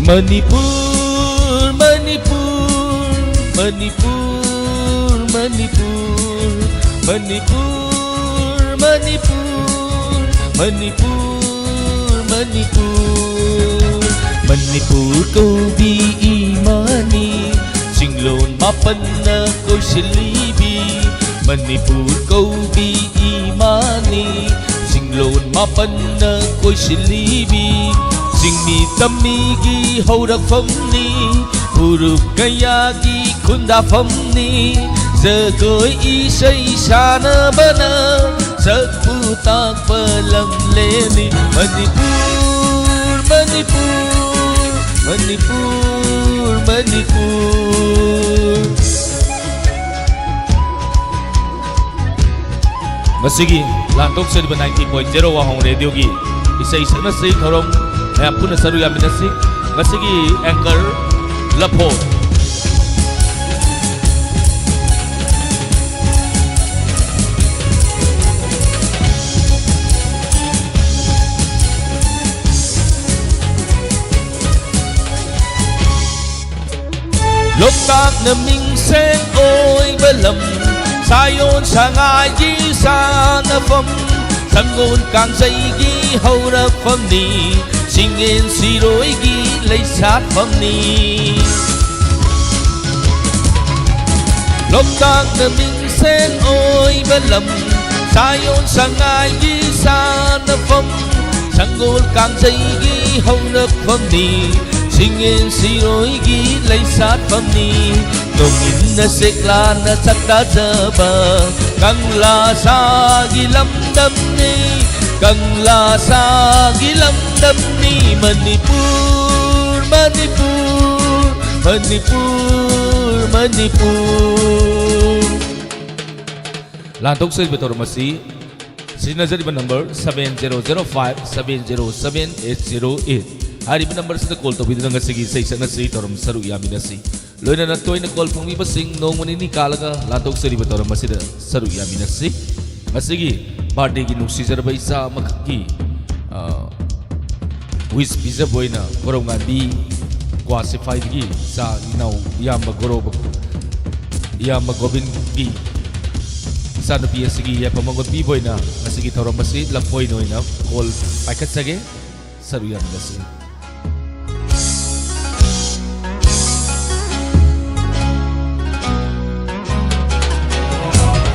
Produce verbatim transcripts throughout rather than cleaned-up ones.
ꯃꯅꯤꯄꯨꯔ, ꯃꯅꯤꯄꯨꯔ, ꯃꯅꯤꯄꯨꯔ, ꯃꯅꯤꯄꯨꯔ, ꯃꯅꯤꯄꯨꯔ, ꯃꯅꯤꯄꯨꯔ, ꯃꯅꯤꯄꯨꯔ, ꯃꯅꯤꯄꯨꯔ, ꯃꯅꯤꯄꯨꯔ ꯀꯧꯕꯤ ꯏꯃꯥꯅꯤ, ꯆꯤꯡꯂꯣꯟ ꯃꯥꯄꯟꯅ ꯀꯣꯏꯁꯤꯜꯂꯤꯕꯤ, ꯃꯅꯤꯄꯨꯔ ꯀꯧꯕꯤ ꯏꯃꯥꯅꯤ, ꯆꯤꯡꯂꯣꯟ ꯃꯥꯄꯟꯅ ꯀꯣꯏꯁꯤꯜꯂꯤꯕꯤ, ꯆꯤꯡꯃꯤ ꯇꯝꯃꯤꯒꯤ ꯍꯧꯔꯛꯐꯝꯅꯤ, ꯐꯨꯔꯨꯞ ꯀꯌꯥꯒꯤ ꯈꯨꯟꯗꯥꯐꯝꯅꯤ, ꯖꯒꯣꯏ ꯏꯁꯩ ꯁꯥꯟꯅꯕꯅ ꯁꯛꯄꯨ ꯇꯥꯛꯄ ꯂꯝꯂꯦꯟꯅꯤ꯫ ꯃꯅꯤꯄꯨꯔ, ꯃꯅꯤꯄꯨꯔ, ꯃꯅꯤꯄꯨꯔ, ꯃꯅꯤꯄꯨꯔ꯫ ꯉꯁꯤꯒꯤ ꯂꯥꯟꯊꯣꯛꯆꯔꯤꯕ ninety point zero ꯋꯥꯍꯣꯡ ꯔꯦꯗꯤꯑꯣꯒꯤ ꯏꯁꯩ ꯁꯛꯅꯁꯤ ꯊꯧꯔꯝ ꯃꯌꯥꯝ ꯄꯨꯟꯅ ꯁꯔꯨꯛ ꯌꯥꯃꯤꯟꯅꯁꯤ꯫ ꯉꯁꯤꯒꯤ anchor ꯂꯐꯣ꯫ ꯂꯣꯛꯇꯥꯛꯅ ꯃꯤꯡꯁꯦꯡ ꯑꯣꯏꯕ ꯂꯝ, ꯁꯥꯌꯣꯟ ꯁꯉꯥꯏꯒꯤ ꯁꯥꯟꯅꯐꯝ, ꯁꯪꯒꯣꯜ ꯀꯥꯡꯖꯩꯒꯤ ꯍꯧꯔꯛꯐꯝꯅꯤ, ꯆꯤꯡꯌꯦꯟ ꯁꯤꯔꯣꯏꯒꯤ ꯂꯩꯁꯥꯠꯐꯝꯅꯤ꯫ ꯂꯣꯛꯇꯥꯛꯅ ꯃꯤꯡꯁꯦꯡ ꯑꯣꯏꯕ ꯂꯝ, ꯁꯥꯌꯣꯟ ꯁꯉꯥꯏꯒꯤ ꯁꯥꯟꯅꯐꯝ, ꯁꯪꯒꯣꯜ ꯀꯥꯡꯖꯩꯒꯤ ꯍꯧꯔꯛꯐꯝꯅꯤ, ꯆꯤꯡꯌꯦꯟ ꯁꯤꯔꯣꯏꯒꯤ ꯂꯩꯁꯥꯠꯐꯝꯅꯤ꯫ ꯅꯣꯡꯏꯟꯅ ꯁꯦꯛꯂꯥꯅ ꯁꯛꯇꯥꯖꯕ ꯀꯪꯂꯥ ꯁꯥꯒꯤ ꯂꯝꯗꯝꯅꯤ, ꯀꯪꯂꯥ ꯁꯥꯒꯤ ꯂꯝꯗꯝꯅꯤ ꯃꯅꯤꯄꯨꯔ, ꯃꯅꯤꯄꯨꯔ, ꯃꯅꯤꯄꯨꯔ, ꯃꯅꯤꯄꯨꯔ꯫ ꯂꯥꯟꯊꯣꯛꯆꯔꯤꯕ ꯊꯧꯔꯝ ꯑꯁꯤ ꯁꯤꯖꯤꯟꯅꯖꯔꯤꯕ number seven zero zero five seven zero seven eight zero eight꯫ ꯍꯥꯏꯔꯤꯕ number ꯑꯁꯤꯗ call ꯇꯧꯕꯤꯗꯨꯅ ꯉꯁꯤꯒꯤ ꯏꯁꯩ ꯁꯛꯅꯁꯤ ꯊꯧꯔꯝ ꯁꯔꯨꯛ ꯌꯥꯃꯤꯟꯅꯁꯤ꯫ ꯂꯣꯏꯅꯅ ꯇꯣꯏꯅ call ꯐꯪꯕꯤꯕꯁꯤꯡ ꯅꯣꯡꯃ ꯅꯤꯅꯤ ꯀꯥꯜꯂꯒ ꯂꯥꯟꯊꯣꯛꯆꯔꯤꯕ ꯊꯧꯔꯝ ꯑꯁꯤꯗ ꯁꯔꯨꯛ ꯌꯥꯃꯤꯟꯅꯁꯤ꯫ ꯉꯁꯤꯒꯤ birthdayꯒꯤ ꯅꯨꯡꯁꯤꯖꯔꯕ ꯏꯆꯥ ꯑꯃꯈꯛꯀꯤ, ꯑ, wish ꯄꯤꯖꯕ ꯑꯣꯏꯅ ꯀꯣꯔꯧꯉꯥꯟꯕꯤ ꯀ꯭ꯋꯥ ꯁꯤꯐꯥꯏꯗꯒꯤ ꯏꯆꯥ ꯏꯅꯥꯎ ꯏꯌꯥꯝꯕ ꯒꯣꯔꯣꯕ, ꯏꯌꯥꯝꯕ ꯒꯣꯕꯤꯟꯒꯤ ꯏꯆꯥꯅꯨꯄꯤ ꯑꯁꯤꯒꯤ ꯌꯥꯏꯐ ꯃꯪꯒꯣꯜ ꯄꯤꯕ ꯑꯣꯏꯅ ꯉꯁꯤꯒꯤ ꯊꯧꯔꯝ ꯑꯁꯤ ꯂꯐꯣꯏꯅ ꯑꯣꯏꯅ ꯀꯣꯜ ꯄꯥꯏꯈꯠꯆꯒꯦ꯫ ꯁꯔꯨ ꯌꯥꯃꯤꯟꯅꯁꯤ꯫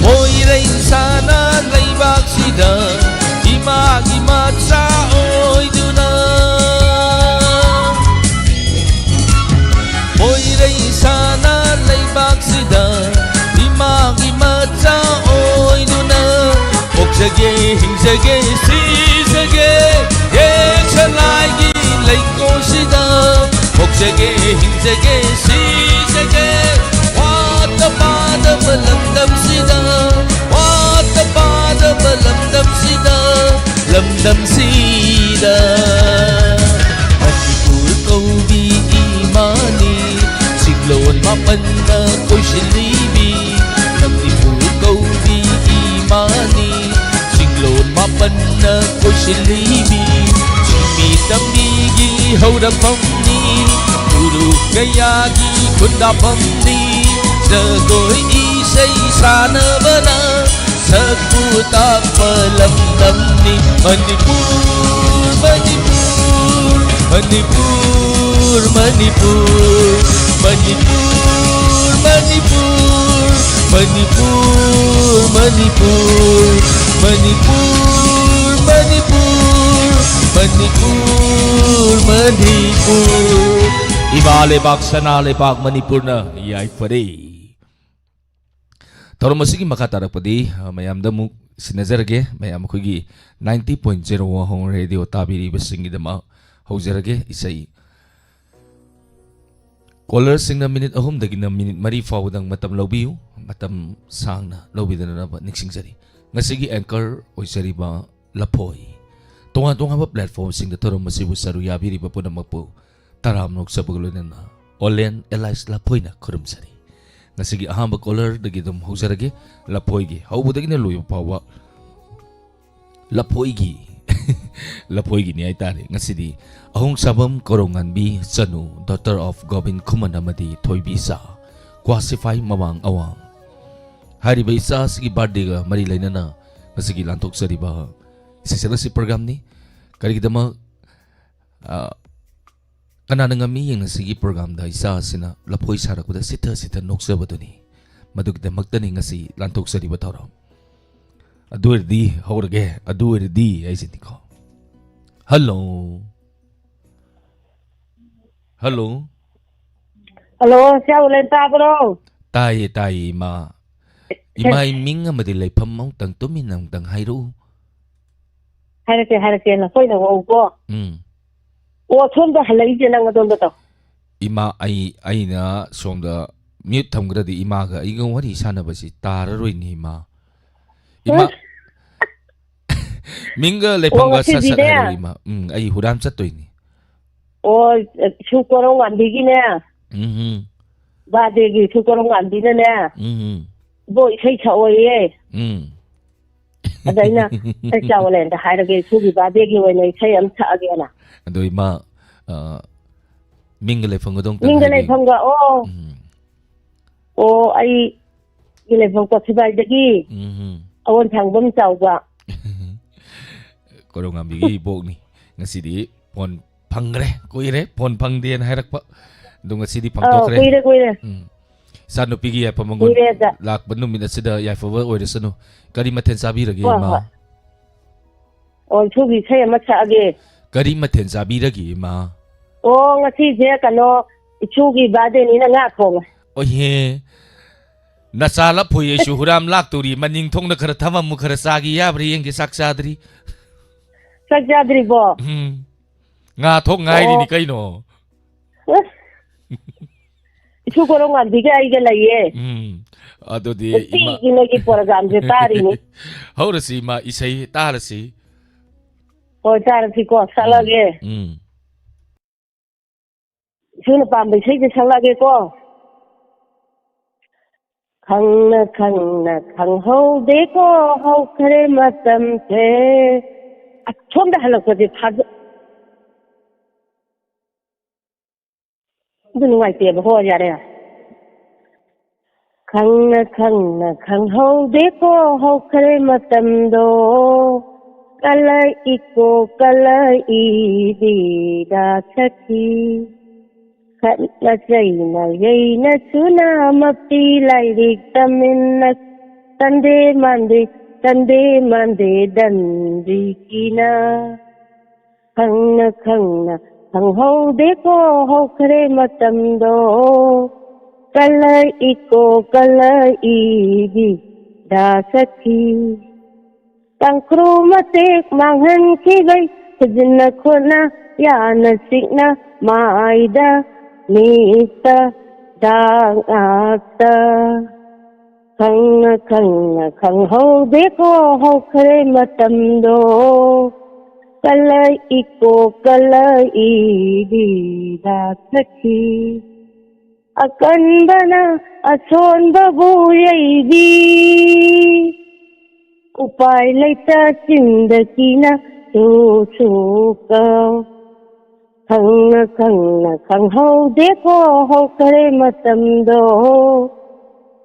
ꯃꯣꯏꯔꯩ ꯁꯥꯅ ꯂꯩꯕꯥꯛꯁꯤꯗ ꯏꯃꯥꯒꯤ ꯃꯆꯥ ꯑꯣꯏꯗꯨꯅ, ꯃꯣꯏꯔꯩ ꯁꯥꯅ ꯂꯩꯕꯥꯛꯁꯤꯗ ꯏꯃꯥꯒꯤ ꯃꯆꯥ ꯑꯣꯏꯗꯨꯅ, ꯄꯣꯛꯆꯒꯦ, ꯍꯤꯡꯖꯒꯦ, ꯁꯤꯖꯒꯦ, ꯌꯦꯛꯁꯂꯥꯏꯒꯤ ꯂꯩꯀꯣꯜꯁꯤꯗ ꯄꯣꯛꯆꯒꯦ, ꯍꯤꯡꯖꯒꯦ, ꯁꯤꯖꯒꯦ, ꯋꯥꯠꯇ ꯄꯥꯗꯕ ꯂꯝꯗꯝꯁꯤꯗ, ꯋꯥꯠꯇ ꯄꯥꯗꯕ ꯂꯝꯗꯝꯁꯤꯗ, ꯂꯝꯗꯝꯁꯤꯗ ꯃꯅꯤꯄꯨꯔ ꯀꯧꯕꯤ ꯏꯃꯥꯅꯤ, ꯆꯤꯡꯂꯣꯟ ꯃꯥꯄꯟꯅ ꯀꯣꯏꯁꯤꯜꯂꯤꯕꯤ ꯃꯅꯤꯄꯨꯔ ꯀꯧꯕꯤ ꯏꯃꯥꯅꯤ, ꯆꯤꯡꯂꯣꯟ ꯃꯥꯄꯟꯅ ꯀꯣꯏꯁꯤꯜꯂꯤꯕꯤ, ꯆꯤꯡꯃꯤ ꯇꯝꯃꯤꯒꯤ ꯍꯧꯔꯛꯐꯝꯅꯤ, ꯎꯔꯨ ꯀꯌꯥꯒꯤ ꯈꯨꯟꯗꯥꯐꯝꯅꯤ, ꯖꯒꯣꯏ ꯏꯁꯩ ꯁꯥꯟꯅꯕꯅ ꯁꯛꯄꯨ ꯇꯥꯛꯄ ꯂꯝꯗꯝꯅꯤ ꯃꯅꯤꯄꯨꯔ, ꯃꯅꯤꯄꯨꯔ, ꯃꯅꯤꯄꯨꯔ, ꯃꯅꯤꯄꯨꯔ, ꯃꯅꯤꯄꯨꯔ, ꯃꯅꯤꯄꯨꯔ, ꯃꯅꯤꯄꯨꯔ, ꯃꯅꯤꯄꯨꯔ, ꯃꯅꯤꯄꯨꯔ, ꯃꯅꯤꯄꯨꯔ, ꯃꯅꯤꯄꯨꯔ꯫ ꯏꯃꯥ ꯂꯩꯕꯥꯛ ꯁꯅꯥ ꯂꯩꯕꯥꯛ ꯃꯅꯤꯄꯨꯔꯅ ꯌꯥꯏꯐꯔꯦ꯫ ꯊꯧꯔꯝ ꯑꯁꯤꯒꯤ ꯃꯈꯥ ꯇꯥꯔꯛꯄꯗꯤ, ꯑ, ꯃꯌꯥꯝꯗ ꯑꯃꯨꯛ ꯁꯤꯟꯅꯖꯔꯒꯦ꯫ ꯃꯌꯥꯝ ꯑꯩꯈꯣꯏꯒꯤ ninety point zero ꯋꯥꯍꯣꯡ ꯔꯦꯗꯤꯑꯣ ꯇꯥꯕꯤꯔꯤꯕꯁꯤꯡꯒꯤꯗꯃꯛ ꯍꯧꯖꯔꯒꯦ꯫ ꯏꯁꯩ ꯀꯣꯂꯔꯁꯤꯡꯅ ꯃꯤꯅꯤꯠ ꯑꯍꯨꯝꯗꯒꯤꯅ ꯃꯤꯅꯤꯠ ꯃꯔꯤ ꯐꯥꯎꯕꯗꯪ ꯃꯇꯝ ꯂꯧꯕꯤꯌꯨ꯫ ꯃꯇꯝ ꯁꯥꯡꯅ ꯂꯧꯕꯤꯗꯅꯕ ꯅꯤꯡꯁꯤꯡꯖꯔꯤ꯫ ꯉꯁꯤꯒꯤ ꯑꯦꯡꯀꯔ ꯑꯣꯏꯖꯔꯤꯕ ꯂꯐꯣꯏ, ꯇꯣꯉꯥꯟ ꯇꯣꯉꯥꯟꯕ ꯄ꯭ꯂꯦꯠꯐꯣꯝꯁꯤꯡꯗ ꯊꯧꯔꯝ ꯑꯁꯤꯕꯨ ꯁꯔꯨꯛ ꯌꯥꯕꯤꯔꯤꯕ ꯄꯨꯝꯅꯃꯛꯄꯨ ꯇꯔꯥꯝꯅ ꯑꯣꯛꯆꯕꯒ ꯂꯣꯏꯅꯅ ꯑꯣꯂꯦꯟ ꯑꯦꯂꯥꯏꯁ ꯂꯐꯣꯏꯅ ꯈꯨꯔꯨꯝꯖꯔꯤ꯫ ꯉꯁꯤꯒꯤ ꯑꯍꯥꯟꯕ ꯀꯣꯂꯔꯗꯒꯤ ꯑꯗꯨꯝ ꯍꯧꯖꯔꯒꯦ꯫ ꯂꯐꯣꯏꯒꯤ ꯍꯧꯕꯗꯒꯤꯅ ꯂꯣꯏꯕ ꯐꯥꯎꯕ ꯂꯐꯣꯏꯒꯤ ꯂꯐꯣꯏꯒꯤꯅꯤ ꯍꯥꯏꯇꯥꯔꯦ꯫ ꯉꯁꯤꯗꯤ ꯑꯍꯣꯡꯁꯥꯕꯝ ꯀꯣꯔꯧꯉꯥꯟꯕꯤ ꯆꯅꯨ, daughter of ꯒꯣꯕꯤꯟ ꯈꯨꯃꯟ ꯑꯃꯗꯤ ꯊꯣꯏꯕꯤꯆꯥ, ꯀ꯭ꯋꯥꯁꯤꯐꯥꯏ ꯃꯃꯥꯡ ꯑꯋꯥꯡ꯫ ꯍꯥꯏꯔꯤꯕ ꯏꯆꯥ ꯑꯁꯤꯒꯤ birthdayꯒ ꯃꯔꯤ ꯂꯩꯅꯅ ꯉꯁꯤꯒꯤ ꯂꯥꯟꯊꯣꯛꯆꯔꯤꯕ ꯏꯁꯩ ꯁꯛꯂꯁꯤ programꯅꯤ꯫ ꯀꯔꯤꯒꯤꯗꯃꯛ, ꯑ, ꯀꯅꯥꯅ ꯉꯝꯃꯤ ꯌꯦꯡꯅꯁꯤꯒꯤ programꯗ ꯏꯆꯥ ꯑꯁꯤꯅ ꯂꯐꯣꯏ ꯁꯥꯔꯛꯄꯗ ꯁꯤꯊ ꯁꯤꯊ ꯅꯣꯛꯆꯕꯗꯨꯅꯤ꯫ ꯃꯗꯨꯒꯤꯗꯃꯛꯇꯅꯤ ꯉꯁꯤ ꯂꯥꯟꯊꯣꯛꯆꯔꯤꯕ ꯊꯧꯔꯝ꯫ ꯑꯗꯨ ꯑꯣꯏꯔꯗꯤ ꯍꯧꯔꯒꯦ, ꯑꯗꯨ ꯑꯣꯏꯔꯗꯤ ꯍꯥꯏꯁꯤꯅꯤꯀꯣ꯫ Hello꯫ Hello꯫ Hello, ꯁꯤ ꯑꯣꯂꯦꯟ ꯇꯥꯕ꯭ꯔꯣ? ꯇꯥꯏꯌꯦ, ꯇꯥꯏꯌꯦ, ꯏꯃꯥ꯫ ꯏꯃꯥ, ꯏꯃꯤꯡ ꯑꯃꯗꯤ ꯂꯩꯐꯝ ꯑꯃꯨꯛꯇꯪ ꯇꯨꯃꯤꯟꯅ ꯑꯃꯨꯛꯇꯪ ꯍꯥꯏꯔꯛꯎ꯫ ꯍꯥꯏꯔꯛꯀꯦ, ꯍꯥꯏꯔꯛꯀꯦ, ꯅꯈꯣꯏꯅ ꯋꯥꯎꯀꯣ꯫ ꯎꯝ꯫ ꯑꯣ, ꯁꯣꯝꯗ ꯍꯜꯂꯛꯏꯁꯦ ꯅꯪ ꯑꯗꯣꯝꯗ ꯇꯧ꯫ ꯏꯃꯥ, ꯑꯩ, ꯑꯩꯅ ꯁꯣꯝꯗ mute ꯊꯝꯈ꯭ꯔꯗꯤ ꯏꯃꯥꯒ ꯑꯩꯒ ꯋꯥꯔꯤ ꯁꯥꯟꯅꯕꯁꯤ ꯇꯥꯔꯔꯣꯏꯅꯦ, ꯏꯃꯥ꯫ ꯏꯃꯥ, ꯎꯝ꯫ ꯃꯤꯡꯒ ꯑꯣ, ꯂꯩꯐꯝꯒ ꯁꯠ ꯁꯠ ꯉꯁꯤꯗꯤꯅꯦ꯫ ꯍꯥꯏꯔꯛꯎ, ꯏꯃꯥ꯫ ꯎꯝ, ꯑꯩ ꯍꯨꯔꯥꯟ ꯆꯠꯇꯣꯏꯅꯤ꯫ ꯑꯣ, ꯁꯨ ꯀꯣꯔꯧꯉꯥꯟꯕꯤꯒꯤꯅꯦ꯫ ꯎꯝ, ꯎꯝ꯫ Birthdayꯒꯤ ꯁꯨ ꯀꯣꯔꯧꯉꯥꯟꯕꯤꯅꯅꯦ꯫ ꯎꯝ, ꯎꯝ꯫ ꯏꯕꯣ, ꯏꯁꯩ ꯁꯛꯑꯣꯌꯦ꯫ ꯎꯝ꯫ ꯑꯗ ꯑꯩꯅ, "ꯏꯆꯥ ꯑꯣꯂꯦꯟꯗ ꯍꯥꯏꯔꯒꯦ, ꯏꯁꯨꯒꯤ birthdayꯒꯤ ꯑꯣꯏꯅ ꯏꯁꯩ ꯑꯃ ꯁꯛꯑꯒꯦꯅ"꯫ ꯑꯗꯣ ꯏꯃꯥ, ꯑ, ꯃꯤꯡꯒ ꯂꯩꯐꯝꯒꯗꯣ ꯑꯃꯨꯛꯇꯪ ꯃꯤꯡꯒ ꯍꯥꯏꯕꯤꯌꯨ꯫ ꯂꯩꯐꯝꯒ, ꯑꯣ꯫ ꯎꯝ꯫ ꯑꯣ, ꯑꯩꯒꯤ ꯂꯩꯐꯝ ꯀꯣꯊꯤꯕꯥꯏꯗꯒꯤ ꯎꯝ꯫ ꯑꯋꯣꯟ ꯊꯥꯡꯕꯝ ꯆꯥꯎꯕ꯫ ꯀꯣꯔꯧꯉꯥꯟꯕꯤꯒꯤ ꯏꯕꯣꯛꯅꯤ꯫ ꯉꯁꯤꯗꯤ phone ꯐꯪꯈ꯭ꯔꯦ, ꯀꯨꯏꯔꯦ phone ꯐꯪꯗꯦꯅ ꯍꯥꯏꯔꯛꯄ꯫ ꯑꯗꯣ ꯉꯁꯤꯗꯤ ꯑꯧ, ꯐꯪꯊꯣꯛꯈ꯭ꯔꯦ꯫ ꯀꯨꯏꯔꯦ, ꯀꯨꯏꯔꯦ꯫ ꯎꯝ꯫ ꯏꯆꯥꯅꯨꯄꯤꯒꯤ ꯌꯥꯏꯐ ꯃꯪꯒꯣꯜ ꯀꯨꯏꯔꯦ ꯑꯗ꯫ ꯂꯥꯛꯄ ꯅꯨꯃꯤꯠ ꯑꯁꯤꯗ ꯌꯥꯏꯐꯕ ꯑꯣꯏꯔꯁꯅꯨ꯫ ꯀꯔꯤ ꯃꯊꯦꯜ ꯆꯥꯕꯤꯔꯒꯦ, ꯍꯣꯏ, ꯏꯃꯥ? ꯍꯣꯏ꯫ ꯑꯣ, ꯏꯁꯨꯒꯤ ꯏꯁꯩ ꯑꯃ ꯁꯛꯑꯒꯦ꯫ ꯀꯔꯤ ꯃꯊꯦꯜ ꯆꯥꯕꯤꯔꯒꯦ, ꯏꯃꯥ? ꯑꯣ, ꯉꯁꯤꯁꯦ ꯀꯩꯅꯣ, ꯏꯁꯨꯒꯤ birthdayꯅꯤꯅ ꯉꯥ ꯊꯣꯡꯉꯦ꯫ ꯑꯣꯏꯍꯦ, ꯅꯆꯥ ꯂꯐꯣꯏ ꯑꯩꯁꯨ ꯍꯨꯔꯥꯝ ꯂꯥꯛꯇꯧꯔꯤ꯫ ꯃꯅꯤꯡ ꯊꯣꯡꯗ ꯈꯔ ꯊꯝꯃꯝꯃꯨ, ꯈꯔ ꯆꯥꯒꯦ ꯌꯥꯕ꯭ꯔꯥ ꯌꯦꯡꯒꯦ, ꯆꯥꯛ ꯆꯥꯗ꯭ꯔꯤ꯫ ꯆꯥꯛ ꯆꯥꯗ꯭ꯔꯤꯕꯣ? ꯎꯝ꯫ ꯉꯥ ꯊꯣꯡ ꯉꯥꯏꯔꯤꯅꯤ ꯑꯣ꯫ ꯀꯩꯅꯣ꯫ ꯑꯁ꯫ ꯏꯁꯨ ꯀꯣꯔꯧꯉꯥꯟꯕꯤꯒ ꯑꯩꯒ ꯂꯩꯌꯦ꯫ ꯎꯝ꯫ ꯑꯗꯨꯗꯤ ꯏꯃꯥ ꯅꯨꯄꯤꯒꯤ ꯅꯣꯏꯒꯤ programꯁꯦ ꯇꯥꯔꯤꯅꯤ꯫ ꯍꯧꯔꯁꯤ ꯏꯃꯥ, ꯏꯁꯩ ꯇꯥꯔꯁꯤ꯫ ꯍꯣꯏ, ꯇꯥꯔꯁꯤꯀꯣ, ꯎꯝ꯫ ꯁꯛꯂꯒꯦ꯫ ꯎꯝ꯫ ꯏꯁꯨꯅ ꯄꯥꯝꯕ ꯏꯁꯩꯁꯦ ꯁꯛꯂꯛꯑꯒꯦꯀꯣ꯫ ꯈꯪꯅ ꯈꯪꯅ ꯈꯪꯍꯧꯗꯦꯀꯣ ꯍꯧꯈ꯭ꯔꯦ ꯃꯇꯝꯁꯦ꯫ ꯑꯁꯣꯝꯗ ꯍꯜꯂꯛꯄꯁꯦ ꯊꯥꯖ-, ꯑꯗꯨ ꯅꯨꯡꯉꯥꯏꯇꯦꯕ꯫ ꯍꯣ, ꯌꯥꯔꯦ, ꯌꯥꯔꯦ꯫ ꯈꯪꯅ ꯈꯪꯅ ꯈꯪꯍꯧꯗꯦꯀꯣ ꯍꯧꯈ꯭ꯔꯦ ꯃꯇꯝꯗꯣ꯫ ꯀꯂꯩ ꯏꯀꯣ ꯀꯂꯩ ꯏꯕꯤꯗ ꯁꯈꯤ꯫ ꯈꯠꯅ ꯆꯩꯅ ꯌꯩꯅ ꯁꯨꯅ ꯃꯄꯤ ꯂꯥꯏꯔꯤꯛ ꯇꯝꯃꯤꯟꯅ ꯇꯟꯗꯦ ꯃꯥꯟꯗꯦ ꯇꯟꯗꯦ ꯃꯥꯟꯗꯦ ꯗꯟꯗꯤ ꯀꯤꯅ꯫ ꯈꯪꯅ ꯈꯪꯅ ꯈꯪꯍꯧꯗꯦꯀꯣ ꯍꯧꯈ꯭ꯔꯦ ꯃꯇꯝꯗꯣ꯫ ꯀꯂꯩ ꯏꯀꯣ ꯀꯂꯩ ꯏꯕꯤ ꯗꯥ ꯁꯈꯤ꯫ ꯇꯥꯡꯈ꯭ꯔꯨ ꯃꯇꯦꯛ ꯃꯥꯡꯍꯟꯈꯤꯕꯩ ꯈꯨꯖꯤꯟꯅ ꯈꯨꯠꯅ ꯌꯥꯅ ꯁꯤꯛꯅ ꯃꯥꯏꯗ ꯃꯤꯠꯇ ꯗꯥꯛ ꯉꯥꯛꯇ꯫ ꯈꯪꯅ ꯈꯪꯅ ꯈꯪꯍꯧꯗꯦꯀꯣ ꯍꯧꯈ꯭ꯔꯦ ꯃꯇꯝꯗꯣ꯫ ꯀꯂꯩ ꯏꯀꯣ ꯀꯂꯩ ꯏꯕꯤꯗ ꯁꯈꯤ꯫ ꯑꯀꯟꯕꯅ ꯑꯁꯣꯟꯕꯕꯨ ꯌꯩꯕꯤ꯫ ꯎꯄꯥꯏ ꯂꯩꯇ ꯆꯤꯟꯗ ꯀꯤꯅ ꯁꯨ ꯁꯨ ꯀꯧ꯫ ꯈꯪꯅ ꯈꯪꯅ ꯈꯪꯍꯧꯗꯦꯀꯣ ꯍꯧꯈ꯭ꯔꯦ ꯃꯇꯝꯗꯣ꯫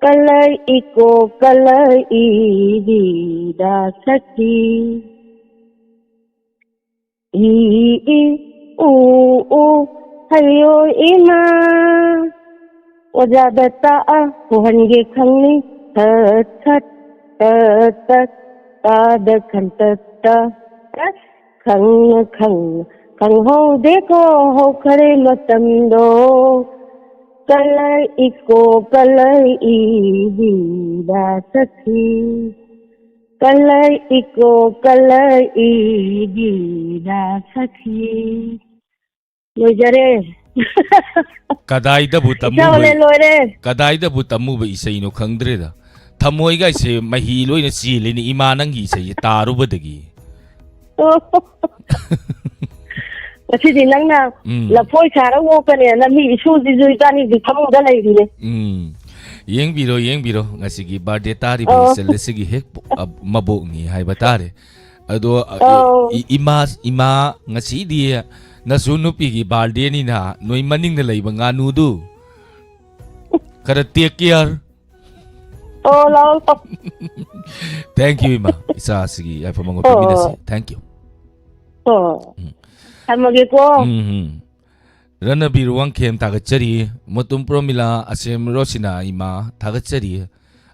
ꯀꯂꯩ ꯏꯀꯣ ꯀꯂꯩ ꯏꯕꯤꯗ ꯁꯈꯤ꯫ ꯏ ꯏ ꯎ ꯎ ꯍꯩꯌꯣ ꯏꯃꯥ꯫ ꯑꯣꯖꯥꯗ ꯇꯥꯛꯑ ꯄꯨꯍꯟꯒꯦ ꯈꯪꯅꯤ꯫ ꯊꯠ ꯊꯠ ꯇꯠ ꯇꯠ ꯇꯥꯗ ꯈꯟꯇꯠꯇ꯫ ꯑꯁ! ꯈꯪꯅ ꯈꯪꯅ ꯈꯪꯍꯧꯗꯦꯀꯣ ꯍꯧꯈ꯭ꯔꯦ ꯃꯇꯝꯗꯣ꯫ ꯀꯂꯩ ꯏꯀꯣ ꯀꯂꯩ ꯏꯕꯤꯗ ꯁꯈꯤ꯫ ꯀꯂꯩ ꯏꯀꯣ ꯀꯂꯩ ꯏꯕꯤꯗ ꯁꯈꯤ꯫ ꯂꯣꯏꯖꯔꯦ꯫ ꯀꯗꯥꯏꯗꯕꯨ ꯇꯝꯃꯨꯕ ꯏꯆꯥꯎꯅꯦ ꯂꯣꯏꯔꯦ꯫ ꯀꯗꯥꯏꯗꯕꯨ ꯇꯝꯃꯨꯕ ꯏꯁꯩꯅꯣ ꯈꯪꯗ꯭ꯔꯦꯗ꯫ ꯊꯃꯣꯏꯒꯥꯏꯁꯦ ꯃꯍꯤ ꯂꯣꯏꯅ ꯆꯦꯜꯂꯤꯅꯦ ꯏꯃꯥ ꯅꯪꯒꯤ ꯏꯁꯩꯁꯦ ꯇꯥꯔꯨꯕꯗꯒꯤ꯫ ꯉꯁꯤꯗꯤ ꯅꯪꯅ ꯎꯝ꯫ ꯂꯐꯣꯏ ꯁꯥꯔ ꯑꯣꯛꯀꯅꯦꯅ ꯃꯤ ꯏꯁꯨꯁꯤꯁꯨ ꯏꯆꯥꯅꯤꯁꯨ ꯐꯃꯨꯡꯗ ꯂꯩꯔꯤꯅꯦ꯫ ꯎꯝ꯫ ꯌꯦꯡꯕꯤꯔꯣ, ꯌꯦꯡꯕꯤꯔꯣ꯫ ꯉꯁꯤꯒꯤ ꯕꯥꯔꯗꯦ ꯇꯥꯔꯤꯕ ꯑꯣ꯫ ꯏꯆꯜ ꯑꯁꯤꯒꯤ ꯍꯦꯛ ꯄꯣ-, ꯑ, ꯃꯕꯣꯛꯅꯤ ꯍꯥꯏꯕ ꯇꯥꯔꯦ꯫ ꯑꯗꯣ, ꯑ, ꯑꯧ꯫ ꯏ-, ꯏꯃꯥ, ꯏꯃꯥ, ꯉꯁꯤꯗꯤ ꯅꯁꯨ ꯅꯨꯄꯤꯒꯤ birthdayꯅꯤꯅ ꯅꯣꯏ ꯃꯅꯤꯡꯗ ꯂꯩꯕ ꯉꯥꯅꯨꯗꯨ ꯈꯔ take care꯫ ꯑꯣ, ꯂꯥꯛꯑꯣ, ꯂꯥꯛꯑꯣ꯫ Thank you, ꯏꯃꯥ꯫ ꯏꯆꯥꯁꯤꯒꯤ ꯌꯥꯏꯐ ꯃꯪꯒꯣꯜ ꯑꯣ꯫ ꯄꯤꯃꯤꯟꯅꯁꯤ꯫ Thank you꯫ ꯑꯣ꯫ ꯎꯝ꯫ ꯊꯝꯃꯒꯦꯀꯣ꯫ ꯎꯝ, ꯎꯝ꯫ ꯔꯅꯕꯤꯔ ꯋꯥꯡꯈꯦꯝ ꯊꯥꯒꯠꯆꯔꯤ꯫ ꯃꯣꯇꯨꯝ ꯄ꯭ꯔꯣꯃꯤꯂꯥ, ꯑꯁꯦꯝ ꯔꯣꯁꯤꯅꯥ ꯏꯃꯥ ꯊꯥꯒꯠꯆꯔꯤ꯫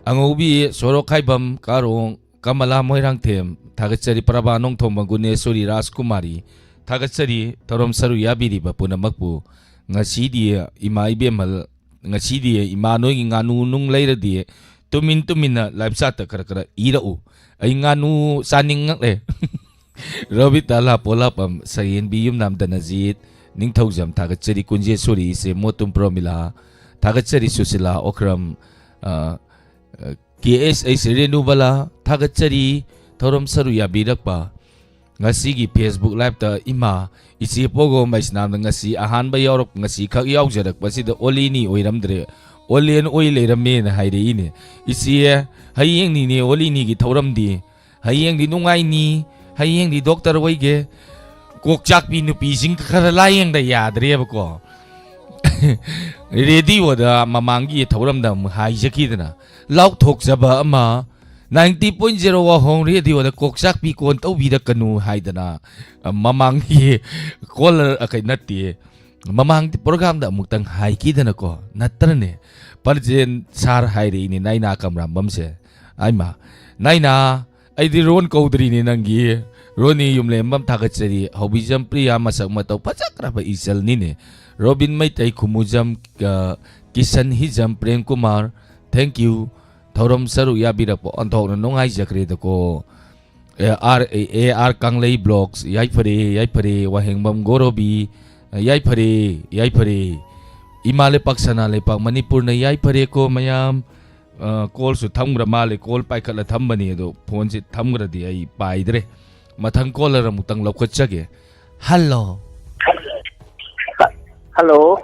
ꯑꯉꯧꯕꯤ ꯁꯣꯔꯣꯛꯈꯥꯏꯕꯝ ꯀꯥꯔꯣꯡ ꯀꯃꯂꯥ ꯃꯣꯏꯔꯥꯡꯊꯦꯝ ꯊꯥꯒꯠꯆꯔꯤ꯫ ꯄ꯭ꯔꯚꯥ ꯅꯣꯡꯊꯣꯝꯕ ꯒꯨꯅꯦꯁꯣꯔꯤ ꯔꯥꯖꯀꯨꯃꯥꯔꯤ ꯊꯥꯒꯠꯆꯔꯤ꯫ ꯊꯧꯔꯝ ꯁꯔꯨꯛ ꯌꯥꯕꯤꯔꯤꯕ ꯄꯨꯝꯅꯃꯛꯄꯨ ꯉꯁꯤꯗꯤ ꯏꯃꯥ ꯏꯕꯦꯝꯃ ꯉꯁꯤꯗꯤ ꯏꯃꯥ ꯅꯣꯏꯒꯤ ꯉꯥꯅꯨ ꯅꯨꯡ ꯂꯩꯔꯗꯤ ꯇꯨꯃꯤꯟ ꯇꯨꯃꯤꯟꯅ live chatꯇ ꯈꯔ ꯈꯔ ꯏꯔꯛꯎ꯫ ꯑꯩ ꯉꯥꯅꯨ ꯆꯥꯅꯤꯡꯉꯛꯂꯦ꯫ ꯔꯣꯕꯤꯇꯥ ꯂꯥꯄꯣꯂꯥꯄꯝ, ꯁꯌꯦꯟꯕꯤ ꯌꯨꯝꯅꯥꯝ ꯗꯅꯖꯤꯠ, ꯅꯤꯡꯊꯧꯖꯝ ꯊꯥꯒꯠꯆꯔꯤ, ꯀꯨꯟꯖꯦꯁꯣꯔꯤ ꯏꯆꯦ, ꯃꯣꯇꯨꯝ ꯄ꯭ꯔꯣꯃꯤꯂꯥ ꯊꯥꯒꯠꯆꯔꯤ, ꯁꯨꯁꯤꯂꯥ ꯑꯣꯈ꯭ꯔꯝ, ꯑ, ꯑ, ꯀꯦ ꯑꯦꯁ ꯑꯩꯆ ꯔꯦꯅꯨꯕꯂꯥ ꯊꯥꯒꯠꯆꯔꯤ, ꯊꯧꯔꯝ ꯁꯔꯨꯛ ꯌꯥꯕꯤꯔꯛꯄ꯫ ꯉꯁꯤꯒꯤ Facebook liveꯇ ꯏꯃꯥ, ꯏꯆꯦ ꯄꯣꯒꯣꯝ ꯃꯩꯁꯅꯥꯝꯅ ꯉꯁꯤ ꯑꯍꯥꯟꯕ ꯌꯥꯎꯔꯛ-, ꯉꯁꯤ ꯈꯛ ꯌꯥꯎꯖꯔꯛꯄꯁꯤꯗ ꯑꯣꯂꯤꯅꯤ ꯑꯣꯏꯔꯝꯗ꯭ꯔꯦ, ꯑꯣꯂꯦꯟ ꯑꯣꯏ ꯂꯩꯔꯝꯃꯦꯅ ꯍꯥꯏꯔꯛꯏꯅꯦ꯫ ꯏꯆꯦ, ꯍꯌꯦꯡꯅꯤꯅꯦ ꯑꯣꯂꯤꯅꯤꯒꯤ ꯊꯧꯔꯝꯗꯤ꯫ ꯍꯌꯦꯡꯗꯤ ꯅꯨꯡꯉꯥꯏꯅꯤ, ꯍꯌꯦꯡꯗꯤ doctor ꯑꯣꯏꯒꯦ꯫ ꯀꯣꯛ ꯆꯥꯛꯄꯤ ꯅꯨꯄꯤꯁꯤꯡ ꯈꯔ ꯂꯥꯌꯦꯡꯗ ꯌꯥꯗ꯭ꯔꯦꯕꯀꯣ꯫ ꯔꯦꯗꯤꯑꯣꯗ ꯃꯃꯥꯡꯒꯤ ꯊꯧꯔꯝꯗ ꯑꯃꯨꯛ ꯍꯥꯏꯖꯈꯤꯗꯅ, ꯂꯥꯎꯊꯣꯛꯆꯕ ꯑꯃ, ninety point zero ꯋꯥꯍꯣꯡ ꯔꯦꯗꯤꯑꯣꯗ ꯀꯣꯛ ꯆꯥꯛꯄꯤ ꯀꯣꯟ ꯇꯧꯕꯤꯔꯛꯀꯅꯨ ꯍꯥꯏꯗꯅ, ꯑ, ꯃꯃꯥꯡꯒꯤ caller, ꯑ, ꯀꯩ, ꯅꯠꯇꯦ, ꯃꯃꯥꯡꯒꯤ programꯗ ꯑꯃꯨꯛꯇꯪ ꯍꯥꯏꯈꯤꯗꯅꯀꯣ, ꯅꯠꯇ꯭ꯔꯅꯦ? ꯄ꯭ꯔꯖꯦꯟ sir ꯍꯥꯏꯔꯛꯏꯅꯦ, ꯅꯥꯏꯅꯥ ꯀꯝꯔꯥꯝꯕꯝꯁꯦ꯫ ꯑꯩꯃ, ꯅꯥꯏꯅꯥ, ꯑꯩꯗꯤ ꯔꯣꯟ ꯀꯧꯗ꯭ꯔꯤꯅꯦ ꯅꯪꯒꯤ꯫ ꯔꯣꯅꯤ ꯌꯨꯝꯂꯦꯝꯕꯝ ꯊꯥꯒꯠꯆꯔꯤ꯫ ꯍꯧꯕꯤꯖꯝ ꯄ꯭ꯔꯤꯌꯥ ꯃꯁꯛ ꯃꯇꯧ ꯐꯖꯈ꯭ꯔꯕ ꯏꯆꯜꯅꯤꯅꯦ꯫ ꯔꯣꯕꯤꯟ ꯃꯩꯇꯩ ꯈꯨꯃꯨꯖꯝ, ꯑ, ꯀꯤꯁꯟ ꯍꯤꯖꯝ ꯄ꯭ꯔꯦꯝ ꯀꯨꯃꯥꯔ, thank you꯫ ꯊꯧꯔꯝ ꯁꯔꯨꯛ ꯌꯥꯕꯤꯔꯛꯄ ꯑꯣꯟꯊꯣꯛꯅ ꯅꯨꯡꯉꯥꯏꯖꯈ꯭ꯔꯦꯗꯀꯣ꯫ A, R, A, A R Kangla Vlogs, ꯌꯥꯏꯐꯔꯦ, ꯌꯥꯏꯐꯔꯦ, ꯋꯥꯍꯦꯡꯕꯝ ꯒꯣꯔꯣꯕꯤ, ꯌꯥꯏꯐꯔꯦ, ꯌꯥꯏꯐꯔꯦ꯫ ꯏꯃꯥ ꯂꯩꯄꯥꯛ ꯁꯅꯥ ꯂꯩꯄꯥꯛ ꯃꯅꯤꯄꯨꯔꯅ ꯌꯥꯏꯐꯔꯦꯀꯣ ꯃꯌꯥꯝ꯫ ꯑ, callꯁꯨ ꯊꯝꯈ꯭ꯔ ꯃꯥꯜꯂꯦ, call ꯄꯥꯏꯈꯠꯂ ꯊꯝꯕꯅꯤ, ꯑꯗꯣ phoneꯁꯤ ꯊꯝꯈ꯭ꯔꯗꯤ ꯑꯩ ꯄꯥꯏꯗ꯭ꯔꯦ꯫ ꯃꯊꯪ caller ꯑꯃꯨꯛꯇꯪ ꯂꯧꯈꯠꯆꯒꯦ꯫ Hello꯫ Hello꯫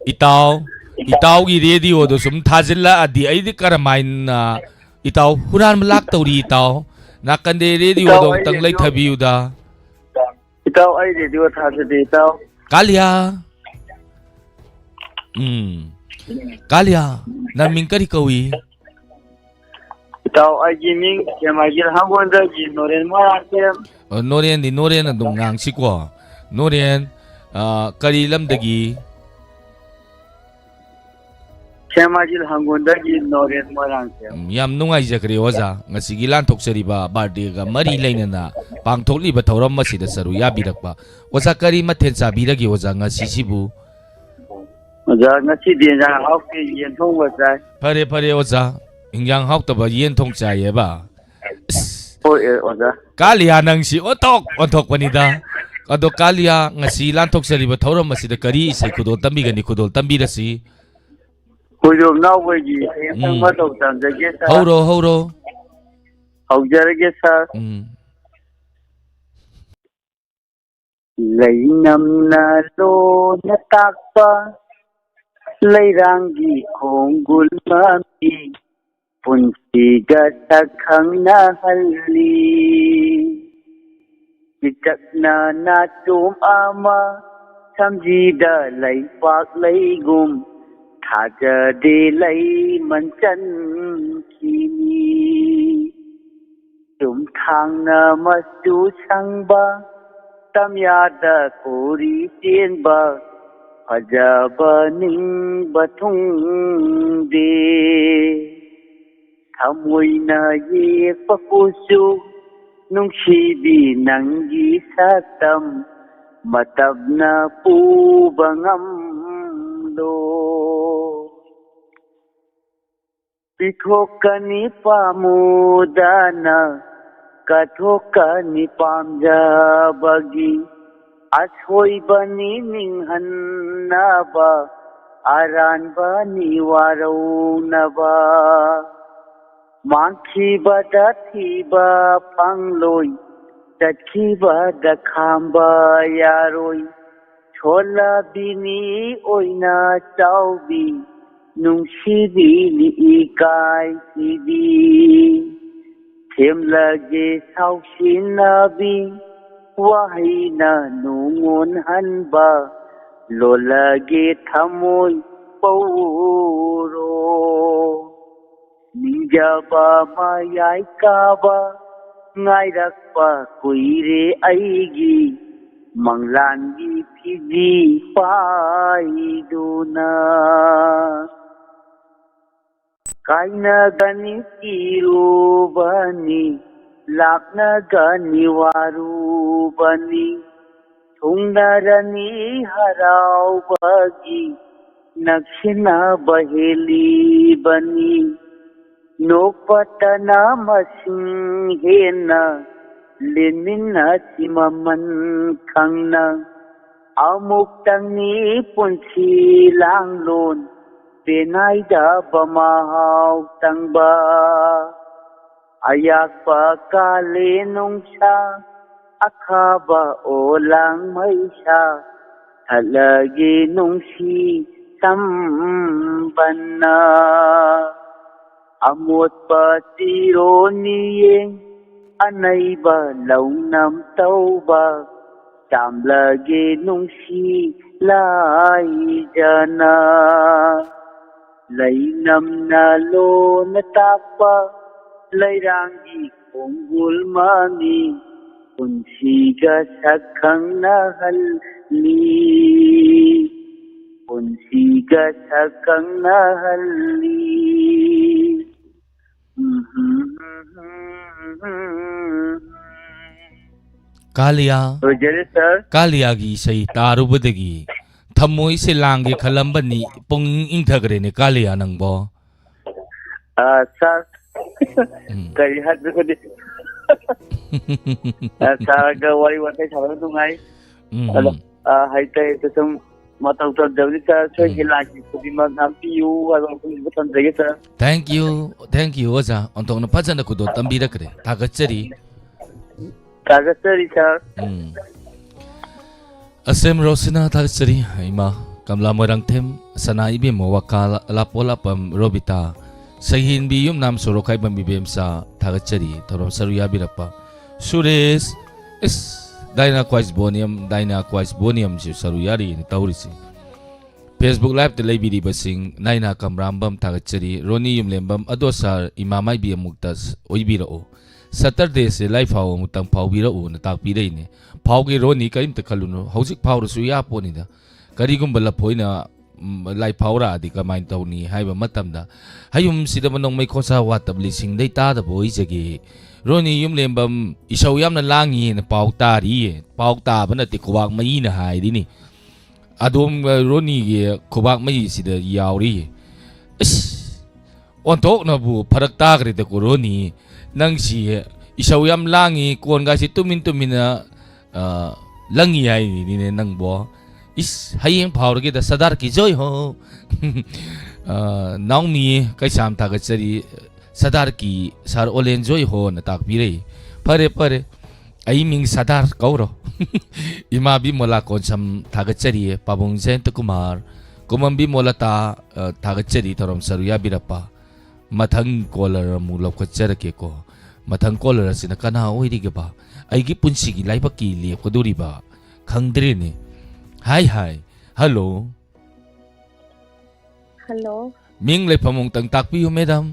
ꯏꯇꯥꯎ, ꯏꯇꯥꯎꯒꯤ radioꯗꯣ ꯁꯨꯝ ꯊꯥꯖꯤꯜꯂꯛꯑꯗꯤ ꯑꯩꯗꯤ ꯀꯔꯝꯍꯥꯏꯅ, ꯏꯇꯥꯎ, ꯍꯨꯔꯥꯟꯕ ꯂꯥꯛꯇꯧꯔꯤ, ꯏꯇꯥꯎ꯫ ꯅꯥꯀꯟꯗꯩ ꯔꯦꯗꯤꯑꯣꯗꯣ ꯏꯇꯥꯎ, ꯑꯩ ꯑꯃꯨꯛꯇꯪ ꯔꯦꯗꯤꯑꯣ ꯂꯩꯊꯕꯤꯌꯨꯗ꯫ ꯏꯇꯥꯎ, ꯑꯩ ꯔꯦꯗꯤꯑꯣ ꯊꯥꯖꯗꯦ, ꯏꯇꯥꯎ꯫ ꯀꯥꯂꯤꯌꯥ꯫ ꯎꯝ꯫ ꯀꯥꯂꯤꯌꯥ, ꯅꯪ ꯃꯤꯡ ꯀꯔꯤ ꯀꯧꯏ? ꯏꯇꯥꯎ, ꯑꯩꯒꯤ ꯃꯤꯡ ꯁꯦꯃꯥꯏꯒꯤ ꯍꯥꯡꯒꯣꯟꯗꯒꯤ ꯅꯣꯔꯦꯟ ꯃꯣꯏꯔꯥꯡꯊꯦꯝ꯫ ꯑꯣ, ꯅꯣꯔꯦꯟꯗꯤ ꯅꯣꯔꯦꯟ ꯑꯗꯨꯝ ꯉꯥꯡꯁꯤꯀꯣ꯫ ꯅꯣꯔꯦꯟ, ꯑ, ꯀꯔꯤ ꯂꯝꯗꯒꯤ? ꯁꯦꯃꯥꯏꯖꯤꯜ ꯍꯪꯒꯣꯟꯗꯒꯤ ꯅꯣꯔꯦꯟ ꯃꯣꯏꯔꯥꯡꯊꯦꯝ꯫ ꯎꯝ, ꯌꯥꯝ ꯅꯨꯡꯉꯥꯏꯖꯈ꯭ꯔꯦ ꯑꯣꯖꯥ, ꯉꯁꯤꯒꯤ ꯂꯥꯟꯊꯣꯛꯆꯔꯤꯕ ꯕꯥꯔꯗꯦꯒ ꯃꯔꯤ ꯂꯩꯅꯅ ꯄꯥꯡꯊꯣꯛꯂꯤꯕ ꯊꯧꯔꯝ ꯑꯁꯤꯗ ꯁꯔꯨꯛ ꯌꯥꯕꯤꯔꯛꯄ꯫ ꯑꯣꯖꯥ, ꯀꯔꯤ ꯃꯊꯦꯜ ꯆꯥꯕꯤꯔꯒꯦ ꯑꯣꯖꯥ ꯉꯁꯤꯁꯤꯕꯨ? ꯑꯣꯖꯥ, ꯉꯁꯤꯗꯤ ꯏꯟꯖꯥꯡ ꯍꯥꯎꯇꯦ, ꯌꯦꯟ ꯊꯣꯡꯕ ꯆꯥꯏ꯫ ꯐꯔꯦ, ꯐꯔꯦ ꯑꯣꯖꯥ, ꯏꯟꯖꯥꯡ ꯍꯥꯎꯇꯕ ꯌꯦꯟ ꯊꯣꯡ ꯆꯥꯏꯌꯦꯕ꯫ ꯏꯁ, ꯍꯣꯏ, ꯑꯦ, ꯑꯣꯖꯥ꯫ ꯀꯥꯂꯤꯌꯥ ꯅꯪꯁꯤ ꯑꯣꯟꯊꯣꯛ ꯑꯣꯟꯊꯣꯛꯄꯅꯤꯗ꯫ ꯑꯗꯣ ꯀꯥꯂꯤꯌꯥ, ꯉꯁꯤ ꯂꯥꯟꯊꯣꯛꯆꯔꯤꯕ ꯊꯧꯔꯝ ꯑꯁꯤꯗ ꯀꯔꯤ ꯏꯁꯩ ꯈꯨꯗꯣꯜ ꯇꯝꯕꯤꯒꯅꯤ? ꯈꯨꯗꯣꯜ ꯇꯝꯕꯤꯔꯁꯤ꯫ ꯈꯣꯏꯗꯣꯝ ꯅꯥꯎꯕꯒꯤ ꯍꯌꯦꯡ ꯎꯝ꯫ ꯃꯇꯧ ꯇꯝꯖꯒꯦ ꯁꯥꯔ꯫ ꯍꯧꯔꯣ, ꯍꯧꯔꯣ꯫ ꯍꯧꯖꯔꯒꯦ ꯁꯥꯔ꯫ ꯎꯝ꯫ ꯂꯩꯅꯝꯅ ꯂꯣꯟꯅ ꯇꯥꯛꯄ, ꯂꯩꯔꯥꯡꯒꯤ ꯈꯣꯡꯒꯨꯜ ꯃꯃꯤ, ꯄꯨꯟꯁꯤꯒ ꯁꯛ ꯈꯪꯅꯍꯜꯂꯤ꯫ ꯄꯤꯇꯛꯅ ꯅꯥꯆꯣꯝ ꯑꯃ, ꯁꯝꯖꯤꯗ ꯂꯩꯄꯥꯛ ꯂꯩꯒꯨꯝ, ꯊꯥꯖꯗꯦ ꯂꯩꯃꯟ ꯆꯟꯈꯤꯅꯤ꯫ ꯆꯨꯝꯊꯥꯡꯅ ꯃꯆꯨ ꯁꯪꯕ, ꯇꯝꯌꯥꯗ ꯀꯣꯔꯤ ꯆꯦꯟꯕ, ꯐꯖꯕ ꯅꯤꯡꯕ ꯊꯨꯡꯗꯦ꯫ ꯊꯃꯣꯏꯅ ꯌꯦꯛꯄ ꯀꯨꯆꯨ, ꯅꯨꯡꯁꯤꯕꯤ ꯅꯪꯒꯤ ꯁꯛꯇꯝ, ꯃꯇꯝꯅ ꯄꯨꯕ ꯉꯝꯂꯣ꯫ ꯄꯤꯊꯣꯛꯀꯅꯤ ꯄꯥꯃꯨꯗꯅ, ꯀꯠꯊꯣꯛꯀꯅꯤ ꯄꯥꯝꯖꯕꯒꯤ꯫ ꯑꯁꯣꯏꯕꯅꯤ ꯅꯤꯡꯍꯟꯅꯕ, ꯑꯔꯥꯟꯕꯅꯤ ꯋꯥꯔꯧꯅꯕ꯫ ꯃꯥꯡꯈꯤꯕꯗ ꯊꯤꯕ ꯐꯪꯂꯣꯏ, ꯆꯠꯈꯤꯕꯗ ꯈꯥꯝꯕ ꯌꯥꯔꯣꯏ꯫ ꯁꯣꯜꯂꯕꯤꯅꯤ ꯑꯣꯏꯅ ꯆꯥꯎꯕꯤ, ꯅꯨꯡꯁꯤꯕꯤꯅꯤ ꯏꯀꯥꯏ ꯊꯤꯕꯤ꯫ ꯁꯦꯝꯂꯒꯦ ꯁꯥꯎꯁꯤꯟꯅꯕꯤ ꯋꯥꯍꯩꯅ ꯅꯨꯡꯉꯣꯟꯍꯟꯕ, ꯂꯣꯜꯂꯒꯦ ꯊꯃꯣꯏ ꯄꯧꯔꯣ꯫ ꯅꯤꯡꯖꯕ ꯃꯌꯥꯏ ꯀꯥꯕ ꯉꯥꯏꯔꯛꯄ ꯀꯨꯏꯔꯦ ꯑꯩꯒꯤ, ꯃꯪꯂꯥꯟꯒꯤ ꯐꯤꯖꯤ ꯄꯥꯏꯗꯨꯅ꯫ ꯀꯥꯏꯅꯒꯅꯤ ꯀꯤꯔꯨꯕꯅꯤ, ꯂꯥꯛꯅꯒꯅꯤ ꯋꯥꯔꯨꯕꯅꯤ, ꯊꯨꯡꯅꯔꯅꯤ ꯍꯔꯥꯎꯕꯒꯤ ꯅꯛꯁꯤꯟꯅꯕ ꯍꯦꯜꯂꯤꯕꯅꯤ꯫ ꯅꯣꯛꯄꯇꯅ ꯃꯁꯤꯡ ꯍꯦꯟꯅ ꯂꯦꯟꯃꯤꯟꯅꯁꯤ ꯃꯃꯜ ꯈꯪꯅ꯫ ꯑꯃꯨꯛꯇꯪꯅꯤ ꯄꯨꯟꯁꯤ ꯂꯥꯡꯂꯣꯟ ꯄꯦꯅꯥꯏꯗꯕ ꯃꯍꯥꯎ ꯇꯪꯕ꯫ ꯑꯌꯥꯛꯄ ꯀꯥꯂꯦꯟ ꯅꯨꯡꯁꯥ, ꯑꯈꯥꯕ ꯑꯣꯂꯥꯡ ꯃꯩꯁꯥ, ꯊꯠꯂꯒꯦ ꯅꯨꯡꯁꯤ ꯆꯝꯕꯅ꯫ ꯑꯃꯣꯠꯄ ꯆꯤꯔꯣ ꯃꯤꯌꯦꯡ, ꯑꯅꯩꯕ ꯂꯧꯅꯝ ꯇꯧꯕ, ꯆꯥꯝꯂꯒꯦ ꯅꯨꯡꯁꯤ ꯂꯥꯏꯖꯅ꯫ ꯂꯩꯅꯝꯅ ꯂꯣꯟꯅ ꯇꯥꯛꯄ, ꯂꯩꯔꯥꯡꯒꯤ ꯈꯣꯡꯒꯨꯜ ꯃꯃꯤ, ꯄꯨꯟꯁꯤꯒ ꯁꯛ ꯈꯪꯅꯍꯜꯂꯤ, ꯄꯨꯟꯁꯤꯒ ꯁꯛ ꯈꯪꯅꯍꯜꯂꯤ꯫ ꯎꯝ꯫ ꯀꯥꯂꯤꯌꯥ꯫ ꯂꯣꯏꯖꯔꯦ, ꯁꯥꯔ꯫ ꯀꯥꯂꯤꯌꯥꯒꯤ ꯏꯁꯩ ꯇꯥꯔꯨꯕꯗꯒꯤ ꯊꯃꯣꯏꯁꯦ ꯂꯥꯡꯒꯦ ꯈꯜꯂꯝꯕꯅꯤ, ꯄꯨꯛꯅꯤꯡ ꯏꯪꯊꯈ꯭ꯔꯦꯅꯦ ꯀꯥꯂꯤꯌꯥ ꯅꯪꯕꯣ꯫ ꯑ, ꯁꯥꯔ, ꯎꯝ꯫ ꯀꯔꯤ ꯍꯥꯏꯕꯅꯣ ꯈꯪꯗꯦ꯫ ꯑ, ꯁꯥꯔꯒ ꯋꯥꯔꯤ ꯋꯥꯇꯥꯏ ꯁꯥꯟꯅꯕ ꯅꯨꯡꯉꯥꯏ꯫ ꯎꯝ, ꯑꯗꯣ, ꯎꯝ꯫ ꯑ, ꯍꯩꯇ ꯍꯩꯇ ꯁꯨꯝ ꯃꯇꯧ ꯇꯝꯖꯕꯅꯤ, ꯁꯥꯔ꯫ ꯁꯣꯏ ꯎꯝ꯫ ꯍꯦꯂꯥꯛꯀꯤ ꯈꯨꯗꯤꯡꯃꯛ ꯉꯥꯛꯄꯤꯌꯨ ꯍꯥꯏꯕ ꯃꯐꯝꯁꯤꯗ ꯊꯝꯖꯒꯦ, ꯁꯥꯔ꯫ Thank you, thank you, ꯑꯣꯖꯥ꯫ ꯑꯣꯟꯊꯣꯛꯅ ꯐꯖꯅ ꯈꯨꯗꯣꯜ ꯇꯝꯕꯤꯔꯛꯈ꯭ꯔꯦ꯫ ꯊꯥꯒꯠꯆꯔꯤ꯫ ꯊꯥꯒꯠꯆꯔꯤ, ꯁꯥꯔ꯫ ꯎꯝ꯫ ꯑꯁꯦꯝ ꯔꯣꯁꯤꯅꯥ ꯊꯥꯒꯠꯆꯔꯤ꯫ ꯏꯃꯥ ꯀꯃꯂꯥ ꯃꯣꯏꯔꯥꯡꯊꯦꯝ, ꯁꯅꯥ ꯏꯕꯦꯝꯃ ꯋꯥꯀꯥ, ꯂꯥꯄꯣ ꯂꯥꯄꯝ ꯔꯣꯕꯤꯇꯥ, ꯁꯍꯦꯟꯕꯤ ꯌꯨꯝꯅꯥꯝ ꯁꯣꯔꯣꯛꯈꯥꯏꯕꯝ ꯏꯕꯦꯝꯆꯥ ꯊꯥꯒꯠꯆꯔꯤ ꯊꯧꯔꯝ ꯁꯔꯨꯛ ꯌꯥꯕꯤꯔꯛꯄ꯫ ꯁꯨꯔꯦꯁ, ꯏꯁ, ꯗꯥꯏꯅꯥ ꯀ꯭ꯋꯥꯏꯁꯕꯣꯅꯤꯌꯝ, ꯗꯥꯏꯅꯥ ꯀ꯭ꯋꯥꯏꯁꯕꯣꯅꯤꯌꯝꯁꯤ ꯁꯔꯨꯛ ꯌꯥꯔꯤꯅ ꯇꯧꯔꯤꯁꯤ꯫ Facebook Live-ꯇ ꯂꯩꯕꯤꯔꯤꯕꯁꯤꯡ, ꯅꯥꯏꯅꯥ ꯀꯝꯔꯥꯝꯕꯝ ꯊꯥꯒꯠꯆꯔꯤ, ꯔꯣꯅꯤ ꯌꯨꯝꯂꯦꯝꯕꯝ, ꯑꯗꯣ ꯁꯥꯔ, ꯏꯃꯥ ꯃꯥꯏꯕꯤ ꯑꯃꯨꯛꯇ ꯁ-, ꯑꯣꯏꯕꯤꯔꯛꯑꯣ꯫ Saturday-ꯁꯦ ꯂꯥꯏꯐꯥꯎ ꯑꯃꯨꯛꯇꯪ ꯐꯥꯎꯕꯤꯔꯛꯎꯅ ꯇꯥꯛꯄꯤꯔꯛꯏꯅꯦ꯫ ꯐꯥꯎꯒꯦ ꯔꯣꯅꯤ, ꯀꯔꯤꯝꯇ ꯈꯜꯂꯨꯅꯨ, ꯍꯧꯖꯤꯛ ꯐꯥꯎꯔꯁꯨ ꯌꯥꯄꯣꯠꯅꯤꯗ꯫ ꯀꯔꯤꯒꯨꯝꯕ ꯂꯐꯣꯏꯅ, ꯎꯝ, ꯂꯥꯏ ꯐꯥꯎꯔꯛꯑꯗꯤ ꯀꯃꯥꯏꯅ ꯇꯧꯅꯤ ꯍꯥꯏꯕ ꯃꯇꯝꯗ, ꯍꯌꯨꯝꯁꯤꯗꯕ ꯅꯣꯡꯃꯩ ꯈꯣꯟꯁꯥ ꯋꯥꯠꯇꯕ ꯂꯤꯁꯤꯡꯗꯩ ꯇꯥꯗꯕ ꯑꯣꯏꯖꯒꯦ꯫ ꯔꯣꯅꯤ ꯌꯨꯝꯂꯦꯝꯕꯝ ꯏꯁꯧ ꯌꯥꯝꯅ ꯂꯥꯡꯉꯤꯅ ꯄꯥꯎ ꯇꯥꯔꯤꯌꯦ꯫ ꯄꯥꯎ ꯇꯥꯕ ꯅꯠꯇꯦ, ꯈꯨꯕꯥꯛ ꯃꯩꯅ ꯍꯥꯏꯔꯤꯅꯤ꯫ ꯑꯗꯣꯝ, ꯑ, ꯔꯣꯅꯤꯒꯤ ꯈꯨꯕꯥꯛ ꯃꯩꯁꯤꯗ ꯌꯥꯎꯔꯤ꯫ ꯏꯁ, ꯑꯣꯟꯊꯣꯛꯅꯕꯨ ꯐꯔꯛ ꯇꯥꯈ꯭ꯔꯦꯗꯀꯣ, ꯔꯣꯅꯤ꯫ ꯅꯪꯁꯤ ꯏꯁꯧ ꯌꯥꯝ ꯂꯥꯡꯉꯤ, ꯀꯣꯟꯒꯥꯏꯁꯤ ꯇꯨꯃꯤꯟ ꯇꯨꯃꯤꯟꯅ, ꯑ, ꯂꯪꯉꯤ ꯍꯥꯏꯔꯤꯅꯤꯅꯦ ꯅꯪꯕꯣ꯫ ꯏꯁ, ꯍꯌꯦꯡ ꯐꯥꯎꯔꯒꯦꯗ, ꯁꯔꯗꯥꯔ ꯀꯤ ꯖꯣꯏ ꯍꯣ꯫ ꯑ, ꯅꯥꯎꯃꯤ ꯀꯩꯁꯥꯝ ꯊꯥꯒꯠꯆꯔꯤ꯫ ꯁꯔꯗꯥꯔ ꯀꯤ ꯁꯥꯔ ꯑꯣꯂꯦꯟ ꯖꯣꯏ ꯍꯣꯅ ꯇꯥꯛꯄꯤꯔꯛꯏ꯫ ꯐꯔꯦ, ꯐꯔꯦ꯫ ꯑꯩ ꯃꯤꯡ ꯁꯔꯗꯥꯔ ꯀꯧꯔꯣ꯫ ꯏꯃꯥ ꯕꯤꯃꯣꯂꯥ ꯀꯣꯟꯁꯝ ꯊꯥꯒꯠꯆꯔꯤ꯫ ꯄꯥꯕꯨꯡ ꯖꯌꯟꯇ ꯀꯨꯃꯥꯔ, ꯀꯨꯃꯝ ꯕꯤꯃꯣꯂꯇꯥ, ꯑ, ꯊꯥꯒꯠꯆꯔꯤ ꯊꯧꯔꯝ ꯁꯔꯨꯛ ꯌꯥꯕꯤꯔꯛꯄ꯫ ꯃꯊꯪ caller ꯑꯃꯨꯛ ꯂꯧꯈꯠꯆꯔꯛꯀꯦꯀꯣ꯫ ꯃꯊꯪ caller ꯑꯁꯤꯅ ꯀꯅꯥ ꯑꯣꯏꯔꯤꯒꯦꯕ? ꯑꯩꯒꯤ ꯄꯨꯟꯁꯤꯒꯤ ꯂꯥꯏꯕꯛꯀꯤ ꯂꯦꯞꯀꯗꯧꯔꯤꯕ? ꯈꯪꯗ꯭ꯔꯦꯅꯦ꯫ ꯍꯥꯏ, ꯍꯥꯏ꯫ Hello꯫ Hello꯫ ꯃꯤꯡ ꯂꯩꯐꯝ ꯑꯃꯨꯛꯇꯪ ꯇꯥꯛꯄꯤꯌꯨ, madam꯫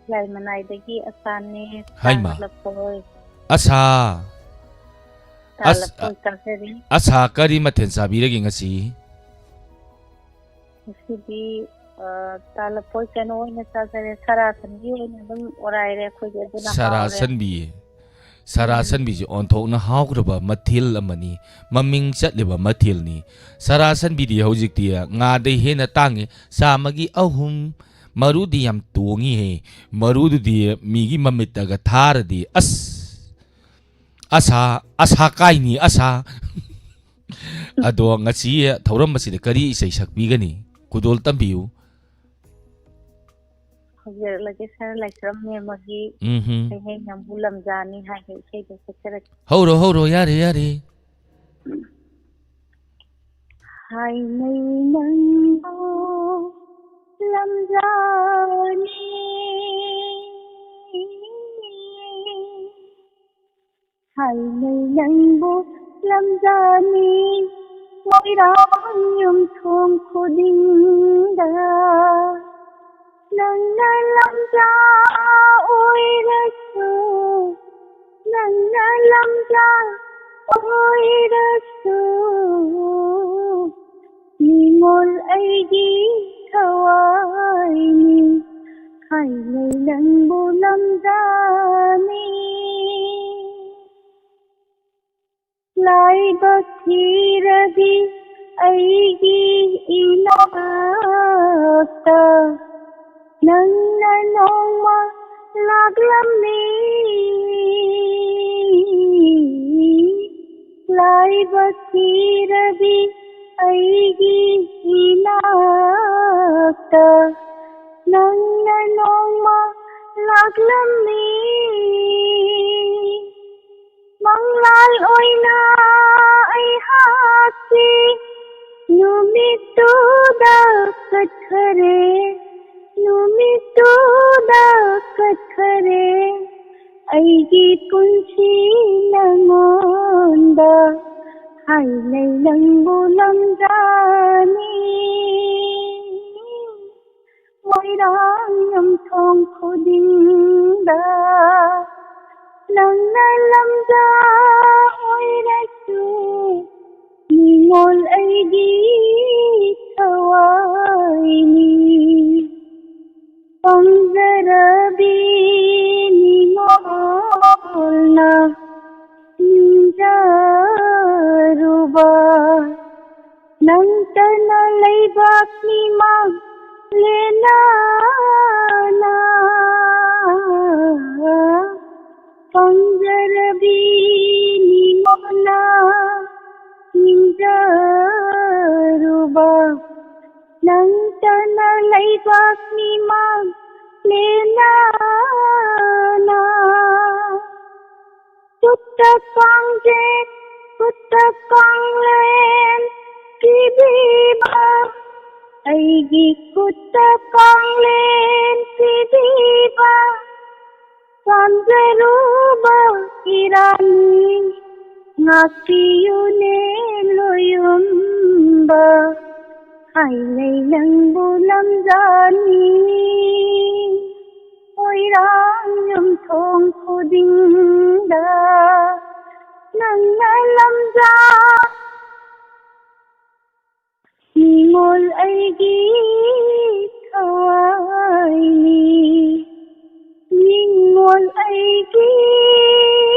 ꯂꯥꯏꯃꯅꯥꯏꯗꯒꯤ ꯑꯁꯥꯅꯦ꯫ ꯍꯥꯏꯃ꯫ ꯇꯥ ꯂꯐꯣꯏ꯫ ꯑꯁꯥ꯫ ꯇꯥ ꯑꯁ-, ꯂꯐꯣꯏ ꯆꯥꯖꯔꯤ꯫ ꯑꯁꯥ, ꯀꯔꯤ ꯃꯊꯦꯜ ꯆꯥꯕꯤꯔꯒꯦ ꯉꯁꯤ? ꯉꯁꯤꯗꯤ, ꯑ, ꯇꯥ ꯂꯐꯣꯏ ꯀꯩꯅꯣ ꯑꯣꯏꯅ ꯆꯥꯖꯔꯦ, ꯁꯔꯥ ꯁꯟꯕꯤ ꯑꯣꯏꯅ ꯑꯗꯨꯝ ꯑꯣꯔꯥꯏꯔꯦ ꯑꯩꯈꯣꯏꯗꯤ, ꯑꯗꯨꯅ ꯁꯔꯥ ꯍꯥꯎꯔꯦ꯫ ꯁꯟꯕꯤ꯫ ꯁꯔꯥ ꯎꯝ꯫ ꯁꯟꯕꯤꯁꯤ ꯑꯣꯟꯊꯣꯛꯅ ꯍꯥꯎꯈ꯭ꯔꯕ ꯃꯊꯦꯜ ꯑꯃꯅꯤ, ꯃꯃꯤꯡ ꯆꯠꯂꯤꯕ ꯃꯊꯦꯜꯅꯤ꯫ ꯁꯔꯥ ꯁꯟꯕꯤꯗꯤ ꯍꯧꯖꯤꯛꯇꯤ ꯉꯥꯗꯩ ꯍꯦꯟꯅ ꯇꯥꯡꯉꯤ, ꯆꯥꯝꯃꯒꯤ ꯑꯍꯨꯝ, ꯃꯔꯨꯗꯤ ꯌꯥꯝ ꯇꯣꯡꯉꯤꯍꯦ꯫ ꯃꯔꯨꯗꯨꯗꯤ ꯃꯤꯒꯤ ꯃꯃꯤꯠꯇꯒ ꯊꯥꯔꯗꯤ, ꯑꯁ, ꯑꯁꯥ, ꯑꯁꯥ ꯀꯥꯏꯅꯤ, ꯑꯁꯥ꯫ ꯑꯗꯣ ꯉꯁꯤ ꯊꯧꯔꯝ ꯑꯁꯤꯗ ꯀꯔꯤ ꯏꯁꯩ ꯁꯛꯄꯤꯒꯅꯤ? ꯈꯨꯗꯣꯜ ꯇꯝꯕꯤꯌꯨ꯫ ꯍꯧꯖꯔꯛꯂꯒꯦ, ꯁꯥꯔ ꯂꯥꯏꯁ꯭ꯔꯝ ꯃꯦꯝꯃꯒꯤ ꯎꯝꯍꯨꯝ꯫ ꯍꯩꯍꯩ ꯅꯪꯕꯨ ꯂꯝꯖꯥꯅꯤ ꯍꯥꯏꯕ ꯏꯁꯩꯗꯣ ꯁꯛꯆꯔꯛꯀꯦ꯫ ꯍꯧꯔꯣ, ꯍꯧꯔꯣ, ꯌꯥꯔꯦ, ꯌꯥꯔꯦ꯫ ꯍꯥꯏꯅꯩ ꯅꯪꯕꯨ ꯂꯝꯖꯥꯅꯤ꯫ ꯍꯥꯏꯅꯩ ꯅꯪꯕꯨ ꯂꯝꯖꯥꯅꯤ, ꯃꯣꯏꯔꯥꯡ ꯌꯨꯝꯊꯣꯡ ꯈꯨꯗꯤꯡꯗ꯫ ꯅꯪꯅ ꯂꯝꯖꯥ ꯑꯣꯏꯔꯁꯨ, ꯅꯪꯅ ꯂꯝꯖꯥ ꯑꯣꯏꯔꯁꯨ, ꯅꯤꯉꯣꯜ ꯑꯩꯒꯤ ꯊꯋꯥꯏꯅꯤ, ꯍꯥꯏꯅꯩ ꯅꯪꯕꯨ ꯂꯝꯖꯥꯅꯤ꯫ ꯂꯥꯏꯕꯛ ꯊꯤꯔꯕꯤ ꯑꯩꯒꯤ ꯏꯅꯥꯛꯇ ꯅꯪꯅ ꯅꯣꯡꯃ ꯂꯥꯛꯂꯝꯃꯤ꯫ ꯂꯥꯏꯕꯛ ꯊꯤꯔꯕꯤ ꯑꯩꯒꯤ ꯏꯅꯥꯛꯇ ꯅꯪꯅ ꯅꯣꯡꯃ ꯂꯥꯛꯂꯝꯃꯤ꯫ ꯃꯪꯂꯥꯜ ꯑꯣꯏꯅ ꯑꯩꯍꯥꯛꯀꯤ ꯅꯨꯃꯤꯠꯇꯨꯗ ꯀꯠꯈꯔꯦ, ꯅꯨꯃꯤꯠꯇꯨꯗ ꯀꯠꯈꯔꯦ꯫ ꯑꯩꯒꯤ ꯄꯨꯟꯁꯤ ꯅꯉꯣꯟꯗ ꯍꯥꯏꯅꯩ ꯅꯪꯕꯨ ꯂꯝꯖꯥꯅꯤ꯫ ꯃꯣꯏꯔꯥꯡ ꯌꯨꯝꯊꯣꯡ ꯈꯨꯗꯤꯡꯗ ꯅꯪꯅ ꯂꯝꯖꯥ ꯑꯣꯏꯔꯁꯨ, ꯅꯤꯉꯣꯜ ꯑꯩꯒꯤ ꯊꯋꯥꯏꯅꯤ꯫ ꯄꯪꯖꯔꯕꯤ ꯅꯤꯉꯣꯜꯅ ꯅꯤꯡꯖꯔꯨꯕ, ꯅꯪꯇꯅ ꯂꯩꯕꯥꯛ ꯃꯤꯃꯥꯡ ꯂꯦꯅꯥꯅ꯫ ꯄꯪꯖꯔꯕꯤ ꯅꯤꯉꯣꯜꯅ ꯅꯤꯡꯖꯔꯨꯕ, ꯅꯪꯇꯅ ꯂꯩꯕꯥꯛ ꯃꯤꯃꯥꯡ ꯂꯦꯅꯥꯅ꯫ ꯈꯨꯠꯇ ꯀꯥꯡꯖꯦꯡ, ꯈꯨꯠꯇ ꯀꯥꯡꯂꯦꯟ ꯄꯤꯕꯤꯕ, ꯑꯩꯒꯤ ꯈꯨꯠꯇ ꯀꯥꯡꯂꯦꯟ ꯄꯤꯕꯤꯕ ꯄꯥꯝꯖꯔꯨꯕ ꯏꯔꯥꯅꯤ, ꯉꯥꯛꯄꯤꯌꯨꯅꯦ ꯂꯣꯌꯨꯝꯕ, ꯍꯥꯏꯅꯩ ꯅꯪꯕꯨ ꯂꯝꯖꯥꯅꯤ꯫ ꯃꯣꯏꯔꯥꯡ ꯌꯨꯝꯊꯣꯡ ꯈꯨꯗꯤꯡꯗ ꯅꯪꯅ ꯂꯝꯖꯥ꯫ ꯅꯤꯡꯉꯣꯜ ꯑꯩꯒꯤ ꯊꯋꯥꯏꯅꯤ, ꯅꯤꯡꯉꯣꯜ ꯑꯩꯒꯤ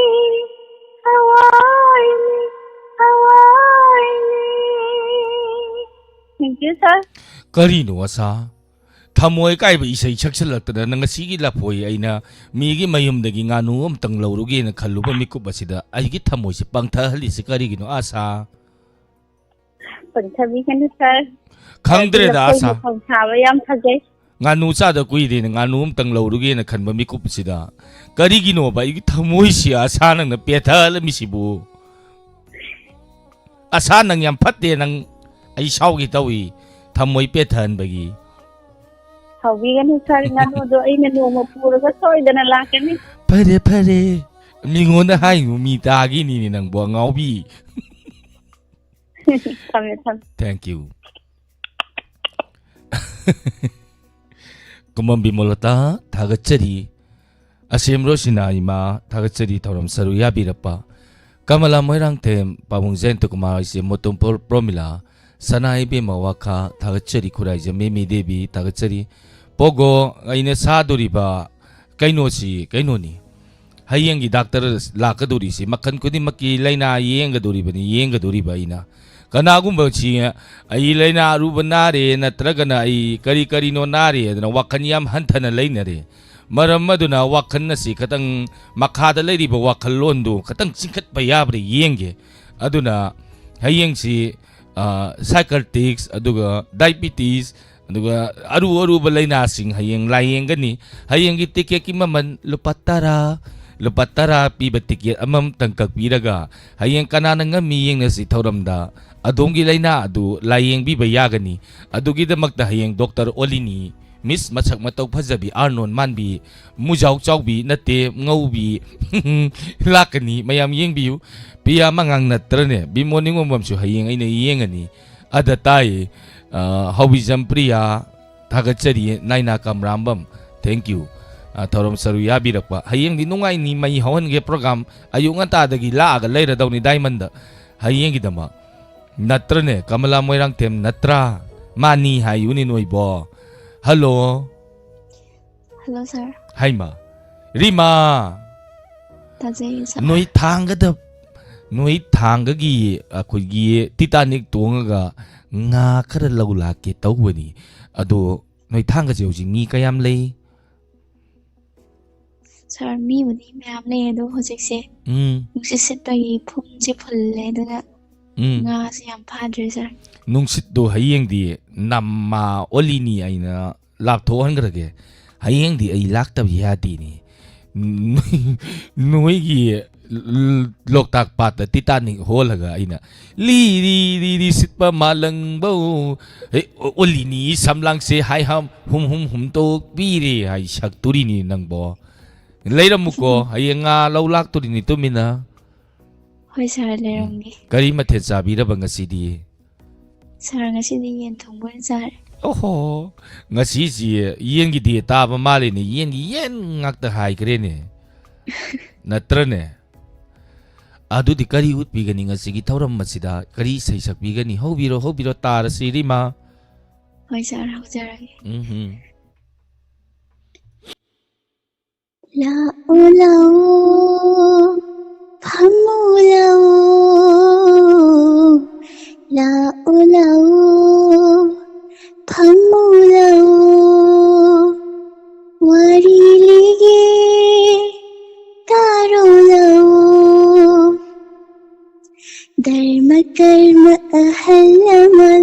ꯊꯋꯥꯏꯅꯤ, ꯊꯋꯥꯏꯅꯤ꯫ Thank you, sir. ꯀꯔꯤꯅꯣ, ꯑꯁꯥ? ꯊꯃꯣꯏ ꯀꯥꯏꯕ ꯏꯁꯩ ꯁꯛꯆꯜꯂꯛꯇꯅ ꯅꯪ ꯉꯁꯤꯒꯤ ꯂꯐꯣꯏ ꯑꯩꯅ ꯃꯤꯒꯤ ꯃꯌꯨꯝꯗꯒꯤ ꯉꯥꯅꯨ ꯑꯃꯇꯪ ꯂꯧꯔꯨꯒꯦꯅ ꯈꯜꯂꯨꯕ ꯃꯤꯀꯨꯞ ꯑꯁꯤꯗ ꯑꯩꯒꯤ ꯊꯃꯣꯏꯁꯤ ꯄꯪꯊꯍꯜꯂꯤꯁꯤ ꯀꯔꯤꯒꯤꯅꯣ, ꯑꯁꯥ? ꯄꯪꯊꯕꯤꯒꯅꯨ, sir꯫ ꯈꯪꯗ꯭ꯔꯦꯗ, ꯂꯐꯣꯏ ꯑꯁꯥ꯫ ꯃꯐꯝ ꯁꯥꯕ ꯌꯥꯝ ꯐꯖꯩ꯫ ꯉꯥꯅꯨ ꯆꯥꯗ ꯀꯨꯏꯔꯦꯅ ꯉꯥꯅꯨ ꯑꯃꯇꯪ ꯂꯧꯔꯨꯒꯦꯅ ꯈꯟꯕ ꯃꯤꯀꯨꯞꯁꯤꯗ ꯀꯔꯤꯒꯤꯅꯣꯕ ꯑꯩꯒꯤ ꯊꯃꯣꯏꯁꯤ ꯑꯁꯥ ꯅꯪꯅ ꯄꯦꯊꯍꯜꯂꯝꯃꯤꯁꯤꯕꯨ? ꯑꯁꯥ, ꯅꯪ ꯌꯥꯝ ꯐꯠꯇꯦ, ꯅꯪ꯫ ꯑꯩ ꯁꯥꯎꯒꯦ ꯇꯧꯏ, ꯊꯃꯣꯏ ꯄꯦꯊꯍꯟꯕꯒꯤ꯫ ꯁꯥꯎꯕꯤꯒꯅꯨ, sir, ꯉꯥꯅꯨꯗꯣ ꯑꯩꯅ ꯅꯣꯡꯃ ꯄꯨꯔꯒ ꯁꯣꯏꯗꯅ ꯂꯥꯛꯀꯅꯤ꯫ ꯐꯔꯦ, ꯐꯔꯦ, ꯃꯤꯉꯣꯟꯗ ꯍꯥꯏꯅꯨ, ꯃꯤ ꯇꯥꯒꯤꯅꯤꯅꯦ ꯅꯪꯕꯨ, ꯑꯉꯥꯎꯕꯤ꯫ ꯊꯝꯃꯦ, ꯊꯝꯃꯦ꯫ Thank you꯫ ꯀꯨꯃꯝ ꯕꯤꯃꯣꯂꯇꯥ, ꯊꯥꯒꯠꯆꯔꯤ꯫ ꯑꯁꯦꯝ ꯔꯣꯁꯤꯅꯥ ꯏꯃꯥ, ꯊꯥꯒꯠꯆꯔꯤ ꯊꯧꯔꯝ ꯁꯔꯨꯛ ꯌꯥꯕꯤꯔꯛꯄ꯫ ꯀꯃꯂꯥ ꯃꯣꯏꯔꯥꯡꯊꯦꯝ, ꯄꯥꯕꯨꯡ ꯖꯌꯟꯇ ꯀꯨꯃꯥꯔ, ꯏꯆꯦ ꯃꯣꯇꯣꯝꯄꯣꯜ ꯄ꯭ꯔꯣꯃꯤꯂꯥ, ꯁꯅꯥ ꯏꯕꯦꯝꯃ ꯋꯥꯈꯥ, ꯊꯥꯒꯠꯆꯔꯤ ꯈꯨꯔꯥꯏꯖꯝ ꯃꯦꯃꯤ ꯗꯦꯕꯤ, ꯊꯥꯒꯠꯆꯔꯤ꯫ ꯄꯣꯒꯣ, ꯑꯩꯅ ꯁꯥꯗꯣꯔꯤꯕ ꯀꯩꯅꯣꯁꯤ ꯀꯩꯅꯣꯅꯤ꯫ ꯍꯌꯦꯡꯒꯤ ꯗꯥꯛꯇꯔ ꯂꯥꯛꯀꯗꯧꯔꯤꯁꯤ ꯃꯈꯜ ꯈꯨꯗꯤꯡꯃꯛꯀꯤ ꯂꯥꯏꯅꯥ ꯌꯦꯡꯒꯗꯧꯔꯤꯕꯅꯤ, ꯌꯦꯡꯒꯗꯧꯔꯤꯕ ꯑꯩꯅ꯫ ꯀꯅꯥꯒꯨꯝꯕꯁꯤ ꯑꯩ ꯂꯥꯏꯅꯥ ꯑꯔꯨꯕ ꯅꯥꯔꯦ, ꯅꯠꯇ꯭ꯔꯒꯅ ꯑꯩ ꯀꯔꯤ ꯀꯔꯤꯅꯣ ꯅꯥꯔꯦ ꯑꯗꯨꯅ ꯋꯥꯈꯜ ꯌꯥꯝ ꯍꯟꯊꯅ ꯂꯩꯅꯔꯦ꯫ ꯃꯔꯝ ꯑꯗꯨꯅ ꯋꯥꯈꯜ ꯑꯁꯤ ꯈꯇꯪ, ꯃꯈꯥꯗ ꯂꯩꯔꯤꯕ ꯋꯥꯈꯜꯂꯣꯟꯗꯨ ꯈꯇꯪ ꯆꯤꯡꯈꯠꯄ ꯌꯥꯕ꯭ꯔꯥ ꯌꯦꯡꯒꯦ꯫ ꯑꯗꯨꯅ ꯍꯌꯦꯡꯁꯤ, ꯑ, psychiatrist, ꯑꯗꯨꯒ diabetes, ꯑꯗꯨꯒ ꯑꯔꯨ ꯑꯔꯨꯕ ꯂꯥꯏꯅꯥꯁꯤꯡ ꯍꯌꯦꯡ ꯂꯥꯏꯌꯦꯡꯒꯅꯤ꯫ ꯍꯌꯦꯡꯒꯤ ꯇꯤꯀꯦꯠꯀꯤ ꯃꯃꯜ ꯂꯨꯄꯥ ꯇꯔꯥ, ꯂꯨꯄꯥ ꯇꯔꯥ ꯄꯤꯕ ꯇꯤꯀꯦꯠ ꯑꯃꯃꯝꯇꯪ ꯀꯛꯄꯤꯔꯒ ꯍꯌꯦꯡ ꯀꯅꯥꯅ ꯉꯝꯃꯤ ꯌꯦꯡꯅꯁꯤ ꯊꯧꯔꯝꯗ꯫ ꯑꯗꯣꯝꯒꯤ ꯂꯥꯏꯅꯥ ꯑꯗꯨ ꯂꯥꯌꯦꯡꯕꯤꯕ ꯌꯥꯒꯅꯤ꯫ ꯑꯗꯨꯒꯤꯗꯃꯛꯇ ꯍꯌꯦꯡ ꯗꯣꯛꯇꯔ ꯑꯣꯂꯤꯅꯤ, ꯃꯤꯁ ꯃꯁꯛ ꯃꯇꯧ ꯐꯖꯕꯤ, ꯑꯥꯔꯅꯣꯟ ꯃꯥꯟꯕꯤ, ꯃꯨꯖꯥꯎ ꯆꯥꯎꯕꯤ ꯅꯠꯇꯦ, ꯉꯧꯕꯤ ꯂꯥꯛꯀꯅꯤ꯫ ꯃꯌꯥꯝ ꯌꯦꯡꯕꯤꯌꯨ꯫ ꯄꯤꯌꯥ ꯃꯉꯥꯡ ꯅꯠꯇ꯭ꯔꯅꯦ? ꯕꯤꯃꯣ ꯅꯤꯉꯣꯝꯕꯝꯁꯨ ꯍꯌꯦꯡ ꯑꯩꯅ ꯌꯦꯡꯉꯅꯤ꯫ ꯑꯗ ꯇꯥꯏ, ꯑ, ꯍꯧꯕꯤꯖꯝ ꯄ꯭ꯔꯤꯌꯥ, ꯊꯥꯒꯠꯆꯔꯤ꯫ ꯅꯥꯏꯅꯥ ꯀꯝꯔꯥꯝꯕꯝ, thank you꯫ ꯑ, ꯊꯧꯔꯝ ꯁꯔꯨ ꯌꯥꯕꯤꯔꯛꯄ꯫ ꯍꯌꯦꯡꯗꯤ ꯅꯨꯡꯉꯥꯏꯅꯤ, ꯃꯩ ꯍꯧꯍꯟꯒꯦ ꯄ꯭ꯔꯣꯒ꯭ꯔꯥꯝ꯫ ꯑꯌꯨꯛ ꯉꯟꯇꯥꯗꯒꯤ ꯂꯥꯛꯑꯒ ꯂꯩꯔꯗꯧꯅꯤ ꯗꯥꯏꯃꯟꯗ ꯍꯌꯦꯡꯒꯤꯗꯃꯛ꯫ ꯅꯠꯇ꯭ꯔꯅꯦ, ꯀꯃꯂꯥ ꯃꯣꯏꯔꯥꯡꯊꯦꯝ ꯅꯠꯇ꯭ꯔꯥ? ꯃꯥꯅꯤ ꯍꯥꯏꯌꯨꯅꯦ ꯅꯣꯏꯕꯣ꯫ ꯍꯜꯂꯣ꯫ ꯍꯜꯂꯣ, ꯁꯥꯔ꯫ ꯍꯩꯃꯥ, ꯔꯤꯃꯥ꯫ ꯇꯥꯖꯩ, ꯁꯥꯔ꯫ ꯅꯣꯏ ꯊꯥꯡꯒꯗ, ꯅꯣꯏ ꯊꯥꯡꯒꯒꯤ ꯑꯩꯈꯣꯏꯒꯤ ꯇꯤꯇꯥꯅꯤꯛ ꯇꯣꯡꯉꯒ ꯉꯥ ꯈꯔ ꯂꯧ ꯂꯥꯛꯀꯦ ꯇꯧꯕꯅꯤ꯫ ꯑꯗꯣ ꯅꯣꯏ ꯊꯥꯡꯒꯁꯦ ꯍꯧꯖꯤꯛ ꯃꯤ ꯀꯌꯥꯝ ꯂꯩ? ꯁꯥꯔ, ꯃꯤꯕꯨꯗꯤ ꯃꯌꯥꯝ ꯂꯩ, ꯑꯗꯣ ꯍꯧꯖꯤꯛꯁꯦ ꯎꯝ꯫ ꯅꯨꯡꯁꯤꯠ ꯁꯤꯠꯄꯒꯤ ꯐꯨꯝꯁꯦ ꯐꯨꯜꯂꯦ, ꯑꯗꯨꯅ ꯎꯝ꯫ ꯉꯥꯁꯦ ꯌꯥꯝ ꯐꯥꯗ꯭ꯔꯦ, ꯁꯥꯔ꯫ ꯅꯨꯡꯁꯤꯠꯇꯣ ꯍꯌꯦꯡꯗꯤ ꯅꯃꯥ ꯑꯣꯂꯤꯅꯤ ꯑꯩꯅ ꯂꯥꯞꯊꯣꯛꯍꯟꯈ꯭ꯔꯒꯦ꯫ ꯍꯌꯦꯡꯗꯤ ꯑꯩ ꯂꯥꯛꯇꯕ ꯌꯥꯗꯦꯅꯦ꯫ ꯅꯣꯏ-, ꯅꯣꯏꯒꯤ ꯂꯣꯛꯇꯥꯛ ꯄꯥꯠꯇ ꯇꯤꯇꯥꯅꯤꯛ ꯍꯣꯜꯂꯒ ꯑꯩꯅ "ꯂꯤꯔꯤ ꯂꯤꯔꯤ ꯁꯤꯠꯄ ꯃꯥꯂꯪꯕꯧ, ꯍꯦ, ꯑꯣ-, ꯑꯣꯂꯤꯅꯤ ꯁꯝꯂꯥꯡꯁꯦ ꯍꯥꯏ ꯍꯝ ꯍꯨꯝ ꯍꯨꯝ ꯍꯨꯝꯇꯣꯛꯄꯤꯔꯦ" ꯍꯥꯏ ꯁꯛꯇꯣꯔꯤꯅꯤ ꯅꯪꯕꯣ꯫ ꯂꯩꯔꯝꯃꯨꯀꯣ, ꯍꯌꯦꯡ ꯉꯥ ꯂꯧ ꯂꯥꯛꯇꯣꯔꯤꯅꯤ ꯇꯨꯃꯤꯟꯅ꯫ ꯍꯣꯏ, ꯁꯥꯔ, ꯎꯝ꯫ ꯂꯩꯔꯝꯒꯦ꯫ ꯀꯔꯤ ꯃꯊꯦꯜ ꯆꯥꯕꯤꯔꯕ ꯉꯁꯤꯗꯤ? ꯁꯥꯔ, ꯉꯁꯤꯗꯤ ꯌꯦꯟ ꯊꯣꯡꯕ ꯑꯣꯏꯅ ꯆꯥꯔꯦ꯫ ꯑꯣꯍꯣ, ꯉꯁꯤꯁꯤ ꯌꯦꯟꯒꯤ ꯗꯦ ꯇꯥꯕ ꯃꯥꯜꯂꯦꯅꯦ, ꯌꯦꯟꯒꯤ ꯌꯦꯟ ꯉꯥꯛꯇ ꯍꯥꯏꯈ꯭ꯔꯦꯅꯦ꯫ ꯅꯠꯇ꯭ꯔꯅꯦ? ꯑꯗꯨꯗꯤ ꯀꯔꯤ ꯎꯠꯄꯤꯒꯅꯤ ꯉꯁꯤꯒꯤ ꯊꯧꯔꯝ ꯑꯁꯤꯗ? ꯀꯔꯤ ꯏꯁꯩ ꯁꯛꯄꯤꯒꯅꯤ? ꯍꯧꯕꯤꯔꯣ, ꯍꯧꯕꯤꯔꯣ, ꯇꯥꯔꯁꯤ, ꯔꯤꯃꯥ꯫ ꯍꯣꯏ, ꯁꯥꯔ, ꯍꯧꯖꯔꯒꯦ꯫ ꯎꯝꯍꯨꯝ꯫ ꯂꯥꯛꯑꯣ, ꯂꯥꯛꯑꯣ, ꯐꯝꯃꯣ, ꯂꯥꯛꯑꯣ꯫ ꯂꯥꯛꯑꯣ, ꯂꯥꯛꯑꯣ, ꯐꯝꯃꯣ, ꯂꯥꯛꯑꯣ꯫ ꯋꯥꯔꯤ ꯂꯤꯒꯦ, ꯇꯥꯔꯣ, ꯂꯥꯛꯑꯣ꯫ ꯙꯔꯃ ꯀꯔꯃ ꯑꯍꯜ ꯂꯃꯟ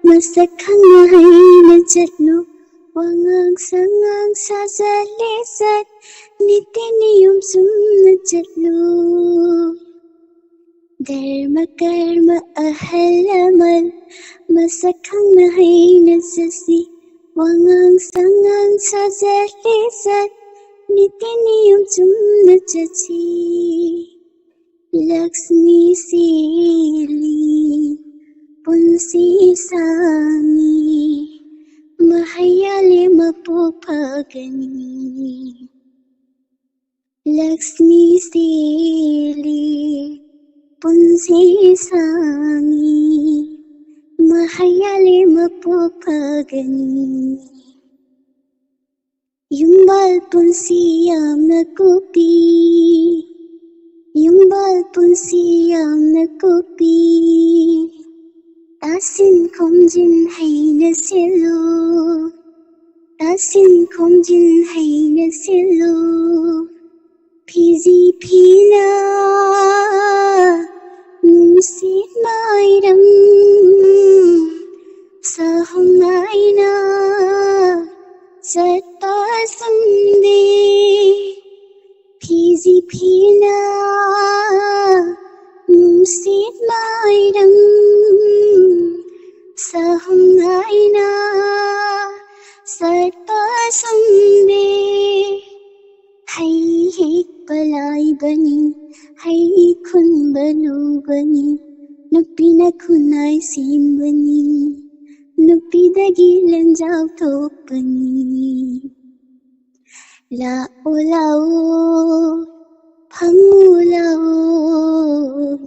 ꯃꯁꯛ ꯈꯪꯅ ꯍꯩꯅ ꯆꯠꯂꯨ꯫ ꯋꯥꯉꯥꯡ ꯁꯉꯥꯡ ꯁꯥꯖꯠ ꯂꯤꯆꯠ ꯅꯤꯇꯤ ꯅꯤꯌꯣꯝ ꯆꯨꯝꯅ ꯆꯠꯂꯨ꯫ ꯙꯔꯃ ꯀꯔꯃ ꯑꯍꯜ ꯂꯃꯟ ꯃꯁꯛ ꯈꯪꯅ ꯍꯩꯅ ꯆꯠꯁꯤ꯫ ꯋꯥꯉꯥꯡ ꯁꯉꯥꯡ ꯁꯥꯖꯠ ꯂꯤꯆꯠ ꯅꯤꯇꯤ ꯅꯤꯌꯣꯝ ꯆꯨꯝꯅ ꯆꯠꯁꯤ꯫ ꯂꯛꯁꯃꯤ ꯁꯤꯜꯂꯤ ꯄꯨꯟꯁꯤ ꯁꯥꯡꯉꯤ ꯃꯍꯩ ꯌꯥꯜꯂꯤ ꯃꯄꯨ ꯐꯒꯅꯤ꯫ ꯂꯛꯁꯃꯤ ꯁꯤꯜꯂꯤ ꯄꯨꯟꯁꯤ ꯁꯥꯡꯉꯤ ꯃꯍꯩ ꯌꯥꯜꯂꯤ ꯃꯄꯨ ꯐꯒꯅꯤ꯫ ꯌꯨꯝꯕꯥꯜ ꯄꯨꯟꯁꯤ ꯌꯥꯝꯅ ꯀꯨꯞꯄꯤ ꯌꯨꯝꯕꯥꯜ ꯄꯨꯟꯁꯤ ꯌꯥꯝꯅ ꯀꯨꯞꯄꯤ꯫ ꯇꯥꯁꯤꯟ ꯈꯣꯝꯖꯤꯟ ꯍꯩꯅ ꯁꯤꯜꯂꯨ ꯇꯥꯁꯤꯟ ꯈꯣꯝꯖꯤꯟ ꯍꯩꯅ ꯁꯤꯜꯂꯨ꯫ ꯐꯤꯖꯤ ꯐꯤꯅ ꯅꯨꯡꯁꯤꯠ ꯃꯥꯏꯔꯝ ꯁꯍꯨꯝ ꯅꯥꯏꯅ ꯆꯠꯄ ꯁꯨꯝꯗꯤ꯫ ꯐꯤꯖꯤ ꯐꯤꯅ ꯅꯨꯡꯁꯤꯠ ꯃꯥꯏꯔꯝ ꯁꯍꯨꯝ ꯅꯥꯏꯅ ꯆꯠꯄ ꯁꯨꯝꯗꯤ꯫ ꯍꯩ ꯍꯦꯛꯄ ꯂꯥꯏꯕꯅꯤ ꯍꯩ ꯈꯨꯟꯕ ꯂꯨꯕꯅꯤ꯫ ꯅꯨꯄꯤꯅ ꯈꯨꯟꯅꯥꯏ ꯁꯦꯝꯕꯅꯤ ꯅꯨꯄꯤꯗꯒꯤ ꯂꯦꯟꯖꯥꯎ ꯊꯣꯛꯄꯅꯤ꯫ ꯂꯥꯛꯑꯣ ꯂꯥꯛꯑꯣ ꯐꯝꯃꯨ ꯂꯥꯛꯑꯣ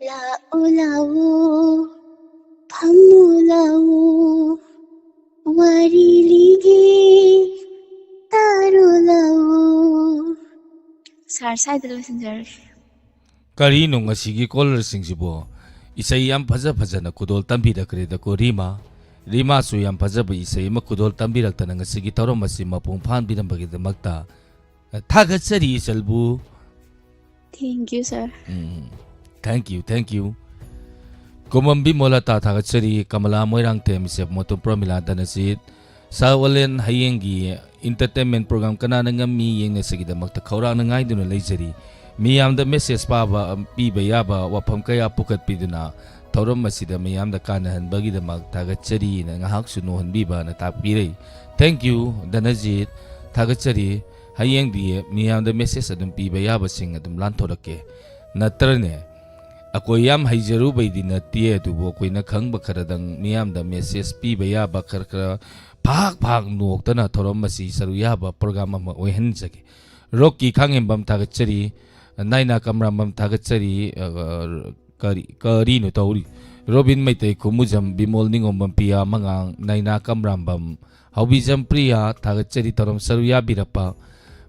ꯂꯥꯛꯑꯣ ꯂꯥꯛꯑꯣ ꯐꯝꯃꯨ ꯂꯥꯛꯑꯣ ꯋꯥꯔꯤ ꯂꯤꯒꯦ ꯇꯥꯔꯣ ꯂꯥꯛꯑꯣ꯫ ꯁꯥꯔ, ꯁ꯭ꯋꯥꯏꯗ ꯂꯣꯏꯁꯤꯟꯖꯔꯒꯦ꯫ ꯀꯔꯤꯅꯣ ꯉꯁꯤꯒꯤ ꯀꯣꯂꯔꯁꯤꯡꯁꯤꯕꯨ? ꯏꯁꯩ ꯌꯥꯝ ꯐꯖ ꯐꯖꯅ ꯈꯨꯗꯣꯜ ꯇꯝꯕꯤꯔꯛꯈ꯭ꯔꯦꯗꯀꯣ ꯔꯤꯃꯥ꯫ ꯔꯤꯃꯥꯁꯨ ꯌꯥꯝ ꯐꯖꯕ ꯏꯁꯩ ꯑꯃ ꯈꯨꯗꯣꯜ ꯇꯝꯕꯤꯔꯛꯇꯅ ꯉꯁꯤꯒꯤ ꯊꯧꯔꯝ ꯑꯁꯤ ꯃꯄꯨꯡ ꯐꯥꯍꯟꯕꯤꯔꯝꯕꯒꯤꯗꯃꯛꯇ ꯊꯥꯒꯠꯆꯔꯤ ꯏꯆꯜꯕꯨ꯫ Thank you, sir. Um, thank you, thank you꯫ ꯀꯨꯃꯝ ꯕꯤꯃꯣꯂꯇꯥ ꯊꯥꯒꯠꯆꯔꯤ, ꯀꯃꯂꯥ ꯃꯣꯏꯔꯥꯡꯊꯦꯝ, ꯏꯆꯦ ꯃꯣꯇꯣꯝ ꯄ꯭ꯔꯃꯤꯂꯥ ꯙꯅꯖꯤꯠ, ꯁꯥꯔ ꯑꯣꯂꯦꯟ ꯍꯌꯦꯡꯒꯤ entertainment program ꯀꯅꯥꯅ ꯉꯝꯃꯤ ꯌꯦꯡꯅꯁꯤꯒꯤꯗꯃꯛꯇ ꯈꯧꯔꯥꯡꯅ ꯉꯥꯏꯗꯨꯅ ꯂꯩꯖꯔꯤ꯫ ꯃꯤꯌꯥꯝꯗ ꯃꯦꯁꯦꯖ ꯄꯥꯕ, ꯄꯤꯕ ꯌꯥꯕ ꯋꯥꯐꯝ ꯀꯌꯥ ꯄꯨꯈꯠꯄꯤꯗꯨꯅ ꯊꯧꯔꯝ ꯑꯁꯤꯗ ꯃꯤꯌꯥꯝꯗ ꯀꯥꯟꯅꯍꯟꯕꯒꯤꯗꯃꯛ ꯊꯥꯒꯠꯆꯔꯤꯅ ꯉꯥꯏꯍꯥꯛꯁꯨ ꯅꯣꯛꯍꯟꯕꯤꯕꯅ ꯇꯥꯛꯄꯤꯔꯩ꯫ Thank you, ꯙꯅꯖꯤꯠ꯫ ꯊꯥꯒꯠꯆꯔꯤ꯫ ꯍꯌꯦꯡꯗꯤ ꯃꯤꯌꯥꯝꯗ ꯃꯦꯁꯦꯖ ꯑꯗꯨꯝ ꯄꯤꯕ ꯌꯥꯕꯁꯤꯡ ꯑꯗꯨꯝ ꯂꯥꯟꯊꯣꯔꯛꯀꯦ꯫ ꯅꯠꯇ꯭ꯔꯅꯦ? ꯑꯩꯈꯣꯏ ꯌꯥꯝ ꯍꯩꯖꯔꯨꯕꯩꯗꯤ ꯅꯠꯇꯦ, ꯑꯗꯨꯕꯨ ꯑꯩꯈꯣꯏꯅ ꯈꯪꯕ ꯈꯔꯗꯪ ꯃꯤꯌꯥꯝꯗ ꯃꯦꯁꯦꯖ ꯄꯤꯕ ꯌꯥꯕ ꯈꯔ ꯈꯔ ꯐꯥꯛ ꯐꯥꯛ ꯅꯣꯛꯇꯅ ꯊꯧꯔꯝ ꯑꯁꯤ ꯁꯔꯨꯛ ꯌꯥꯕ ꯄ꯭ꯔꯣꯒ꯭ꯔꯥꯝ ꯑꯃ ꯑꯣꯏꯍꯟꯖꯒꯦ꯫ ꯔꯣꯛꯀꯤ ꯈꯥꯡꯉꯦꯝꯕꯝ ꯊꯥꯒꯠꯆꯔꯤ, ꯅꯥꯏꯅꯥ ꯀꯝꯔꯥꯝꯕꯝ ꯊꯥꯒꯠꯆꯔꯤ, ꯑ, ꯀꯔꯤ, ꯀꯔꯤꯅꯣ ꯇꯧꯔꯤ? ꯔꯣꯕꯤꯟ ꯃꯩꯇꯩ, ꯈꯨꯃꯨꯖꯝ, ꯕꯤꯃꯣꯜ ꯅꯤꯉꯣꯝꯕꯝ, ꯄꯤꯌꯥ ꯃꯉꯥꯡ, ꯅꯥꯏꯅꯥ ꯀꯝꯔꯥꯝꯕꯝ, ꯍꯥꯎꯕꯤꯖꯝ ꯄ꯭ꯔꯤꯌꯥ ꯊꯥꯒꯠꯆꯔꯤ ꯊꯧꯔꯝ ꯁꯔꯨꯛ ꯌꯥꯕꯤꯔꯛꯄ꯫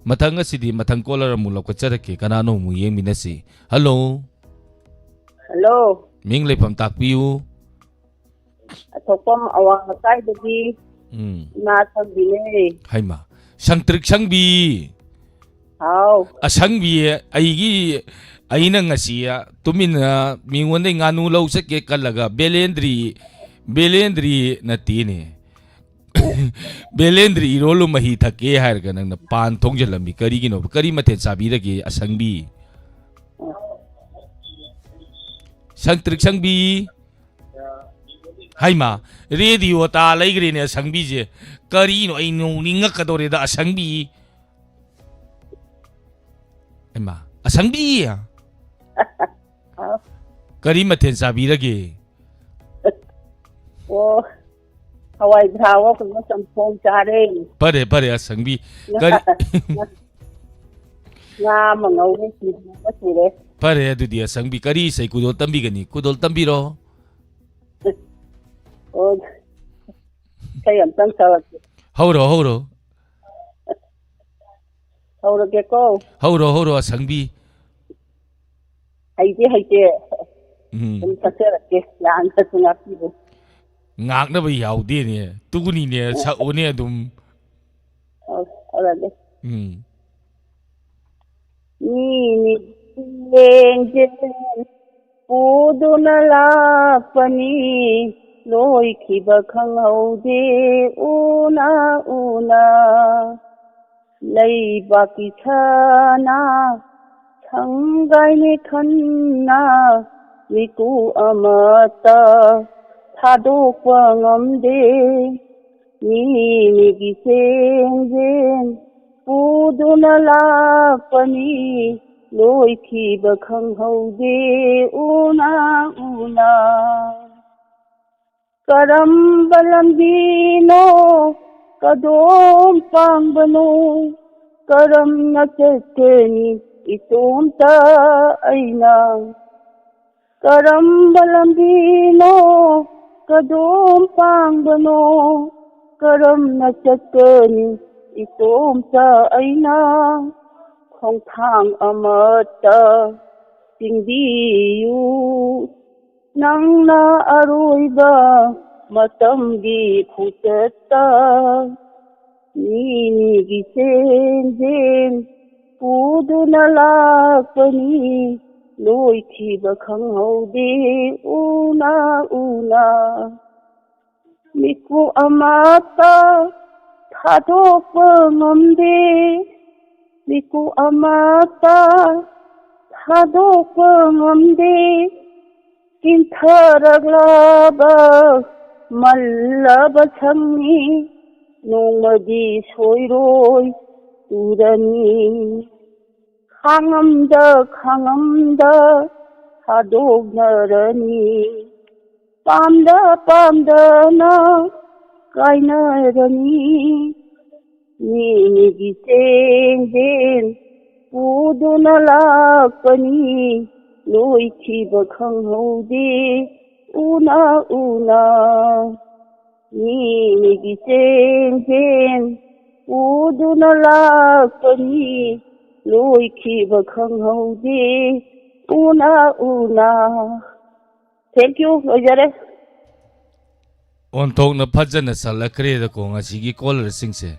ꯃꯊꯪ ꯑꯁꯤꯗꯤ ꯃꯊꯪ ꯀꯣꯂꯔ ꯑꯃꯨꯛ ꯂꯧꯈꯠꯆꯔꯛꯀꯦ, ꯀꯅꯥꯅꯣ ꯑꯃꯨꯛ ꯌꯦꯡꯃꯤꯟꯅꯁꯤ꯫ ꯍꯜꯂꯣ꯫ ꯍꯜꯂꯣ꯫ ꯃꯤꯡ ꯂꯩꯐꯝ ꯇꯥꯛꯄꯤꯌꯨ꯫ ꯑꯊꯣꯛꯄꯝ ꯑꯋꯥꯡ ꯂꯩꯀꯥꯏꯗꯒꯤ ꯎꯝ꯫ ꯏꯃꯥ ꯁꯪꯕꯤꯅꯦ꯫ ꯍꯩꯃꯥ, ꯁꯪꯇ꯭ꯔꯤꯛ ꯁꯪꯕꯤ꯫ ꯍꯥꯎ꯫ ꯑꯁꯪꯕꯤ, ꯑꯩꯒꯤ, ꯑꯩꯅ ꯉꯁꯤ ꯇꯨꯃꯤꯟꯅ ꯃꯤꯉꯣꯟꯗꯩ ꯉꯥꯅꯨ ꯂꯧ ꯆꯠꯀꯦ ꯈꯜꯂꯒ ꯕꯦꯂꯦꯟꯗ꯭ꯔꯤ, ꯕꯦꯂꯦꯟꯗ꯭ꯔꯤ ꯅꯠꯇꯦꯅꯦ꯫ ꯕꯦꯂꯦꯟꯗ꯭ꯔꯤ ꯏꯔꯣꯜꯂꯨ ꯃꯍꯤ ꯊꯛꯀꯦ ꯍꯥꯏꯔꯒ ꯅꯪꯅ ꯄꯥꯟ ꯊꯣꯡꯖꯤꯜꯂꯝꯃꯤ ꯀꯔꯤꯒꯤꯅꯣꯕ? ꯀꯔꯤ ꯃꯊꯦꯜ ꯆꯥꯕꯤꯔꯒꯦ ꯑꯁꯪꯕꯤ? ꯁꯪꯇ꯭ꯔꯤꯛ ꯁꯪꯕꯤ꯫ ꯍꯩꯃꯥ, ꯔꯦꯗꯤꯑꯣ ꯇꯥ ꯂꯩꯈ꯭ꯔꯦꯅꯦ ꯑꯁꯪꯕꯤꯁꯦ꯫ ꯀꯔꯤꯅꯣ, ꯑꯩ ꯅꯣꯛꯅꯤꯡꯉꯛꯀꯗꯧꯔꯦꯗ ꯑꯁꯪꯕꯤ꯫ ꯍꯩꯃꯥ, ꯑꯁꯪꯕꯤ꯫ ꯀꯔꯤ ꯃꯊꯦꯜ ꯆꯥꯕꯤꯔꯒꯦ? ꯑꯣ, ꯍꯋꯥꯏ ꯊ꯭ꯔꯥꯛ ꯀꯩꯅꯣ ꯆꯝꯊꯣꯡ ꯆꯥꯔꯦ꯫ ꯐꯔꯦ, ꯐꯔꯦ, ꯑꯁꯪꯕꯤ꯫ ꯉꯥ, ꯀꯔꯤ? ꯉꯥ, ꯉꯥ ꯑꯃ ꯉꯧꯔꯦ, ꯁꯤꯡꯖꯨ ꯑꯃ ꯁꯨꯔꯦ꯫ ꯐꯔꯦ, ꯑꯗꯨꯗꯤ ꯑꯁꯪꯕꯤ, ꯀꯔꯤ ꯏꯁꯩ ꯈꯨꯗꯣꯜ ꯇꯝꯕꯤꯒꯅꯤ? ꯈꯨꯗꯣꯜ ꯇꯝꯕꯤꯔꯣ꯫ ꯑꯣ, ꯏꯁꯩ ꯑꯝꯇꯪ ꯁꯛꯂꯛꯀꯦ꯫ ꯍꯧꯔꯣ, ꯍꯧꯔꯣ꯫ ꯍꯧꯔꯒꯦꯀꯣ꯫ ꯍꯧꯔꯣ, ꯍꯧꯔꯣ, ꯑꯁꯪꯕꯤ꯫ ꯍꯩꯗꯤ ꯍꯩꯇꯦ꯫ ꯎꯝ꯫ ꯑꯗꯨꯝ ꯁꯛꯆꯔꯛꯀꯦ, ꯂꯥꯟꯈ꯭ꯔꯁꯨ ꯉꯥꯛꯄꯤꯔꯣ꯫ ꯉꯥꯛꯅꯕ ꯌꯥꯎꯗꯦꯅꯦ꯫ ꯇꯨꯅꯤꯅꯦ, ꯁꯛꯎꯅꯦ ꯑꯗꯨꯝ꯫ ꯑꯣ, ꯁꯛꯂꯒꯦ꯫ ꯎꯝ꯫ ꯃꯤ ꯃꯤꯠꯌꯦꯡꯁꯦ ꯄꯨꯗꯨꯅ ꯂꯥꯛꯄꯅꯤ, ꯂꯣꯏꯈꯤꯕ ꯈꯪꯍꯧꯗꯦ ꯎꯅ ꯎꯅ꯫ ꯂꯩꯕꯥꯛꯀꯤ ꯁꯅꯥ ꯍꯪꯒꯥꯏꯅꯦ ꯈꯟꯅ ꯃꯤꯀꯨ ꯑꯃꯠꯇ ꯊꯥꯗꯣꯛꯄ ꯉꯝꯗꯦ꯫ ꯃꯤ ꯃꯤꯒꯤ ꯆꯦꯡ ꯆꯦꯟ ꯄꯨꯗꯨꯅ ꯂꯥꯛꯄꯅꯤ, ꯂꯣꯏꯈꯤꯕ ꯈꯪꯍꯧꯗꯦ ꯎꯅ ꯎꯅ꯫ ꯀꯔꯝꯕ ꯂꯝꯕꯤꯅꯣ, ꯀꯗꯣꯝ ꯄꯥꯡꯕꯅꯣ, ꯀꯔꯝꯅ ꯆꯠꯀꯅꯤ ꯏꯇꯣꯝꯇ ꯑꯩꯅ? ꯀꯔꯝꯕ ꯂꯝꯕꯤꯅꯣ, ꯀꯗꯣꯝ ꯄꯥꯡꯕꯅꯣ, ꯀꯔꯝꯅ ꯆꯠꯀꯅꯤ ꯏꯇꯣꯝꯇ ꯑꯩꯅ? ꯈꯣꯡꯊꯥꯡ ꯑꯃꯠꯇ ꯆꯤꯡꯕꯤꯌꯨ, ꯅꯪꯅ ꯑꯔꯣꯏꯕ ꯃꯇꯝꯒꯤ ꯈꯣꯡꯆꯠꯇ꯫ ꯃꯤ ꯃꯤꯒꯤ ꯆꯦꯟ ꯆꯦꯟ ꯄꯨꯗꯨꯅ ꯂꯥꯛꯄꯅꯤ, ꯂꯣꯏꯈꯤꯕ ꯈꯪꯍꯧꯗꯦ ꯎꯅ ꯎꯅ꯫ ꯃꯤꯀꯨꯞ ꯑꯃꯠꯇ ꯊꯥꯗꯣꯛꯄ ꯉꯝꯗꯦ, ꯃꯤꯀꯨꯞ ꯑꯃꯠꯇ ꯊꯥꯗꯣꯛꯄ ꯉꯝꯗꯦ꯫ ꯀꯤꯟꯊꯔꯛꯂꯕ ꯃꯜꯂꯕ ꯁꯪꯅꯤ, ꯅꯣꯡꯃꯗꯤ ꯁꯣꯏꯔꯣꯏ ꯇꯨꯔꯅꯤ꯫ ꯈꯥꯡꯉꯝꯗ ꯈꯥꯡꯉꯝꯗ ꯊꯥꯗꯣꯛꯅꯔꯅꯤ, ꯄꯥꯝꯗ ꯄꯥꯝꯗꯅ ꯀꯥꯏꯅꯔꯅꯤ꯫ ꯃꯤ ꯃꯤꯒꯤ ꯆꯦꯡ ꯆꯦꯟ ꯄꯨꯗꯨꯅ ꯂꯥꯛꯄꯅꯤ, ꯂꯣꯏꯈꯤꯕ ꯈꯪꯍꯧꯗꯦ ꯎꯅ ꯎꯅ꯫ ꯃꯤ ꯃꯤꯒꯤ ꯆꯦꯡ ꯆꯦꯟ ꯄꯨꯗꯨꯅ ꯂꯥꯛꯄꯅꯤ, ꯂꯣꯏꯈꯤꯕ ꯈꯪꯍꯧꯗꯦ ꯎꯅ ꯎꯅ꯫ Thank you, ꯂꯣꯏꯖꯔꯦ꯫ ꯑꯣꯟꯊꯣꯛꯅ ꯐꯖꯅ ꯁꯜꯂꯛꯈ꯭ꯔꯦꯗꯀꯣ ꯉꯁꯤꯒꯤ ꯀꯣꯂꯔꯁꯤꯡꯁꯦ꯫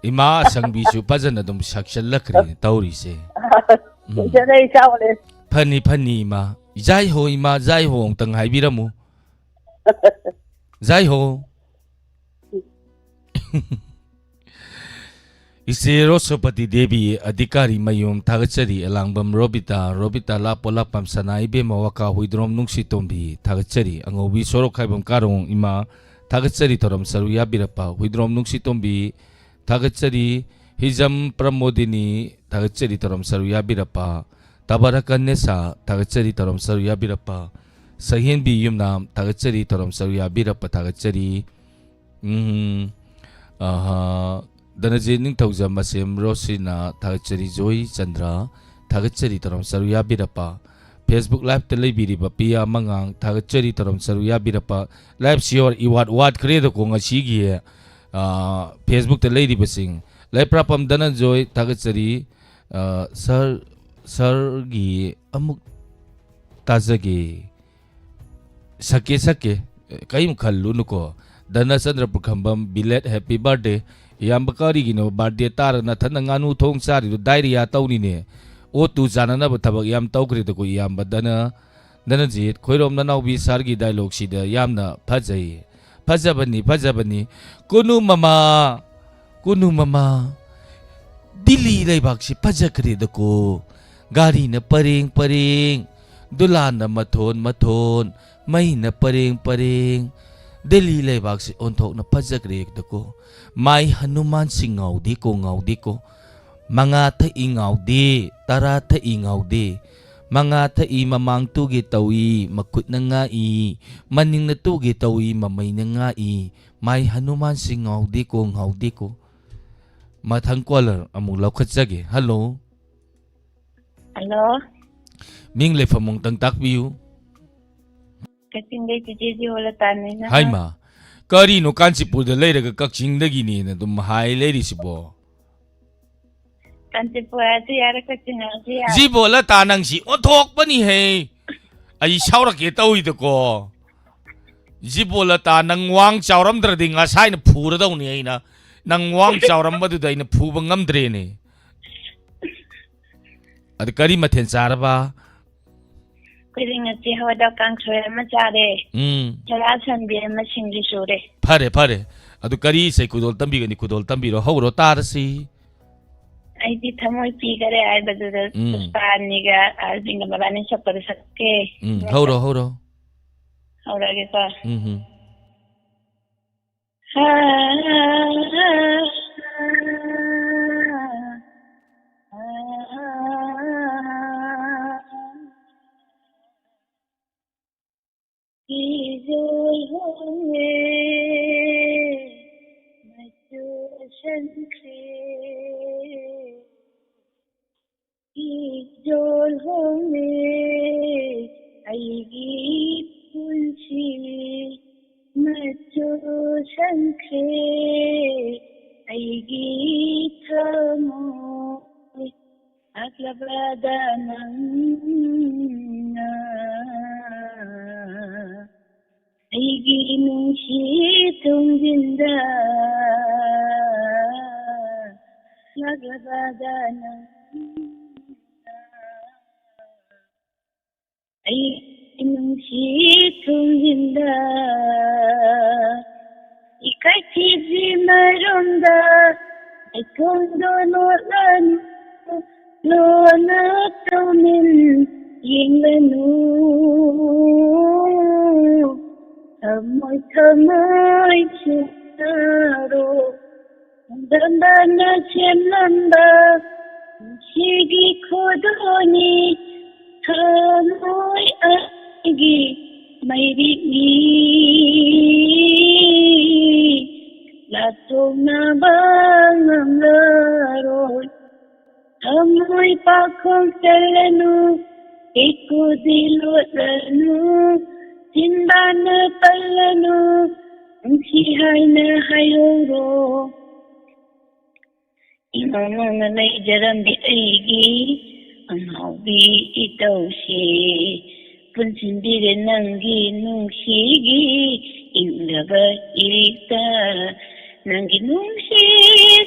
ꯏꯃꯥ ꯑꯁꯪꯕꯤꯁꯨ ꯐꯖꯅ ꯑꯗꯨꯝ ꯁꯛꯆꯜꯂꯛꯈ꯭ꯔꯦꯅꯦ ꯇꯧꯔꯤꯁꯦ꯫ ꯎꯝ꯫ ꯂꯣꯏꯖꯔꯦ, ꯏꯆꯥ ꯑꯣꯜꯂꯦ꯫ ꯐꯅꯤ, ꯐꯅꯤ, ꯏꯃꯥ꯫ ꯖꯥꯏ ꯍꯣ, ꯏꯃꯥ, ꯖꯥꯏ ꯍꯣ ꯑꯃꯨꯛꯇꯪ ꯍꯥꯏꯕꯤꯔꯝꯃꯨ꯫ ꯖꯥꯏ ꯍꯣ꯫ ꯏꯆꯦ ꯔꯣꯁꯣꯄꯇꯤ ꯗꯦꯕꯤ, ꯑꯙꯤꯀꯥꯔꯤ ꯃꯌꯨꯝ, ꯊꯥꯒꯠꯆꯔꯤ꯫ ꯑꯦꯂꯥꯡꯕꯝ ꯔꯣꯕꯤꯇꯥ, ꯔꯣꯕꯤꯇꯥ ꯂꯥ ꯄꯣꯂꯥ ꯄꯥꯝꯁꯅꯥ ꯏꯕꯦꯝꯃ ꯋꯥꯀꯥ ꯍꯨꯏꯗ꯭ꯔꯣꯝ ꯅꯨꯡꯁꯤꯇꯣꯝꯕꯤ, ꯊꯥꯒꯠꯆꯔꯤ꯫ ꯑꯉꯧꯕꯤ ꯁꯣꯔꯣꯛꯈꯥꯏꯕꯝ ꯀꯥꯔꯣꯡ ꯏꯃꯥ, ꯊꯥꯒꯠꯆꯔꯤ ꯊꯧꯔꯝ ꯁꯔꯨ ꯌꯥꯕꯤꯔꯛꯄ꯫ ꯍꯨꯏꯗ꯭ꯔꯣꯝ ꯅꯨꯡꯁꯤꯇꯣꯝꯕꯤ, ꯊꯥꯒꯠꯆꯔꯤ꯫ ꯍꯤꯖꯝ ꯄ꯭ꯔꯃꯣꯗꯤꯅꯤ, ꯊꯥꯒꯠꯆꯔꯤ ꯊꯧꯔꯝ ꯁꯔꯨ ꯌꯥꯕꯤꯔꯛꯄ꯫ ꯇꯕꯥꯔꯀꯟ ꯅꯦꯁꯥ, ꯊꯥꯒꯠꯆꯔꯤ ꯊꯧꯔꯝ ꯁꯔꯨ ꯌꯥꯕꯤꯔꯛꯄ꯫ ꯁꯍꯦꯟꯕꯤ ꯌꯨꯝꯅꯥꯝ, ꯊꯥꯒꯠꯆꯔꯤ ꯊꯧꯔꯝ ꯁꯔꯨ ꯌꯥꯕꯤꯔꯛꯄ, ꯊꯥꯒꯠꯆꯔꯤ꯫ ꯎꯝ, ꯑꯍꯥ, ꯙꯅꯖꯤꯠ ꯅꯤꯡꯊꯧꯖꯝ, ꯃꯁꯦꯝ ꯔꯣꯁꯤꯅꯥ, ꯊꯥꯒꯠꯆꯔꯤ꯫ ꯖꯣꯏ ꯆꯟꯗ꯭ꯔ, ꯊꯥꯒꯠꯆꯔꯤ ꯊꯧꯔꯝ ꯁꯔꯨ ꯌꯥꯕꯤꯔꯛꯄ꯫ Facebook Live-ꯇ ꯂꯩꯕꯤꯔꯤꯕ ꯄꯤꯌꯥ ꯃꯉꯥꯡ, ꯊꯥꯒꯠꯆꯔꯤ ꯊꯧꯔꯝ ꯁꯔꯨ ꯌꯥꯕꯤꯔꯛꯄ꯫ Live-ꯁꯤ ꯌꯧꯔ ꯏꯋꯥꯠ ꯋꯥꯠꯈ꯭ꯔꯦꯗꯀꯣ ꯉꯁꯤꯒꯤ, ꯑꯥ, Facebook-ꯇ ꯂꯩꯔꯤꯕꯁꯤꯡ꯫ ꯂꯩꯄ꯭ꯔꯥꯄꯝ ꯙꯅꯟꯖꯣꯏ, ꯊꯥꯒꯠꯆꯔꯤ꯫ ꯑꯥ, ꯁꯥꯔ, ꯁꯥꯔꯒꯤ ꯑꯃꯨꯛ ꯇꯥꯖꯒꯦ꯫ ꯁꯛꯀꯦ, ꯁꯛꯀꯦ꯫ ꯀꯔꯤꯝ ꯈꯜꯂꯨꯅꯨꯀꯣ꯫ ꯙꯅꯆꯟꯗ꯭ꯔ ꯄꯨꯈ꯭ꯔꯝꯕꯝ, belated happy birthday꯫ ꯏꯌꯥꯝꯕ, ꯀꯔꯤꯒꯤꯅꯣ birthday ꯇꯥꯔ ꯅꯊꯟꯗ ꯉꯥꯅꯨ ꯊꯣꯡ ꯆꯥꯔꯤꯗꯣ? Diarrhea ꯇꯧꯅꯤꯅꯦ꯫ ꯑꯣꯠꯇꯨ ꯆꯥꯅꯅꯕ ꯊꯕꯛ ꯌꯥꯝ ꯇꯧꯈ꯭ꯔꯦꯗꯀꯣ ꯏꯌꯥꯝꯕ ꯙꯅ-, ꯙꯅꯖꯤꯠ꯫ ꯈꯣꯏꯔꯣꯝ ꯅꯅꯥꯎꯕꯤ ꯁꯥꯔꯒꯤ dialogue-ꯁꯤꯗ ꯌꯥꯝꯅ ꯐꯖꯩ꯫ ꯐꯖꯕꯅꯤ, ꯐꯖꯕꯅꯤ꯫ ꯀꯨꯅꯨ ꯃꯃꯥ, ꯀꯨꯅꯨ ꯃꯃꯥ, ꯗꯤꯜꯂꯤ ꯂꯩꯕꯥꯛꯁꯤ ꯐꯖꯈ꯭ꯔꯦꯗꯀꯣ꯫ ꯒꯥꯔꯤꯅ ꯄꯔꯦꯡ ꯄꯔꯦꯡ, ꯗꯨꯂꯥꯟꯅ ꯃꯊꯣꯟ ꯃꯊꯣꯟ, ꯃꯩꯅ ꯄꯔꯦꯡ ꯄꯔꯦꯡ, ꯗꯤꯜꯂꯤ ꯂꯩꯕꯥꯛꯁꯤ ꯑꯣꯟꯊꯣꯛꯅ ꯐꯖꯈ꯭ꯔꯦꯗꯀꯣ꯫ ꯃꯥꯏ ꯍꯅꯨꯃꯥꯟꯁꯤ ꯉꯥꯎꯗꯦꯀꯣ, ꯉꯥꯎꯗꯦꯀꯣ꯫ ꯃꯉꯥ ꯊꯛꯏ ꯉꯥꯎꯗꯦ, ꯇꯔꯥ ꯊꯛꯏ ꯉꯥꯎꯗꯦ꯫ ꯃꯉꯥ ꯊꯛꯏ ꯃꯃꯥꯡ ꯇꯨꯒꯦ ꯇꯧꯏ, ꯃꯈꯨꯠꯅ ꯉꯥꯛꯏ, ꯃꯅꯤꯡꯅ ꯇꯨꯒꯦ ꯇꯧꯏ, ꯃꯃꯩꯅ ꯉꯥꯛꯏ꯫ ꯃꯥꯏ ꯍꯅꯨꯃꯥꯟꯁꯤ ꯉꯥꯎꯗꯦꯀꯣ, ꯉꯥꯎꯗꯦꯀꯣ꯫ ꯃꯊꯪ caller ꯑꯃꯨꯛ ꯂꯧꯈꯠꯆꯒꯦ꯫ Hello꯫ Hello꯫ ꯃꯤꯡ ꯂꯩꯐꯝ ꯑꯃꯨꯛꯇꯪ ꯇꯥꯛꯄꯤꯌꯨ꯫ ꯀꯛꯆꯤꯡꯗꯩ ꯆꯤꯆꯦ ꯖꯤꯑꯣ ꯂꯇꯥꯅꯦ꯫ ꯍꯥꯏꯃ, ꯀꯔꯤꯅꯣ ꯀꯥꯟꯆꯤꯄꯨꯔꯗ ꯂꯩꯔꯒ ꯀꯛꯆꯤꯡꯗꯒꯤꯅꯦꯅ ꯑꯗꯨꯝ ꯍꯥꯏ ꯂꯩꯔꯤꯁꯤꯕꯣ? ꯀꯥꯟꯆꯤꯄꯨꯔ ꯍꯥꯏꯔꯁꯨ ꯌꯥꯔꯦ, ꯀꯛꯆꯤꯡ ꯍꯥꯏꯔꯁꯨ ꯌꯥꯔꯦ꯫ ꯖꯤꯕꯣ ꯂꯇꯥ, ꯅꯪꯁꯤ ꯑꯣꯟꯊꯣꯛꯄꯅꯤꯍꯦ꯫ ꯑꯩ ꯁꯥꯎꯔꯛꯀꯦ ꯇꯧꯏꯗꯀꯣ꯫ ꯖꯤꯕꯣ ꯂꯇꯥ, ꯅꯪ ꯋꯥꯡ ꯆꯥꯎꯔꯝꯗ꯭ꯔꯗꯤ ꯉꯁꯥꯏꯅ ꯐꯨꯔꯗꯧꯅꯤ ꯑꯩꯅ꯫ ꯅꯪ ꯋꯥꯡ ꯆꯥꯎꯔꯝꯕꯗꯨꯗ ꯑꯩꯅ ꯐꯨꯕ ꯉꯝꯗ꯭ꯔꯦꯅꯦ꯫ ꯑꯗꯨ ꯀꯔꯤ ꯃꯊꯦꯜ ꯆꯥꯔꯕ? ꯑꯩꯈꯣꯏꯗꯤ ꯉꯁꯤ ꯍꯋꯥꯏꯗꯥꯛ ꯀꯥꯡꯁꯣꯏ ꯑꯃ ꯆꯥꯔꯦ꯫ ꯎꯝ꯫ ꯆꯔꯥ ꯁꯟꯕꯤ ꯑꯃ ꯁꯤꯡꯖꯨ ꯁꯨꯔꯦ꯫ ꯐꯔꯦ, ꯐꯔꯦ꯫ ꯑꯗꯨ ꯀꯔꯤ ꯏꯁꯩ ꯈꯨꯗꯣꯜ ꯇꯝꯕꯤꯒꯅꯤ? ꯈꯨꯗꯣꯜ ꯇꯝꯕꯤꯔꯣ, ꯍꯧꯔꯣ, ꯇꯥꯔꯁꯤ꯫ ꯑꯩꯗꯤ ꯊꯃꯣꯏ ꯄꯤꯈꯔꯦ ꯍꯥꯏꯕꯗꯨꯗ ꯎꯝ꯫ ꯄꯨꯁꯄꯥꯅꯤꯒ ꯑꯥꯔꯕꯤꯟꯒ ꯃꯕꯥꯅꯤ ꯁꯛꯄꯗꯣ ꯁꯛꯀꯦ꯫ ꯎꯝ, ꯍꯧꯔꯣ, ꯍꯧꯔꯣ꯫ ꯍꯧꯔꯒꯦꯀꯣ꯫ ꯎꯝ, ꯎꯝ꯫ ꯏꯖꯣꯜ ꯍꯣꯡꯂꯦ, ꯃꯆꯨ ꯁꯪꯈ꯭ꯔꯦ꯫ ꯏꯖꯣꯜ ꯍꯣꯡꯂꯦ, ꯑꯩꯒꯤ ꯄꯨꯟꯁꯤ ꯃꯆꯨ ꯁꯪꯈ꯭ꯔꯦ꯫ ꯑꯩꯒꯤ ꯊꯃꯣꯏ ꯂꯥꯛꯂꯕꯗ ꯅꯪꯅ ꯑꯩꯒꯤ ꯅꯨꯡꯁꯤ ꯊꯣꯡꯖꯤꯟꯗ ꯂꯥꯛꯂꯕꯗ ꯅꯪꯅ ꯑꯩꯒꯤ ꯅꯨꯡꯁꯤ ꯊꯣꯡꯖꯤꯟꯗ ꯏꯀꯥꯏꯊꯤꯕꯤ ꯃꯔꯣꯝꯗ ꯂꯩꯈꯣꯝꯗꯣ ꯂꯣꯠꯂꯅꯨ, ꯂꯣꯟꯅ ꯇꯧꯃꯤꯟ ꯌꯦꯡꯂꯅꯨ꯫ ꯊꯃꯣꯏ ꯊꯃꯣꯏ ꯁꯤꯟꯅꯔꯣ, ꯆꯥꯡꯗꯝꯕꯅ ꯁꯦꯝꯂꯝꯕ ꯄꯨꯟꯁꯤꯒꯤ ꯈꯨꯗꯣꯜꯅꯤ꯫ ꯊꯃꯣꯏ ꯑꯩꯒꯤ ꯃꯩꯔꯤꯛꯅꯤ, ꯂꯥꯊꯣꯛꯅꯕ ꯉꯝꯂꯔꯣꯏ꯫ ꯊꯃꯣꯏ ꯄꯥꯈꯣꯡ ꯆꯜꯂꯅꯨ, ꯏꯀꯨꯗꯤ ꯂꯣꯠꯂꯅꯨ, ꯆꯤꯟꯕꯥꯟꯅ ꯄꯜꯂꯅꯨ, ꯅꯨꯡꯁꯤ ꯍꯥꯏꯅ ꯍꯥꯏꯍꯧꯔꯣ꯫ ꯏꯃꯥ ꯃꯥꯅ ꯂꯩꯖꯔꯝꯕꯤ ꯑꯩꯒꯤ ꯑꯉꯥꯎꯕꯤ ꯏꯇꯧꯁꯦ ꯄꯨꯟꯁꯤꯟꯕꯤꯔꯦ ꯅꯪꯒꯤ ꯅꯨꯡꯁꯤꯒꯤ ꯏꯪꯂꯕ ꯏꯔꯤꯛꯇ꯫ ꯅꯪꯒꯤ ꯅꯨꯡꯁꯤ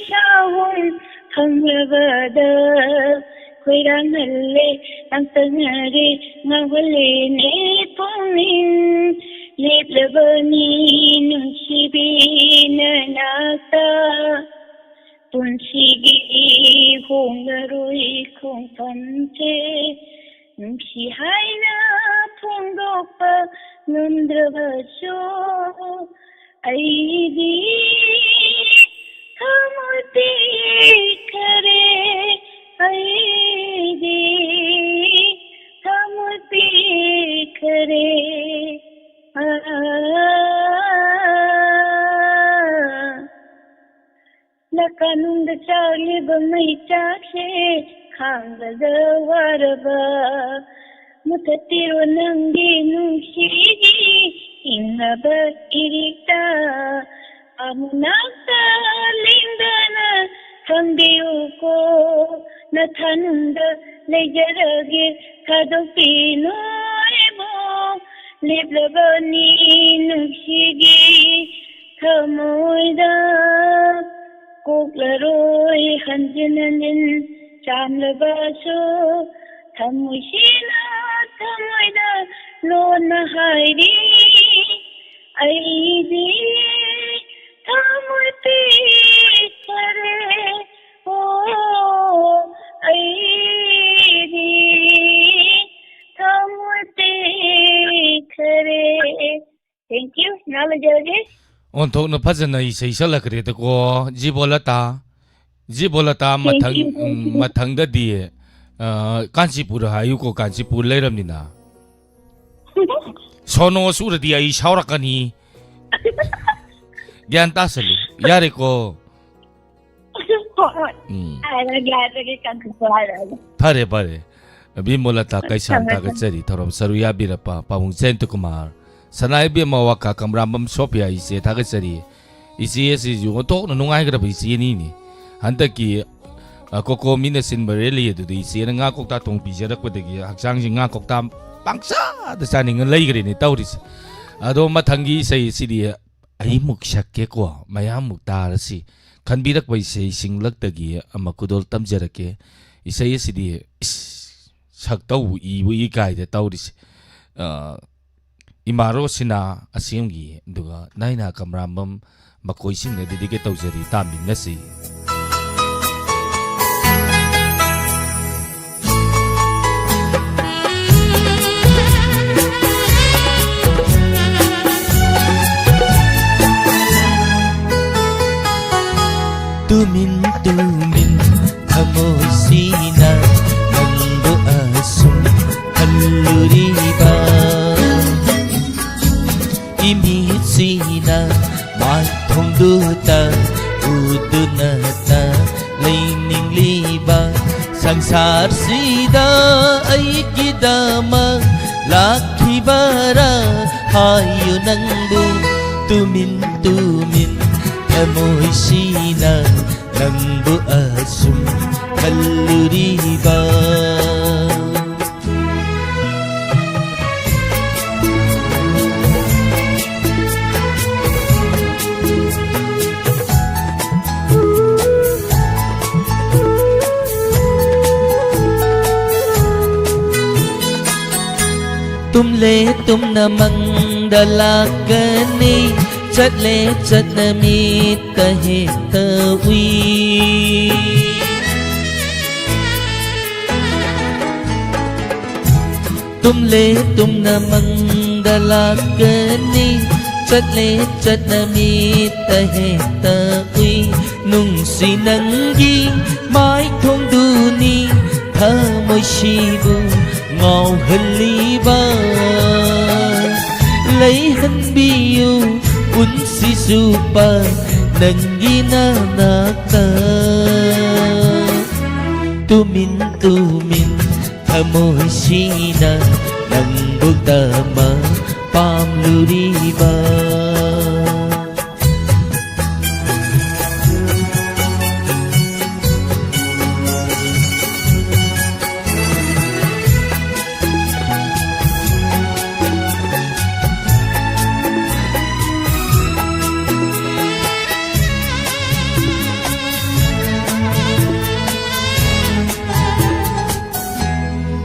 ꯁꯥꯍꯨꯝ ꯈꯪꯂꯕꯗ ꯈꯣꯏꯔꯥꯡꯍꯜꯂꯦ, ꯂꯥꯡꯇꯛꯅꯔꯦ, ꯉꯥꯎꯍꯜꯂꯦꯅꯦ ꯄꯨꯛꯅꯤꯡ꯫ ꯂꯦꯞꯂꯕꯅꯤ ꯅꯨꯡꯁꯤꯕꯤ ꯅꯅꯥꯛꯇ꯫ ꯄꯨꯟꯁꯤꯒꯤ ꯍꯣꯡꯂꯔꯣꯏ ꯈꯣꯡꯐꯝꯁꯦ, ꯅꯨꯡꯁꯤ ꯍꯥꯏꯅ ꯐꯣꯡꯗꯣꯛꯄ ꯉꯝꯗ꯭ꯔꯕꯁꯨ, ꯑꯩꯗꯤ ꯊꯃꯣꯏ ꯄꯤꯈꯔꯦ, ꯑꯩꯗꯤ ꯊꯃꯣꯏ ꯄꯤꯈꯔꯦ꯫ ꯑꯥ, ꯅꯀꯥꯅꯨꯡꯗ ꯆꯥꯛꯂꯤꯕ ꯃꯩꯆꯥꯛꯁꯦ ꯈꯥꯡꯕꯗ ꯋꯥꯔꯕ, ꯃꯨꯊꯠꯄꯤꯔꯣ ꯅꯪꯒꯤ ꯅꯨꯡꯁꯤꯒꯤ ꯏꯪꯂꯕ ꯏꯔꯤꯛꯇ꯫ ꯑꯃꯨꯛꯅꯛꯇ ꯂꯦꯡꯗꯅ ꯊꯝꯕꯤꯌꯨꯀꯣ, ꯅꯊꯥꯅꯨꯡꯗ ꯂꯩꯖꯔꯒꯦ, ꯊꯥꯗꯣꯛꯄꯤꯅꯨ ꯑꯩꯕꯨ꯫ ꯂꯦꯞꯂꯕꯅꯤ ꯅꯨꯡꯁꯤꯒꯤ ꯊꯃꯣꯏꯗ, ꯀꯣꯛꯂꯔꯣꯏ ꯍꯟꯖꯤꯟ ꯍꯟꯖꯤꯟ ꯆꯥꯝꯂꯕꯁꯨ, ꯊꯃꯣꯏꯁꯤꯅ ꯊꯃꯣꯏꯗ ꯂꯣꯟꯅ ꯍꯥꯏꯔꯤ, ꯑꯩꯗꯤ ꯊꯃꯣꯏ ꯄꯤꯈꯔꯦ꯫ ꯑꯣ, ꯑꯩꯗꯤ ꯊꯃꯣꯏ ꯄꯤꯈꯔꯦ꯫ Thank you꯫ ꯅꯍꯥꯛ ꯂꯩꯖꯔꯒꯦ꯫ ꯑꯣꯟꯊꯣꯛꯅ ꯐꯖꯅ ꯏꯁꯩ ꯁꯛꯂꯛꯈ꯭ꯔꯦꯗꯀꯣ, ꯖꯤꯕꯣꯂꯇꯥ꯫ ꯖꯤꯕꯣꯂꯇꯥ, Thank ꯃꯊꯪ, you, thank ꯎꯝ, you꯫ ꯃꯊꯪꯗꯗꯤ, ꯑ, ꯀꯥꯟꯆꯤꯄꯨꯔ ꯍꯥꯏꯌꯨꯀꯣ, ꯀꯥꯟꯆꯤꯄꯨꯔ ꯂꯩꯔꯝꯅꯤꯅ꯫ ꯁꯣꯅꯣ ꯁꯨꯔꯗꯤ ꯑꯩ ꯁꯥꯎꯔꯛꯀꯅꯤ꯫ ꯒ꯭ꯌꯥꯟ ꯇꯥꯁꯜꯂꯨ꯫ ꯌꯥꯔꯦꯀꯣ? ꯍꯣꯏ, ꯍꯣꯏ꯫ ꯎꯝ꯫ ꯍꯥꯏꯔꯒꯦ, ꯍꯥꯏꯔꯒꯦ, ꯀꯥꯟꯆꯤꯄꯨꯔ ꯍꯥꯏꯔꯒꯦ꯫ ꯐꯔꯦ, ꯐꯔꯦ꯫ ꯕꯤꯃꯣꯂꯇꯥ ꯀꯩꯁꯥꯝ, ꯊꯝꯃꯦ, ꯊꯝꯃꯦ꯫ ꯊꯥꯒꯠꯆꯔꯤ꯫ ꯊꯧꯔꯝ ꯁꯔꯨꯛ ꯌꯥꯕꯤꯔꯛꯄ ꯄꯥꯕꯨꯡ ꯖꯌꯟꯇ ꯀꯨꯃꯥꯔ, ꯁꯅꯥ ꯏꯕꯦꯝꯃ ꯋꯥꯀꯥ, ꯀꯝꯔꯥꯝꯕꯝ ꯁꯣꯐꯤꯌꯥ, ꯏꯆꯦ ꯊꯥꯒꯠꯆꯔꯤ꯫ ꯏꯆꯦ ꯑꯁꯤꯁꯨ ꯑꯣꯟꯊꯣꯛꯅ ꯅꯨꯡꯉꯥꯏꯈ꯭ꯔꯕ ꯏꯆꯦꯅꯤꯅꯦ꯫ ꯍꯟꯗꯛꯀꯤ, ꯑ, ꯀꯣꯀꯣ ꯃꯤꯅ ꯁꯤꯟꯕ ꯔꯦꯂꯤ ꯑꯗꯨꯗ ꯏꯆꯦꯅ ꯉꯥ ꯀꯧꯇꯥ ꯊꯣꯡ ꯄꯤꯖꯔꯛꯄꯗꯒꯤ ꯍꯛꯆꯥꯡꯁꯤ ꯉꯥ ꯀꯧꯇꯥ ꯄꯪꯆꯥꯗ ꯆꯥꯅꯤꯡꯉ ꯂꯩꯈ꯭ꯔꯦꯅꯦ ꯇꯧꯔꯤꯁꯦ꯫ ꯑꯗꯣ ꯃꯊꯪꯒꯤ ꯏꯁꯩ ꯑꯁꯤꯗꯤ ꯑꯩꯃꯨꯛ ꯁꯛꯀꯦꯀꯣ, ꯃꯌꯥꯝꯃꯨꯛ ꯇꯥꯔꯁꯤ꯫ ꯈꯟꯕꯤꯔꯛꯄ ꯏꯁꯩ ꯁꯤꯡꯂꯛꯇꯒꯤ ꯑꯃ ꯈꯨꯗꯣꯜ ꯇꯝꯖꯔꯛꯀꯦ꯫ ꯏꯁꯩ ꯑꯁꯤꯗꯤ, ꯏꯁ, ꯁꯛꯇꯧꯕꯨ ꯏꯕꯨ ꯏꯀꯥꯏꯗ ꯇꯧꯔꯤꯁꯦ꯫ ꯑ, ꯏꯃꯥ ꯔꯣꯁꯤꯅꯥ ꯑꯁꯦꯝꯒꯤ, ꯑꯗꯨꯒ ꯅꯥꯏꯅꯥ ꯀꯝꯔꯥꯝꯕꯝ, ꯃꯈꯣꯏꯁꯤꯡꯅ dedicate ꯇꯧꯖꯔꯤ, ꯇꯥꯃꯤꯟꯅꯁꯤ꯫ ꯇꯨꯃꯤꯟ ꯇꯨꯃꯤꯟ ꯊꯃꯣꯏꯁꯤꯅ ꯅꯪꯕꯨ ꯑꯁꯨꯝ ꯈꯜꯂꯨꯔꯤꯕ꯫ ꯏꯃꯤꯠꯁꯤꯅ ꯃꯥꯏꯊꯣꯡꯗꯨꯗ ꯎꯗꯨꯅꯇ ꯂꯩꯅꯤꯡꯂꯤꯕ꯫ ꯁꯪꯁꯥꯔꯁꯤꯗ ꯑꯩꯒꯤꯗꯃꯛ ꯂꯥꯛꯈꯤꯕꯔꯥ ꯍꯥꯏꯌꯨ ꯅꯪꯕꯨ꯫ ꯇꯨꯃꯤꯟ ꯇꯨꯃꯤꯟ ꯊꯃꯣꯏꯁꯤꯅ ꯅꯪꯕꯨ ꯑꯁꯨꯝ ꯈꯜꯂꯨꯔꯤꯕ꯫ ꯇꯨꯝꯂꯦ ꯇꯨꯝꯅ ꯃꯪꯗ ꯂꯥꯛꯀꯅꯤ, ꯆꯠꯂꯦ ꯆꯠꯅ ꯃꯤꯠꯇ ꯍꯦꯛꯇ ꯎꯏ꯫ ꯇꯨꯝꯂꯦ ꯇꯨꯝꯅ ꯃꯪꯗ ꯂꯥꯛꯀꯅꯤ, ꯆꯠꯂꯦ ꯆꯠꯅ ꯃꯤꯠꯇ ꯍꯦꯛꯇ ꯎꯏ꯫ ꯅꯨꯡꯁꯤ ꯅꯪꯒꯤ ꯃꯥꯏꯊꯣꯡꯗꯨꯅꯤ ꯊꯃꯣꯏꯁꯤꯕꯨ ꯉꯥꯎꯍꯜꯂꯤꯕ꯫ ꯂꯩꯍꯟꯕꯤꯌꯨ ꯄꯨꯟꯁꯤ ꯆꯨꯞꯄ ꯅꯪꯒꯤ ꯅꯅꯥꯛꯇ꯫ ꯇꯨꯃꯤꯟ ꯇꯨꯃꯤꯟ ꯊꯃꯣꯏꯁꯤꯅ ꯅꯪꯕꯨ ꯗꯃꯛ ꯄꯥꯝꯂꯨꯔꯤꯕ꯫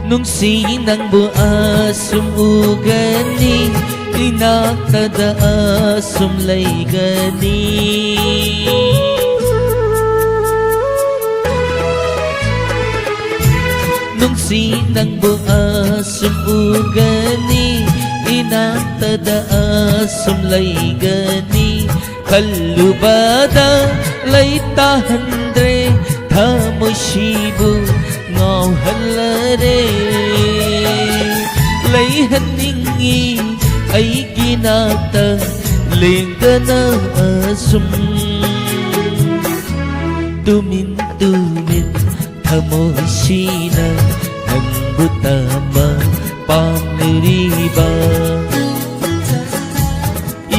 ꯅꯨꯡꯁꯤ ꯅꯪꯕꯨ ꯑꯁꯨꯝ ꯎꯒꯅꯤ, ꯏꯅꯥꯛꯇꯗ ꯑꯁꯨꯝ ꯂꯩꯒꯅꯤ꯫ ꯅꯨꯡꯁꯤ ꯅꯪꯕꯨ ꯑꯁꯨꯝ ꯎꯒꯅꯤ, ꯏꯅꯥꯛꯇꯗ ꯑꯁꯨꯝ ꯂꯩꯒꯅꯤ꯫ ꯈꯜꯂꯨꯕꯗ ꯂꯩꯇꯥꯍꯟꯗ꯭ꯔꯦ, ꯊꯃꯣꯏꯁꯤꯕꯨ ꯉꯥꯎꯍꯜꯂꯔꯦ꯫ ꯂꯩꯍꯟꯅꯤꯡꯉꯤ ꯑꯩꯒꯤ ꯅꯥꯛꯇ ꯂꯦꯡꯗꯅ ꯑꯁꯨꯝ꯫ ꯇꯨꯃꯤꯟ ꯇꯨꯃꯤꯟ ꯊꯃꯣꯏꯁꯤꯅ ꯅꯪꯕꯨ ꯇꯝꯕ ꯄꯥꯝꯂꯤꯕ꯫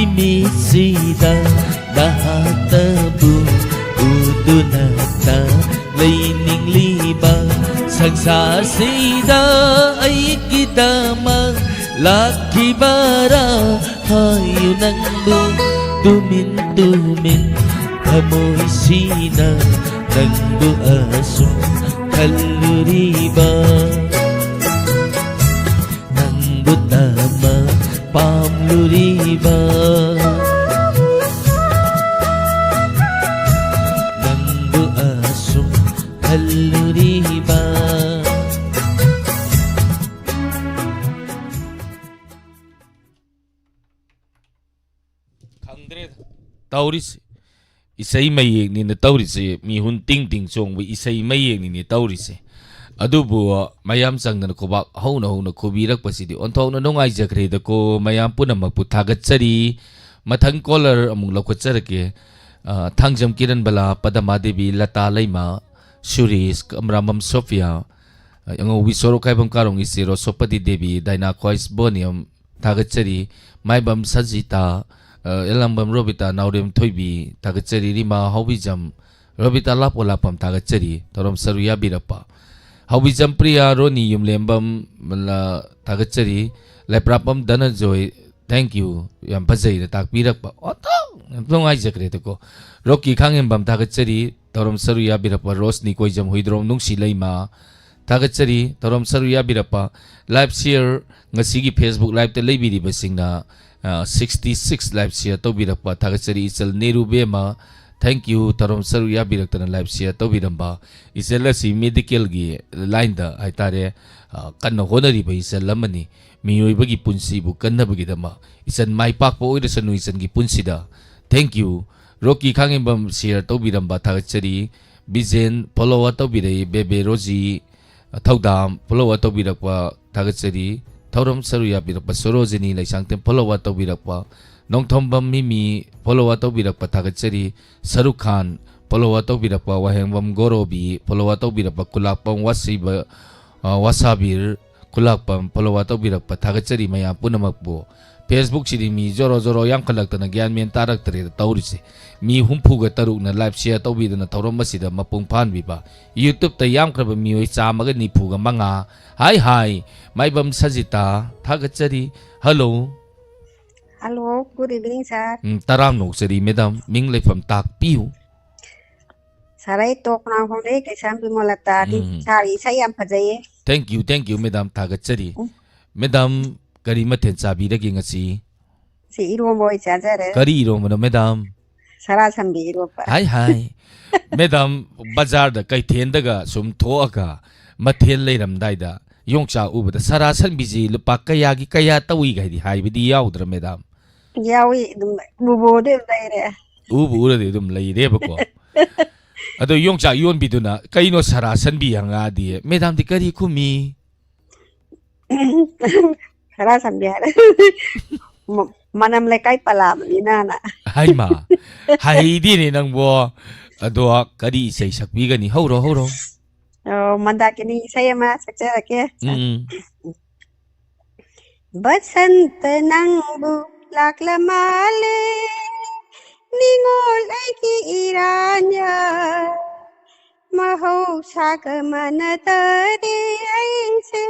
ꯏꯃꯤꯠꯁꯤꯗ ꯅꯍꯥꯛꯇꯕꯨ ꯎꯗꯨꯅꯇ ꯂꯩꯅꯤꯡꯂꯤꯕ꯫ ꯁꯪꯁꯥꯔꯁꯤꯗ ꯑꯩꯒꯤꯗꯃꯛ ꯂꯥꯛꯈꯤꯕꯔꯥ ꯍꯥꯏꯌꯨ ꯅꯪꯕꯨ꯫ ꯇꯨꯃꯤꯟ ꯇꯨꯃꯤꯟ ꯊꯃꯣꯏꯁꯤꯅ ꯅꯪꯕꯨ ꯑꯁꯨꯝ ꯈꯜꯂꯨꯔꯤꯕ꯫ ꯅꯪꯕꯨ ꯇꯝꯕ ꯄꯥꯝꯂꯨꯔꯤꯕ꯫ ꯅꯪꯕꯨ ꯑꯁꯨꯝ ꯈꯜꯂꯨꯔꯤꯕ꯫ ꯈꯪꯗ꯭ꯔꯦꯗ ꯇꯧꯔꯤꯁꯤ꯫ ꯏꯁꯩ ꯃꯌꯦꯛꯅꯤꯅ ꯇꯧꯔꯤꯁꯤ, ꯃꯤꯍꯨꯟ ꯇꯤꯡ ꯇꯤꯡ ꯆꯣꯡꯕ ꯏꯁꯩ ꯃꯌꯦꯛꯅꯤꯅꯦ ꯇꯧꯔꯤꯁꯦ꯫ ꯑꯗꯨꯕꯨ ꯃꯌꯥꯝ ꯆꯪꯗꯅ ꯈꯨꯕꯥꯛ ꯍꯧꯅ ꯍꯧꯅ ꯈꯨꯕꯤꯔꯛꯄꯁꯤꯗꯤ ꯑꯣꯟꯊꯣꯛꯅ ꯅꯨꯡꯉꯥꯏꯖꯈ꯭ꯔꯦꯗꯀꯣ꯫ ꯃꯌꯥꯝ ꯄꯨꯝꯅꯃꯛꯄꯨ ꯊꯥꯒꯠꯆꯔꯤ꯫ ꯃꯊꯪ ꯀꯣꯂꯔ ꯑꯃꯨꯛ ꯂꯧꯈꯠꯆꯔꯛꯀꯦ꯫ ꯑ, ꯊꯥꯡꯖꯝ ꯀꯤꯔꯟ ꯕꯂꯥ, ꯄꯗꯃꯥ ꯗꯦꯕꯤ, ꯂꯇꯥ ꯂꯩꯃ, ꯁꯨꯔꯦꯁ, ꯀꯃꯔꯥꯝꯕꯝ ꯁꯣꯐꯤꯌꯥ, ꯑ, ꯑꯉꯧꯕꯤ ꯁꯣꯔꯣꯛꯈꯥꯏꯕꯝ ꯀꯥꯔꯣꯡ ꯏꯆꯦ ꯔꯣꯁꯣꯄꯇꯤ ꯗꯦꯕꯤ, ꯗꯥꯏꯅꯥ ꯈ꯭ꯋꯥꯏꯁ ꯕꯣꯅꯤꯌꯝ, ꯊꯥꯒꯠꯆꯔꯤ꯫ ꯃꯥꯏꯕꯝ ꯁꯖꯤꯇꯥ, ꯑ, ꯑꯦꯂꯥꯡꯕꯝ ꯔꯣꯕꯤꯇꯥ, ꯅꯥꯎꯔꯦꯝ ꯊꯣꯏꯕꯤ, ꯊꯥꯒꯠꯆꯔꯤ꯫ ꯔꯤꯃꯥ ꯍꯥꯎꯕꯤꯖꯝ, ꯔꯣꯕꯤꯇꯥ ꯂꯥꯞ ꯑꯣꯂꯥꯞꯄꯝ, ꯊꯥꯒꯠꯆꯔꯤ꯫ ꯊꯧꯔꯝ ꯁꯔꯨ ꯌꯥꯕꯤꯔꯛꯄ꯫ ꯍꯥꯎꯕꯤꯖꯝ ꯄ꯭ꯔꯤꯌꯥ, ꯔꯣꯅꯤ ꯌꯨꯝꯂꯦꯝꯕꯝ, ꯂ-, ꯊꯥꯒꯠꯆꯔꯤ꯫ ꯂꯩꯄ꯭ꯔꯥꯞꯄꯝ ꯙꯅꯟꯖꯣꯏ, thank you, ꯌꯥꯝ ꯐꯖꯩꯅ ꯇꯥꯛꯄꯤꯔꯛꯄ꯫ ꯑꯣꯟꯊꯣꯛ ꯌꯥꯝ ꯅꯨꯡꯉꯥꯏꯖꯈ꯭ꯔꯦꯗꯀꯣ꯫ ꯔꯣꯀꯤ ꯈꯥꯡꯉꯦꯝꯕꯝ, ꯊꯥꯒꯠꯆꯔꯤ꯫ ꯊꯧꯔꯝ ꯁꯔꯨ ꯌꯥꯕꯤꯔꯛꯄ ꯔꯣꯁꯅꯤ ꯀꯣꯏꯖꯝ, ꯍꯨꯏꯗ꯭ꯔꯣꯝ ꯅꯨꯡꯁꯤ ꯂꯩꯃ, ꯊꯥꯒꯠꯆꯔꯤ꯫ ꯊꯧꯔꯝ ꯁꯔꯨ ꯌꯥꯕꯤꯔꯛꯄ live share, ꯉꯁꯤꯒꯤ Facebook live ꯇ ꯂꯩꯕꯤꯔꯤꯕꯁꯤꯡꯅ, ꯑ, sixty six live share ꯇꯧꯕꯤꯔꯛꯄ ꯊꯥꯒꯠꯆꯔꯤ꯫ ꯏꯆꯜ ꯅꯦꯔꯨ ꯕꯦꯝꯃ, thank you, ꯊꯧꯔꯝ ꯁꯔꯨ ꯌꯥꯕꯤꯔꯛꯇꯅ live share ꯇꯧꯕꯤꯔꯝꯕ꯫ ꯏꯆꯜ ꯑꯁꯤ medical ꯒꯤ line ꯗ ꯍꯥꯏꯇꯥꯔꯦ, ꯑ, ꯀꯟꯅ ꯍꯣꯠꯅꯔꯤꯕ ꯏꯆꯜ ꯑꯃꯅꯤ꯫ ꯃꯤꯑꯣꯏꯕꯒꯤ ꯄꯨꯟꯁꯤꯕꯨ ꯀꯟꯅꯕꯒꯤꯗꯃꯛ ꯏꯆꯟ ꯃꯥꯏ ꯄꯥꯛꯄ ꯑꯣꯏꯔꯁꯅꯨ ꯏꯆꯟꯒꯤ ꯄꯨꯟꯁꯤꯗ꯫ Thank you. ꯔꯣꯀꯤ ꯈꯥꯡꯉꯦꯝꯕꯝ share ꯇꯧꯕꯤꯔꯝꯕ ꯊꯥꯒꯠꯆꯔꯤ꯫ ꯕꯤꯖꯦꯟ follow ꯇꯧꯕꯤꯔꯛꯏ꯫ ꯕꯦꯕꯦ ꯔꯣꯖꯤ ꯊꯧꯗꯥꯝ follow ꯇꯧꯕꯤꯔꯛꯄ ꯊꯥꯒꯠꯆꯔꯤ꯫ ꯊꯧꯔꯝ ꯁꯔꯨꯛ ꯌꯥꯕꯤꯔꯛꯄ ꯁꯣꯔꯣꯖꯤꯅꯤ ꯂꯩꯁꯥꯡꯊꯦꯝ follow ꯇꯧꯕꯤꯔꯛꯄ꯫ ꯅꯣꯡꯊꯣꯝꯕꯝ ꯃꯤꯃꯤ follow ꯇꯧꯕꯤꯔꯛꯄ ꯊꯥꯒꯠꯆꯔꯤ꯫ ꯁꯔꯨꯛ ꯈꯥꯟ follow ꯇꯧꯕꯤꯔꯛꯄ꯫ ꯋꯥꯍꯦꯡꯕꯝ ꯒꯣꯔꯣꯕꯤ follow ꯇꯧꯕꯤꯔꯛꯄ꯫ ꯈꯨꯂꯥꯛꯄꯝ ꯋꯥꯁꯤꯕ, ꯑ, ꯋꯥꯁꯥꯕꯤꯔ ꯈꯨꯂꯥꯛꯄꯝ follow ꯇꯧꯕꯤꯔꯛꯄ ꯊꯥꯒꯠꯆꯔꯤ ꯃꯌꯥꯝ ꯄꯨꯝꯅꯃꯛꯄꯨ꯫ Facebook ꯁꯤꯗꯤ ꯃꯤ ꯖꯣꯔꯣ ꯖꯣꯔꯣ ꯌꯥꯝꯈꯠꯂꯛꯇꯅ ꯒ꯭ꯌꯥꯟ ꯃꯦꯟ ꯇꯥꯔꯛꯇ꯭ꯔꯦꯗ ꯇꯧꯔꯤꯁꯦ꯫ ꯃꯤ ꯍꯨꯝꯐꯨꯒ ꯇꯔꯨꯛꯅ live share ꯇꯧꯕꯤꯗꯅ ꯊꯧꯔꯝ ꯑꯁꯤꯗ ꯃꯄꯨꯡ ꯐꯥꯍꯟꯕꯤꯕ꯫ YouTube ꯇ ꯌꯥꯝꯈ꯭ꯔꯕ ꯃꯤꯑꯣꯏ ꯆꯥꯝꯃꯒ ꯅꯤꯐꯨꯒ ꯃꯉꯥ꯫ ꯍꯥꯏ ꯍꯥꯏ, ꯃꯥꯏꯕꯝ ꯁꯖꯤꯇꯥ, ꯊꯥꯒꯠꯆꯔꯤ꯫ Hello꯫ Hello, good evening, sir꯫ ꯎꯝ, ꯇꯔꯥꯝ ꯅꯣꯛꯆꯔꯤ madam, ꯃꯤꯡ ꯂꯩꯐꯝ ꯇꯥꯛꯄꯤꯌꯨ꯫ Sir, ꯑꯩ ꯇꯣꯛꯅꯥꯡꯈꯣꯡꯗꯒꯤ ꯀꯩꯁꯥꯝ ꯕꯤꯃꯣꯂꯇꯥꯅꯤ꯫ ꯎꯝ꯫ Sir, ꯏꯁꯩ ꯌꯥꯝ ꯐꯖꯩꯌꯦ꯫ Thank you, thank you madam, ꯊꯥꯒꯠꯆꯔꯤ꯫ ꯎꯝ꯫ Madam, ꯀꯔꯤ ꯃꯊꯦꯜ ꯆꯥꯕꯤꯔꯒꯦ ꯉꯁꯤ? ꯁꯤ ꯏꯔꯣꯝꯕ ꯑꯣꯏ ꯆꯥꯖꯔꯦ꯫ ꯀꯔꯤ ꯏꯔꯣꯝꯕꯅꯣ madam? ꯁꯔꯥ ꯁꯟꯕꯤ ꯏꯔꯣꯝꯕ꯫ ꯍꯥꯏ ꯍꯥꯏ꯫ Madam, ꯕꯖꯥꯔꯗ ꯀꯩꯊꯦꯜꯗꯒ ꯁꯨꯝ ꯊꯣꯛꯑꯒ ꯃꯊꯦꯜ ꯂꯩꯔꯝꯗꯥꯏꯗ ꯌꯣꯡꯆꯥꯛ ꯎꯕꯗ ꯁꯔꯥ ꯁꯟꯕꯤꯁꯤ ꯂꯨꯄꯥ ꯀꯌꯥꯒꯤ ꯀꯌꯥ ꯇꯧꯏ ꯍꯥꯏꯗꯤ ꯍꯥꯏꯕꯗꯤ ꯌꯥꯎꯗ꯭ꯔꯥ madam? ꯌꯥꯎꯏ, ꯑꯗꯨꯝ ꯎꯕꯨ ꯎꯔꯗꯤ ꯑꯗꯨꯝ ꯂꯩꯔꯦ꯫ ꯎꯕꯨ ꯎꯔꯗꯤ ꯑꯗꯨꯝ ꯂꯩꯔꯦꯕꯀꯣ꯫ ꯑꯗꯣ ꯌꯣꯡꯆꯥꯛ ꯌꯣꯟꯕꯤꯗꯨꯅ "ꯀꯩꯅꯣ ꯁꯔꯥ ꯁꯟꯕꯤ?" ꯍꯪꯉꯛꯑꯗꯤ madam ꯗꯤ ꯀꯔꯤ ꯈꯨꯝꯃꯤ? ꯁꯔꯥ ꯁꯟꯕꯤ ꯍꯥꯏꯔꯦ꯫ ꯃ-, ꯃꯅꯝ ꯂꯩꯀꯥꯏ ꯄꯜꯂꯛꯑꯕꯅꯤꯅꯅ꯫ ꯍꯥꯏꯃ, ꯍꯩꯗꯤꯅꯦ ꯅꯪꯕꯣ꯫ ꯑꯗꯣ ꯀꯔꯤ ꯏꯁꯩ ꯁꯛꯄꯤꯒꯅꯤ? ꯍꯧꯔꯣ, ꯍꯧꯔꯣ꯫ ꯑꯣ, ꯃꯟꯗꯥꯀꯤꯅꯤ ꯏꯁꯩ ꯑꯃ ꯁꯛꯆꯔꯛꯀꯦ꯫ ꯎꯝ, ꯎꯝ꯫ ꯕꯁꯟꯇ ꯅꯪꯕꯨ ꯂꯥꯛꯂ ꯃꯥꯜꯂꯦ, ꯅꯤꯉꯣꯜ ꯑꯩꯒꯤ ꯏꯔꯥꯟꯌꯥ꯫ ꯃꯍꯧꯁꯥꯒ ꯃꯥꯟꯅꯗꯔꯦ ꯑꯩꯁꯦ,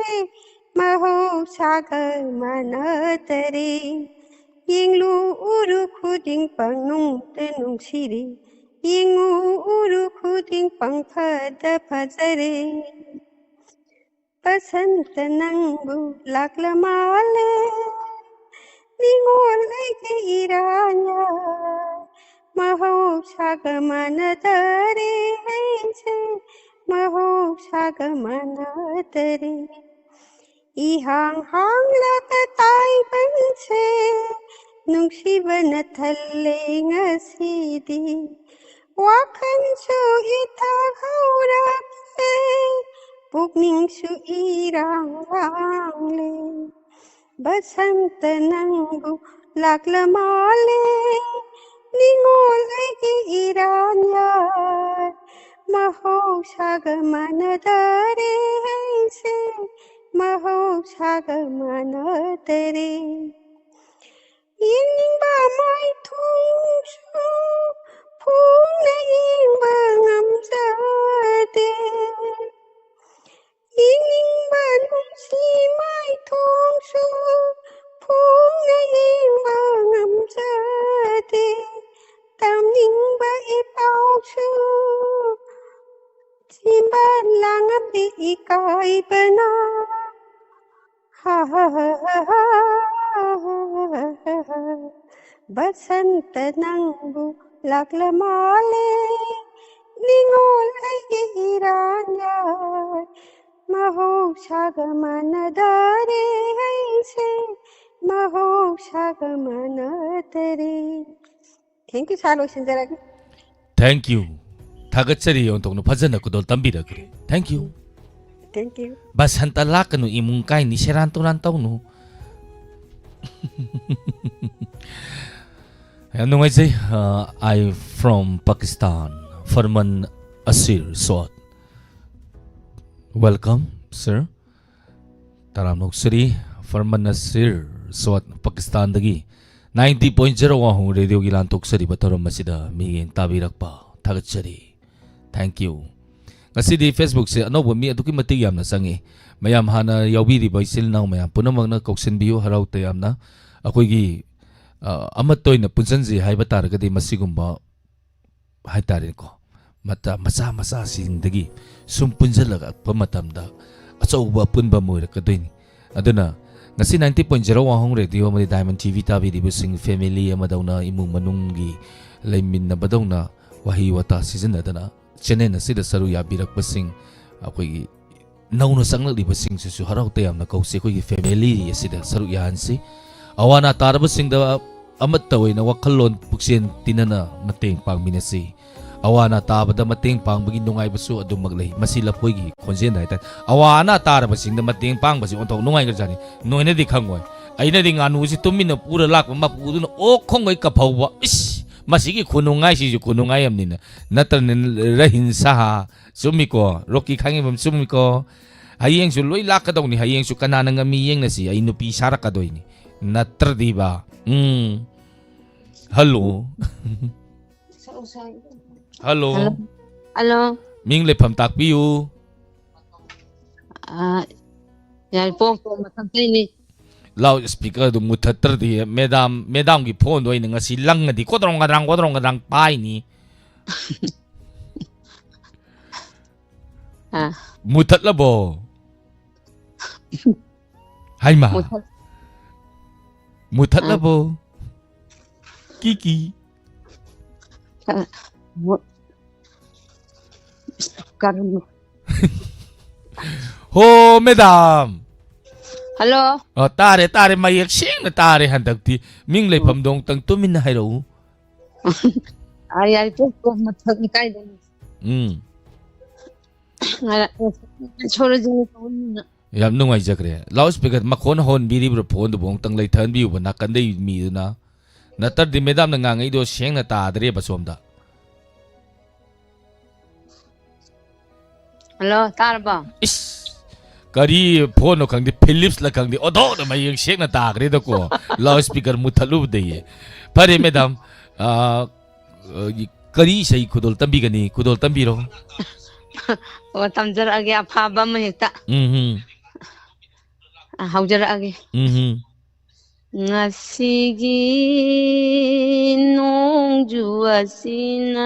ꯃꯍꯧꯁꯥꯒ ꯃꯥꯟꯅꯗꯔꯦ꯫ ꯌꯦꯡꯂꯨ ꯎꯔꯨ ꯈꯨꯗꯤꯡ ꯄꯪꯅꯨꯡꯗ ꯅꯨꯡꯁꯤꯔꯦ, ꯌꯦꯡꯉꯨ ꯎꯔꯨ ꯈꯨꯗꯤꯡ ꯄꯪꯐꯗ ꯐꯖꯔꯦ꯫ ꯕꯁꯟꯇ ꯅꯪꯕꯨ ꯂꯥꯛꯂ ꯃꯥꯜꯂꯦ, ꯅꯤꯉꯣꯜ ꯑꯩꯒꯤ ꯏꯔꯥꯟꯌꯥ꯫ ꯃꯍꯧꯁꯥꯒ ꯃꯥꯟꯅꯗꯔꯦ ꯑꯩꯁꯦ, ꯃꯍꯧꯁꯥꯒ ꯃꯥꯟꯅꯗꯔꯦ꯫ ꯏꯍꯥꯡ ꯍꯥꯡꯂꯒ ꯇꯥꯏꯕꯪꯁꯦ, ꯅꯨꯡꯁꯤꯕꯅ ꯊꯜꯂꯦ ꯉꯁꯤꯗꯤ꯫ ꯋꯥꯈꯜꯁꯨ ꯏꯊꯛ ꯍꯧꯔꯛꯂꯦ, ꯄꯨꯛꯅꯤꯡꯁꯨ ꯏꯔꯥꯡ ꯂꯥꯡꯂꯦ꯫ ꯕꯁꯟꯇ ꯅꯪꯕꯨ ꯂꯥꯛꯂ ꯃꯥꯜꯂꯦ, ꯅꯤꯉꯣꯜ ꯑꯩꯒꯤ ꯏꯔꯥꯟ ꯌꯥꯏ꯫ ꯃꯍꯧꯁꯥꯒ ꯃꯥꯟꯅꯗꯔꯦ ꯑꯩꯁꯦ, ꯃꯍꯧꯁꯥꯒ ꯃꯥꯟꯅꯗꯔꯦ꯫ ꯌꯦꯡꯅꯤꯡꯕ ꯃꯥꯏꯊꯣꯡꯁꯨ ꯐꯣꯡꯅ ꯌꯦꯡꯕ ꯉꯝꯖꯗꯦ꯫ ꯌꯦꯡꯅꯤꯡꯕ ꯅꯨꯡꯁꯤ ꯃꯥꯏꯊꯣꯡꯁꯨ ꯐꯣꯡꯅ ꯌꯦꯡꯕ ꯉꯝꯖꯗꯦ꯫ ꯇꯝꯅꯤꯡꯕ ꯏꯄꯥꯎꯁꯨ ꯆꯤꯟꯕꯥꯟ ꯂꯥꯡꯉꯝꯗꯦ ꯏꯀꯥꯏꯕꯅ꯫ ꯕꯁꯟꯇ ꯅꯪꯕꯨ ꯂꯥꯛꯂ ꯃꯥꯜꯂꯦ, ꯅꯤꯉꯣꯜ ꯑꯩꯒꯤ ꯏꯔꯥꯟ ꯌꯥꯏ꯫ ꯃꯍꯧꯁꯥꯒ ꯃꯥꯟꯅꯗꯔꯦ ꯑꯩꯁꯦ, ꯃꯍꯧꯁꯥꯒ ꯃꯥꯟꯅꯗꯔꯦ꯫ Thank you, sir, ꯂꯣꯏꯁꯤꯟꯖꯔꯒꯦ꯫ Thank you. ꯊꯥꯒꯠꯆꯔꯤ, ꯑꯣꯟꯊꯣꯛꯅ ꯐꯖꯅ ꯈꯨꯗꯣꯜ ꯇꯝꯕꯤꯔꯛꯈ꯭ꯔꯦ꯫ Thank you. Thank you. Basanta ꯂꯥꯛꯀꯅꯨ, ꯏꯃꯨꯡ ꯀꯥꯏꯅꯤ, ꯁꯦꯔꯥꯟ ꯇꯨꯔꯥꯟ ꯇꯧꯅꯨ꯫ ꯌꯥꯝ ꯅꯨꯡꯉꯥꯏꯖꯩ꯫ Uh, I from Pakistan, Farman Asir Swat. Welcome, sir. ꯇꯔꯥꯝꯅ ꯑꯣꯛꯆꯔꯤ꯫ ꯐꯔꯃꯟ ꯅꯁꯤꯔ ꯁꯣꯠ ꯄꯥꯀꯤꯁꯇꯥꯟꯗꯒꯤ ninety point zero ꯋꯥꯍꯣꯡ ꯔꯦꯗꯤꯑꯣꯒꯤ ꯂꯥꯟꯊꯣꯛꯆꯔꯤꯕ ꯊꯧꯔꯝ ꯑꯁꯤꯗ ꯃꯤꯠꯌꯦꯡ ꯇꯥꯕꯤꯔꯛꯄ ꯊꯥꯒꯠꯆꯔꯤ꯫ Thank you. ꯉꯁꯤꯗꯤ Facebookꯁꯦ ꯑꯅꯧꯕ ꯃꯤ ꯑꯗꯨꯛꯀꯤ ꯃꯇꯤꯛ ꯌꯥꯝꯅ ꯆꯪꯉꯤ꯫ ꯃꯌꯥꯝ ꯍꯥꯟꯅ ꯌꯥꯎꯕꯤꯔꯤꯕ ꯏꯆꯤꯜ ꯏꯅꯥꯎ ꯃꯌꯥꯝ ꯄꯨꯝꯅꯃꯛꯅ ꯀꯧꯁꯤꯟꯕꯤꯌꯨ, ꯍꯔꯥꯎ ꯇꯌꯥꯝꯅ꯫ ꯑꯩꯈꯣꯏꯒꯤ, ꯑ, ꯑꯃꯠꯇ ꯑꯣꯏꯅ ꯄꯨꯟꯁꯤꯟꯁꯤ ꯍꯥꯏꯕ ꯇꯥꯔꯒꯗꯤ ꯃꯁꯤꯒꯨꯝꯕ ꯍꯥꯏꯇꯥꯔꯦꯀꯣ, ꯃꯇ-, ꯃꯆꯥ ꯃꯆꯥꯁꯤꯡꯗꯒꯤ ꯁꯨꯝ ꯄꯨꯟꯁꯤꯜꯂꯛꯄ ꯃꯇꯝꯗ ꯑꯆꯧꯕ ꯑꯄꯨꯟꯕ ꯑꯃ ꯑꯣꯏꯔꯛꯀꯗꯣꯏꯅꯤ꯫ ꯑꯗꯨꯅ ꯉꯁꯤ ninety point zero ꯋꯥꯍꯣꯡ ꯔꯦꯗꯤꯑꯣ ꯑꯃꯗꯤ Diamond TV ꯇꯥꯕꯤꯔꯤꯕꯁꯤꯡ, family ꯑꯃꯗꯧꯅ, ꯏꯃꯨꯡ ꯃꯅꯨꯡꯒꯤ ꯂꯩꯃꯤꯟꯅꯕꯗꯧꯅ ꯋꯥꯍꯩ ꯋꯥꯇꯥ ꯁꯤꯖꯤꯟꯅꯗꯅ channel ꯑꯁꯤꯗ ꯁꯔꯨꯛ ꯌꯥꯕꯤꯔꯛꯄꯁꯤꯡ, ꯑꯩꯈꯣꯏꯒꯤ ꯅꯧꯅ ꯆꯪꯂꯛꯂꯤꯕꯁꯤꯡꯁꯤꯁꯨ ꯍꯔꯥꯎ ꯇꯌꯥꯝꯅ ꯀꯧꯁꯤ, ꯑꯩꯈꯣꯏꯒꯤ family ꯑꯁꯤꯗ ꯁꯔꯨꯛ ꯌꯥꯍꯟꯁꯤ꯫ ꯑꯋꯥ ꯑꯅꯥ ꯇꯥꯔꯕꯁꯤꯡꯗ ꯑꯃꯠꯇ ꯑꯣꯏꯅ ꯋꯥꯈꯜꯂꯣꯟ ꯄꯨꯛꯆꯦꯜ ꯇꯤꯟꯅꯅ ꯃꯇꯦꯡ ꯄꯥꯡꯃꯤꯟꯅꯁꯤ꯫ ꯑꯋꯥ ꯑꯅꯥ ꯇꯥꯕꯗ ꯃꯇꯦꯡ ꯄꯥꯡꯕꯒꯤ ꯅꯨꯡꯉꯥꯏꯕꯁꯨ ꯑꯗꯨꯃꯛ ꯂꯩ꯫ ꯃꯁꯤ ꯂꯐꯣꯏꯒꯤ ꯈꯣꯟꯖꯦꯜꯗ ꯍꯥꯏꯇꯥꯔꯦ꯫ ꯑꯋꯥ ꯑꯅꯥ ꯇꯥꯔꯕꯁꯤꯡꯗ ꯃꯇꯦꯡ ꯄꯥꯡꯕꯁꯤ ꯑꯣꯟꯊꯣꯛ ꯅꯨꯡꯉꯥꯏꯈ꯭ꯔꯖꯥꯠꯅꯤ꯫ ꯅꯣꯏꯅꯗꯤ ꯈꯪꯉꯣꯏ꯫ ꯑꯩꯅꯗꯤ ꯉꯥꯅꯨꯁꯤ ꯇꯨꯃꯤꯟꯅ ꯄꯨꯔ ꯂꯥꯛꯄ ꯃꯄꯨꯗꯨꯅ ꯑꯣꯛ ꯈꯣꯡꯒꯩ ꯀꯞꯍꯧꯕ꯫ ꯏꯁ! ꯃꯁꯤꯒꯤ ꯈꯨꯅꯨꯡꯉꯥꯏꯁꯤꯁꯨ ꯈꯨꯅꯨꯡꯉꯥꯏ ꯑꯃꯅꯤꯅ꯫ ꯅꯠꯇ꯭ꯔꯅꯦ ꯔꯍꯤꯟ ꯁꯥꯍꯥ꯫ ꯆꯨꯝꯃꯤꯀꯣ? ꯔꯣꯛꯀꯤ ꯈꯥꯡꯉꯤꯕꯝ ꯆꯨꯝꯃꯤꯀꯣ? ꯍꯌꯦꯡꯁꯨ ꯂꯣꯏ ꯂꯥꯛꯀꯗꯧꯅꯤ꯫ ꯍꯌꯦꯡꯁꯨ ꯀꯅꯥꯅ ꯉꯝꯃꯤ ꯌꯦꯡꯅꯁꯤ꯫ ꯑꯩ ꯅꯨꯄꯤ ꯁꯥꯔꯛꯀꯗꯣꯏꯅꯤ꯫ ꯅꯠꯇ꯭ꯔꯗꯤꯕ꯫ ꯎꯝ꯫ ꯍꯜꯂꯣ꯫ ꯍꯜꯂꯣ꯫ ꯍꯜꯂꯣ꯫ ꯍꯜꯂꯣ꯫ ꯃꯤꯡ ꯂꯩꯐꯝ ꯇꯥꯛꯄꯤꯌꯨ꯫ ꯑ, ꯌꯥꯏꯄꯣꯛ ꯃꯊꯛꯇꯩꯅꯤ꯫ ꯂꯥꯎꯗ ꯁ꯭ꯄꯤꯀꯔꯗꯨ ꯃꯨꯊꯠꯇ꯭ꯔꯗꯤ ꯃꯦꯗꯥꯝ, ꯃꯦꯗꯥꯝꯒꯤ ꯐꯣꯟꯗꯣ ꯑꯩꯅ ꯉꯁꯤ ꯂꯪꯉꯗꯤ ꯀꯣꯗ꯭ꯔꯣꯡ ꯀꯗ꯭ꯔꯥꯡ, ꯀꯣꯗ꯭ꯔꯣꯡ ꯀꯗ꯭ꯔꯥꯡ ꯄꯥꯏꯅꯤ꯫ ꯑ꯫ ꯃꯨꯊꯠꯂꯕꯣ? ꯍꯥꯏꯃ꯫ ꯃꯨꯊꯠ-, ꯃꯨꯊꯠꯂꯕꯣ? ꯀꯤꯀꯤ꯫ ꯑ, ꯃꯨ-, ꯀꯔꯝꯕ? ꯍꯣ, ꯃꯦꯗꯥꯝ꯫ ꯍꯜꯂꯣ꯫ ꯑ, ꯇꯥꯔꯦ, ꯇꯥꯔꯦ, ꯃꯌꯦꯛ ꯁꯦꯡꯅ ꯇꯥꯔꯦ ꯍꯟꯗꯛꯇꯤ꯫ ꯃꯤꯡ ꯂꯩꯐꯝꯗꯣ ꯑꯃꯨꯛꯇꯪ ꯇꯨꯃꯤꯟꯅ ꯍꯥꯏꯔꯛꯎ꯫ ꯑ, ꯌꯥꯏꯄꯣꯛ ꯃꯊꯛ ꯂꯩꯀꯥꯏꯗꯅꯤ꯫ ꯎꯝ꯫ ꯉꯔꯥꯡ ꯁꯣꯔꯣꯖꯤꯅꯤ ꯇꯧꯕꯅꯤꯅ꯫ ꯌꯥꯝ ꯅꯨꯡꯉꯥꯏꯖꯈ꯭ꯔꯦ꯫ ꯂꯥꯎꯗ ꯁ꯭ꯄꯤꯀꯔ ꯃꯈꯣꯟ ꯍꯣꯟꯕꯤꯔꯤꯕ꯭ꯔꯥ? ꯐꯣꯟꯗꯨꯕꯨ ꯑꯃꯨꯛꯇꯪ ꯂꯩꯊꯍꯟꯕꯤꯌꯨꯕ ꯅꯥꯀꯟꯗꯩ ꯃꯤꯗꯨꯅ꯫ ꯅꯠꯇ꯭ꯔꯗꯤ ꯃꯦꯗꯥꯝꯅ ꯉꯥꯡꯉꯛꯏꯗꯣ ꯁꯦꯡꯅ ꯇꯥꯗ꯭ꯔꯦꯕ ꯁꯣꯝꯗ꯫ ꯍꯜꯂꯣ, ꯇꯥꯔꯕꯣ? ꯏꯁ! ꯀꯔꯤ ꯐꯣꯟꯅꯣ ꯈꯪꯗꯦ, ꯐꯤꯂꯤꯞꯁꯂ ꯈꯪꯗꯦ, ꯑꯣꯟꯊꯣꯛꯅ ꯃꯌꯦꯛ ꯁꯦꯡꯅ ꯇꯥꯈ꯭ꯔꯦꯗꯀꯣ꯫ ꯂꯥꯎꯗ ꯁ꯭ꯄꯤꯀꯔ ꯃꯨꯠꯊꯠꯂꯨꯕꯗꯒꯤ꯫ ꯐꯔꯦ, ꯃꯦꯗꯥꯝ, ꯑ, ꯑ, ꯀꯔꯤ ꯏꯁꯩ ꯈꯨꯗꯣꯜ ꯇꯝꯕꯤꯒꯅꯤ? ꯈꯨꯗꯣꯜ ꯇꯝꯕꯤꯔꯣ꯫ ꯑꯣ, ꯇꯝꯖꯔꯛꯑꯒꯦ, ꯑꯐꯕ ꯑꯃ ꯍꯦꯛꯇ꯫ ꯎꯝ, ꯎꯝ꯫ ꯑ, ꯍꯧꯖꯔꯛꯑꯒꯦ꯫ ꯎꯝ, ꯎꯝ꯫ ꯉꯁꯤꯒꯤ ꯅꯣꯡꯖꯨ ꯑꯁꯤꯅ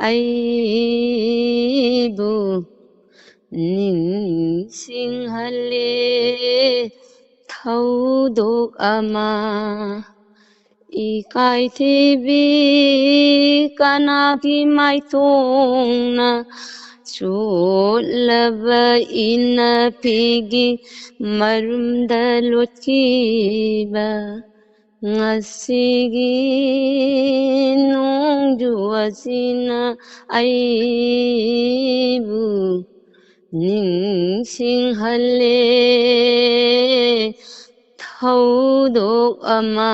ꯑꯩꯕꯨ ꯅꯤꯡꯁꯤꯡꯍꯜꯂꯦ꯫ ꯊꯧꯗꯣꯛ ꯑꯃ ꯏꯀꯥꯏꯊꯤꯕꯤ ꯀꯅꯥꯒꯤ ꯃꯥꯏꯊꯣꯡꯅ ꯆꯣꯠꯂꯕ ꯏꯟꯅꯐꯤꯒꯤ ꯃꯔꯨꯝꯗ ꯂꯣꯠꯈꯤꯕ ꯉꯁꯤꯒꯤ ꯅꯣꯡꯖꯨ ꯑꯁꯤꯅ ꯑꯩꯕꯨ ꯅꯤꯡꯁꯤꯡꯍꯜꯂꯦ ꯊꯧꯗꯣꯛ ꯑꯃ꯫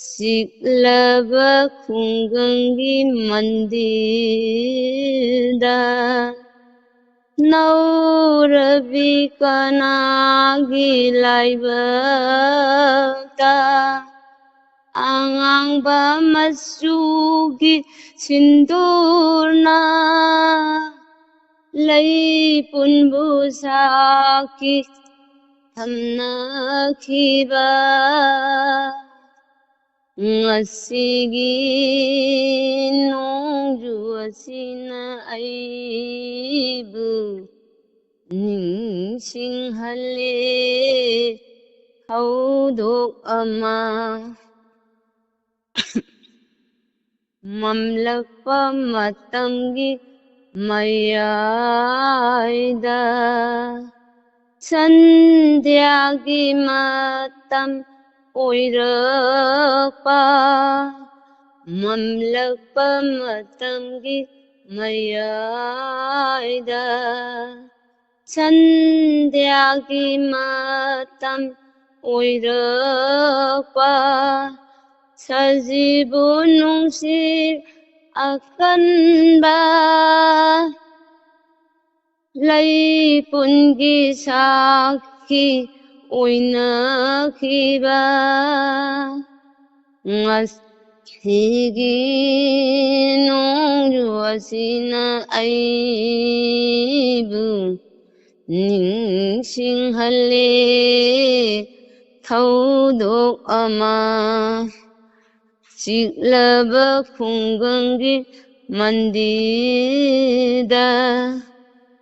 ꯆꯤꯛꯂꯕ ꯈꯨꯡꯒꯪꯒꯤ ꯃꯟꯗꯤꯔꯗ ꯅꯧꯔꯕꯤ ꯀꯅꯥꯒꯤ ꯂꯥꯏꯕꯛꯇ ꯑꯉꯥꯡꯕ ꯃꯆꯨꯒꯤ ꯁꯤꯟꯗꯨꯔꯅ ꯂꯩ ꯄꯨꯟꯕꯨ ꯁꯥꯈꯤ ꯊꯝꯅꯈꯤꯕ꯫ ꯉꯁꯤꯒꯤ ꯅꯣꯡꯖꯨ ꯑꯁꯤꯅ ꯑꯩꯕꯨ ꯅꯤꯡꯁꯤꯡꯍꯜꯂꯦ ꯊꯧꯗꯣꯛ ꯑꯃ꯫ ꯃꯝꯂꯛꯄ ꯃꯇꯝꯒꯤ ꯃꯌꯥꯏꯗ ꯁꯟꯙ꯭ꯌꯥꯒꯤ ꯃꯇꯝ ꯑꯣꯏꯔꯛꯄ꯫ ꯃꯝꯂꯛꯄ ꯃꯇꯝꯒꯤ ꯃꯌꯥꯏꯗ ꯁꯟꯙ꯭ꯌꯥꯒꯤ ꯃꯇꯝ ꯑꯣꯏꯔꯛꯄ꯫ ꯁꯖꯤꯕꯨ ꯅꯨꯡꯁꯤꯠ ꯑꯀꯟꯕ ꯂꯩ ꯄꯨꯟꯒꯤ ꯁꯥꯈꯤ ꯑꯣꯏꯅꯈꯤꯕ꯫ ꯉꯁꯤꯒꯤ ꯅꯣꯡꯖꯨ ꯑꯁꯤꯅ ꯑꯩꯕꯨ ꯅꯤꯡꯁꯤꯡꯍꯜꯂꯦ ꯊꯧꯗꯣꯛ ꯑꯃ꯫ ꯆꯤꯛꯂꯕ ꯈꯨꯡꯒꯪꯒꯤ ꯃꯟꯗꯤꯔꯗ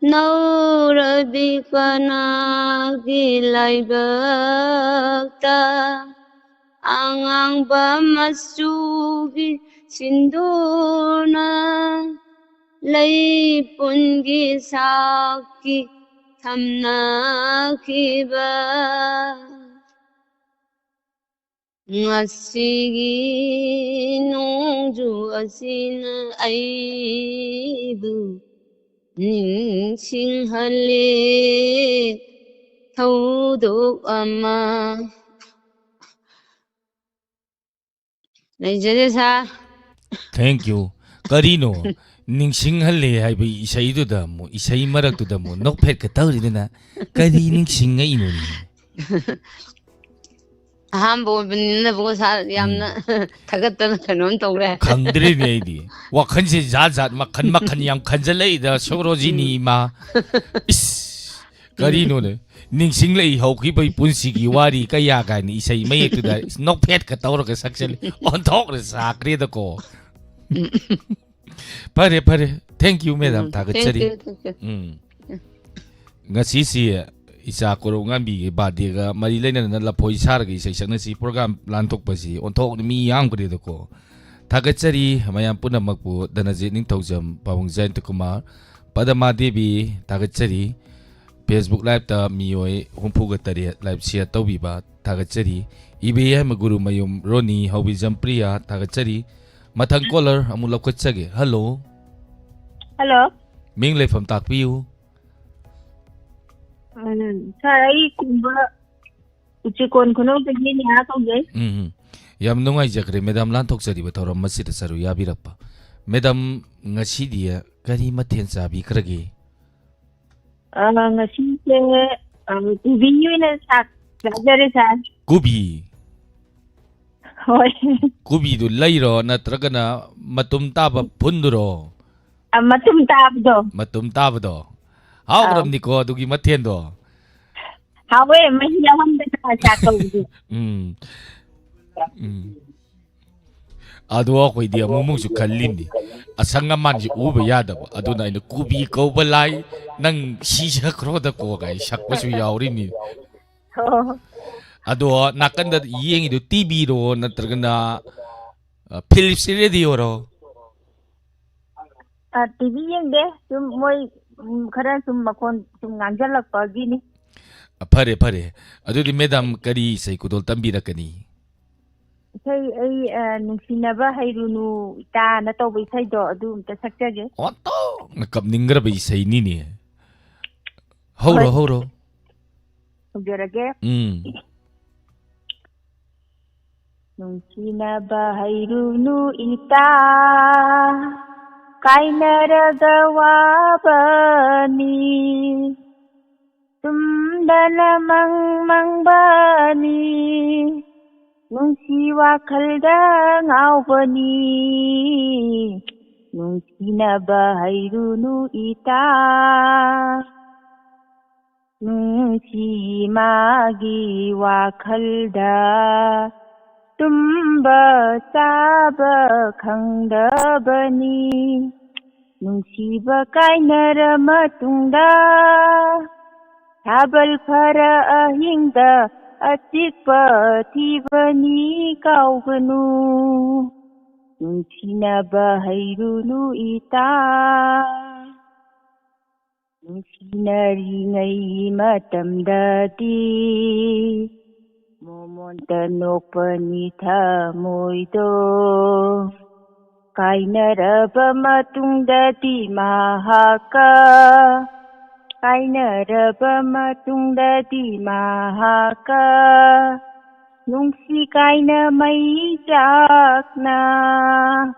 ꯅꯧꯔꯕꯤ ꯀꯅꯥꯒꯤ ꯂꯥꯏꯕꯛꯇ ꯑꯉꯥꯡꯕ ꯃꯆꯨꯒꯤ ꯁꯤꯟꯗꯨꯔꯅ ꯂꯩ ꯄꯨꯟꯒꯤ ꯁꯥꯈꯤ ꯊꯝꯅꯈꯤꯕ꯫ ꯉꯁꯤꯒꯤ ꯅꯣꯡꯖꯨ ꯑꯁꯤꯅ ꯑꯩꯕꯨ ꯅꯤꯡꯁꯤꯡꯍꯜꯂꯦ ꯊꯧꯗꯣꯛ ꯑꯃ꯫ ꯂꯩꯖꯔꯦ ꯁꯥꯔ꯫ Thank you꯫ ꯀꯔꯤꯅꯣ? ꯅꯤꯡꯁꯤꯡꯍꯜꯂꯦ ꯍꯥꯏꯕ ꯏꯁꯩꯗꯨꯗ ꯑꯃꯨꯛ, ꯏꯁꯩ ꯃꯔꯛꯇꯨꯗ ꯑꯃꯨꯛ ꯅꯣꯛꯐꯦꯠꯀ ꯇꯧꯔꯤꯗꯨꯅ ꯀꯔꯤ ꯅꯤꯡꯁꯤꯡꯉꯛꯏꯅꯣꯅꯦ? ꯑꯍꯥꯟꯕ ꯑꯣꯏꯕꯅꯤꯅꯕꯀꯣ ꯁꯥꯔ, ꯌꯥꯝꯅ ꯊꯥꯒꯠꯇꯅ ꯀꯩꯅꯣꯝ ꯇꯧꯔꯦ꯫ ꯈꯪꯗ꯭ꯔꯦꯅꯦ ꯑꯩꯗꯤ꯫ ꯋꯥꯈꯜꯁꯦ ꯖꯥꯠ ꯖꯥꯠ, ꯃꯈꯟ ꯃꯈꯟ ꯌꯥꯝ ꯈꯟꯖꯜꯂꯛꯏꯗ, ꯁꯣꯔꯣꯖꯤꯅꯤ ꯏꯃꯥ꯫ ꯏꯁ, ꯀꯔꯤꯅꯣꯅꯦ? ꯅꯤꯡꯁꯤꯡꯂꯛꯏ ꯍꯧꯈꯤꯕꯒꯤ ꯄꯨꯟꯁꯤꯒꯤ ꯋꯥꯔꯤ ꯀꯌꯥ ꯀꯥꯏꯅ ꯏꯁꯩ ꯃꯌꯦꯛꯇꯨꯗ ꯅꯣꯛꯐꯦꯠꯀ ꯇꯧꯔꯒ ꯁꯛꯆꯜꯂꯤ꯫ ꯑꯣꯟꯊꯣꯛꯅ ꯆꯥꯛꯈ꯭ꯔꯦꯗꯀꯣ꯫ ꯐꯔꯦ, ꯐꯔꯦ꯫ Thank you, madam꯫ ꯎꯝ, ꯊꯥꯒꯠꯆꯔꯤ꯫ thank you, thank you꯫ ꯎꯝ꯫ ꯉꯁꯤꯁꯤ ꯏꯆꯥ ꯀꯣꯔꯧꯉꯥꯟꯕꯤꯒꯤ birthdayꯒ ꯃꯔꯤ ꯂꯩꯅꯅ ꯂꯐꯣꯏ ꯁꯥꯔꯒ ꯏꯁꯩ ꯁꯛꯅꯁꯤ program ꯂꯥꯟꯊꯣꯛꯄꯁꯤ ꯑꯣꯟꯊꯣꯛꯅ ꯃꯤ ꯌꯥꯝꯈ꯭ꯔꯦꯗꯀꯣ꯫ ꯊꯥꯒꯠꯆꯔꯤ ꯃꯌꯥꯝ ꯄꯨꯝꯅꯃꯛꯄꯨ꯫ ꯙꯅꯖꯤꯠ ꯅꯤꯡꯊꯧꯖꯝ, ꯄꯥꯕꯨꯡ ꯖꯌꯟꯇ ꯀꯨꯃꯥꯔ, ꯄꯗꯃꯥ ꯗꯦꯕꯤ, ꯊꯥꯒꯠꯆꯔꯤ꯫ Facebook liveꯇ ꯃꯤꯑꯣꯏ ꯍꯨꯝꯐꯨꯒ ꯇꯔꯦꯠ live share ꯇꯧꯕꯤꯕ ꯊꯥꯒꯠꯆꯔꯤ꯫ ꯏꯕꯦ ꯌꯥꯏꯃ ꯒꯨꯔꯨꯃꯌꯨꯝ ꯔꯣꯅꯤ ꯍꯧꯕꯤ ꯖꯝꯄ꯭ꯔꯤꯌꯥ, ꯊꯥꯒꯠꯆꯔꯤ꯫ ꯃꯊꯪ caller ꯑꯃꯨꯛ ꯂꯧꯈꯠꯆꯒꯦ꯫ Hello꯫ Hello꯫ ꯃꯤꯡ ꯂꯩꯐꯝ ꯇꯥꯛꯄꯤꯌꯨ꯫ ꯎꯝ, ꯁꯥꯔ, ꯑꯩ ꯀꯨꯝꯕ ꯎꯆꯤꯀꯣꯟ ꯈꯨꯅꯧꯗꯒꯤ ꯅꯦꯍꯥ ꯀꯧꯖꯩ꯫ ꯎꯝ, ꯎꯝ꯫ ꯌꯥꯝ ꯅꯨꯡꯉꯥꯏꯖꯈ꯭ꯔꯦ madam ꯂꯥꯟꯊꯣꯛꯆꯔꯤꯕ ꯊꯧꯔꯝ ꯑꯁꯤꯗ ꯁꯔꯨꯛ ꯌꯥꯕꯤꯔꯛꯄ꯫ Madam, ꯉꯁꯤꯗꯤ ꯀꯔꯤ ꯃꯊꯦꯜ ꯆꯥꯕꯤꯈ꯭ꯔꯒꯦ? ꯑ, ꯉꯁꯤꯁꯦ, ꯑ, ꯀꯣꯕꯤ ꯑꯣꯏꯅ ꯁꯥꯛ ꯆꯥꯖꯔꯦ, ꯁꯥꯔ꯫ ꯀꯣꯕꯤ? ꯍꯣꯏ꯫ ꯀꯣꯕꯤꯗꯨ ꯂꯩꯔꯣ ꯅꯠꯇ꯭ꯔꯒꯅ ꯃꯇꯨꯝ ꯇꯥꯕ ꯐꯨꯟꯗꯨꯔꯣ? ꯑ, ꯃꯇꯨꯝ ꯇꯥꯕꯗꯣ꯫ ꯃꯇꯨꯝ ꯇꯥꯕꯗꯣ? ꯍꯥꯎꯈ꯭ꯔꯕꯅꯤꯀꯣ ꯑꯗꯨꯒꯤ ꯃꯊꯦꯜꯗꯣ꯫ ꯍꯥꯎꯋꯦ, ꯃꯍꯤ ꯌꯥꯎꯍꯟꯗꯅ ꯁꯥꯛ ꯇꯧꯕꯗꯣ꯫ ꯎꯝ꯫ ꯎꯝ꯫ ꯑꯗꯣ ꯑꯩꯈꯣꯏꯗꯤ ꯑꯃꯨꯛꯃꯨꯛꯁꯨ ꯈꯜꯂꯤꯅꯤ, ꯑꯁꯪ ꯑꯃꯥꯟꯁꯤ ꯎꯕ ꯌꯥꯗꯕ, ꯑꯗꯨꯅ ꯑꯩꯅ "ꯀꯣꯕꯤ ꯀꯧꯕ ꯂꯥꯏ, ꯅꯪ ꯁꯤ ꯁꯛꯈ꯭ꯔꯣꯗꯀꯣ" ꯀꯥꯏ ꯁꯛꯄꯁꯨ ꯌꯥꯎꯔꯤꯅꯤ꯫ ꯑꯣ꯫ ꯑꯗꯣ ꯅꯥꯀꯟꯗ ꯌꯦꯡꯉꯤꯗꯨ TVꯔꯣ ꯅꯠꯇ꯭ꯔꯒꯅ, ꯑ, Philips radioꯔꯣ? ꯑ, TV ꯌꯦꯡꯗꯦ, ꯁꯨꯝ ꯃꯣꯏ, ꯎꯝ, ꯈꯔ ꯁꯨꯝ ꯃꯈꯣꯟ ꯁꯨꯝ ꯉꯥꯡꯁꯤꯜꯂꯛꯄꯒꯤꯅꯤ꯫ ꯑ, ꯐꯔꯦ, ꯐꯔꯦ꯫ ꯑꯗꯨꯗꯤ madam ꯀꯔꯤ ꯏꯁꯩ ꯈꯨꯗꯣꯜ ꯇꯝꯕꯤꯔꯛꯀꯅꯤ? ꯏꯁꯩ ꯑꯩ, ꯑ, ꯅꯨꯡꯁꯤꯅꯕ ꯍꯩꯔꯨꯅꯨ ꯏꯇꯥꯅ ꯇꯧꯕ ꯏꯁꯩꯗꯣ ꯑꯗꯨ ꯑꯝꯇ ꯁꯛꯆꯒꯦ꯫ ꯑꯣꯟꯊꯣꯛꯅ ꯀꯞꯅꯤꯡꯈ꯭ꯔꯕ ꯏꯁꯩꯅꯤꯅꯦ꯫ ꯍꯧꯔꯣ, ꯍꯣꯏ꯫ ꯍꯧꯔꯣ꯫ ꯍꯧꯖꯔꯒꯦ꯫ ꯎꯝ꯫ ꯅꯨꯡꯁꯤꯅꯕ ꯍꯩꯔꯨꯅꯨ ꯏꯇꯥ, ꯀꯥꯏꯅꯔꯒ ꯋꯥꯕꯅꯤ꯫ ꯇꯨꯝꯗꯅ ꯃꯪ ꯃꯪꯕꯅꯤ, ꯅꯨꯡꯁꯤ ꯋꯥꯈꯜꯗ ꯉꯥꯎꯕꯅꯤ꯫ ꯅꯨꯡꯁꯤꯅꯕ ꯍꯩꯔꯨꯅꯨ ꯏꯇꯥ, ꯅꯨꯡꯁꯤ ꯃꯥꯒꯤ ꯋꯥꯈꯜꯗ ꯇꯨꯝꯕ ꯆꯥꯕ ꯈꯪꯗꯕꯅꯤ꯫ ꯅꯨꯡꯁꯤꯕ ꯀꯥꯏꯅꯔ ꯃꯇꯨꯡꯗ ꯊꯥꯕꯜ ꯐꯔ ꯑꯍꯤꯡꯗ ꯑꯆꯤꯛꯄ ꯊꯤꯕꯅꯤ ꯀꯥꯎꯒꯅꯨ꯫ ꯅꯨꯡꯁꯤꯅꯕ ꯍꯩꯔꯨꯅꯨ ꯏꯇꯥ, ꯅꯨꯡꯁꯤꯅꯔꯤꯉꯩ ꯃꯇꯝꯗꯗꯤ ꯃꯣꯃꯣꯟꯇ ꯅꯣꯛꯄꯅꯤ ꯊꯃꯣꯏꯗꯣ꯫ ꯀꯥꯏꯅꯔꯕ ꯃꯇꯨꯡꯗꯗꯤ ꯃꯍꯥꯛꯀ, ꯀꯥꯏꯅꯔꯕ ꯃꯇꯨꯡꯗꯗꯤ ꯃꯍꯥꯛꯀ ꯅꯨꯡꯁꯤ ꯀꯥꯏꯅ ꯃꯩ ꯆꯥꯛꯅ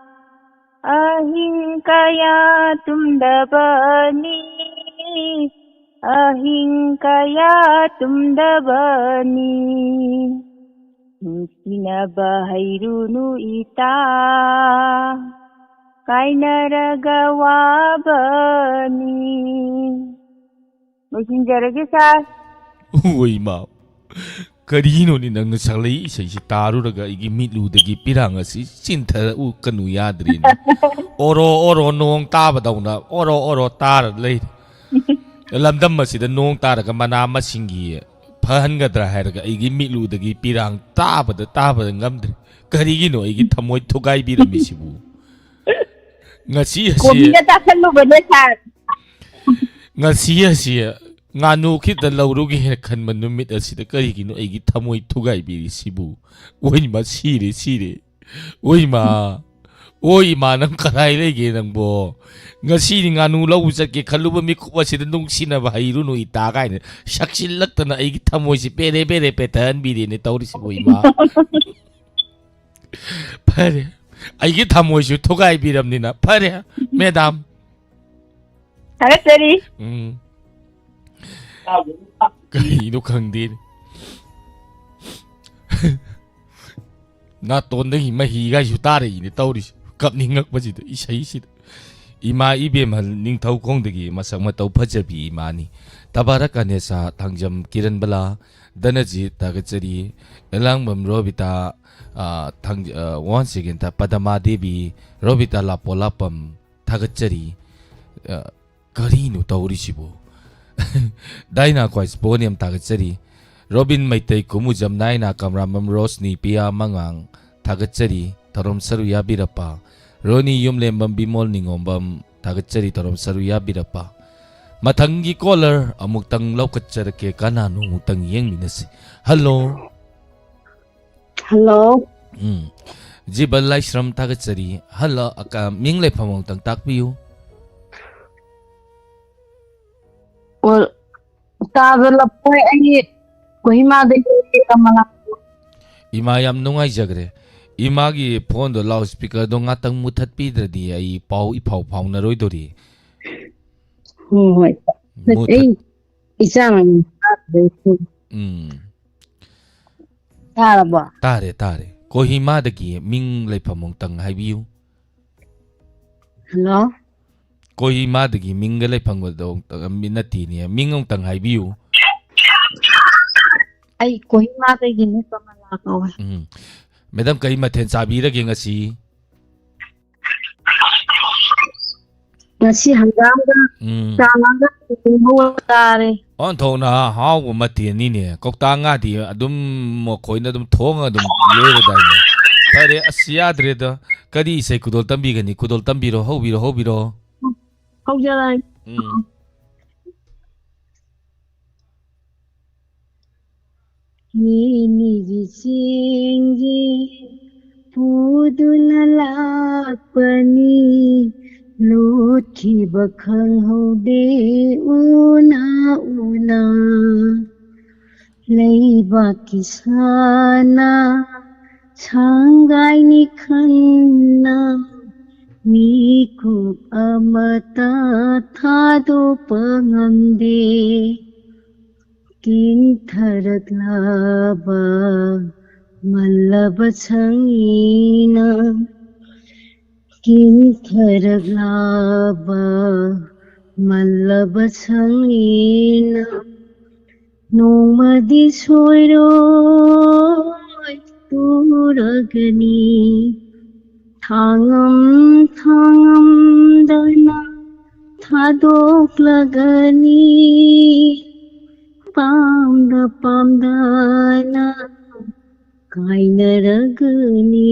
ꯑꯍꯤꯡ ꯀꯌꯥ ꯇꯨꯝꯗꯕꯅꯤ, ꯑꯍꯤꯡ ꯀꯌꯥ ꯇꯨꯝꯗꯕꯅꯤ꯫ ꯅꯨꯡꯁꯤꯅꯕ ꯍꯩꯔꯨꯅꯨ ꯏꯇꯥ, ꯀꯥꯏꯅꯔꯒ ꯋꯥꯕꯅꯤ꯫ ꯂꯣꯏꯁꯤꯟꯖꯔꯒꯦ ꯁꯥꯔ꯫ ꯑꯣꯏ ꯃꯥ, ꯀꯔꯤꯅꯣꯅꯦ ꯅꯪꯅ ꯁꯛꯂꯛꯏ ꯏꯁꯩꯁꯤ ꯇꯥꯔꯨꯔꯒ ꯑꯩꯒꯤ ꯃꯤꯠꯂꯨꯗꯒꯤ ꯄꯤꯔꯥꯡ ꯑꯁꯤ ꯆꯤꯟꯊꯔꯛꯎ ꯀꯅꯨ ꯌꯥꯗ꯭ꯔꯦꯅꯦ꯫ ꯑꯣꯔꯣ ꯑꯣꯔꯣ ꯅꯣꯡ ꯇꯥꯕꯗꯧꯅ ꯑꯣꯔꯣ ꯑꯣꯔꯣ ꯇꯥꯔ ꯂꯩꯔꯦ꯫ ꯂꯝꯗꯝ ꯑꯁꯤꯗ ꯅꯣꯡ ꯇꯥꯔꯒ ꯃꯅꯥ ꯃꯁꯤꯡꯒꯤ ꯐꯍꯟꯒꯗ꯭ꯔꯥ ꯍꯥꯏꯔꯒ ꯑꯩꯒꯤ ꯃꯤꯠꯂꯨꯗꯒꯤ ꯄꯤꯔꯥꯡ ꯇꯥꯕꯗ ꯇꯥꯕꯗ ꯉꯝꯗ꯭ꯔꯦ꯫ ꯀꯔꯤꯒꯤꯅꯣ ꯑꯩꯒꯤ ꯊꯃꯣꯏ ꯊꯨꯒꯥꯏꯕꯤꯔꯝꯃꯤꯁꯤꯕꯨ? ꯉꯁꯤ ꯑꯁꯤ ꯀꯣꯕꯤꯗ ꯇꯥꯁꯜꯂꯨꯕꯅꯦ ꯁꯥꯔ꯫ ꯉꯁꯤ ꯑꯁꯤ ꯉꯥꯅꯨ ꯈꯤꯇ ꯂꯧꯔꯨꯒꯦ ꯍꯥꯏꯅ ꯈꯟꯕ ꯅꯨꯃꯤꯠ ꯑꯁꯤꯗ ꯀꯔꯤꯒꯤꯅꯣ ꯑꯩꯒꯤ ꯊꯃꯣꯏ ꯊꯨꯒꯥꯏꯕꯤꯔꯤꯁꯤꯕꯨ? ꯑꯣꯏꯃ, ꯁꯤꯔꯦ, ꯁꯤꯔꯦ꯫ ꯑꯣꯏꯃ, ꯑꯣꯏ ꯏꯃꯥ, ꯅꯪ ꯀꯗꯥꯏ ꯂꯩꯒꯦ ꯅꯪꯕꯣ? ꯉꯁꯤꯗꯤ ꯉꯥꯅꯨ ꯂꯧꯕ ꯆꯠꯀꯦ ꯈꯜꯂꯨꯕ ꯃꯤꯀꯨꯞ ꯑꯁꯤꯗ ꯅꯨꯡꯁꯤꯅꯕ ꯍꯩꯔꯨꯅꯨ ꯏꯇꯥ ꯀꯥꯏꯅ ꯁꯛꯆꯤꯜꯂꯛꯇꯅ ꯑꯩꯒꯤ ꯊꯃꯣꯏꯁꯤ ꯄꯦꯔꯦ ꯄꯦꯔꯦ ꯄꯦꯊꯍꯟꯕꯤꯔꯦꯅꯦ ꯇꯧꯔꯤꯁꯤꯕꯨ ꯏꯃꯥ꯫ ꯐꯔꯦ, ꯑꯩꯒꯤ ꯊꯃꯣꯏꯁꯨ ꯊꯨꯒꯥꯏꯕꯤꯔꯝꯅꯤꯅ ꯐꯔꯦ, ꯃꯦꯗꯥꯝ꯫ ꯊꯥꯒꯠꯆꯔꯤ꯫ ꯎꯝ꯫ ꯀꯔꯤꯅꯣ ꯈꯪꯗꯦꯅꯦ꯫ ꯅꯥꯇꯣꯟꯗꯒꯤ ꯃꯍꯤꯒꯥꯏꯁꯨ ꯇꯥꯔꯛꯏꯅꯦ ꯇꯧꯔꯤꯁꯦ, ꯀꯞꯅꯤꯡꯉꯛꯄꯁꯤꯗ ꯏꯁꯩꯁꯤꯗ꯫ ꯏꯃꯥ ꯏꯕꯦꯝꯍꯜ ꯅꯤꯡꯊꯧꯈꯣꯡꯗꯒꯤ ꯃꯁꯛ ꯃꯇꯧ ꯐꯖꯕꯤ ꯏꯃꯥꯅꯤ꯫ ꯇꯕꯥꯔꯛ ꯑꯅꯦꯁꯥ ꯊꯥꯡꯖꯝ ꯀꯤꯔꯟꯕꯂꯥ ꯗꯅꯖꯤꯠ ꯊꯥꯒꯠꯆꯔꯤ꯫ ꯑꯦꯂꯥꯡꯕꯝ ꯔꯣꯕꯤꯇꯥ, ꯑ, ꯊꯥꯡ-, ꯑ, once again ꯇ ꯄꯗꯃꯥ ꯗꯦꯕꯤ, ꯔꯣꯕꯤꯇꯥ ꯂꯥꯄꯣꯂꯥꯄꯝ ꯊꯥꯒꯠꯆꯔꯤ꯫ ꯑ, ꯀꯔꯤꯅꯣ ꯇꯧꯔꯤꯁꯤꯕꯨ? ꯗꯥꯏꯅꯥ ꯈ꯭ꯋꯥꯏꯁꯄꯣꯅꯦꯝ ꯊꯥꯒꯠꯆꯔꯤ꯫ ꯔꯣꯕꯤꯟ ꯃꯩꯇꯩ, ꯀꯨꯃꯨꯖꯝ ꯅꯥꯏꯅ, ꯀꯝꯔꯥꯃꯝ ꯔꯣꯁꯅꯤ, ꯄꯤꯌꯥ ꯃꯉꯥꯡ ꯊꯥꯒꯠꯆꯔꯤ꯫ ꯊꯧꯔꯝ ꯁꯔꯨ ꯌꯥꯕꯤꯔꯛꯄ ꯔꯣꯅꯤ ꯌꯨꯝꯂꯦꯝꯕꯝ, ꯕꯤꯃꯣꯜ ꯅꯤꯉꯣꯝꯕꯝ ꯊꯥꯒꯠꯆꯔꯤ꯫ ꯊꯧꯔꯝ ꯁꯔꯨ ꯌꯥꯕꯤꯔꯛꯄ꯫ ꯃꯊꯪꯒꯤ caller ꯑꯃꯨꯛꯇꯪ ꯂꯧꯈꯠꯆꯔꯛꯀꯦ, ꯀꯅꯥꯅꯣ ꯑꯃꯨꯛꯇꯪ ꯌꯦꯡꯃꯤꯟꯅꯁꯤ꯫ ꯍꯜꯂꯣ꯫ ꯍꯜꯂꯣ꯫ ꯎꯝ꯫ ꯖꯤꯕ ꯂꯥꯏꯁ꯭ꯔꯝ ꯊꯥꯒꯠꯆꯔꯤ꯫ ꯍꯜꯂꯣ, ꯑꯀ-, ꯃꯤꯡ ꯂꯩꯐꯝ ꯑꯃꯨꯛꯇꯪ ꯇꯥꯛꯄꯤꯌꯨ꯫ ꯑꯣ, ꯇꯥꯕ ꯂꯞꯄꯣꯏ, ꯑꯩ ꯀꯣꯍꯤꯃꯥꯗꯒꯤ ꯀꯃꯂꯥ꯫ ꯏꯃꯥ, ꯌꯥꯝ ꯅꯨꯡꯉꯥꯏꯖꯈ꯭ꯔꯦ꯫ ꯏꯃꯥꯒꯤ ꯐꯣꯟꯗꯣ ꯂꯥꯎꯠ ꯁ꯭ꯄꯤꯀꯔꯗꯣ ꯉꯥꯛꯇꯪ ꯃꯨꯠꯊꯠꯄꯤꯗ꯭ꯔꯗꯤ ꯑꯩ ꯄꯥꯎ ꯏꯐꯥꯎ ꯐꯥꯎꯅꯔꯣꯏꯗꯣꯔꯤ꯫ ꯍꯣꯏ, ꯍꯣꯏ꯫ ꯃꯨꯊꯠ- ꯑꯩ ꯏꯆꯥ ꯑꯃ ꯎꯝ꯫ ꯇꯥꯔꯕꯣ? ꯇꯥꯔꯦ, ꯇꯥꯔꯦ꯫ ꯀꯣꯍꯤꯃꯥꯗꯒꯤ ꯃꯤꯡ ꯂꯩꯐꯝ ꯑꯃꯨꯛꯇꯪ ꯍꯥꯏꯕꯤꯌꯨ꯫ ꯍꯜꯂꯣ? ꯀꯣꯍꯤꯃꯥꯗꯒꯤ ꯃꯤꯡꯒ ꯂꯩꯐꯝꯒꯗꯣ ꯑꯃꯨꯛꯇꯪ, ꯃꯤ ꯅꯠꯇꯦꯅꯦ, ꯃꯤꯡ ꯑꯃꯨꯛꯇꯪ ꯍꯥꯏꯕꯤꯌꯨ꯫ ꯑꯩ ꯀꯣꯍꯤꯃꯥꯗꯒꯤꯅꯦ, ꯀꯃꯂꯥ ꯀꯧꯋꯦ꯫ ꯎꯝ꯫ ꯃꯦꯗꯥꯝ, ꯀꯔꯤ ꯃꯊꯦꯜ ꯆꯥꯕꯤꯔꯒꯦ ꯉꯁꯤ? ꯉꯁꯤ ꯍꯪꯒꯥꯝꯒ ꯎꯝ꯫ ꯆꯥꯉꯥꯒ ꯊꯣꯡꯕ ꯆꯥꯔꯦ꯫ ꯑꯣꯟꯊꯣꯛꯅ ꯍꯥꯎꯕ ꯃꯊꯦꯜꯅꯤꯅꯦ꯫ ꯀꯧꯇꯥ ꯉꯥꯗꯤ ꯑꯗꯨꯝ ꯃꯈꯣꯏꯅ ꯑꯗꯨꯝ ꯊꯣꯡꯉ ꯑꯗꯨꯝ ꯂꯣꯏꯔꯗꯥꯏꯅꯦ꯫ ꯐꯔꯦ, ꯑꯁ ꯌꯥꯗ꯭ꯔꯦꯗ꯫ ꯀꯔꯤ ꯏꯁꯩ ꯈꯨꯗꯣꯜ ꯇꯝꯕꯤꯒꯅꯤ? ꯈꯨꯗꯣꯜ ꯇꯝꯕꯤꯔꯣ, ꯍꯧꯕꯤꯔꯣ, ꯍꯧꯕꯤꯔꯣ꯫ ꯍꯧꯖꯔꯛꯑꯒꯦ꯫ ꯎꯝ꯫ ꯅꯤꯅꯤꯒꯤ ꯆꯦꯡꯁꯦ ꯄꯨꯗꯨꯅ ꯂꯥꯛꯄꯅꯤ, ꯂꯣꯠꯈꯤꯕ ꯈꯪꯍꯧꯗꯦ ꯎꯅ ꯎꯅ꯫ ꯂꯩꯕꯥꯛꯀꯤ ꯁꯥꯅ ꯁꯪꯒꯥꯏꯅꯤ ꯈꯟꯅ ꯃꯤꯀꯨꯞ ꯑꯃꯇ ꯊꯥꯗꯣꯛꯄ ꯉꯝꯗꯦ꯫ ꯀꯤꯟꯊꯔꯛꯂꯕ ꯃꯜꯂꯕ ꯁꯪꯏꯅ, ꯀꯤꯟꯊꯔꯛꯂꯕ ꯃꯜꯂꯕ ꯁꯪꯏꯅ, ꯅꯣꯡꯃꯗꯤ ꯁꯣꯏꯔꯣꯏ ꯇꯨꯔꯒꯅꯤ꯫ ꯊꯥꯉꯝ ꯊꯥꯉꯝꯗꯅ ꯊꯥꯗꯣꯛꯂꯒꯅꯤ꯫ ꯄꯥꯝꯗ ꯄꯥꯝꯗꯅ ꯀꯥꯏꯅꯔꯒꯅꯤ꯫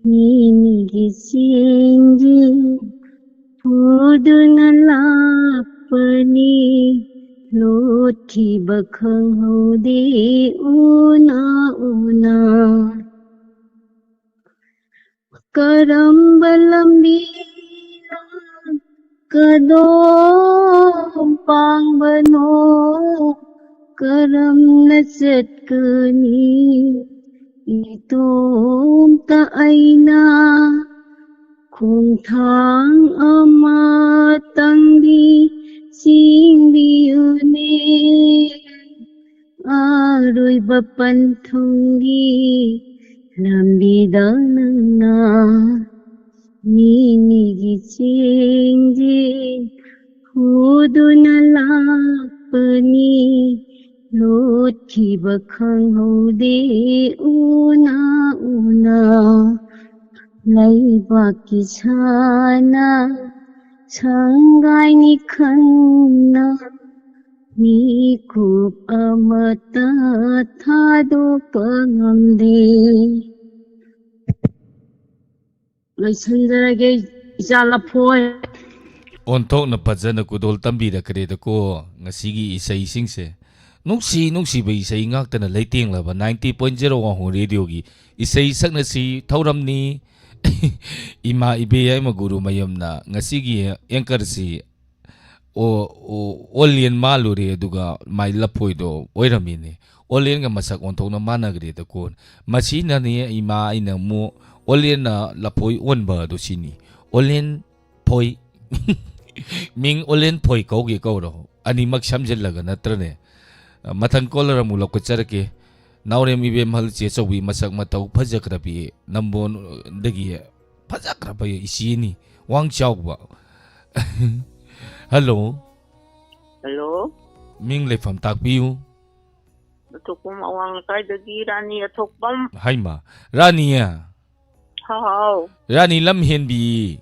ꯅꯤꯅꯤꯒꯤ ꯆꯦꯡꯁꯦ ꯄꯨꯗꯨꯅ ꯂꯥꯛꯄꯅꯤ, ꯂꯣꯠꯈꯤꯕ ꯈꯪꯍꯧꯗꯦ ꯎꯅ ꯎꯅ꯫ ꯀꯔꯝꯕ ꯂꯝꯕꯤꯅ ꯀꯗꯣꯝ ꯄꯥꯡꯕꯅꯣ? ꯀꯔꯝꯅ ꯆꯠꯀꯅꯤ ꯏꯇꯣꯝꯇ ꯑꯩꯅ? ꯈꯣꯡꯊꯥꯡ ꯑꯃꯇꯪꯗꯤ ꯆꯦꯟꯕꯤꯌꯨꯅꯦ꯫ ꯑꯔꯣꯏꯕ ꯄꯟꯊꯨꯡꯒꯤ ꯂꯝꯕꯤꯗ ꯅꯪꯅ ꯅꯤꯅꯤꯒꯤ ꯆꯦꯡꯁꯦ ꯍꯨꯗꯨꯅ ꯂꯥꯛꯄꯅꯤ꯫ ꯂꯣꯠꯈꯤꯕ ꯈꯪꯍꯧꯗꯦ ꯎꯅ ꯎꯅ꯫ ꯂꯩꯕꯥꯛꯀꯤ ꯁꯥꯅ ꯁꯪꯒꯥꯏꯅꯤ ꯈꯟꯅ ꯃꯤꯀꯨꯞ ꯑꯃꯇ ꯊꯥꯗꯣꯛꯄ ꯉꯝꯗꯦ꯫ ꯂꯣꯏꯁꯤꯟꯖꯔꯒꯦ, ꯏꯆꯥ ꯂꯐꯣꯏ꯫ ꯑꯣꯟꯊꯣꯛꯅ ꯐꯖꯅ ꯈꯨꯗꯣꯜ ꯇꯝꯕꯤꯔꯛꯈ꯭ꯔꯦꯗꯀꯣ ꯉꯁꯤꯒꯤ ꯏꯁꯩꯁꯤꯡꯁꯦ꯫ ꯅꯨꯡꯁꯤ ꯅꯨꯡꯁꯤꯕ ꯏꯁꯩ ꯉꯥꯛꯇꯅ ꯂꯩꯇꯦꯡꯂꯕ ninety point zero ꯋꯥꯡꯍꯣꯡ ꯔꯦꯗꯤꯑꯣꯒꯤ ꯏꯁꯩ ꯁꯛꯅꯁꯤ ꯊꯧꯔꯝꯅꯤ꯫ ꯏꯃꯥ ꯏꯕꯦ ꯌꯥꯏꯃ ꯒꯨꯔꯨ ꯃꯌꯨꯝꯅ ꯉꯁꯤꯒꯤ ꯑꯦꯡꯀꯔꯁꯤ ꯑꯣ-, ꯑꯣ-, ꯑꯣꯂꯦꯟ ꯃꯥꯜꯂꯨꯔꯦ, ꯑꯗꯨꯒ ꯃꯥꯏ ꯂꯐꯣꯏꯗꯣ ꯑꯣꯏꯔꯝꯃꯤꯅꯦ꯫ ꯑꯣꯂꯦꯟꯒ ꯃꯁꯛ ꯑꯣꯟꯊꯣꯛꯅ ꯃꯥꯟꯅꯈ꯭ꯔꯦꯗꯀꯣ꯫ ꯃꯁꯤꯅꯅꯦ ꯏꯃꯥ ꯑꯩꯅ ꯑꯃꯨꯛ ꯑꯣꯂꯦꯟꯅ ꯂꯐꯣꯏ ꯑꯣꯟꯕ ꯑꯗꯨ ꯁꯤꯅꯤ꯫ ꯑꯣꯂꯦꯟ ꯐꯣꯏ꯫ ꯃꯤꯡ ꯑꯣꯂꯦꯟ ꯐꯣꯏ ꯀꯧꯒꯦ ꯀꯧꯔꯣ꯫ ꯑꯅꯤꯃꯛ ꯁꯝꯖꯤꯜꯂꯒ ꯅꯠꯇ꯭ꯔꯅꯦ? ꯃꯊꯪ ꯀꯣꯂꯔ ꯑꯃꯨꯛ ꯂꯧꯈꯠꯆꯔꯛꯀꯦ꯫ ꯅꯥꯎꯔꯦꯝ ꯏꯕꯦꯝꯍꯜ ꯆꯦ ꯆꯧꯕꯤ ꯃꯁꯛ ꯃꯇꯧ ꯐꯖꯈ꯭ꯔꯕꯤ ꯅꯝꯕꯣꯟꯗꯒꯤ ꯐꯖꯈ꯭ꯔꯕ ꯏꯆꯦꯅꯤ꯫ ꯋꯥꯡ ꯆꯥꯎꯕ꯫ ꯍꯜꯂꯣ꯫ ꯍꯜꯂꯣ꯫ ꯃꯤꯡ ꯂꯩꯐꯝ ꯇꯥꯛꯄꯤꯌꯨ꯫ ꯑꯊꯣꯛꯄꯝ ꯑꯋꯥꯡ ꯂꯩꯀꯥꯏꯗꯒꯤ ꯔꯥꯅꯤ ꯑꯊꯣꯛꯄꯝ꯫ ꯍꯩꯃ, ꯔꯥꯅꯤ꯫ ꯍꯥꯎ꯫ ꯔꯥꯅꯤ ꯂꯝ ꯍꯦꯟꯕꯤ꯫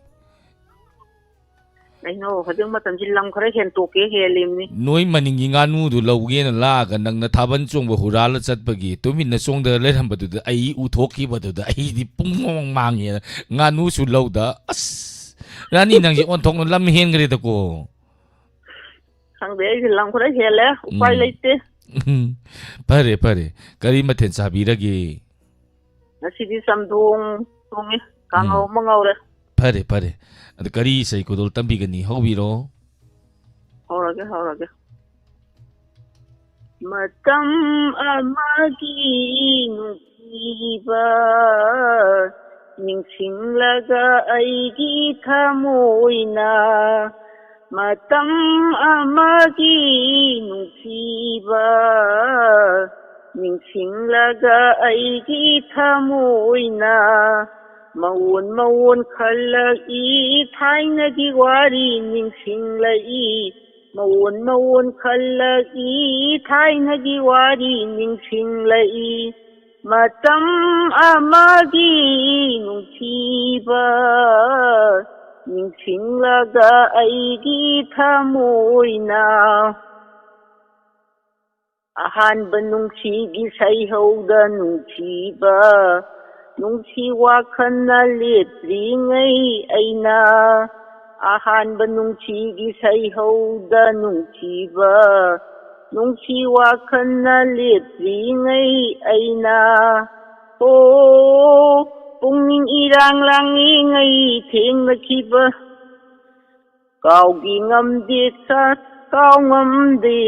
ꯀꯩꯅꯣ, ꯍꯧꯖꯤꯛ ꯃꯇꯝꯁꯤ ꯂꯝ ꯈꯔ ꯍꯦꯟꯇꯣꯛꯀꯦ ꯍꯦꯜꯂꯤꯝꯅꯤ꯫ ꯅꯣꯏ ꯃꯅꯤꯡꯒꯤ ꯉꯥꯅꯨꯗꯨ ꯂꯧꯒꯦꯅ ꯂꯥꯛꯑꯒ ꯅꯪꯅ ꯊꯥꯕꯜ ꯆꯣꯡꯕ ꯍꯨꯔꯥꯜꯂ ꯆꯠꯄꯒꯤ ꯇꯨꯃꯤꯟꯅ ꯆꯣꯡꯗꯅ ꯂꯩꯔꯝꯕꯗꯨꯗ ꯑꯩ ꯎꯊꯣꯛꯈꯤꯕꯗꯨꯗ ꯑꯩꯗꯤ ꯄꯨꯡꯃꯥꯡ ꯃꯥꯡꯉꯦꯅ ꯉꯥꯅꯨꯁꯨ ꯂꯧꯗ꯫ ꯑꯁ! ꯔꯥꯅꯤ, ꯅꯪꯁꯤ ꯑꯣꯟꯊꯣꯛꯅ ꯂꯝ ꯍꯦꯟꯈ꯭ꯔꯦꯗꯀꯣ꯫ ꯈꯪꯗꯦ, ꯑꯩꯁꯦ ꯂꯝ ꯈꯔ ꯍꯦꯜꯂꯦ, ꯎꯄꯥꯏ ꯎꯝ꯫ ꯂꯩꯇꯦ꯫ ꯎꯝ꯫ ꯐꯔꯦ, ꯐꯔꯦ꯫ ꯀꯔꯤ ꯃꯊꯦꯜ ꯆꯥꯕꯤꯔꯒꯦ? ꯉꯁꯤꯗꯤ ꯆꯝꯊꯣꯡ ꯊꯣꯡꯉꯦ, ꯀꯥꯡꯍꯧ ꯎꯝ꯫ ꯑꯃ ꯉꯧꯔꯦ꯫ ꯐꯔꯦ, ꯐꯔꯦ꯫ ꯑꯗꯨ ꯀꯔꯤ ꯏꯁꯩ ꯈꯨꯗꯣꯜ ꯇꯝꯕꯤꯒꯅꯤ? ꯍꯧꯕꯤꯔꯣ꯫ ꯍꯧꯔꯒꯦ, ꯍꯧꯔꯒꯦ꯫ ꯃꯇꯝ ꯑꯃꯒꯤ ꯅꯨꯡꯁꯤꯕ ꯅꯤꯡꯁꯤꯡꯂꯒ ꯑꯩꯒꯤ ꯊꯃꯣꯏꯅ, ꯃꯇꯝ ꯑꯃꯒꯤ ꯅꯨꯡꯁꯤꯕ ꯅꯤꯡꯁꯤꯡꯂꯒ ꯑꯩꯒꯤ ꯊꯃꯣꯏꯅ ꯃꯋꯣꯟ ꯃꯋꯣꯟ ꯈꯜꯂꯛꯏ, ꯊꯥꯏꯅꯒꯤ ꯋꯥꯔꯤ ꯅꯤꯡꯁꯤꯡꯂꯛꯏ, ꯃꯋꯣꯟ ꯃꯋꯣꯟ ꯈꯜꯂꯛꯏ, ꯊꯥꯏꯅꯒꯤ ꯋꯥꯔꯤ ꯅꯤꯡꯁꯤꯡꯂꯛꯏ꯫ ꯃꯇꯝ ꯑꯃꯒꯤ ꯅꯨꯡꯁꯤꯕ ꯅꯤꯡꯁꯤꯡꯂꯒ ꯑꯩꯒꯤ ꯊꯃꯣꯏꯅ ꯑꯍꯥꯟꯕ ꯅꯨꯡꯁꯤꯒꯤ ꯁꯩꯍꯧꯗ ꯅꯨꯡꯁꯤꯕ, ꯅꯨꯡꯁꯤ ꯋꯥꯈꯜꯅ ꯂꯦꯞꯇ꯭ꯔꯤꯉꯩ ꯑꯩꯅ ꯑꯍꯥꯟꯕ ꯅꯨꯡꯁꯤꯒꯤ ꯁꯩꯍꯧꯗ ꯅꯨꯡꯁꯤꯕ, ꯅꯨꯡꯁꯤ ꯋꯥꯈꯜꯅ ꯂꯦꯞꯇ꯭ꯔꯤꯉꯩ ꯑꯩꯅ, ꯍꯣ, ꯄꯨꯛꯅꯤꯡ ꯏꯔꯥꯡ ꯂꯥꯡꯂꯤꯉꯩ ꯊꯦꯡꯅꯈꯤꯕ꯫ ꯀꯥꯎꯒꯤ ꯉꯝꯗꯦ ꯁꯥ, ꯀꯥꯎ ꯉꯝꯗꯦ,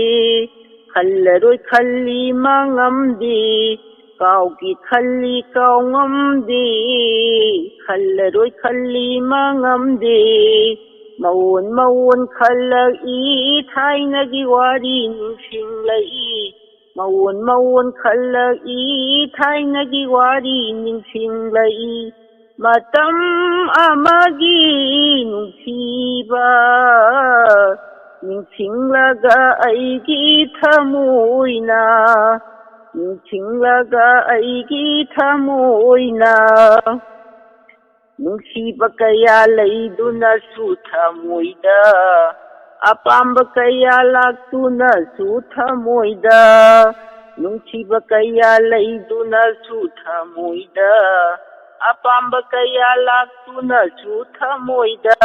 ꯈꯜꯂꯔꯣꯏ ꯈꯜꯂꯤ ꯃꯥ ꯉꯝꯗꯦ꯫ ꯀꯥꯎꯒꯤ ꯈꯜꯂꯤ ꯀꯥꯎ ꯉꯝꯗꯦ, ꯈꯜꯂꯔꯣꯏ ꯈꯜꯂꯤ ꯃꯥ ꯉꯝꯗꯦ꯫ ꯃꯋꯣꯟ ꯃꯋꯣꯟ ꯈꯜꯂꯛꯏ ꯊꯥꯏꯅꯒꯤ ꯋꯥꯔꯤ ꯅꯤꯡꯁꯤꯡꯂꯛꯏ꯫ ꯃꯋꯣꯟ ꯃꯋꯣꯟ ꯈꯜꯂꯛꯏ ꯊꯥꯏꯅꯒꯤ ꯋꯥꯔꯤ ꯅꯤꯡꯁꯤꯡꯂꯛꯏ꯫ ꯃꯇꯝ ꯑꯃꯒꯤ ꯅꯨꯡꯁꯤꯕ ꯅꯤꯡꯁꯤꯡꯂꯒ ꯑꯩꯒꯤ ꯊꯃꯣꯏꯅ, ꯅꯤꯡꯁꯤꯡꯂꯒ ꯑꯩꯒꯤ ꯊꯃꯣꯏꯅ꯫ ꯅꯨꯡꯁꯤꯕ ꯀꯌꯥ ꯂꯩꯗꯨꯅꯁꯨ ꯊꯃꯣꯏꯗ, ꯑꯄꯥꯝꯕ ꯀꯌꯥ ꯂꯥꯛꯇꯨꯅꯁꯨ ꯊꯃꯣꯏꯗ꯫ ꯅꯨꯡꯁꯤꯕ ꯀꯌꯥ ꯂꯩꯗꯨꯅꯁꯨ ꯊꯃꯣꯏꯗ, ꯑꯄꯥꯝꯕ ꯀꯌꯥ ꯂꯥꯛꯇꯨꯅꯁꯨ ꯊꯃꯣꯏꯗ꯫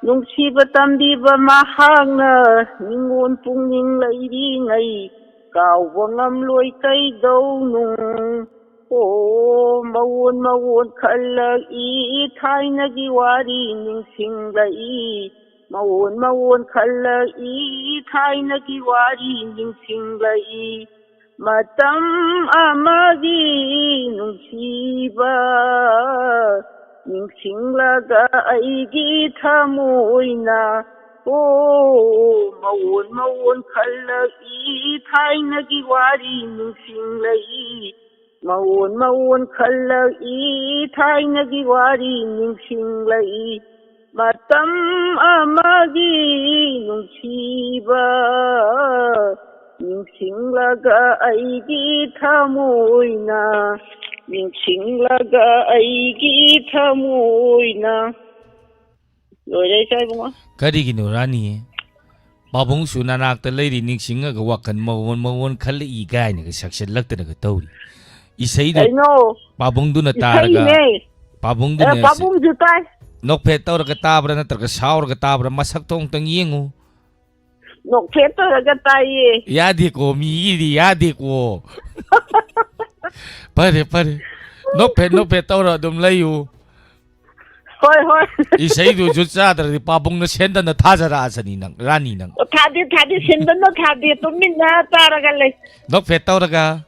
ꯅꯨꯡꯁꯤꯕ ꯇꯝꯕꯤꯕ ꯃꯍꯥꯛꯅ ꯅꯤꯉꯣꯜ ꯄꯨꯛꯅꯤꯡ ꯂꯩꯔꯤꯉꯩ ꯀꯥꯎꯕ ꯉꯝꯂꯣꯏ ꯀꯩꯗꯧꯅꯨꯡ꯫ ꯑꯣ, ꯃꯋꯣꯟ ꯃꯋꯣꯟ ꯈꯜꯂꯛꯏ ꯊꯥꯏꯅꯒꯤ ꯋꯥꯔꯤ ꯅꯤꯡꯁꯤꯡꯂꯛꯏ꯫ ꯃꯋꯣꯟ ꯃꯋꯣꯟ ꯈꯜꯂꯛꯏ ꯊꯥꯏꯅꯒꯤ ꯋꯥꯔꯤ ꯅꯤꯡꯁꯤꯡꯂꯛꯏ꯫ ꯃꯇꯝ ꯑꯃꯒꯤ ꯅꯨꯡꯁꯤꯕ ꯅꯤꯡꯁꯤꯡꯂꯒ ꯑꯩꯒꯤ ꯊꯃꯣꯏꯅ, ꯑꯣ, ꯃꯋꯣꯟ ꯃꯋꯣꯟ ꯈꯜꯂꯛꯏ ꯊꯥꯏꯅꯒꯤ ꯋꯥꯔꯤ ꯅꯤꯡꯁꯤꯡꯂꯛꯏ꯫ ꯃꯋꯣꯟ ꯃꯋꯣꯟ ꯈꯜꯂꯛꯏ ꯊꯥꯏꯅꯒꯤ ꯋꯥꯔꯤ ꯅꯤꯡꯁꯤꯡꯂꯛꯏ꯫ ꯃꯇꯝ ꯑꯃꯒꯤ ꯅꯨꯡꯁꯤꯕ ꯅꯤꯡꯁꯤꯡꯂꯒ ꯑꯩꯒꯤ ꯊꯃꯣꯏꯅ, ꯅꯤꯡꯁꯤꯡꯂꯒ ꯑꯩꯒꯤ ꯊꯃꯣꯏꯅ꯫ ꯂꯣꯏꯔꯦ, ꯏꯆꯥ ꯏꯕꯨꯡꯉꯣ꯫ ꯀꯔꯤꯒꯤꯅꯣ ꯔꯥꯅꯤ? ꯄꯥꯕꯨꯡꯁꯨ ꯅꯅꯥꯛꯇ ꯂꯩꯔꯤ, ꯅꯤꯡꯁꯤꯡꯉꯒ ꯋꯥꯈꯜ ꯃꯋꯣꯟ ꯃꯋꯣꯟ ꯈꯜꯂꯛꯏ ꯀꯥꯏꯅꯒ ꯁꯛꯆꯜꯂꯛꯇꯅꯒ ꯇꯧꯔꯤ꯫ ꯏꯁꯩꯗꯣ ꯀꯩꯅꯣ? ꯄꯥꯕꯨꯡꯗꯨꯅ ꯇꯥꯔꯒ, ꯏꯁꯩꯅꯦ꯫ ꯄꯥꯕꯨꯡꯗꯨꯅ ꯑꯦ, ꯄꯥꯕꯨꯡꯁꯨ ꯇꯥꯏ꯫ ꯅꯣꯛꯐꯦꯠ ꯇꯧꯔꯒ ꯇꯥꯕ꯭ꯔꯥ ꯅꯠꯇ꯭ꯔꯒ ꯁꯥꯎꯔꯒ ꯇꯥꯕ꯭ꯔꯥ? ꯃꯁꯛꯇꯣ ꯑꯃꯨꯛꯇꯪ ꯌꯦꯡꯉꯨ꯫ ꯅꯣꯛꯐꯦꯠ ꯇꯧꯔꯒ ꯇꯥꯏꯌꯦ꯫ ꯌꯥꯗꯦꯀꯣ, ꯃꯤꯒꯤꯗꯤ ꯌꯥꯗꯦꯀꯣ꯫ ꯐꯔꯦ, ꯐꯔꯦ꯫ ꯅꯣꯛꯐꯦꯠ, ꯅꯣꯛꯐꯦꯠ ꯇꯧꯔ ꯑꯗꯨꯝ ꯂꯩꯌꯨ꯫ ꯍꯣꯏ, ꯍꯣꯏ꯫ ꯏꯁꯩꯗꯨꯁꯨ ꯆꯥꯗ꯭ꯔꯗꯤ ꯄꯥꯕꯨꯡꯅ ꯁꯦꯟꯗꯅ ꯊꯥꯖꯔꯛꯑꯁꯅꯤ ꯅꯪ, ꯔꯥꯅꯤ ꯅꯪ꯫ ꯑꯣ, ꯊꯥꯗꯦ, ꯊꯥꯗꯦ, ꯁꯦꯟꯗꯅ ꯊꯥꯗꯦ, ꯇꯨꯃꯤꯟꯅ ꯇꯥꯔꯒ ꯂꯩ꯫ ꯅꯣꯛꯐꯦꯠ ꯇꯧꯔꯒ꯫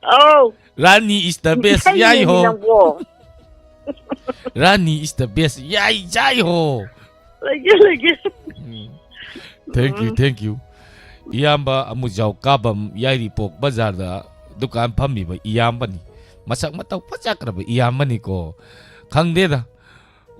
ꯑꯧ꯫ ꯔꯥꯅꯤ is the best, ꯏꯁꯩꯅꯦꯃꯤ ꯌꯥꯏ ꯍꯣ꯫ ꯅꯪꯕꯣ꯫ ꯔꯥꯅꯤ is the best, ꯌꯥꯏ, ꯌꯥꯏ ꯍꯣ꯫ ꯂꯩꯒꯦ, ꯂꯩꯒꯦ꯫ Thank you, thank you. ꯏꯌꯥꯝꯕ ꯑꯃꯨꯖꯥꯎ ꯀꯥꯕꯝ ꯌꯥꯏꯔꯤꯄꯣꯛ ꯕꯖꯥꯔꯗ ꯗꯨꯀꯥꯟ ꯐꯝꯃꯤꯕ ꯏꯌꯥꯝꯕꯅꯤ꯫ ꯃꯁꯛ ꯃꯇꯧ ꯐꯖꯈ꯭ꯔꯕ ꯏꯌꯥꯝꯕꯅꯤꯀꯣ꯫ ꯈꯪꯗꯦꯗ꯫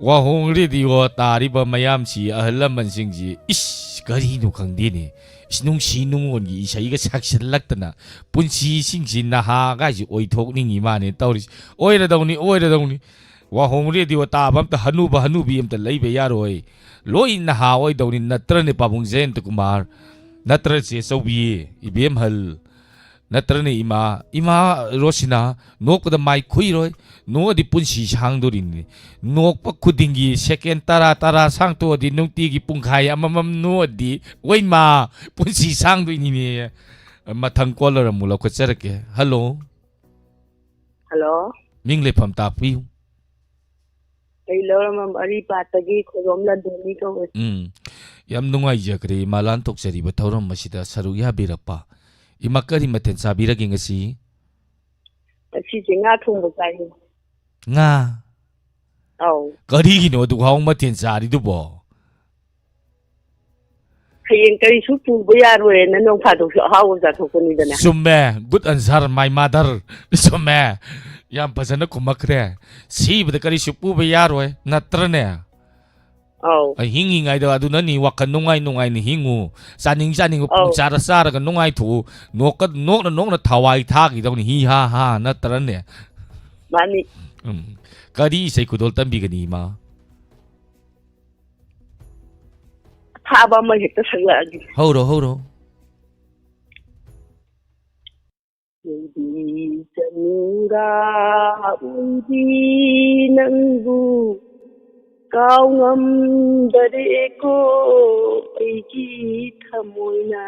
ꯋꯥꯍꯣꯡ ꯔꯦꯗꯤꯑꯣ ꯇꯥꯔꯤꯕ ꯃꯌꯥꯝꯁꯤ, ꯑꯍꯜ ꯂꯃꯟꯁꯤꯡꯁꯤ, ꯏꯁ, ꯀꯔꯤꯅꯣ ꯈꯪꯗꯦꯅꯦ꯫ ꯏꯁ, ꯅꯨꯡꯁꯤ ꯅꯨꯡꯉꯣꯟꯒꯤ ꯏꯁꯩꯒ ꯁꯛꯆꯜꯂꯛꯇꯅ, ꯄꯨꯟꯁꯤꯁꯤꯡꯁꯤ ꯅꯍꯥꯒꯥꯏꯁꯤ ꯑꯣꯏꯊꯣꯛꯅꯤꯡꯉꯤ ꯃꯥꯅꯦ ꯇꯧꯔꯤꯁꯤ꯫ ꯑꯣꯏꯔꯗꯧꯅꯤ, ꯑꯣꯏꯔꯗꯧꯅꯤ꯫ ꯋꯥꯍꯣꯡ ꯔꯦꯗꯤꯑꯣ ꯇꯥꯕ ꯑꯝꯇ ꯍꯅꯨꯕ ꯍꯅꯨꯕꯤ ꯑꯝꯇ ꯂꯩꯕ ꯌꯥꯔꯣꯏ꯫ ꯂꯣꯏ ꯅꯍꯥ ꯑꯣꯏꯗꯧꯅꯤ, ꯅꯠꯇ꯭ꯔꯅꯦ ꯄꯥꯕꯨꯡ ꯖꯌꯟꯇ ꯀꯨꯃꯥꯔ? ꯅꯠꯇ꯭ꯔ ꯆꯦ ꯆꯧꯕꯤ, ꯏꯕꯦꯝꯍꯜ? ꯅꯠꯇ꯭ꯔꯅꯦ ꯏꯃꯥ? ꯏꯃꯥ ꯔꯣꯁꯤꯅꯥ, ꯅꯣꯛꯄꯗ ꯃꯥꯏ ꯈꯨꯏꯔꯣꯏ꯫ ꯅꯣꯛꯑꯗꯤ ꯄꯨꯟꯁꯤ ꯁꯥꯡꯗꯣꯔꯤꯅꯤ꯫ ꯅꯣꯛꯄ ꯈꯨꯗꯤꯡꯒꯤ ꯁꯦꯀꯦꯟ ꯇꯔꯥ, ꯇꯔꯥ ꯁꯥꯡꯇꯣꯛꯑꯗꯤ, ꯅꯨꯡꯇꯤꯒꯤ ꯄꯨꯡꯈꯥꯏ ꯑꯃꯃꯝ ꯅꯣꯛꯑꯗꯤ, ꯑꯣꯏ ꯃꯥ, ꯄꯨꯟꯁꯤ ꯁꯥꯡꯗꯣꯏꯅꯤꯅꯦ꯫ ꯃꯊꯪ ꯀꯣꯂꯔ ꯑꯃꯨꯛ ꯂꯧꯈꯠꯆꯔꯛꯀꯦ꯫ ꯍꯜꯂꯣ꯫ ꯍꯜꯂꯣ꯫ ꯃꯤꯡ ꯂꯩꯐꯝ ꯇꯥꯛꯄꯤꯌꯨ꯫ ꯑꯩ ꯂꯧꯔꯝꯕꯝ ꯑꯔꯤꯄꯥꯠꯇꯒꯤ ꯈꯣꯏꯔꯣꯝ ꯂꯟꯗꯣꯅꯤ ꯀꯧꯋꯦ꯫ ꯎꯝ꯫ ꯌꯥꯝ ꯅꯨꯡꯉꯥꯏꯖꯈ꯭ꯔꯦ, ꯏꯃꯥ ꯂꯥꯟ ꯊꯣꯛꯆꯔꯤꯕ ꯊꯧꯔꯝ ꯑꯁꯤꯗ ꯁꯔꯨꯛ ꯌꯥꯕꯤꯔꯛꯄ꯫ ꯏꯃꯥ, ꯀꯔꯤ ꯃꯊꯦꯜ ꯆꯥꯕꯤꯔꯒꯦ ꯉꯁꯤ? ꯉꯁꯤꯁꯦ ꯉꯥ ꯊꯣꯡꯕ ꯆꯥꯏꯌꯦ꯫ ꯉꯥ? ꯑꯧ꯫ ꯀꯔꯤꯒꯤꯅꯣ ꯑꯗꯨꯛ ꯍꯥꯎꯕ ꯃꯊꯦꯜ ꯆꯥꯔꯤꯗꯨꯕꯣ? ꯍꯌꯦꯡ ꯀꯔꯤꯁꯨ ꯄꯨꯕ ꯌꯥꯔꯣꯏꯅ ꯅꯣꯡ ꯐꯥꯗꯣꯛꯁꯨ ꯑꯍꯥꯎꯕ ꯆꯥꯊꯣꯛꯄꯅꯤꯗꯅ꯫ ꯆꯨꯝꯃꯦ꯫ Good answer, my mother. ꯆꯨꯝꯃꯦ꯫ ꯌꯥꯝ ꯐꯖꯅ ꯈꯨꯝꯃꯛꯈ꯭ꯔꯦ꯫ ꯁꯤꯕꯗ ꯀꯔꯤꯁꯨ ꯄꯨꯕ ꯌꯥꯔꯣꯏ, ꯅꯠꯇ꯭ꯔꯅꯦ? ꯑꯧ꯫ ꯑꯩ ꯍꯤꯡꯉꯤꯉꯩꯗ ꯑꯗꯨꯅꯅꯤ, ꯋꯥꯈꯜ ꯅꯨꯡꯉꯥꯏ ꯅꯨꯡꯉꯥꯏꯅ ꯍꯤꯡꯉꯨ꯫ ꯆꯥꯅꯤꯡ ꯆꯥꯅꯤꯡꯕ ꯄꯨꯡ ꯑꯧ꯫ ꯆꯥꯔ ꯆꯥꯔꯒ ꯅꯨꯡꯉꯥꯏꯊꯣꯛꯎ꯫ ꯅꯣꯛꯀ ꯅꯣꯛꯅ ꯅꯣꯛꯅ ꯊꯋꯥꯏ ꯊꯥꯈꯤꯗꯧꯅꯤ꯫ ꯍꯤ ꯍꯥ ꯍꯥ, ꯅꯠꯇ꯭ꯔꯅꯦ? ꯃꯥꯅꯤ꯫ ꯎꯝ꯫ ꯀꯔꯤ ꯏꯁꯩ ꯈꯨꯗꯣꯜ ꯇꯝꯕꯤꯒꯅꯤ, ꯏꯃꯥ? ꯑꯊꯥꯕ ꯑꯃ ꯍꯦꯛꯇ ꯁꯛꯂꯛꯑꯒꯦ꯫ ꯍꯧꯔꯣ, ꯍꯧꯔꯣ꯫ ꯂꯩꯕꯤ ꯆꯅꯨꯔꯥ ꯑꯣꯏꯕꯤ ꯅꯪꯕꯨ ꯀꯥꯎ ꯉꯝꯗꯔꯦꯀꯣ ꯑꯩꯒꯤ ꯊꯃꯣꯏꯅ꯫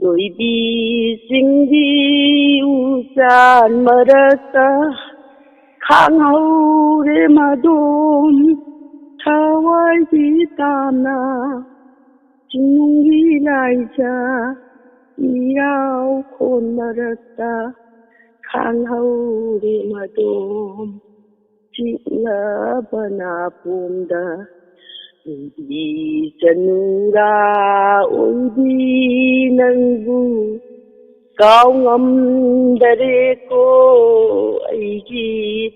ꯂꯣꯏꯕꯤ ꯆꯤꯡꯕꯤ ꯎꯆꯥꯟ ꯃꯔꯛꯇ ꯈꯥꯡꯍꯧꯔꯦ ꯃꯗꯣꯝ ꯊꯋꯥꯏꯒꯤ ꯇꯥꯝꯅ꯫ ꯆꯤꯡꯅꯨꯡꯒꯤ ꯂꯥꯏꯖ ꯏꯔꯥꯎ ꯈꯣꯟ ꯃꯔꯛꯇ ꯈꯥꯡꯍꯧꯔꯦ ꯃꯗꯣꯝ ꯆꯤꯛꯂꯕ ꯅꯥꯄꯣꯝꯗ꯫ ꯅꯨꯡꯕꯤ ꯆꯅꯨꯔꯥ ꯑꯣꯏꯕꯤ ꯅꯪꯕꯨ ꯀꯥꯎ ꯉꯝꯗꯔꯦꯀꯣ ꯑꯩꯒꯤ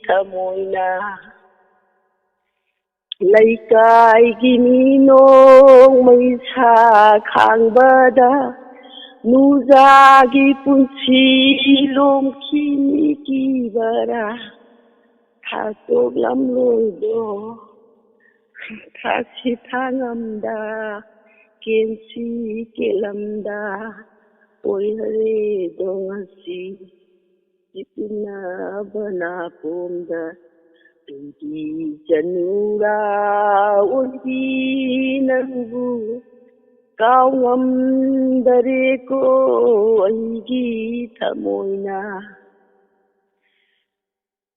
ꯊꯃꯣꯏꯅ꯫ ꯂꯩꯀꯥꯏꯒꯤ ꯃꯤ ꯅꯣꯡꯃꯩ ꯁꯥ ꯈꯥꯡꯕꯗ ꯅꯨꯖꯥꯒꯤ ꯄꯨꯟꯁꯤ ꯂꯣꯝꯈꯤꯅꯤ ꯀꯤꯕꯔꯥ꯫ ꯊꯥꯗꯣꯛꯂꯝꯂꯣꯏꯗꯣ ꯊꯥꯁꯤ ꯊꯥꯉꯝꯗ ꯀꯦꯟꯁꯤ ꯀꯦꯜꯂꯝꯗ ꯑꯣꯏꯍꯔꯦꯗꯣ ꯉꯁꯤ꯫ ꯆꯤꯛꯅꯕ ꯅꯥꯄꯣꯝꯗ ꯇꯨꯡꯒꯤ ꯆꯅꯨꯔꯥ ꯑꯣꯟꯕꯤ ꯅꯪꯕꯨ ꯀꯥꯎ ꯉꯝꯗꯔꯦꯀꯣ ꯑꯩꯒꯤ ꯊꯃꯣꯏꯅ꯫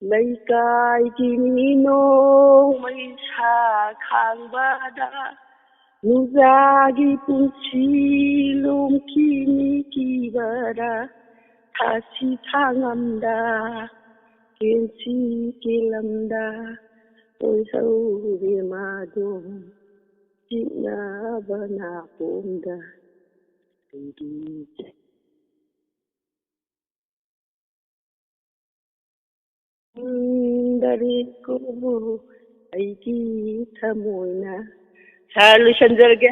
ꯂꯩꯀꯥꯏꯒꯤ ꯃꯤ ꯅꯣꯡꯃꯩ ꯁꯥ ꯈꯥꯡꯕꯗ ꯅꯨꯡꯖꯥꯒꯤ ꯄꯨꯟꯁꯤ ꯂꯣꯝꯈꯤꯅꯤ ꯀꯤꯕꯔꯥ꯫ ꯊꯥꯁꯤ ꯊꯥꯉꯝꯗ ꯀꯦꯟꯁꯤ ꯀꯦꯜꯂꯝꯗ ꯑꯣꯏꯍꯧꯔꯦ ꯃꯥꯗꯣ ꯆꯤꯛꯅꯕ ꯅꯥꯄꯣꯝꯗ꯫ ꯇꯨꯡꯒꯤ ꯆ- ꯎꯝ, ꯗꯔꯦꯀꯣ ꯑꯩꯒꯤ ꯊꯃꯣꯏꯅ꯫ ꯁꯥꯔ, ꯂꯣꯏꯁꯟꯖꯔꯒꯦ꯫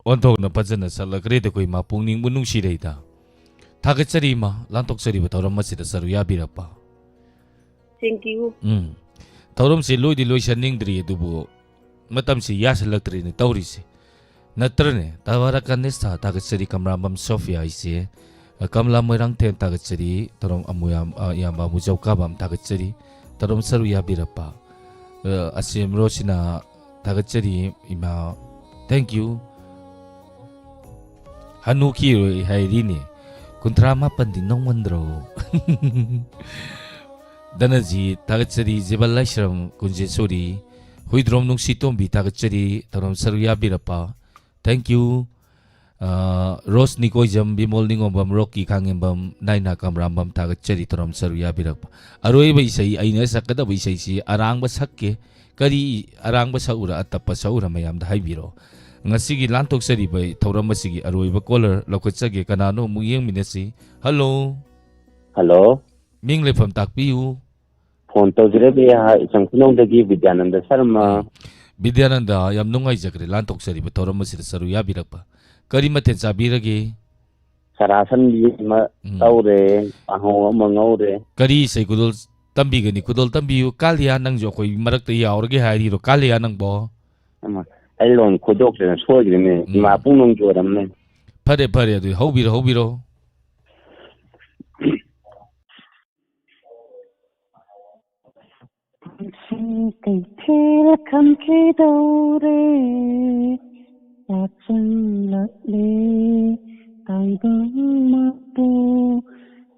ꯑꯣꯟꯊꯣꯛꯅ ꯐꯖꯅ ꯁꯛꯂꯛꯈ꯭ꯔꯦꯗ ꯑꯩꯈꯣꯏ ꯏꯃꯥ, ꯄꯨꯛꯅꯤꯡꯕꯨ ꯅꯨꯡꯁꯤꯔꯩꯗ꯫ ꯊꯥꯒꯠꯆꯔꯤ ꯏꯃꯥ, ꯂꯥꯟꯊꯣꯛꯆꯔꯤꯕ ꯊꯧꯔꯝ ꯑꯁꯤꯗ ꯁꯔꯨꯛ ꯌꯥꯕꯤꯔꯛꯄ꯫ Thank you. ꯎꯝ꯫ ꯊꯧꯔꯝꯁꯤ ꯂꯣꯏꯗꯤ ꯂꯣꯏꯁꯟꯅꯤꯡꯗ꯭ꯔꯤ, ꯑꯗꯨꯕꯨ ꯃꯇꯝꯁꯤ ꯌꯥꯁꯤꯜꯂꯛꯇ꯭ꯔꯦꯅꯦ ꯇꯧꯔꯤꯁꯦ꯫ ꯅꯠꯇ꯭ꯔꯅꯦ? ꯇꯕꯥꯔꯥ ꯀꯥꯅꯤꯁꯊꯥ ꯊꯥꯒꯠꯆꯔꯤ, ꯀꯝꯂꯥꯕꯝ ꯁꯣꯐꯤꯌꯥ ꯍꯥꯏꯁꯦ꯫ ꯀꯝꯂꯥ ꯃꯣꯏꯔꯥꯡꯊꯦꯝ ꯊꯥꯒꯠꯆꯔꯤ, ꯊꯧꯔꯝ ꯑꯃꯨꯌꯥꯝ-, ꯑ, ꯏꯌꯥꯝꯕ ꯑꯃꯨꯖꯧ ꯀꯥꯕꯝ ꯊꯥꯒꯠꯆꯔꯤ꯫ ꯇꯧꯔꯝ ꯁꯔꯨꯛ ꯌꯥꯕꯤꯔꯛꯄ꯫ ꯑ, ꯑꯁꯦꯝ ꯔꯣꯁꯤꯅ ꯊꯥꯒꯠꯆꯔꯤ ꯏꯃꯥ꯫ Thank you꯫ ꯍꯟꯅꯨꯈꯤꯔꯣꯏ ꯍꯥꯏꯔꯤꯅꯦ꯫ ꯀꯨꯟꯊ꯭ꯔꯥ ꯃꯥꯄꯟꯗꯤ ꯅꯧꯃꯟꯗ꯭ꯔꯣ? ꯗꯅꯖꯤ ꯊꯥꯒꯠꯆꯔꯤ, ꯖꯦꯕꯜ ꯂꯥꯏꯁ꯭ꯔꯝ ꯀꯨꯟꯖꯦꯁꯣꯔꯤ, ꯍꯨꯏꯗ꯭ꯔꯣꯝ ꯅꯨꯡꯁꯤ ꯇꯣꯝꯕꯤ ꯊꯥꯒꯠꯆꯔꯤ, ꯇꯧꯔꯝ ꯁꯔꯨꯛ ꯌꯥꯕꯤꯔꯛꯄ꯫ Thank you꯫ ꯑ, ꯔꯣꯁ ꯅꯤꯀꯣꯏꯖꯝ, ꯕꯤꯃꯣꯜ ꯅꯤꯉꯣꯝꯕꯝ, ꯔꯣꯛꯀꯤ ꯈꯥꯉꯦꯝꯕꯝ, ꯅꯥꯏꯅꯥ ꯀꯝꯔꯥꯝꯕꯝ ꯊꯥꯒꯠꯆꯔꯤ, ꯇꯧꯔꯝ ꯁꯔꯨꯛ ꯌꯥꯕꯤꯔꯛꯄ꯫ ꯑꯔꯣꯏꯕ ꯏꯁꯩ, ꯑꯩꯅ ꯁꯛꯀꯗꯕ ꯏꯁꯩꯁꯤ ꯑꯔꯥꯡꯕ ꯁꯛꯀꯦ꯫ ꯀꯔꯤ ꯑꯔꯥꯡꯕ ꯁꯛꯎꯔ, ꯑꯇꯞꯄ ꯁꯛꯎꯔ ꯃꯌꯥꯝꯗ ꯍꯥꯏꯕꯤꯔꯣ꯫ ꯉꯁꯤꯒꯤ ꯂꯥꯟꯊꯣꯛꯆꯔꯤꯕ ꯊꯧꯔꯝ ꯑꯁꯤꯒꯤ ꯑꯔꯣꯏꯕ caller ꯂꯧꯈꯠꯆꯒꯦ꯫ ꯀꯅꯥꯅꯣ ꯑꯃꯨꯛ ꯌꯦꯡꯃꯤꯟꯅꯁꯤ꯫ Hello꯫ Hello꯫ ꯃꯤꯡ ꯂꯩꯐꯝ ꯇꯥꯛꯄꯤꯌꯨ꯫ Phone ꯇꯧꯖꯔꯛꯂꯤ, ꯏꯆꯝ ꯈꯨꯅꯧꯗꯒꯤ ꯕꯤꯗ꯭ꯌꯥꯅꯟꯗ ꯁꯔꯃ꯫ ꯎꯝ꯫ ꯕꯤꯗ꯭ꯌꯥꯅꯟꯗ, ꯌꯥꯝ ꯅꯨꯡꯉꯥꯏꯖꯈ꯭ꯔꯦ ꯂꯥꯟꯊꯣꯛꯆꯔꯤꯕ ꯊꯧꯔꯝ ꯑꯁꯤꯗ ꯁꯔꯨꯛ ꯌꯥꯕꯤꯔꯛꯄ꯫ ꯀꯔꯤ ꯃꯊꯦꯜ ꯆꯥꯕꯤꯔꯒꯦ? ꯆꯔꯥ ꯁꯟꯕꯤ ꯑꯃ ꯎꯝ꯫ ꯇꯧꯔꯦ, ꯀꯥꯡꯍꯧ ꯑꯃ ꯉꯧꯔꯦ꯫ ꯀꯔꯤ ꯏꯁꯩ ꯈꯨꯗꯣꯜ ꯇꯝꯕꯤꯒꯅꯤ? ꯈꯨꯗꯣꯜ ꯇꯝꯕꯤꯌꯨ꯫ ꯀꯥꯂꯤꯌꯥ, ꯅꯪꯁꯨ ꯑꯩꯈꯣꯏ ꯃꯔꯛꯇ ꯌꯥꯎꯔꯒꯦ ꯍꯥꯏꯔꯤꯔꯣ? ꯀꯥꯂꯤꯌꯥ ꯅꯪꯕꯣ? ꯑꯃ, ꯑꯩ ꯂꯣꯟ ꯈꯣꯏꯗꯣꯛꯇꯅ ꯁꯣꯏꯈ꯭ꯔꯦꯅꯦ꯫ ꯎꯝ꯫ ꯏꯃꯥ ꯄꯨꯡꯅꯨꯡ ꯆꯣꯏꯔꯝꯃꯦ꯫ ꯐꯔꯦ, ꯐꯔꯦ, ꯑꯗꯨꯗꯤ ꯍꯧꯕꯤꯔꯣ, ꯍꯧꯕꯤꯔꯣ꯫ ꯄꯨꯟꯁꯤ ꯀꯩꯊꯦꯜ ꯈꯟꯈꯤꯗꯧꯔꯦ, ꯌꯥꯆꯪꯂꯛꯂꯦ ꯇꯥꯏꯕꯪ ꯃꯄꯨ,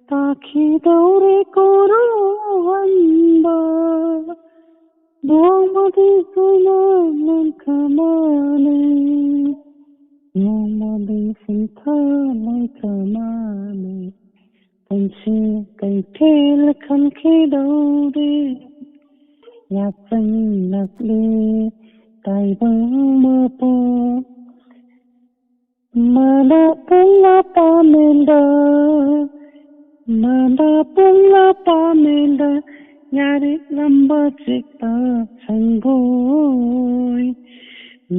ꯇꯥꯈꯤꯗꯧꯔꯦ ꯀꯣꯔꯧꯍꯟꯕ꯫ ꯅꯣꯡꯃꯗꯤ ꯀꯣꯏꯅ ꯂꯥꯡꯈ ꯃꯥꯜꯂꯦ, ꯅꯣꯡꯃꯗꯤ ꯁꯤꯟꯊꯥ ꯂꯥꯡꯈ ꯃꯥꯜꯂꯦ꯫ ꯄꯨꯟꯁꯤ ꯀꯩꯊꯦꯜ ꯈꯟꯈꯤꯗꯧꯔꯦ, ꯌꯥꯆꯪꯂꯛꯂꯦ ꯇꯥꯏꯕꯪ ꯃꯄꯨ꯫ ꯃꯅꯥ ꯄꯨꯡꯂꯥ ꯄꯥꯃꯦꯟꯗ, ꯃꯅꯥ ꯄꯨꯡꯂꯥ ꯄꯥꯃꯦꯟꯗ, ꯌꯥꯔꯤꯛꯂꯝꯕ ꯆꯤꯛꯄ ꯁꯪꯒꯣꯏ꯫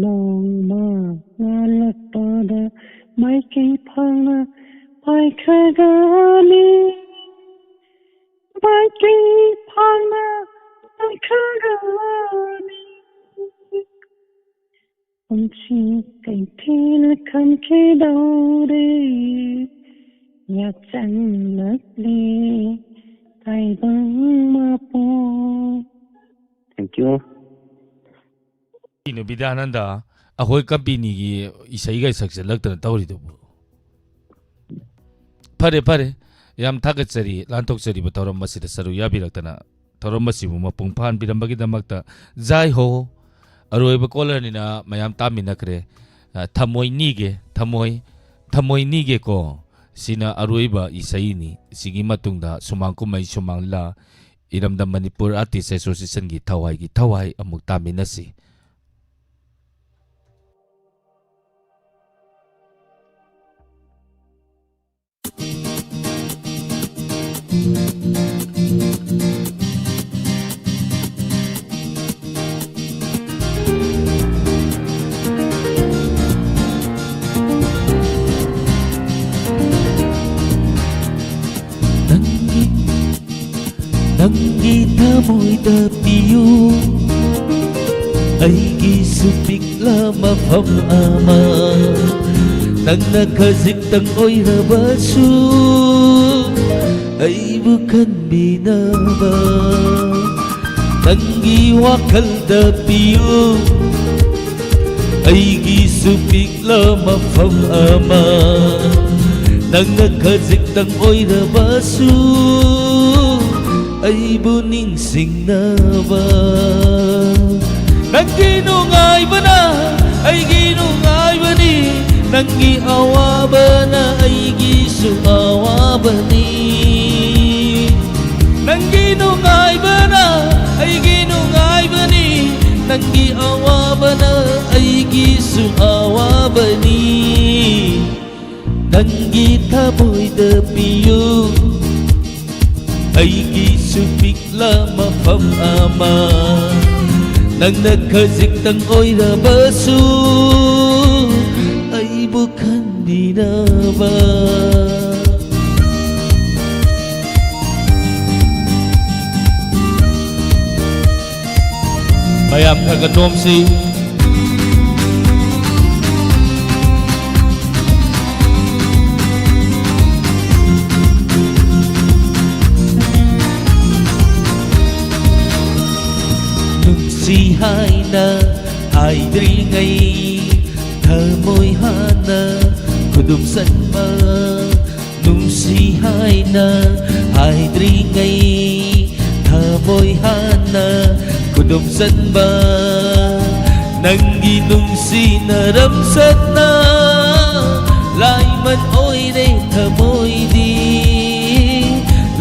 ꯅꯣꯡꯃ ꯉꯥꯜꯂꯛꯄꯗ ꯃꯥꯏꯀꯩ ꯐꯥꯅ ꯄꯥꯏꯈ꯭ꯔꯒꯅꯤ, ꯃꯥꯏꯀꯩ ꯐꯥꯅ ꯄꯥꯏꯈ꯭ꯔꯒꯅꯤ꯫ ꯄꯨꯟꯁꯤ ꯀꯩꯊꯦꯜ ꯈꯟꯈꯤꯗꯧꯔꯦ, ꯌꯥꯆꯪꯂꯛꯂꯦ ꯇꯥꯏꯕꯪ ꯃꯄꯣꯛ꯫ Thank you꯫ ꯀꯩꯅꯣ ꯕꯤꯗ꯭ꯌꯥꯅꯟꯗ, ꯑꯩꯈꯣꯏ ꯀꯝꯄꯦꯅꯤꯒꯤ ꯏꯁꯩꯒ ꯁꯛꯆꯜꯂꯛꯇꯅ ꯇꯧꯔꯤꯗꯨꯕꯨ? ꯐꯔꯦ, ꯐꯔꯦ꯫ ꯌꯥꯝ ꯊꯥꯒꯠꯆꯔꯤ ꯂꯥꯟꯊꯣꯛꯆꯔꯤꯕ ꯊꯧꯔꯝ ꯑꯁꯤꯗ ꯁꯔꯨꯛ ꯌꯥꯕꯤꯔꯛꯇꯅ꯫ ꯊꯧꯔꯝ ꯑꯁꯤꯕꯨ ꯃꯄꯨꯡ ꯐꯥꯍꯟꯕꯤꯔꯝꯕꯒꯤꯗꯃꯛꯇ꯫ ꯖꯥꯏ ꯍꯣ꯫ ꯑꯔꯣꯏꯕ ꯀꯣꯂꯔꯅꯤꯅ ꯃꯌꯥꯝ ꯇꯥꯃꯤꯟꯅꯈ꯭ꯔꯦ꯫ ꯑ, ꯊꯃꯣꯏ ꯅꯤꯒꯦ, ꯊꯃꯣꯏ, ꯊꯃꯣꯏ ꯅꯤꯒꯦꯀꯣ꯫ ꯁꯤꯅ ꯑꯔꯣꯏꯕ ꯏꯁꯩꯅꯤ꯫ ꯁꯤꯒꯤ ꯃꯇꯨꯡꯗ ꯁꯨꯃꯥꯡ ꯀꯨꯝꯍꯩ, ꯁꯨꯃꯥꯡ ꯂꯤꯂꯥ, ꯏꯔꯝꯗꯝ ꯃꯅꯤꯄꯨꯔ ꯑꯥꯔꯇꯤꯁ ꯑꯦꯁꯣꯁꯤꯌꯦꯁꯟꯒꯤ ꯊꯋꯥꯏꯒꯤ ꯊꯋꯥꯏ ꯑꯃꯨꯛ ꯇꯥꯃꯤꯟꯅꯁꯤ꯫ ꯅꯪꯒꯤ, ꯅꯪꯒꯤ ꯊꯃꯣꯏꯗ ꯄꯤꯌꯨ ꯑꯩꯒꯤꯁꯨ ꯄꯤꯛꯂ ꯃꯐꯝ ꯑꯃ꯫ ꯅꯪꯅ ꯈꯖꯤꯛꯇꯪ ꯑꯣꯏꯔꯕꯁꯨ ꯑꯩꯕꯨ ꯈꯟꯕꯤꯅꯕ꯫ ꯅꯪꯒꯤ ꯋꯥꯈꯜꯗ ꯄꯤꯌꯨ ꯑꯩꯒꯤꯁꯨ ꯄꯤꯛꯂ ꯃꯐꯝ ꯑꯃ꯫ ꯅꯪꯅ ꯈꯖꯤꯛꯇꯪ ꯑꯣꯏꯔꯕꯁꯨ ꯑꯩꯕꯨ ꯅꯤꯡꯁꯤꯡꯅꯕ꯫ ꯅꯪꯒꯤ ꯅꯨꯡꯉꯥꯏꯕꯅ ꯑꯩꯒꯤ ꯅꯨꯡꯉꯥꯏꯕꯅꯤ, ꯅꯪꯒꯤ ꯑꯋꯥꯕꯅ ꯑꯩꯒꯤꯁꯨ ꯑꯋꯥꯕꯅꯤ꯫ ꯅꯪꯒꯤ ꯅꯨꯡꯉꯥꯏꯕꯅ ꯑꯩꯒꯤ ꯅꯨꯡꯉꯥꯏꯕꯅꯤ, ꯅꯪꯒꯤ ꯑꯋꯥꯕꯅ ꯑꯩꯒꯤꯁꯨ ꯑꯋꯥꯕꯅꯤ꯫ ꯅꯪꯒꯤ ꯊꯃꯣꯏꯗ ꯄꯤꯌꯨ ꯑꯩꯒꯤꯁꯨ ꯄꯤꯛꯂ ꯃꯐꯝ ꯑꯃ꯫ ꯅꯪꯅ ꯈꯖꯤꯛꯇꯪ ꯑꯣꯏꯔꯕꯁꯨ ꯑꯩꯕꯨ ꯈꯟꯕꯤꯅꯕ꯫ ꯃꯌꯥꯝ ꯈꯔ ꯈꯔ ꯅꯣꯝꯁꯤ꯫ ꯁꯤ ꯍꯥꯏꯅ ꯍꯥꯏꯗ꯭ꯔꯤꯉꯩ ꯊꯃꯣꯏ ꯍꯥꯟꯅ ꯈꯨꯗꯨꯝ ꯆꯟꯕ, ꯅꯨꯡꯁꯤ ꯍꯥꯏꯅ ꯍꯥꯏꯗ꯭ꯔꯤꯉꯩ ꯊꯃꯣꯏ ꯍꯥꯟꯅ ꯈꯨꯗꯨꯝ ꯆꯟꯕ, ꯅꯪꯒꯤ ꯅꯨꯡꯁꯤꯅꯔꯝ ꯆꯠꯅ ꯂꯥꯏꯃꯟ ꯑꯣꯏꯔꯦ ꯊꯃꯣꯏꯗꯤ,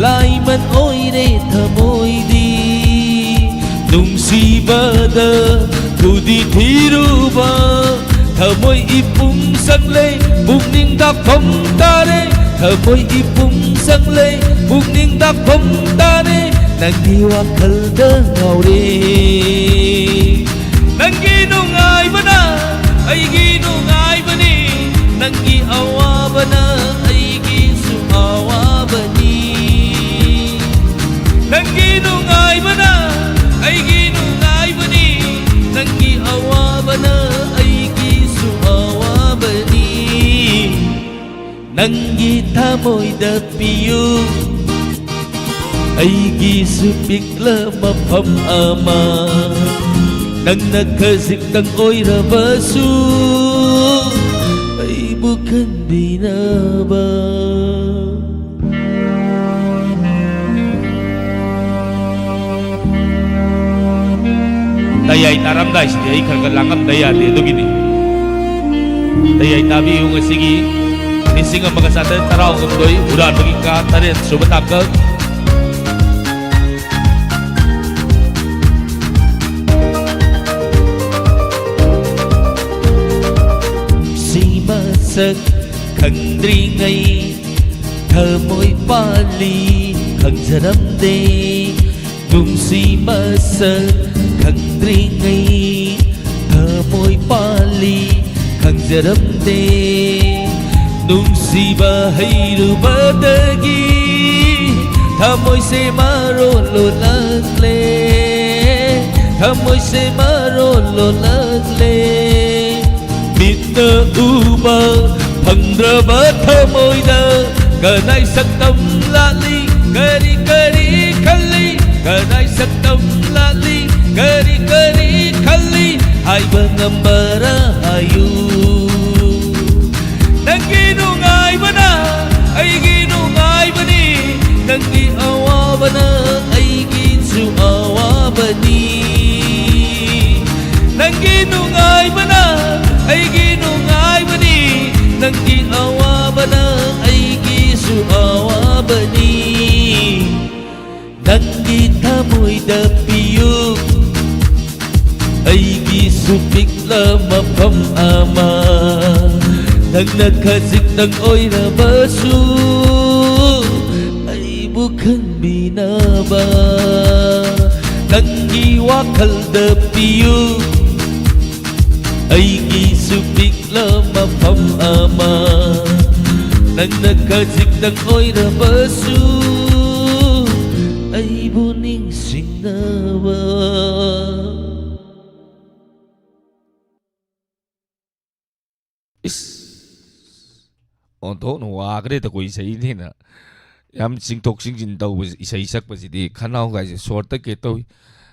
ꯂꯥꯏꯃꯟ ꯑꯣꯏꯔꯦ ꯊꯃꯣꯏꯗꯤ꯫ ꯅꯨꯡꯁꯤꯕꯗ ꯈꯨꯗꯤ ꯊꯤꯔꯨꯕ ꯊꯃꯣꯏ ꯏꯄꯨꯝ ꯆꯪꯂꯦ, ꯄꯨꯛꯅꯤꯡꯗ ꯐꯝ ꯇꯥꯔꯦ꯫ ꯊꯃꯣꯏ ꯏꯄꯨꯝ ꯆꯪꯂꯦ, ꯄꯨꯛꯅꯤꯡꯗ ꯐꯝ ꯇꯥꯔꯦ꯫ ꯅꯪꯒꯤ ꯋꯥꯈꯜꯗ ꯉꯥꯎꯔꯦ꯫ ꯅꯪꯒꯤ ꯅꯨꯡꯉꯥꯏꯕꯅ ꯑꯩꯒꯤ ꯅꯨꯡꯉꯥꯏꯕꯅꯤ, ꯅꯪꯒꯤ ꯑꯋꯥꯕꯅ ꯑꯩꯒꯤꯁꯨ ꯑꯋꯥꯕꯅꯤ꯫ ꯅꯪꯒꯤ ꯅꯨꯡꯉꯥꯏꯕꯅ ꯑꯩꯒꯤ ꯅꯨꯡꯉꯥꯏꯕꯅꯤ, ꯅꯪꯒꯤ ꯑꯋꯥꯕꯅ ꯑꯩꯒꯤꯁꯨ ꯑꯋꯥꯕꯅꯤ꯫ ꯅꯪꯒꯤ ꯊꯃꯣꯏꯗ ꯄꯤꯌꯨ ꯑꯩꯒꯤꯁꯨ ꯄꯤꯛꯂ ꯃꯐꯝ ꯑꯃ, ꯅꯪꯅ ꯈꯖꯤꯛꯇꯪ ꯑꯣꯏꯔꯕꯁꯨ ꯑꯩꯕꯨ ꯈꯟꯕꯤꯅꯕ꯫ ꯇꯌꯥꯏ ꯇꯥꯔꯝꯗꯥꯏꯁꯤꯗꯤ ꯑꯩ ꯈꯔ ꯈꯔ ꯂꯥꯡꯉꯝꯗ ꯌꯥꯗꯦ꯫ ꯑꯗꯨꯒꯤꯅꯤ ꯇꯌꯥꯏ ꯇꯥꯕꯤꯌꯨ꯫ ꯉꯁꯤꯒꯤ ꯂꯤꯁꯤꯡ ꯑꯃꯒ ꯆꯥꯇ꯭ꯔꯦꯠ ꯇꯔꯥꯍꯨꯝꯗꯣꯏ ꯍꯨꯔꯥꯟꯕꯒꯤ ꯀꯥ ꯇꯔꯦꯠ ꯁꯨꯕ ꯇꯥꯡꯀꯛ꯫ ꯁꯤ ꯃꯁꯛ ꯈꯪꯗ꯭ꯔꯤꯉꯩ ꯊꯃꯣꯏ ꯄꯥꯜꯂꯤ ꯈꯪꯖꯔꯝꯗꯦ꯫ ꯅꯨꯡꯁꯤ ꯃꯁꯛ ꯈꯪꯗ꯭ꯔꯤꯉꯩ ꯊꯃꯣꯏ ꯄꯥꯜꯂꯤ ꯈꯪꯖꯔꯝꯗꯦ꯫ ꯅꯨꯡꯁꯤꯕ ꯍꯩꯔꯨꯕꯗꯒꯤ ꯊꯃꯣꯏꯁꯦ ꯃꯔꯣꯜ ꯂꯣꯜꯂꯛꯂꯦ, ꯊꯃꯣꯏꯁꯦ ꯃꯔꯣꯜ ꯂꯣꯜꯂꯛꯂꯦ꯫ ꯃꯤꯠꯅ ꯎꯕ ꯐꯪꯗ꯭ꯔꯕ ꯊꯃꯣꯏꯗ ꯀꯗꯥꯏ ꯁꯛꯇꯝ ꯂꯥꯠꯂꯤ? ꯀꯔꯤ ꯀꯔꯤ ꯈꯜꯂꯤ? ꯀꯗꯥꯏ ꯁꯛꯇꯝ ꯂꯥꯠꯂꯤ? ꯀꯔꯤ ꯀꯔꯤ ꯈꯜꯂꯤ ꯍꯥꯏꯕ ꯉꯝꯕꯔꯥ ꯍꯥꯏꯌꯨ꯫ ꯅꯪꯒꯤ ꯅꯨꯡꯉꯥꯏꯕꯅ ꯑꯩꯒꯤ ꯅꯨꯡꯉꯥꯏꯕꯅꯤ, ꯅꯪꯒꯤ ꯑꯋꯥꯕꯅ ꯑꯩꯒꯤꯁꯨ ꯑꯋꯥꯕꯅꯤ꯫ ꯅꯪꯒꯤ ꯅꯨꯡꯉꯥꯏꯕꯅ ꯑꯩꯒꯤ ꯅꯨꯡꯉꯥꯏꯕꯅꯤ, ꯅꯪꯒꯤ ꯑꯋꯥꯕꯅ ꯑꯩꯒꯤꯁꯨ ꯑꯋꯥꯕꯅꯤ꯫ ꯅꯪꯒꯤ ꯊꯃꯣꯏꯗ ꯄꯤꯌꯨ ꯑꯩꯒꯤꯁꯨ ꯄꯤꯛꯂ ꯃꯐꯝ ꯑꯃ꯫ ꯅꯪꯅ ꯈꯖꯤꯛꯇꯪ ꯑꯣꯏꯔꯕꯁꯨ ꯑꯩꯕꯨ ꯈꯟꯕꯤꯅꯕ ꯅꯪꯒꯤ ꯋꯥꯈꯜꯗ ꯄꯤꯌꯨ ꯑꯩꯒꯤꯁꯨ ꯄꯤꯛꯂ ꯃꯐꯝ ꯑꯃ꯫ ꯅꯪꯅ ꯈꯖꯤꯛꯇꯪ ꯑꯣꯏꯔꯕꯁꯨ ꯑꯩꯕꯨ ꯅꯤꯡꯁꯤꯡꯅꯕ꯫ ꯏꯁ, ꯑꯣꯟꯊꯣꯛꯅ ꯋꯥꯈ꯭ꯔꯦꯗꯀꯣ ꯏꯁꯩꯅꯤꯅ꯫ ꯌꯥꯝ ꯆꯤꯡꯊꯣꯛ ꯆꯤꯡꯁꯤꯟ ꯇꯧꯕ ꯏꯁꯩ ꯁꯛꯄꯁꯤꯗꯤ ꯈꯅꯥꯎꯒꯥꯏꯁꯦ ꯁꯣꯔ ꯇꯠꯀꯦ ꯇꯧꯏ꯫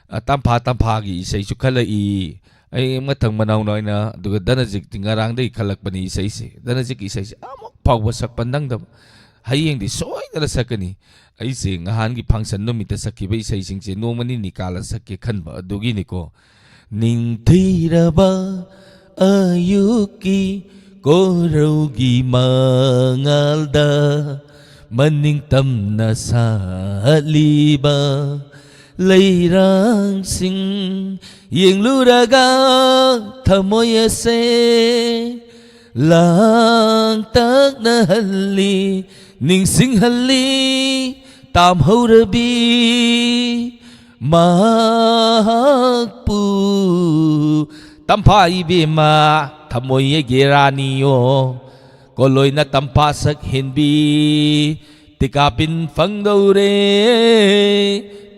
ꯑ, ꯇꯝꯐꯥ ꯇꯝꯐꯥꯒꯤ ꯏꯁꯩꯁꯨ ꯈꯜꯂꯛꯏ꯫ ꯑꯩ ꯃꯊꯪ ꯃꯅꯥꯎ ꯅꯥꯏꯅ, ꯑꯗꯨꯒ ꯙꯅꯖꯤꯠꯇꯤ ꯉꯔꯥꯡꯗꯒꯤ ꯈꯜꯂꯛꯄꯅꯤ ꯏꯁꯩꯁꯦ꯫ ꯙꯅꯖꯤꯠꯀꯤ ꯏꯁꯩꯁꯦ ꯑꯃꯨꯛ ꯐꯥꯎꯕ ꯁꯛꯄ ꯅꯪꯗꯕ꯫ ꯍꯌꯦꯡꯗꯤ ꯁꯣꯏꯗꯅ ꯁꯛꯀꯅꯤ꯫ ꯑꯩꯁꯦ ꯅꯍꯥꯟꯒꯤ ꯐꯪꯁꯟ ꯅꯨꯃꯤꯠꯇ ꯁꯛꯈꯤꯕ ꯏꯁꯩꯁꯤꯡꯁꯦ ꯅꯣꯡꯃ ꯅꯤꯅꯤ ꯀꯥꯜꯂ ꯁꯛꯀꯦ ꯈꯟꯕ ꯑꯗꯨꯒꯤꯅꯤꯀꯣ꯫ ꯅꯤꯡꯊꯤꯔꯕ ꯑꯌꯨꯛꯀꯤ ꯀꯣꯔꯧꯒꯤ ꯃꯉꯥꯜꯗ ꯃꯅꯤꯡ ꯇꯝꯅ ꯁꯥꯠꯂꯤꯕ ꯂꯩꯔꯥꯡꯁꯤꯡ ꯌꯦꯡꯂꯨꯔꯒ ꯊꯃꯣꯏ ꯑꯁꯦ ꯂꯥꯡꯇꯛꯅꯍꯜꯂꯤ, ꯅꯤꯡꯁꯤꯡꯍꯜꯂꯤ ꯇꯥꯝꯍꯧꯔꯕꯤ ꯃꯍꯥꯛꯄꯨ꯫ ꯇꯝꯐꯥ ꯏꯕꯦꯝꯃ, ꯊꯃꯣꯏ ꯑꯩꯒꯤ ꯔꯥꯅꯤꯌꯣ, ꯀꯣꯂꯣꯏꯅ ꯇꯝꯐꯥ ꯁꯛ ꯍꯦꯟꯕꯤ, ꯇꯤꯀꯥꯕꯤꯟ ꯐꯪꯗꯧꯔꯦ,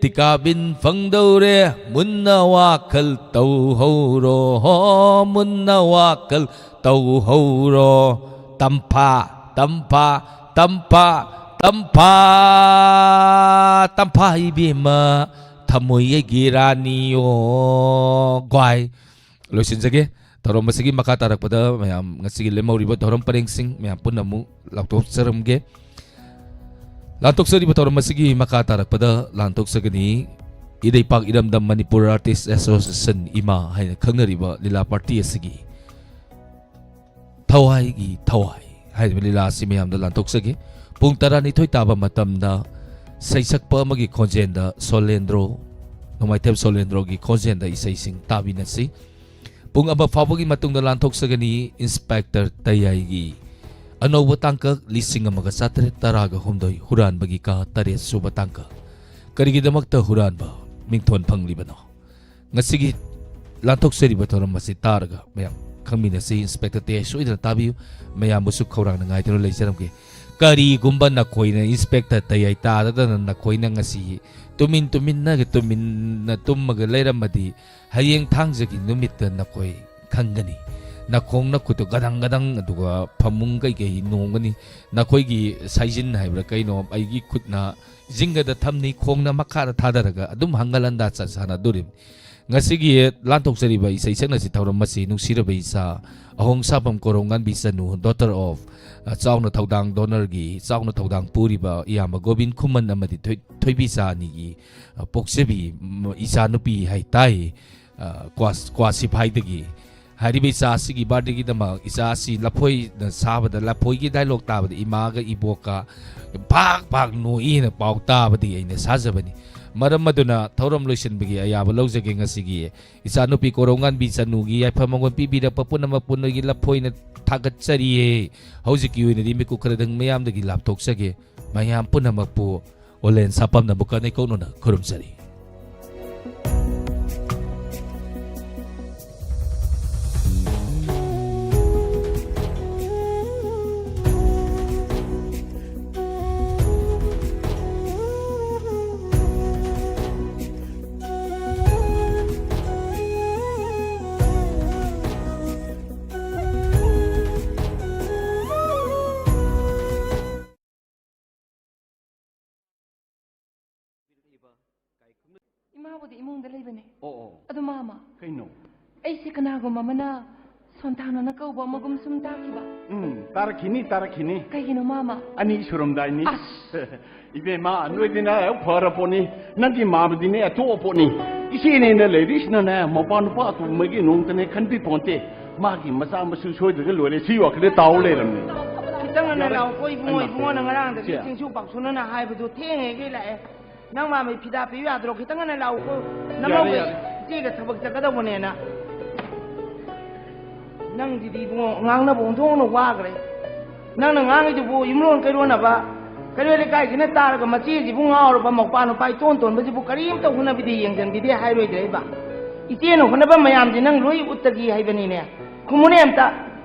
ꯇꯤꯀꯥꯕꯤꯟ ꯐꯪꯗꯧꯔꯦ, ꯃꯨꯟꯅ ꯋꯥꯈꯜ ꯇꯧꯍꯧꯔꯣ, ꯍꯣ, ꯃꯨꯟꯅ ꯋꯥꯈꯜ ꯇꯧꯍꯧꯔꯣ꯫ ꯇꯝꯐꯥ, ꯇꯝꯐꯥ, ꯇꯝꯐꯥ, ꯇꯝꯐꯥ, ꯇꯝꯐꯥ ꯏꯕꯦꯝꯃ, ꯊꯝꯃꯣꯏ ꯑꯩꯒꯤ ꯔꯥꯅꯤ ꯑꯣ ꯒ꯭ꯋꯥꯏ꯫ ꯂꯣꯏꯁꯤꯟꯖꯒꯦ꯫ ꯊꯧꯔꯝ ꯑꯁꯤꯒꯤ ꯃꯈꯥ ꯇꯥꯔꯛꯄꯗ ꯃꯌꯥꯝ ꯉꯁꯤꯒꯤ ꯂꯦꯝꯍꯧꯔꯤꯕ ꯊꯧꯔꯝ ꯄꯔꯦꯡꯁꯤꯡ ꯃꯌꯥꯝ ꯄꯨꯟꯅ ꯑꯃꯨꯛ ꯂꯥꯎꯊꯣꯛꯆꯔꯝꯒꯦ꯫ ꯂꯥꯟꯊꯣꯛꯆꯔꯤꯕ ꯊꯧꯔꯝ ꯑꯁꯤꯒꯤ ꯃꯈꯥ ꯇꯥꯔꯛꯄꯗ ꯂꯥꯟꯊꯣꯛꯆꯒꯅꯤ ꯏꯔꯩꯄꯥꯛ ꯏꯔꯝꯗꯝ ꯃꯅꯤꯄꯨꯔ ꯑꯥꯔꯇꯤꯁ ꯑꯦꯁꯣꯁꯤꯌꯦꯁꯟ ꯏꯃꯥ ꯍꯥꯏꯅ ꯈꯪꯅꯔꯤꯕ ꯂꯤꯂꯥ ꯄꯥꯔꯇꯤ ꯑꯁꯤꯒꯤ ꯊꯋꯥꯏꯒꯤ ꯊꯋꯥꯏ ꯍꯥꯏꯔꯤꯕ ꯂꯤꯂꯥ ꯑꯁꯤ ꯃꯌꯥꯝꯗ ꯂꯥꯟꯊꯣꯛꯆꯒꯦ꯫ ꯄꯨꯡ ꯇꯔꯥꯅꯤꯊꯣꯏ ꯇꯥꯕ ꯃꯇꯝꯗ ꯁꯩꯁꯛꯄ ꯑꯃꯒꯤ ꯈꯣꯟꯖꯦꯜꯗ ꯁꯣꯂꯦꯟꯗ꯭ꯔꯣ, ꯅꯣꯡꯃꯥꯏꯊꯦꯝ ꯁꯣꯂꯦꯟꯗ꯭ꯔꯣꯒꯤ ꯈꯣꯟꯖꯦꯜꯗ ꯏꯁꯩꯁꯤꯡ ꯇꯥꯕꯤꯅꯁꯤ꯫ ꯄꯨꯡ ꯑꯃ ꯐꯥꯎꯕꯒꯤ ꯃꯇꯨꯡꯗ ꯂꯥꯟꯊꯣꯛꯆꯒꯅꯤ ꯏꯟꯁꯄꯦꯛꯇꯔ ꯇꯌꯥꯏꯒꯤ ꯑꯅꯧꯕ ꯇꯥꯡꯀꯛ ꯂꯤꯁꯤꯡ ꯑꯃꯒ ꯆꯥꯇ꯭ꯔꯦꯠ ꯇꯔꯥꯒ ꯍꯨꯝꯗꯣꯏ ꯍꯨꯔꯥꯟꯕꯒꯤ ꯀꯥ ꯇꯔꯦꯠ ꯁꯨꯕ ꯇꯥꯡꯀꯛ꯫ ꯀꯔꯤꯒꯤꯗꯃꯛꯇ ꯍꯨꯔꯥꯟꯕ ꯃꯤꯡꯊꯣꯟ ꯐꯪꯂꯤꯕꯅꯣ? ꯉꯁꯤꯒꯤ ꯂꯥꯟꯊꯣꯛꯆꯔꯤꯕ ꯊꯧꯔꯝ ꯑꯁꯤ ꯇꯥꯔꯒ ꯃꯌꯥꯝ ꯈꯪꯃꯤꯟꯅꯁꯤ꯫ ꯏꯟꯁꯄꯦꯛꯇꯔ ꯇꯌꯥꯏ ꯁꯣꯏꯗꯅ ꯇꯥꯕꯤꯌꯨ꯫ ꯃꯌꯥꯝꯕꯨꯁꯨ ꯈꯧꯔꯥꯡꯅ ꯉꯥꯏꯗꯨꯅ ꯂꯩꯖꯔꯝꯒꯦ꯫ ꯀꯔꯤꯒꯨꯝꯕ ꯅꯈꯣꯏꯅ ꯏꯟꯁꯄꯦꯛꯇꯔ ꯇꯌꯥꯏ ꯇꯥꯗꯗꯅ ꯅꯈꯣꯏꯅ ꯉꯁꯤ ꯇꯨꯃꯤꯟ ꯇꯨꯃꯤꯟꯅꯒ ꯇꯨꯃꯤꯟꯅ ꯇꯨꯝꯃꯒ ꯂꯩꯔꯝꯃꯗꯤ ꯍꯌꯦꯡ ꯊꯥꯡꯖꯒꯤ ꯅꯨꯃꯤꯠꯇ ꯅꯈꯣꯏ ꯈꯪꯒꯅꯤ꯫ ꯅꯈꯣꯡ ꯅꯈꯨꯠꯇꯨ ꯒꯗꯪ ꯒꯗꯪ ꯑꯗꯨꯒ ꯐꯃꯨꯡ ꯀꯩꯀꯩ ꯅꯣꯡꯒꯅꯤ꯫ ꯅꯈꯣꯏꯒꯤ ꯁꯥꯏꯖꯤꯟ ꯍꯥꯏꯕ꯭ꯔꯥ ꯀꯩꯅꯣ ꯑꯩꯒꯤ ꯈꯨꯠꯅ ꯖꯤꯡꯒꯗ ꯊꯝꯅꯤ, ꯈꯣꯡꯅ ꯃꯈꯥꯗ ꯊꯥꯗꯔꯒ ꯑꯗꯨꯝ ꯍꯪꯒꯠ ꯍꯟꯗꯥ ꯆꯠ ꯁꯥꯟꯅꯗꯣꯔꯤꯕꯅꯤ꯫ ꯉꯁꯤꯒꯤ ꯂꯥꯟꯊꯣꯛꯆꯔꯤꯕ ꯏꯁꯩ ꯁꯛꯅꯁꯤ ꯊꯧꯔꯝ ꯑꯁꯤ ꯅꯨꯡꯁꯤꯔꯕ ꯏꯆꯥ ꯑꯍꯣꯡ ꯁꯥꯐꯝ ꯀꯣꯔꯧ ꯉꯥꯟꯕꯤ ꯆꯅꯨ, daughter of, ꯑ, ꯆꯥꯎꯅ ꯊꯧꯗꯥꯡ ꯗꯣꯅꯔꯒꯤ ꯆꯥꯎꯅ ꯊꯧꯗꯥꯡ ꯄꯨꯔꯤꯕ ꯏꯌꯥꯝꯕ ꯒꯣꯕꯤꯟ ꯈꯨꯃꯟ ꯑꯃꯗꯤ ꯊꯣꯏ-, ꯊꯣꯏꯕꯤꯆꯥ ꯑꯅꯤꯒꯤ, ꯑ, ꯄꯣꯛꯆꯕꯤ, ꯃ-, ꯏꯆꯥꯅꯨꯄꯤ ꯍꯥꯏꯇꯥꯏ, ꯑ, ꯀ꯭ꯋꯥ-, ꯀ꯭ꯋꯥ ꯁꯤꯐꯥꯏꯗꯒꯤ꯫ ꯍꯥꯏꯔꯤꯕ ꯏꯆꯥ ꯑꯁꯤꯒꯤ ꯕꯥꯔꯗꯦꯒꯤꯗꯃꯛ ꯏꯆꯥ ꯑꯁꯤ ꯂꯐꯣꯏꯅ ꯁꯥꯕꯗ, ꯂꯐꯣꯏꯒꯤ ꯗꯥꯏꯂꯣꯛ ꯇꯥꯕꯗ ꯏꯃꯥꯒ ꯏꯕꯣꯛꯀ ꯄꯥꯛ ꯄꯥꯛ ꯅꯣꯛꯏꯅ ꯄꯥꯎ ꯇꯥꯕꯗꯒꯤ ꯑꯩꯅ ꯁꯥꯖꯕꯅꯤ꯫ ꯃꯔꯝ ꯑꯗꯨꯅ ꯊꯧꯔꯝ ꯂꯣꯏꯁꯤꯟꯕꯒꯤ ꯑꯌꯥꯕ ꯂꯧꯖꯒꯦ꯫ ꯉꯁꯤꯒꯤ ꯏꯆꯥꯅꯨꯄꯤ ꯀꯣꯔꯧꯉꯥꯟꯕꯤ ꯆꯅꯨꯒꯤ ꯌꯥꯏꯐ ꯃꯪꯒꯣꯜ ꯄꯤꯕꯤꯔꯛꯄ ꯄꯨꯝꯅꯃꯛꯄꯨ ꯅꯣꯏꯒꯤ ꯂꯐꯣꯏꯅ ꯊꯥꯒꯠꯆꯔꯤꯌꯦ꯫ ꯍꯧꯖꯤꯛꯀꯤ ꯑꯣꯏꯅꯗꯤ ꯃꯤꯀꯨꯞ ꯈꯔꯗꯪ ꯃꯌꯥꯝꯗꯒꯤ ꯂꯥꯞꯊꯣꯛꯆꯒꯦ꯫ ꯃꯌꯥꯝ ꯄꯨꯝꯅꯃꯛꯄꯨ ꯑꯣꯂꯦꯟ ꯁꯥꯄꯝꯅ ꯑꯃꯨꯛꯀ ꯍꯟꯅ ꯏꯀꯧꯅꯅ ꯈꯨꯔꯨꯝꯖꯔꯤ꯫ ꯏꯃꯨꯡꯗ ꯂꯩꯕꯅꯦ꯫ ꯑꯣ, ꯑꯣ꯫ ꯑꯗꯨ ꯃꯥꯃ, ꯀꯩꯅꯣ? ꯑꯩꯁꯦ ꯀꯅꯥꯒꯨꯝꯕ ꯑꯃꯅ ꯁꯣꯟꯊꯥꯅꯅ ꯀꯧꯕ ꯑꯃꯒꯨꯝ ꯁꯨꯝ ꯇꯥꯈꯤꯕ꯫ ꯎꯝ, ꯇꯥꯔꯛꯈꯤꯅꯤ, ꯇꯥꯔꯛꯈꯤꯅꯤ꯫ ꯀꯩꯒꯤꯅꯣ ꯃꯥꯃ? ꯑꯅꯤ ꯁꯨꯔꯝꯗꯥꯏꯅꯤ꯫ ꯑꯁ! ꯏꯕꯦꯝꯃ, ꯅꯣꯏꯗꯤꯅꯦ ꯐꯔ ꯄꯣꯠꯅꯤ꯫ ꯅꯪꯒꯤ ꯃꯥꯃꯗꯤꯅꯦ ꯑꯇꯣꯞꯄ ꯄꯣꯠꯅꯤ꯫ ꯏꯆꯦꯅꯦꯅ ꯂꯩꯔꯤꯁꯤꯅꯅꯦ ꯃꯄꯥ ꯅꯨꯄꯥ ꯑꯇꯣꯝꯕꯒꯤ ꯅꯣꯡꯇꯅꯦ ꯈꯟꯕꯤ ꯄꯣꯟꯇꯦ꯫ ꯃꯥꯒꯤ ꯃꯆꯥ ꯃꯁꯨ ꯁꯣꯏꯗ꯭ꯔꯒ ꯂꯣꯏꯔꯦ, ꯁꯤ ꯋꯥꯈꯜꯗ ꯇꯥꯎ ꯂꯩꯔꯝꯅꯤ꯫ ꯈꯤꯇꯪ ꯉꯟꯅ ꯂꯥꯛꯑꯣꯀꯣ ꯏꯕꯨꯡꯉꯣ꯫ ꯍꯩꯃꯥ꯫ ꯏꯕꯨꯡꯉꯣꯅ ꯉꯔꯥꯡꯗꯒꯤ ꯁꯦ꯫ ꯆꯤꯡꯁꯨ ꯄꯥꯛꯁꯨꯅꯅ ꯍꯥꯏꯕꯗꯨ ꯊꯦꯡꯉꯦꯒꯩ ꯂꯥꯛꯑꯦ꯫ ꯅꯪ ꯃꯥꯃꯩ ꯐꯤꯗꯥ ꯄꯤꯌꯨ ꯌꯥꯗ꯭ꯔꯣ? ꯈꯤꯇꯪ ꯉꯟꯅ ꯂꯥꯛꯎꯀꯣ꯫ ꯌꯥꯔꯦ, ꯅꯃꯧꯒ ꯌꯥꯔꯦ꯫ ꯏꯆꯦꯒ ꯊꯕꯛ ꯆꯠꯀꯗꯧꯕꯅꯦꯅ꯫ ꯅꯪꯁꯤꯗꯤ ꯏꯕꯨꯡꯉꯣ, ꯉꯥꯡꯅꯕ ꯑꯣꯟꯊꯣꯛꯅ ꯋꯥꯈ꯭ꯔꯦ꯫ ꯅꯪꯅ ꯉꯥꯡꯉꯤꯗꯨꯕꯨ ꯏꯃꯨꯡ ꯀꯩꯔꯣꯟꯅꯕ, ꯀꯩꯔꯣꯏ ꯂꯩꯀꯥꯏꯁꯤꯅ ꯇꯥꯔꯒ ꯃꯆꯦꯁꯤꯕꯨ ꯉꯥꯎꯔꯕ, ꯃꯧꯄꯥ ꯅꯨꯄꯥ ꯏꯇꯣꯟ ꯇꯣꯟꯕꯁꯤꯕꯨ ꯀꯔꯤꯝꯇ ꯍꯣꯠꯅꯕꯤꯗꯦ, ꯌꯦꯡꯁꯤꯟꯕꯤꯗꯦ ꯍꯥꯏꯔꯣꯏꯗ꯭ꯔꯦꯕ? ꯏꯆꯦꯅ ꯍꯣꯠꯅꯕ ꯃꯌꯥꯝꯁꯤ ꯅꯪ ꯂꯣꯏ ꯎꯠꯇꯒꯤ ꯍꯩꯕꯅꯤꯅꯦ꯫ ꯈꯨꯝꯃꯨꯅꯦ ꯑꯝꯇ꯫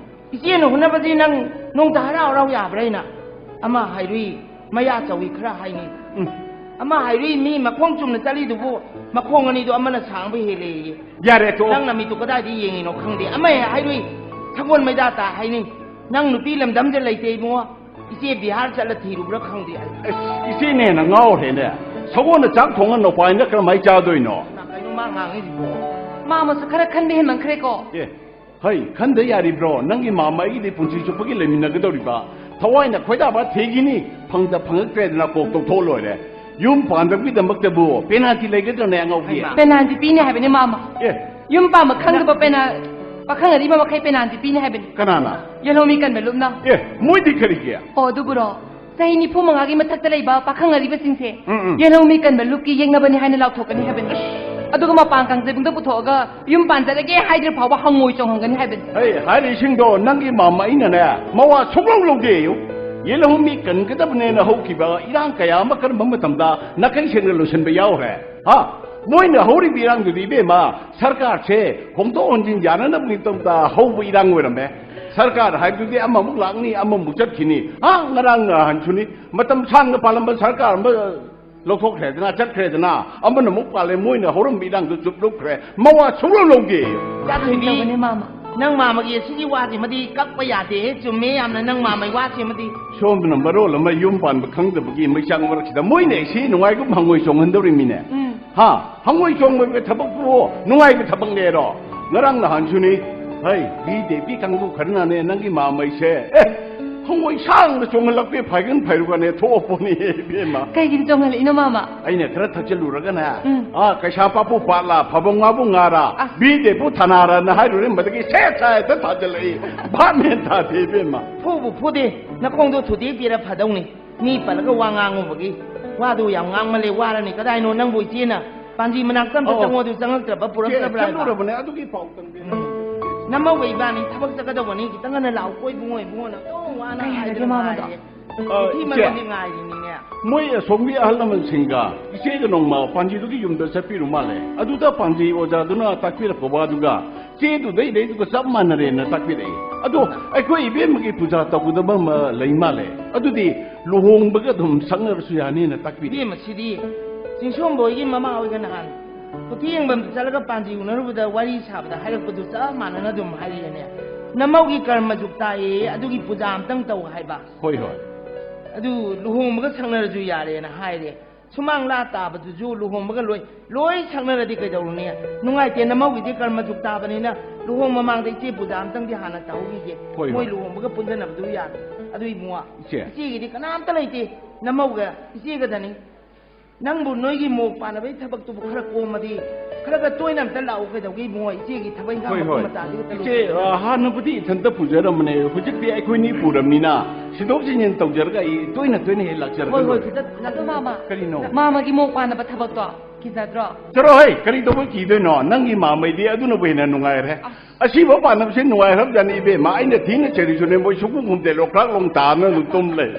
ꯏꯆꯦꯅ ꯍꯣꯠꯅꯕꯁꯤ ꯅꯪ ꯅꯣꯡꯇ ꯍꯔꯥꯎ ꯍꯔꯥꯎ ꯌꯥꯕ꯭ꯔꯥ? ꯑꯩꯅ ꯑꯃ ꯍꯥꯏꯔꯨꯏ, ꯃꯌꯥ ꯆꯧꯏ ꯈꯔ ꯍꯥꯏꯅꯤ꯫ ꯎꯝ꯫ ꯑꯃ ꯍꯥꯏꯔꯨꯏ, ꯃꯤ ꯃꯈꯣꯡ ꯆꯨꯝꯅ ꯆꯠꯂꯤꯗꯨꯕꯨ ꯃꯈꯣꯡ ꯑꯅꯤꯗꯨ ꯑꯃꯅ ꯁꯥꯡꯕ ꯍꯦꯜꯂꯦꯌꯦ꯫ ꯌꯥꯔꯦ, ꯇꯣꯛꯑꯣ꯫ ꯅꯪ ꯅꯃꯤꯠꯇꯨ ꯀꯗꯥꯏꯗ ꯌꯦꯡꯉꯤꯅꯣ ꯈꯪꯗꯦ꯫ ꯑꯃ ꯍꯦꯛ ꯍꯥꯏꯔꯨꯏ, ꯁꯒꯣꯜ ꯃꯩꯗꯥ ꯇꯥ ꯍꯥꯏꯅꯤ꯫ ꯅꯪ ꯅꯨꯄꯤ ꯂꯝꯗꯝꯗ ꯂꯩꯇꯦ ꯏꯕꯨꯡꯉꯣ꯫ ꯏꯆꯦ ꯕꯤꯍꯥꯔ ꯆꯠꯂ ꯊꯤꯔꯨꯕ꯭ꯔꯥ ꯈꯪꯗꯦ ꯑꯩ꯫ ꯑꯁ, ꯏꯆꯦꯅ ꯍꯦꯟꯅ ꯉꯥꯎꯔꯦꯅꯦ꯫ ꯁꯒꯣꯜꯅ ꯆꯥꯛ ꯊꯣꯡꯉ ꯅꯨꯄꯥꯅ ꯀꯔꯝꯍꯥꯏꯅ ꯆꯥꯗꯣꯏꯅꯣ? ꯀꯩꯅꯣ ꯃꯥ ꯉꯥꯡꯉꯤꯁꯤꯕꯣ? ꯃꯥꯃꯁꯨ ꯈꯔ ꯈꯟꯕ ꯍꯦꯟꯃꯟꯈ꯭ꯔꯦꯀꯣ꯫ ꯑꯦ, ꯍꯩ, ꯈꯟꯗ ꯌꯥꯔꯤꯕ꯭ꯔꯣ? ꯅꯪꯒꯤ ꯃꯥꯃ ꯑꯩꯒꯤꯗꯤ ꯄꯨꯟꯁꯤ ꯆꯨꯞꯄꯒꯤ ꯂꯩꯃꯤꯟꯅꯒꯗꯧꯔꯤꯕ꯫ ꯊꯋꯥꯏꯅ ꯈꯣꯏꯗꯥꯕ ꯊꯤꯈꯤꯅꯤ, ꯐꯪꯗ ꯐꯪꯉꯛꯇ꯭ꯔꯦꯗꯅ ꯀꯣꯛ ꯇꯧꯊꯣꯛꯑ ꯂꯣꯏꯔꯦ꯫ ꯌꯨꯝ ꯄꯥꯟꯗꯕꯒꯤꯗꯃꯛꯇꯕꯨ ꯄꯦꯅꯥꯜꯇꯤ ꯂꯩꯒꯗ꯭ꯔꯅꯦ, ꯑꯉꯥꯎꯕꯤ? ꯍꯩꯃꯥ꯫ ꯄꯦꯅꯥꯜꯇꯤ ꯄꯤꯅꯤ ꯍꯥꯏꯕꯅꯤ ꯃꯥꯃ꯫ ꯑꯦ꯫ ꯌꯨꯝ ꯄꯥꯟꯕ ꯈꯪꯗꯕ ꯄꯦꯅꯥ-, ꯄꯥꯈꯪ ꯑꯔꯤꯕ ꯃꯈꯩ ꯄꯦꯅꯥꯜꯇꯤ ꯄꯤꯅꯤ ꯍꯥꯏꯕꯅꯤ꯫ ꯀꯅꯥꯅ? ꯌꯦꯜꯍꯧꯃꯤ ꯀꯟꯕ ꯂꯨꯞꯅ꯫ ꯑꯦ, ꯃꯣꯏꯗꯤ ꯀꯔꯤꯒꯤ? ꯑꯣ, ꯑꯗꯨꯕꯨꯔꯣ? ꯆꯍꯤ ꯅꯤꯐꯨ ꯃꯉꯥꯒꯤ ꯃꯊꯛꯇ ꯂꯩꯕ ꯄꯥꯈꯪ ꯑꯔꯤꯕꯁꯤꯡꯁꯦ ꯎꯝ, ꯎꯝ꯫ ꯌꯦꯜꯍꯧꯃꯤ ꯀꯟꯕ ꯂꯨꯞꯀꯤ ꯌꯦꯛꯅꯕꯅꯤ ꯍꯥꯏꯅ ꯂꯥꯎꯊꯣꯛꯀꯅꯤ ꯍꯥꯏꯕꯅꯤ꯫ ꯑꯗꯨꯒ ꯃꯄꯥꯟ ꯀꯥꯡꯖꯩꯕꯨꯡꯗ ꯄꯨꯊꯣꯛꯑꯒ ꯌꯨꯝ ꯄꯥꯟꯖꯔꯒꯦ ꯍꯥꯏꯗ꯭ꯔꯤ ꯐꯥꯎꯕ ꯍꯪꯉꯣꯏ ꯆꯣꯡꯍꯟꯒꯅꯤ ꯍꯥꯏꯕꯅꯤ꯫ ꯍꯩ, ꯍꯥꯏꯔꯤꯁꯤꯡꯗꯣ ꯅꯪꯒꯤ ꯃꯥꯃ ꯑꯩꯅꯅꯦ ꯃꯋꯥ ꯁꯨꯡꯂꯧ ꯂꯧꯗꯦ꯫ ꯌꯦꯜꯍꯧꯃꯤ ꯀꯟꯒꯗꯕꯅꯦꯅ ꯍꯧꯈꯤꯕ ꯏꯔꯥꯡ ꯀꯌꯥ ꯑꯃ ꯀꯔꯝꯕ ꯃꯇꯝꯗ ꯅꯥꯀꯩ ꯁꯦꯡꯅ ꯂꯣꯏꯁꯤꯟꯕ ꯌꯥꯎꯈ꯭ꯔꯦ? ꯍꯥ? ꯃꯣꯏꯅ ꯍꯧꯔꯤꯕ ꯏꯔꯥꯡꯗꯨꯗꯤ, ꯏꯕꯦꯝꯃ, ꯁꯔꯀꯥꯔꯁꯦ ꯍꯣꯡꯗꯣꯛ ꯍꯣꯟꯖꯤꯟ ꯌꯥꯅꯅꯕꯒꯤꯗꯃꯛꯇ ꯍꯧꯕ ꯏꯔꯥꯡ ꯑꯣꯏꯔꯝꯃꯦ꯫ ꯁꯔꯀꯥꯔ ꯍꯥꯏꯕꯗꯨꯗꯤ ꯑꯃꯃꯨꯛ ꯂꯥꯛꯅꯤ, ꯑꯃꯃꯨꯛ ꯆꯠꯈꯤꯅꯤ꯫ ꯍꯥ, ꯉꯔꯥꯡ ꯅꯍꯥꯟꯁꯨꯅꯤ, ꯃꯇꯝ ꯁꯥꯡꯅ ꯄꯥꯜꯂꯝꯕ ꯁꯔꯀꯥꯔ ꯑꯃ ꯂꯧꯊꯣꯛꯈ꯭ꯔꯦꯗꯅ, ꯆꯠꯈ꯭ꯔꯦꯗꯅ, ꯑꯃꯅ ꯑꯃꯨꯛ ꯄꯥꯜꯂꯦ, ꯃꯣꯏꯅ ꯍꯧꯔꯝꯕ ꯏꯔꯥꯡꯗꯨ ꯆꯨꯞꯂꯨꯞꯈ꯭ꯔꯦ꯫ ꯃꯋꯥ ꯁꯨꯡꯂꯧ ꯂꯧꯗꯦ꯫ ꯆꯥꯊꯣꯏꯕꯤ, ꯇꯧꯕꯅꯦ, ꯃꯥꯃ꯫ ꯅꯪ ꯃꯥꯃꯒꯤ ꯑꯁꯤꯒꯤ ꯋꯥꯁꯤꯃꯗꯤ ꯀꯛꯄ ꯌꯥꯗꯦꯍꯦ꯫ ꯆꯨꯝꯃꯦ ꯌꯥꯝꯅ ꯅꯪ ꯃꯥꯃꯒꯤ ꯋꯥꯁꯤꯃꯗꯤ꯫ ꯁꯣꯝꯗꯅ ꯃꯔꯣꯜ ꯑꯃ ꯌꯨꯝ ꯄꯥꯟꯕ ꯈꯪꯗꯕꯒꯤ ꯃꯩꯆꯥꯛ ꯃꯔꯛꯁꯤꯗ ꯃꯣꯏꯅ ꯏꯁꯩ ꯅꯨꯡꯉꯥꯏꯒꯨꯝ ꯍꯪꯉꯣꯏ ꯆꯣꯡꯍꯟꯗꯧꯔꯤꯃꯤꯅꯦ꯫ ꯎꯝ꯫ ꯍꯥ? ꯍꯪꯉꯣꯏ ꯆꯣꯡꯕꯒꯤ ꯊꯕꯛꯄꯨ ꯅꯨꯡꯉꯥꯏꯕ ꯊꯕꯛꯅꯦꯔꯣ? ꯉꯔꯥꯡ ꯅꯍꯥꯟꯁꯨꯅꯤ꯫ ꯍꯩ, ꯕꯤ ꯖꯦ ꯄꯤ ꯀꯥꯡꯕꯨ ꯈꯔꯅꯅꯦ ꯅꯪꯒꯤ ꯃꯥꯃꯩꯁꯦ, ꯑꯦ, ꯍꯪꯉꯣꯏ ꯁꯥꯡꯅ ꯆꯣꯡꯍꯜꯂꯛꯄꯤ ꯐꯥꯏꯒꯟ ꯐꯩꯔꯨꯒꯅꯦ ꯊꯣꯛꯑꯄꯣꯅꯤ, ꯏꯕꯦꯝꯃ꯫ ꯀꯩꯒꯤꯗꯤ ꯆꯣꯡꯍꯜꯂꯛꯏꯅꯣ, ꯃꯥꯃ? ꯑꯩꯅ ꯈꯔ ꯊꯛꯆꯜꯂꯨꯔꯒꯅꯦ, ꯎꯝ꯫ ꯑꯥ, ꯀꯩꯁꯥꯝꯄꯥꯠꯄꯨ ꯄꯥꯠꯂꯥ, ꯐꯕꯧ ꯉꯥꯕꯨ ꯉꯥꯔꯥ, ꯑꯁ꯫ ꯕꯤ ꯖꯦ ꯄꯤ ꯊꯅꯥꯔꯥꯅ ꯍꯥꯏꯔꯨꯔꯦ, ꯃꯗꯨꯒꯤ ꯁꯦꯠ ꯁꯥ ꯍꯦꯛꯇ ꯊꯥꯖꯜꯂꯛꯏ꯫ ꯚꯥꯞ ꯃꯦꯟ ꯇꯥꯗꯦ, ꯏꯕꯦꯝꯃ꯫ ꯐꯨꯕꯨ ꯐꯨꯗꯦ, ꯅꯈꯣꯡꯗꯣ ꯊꯨꯗꯦꯛꯄꯤꯔ ꯐꯗꯧꯅꯤ꯫ ꯃꯤ ꯄꯜꯂꯒ ꯋꯥ ꯉꯥꯡꯉꯨꯕꯒꯤ꯫ ꯋꯥꯗꯨ ꯌꯥꯝ ꯉꯥꯡꯃꯜꯂꯦ, ꯋꯥꯔꯅꯤ꯫ ꯀꯗꯥꯏꯅꯣ ꯅꯪꯕꯨ ꯏꯆꯦꯅ ꯄꯥꯟꯖꯤ ꯃꯅꯥꯛꯇ ꯑꯝꯇ ꯑꯣ꯫ ꯆꯪꯉꯣ, ꯑꯗꯨ ꯆꯪꯉꯛꯇ꯭ꯔꯕ, ꯄꯨꯔꯛꯇꯕ꯭ꯔꯥ ꯍꯥꯏꯕ? ꯆꯠꯂꯨꯔꯕꯅꯦ, ꯑꯗꯨꯒꯤ ꯄꯥꯎ ꯇꯝꯕꯤꯔꯦ꯫ ꯎꯝ꯫ ꯅꯃꯧꯒ ꯏꯕꯥꯅꯤ ꯊꯕꯛ ꯆꯠꯀꯗꯧꯕꯅꯤ, ꯈꯤꯇꯪ ꯉꯟꯅ ꯂꯥꯛꯎꯀꯣ ꯏꯕꯨꯡꯉꯣ, ꯏꯕꯨꯡꯉꯣꯅ ꯑꯗꯨꯝ ꯋꯥꯅ ꯀꯩ ꯍꯥꯏꯔꯒꯦ ꯍꯥꯏꯗꯅ ꯃꯥꯃꯗꯣ? ꯉꯥꯏꯔꯦ꯫ ꯑ, ꯏꯆꯦ꯫ ꯃꯔꯣꯟꯗꯤ ꯉꯥꯏꯔꯤꯅꯤꯅꯦ꯫ ꯃꯣꯏ ꯑꯁꯣꯝꯒꯤ ꯑꯍꯜ ꯂꯃꯟꯁꯤꯡꯒ ꯏꯆꯦꯒ ꯅꯣꯡꯃ ꯄꯥꯟꯖꯤꯗꯨꯒꯤ ꯌꯨꯝꯗ ꯆꯠꯄꯤꯔꯨ ꯃꯥꯜꯂꯦ꯫ ꯑꯗꯨꯗ ꯄꯥꯟꯖꯤ ꯑꯣꯖꯥꯗꯨꯅ ꯇꯥꯛꯄꯤꯔꯛꯄ ꯋꯥꯗꯨꯒ ꯆꯦꯗꯨꯗꯩ ꯂꯩꯗꯨꯒ ꯆꯞ ꯃꯥꯟꯅꯔꯦꯅ ꯇꯥꯛꯄꯤꯔꯛꯏ꯫ ꯑꯗꯣ ꯑꯩꯈꯣꯏ ꯏꯕꯦꯝꯃꯒꯤ ꯄꯨꯖꯥ ꯇꯧꯒꯗꯕ ꯑꯃ ꯂꯩ ꯃꯥꯜꯂꯦ꯫ ꯑꯗꯨꯗꯤ ꯂꯨꯍꯣꯡꯕꯒ ꯑꯗꯨꯝ ꯁꯛꯅꯔꯁꯨ ꯌꯥꯅꯤꯅ ꯇꯥꯛꯄꯤꯔꯛꯏ꯫ ꯏꯕꯦꯝꯃ, ꯁꯤꯗꯤ ꯆꯤꯡꯁꯣꯝꯕ ꯍꯣꯏꯒꯤ ꯃꯃꯥ ꯍꯣꯏꯒ ꯅꯍꯥꯟ ꯀꯨꯊꯤ ꯌꯦꯡꯐꯝꯗ ꯆꯠꯂꯒ ꯄꯥꯟꯖꯤ ꯎꯅꯔꯨꯕꯗ ꯋꯥꯔꯤ ꯁꯥꯕꯗ ꯍꯥꯏꯔꯛꯄꯗꯨ ꯆꯞ ꯃꯥꯟꯅꯅ ꯑꯗꯨꯝ ꯍꯥꯏꯔꯛꯑꯦꯅꯦ꯫ ꯅꯃꯧꯒꯤ ꯀꯔꯃ ꯖꯨꯛ ꯇꯥꯏꯌꯦ, ꯑꯗꯨꯒꯤ ꯄꯨꯖꯥ ꯑꯝꯇꯪ ꯇꯧ ꯍꯥꯏꯕ꯫ ꯍꯣꯏ, ꯍꯣꯏ꯫ ꯑꯗꯨ ꯂꯨꯍꯣꯡꯕꯒ ꯁꯛꯅꯔꯁꯨ ꯌꯥꯔꯦꯅ ꯍꯥꯏꯔꯦ꯫ ꯁꯨꯃꯥꯡ ꯂꯥ ꯇꯥꯕꯗꯨꯁꯨ ꯂꯨꯍꯣꯡꯕꯒ ꯂꯣꯏ, ꯂꯣꯏ ꯁꯛꯅꯔꯗꯤ ꯀꯩꯗꯧꯔꯨꯅꯤ? ꯅꯨꯡꯉꯥꯏꯇꯦ, ꯅꯃꯧꯒꯤꯗꯤ ꯀꯔꯃ ꯖꯨꯛ ꯇꯥꯕꯅꯤꯅ ꯂꯨꯍꯣꯡ ꯃꯃꯥꯡꯗ ꯏꯆꯦ ꯄꯨꯖꯥ ꯑꯝꯇꯪꯗꯤ ꯍꯥꯟꯅ ꯇꯧꯍꯧꯈꯤꯒꯦ꯫ ꯍꯣꯏ, ꯃꯣꯏ ꯍꯣꯏ꯫ ꯂꯨꯍꯣꯡꯕꯒ ꯄꯨꯟꯖꯅꯕꯗꯨ ꯌꯥꯔꯦ꯫ ꯑꯗꯨ ꯏꯕꯨꯡꯉꯣ, ꯏꯆꯦ꯫ ꯏꯆꯦꯒꯤꯗꯤ ꯀꯅꯥꯝꯇ ꯂꯩꯇꯦ, ꯅꯃꯧꯒ ꯏꯆꯦꯒꯗꯅꯤ꯫ ꯅꯪꯕꯨ ꯅꯣꯏꯒꯤ ꯃꯣꯛ ꯄꯥꯟꯅꯕꯒꯤ ꯊꯕꯛꯇꯨꯕꯨ ꯈꯔ ꯀꯣꯝꯃꯗꯤ, ꯈꯔꯒ ꯇꯣꯏꯅ ꯑꯝꯇ ꯂꯥꯛꯎ ꯀꯩꯗꯧꯒꯦ ꯏꯕꯨꯡꯉꯣ? ꯏꯆꯦꯒꯤ ꯊꯕꯛ ꯏꯪꯈꯥꯡ ꯍꯣꯏ, ꯃꯀꯨꯞ ꯍꯣꯏ꯫ ꯃꯇꯥꯗꯨꯒꯤ ꯇꯂꯣꯞ ꯏꯆꯦ, ꯑ, ꯍꯥꯟꯅꯕꯨꯗꯤ ꯏꯊꯟꯇ ꯄꯨꯖꯔꯝꯕꯅꯦ, ꯍꯧꯖꯤꯛꯇꯤ ꯑꯩꯈꯣꯏꯅꯤ ꯄꯨꯔꯕꯅꯤꯅ ꯁꯤꯟꯗꯣꯛ ꯁꯤꯟꯖꯤꯟ ꯇꯧꯖꯔꯒ ꯑꯩ ꯇꯣꯏꯅ ꯇꯣꯏꯅ ꯍꯦꯛ ꯂꯥꯛꯆꯔꯒ ꯍꯣꯏ, ꯍꯣꯏ, ꯂꯣꯏꯔꯦ꯫ ꯈꯤꯇꯪ ꯑꯗꯨ ꯃꯥꯃ, ꯀꯔꯤꯅꯣ? ꯃꯥꯃꯒꯤ ꯃꯣꯛ ꯄꯥꯟꯅꯕ ꯊꯕꯛꯇꯣ ꯀꯤꯖꯗ꯭ꯔꯣ? ꯆꯠꯂꯣ ꯍꯩ, ꯀꯔꯤ ꯇꯧꯕ ꯀꯤꯗꯣꯏꯅꯣ? ꯅꯪꯒꯤ ꯃꯥꯃꯩꯗꯤ ꯑꯗꯨꯅꯕꯨ ꯍꯦꯟꯅ ꯅꯨꯡꯉꯥꯏꯔꯦ꯫ ꯑꯁ꯫ ꯑꯁꯤꯕ ꯄꯥꯟꯅꯕꯁꯦ ꯅꯨꯡꯉꯥꯏꯈ꯭ꯔꯕꯖꯥꯠꯅꯤ ꯏꯕꯦꯝꯃ, ꯑꯩꯅ ꯊꯤꯅ ꯆꯩꯔꯤꯁꯨꯅꯦ, ꯃꯣꯏ ꯁꯨꯛꯈꯨꯝ ꯈꯨꯝꯗꯦ, ꯂꯣꯛꯈ꯭ꯔꯥꯛ ꯂꯣꯡ ꯇꯥꯗꯅ ꯑꯗꯨꯝ ꯇꯨꯝ ꯂꯩ꯫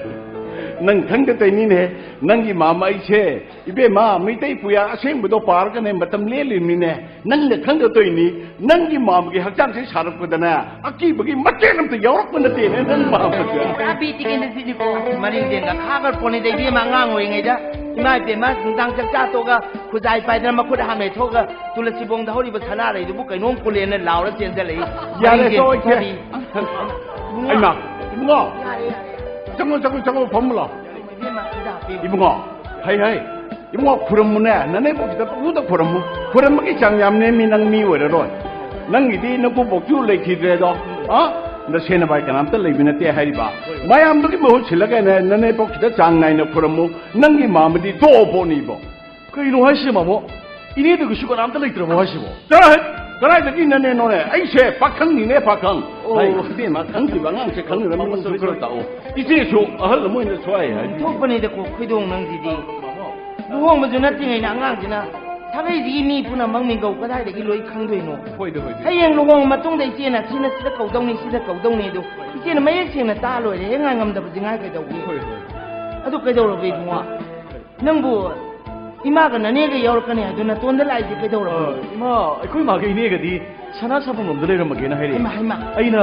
ꯅꯪ ꯈꯪꯗ ꯇꯧꯔꯤꯅꯤꯅꯦ, ꯅꯪꯒꯤ ꯃꯥꯃ ꯑꯩꯁꯦ, ꯏꯕꯦꯝꯃ, ꯃꯩꯇꯩ ꯄꯨꯌꯥ ꯑꯁꯦꯡꯕꯗꯣ ꯄꯥꯔꯒꯅꯦ ꯃꯇꯝ ꯂꯦꯜꯂꯤꯕꯅꯤꯅꯦ, ꯅꯪꯅ ꯈꯪꯗ ꯇꯧꯔꯤꯅꯤ, ꯅꯪꯒꯤ ꯃꯥꯃꯒꯤ ꯍꯛꯆꯥꯡꯁꯦ ꯁꯥꯔꯛꯄꯗꯅꯦ, ꯑꯀꯤꯕꯒꯤ ꯃꯆꯦꯠ ꯑꯝꯇ ꯌꯥꯎꯔꯛꯄ ꯅꯠꯇꯦꯅꯦ, ꯅꯪ ꯃꯥꯃꯁꯦ꯫ ꯄꯨꯔꯥ ꯕꯤꯠꯇꯤ ꯀꯩꯅꯣꯁꯤꯅꯤꯀꯣ꯫ ꯃꯔꯤꯡꯖꯦꯜꯒ ꯈꯥꯈ꯭ꯔ ꯄꯣꯠꯅꯤꯗ ꯏꯕꯦꯝꯃ, ꯑꯉꯥꯡ ꯑꯣꯏꯔꯤꯉꯩꯗ ꯏꯃꯥ ꯏꯕꯦꯝꯃ ꯅꯨꯡꯗꯥꯡ ꯆꯥꯛ ꯆꯥ ꯇꯣꯛꯑꯒ ꯈꯨꯖꯥꯏ ꯄꯥꯏꯗꯅ ꯃꯈꯨꯠ ꯍꯥꯝꯃꯦ ꯊꯣꯛꯑꯒ ꯇꯨꯂꯁꯤꯕꯣꯡꯗ ꯍꯧꯔꯤꯕ ꯁꯅꯥꯔꯩꯗꯨꯕꯨ ꯀꯩꯅꯣꯝ ꯀꯨꯂꯦꯅ ꯂꯥꯎꯔ ꯆꯦꯟꯖꯜꯂꯛꯏ꯫ ꯌꯥꯔꯦ, ꯃꯔꯤꯡꯖꯦꯜ ꯇꯣꯛꯑꯣ, ꯏꯆꯦ꯫ ꯀꯔꯤ? ꯏꯕꯨꯡꯉꯣ꯫ ꯑꯩꯃ, ꯏꯕꯨꯡꯉꯣ꯫ ꯌꯥꯔꯦ, ꯌꯥꯔꯦ꯫ ꯆꯪꯉꯣ, ꯆꯪꯉꯣ, ꯆꯪꯉꯣ, ꯐꯝꯃꯨ ꯂꯥꯎ꯫ ꯏꯕꯦꯝꯃ, ꯈꯨꯗꯥ ꯄꯤꯌꯨ꯫ ꯏꯕꯨꯡꯉꯣ, ꯍꯩ, ꯍꯩ꯫ ꯏꯕꯨꯡꯉꯣ, ꯈꯨꯔꯝꯃꯨꯅꯦ, ꯅꯅꯦꯝꯕꯣꯛꯁꯤꯗ ꯄꯪꯈꯨꯗ ꯈꯨꯔꯝꯃꯨ꯫ ꯈꯨꯔꯝꯕꯒꯤ ꯆꯥꯡ ꯌꯥꯝ ꯅꯦꯝꯃꯤ, ꯅꯪ ꯃꯤ ꯑꯣꯏꯔꯔꯣꯏ꯫ ꯅꯪꯒꯤꯗꯤ ꯅꯀꯨꯕꯣꯛꯁꯨ ꯂꯩꯈꯤꯗ꯭ꯔꯦꯗꯣ, ꯑ? ꯅꯁꯦꯟ ꯅꯕꯥꯏ ꯀꯅꯥꯝꯇ ꯂꯩꯕ ꯅꯠꯇꯦ ꯍꯥꯏꯔꯤꯕ꯫ ꯃꯌꯥꯝꯗꯨꯒꯤ ꯃꯍꯨꯠ ꯁꯤꯜꯂꯒꯅꯦ, ꯅꯅꯦꯝꯕꯣꯛꯁꯤꯗ ꯆꯥꯡ ꯅꯥꯏꯅ ꯈꯨꯔꯝꯃꯨ꯫ ꯅꯪꯒꯤ ꯃꯥꯃꯗꯤ ꯇꯣꯛꯑ ꯄꯣꯠꯅꯤꯕꯣ꯫ ꯀꯩꯅꯣ ꯍꯥꯏꯁꯦ, ꯃꯥꯃꯣ? ꯏꯅꯦꯗꯨꯒꯤꯁꯨ ꯀꯅꯥꯝꯇ ꯂꯩꯇ꯭ꯔꯕꯣ ꯍꯥꯏꯁꯤꯕꯣ? ꯆꯠꯂꯣꯍꯦ! ꯀꯗꯥꯏꯗꯒꯤ ꯅꯅꯦꯅꯣꯅꯦ? ꯑꯩꯁꯦ ꯄꯥꯈꯪꯅꯤꯅꯦ, ꯄꯥꯈꯪ꯫ ꯑꯣ꯫ ꯍꯥꯏ, ꯏꯕꯦꯝꯃ, ꯈꯪꯗ꯭ꯔꯤꯕ ꯑꯉꯥꯡꯁꯦ ꯈꯪꯅꯤꯡꯕ ꯃꯤꯅꯁꯨ ꯈꯔ ꯇꯥꯛꯑꯣ꯫ ꯏꯆꯦꯁꯨ ꯑꯍꯜ ꯑꯃ ꯑꯣꯏꯅ ꯁ꯭ꯋꯥꯏ ꯍꯥꯏ꯫ ꯊꯣꯛꯄꯅꯤꯗꯀꯣ, ꯈꯣꯏꯗꯣꯡ ꯅꯪꯁꯤꯗꯤ꯫ ꯂꯨꯍꯣꯡꯕꯁꯨ ꯅꯠꯇ꯭ꯔꯤꯉꯩꯗ ꯑꯉꯥꯡꯁꯤꯅ ꯁꯥꯒꯩꯁꯤꯒꯤ ꯃꯤ ꯄꯨꯝꯅꯃꯛ ꯃꯤꯡꯒꯧ ꯀꯗꯥꯏꯗꯒꯤ ꯂꯣꯏ ꯈꯪꯗꯣꯏꯅꯣ? ꯍꯣꯏꯗ, ꯍꯣꯏꯗ꯫ ꯍꯌꯦꯡ ꯂꯨꯍꯣꯡꯉ ꯃꯇꯨꯡꯗ ꯏꯆꯦꯅ ꯁꯤꯅ ꯁꯤꯗ ꯀꯧꯗꯧꯅꯤ, ꯁꯤꯗ ꯀꯧꯗꯧꯅꯤ ꯑꯗꯣ ꯏꯆꯦꯅ ꯃꯌꯦꯛ ꯁꯦꯡꯅ ꯇꯥ ꯂꯣꯏꯔꯦ꯫ ꯍꯦꯛ ꯉꯥꯏ ꯉꯝꯗꯕꯁꯤ ꯉꯥꯏ ꯀꯩꯗꯧꯒꯦ? ꯍꯣꯏ, ꯍꯣꯏ꯫ ꯑꯗꯨ ꯀꯩꯗꯧꯔꯕ ꯏꯕꯨꯡꯉꯣ? ꯅꯪꯕꯨ ꯏꯃꯥꯒ ꯅꯅꯦꯒ ꯌꯥꯎꯔꯛꯀꯅꯤ ꯍꯥꯏꯗꯣ ꯅꯇꯣꯟꯗ ꯂꯥꯛꯏꯁꯦ ꯀꯩꯗꯧꯔꯕꯅꯣ? ꯑ, ꯏꯃꯥ, ꯑꯩꯈꯣꯏ ꯏꯃꯥꯒ ꯏꯅꯦꯒꯗꯤ ꯁꯅꯥ ꯁꯥꯐꯝ ꯂꯣꯝꯗ ꯂꯩꯔꯝꯃꯒꯦꯅ ꯍꯥꯏꯔꯛꯑꯦ꯫ ꯍꯩꯃꯥ, ꯍꯩꯃꯥ꯫ ꯑꯩꯅ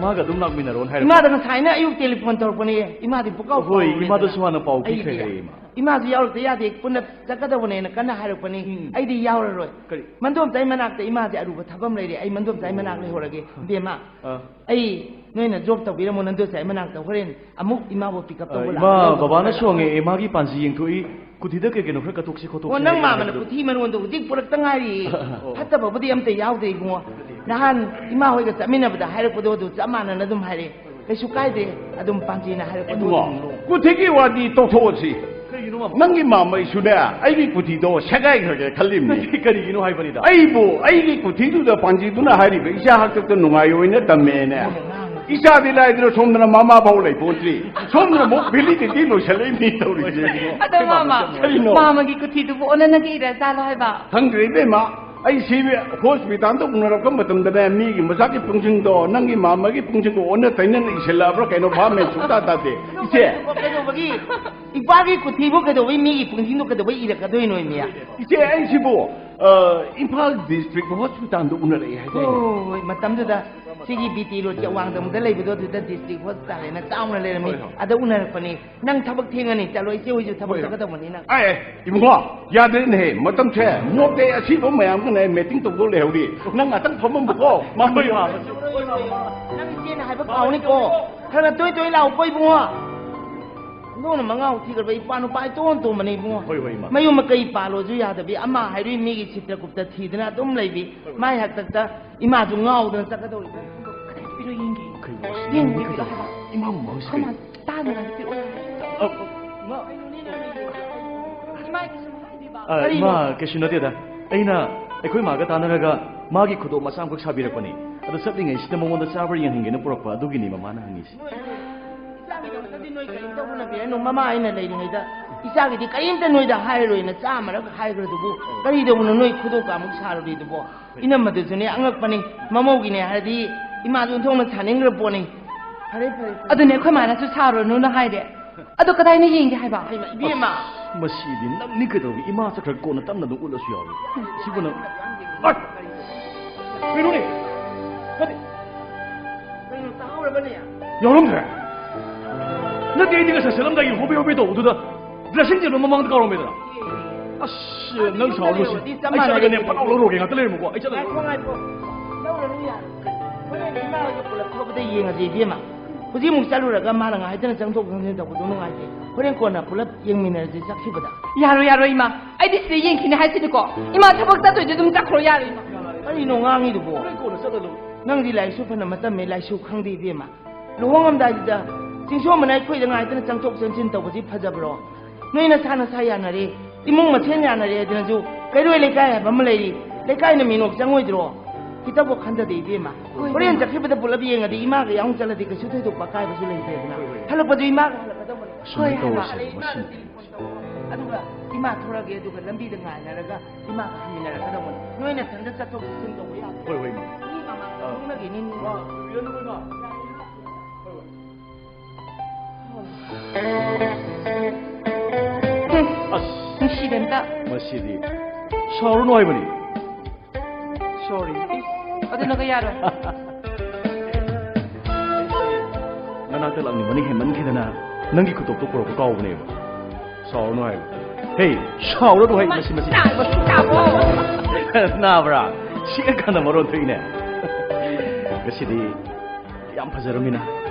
ꯃꯥꯒ ꯑꯗꯨꯝ ꯂꯥꯛꯃꯤꯟꯅꯔꯣꯅ ꯍꯥꯏꯔꯛꯄ꯫ ꯏꯃꯥꯗ ꯉꯁꯥꯏꯅ ꯑꯌꯨꯛ ꯇꯦꯂꯤꯐꯣꯟ ꯇꯧꯔꯛꯄꯅꯦ꯫ ꯏꯃꯥꯗꯤ ꯄꯨꯀꯥꯎ ꯍꯣꯏ, ꯀꯥꯎꯔꯦꯅ꯫ ꯏꯃꯥꯗꯁꯨ ꯍꯥꯟꯅ ꯄꯥꯎ ꯑꯩꯗꯤ ꯄꯤꯈ꯭ꯔꯦ ꯍꯥꯏꯔꯛꯑꯦ ꯏꯃꯥ꯫ ꯏꯃꯥꯁꯨ ꯌꯥꯎꯔꯛꯇ ꯌꯥꯗꯦ, ꯄꯨꯟꯅ ꯆꯠꯀꯗꯧꯕꯅꯦꯅ ꯀꯟꯅ ꯍꯥꯏꯔꯛꯄꯅꯤ꯫ ꯎꯝ꯫ ꯑꯩꯗꯤ ꯌꯥꯎꯔꯔꯣꯏ꯫ ꯀꯔꯤ? ꯃꯟꯗꯣꯝꯆꯥꯏ ꯃꯅꯥꯛꯇ ꯏꯃꯥꯁꯦ ꯑꯔꯨꯕ ꯊꯕꯛ ꯑꯃ ꯂꯩꯔꯦ, ꯑꯩ ꯃꯟꯗꯣꯝꯆꯥꯏ ꯃꯅꯥꯛ ꯂꯩꯍꯧꯔꯒꯦ꯫ ꯏꯕꯦꯝꯃ, ꯑ꯫ ꯑꯩ ꯅꯣꯏꯅ ꯖꯣꯕ ꯇꯧꯕꯤꯔꯝꯃꯣ ꯅꯟꯗꯣꯆꯥꯏ ꯃꯅꯥꯛꯇ, ꯍꯣꯔꯦꯟ ꯑꯃꯨꯛ ꯏꯃꯥꯕꯨ ꯄꯤꯛ ꯑꯞ ꯇꯧꯕ ꯑ, ꯂꯥꯛꯑꯣ꯫ ꯏꯃꯥ, ꯕꯕꯥꯅ ꯁꯣꯡꯉꯦ, ꯏꯃꯥꯒꯤ ꯄꯥꯟꯖꯤ ꯌꯦꯡꯊꯣꯛꯏ, ꯀꯨꯊꯤꯗ ꯀꯩ ꯀꯩꯅꯣ ꯈꯔ ꯀꯠꯊꯣꯛꯁꯤ ꯈꯣꯠꯇꯣꯛꯁꯤ ꯑꯣ, ꯅꯪ ꯍꯥꯏꯔꯛꯑꯦ ꯃꯥꯃꯅ ꯍꯥꯏꯕꯗꯣ꯫ ꯀꯨꯊꯤ ꯃꯔꯣꯟꯗꯣ ꯍꯧꯖꯤꯛ ꯄꯨꯔꯛꯇ ꯉꯥꯏꯔꯤ꯫ ꯑꯣ꯫ ꯐꯠꯇꯕꯕꯨꯗꯤ ꯑꯝꯇ ꯌꯥꯎꯗꯦ ꯏꯕꯨꯡꯉꯣ꯫ ꯅꯍꯥꯟ ꯏꯃꯥ ꯍꯣꯏꯒ ꯆꯠꯃꯤꯟꯅꯕꯗ ꯍꯥꯏꯔꯛꯄꯗꯣ ꯑꯗꯨ ꯆꯞ ꯃꯥꯟꯅꯅ ꯑꯗꯨꯝ ꯍꯥꯏꯔꯛꯑꯦ꯫ ꯀꯩꯁꯨ ꯀꯥꯏꯗꯦ, ꯑꯗꯨꯝ ꯄꯥꯟꯖꯤꯅ ꯍꯥꯏꯔꯛꯄꯗꯣ ꯏꯕꯨꯡꯉꯣ, ꯑꯗꯨꯝ ꯂꯧ꯫ ꯀꯨꯊꯤꯒꯤ ꯋꯥꯗꯤ ꯇꯣꯛꯊꯣꯛꯑꯁꯤ꯫ ꯀꯩꯒꯤꯅꯣ ꯃꯥꯃ? ꯅꯪꯒꯤ ꯃꯥꯝꯃꯩꯁꯨꯅꯦ, ꯑꯩꯒꯤ ꯀꯨꯊꯤꯗꯣ ꯁꯦꯒꯥꯏꯈ꯭ꯔꯒꯦ ꯈꯜꯂꯤꯕꯅꯤ꯫ ꯀꯔꯤꯒꯤꯅꯣ ꯍꯥꯏꯕꯅꯤꯗ? ꯑꯩꯕꯨ ꯑꯩꯒꯤ ꯀꯨꯊꯤꯗꯨꯗ ꯄꯥꯟꯖꯤꯗꯨꯅ ꯍꯥꯏꯔꯤꯕ ꯏꯆꯥ ꯍꯥꯛꯇꯛꯇ ꯅꯨꯡꯉꯥꯏꯔꯣꯏꯅ ꯇꯝꯃꯦꯅꯦ꯫ ꯏꯆꯥꯗꯤ ꯂꯥꯏꯗꯅ ꯁꯣꯝꯗꯅ ꯃꯃꯥ ꯐꯥꯎ ꯂꯩꯄꯣꯟꯇ꯭ꯔꯤ, ꯁꯣꯝꯗꯅ ꯑꯃꯨꯛ ꯚꯦꯂꯤꯗꯤꯇꯤ ꯂꯣꯏꯁꯜꯂꯛꯏ ꯃꯤ ꯇꯧꯔꯤꯁꯦ꯫ ꯑꯗꯣ ꯃꯥꯃ, ꯀꯔꯤꯅꯣ? ꯃꯥꯃꯒꯤ ꯀꯨꯊꯤꯗꯨꯕꯨ ꯑꯣꯟꯅꯅꯒ ꯏꯔꯖꯥꯠꯂꯣ ꯍꯥꯏꯕ? ꯈꯪꯗ꯭ꯔꯦ ꯏꯕꯦꯝꯃ, ꯑꯩ ꯁꯤ ꯍꯣꯁꯄꯤꯇꯥꯜꯗ ꯎꯅꯔꯛꯄ ꯃꯇꯝꯗꯅꯦ, ꯃꯤꯒꯤ ꯃꯆꯥꯒꯤ ꯄꯨꯡꯁꯤꯡꯗꯣ ꯅꯪꯒꯤ ꯃꯥꯃꯒꯤ ꯄꯨꯡꯁꯤꯡꯒ ꯑꯣꯟꯅ ꯇꯩꯅꯅ ꯏꯁꯤꯜꯂꯛꯑꯕ꯭ꯔꯥ ꯀꯩꯅꯣ, ꯚꯥꯞ ꯃꯦꯟ ꯁꯨꯡꯇꯥ ꯇꯥꯗꯦ꯫ ꯏꯆꯦ! ꯀꯩꯗꯧꯕꯒꯤ? ꯏꯄꯥꯒꯤ ꯀꯨꯊꯤꯕꯨ ꯀꯩꯗꯧꯕꯩ ꯃꯤꯒꯤ ꯄꯨꯡꯁꯤꯡꯗꯣ ꯀꯩꯗꯧꯕꯩ ꯏꯔꯛꯀꯗꯣꯏꯅꯣ, ꯏꯃꯤꯌꯥ? ꯏꯆꯦ, ꯑꯩꯁꯤꯕꯨ, ꯑ, ꯏꯝꯐꯥꯜ ꯗꯤꯁꯇ꯭ꯔꯤꯛ ꯍꯣꯁꯄꯤꯇꯥꯜꯗ ꯎꯅꯔꯛꯑꯦ ꯍꯥꯏꯗꯥꯏꯅꯦ? ꯍꯣꯏ, ꯃꯇꯝꯗꯨꯗ ꯁꯤꯒꯤ ꯕꯤ ꯇꯤ ꯔꯣꯗꯀꯤ ꯑꯋꯥꯡꯗ ꯑꯃꯨꯛꯇ ꯂꯩꯕꯗꯣ, ꯑꯗꯨꯗ ꯗꯤꯁꯇ꯭ꯔꯤꯛ ꯍꯣꯁꯄꯤꯇꯥꯜ ꯍꯥꯏꯅ ꯆꯥꯎꯅ ꯂꯩꯔꯝꯃꯤ꯫ ꯍꯣꯏ, ꯍꯣꯏ꯫ ꯑꯗ ꯎꯅꯔꯛꯄꯅꯤ꯫ ꯅꯪ ꯊꯕꯛ ꯊꯦꯡꯉꯅꯤ, ꯆꯠꯂꯣ, ꯏꯆꯦ ꯍꯣꯏꯁꯨ ꯊꯕꯛ ꯍꯣꯏ, ꯍꯣꯏ꯫ ꯆꯠꯀꯗꯧꯕꯅꯤ ꯅꯪ꯫ ꯑꯦ, ꯏꯕꯨꯡꯉꯣ, ꯌꯥꯗ꯭ꯔꯦꯅꯦꯍꯦ, ꯃꯇꯝꯁꯦ ꯃꯣꯠꯇꯦ ꯑꯁꯤꯕ ꯃꯌꯥꯝꯒꯅꯦ ꯃꯦꯇꯤꯡ ꯇꯧꯗꯧ ꯂꯩꯍꯧꯔꯤ꯫ ꯅꯪ ꯉꯥꯛꯇꯪ ꯐꯝꯃꯝꯕꯀꯣ꯫ ꯃꯥ ꯍꯣꯏ, ꯍꯣꯏ꯫ ꯅꯪ ꯏꯆꯦꯅ ꯍꯥꯏꯕ ꯀꯥꯎꯅꯤꯀꯣ꯫ ꯈꯔ ꯈꯔ ꯇꯣꯏ ꯇꯣꯏ ꯂꯥꯛꯎꯀꯣ ꯏꯕꯨꯡꯉꯣ꯫ ꯅꯣꯡꯅ ꯃꯉꯥꯎ ꯊꯤꯈ꯭ꯔꯕ ꯏꯄꯥ ꯅꯨꯄꯥ ꯏꯇꯣꯟ ꯇꯣꯟꯕꯅꯦ ꯏꯕꯨꯡꯉꯣ꯫ ꯍꯣꯏ, ꯍꯣꯏ, ꯏꯃꯥ꯫ ꯃꯌꯨꯝ ꯃꯀꯩ ꯄꯥꯜꯂꯣꯁꯨ ꯌꯥꯗꯕꯤ, ꯑꯃ ꯍꯥꯏꯔꯨꯏ ꯃꯤꯒꯤ ꯆꯤꯇ꯭ꯔꯒꯨꯞꯇ ꯊꯤꯗꯅ ꯑꯗꯨꯝ ꯂꯩꯕꯤ꯫ ꯍꯣꯏ, ꯍꯣꯏ꯫ ꯃꯥꯏ ꯍꯥꯛꯇꯛꯇ ꯏꯃꯥꯁꯨ ꯉꯥꯎꯗꯅ ꯆꯠꯀꯗꯧꯔꯤꯕ꯫ ꯄꯤꯔꯣ ꯌꯦꯡꯒꯦ꯫ ꯀꯩꯅꯣ? ꯌꯦꯡꯒꯦ ꯄꯤꯔꯣ ꯍꯥꯏꯕ꯫ ꯏꯃꯥ ꯃꯃꯥꯡꯁꯤ ꯑꯩꯈꯣꯏ ꯀꯩꯅꯣ? ꯃꯥ ꯇꯥꯅꯉꯥꯏ ꯄꯤꯔꯛꯑꯣ ꯍꯥꯏꯕ꯫ ꯑ, ꯏꯃꯥ ꯀꯩꯁꯨ ꯍꯥꯏꯗꯦꯕ꯫ ꯑ, ꯀꯔꯤꯅꯣ? ꯏꯃꯥ, ꯀꯩꯁꯨ ꯅꯠꯇꯦꯗ꯫ ꯑꯩꯅ ꯑꯩꯈꯣꯏ ꯃꯥꯒ ꯇꯥꯟꯅꯔꯒ ꯃꯥꯒꯤ ꯈꯨꯗꯣꯞ ꯃꯆꯥ ꯑꯃꯈꯛ ꯁꯥꯕꯤꯔꯛꯄꯅꯦ꯫ ꯑꯗꯨ ꯆꯠꯂꯤꯉꯩꯁꯤꯗ ꯃꯉꯣꯟꯗ ꯆꯥꯕ꯭ꯔꯥ ꯌꯦꯡꯍꯟꯒꯦꯅ ꯄꯨꯔꯛꯄ, ꯑꯗꯨꯒꯤꯅꯤ ꯃꯃꯥꯅ ꯍꯪꯉꯤꯁꯦ꯫ ꯅꯣꯏ ꯏꯆꯥꯒꯤꯗꯃꯛꯇꯗꯤ ꯅꯣꯏ ꯀꯔꯤꯝꯇ ꯍꯣꯠꯅꯕꯤꯔꯅꯨ꯫ ꯃꯃꯥ ꯑꯩꯅ ꯂꯩꯔꯤꯉꯩꯗ ꯏꯆꯥꯒꯤꯗꯤ ꯀꯔꯤꯝꯇ ꯅꯣꯏꯗ ꯍꯥꯏꯔꯣꯏꯅ ꯆꯥꯝꯃꯔꯛ ꯍꯥꯏꯈ꯭ꯔꯗꯨꯕꯨ ꯀꯔꯤꯗꯧꯕꯅꯣ ꯅꯣꯏ ꯈꯨꯗꯣꯞ ꯀꯥꯃꯨꯛ ꯁꯥꯔꯨꯔꯤꯗꯨꯕꯣ? ꯏꯅꯝꯃꯗꯨꯁꯨꯅꯦ ꯑꯉꯛꯄꯅꯤ꯫ ꯃꯃꯧꯒꯤꯅꯦ ꯍꯥꯏꯔꯗꯤ ꯏꯃꯥꯗꯨ ꯑꯣꯟꯊꯣꯛꯅ ꯁꯥꯅꯤꯡꯈ꯭ꯔ ꯄꯣꯠꯅꯤ꯫ ꯐꯔꯦ, ꯐꯔꯦ, ꯐꯔꯦ꯫ ꯑꯗꯨꯅꯦ ꯑꯩꯈꯣꯏ ꯃꯥꯅꯁꯨ ꯁꯥꯔꯨꯔꯅꯨꯅ ꯍꯥꯏꯔꯦ꯫ ꯑꯗꯣ ꯀꯗꯥꯏꯅ ꯌꯦꯡꯒꯦ ꯍꯥꯏꯕ? ꯍꯩꯃꯥ, ꯏꯕꯦꯝꯃ꯫ ꯑꯁ, ꯃꯁꯤꯗꯤ ꯅꯪꯅꯤ ꯀꯩꯗꯧꯔꯤ? ꯏꯃꯥ ꯆꯠꯈ꯭ꯔꯒ ꯀꯣꯟꯅ ꯇꯞꯅ ꯑꯗꯨꯝ ꯎꯠꯂꯁꯨ ꯌꯥꯎꯏ꯫ ꯁꯤꯕꯨ ꯅꯪ, ꯑꯠ! ꯀꯩꯅꯣꯅꯦ? ꯅꯠꯇꯦ꯫ ꯀꯩꯅꯣ ꯇꯥꯍꯧꯔꯕꯅꯦ? ꯌꯥꯎꯔꯝꯗ꯭ꯔꯦ? ꯅꯠꯇꯦ, ꯑꯩꯗꯤ ꯉꯁꯥꯏ ꯆꯠꯂꯝꯗꯥꯏꯒꯤ ꯍꯣꯕꯦ ꯍꯣꯕꯦ ꯇꯧꯕꯗꯨꯗ dressing table ꯃꯃꯥꯡꯗ ꯀꯥꯎꯔꯝꯃꯦꯗ꯫ ꯑꯁ, ꯅꯪ ꯁꯥꯎꯔꯅꯨꯁꯤ꯫ ꯆꯞ ꯑꯩ ꯆꯠꯂꯒꯅꯦ ꯃꯥꯟꯅꯔꯦ꯫ ꯐꯠ ꯂꯥꯎ ꯂꯧꯔꯨꯔꯒꯦ, ꯉꯥꯛꯇ ꯂꯩꯔꯝꯃꯨꯀꯣ꯫ ꯑꯩ ꯆꯠꯂꯒꯦ꯫ ꯉꯥꯏꯈꯣ, ꯉꯥꯏꯈꯣ꯫ ꯂꯧꯔꯅꯨ ꯌꯥꯔꯦ꯫ ꯍꯣꯔꯦꯟ ꯏꯃꯥ ꯍꯣꯏꯒ ꯄꯨꯂꯞ ꯊꯣꯛꯄꯗ ꯌꯦꯡꯉꯁꯤ, ꯏꯕꯦꯝꯃ꯫ ꯍꯧꯖꯤꯛ ꯑꯃꯨꯛ ꯆꯠꯂꯨꯔꯒ ꯃꯥꯅ ꯉꯥꯏꯗꯅ ꯆꯪꯊꯣꯛ ꯆꯪꯁꯤꯟ ꯇꯧꯕꯗꯣ ꯅꯨꯡꯉꯥꯏꯇꯦ꯫ ꯍꯣꯔꯦꯟ ꯀꯣꯟꯅ ꯄꯨꯂꯞ ꯌꯦꯡꯃꯤꯟꯅꯔꯁꯤ ꯆꯠꯈꯤꯕꯗ꯫ ꯌꯥꯔꯣꯏ, ꯌꯥꯔꯣꯏ, ꯏꯃꯥ꯫ ꯑꯩꯗꯤ ꯁꯤꯗ ꯌꯦꯡꯈꯤꯅꯤ ꯍꯥꯏꯁꯤꯗꯤꯀꯣ꯫ ꯏꯃꯥ ꯊꯕꯛ ꯆꯠꯇꯣꯏꯗꯤ ꯑꯗꯨꯝ ꯆꯠꯈ꯭ꯔꯣ, ꯌꯥꯔꯣꯏ, ꯏꯃꯥ꯫ ꯀꯔꯤꯅꯣ ꯉꯥꯡꯉꯤꯗꯨꯕꯣ? ꯍꯣꯔꯦꯟ ꯀꯣꯟꯅ ꯆꯠꯂ ꯂꯣꯏꯔꯦ꯫ ꯅꯪꯗꯤ ꯂꯥꯏꯔꯤꯛꯁꯨ ꯐꯅ ꯃꯇꯝꯃꯦ, ꯂꯥꯏꯁꯨ ꯈꯪꯗꯦ, ꯏꯕꯦꯝꯃ꯫ ꯂꯨꯍꯣꯡꯉꯝꯗꯥꯏꯗꯨꯗ ꯆꯤꯡꯁꯣꯝꯕꯅ ꯑꯩꯈꯣꯏꯗ ꯉꯥꯏꯗꯅ ꯆꯪꯊꯣꯛ ꯆꯪꯁꯤꯟ ꯇꯧꯕꯁꯤ ꯐꯖꯕ꯭ꯔꯣ? ꯅꯣꯏ ꯅꯁꯥ ꯅꯁꯥ ꯌꯥꯅꯔꯦ, ꯏꯃꯨꯡ ꯃꯁꯦꯟ ꯌꯥꯅꯔꯦ ꯍꯥꯏꯗꯅꯁꯨ ꯀꯩꯔꯣꯏ ꯂꯩꯀꯥꯏ ꯍꯥꯏꯕ ꯑꯃ ꯂꯩꯔꯤ, ꯂꯩꯀꯥꯏꯅ ꯃꯤꯅꯣꯛ ꯆꯪꯉꯣꯏꯗ꯭ꯔꯣ? ꯈꯤꯇꯕꯨ ꯈꯟꯊꯗꯦ, ꯏꯕꯦꯝꯃ꯫ ꯍꯣꯏ, ꯍꯣꯔꯦꯟ ꯏꯃꯥ꯫ ꯆꯠꯈꯤꯕꯗ ꯄꯨꯂꯞ ꯌꯦꯡꯉꯗꯤ ꯏꯃꯥꯒ ꯌꯥꯎꯅ ꯆꯠꯂꯗꯤ ꯀꯩꯁꯨ ꯊꯣꯏꯗꯣꯛꯄ ꯑꯀꯥꯏꯕꯁꯨ ꯂꯩꯇ꯭ꯔꯦꯗꯅ꯫ ꯍꯣꯏ, ꯍꯣꯏ꯫ ꯍꯜꯂꯛꯄꯁꯨ ꯏꯃꯥꯒ ꯍꯜꯂꯛꯀꯗꯧꯕꯅꯦ꯫ ꯑꯁꯨꯃꯥꯏꯅ ꯍꯣꯏ, ꯍꯥꯏꯕ꯫ ꯇꯧꯔꯁꯦ, ꯃꯁꯤ꯫ ꯑꯗꯨꯒ ꯏꯃꯥ ꯊꯣꯔꯛꯑꯒꯦ, ꯑꯗꯨꯒ ꯂꯝꯕꯤꯗ ꯉꯥꯏꯅꯔꯒ ꯏꯃꯥꯒ ꯍꯟꯃꯤꯟꯅꯔꯛꯀꯗꯧꯕꯅꯤ꯫ ꯅꯣꯏ ꯅꯊꯟꯗ ꯆꯠꯊꯣꯛ ꯆꯠꯁꯤꯟ ꯇꯧꯕ ꯌꯥꯗꯦ꯫ ꯍꯣꯏ, ꯍꯣꯏ, ꯏꯃꯥ꯫ ꯃꯤ ꯃꯃꯥꯡꯗ ꯑꯥ꯫ ꯍꯧꯅꯒꯦ, ꯅꯤꯅꯤ꯫ ꯑꯥ, ꯍꯣꯏ, ꯍꯣꯏ꯫ ꯑꯁ꯫ ꯅꯨꯡꯁꯤꯗꯦ ꯑꯝꯇ꯫ ꯃꯁꯤꯗꯤ ꯁꯥꯎꯔꯅꯨ ꯍꯥꯏꯕꯅꯤ꯫ Sorry. ꯑꯗꯨꯅꯒ ꯌꯥꯔꯣꯏ꯫ ꯅꯅꯥꯛꯇ ꯂꯥꯛꯅꯤꯡꯕꯅ ꯍꯦꯟꯃꯟꯈꯤꯗꯅ ꯅꯪꯒꯤ ꯈꯨꯇꯣꯛꯇꯣ ꯄꯨꯔꯛꯄ ꯀꯥꯎꯕꯅꯦꯕ꯫ ꯁꯥꯎꯔꯅꯨ ꯍꯥꯏꯕ꯫ ꯍꯦ, ꯁꯥꯎꯔꯅꯨ ꯍꯥꯏ, ꯃꯁꯤ, ꯃꯁꯤ꯫ ꯇꯥꯕ, ꯇꯥꯕ꯫ ꯅꯥꯕ꯭ꯔꯥ? ꯁꯤꯛꯑꯀꯥꯟꯗ ꯃꯔꯣꯟ ꯊꯣꯛꯏꯅꯦ꯫ ꯉꯁꯤꯗꯤ ꯌꯥꯝ ꯐꯖꯔꯝꯃꯤꯅ꯫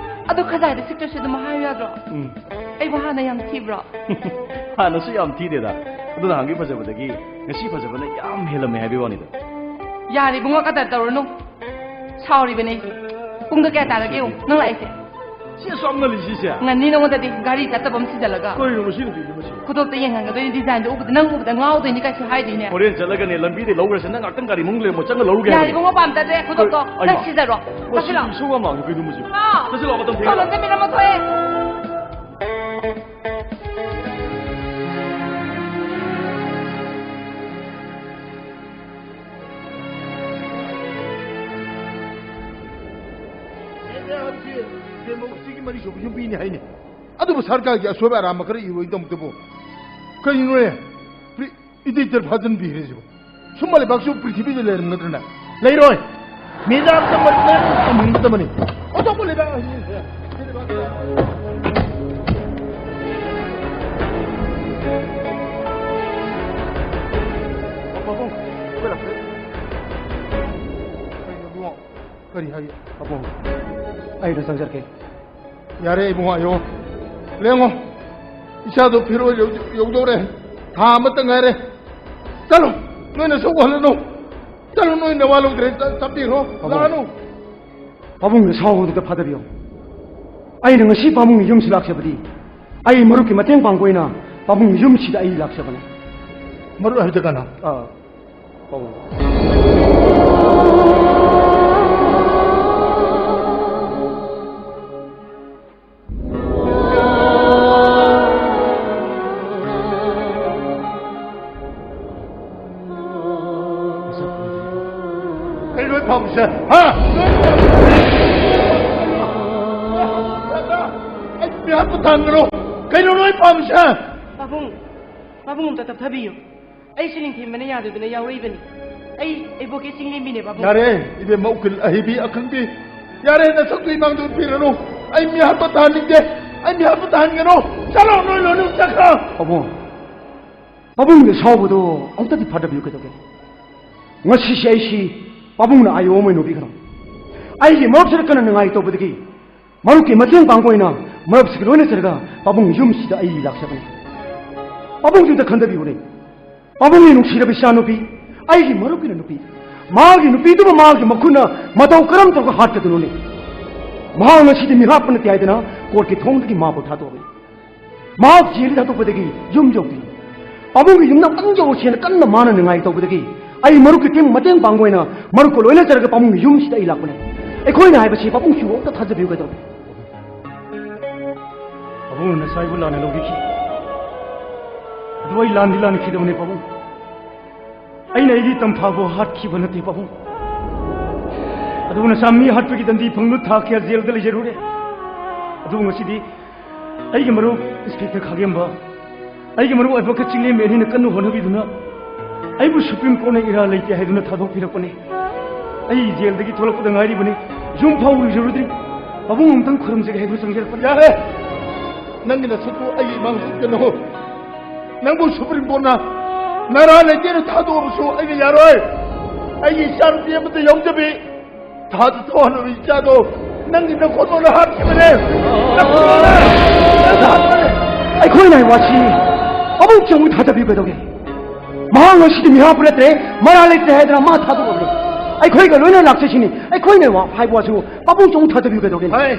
ꯑꯗꯣ ꯈꯖꯥꯏꯗ ꯁꯤꯛꯇ꯭ꯔꯁꯨ ꯑꯗꯨꯝ ꯍꯥꯏꯌꯨ ꯌꯥꯗ꯭ꯔꯣ? ꯎꯝ꯫ ꯑꯩꯕꯨ ꯍꯥꯟꯅ ꯌꯥꯝ ꯊꯤꯕ꯭ꯔꯣ? ꯍꯥꯟꯅꯁꯨ ꯌꯥꯝ ꯊꯤꯗꯦꯗ꯫ ꯑꯗꯨ ꯅꯍꯥꯟꯒꯤ ꯐꯖꯕꯗꯒꯤ ꯉꯁꯤ ꯐꯖꯕꯅ ꯌꯥꯝ ꯍꯦꯜꯂꯝꯃꯦ ꯍꯥꯏꯕꯒꯤ ꯋꯥꯅꯤꯗ꯫ ꯌꯥꯔꯦ ꯏꯕꯨꯡꯉꯣ, ꯀꯗꯔ ꯇꯧꯔꯅꯨ꯫ ꯁꯥꯎꯔꯤꯕꯅꯦ ꯑꯩꯁꯦ꯫ ꯄꯨꯡꯗꯣ ꯀꯌꯥ ꯇꯥꯔꯒꯦ ꯌꯦꯡꯉꯨ, ꯅꯪ ꯂꯥꯛꯏꯁꯦ꯫ ꯁꯤ ꯑꯁꯨꯛ ꯌꯥꯝ ꯉꯜꯂꯤꯁꯤ, ꯏꯆꯦ? ꯉꯟꯅꯤ ꯅꯉꯣꯟꯗꯗꯤ, ꯒꯥꯔꯤ ꯆꯠꯇꯕ ꯑꯃ ꯊꯤꯖꯤꯜꯂꯒ꯫ ꯀꯔꯤꯅꯣ ꯃꯁꯤ ꯅꯨꯄꯤꯁꯦ ꯃꯁꯤ? ꯈꯨꯗꯣꯞꯇ ꯌꯦꯡꯍꯟꯒꯗꯣꯏꯅꯤ, ꯗꯤꯖꯥꯏꯟꯗꯣ ꯎꯕꯗ ꯅꯪ ꯎꯕꯗ ꯉꯥꯎꯗꯣꯏꯅꯤ ꯀꯥꯏꯁꯨ ꯍꯥꯏꯗꯣꯏꯅꯦ꯫ ꯍꯣꯔꯦꯟ ꯆꯠꯂꯒꯅꯦ, ꯂꯝꯕꯤꯗ ꯂꯧꯈ꯭ꯔꯁꯦ, ꯅꯪ ꯉꯥꯛꯇꯪ ꯒꯥꯔꯤ ꯃꯅꯨꯡ ꯂꯩꯔꯝꯃꯣ, ꯆꯪꯉ ꯂꯧꯔꯨꯒꯦ ꯌꯥꯔꯦ ꯍꯥꯏꯕꯅꯦ꯫ ꯏꯕꯨꯡꯉꯣ, ꯄꯥꯝꯖꯗ꯭ꯔꯦ ꯈꯨꯗꯣꯞꯇꯣ꯫ ꯑꯩ ꯅꯪ ꯃꯥ-, ꯁꯤꯖꯔꯣ꯫ ꯃꯁꯤ ꯆꯠꯁꯤꯜꯂꯣ꯫ ꯏꯁꯧ ꯌꯥꯝ ꯂꯥꯡꯉꯤ, ꯀꯩꯅꯣ ꯃꯁꯤ? ꯍꯥ? ꯆꯠꯁꯤꯜꯂꯣ, ꯃꯇꯝ ꯊꯦꯡꯉꯦ꯫ ꯁꯣꯝꯗ ꯆꯠꯃꯤꯟꯅꯔꯝꯃꯣ, ꯊꯣꯛꯑꯦ꯫ ꯑꯦ, ꯑꯦ, ꯍꯧꯖꯤꯛ ꯗꯦꯃꯣꯀ꯭ꯔꯦꯁꯤꯒꯤ ꯃꯔꯤꯁꯨꯕ ꯌꯨꯝꯕꯤꯅꯤ ꯍꯥꯏꯅꯦ꯫ ꯑꯗꯨꯕꯨ ꯁꯔꯀꯥꯔꯒꯤ ꯑꯁꯣꯏꯕ ꯑꯔꯥꯟꯕ ꯈꯔ ꯏꯔꯣꯏꯗꯃꯛꯇꯕꯨ ꯀꯔꯤꯅꯣꯅꯦ? ꯄ꯭ꯔꯤ-, ꯏꯗꯤꯛꯇꯔ ꯐꯥꯖꯤꯟꯕꯤꯈ꯭ꯔꯦ ꯁꯤꯕꯨ꯫ ꯁꯨꯝꯕ ꯂꯩꯕꯥꯛꯁꯨ ꯄ꯭ꯔꯤꯊꯤꯕꯤꯗ ꯂꯩꯔꯝꯒꯗ꯭ꯔꯅꯦ? ꯂꯩꯔꯣꯏ꯫ ꯃꯤꯗꯥ ꯇꯝꯕ ꯃꯌꯥꯝ ꯇꯝꯍꯟꯒꯗꯕꯅꯤ꯫ ꯑꯇꯣꯞꯄ ꯂꯩꯕꯥꯛ ꯑꯁꯤ ꯄꯥꯕꯨꯡ, ꯑꯩꯈꯣꯏ ꯂꯥꯛꯈ꯭ꯔꯦ꯫ ꯀꯔꯤꯅꯣ ꯏꯕꯨꯡꯉꯣ? ꯀꯔꯤ ꯍꯥꯏ? ꯄꯥꯕꯨꯡ, ꯑꯩꯗꯣ ꯆꯪꯖꯔꯛꯀꯦ꯫ ꯌꯥꯔꯦ ꯏꯕꯨꯡꯉꯣ, ꯑꯌꯣ꯫ ꯂꯦꯡꯉꯣ꯫ ꯏꯆꯥꯗꯣ ꯐꯤꯔꯣꯜ ꯌꯧ-, ꯌꯧꯗꯧꯔꯦ꯫ ꯊꯥ ꯑꯃꯇ ꯉꯥꯏꯔꯦ꯫ ꯆꯠꯂꯣ꯫ ꯅꯣꯏꯅ ꯁꯣꯛꯍꯜꯂꯅꯨ꯫ ꯆꯠꯂꯣ, ꯅꯣꯏ ꯅꯋꯥ ꯂꯧꯗ꯭ꯔꯦ꯫ ꯆ-, ꯆꯠꯄꯤꯈ꯭ꯔꯣ꯫ ꯄꯥꯕꯨꯡ꯫ ꯂꯥꯛꯑꯅꯨ꯫ ꯄꯥꯕꯨꯡꯅ ꯁꯥꯎꯕꯗꯨꯗ ꯐꯥꯗꯕꯤꯌꯣ꯫ ꯑꯩꯅ ꯉꯁꯤ ꯄꯥꯕꯨꯡꯒꯤ ꯌꯨꯝꯁꯤ ꯂꯥꯛꯆꯕꯗꯤ ꯑꯩ ꯃꯔꯨꯞꯀꯤ ꯃꯇꯦꯡ ꯄꯥꯡꯕ ꯑꯣꯏꯅ ꯄꯥꯕꯨꯡꯒꯤ ꯌꯨꯝꯁꯤꯗ ꯑꯩ ꯂꯥꯛꯆꯕꯅꯦ꯫ ꯃꯔꯨꯞ ꯍꯥꯏꯕꯗꯤ ꯀꯅꯥ? ꯑꯥ, ꯄꯥꯕꯨꯡ꯫ ꯀꯩꯅꯣ ꯅꯣꯏ ꯄꯥꯝꯃꯤꯁꯦ? ꯍꯥ? ꯑꯩ ꯃꯤꯍꯥꯠꯄ ꯇꯥꯍꯟꯒꯅꯨ꯫ ꯀꯩꯅꯣ ꯅꯣꯏ ꯄꯥꯝꯃꯤꯁꯦ? ꯄꯥꯕꯨꯡ, ꯄꯥꯕꯨꯡ ꯑꯝꯇ ꯇꯞꯊꯕꯤꯌꯨ꯫ ꯑꯩꯁꯨ ꯅꯤꯡꯊꯦꯝꯕꯅ ꯌꯥꯗꯗꯨꯅ ꯌꯥꯎꯔꯛꯏꯕꯅꯤ꯫ ꯑꯩ ꯏꯕꯣꯛꯀꯤ ꯆꯤꯡꯂꯦꯝꯕꯤꯅꯦ, ꯄꯥꯕꯨꯡ꯫ ꯌꯥꯔꯦ, ꯏꯕꯦꯝꯃ ꯎꯀꯤꯜ ꯑꯍꯩꯕꯤ ꯑꯈꯪꯕꯤ꯫ ꯌꯥꯔꯦ, ꯅꯁꯛꯇꯨ ꯏꯃꯥꯡꯗ ꯎꯠꯄꯤꯔꯅꯨ꯫ ꯑꯩ ꯃꯤꯍꯥꯠꯄ ꯇꯥꯍꯟꯅꯤꯡꯗꯦ꯫ ꯑꯩ ꯃꯤꯍꯥꯠꯄ ꯇꯥꯍꯟꯒꯅꯨ꯫ ꯆꯠꯂꯣ, ꯅꯣꯏ ꯂꯣꯏꯅꯃꯛ ꯆꯠꯈ꯭ꯔꯣ꯫ ꯄꯥꯕꯨꯡ, ꯄꯥꯕꯨꯡꯒꯤ ꯁꯥꯎꯕꯗꯣ ꯑꯃꯨꯛꯇꯗꯤ ꯐꯥꯗꯕꯤꯌꯨ ꯀꯩꯗꯧꯒꯦ? ꯉꯁꯤꯁꯦ ꯑꯩꯁꯤ ꯄꯥꯕꯨꯡꯅ ꯑꯥꯏ ꯑꯣ ꯑꯃ ꯑꯣꯏꯅ ꯎꯕꯤꯈ꯭ꯔꯣ꯫ ꯑꯩꯒꯤ ꯃꯔꯨꯞꯁꯤꯗ ꯀꯟꯅ ꯅꯤꯡꯉꯥꯏ ꯇꯧꯕꯗꯒꯤ ꯃꯔꯨꯞꯀꯤ ꯃꯇꯦꯡ ꯄꯥꯡꯕ ꯑꯣꯏꯅ ꯃꯔꯨꯞꯁꯤꯒ ꯂꯣꯏꯅꯖꯔꯒ ꯄꯥꯕꯨꯡꯒꯤ ꯌꯨꯝꯁꯤꯗ ꯑꯩ ꯂꯥꯛꯆꯕꯅꯤ꯫ ꯄꯥꯕꯨꯡꯁꯤꯗ ꯈꯟꯊꯕꯤꯌꯨꯅꯦ꯫ ꯄꯥꯕꯨꯡꯒꯤ ꯅꯨꯡꯁꯤꯔꯕ ꯏꯆꯥꯅꯨꯄꯤ, ꯑꯩꯒꯤ ꯃꯔꯨꯞꯀꯤꯅ ꯅꯨꯄꯤ, ꯃꯥꯒꯤ ꯅꯨꯄꯤꯗꯨꯕꯨ ꯃꯥꯒꯤ ꯃꯈꯨꯠꯅ ꯃꯇꯧ ꯀꯔꯝ ꯇꯧꯔꯒ ꯍꯥꯠꯀꯗꯣꯏꯅꯣꯅꯦ? ꯃꯍꯥꯛ ꯉꯁꯤꯗꯤ ꯃꯤꯍꯥꯠꯄ ꯅꯠꯇꯦ ꯍꯥꯏꯗꯅ ꯀꯣꯔꯠꯀꯤ ꯊꯣꯡꯗꯒꯤ ꯃꯥꯕꯨ ꯊꯥꯗꯣꯛꯑꯦ꯫ ꯃꯍꯥꯛ ꯖꯦꯜꯗ ꯊꯥꯗꯣꯛꯄꯗꯒꯤ ꯌꯨꯝ ꯌꯧꯗ꯭ꯔꯤ꯫ ꯄꯥꯕꯨꯡꯒꯤ ꯌꯨꯝꯗ ꯑꯃꯨꯛꯇꯪ ꯌꯧꯔꯁꯦꯅ ꯀꯟꯅ ꯃꯥꯅ ꯅꯤꯡꯉꯥꯏ ꯇꯧꯕꯗꯒꯤ ꯑꯩ ꯃꯔꯨꯞꯀꯤ ꯇꯤꯝ ꯃꯇꯦꯡ ꯄꯥꯡꯕ ꯑꯣꯏꯅ ꯃꯔꯨꯞꯀ ꯂꯣꯏꯅꯖꯔꯒ ꯄꯥꯕꯨꯡꯒꯤ ꯌꯨꯝꯁꯤꯗ ꯑꯩ ꯂꯥꯛꯄꯅꯦ꯫ ꯑꯩꯈꯣꯏꯅ ꯍꯥꯏꯕꯁꯤ ꯄꯥꯕꯨꯡꯁꯨ ꯑꯝꯇ ꯊꯥꯖꯕꯤꯌꯨ ꯀꯩꯗꯧꯔꯦ? ꯄꯥꯕꯨꯡꯅ ꯅꯆꯥ ꯑꯩꯕꯨ ꯂꯥꯟꯅ ꯂꯧꯕꯤꯈꯤ꯫ ꯑꯗꯨ ꯑꯩ ꯂꯥꯟꯗꯤ ꯂꯥꯟꯈꯤꯗꯕꯅꯦ ꯄꯥꯕꯨꯡ꯫ ꯑꯩꯅ ꯑꯩꯒꯤ ꯇꯝꯐꯥꯕꯨ ꯍꯥꯠꯈꯤꯕ ꯅꯠꯇꯦ ꯄꯥꯕꯨꯡ꯫ ꯑꯗꯨꯕꯨ ꯅꯆꯥ ꯃꯤ ꯍꯥꯠꯄꯒꯤ ꯗꯟꯗꯤ ꯐꯪꯗꯨꯅ ꯊꯥ ꯀꯌꯥ ꯖꯦꯜꯗ ꯂꯩꯖꯔꯨꯔꯦ꯫ ꯑꯗꯨꯕꯨ ꯉꯁꯤꯗꯤ ꯑꯩꯒꯤ ꯃꯔꯨꯞ ꯏꯟꯁꯄꯦꯛꯇꯔ ꯈꯥꯒꯦꯝꯕ, ꯑꯩꯒꯤ ꯃꯔꯨꯞ ꯑꯣꯏꯕ ꯀꯛꯆꯤꯡ ꯂꯦꯝꯃꯦ ꯑꯅꯤꯅ ꯀꯟꯅ ꯍꯣꯠꯅꯕꯤꯗꯨꯅ ꯑꯩꯕꯨ ꯁꯨꯄ꯭ꯔꯤꯝ ꯀꯣꯔꯠꯅ ꯏꯔꯥ ꯂꯩꯇꯦ ꯍꯥꯏꯗꯨꯅ ꯊꯥꯗꯣꯛꯄꯤꯔꯛꯄꯅꯦ꯫ ꯑꯩ ꯖꯦꯜꯗꯒꯤ ꯊꯣꯛꯂꯛꯄꯗ ꯉꯥꯏꯔꯤꯕꯅꯤ, ꯌꯨꯝ ꯐꯥꯎ ꯂꯨꯖꯔꯨꯗ꯭ꯔꯤ꯫ ꯄꯥꯕꯨꯡ ꯑꯃꯨꯛꯇꯪ ꯈꯨꯔꯨꯝꯖꯒꯦ ꯍꯥꯏꯗꯨꯅ ꯆꯪꯖꯔꯛꯄꯅꯤ꯫ ꯌꯥꯔꯦ, ꯅꯪꯒꯤ ꯅꯁꯛꯇꯨ ꯑꯩꯒꯤ ꯏꯃꯥꯡ ꯎꯠꯀꯅꯨ꯫ ꯅꯪꯕꯨ ꯁꯨꯄ꯭ꯔꯤꯝ ꯀꯣꯔꯠꯅ ꯅꯔꯥ ꯂꯩꯇꯦꯅ ꯊꯥꯗꯣꯛꯑꯕꯁꯨ ꯑꯩꯅ ꯌꯥꯔꯣꯏ꯫ ꯑꯩꯒꯤ ꯏꯆꯥꯅꯨꯄꯤ ꯑꯃꯠꯇ ꯌꯥꯎꯖꯕꯤ ꯊꯥꯗ ꯊꯧꯍꯜꯂꯕ ꯏꯆꯥꯗꯣ ꯅꯪꯒꯤ ꯅꯈꯣꯟꯃꯛꯅ ꯍꯥꯠꯈꯤꯕꯅꯦ꯫ ꯅꯈꯣꯟꯃꯛꯅ ꯍꯥꯠꯈꯤꯕꯅꯦ꯫ ꯑꯩꯈꯣꯏꯅ ꯍꯥꯏ ꯋꯥꯁꯤ ꯄꯥꯕꯨꯡ ꯆꯪꯕ ꯊꯥꯗꯕꯤꯌꯨ ꯀꯩꯗꯧꯒꯦ? ꯃꯍꯥꯛ ꯉꯁꯤꯗꯤ ꯃꯤꯍꯥꯠꯄ ꯅꯠꯇ꯭ꯔꯦ, ꯃꯔꯥ ꯂꯩꯇ꯭ꯔꯦ ꯍꯥꯏꯗꯅ ꯃꯥ ꯊꯥꯗꯣꯛꯂꯕꯅꯤ꯫ ꯑꯩꯈꯣꯏꯒ ꯂꯣꯏꯅ ꯂꯥꯛꯆꯁꯤꯅꯤ꯫ ꯑꯩꯈꯣꯏꯅ ꯋꯥ ꯍꯥꯏꯕ ꯋꯥꯁꯤꯕꯨ ꯄꯥꯕꯨꯡ ꯆꯪꯕ ꯊꯥꯗꯕꯤꯌꯨ ꯀꯩꯗꯧꯒꯦ? ꯍꯣꯏ,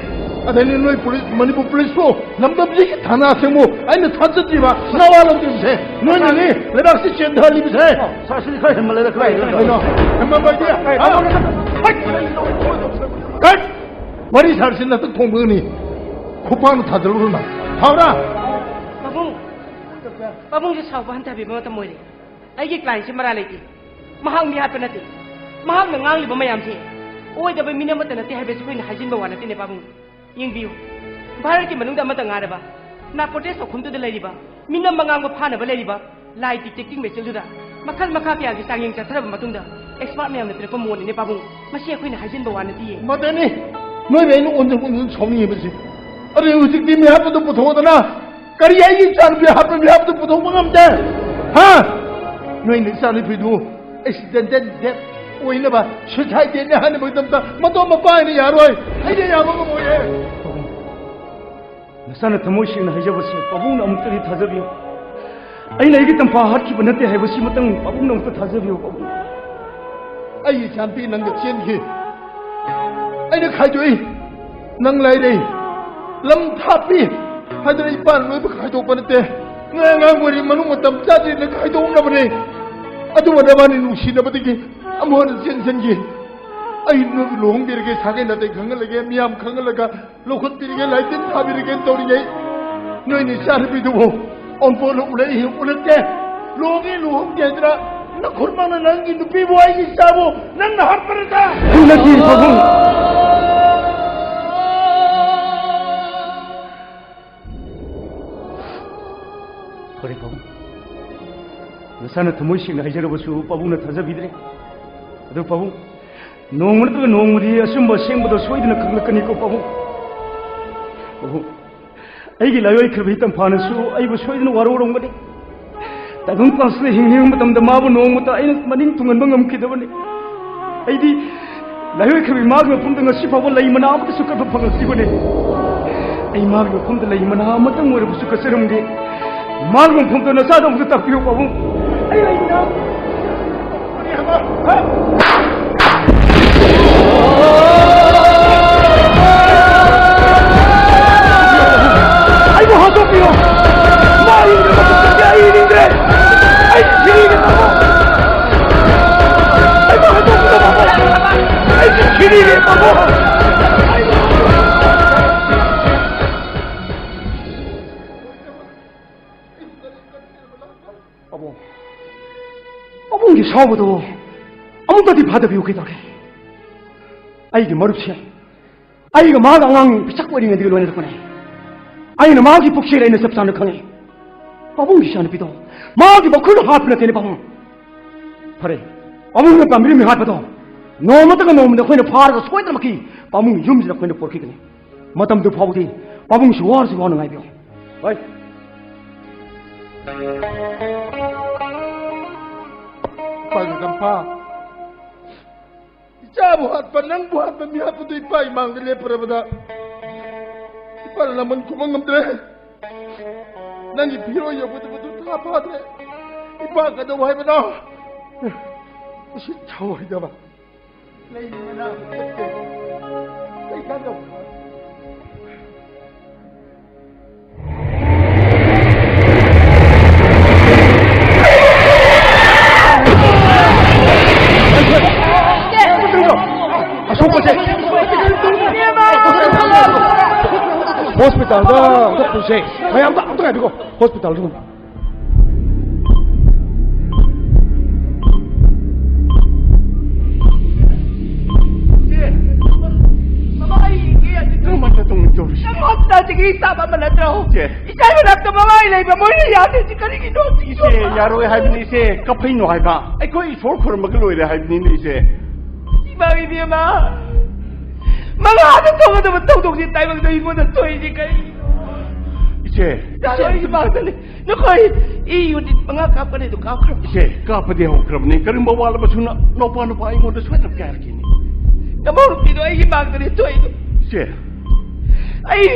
ꯑꯗꯩꯅꯤ ꯅꯣꯏ ꯄꯨꯂꯤꯁ, ꯃꯅꯤꯄꯨꯔ ꯄꯨꯂꯤꯁꯀꯣ, ꯂꯝꯗꯝꯁꯤꯒꯤ ꯊꯥꯅꯥ ꯑꯁꯦꯡꯕ ꯑꯩꯅ ꯊꯥꯖꯗ꯭ꯔꯤꯕ ꯅꯋꯥ ꯂꯧꯗ꯭ꯔꯤꯕꯁꯦ ꯅꯣꯏꯅꯅꯤ ꯂꯩꯕꯥꯛꯁꯤ ꯆꯦꯟꯊꯍꯜꯂꯤꯕꯁꯦ꯫ ꯁꯥꯔ, ꯁꯤꯗꯤ ꯈꯔ ꯍꯦꯟꯃꯜꯂꯦꯗ, ꯈꯔ ꯍꯦꯟꯃꯜꯂꯦ꯫ ꯀꯩꯅꯣ? ꯍꯦꯟꯃꯟꯕ ꯍꯥꯏꯗꯤ? ꯍꯥ? ꯀꯠ! ꯋꯥꯔꯤ ꯁꯥꯔꯁꯤ ꯅꯊꯛ ꯊꯣꯡꯕꯒꯅꯤ꯫ ꯈꯨꯄꯥꯛꯅ ꯊꯥꯖꯤꯜꯂꯨꯔꯣ ꯅꯪ꯫ ꯐꯥꯎꯔꯥ? ꯄꯥꯕꯨꯡ, ꯄꯥꯕꯨꯡꯁꯦ ꯁꯥꯎꯕ ꯍꯟꯊꯕꯤꯕ ꯃꯇꯝ ꯑꯣꯏꯔꯦ꯫ ꯑꯩꯒꯤ ꯀ꯭ꯂꯥꯏꯟꯁꯦ ꯃꯔꯥ ꯂꯩꯇꯦ꯫ ꯃꯍꯥꯛ ꯃꯤꯍꯥꯠꯄ ꯅꯠꯇꯦ꯫ ꯃꯍꯥꯛꯅ ꯉꯥꯡꯂꯤꯕ ꯃꯌꯥꯝꯁꯦ ꯑꯣꯏꯗꯕ ꯃꯤꯅꯝ ꯑꯃꯠꯇ ꯅꯠꯇꯦ ꯍꯥꯏꯕꯁꯤ ꯑꯩꯈꯣꯏꯅ ꯍꯥꯏꯖꯤꯟꯕ ꯋꯥ ꯅꯠꯇꯦꯅꯦ ꯄꯥꯕꯨꯡ꯫ ꯌꯦꯡꯕꯤꯌꯨ, ꯚꯥꯔꯠꯀꯤ ꯃꯅꯨꯡꯗ ꯑꯃꯠꯇ ꯉꯥꯏꯔꯕ ꯅꯥꯔꯀꯣꯇꯤꯛꯁ ꯇꯧꯐꯝꯗꯨꯗ ꯂꯩꯔꯤꯕ ꯃꯤꯅꯝ ꯑꯉꯥꯡꯕ ꯐꯥꯅꯕ ꯂꯩꯔꯤꯕ ꯂꯥꯏ ꯗꯤꯇꯦꯛꯇꯤꯡ ꯃꯦꯆꯤꯟꯗꯨꯗ ꯃꯈꯜ ꯃꯈꯥ ꯀꯌꯥꯒꯤ ꯆꯥꯡꯌꯦꯡ ꯆꯠꯊꯔꯕ ꯃꯇꯨꯡꯗ ꯑꯦꯛꯁꯄꯥꯔꯠ ꯃꯌꯥꯝꯅ ꯄꯤꯔꯛꯄ ꯃꯣꯠꯅꯤꯅꯦ ꯄꯥꯕꯨꯡ꯫ ꯃꯁꯤ ꯑꯩꯈꯣꯏꯅ ꯍꯥꯏꯖꯤꯟꯕ ꯋꯥ ꯅꯠꯇꯤꯌꯦ꯫ ꯃꯗꯨꯅꯤ ꯅꯣꯏꯕꯨ ꯑꯩꯅ ꯑꯣꯟꯁꯤꯟ ꯑꯣꯟꯁꯤꯟ ꯁꯥꯎꯅꯤꯡꯉꯤꯕꯁꯤ꯫ ꯑꯗꯨ ꯍꯧꯖꯤꯛꯇꯤ ꯃꯤꯍꯥꯠꯄꯗꯨ ꯄꯨꯊꯣꯛꯑꯗꯅ ꯀꯔꯤ ꯑꯩꯒꯤ ꯏꯆꯥꯅꯨꯄꯤ ꯍꯥꯠꯄ ꯃꯤꯍꯥꯠꯄꯗꯨ ꯄꯨꯊꯣꯛꯄ ꯉꯝꯗꯦ? ꯍꯥ? ꯅꯣꯏꯅ ꯏꯆꯥꯅꯨꯄꯤꯗꯨ ꯑꯦꯛꯁꯤꯗꯦꯟꯇꯦꯜ ꯗꯦꯠ ꯑꯣꯏꯅꯕ ꯁꯨꯏꯁꯥꯏꯗ ꯗꯦꯠꯅꯤ ꯍꯥꯏꯅꯕꯒꯤꯗꯃꯛꯇ ꯃꯇꯣꯝ ꯃꯄꯥ ꯑꯣꯏꯅ ꯌꯥꯔꯣꯏ꯫ ꯑꯩꯅ ꯌꯥꯕ ꯉꯝꯃꯣꯏꯌꯦ꯫ ꯅꯆꯥꯅ ꯊꯃꯣꯏ ꯁꯦꯡꯅ ꯍꯥꯏꯖꯕꯁꯦ ꯄꯥꯕꯨꯡꯅ ꯑꯃꯨꯛꯇꯗꯤ ꯊꯥꯖꯕꯤꯌꯨ꯫ ꯑꯩꯅ ꯑꯩꯒꯤ ꯇꯝꯐꯥ ꯍꯥꯠꯈꯤꯕ ꯅꯠꯇꯦ ꯍꯥꯏꯕꯁꯤꯃꯇꯪ ꯄꯥꯕꯨꯡꯅ ꯑꯃꯨꯛꯇ ꯊꯥꯖꯕꯤꯌꯨ, ꯄꯥꯕꯨꯡ꯫ ꯑꯩꯒꯤ ꯏꯆꯥꯅꯨꯄꯤ ꯅꯪꯒ ꯆꯦꯟꯈꯤ꯫ ꯑꯩꯅ ꯈꯥꯏꯗꯣꯛꯏ꯫ ꯅꯪ ꯂꯩꯔꯦ꯫ ꯂꯝ ꯊꯥꯞꯄꯤ ꯍꯥꯏꯗꯅ ꯏꯄꯥꯅ ꯂꯣꯏꯕ ꯈꯥꯏꯗꯣꯛꯄ ꯅꯠꯇꯦ꯫ ꯅꯣꯏ ꯑꯉꯥꯡ ꯑꯣꯏꯔꯤ ꯃꯅꯨꯡ ꯃꯇꯝ ꯆꯥꯗ꯭ꯔꯤꯅ ꯈꯥꯏꯗꯣꯛꯅꯕꯅꯦ꯫ ꯑꯗꯨꯕꯨ ꯅꯕꯥꯅꯤ ꯅꯨꯡꯁꯤꯅꯕꯗꯒꯤ ꯑꯃꯨꯛ ꯍꯟꯅ ꯆꯦꯟꯁꯤꯟꯈꯤ꯫ ꯑꯩ ꯅꯣꯏꯕꯨ ꯂꯨꯍꯣꯡꯕꯤꯔꯒꯦ, ꯁꯥꯒꯩ ꯅꯥꯇꯩ ꯈꯪꯍꯜꯂꯒꯦ, ꯃꯤꯌꯥꯝ ꯈꯪꯍꯜꯂꯒ ꯂꯧꯈꯠꯄꯤꯔꯒꯦ, ꯂꯥꯏꯇꯤꯟ ꯊꯥꯕꯤꯔꯒꯦꯅ ꯇꯧꯔꯤꯉꯩ, ꯅꯣꯏꯅ ꯏꯆꯥꯅꯨꯄꯤꯗꯨꯕꯨ ꯑꯣꯟꯄꯣꯠꯅ ꯎꯔꯛꯏ, ꯎꯔꯛꯇꯦ꯫ ꯂꯨꯍꯣꯡꯉꯤ, ꯂꯨꯍꯣꯡꯗꯦ ꯍꯥꯏꯗꯅ ꯅꯈꯨꯠꯃꯛꯅ ꯅꯪꯒꯤ ꯅꯨꯄꯤꯕꯨ ꯑꯩꯒꯤ ꯏꯆꯥꯕꯨ ꯅꯪꯅ ꯍꯥꯠꯄ ꯅꯠꯇ꯭ꯔꯥ? ꯑꯩ ꯅꯠꯇꯦ, ꯄꯥꯕꯨꯡ꯫ ꯐꯔꯦ, ꯄꯥꯕꯨꯡ꯫ ꯅꯁꯥꯅ ꯊꯃꯣꯏ ꯁꯦꯡꯅ ꯍꯥꯏꯖꯔꯕꯁꯨ ꯄꯥꯕꯨꯡꯅ ꯊꯥꯖꯕꯤꯗ꯭ꯔꯦ꯫ ꯑꯗꯨ ꯄꯥꯕꯨꯡ, ꯅꯣꯡꯃ ꯅꯠꯇ꯭ꯔꯒ ꯅꯣꯡꯃꯗꯤ ꯑꯆꯨꯝꯕ ꯑꯁꯦꯡꯕꯗꯣ ꯁꯣꯏꯗꯅ ꯈꯪꯂꯛꯀꯅꯤꯀꯣ, ꯄꯥꯕꯨꯡ꯫ ꯄꯥꯕꯨꯡ, ꯑꯩꯒꯤ ꯂꯥꯏꯑꯣꯏꯈ꯭ꯔꯕꯤ ꯇꯝꯐꯥꯅꯁꯨ ꯑꯩꯕꯨ ꯁꯣꯏꯗꯅ ꯋꯥꯔꯧꯔꯝꯒꯅꯤ꯫ ꯇꯥꯏꯕꯪ ꯄꯥꯟꯁꯤꯗ ꯍꯤꯡꯂꯤꯉꯩ ꯃꯇꯝꯗ ꯃꯥꯕꯨ ꯅꯣꯡꯃꯇ ꯑꯩꯅ ꯃꯅꯤꯡ ꯊꯨꯡꯍꯟꯕ ꯉꯝꯈꯤꯗꯕꯅꯤ꯫ ꯑꯩꯗꯤ ꯂꯥꯏꯑꯣꯏꯈ꯭ꯔꯕꯤ ꯃꯥꯒꯤ ꯃꯐꯝꯗ ꯉꯁꯤ ꯐꯥꯎꯕ ꯂꯩ ꯃꯅꯥ ꯑꯃꯠꯇꯁꯨ ꯀꯠꯄ ꯐꯪꯂꯛꯇ꯭ꯔꯤꯕꯅꯤ꯫ ꯑꯩ ꯃꯥꯒꯤ ꯃꯐꯝꯗ ꯂꯩ ꯃꯅꯥ ꯑꯃꯇꯪ ꯑꯣꯏꯔꯕꯁꯨ ꯀꯠꯆꯔꯝꯒꯦ꯫ ꯃꯥꯒꯤ ꯃꯐꯝꯗ ꯅꯆꯥꯗ ꯑꯃꯨꯛꯇ ꯇꯥꯛꯄꯤꯌꯨ, ꯄꯥꯕꯨꯡ꯫ ꯑꯩ ꯂꯩ ꯃꯅꯥ ꯑꯩꯕꯨ ꯍꯥꯠꯇꯣꯛꯄꯤꯌꯣ꯫ ꯃꯥ ꯍꯤꯡꯗ꯭ꯔꯕ ꯃꯇꯨꯡꯗꯗꯤ ꯑꯩ ꯍꯤꯡꯅꯤꯡꯗ꯭ꯔꯦ꯫ ꯑꯩ ꯁꯤꯔꯤꯅꯦ, ꯄꯥꯕꯨꯡ꯫ ꯑꯩꯕꯨ ꯍꯥꯠꯇꯣꯛꯄꯤꯌꯣ, ꯄꯥꯕꯨꯡ꯫ ꯑꯩ ꯁꯤꯔꯤꯅꯦ, ꯄꯥꯕꯨꯡ꯫ ꯄꯥꯕꯨꯡ, ꯄꯥꯕꯨꯡꯒꯤ ꯁꯥꯎꯕꯗꯣ ꯑꯃꯨꯛꯇꯗꯤ ꯐꯥꯗꯕꯤꯌꯨ ꯀꯩꯗꯧꯔꯦ? ꯑꯩꯒꯤ ꯃꯔꯨꯞꯁꯦ ꯑꯩꯒ ꯃꯥꯒ ꯑꯉꯥꯡ ꯄꯤꯁꯛ ꯑꯣꯏꯔꯤꯉꯩꯗꯒꯤ ꯂꯣꯏꯅꯔꯛꯄꯅꯦ꯫ ꯑꯩꯅ ꯃꯥꯒꯤ ꯄꯨꯛꯆꯦꯜ ꯑꯩꯅ ꯆꯞ ꯆꯥꯅ ꯈꯪꯉꯦ꯫ ꯄꯥꯕꯨꯡꯒꯤ ꯏꯆꯥꯅꯨꯄꯤꯗꯣ ꯃꯥꯒꯤ ꯃꯈꯨꯠꯅ ꯍꯥꯠꯄ ꯅꯠꯇꯦꯅꯦ, ꯄꯥꯕꯨꯡ꯫ ꯐꯔꯦ, ꯄꯥꯕꯨꯡꯅ ꯄꯥꯝꯕꯤꯔꯝꯃꯤ ꯍꯥꯠꯄꯗꯣ ꯅꯣꯡꯃꯇꯒ ꯅꯣꯡꯃꯗ ꯑꯩꯈꯣꯏꯅ ꯐꯥꯔꯒ ꯁꯣꯏꯗꯅꯃꯛꯀꯤ ꯄꯥꯕꯨꯡꯒꯤ ꯌꯨꯝꯁꯤꯗ ꯑꯩꯈꯣꯏꯅ ꯄꯣꯔꯛꯈꯤꯒꯅꯤ꯫ ꯃꯇꯝꯗꯨ ꯐꯥꯎꯕꯗꯤ ꯄꯥꯕꯨꯡꯁꯨ ꯋꯥꯔꯁꯨ ꯋꯥꯅ ꯉꯥꯏꯕꯤꯌꯨ꯫ ꯍꯣꯏ꯫ ꯄꯥꯏꯕ ꯇꯝꯐꯥ꯫ ꯆꯥꯕꯨ ꯍꯥꯠꯄ, ꯅꯪꯕꯨ ꯍꯥꯠꯄ, ꯃꯤ ꯍꯥꯠꯄꯗꯨ ꯏꯄꯥ ꯏꯃꯥꯡꯗ ꯂꯦꯞꯄꯨꯔꯕꯗ ꯏꯄꯥꯅ ꯂꯃꯟ ꯈꯨꯝꯕ ꯉꯝꯗ꯭ꯔꯦ꯫ ꯅꯪꯒꯤ ꯐꯤꯔꯣꯜ ꯌꯧꯒꯗꯕꯗꯨ ꯊꯥ ꯐꯥꯗ꯭ꯔꯦ꯫ ꯏꯄꯥ ꯀꯩꯗꯧ ꯍꯥꯏꯕꯅꯣ? ꯎꯁꯤꯠ ꯊꯑꯣꯏꯗꯕ꯫ ꯂꯩ ꯃꯅꯥ ꯀꯩ ꯀꯥꯟꯗꯧ? ꯑꯁꯣꯛꯄꯁꯦ ꯍꯣꯁꯄꯤꯇꯥꯜꯗ ꯑꯝꯇ ꯄꯨꯁꯦ꯫ ꯃꯌꯥꯝꯗ ꯑꯝꯇ ꯉꯥꯏꯕꯤꯀꯣ꯫ ꯍꯣꯁꯄꯤꯇꯥꯜꯗ꯫ ꯏꯆꯦ, ꯃꯃꯥ, ꯑꯩ ꯏꯆꯦ ꯑꯁꯤ ꯀꯔꯝꯍꯥꯏꯅ ꯇꯧꯅꯤ ꯇꯧꯔꯤꯁꯦ? ꯅꯪ ꯍꯣꯁꯄꯤꯇꯥꯜꯗꯒꯤ ꯁ꯭ꯇꯥꯐ ꯑꯃ ꯅꯠꯇ꯭ꯔꯣ? ꯏꯆꯦ꯫ ꯏꯆꯥ ꯃꯅꯥꯛꯇ ꯃꯃꯥ ꯑꯩ ꯂꯩꯕ ꯃꯣꯏꯅ ꯌꯥꯗ꯭ꯔꯤꯁꯤ ꯀꯔꯤꯒꯤꯅꯣ? ꯏꯆꯦ, ꯌꯥꯔꯣꯏ ꯍꯥꯏꯕꯅꯤ ꯏꯆꯦ, ꯀꯞꯐꯩꯅꯣ ꯍꯥꯏꯕ꯫ ꯑꯩꯈꯣꯏ ꯏꯁꯣꯔ ꯈꯨꯔꯨꯝꯃꯒ ꯂꯣꯏꯔꯦ ꯍꯥꯏꯕꯅꯤꯅꯦ ꯏꯆꯦ꯫ ꯏꯃꯥ ꯏꯕꯦꯝꯃ, ꯃꯉꯥꯗ ꯊꯣꯛꯀꯗꯕ ꯊꯧꯗꯣꯛꯁꯤ ꯇꯥꯏꯕꯪꯗ ꯑꯩꯉꯣꯟꯗ ꯊꯣꯛꯏꯁꯤ ꯀꯔꯤꯒꯤꯅꯣ? ꯏꯆꯦ, ꯌꯥꯔꯣꯏ, ꯏꯃꯥꯗꯅꯤ꯫ ꯅꯈꯣꯏ ꯏ ꯌꯨꯅꯤꯠ ꯃꯉꯥ ꯀꯥꯞꯀꯅꯤ ꯑꯗꯨ ꯀꯥꯞꯈ꯭ꯔꯕ? ꯏꯆꯦ, ꯀꯥꯞꯄꯗꯤ ꯍꯧꯈ꯭ꯔꯕꯅꯤ꯫ ꯀꯔꯤꯒꯨꯝꯕ ꯋꯥꯠꯂꯕꯁꯨ ꯅ-, ꯅꯧꯄꯥ ꯅꯨꯄꯥ ꯑꯩꯉꯣꯟꯗ ꯁꯣꯏꯗꯅ ꯀꯥꯏꯔꯛꯈꯤꯅꯤ꯫ ꯅꯃꯧ ꯅꯨꯄꯤꯗꯣ ꯑꯩꯒꯤ ꯃꯥꯡꯗꯅꯤ ꯊꯣꯛꯏꯗꯣ꯫ ꯏꯆꯦ꯫ ꯑꯩ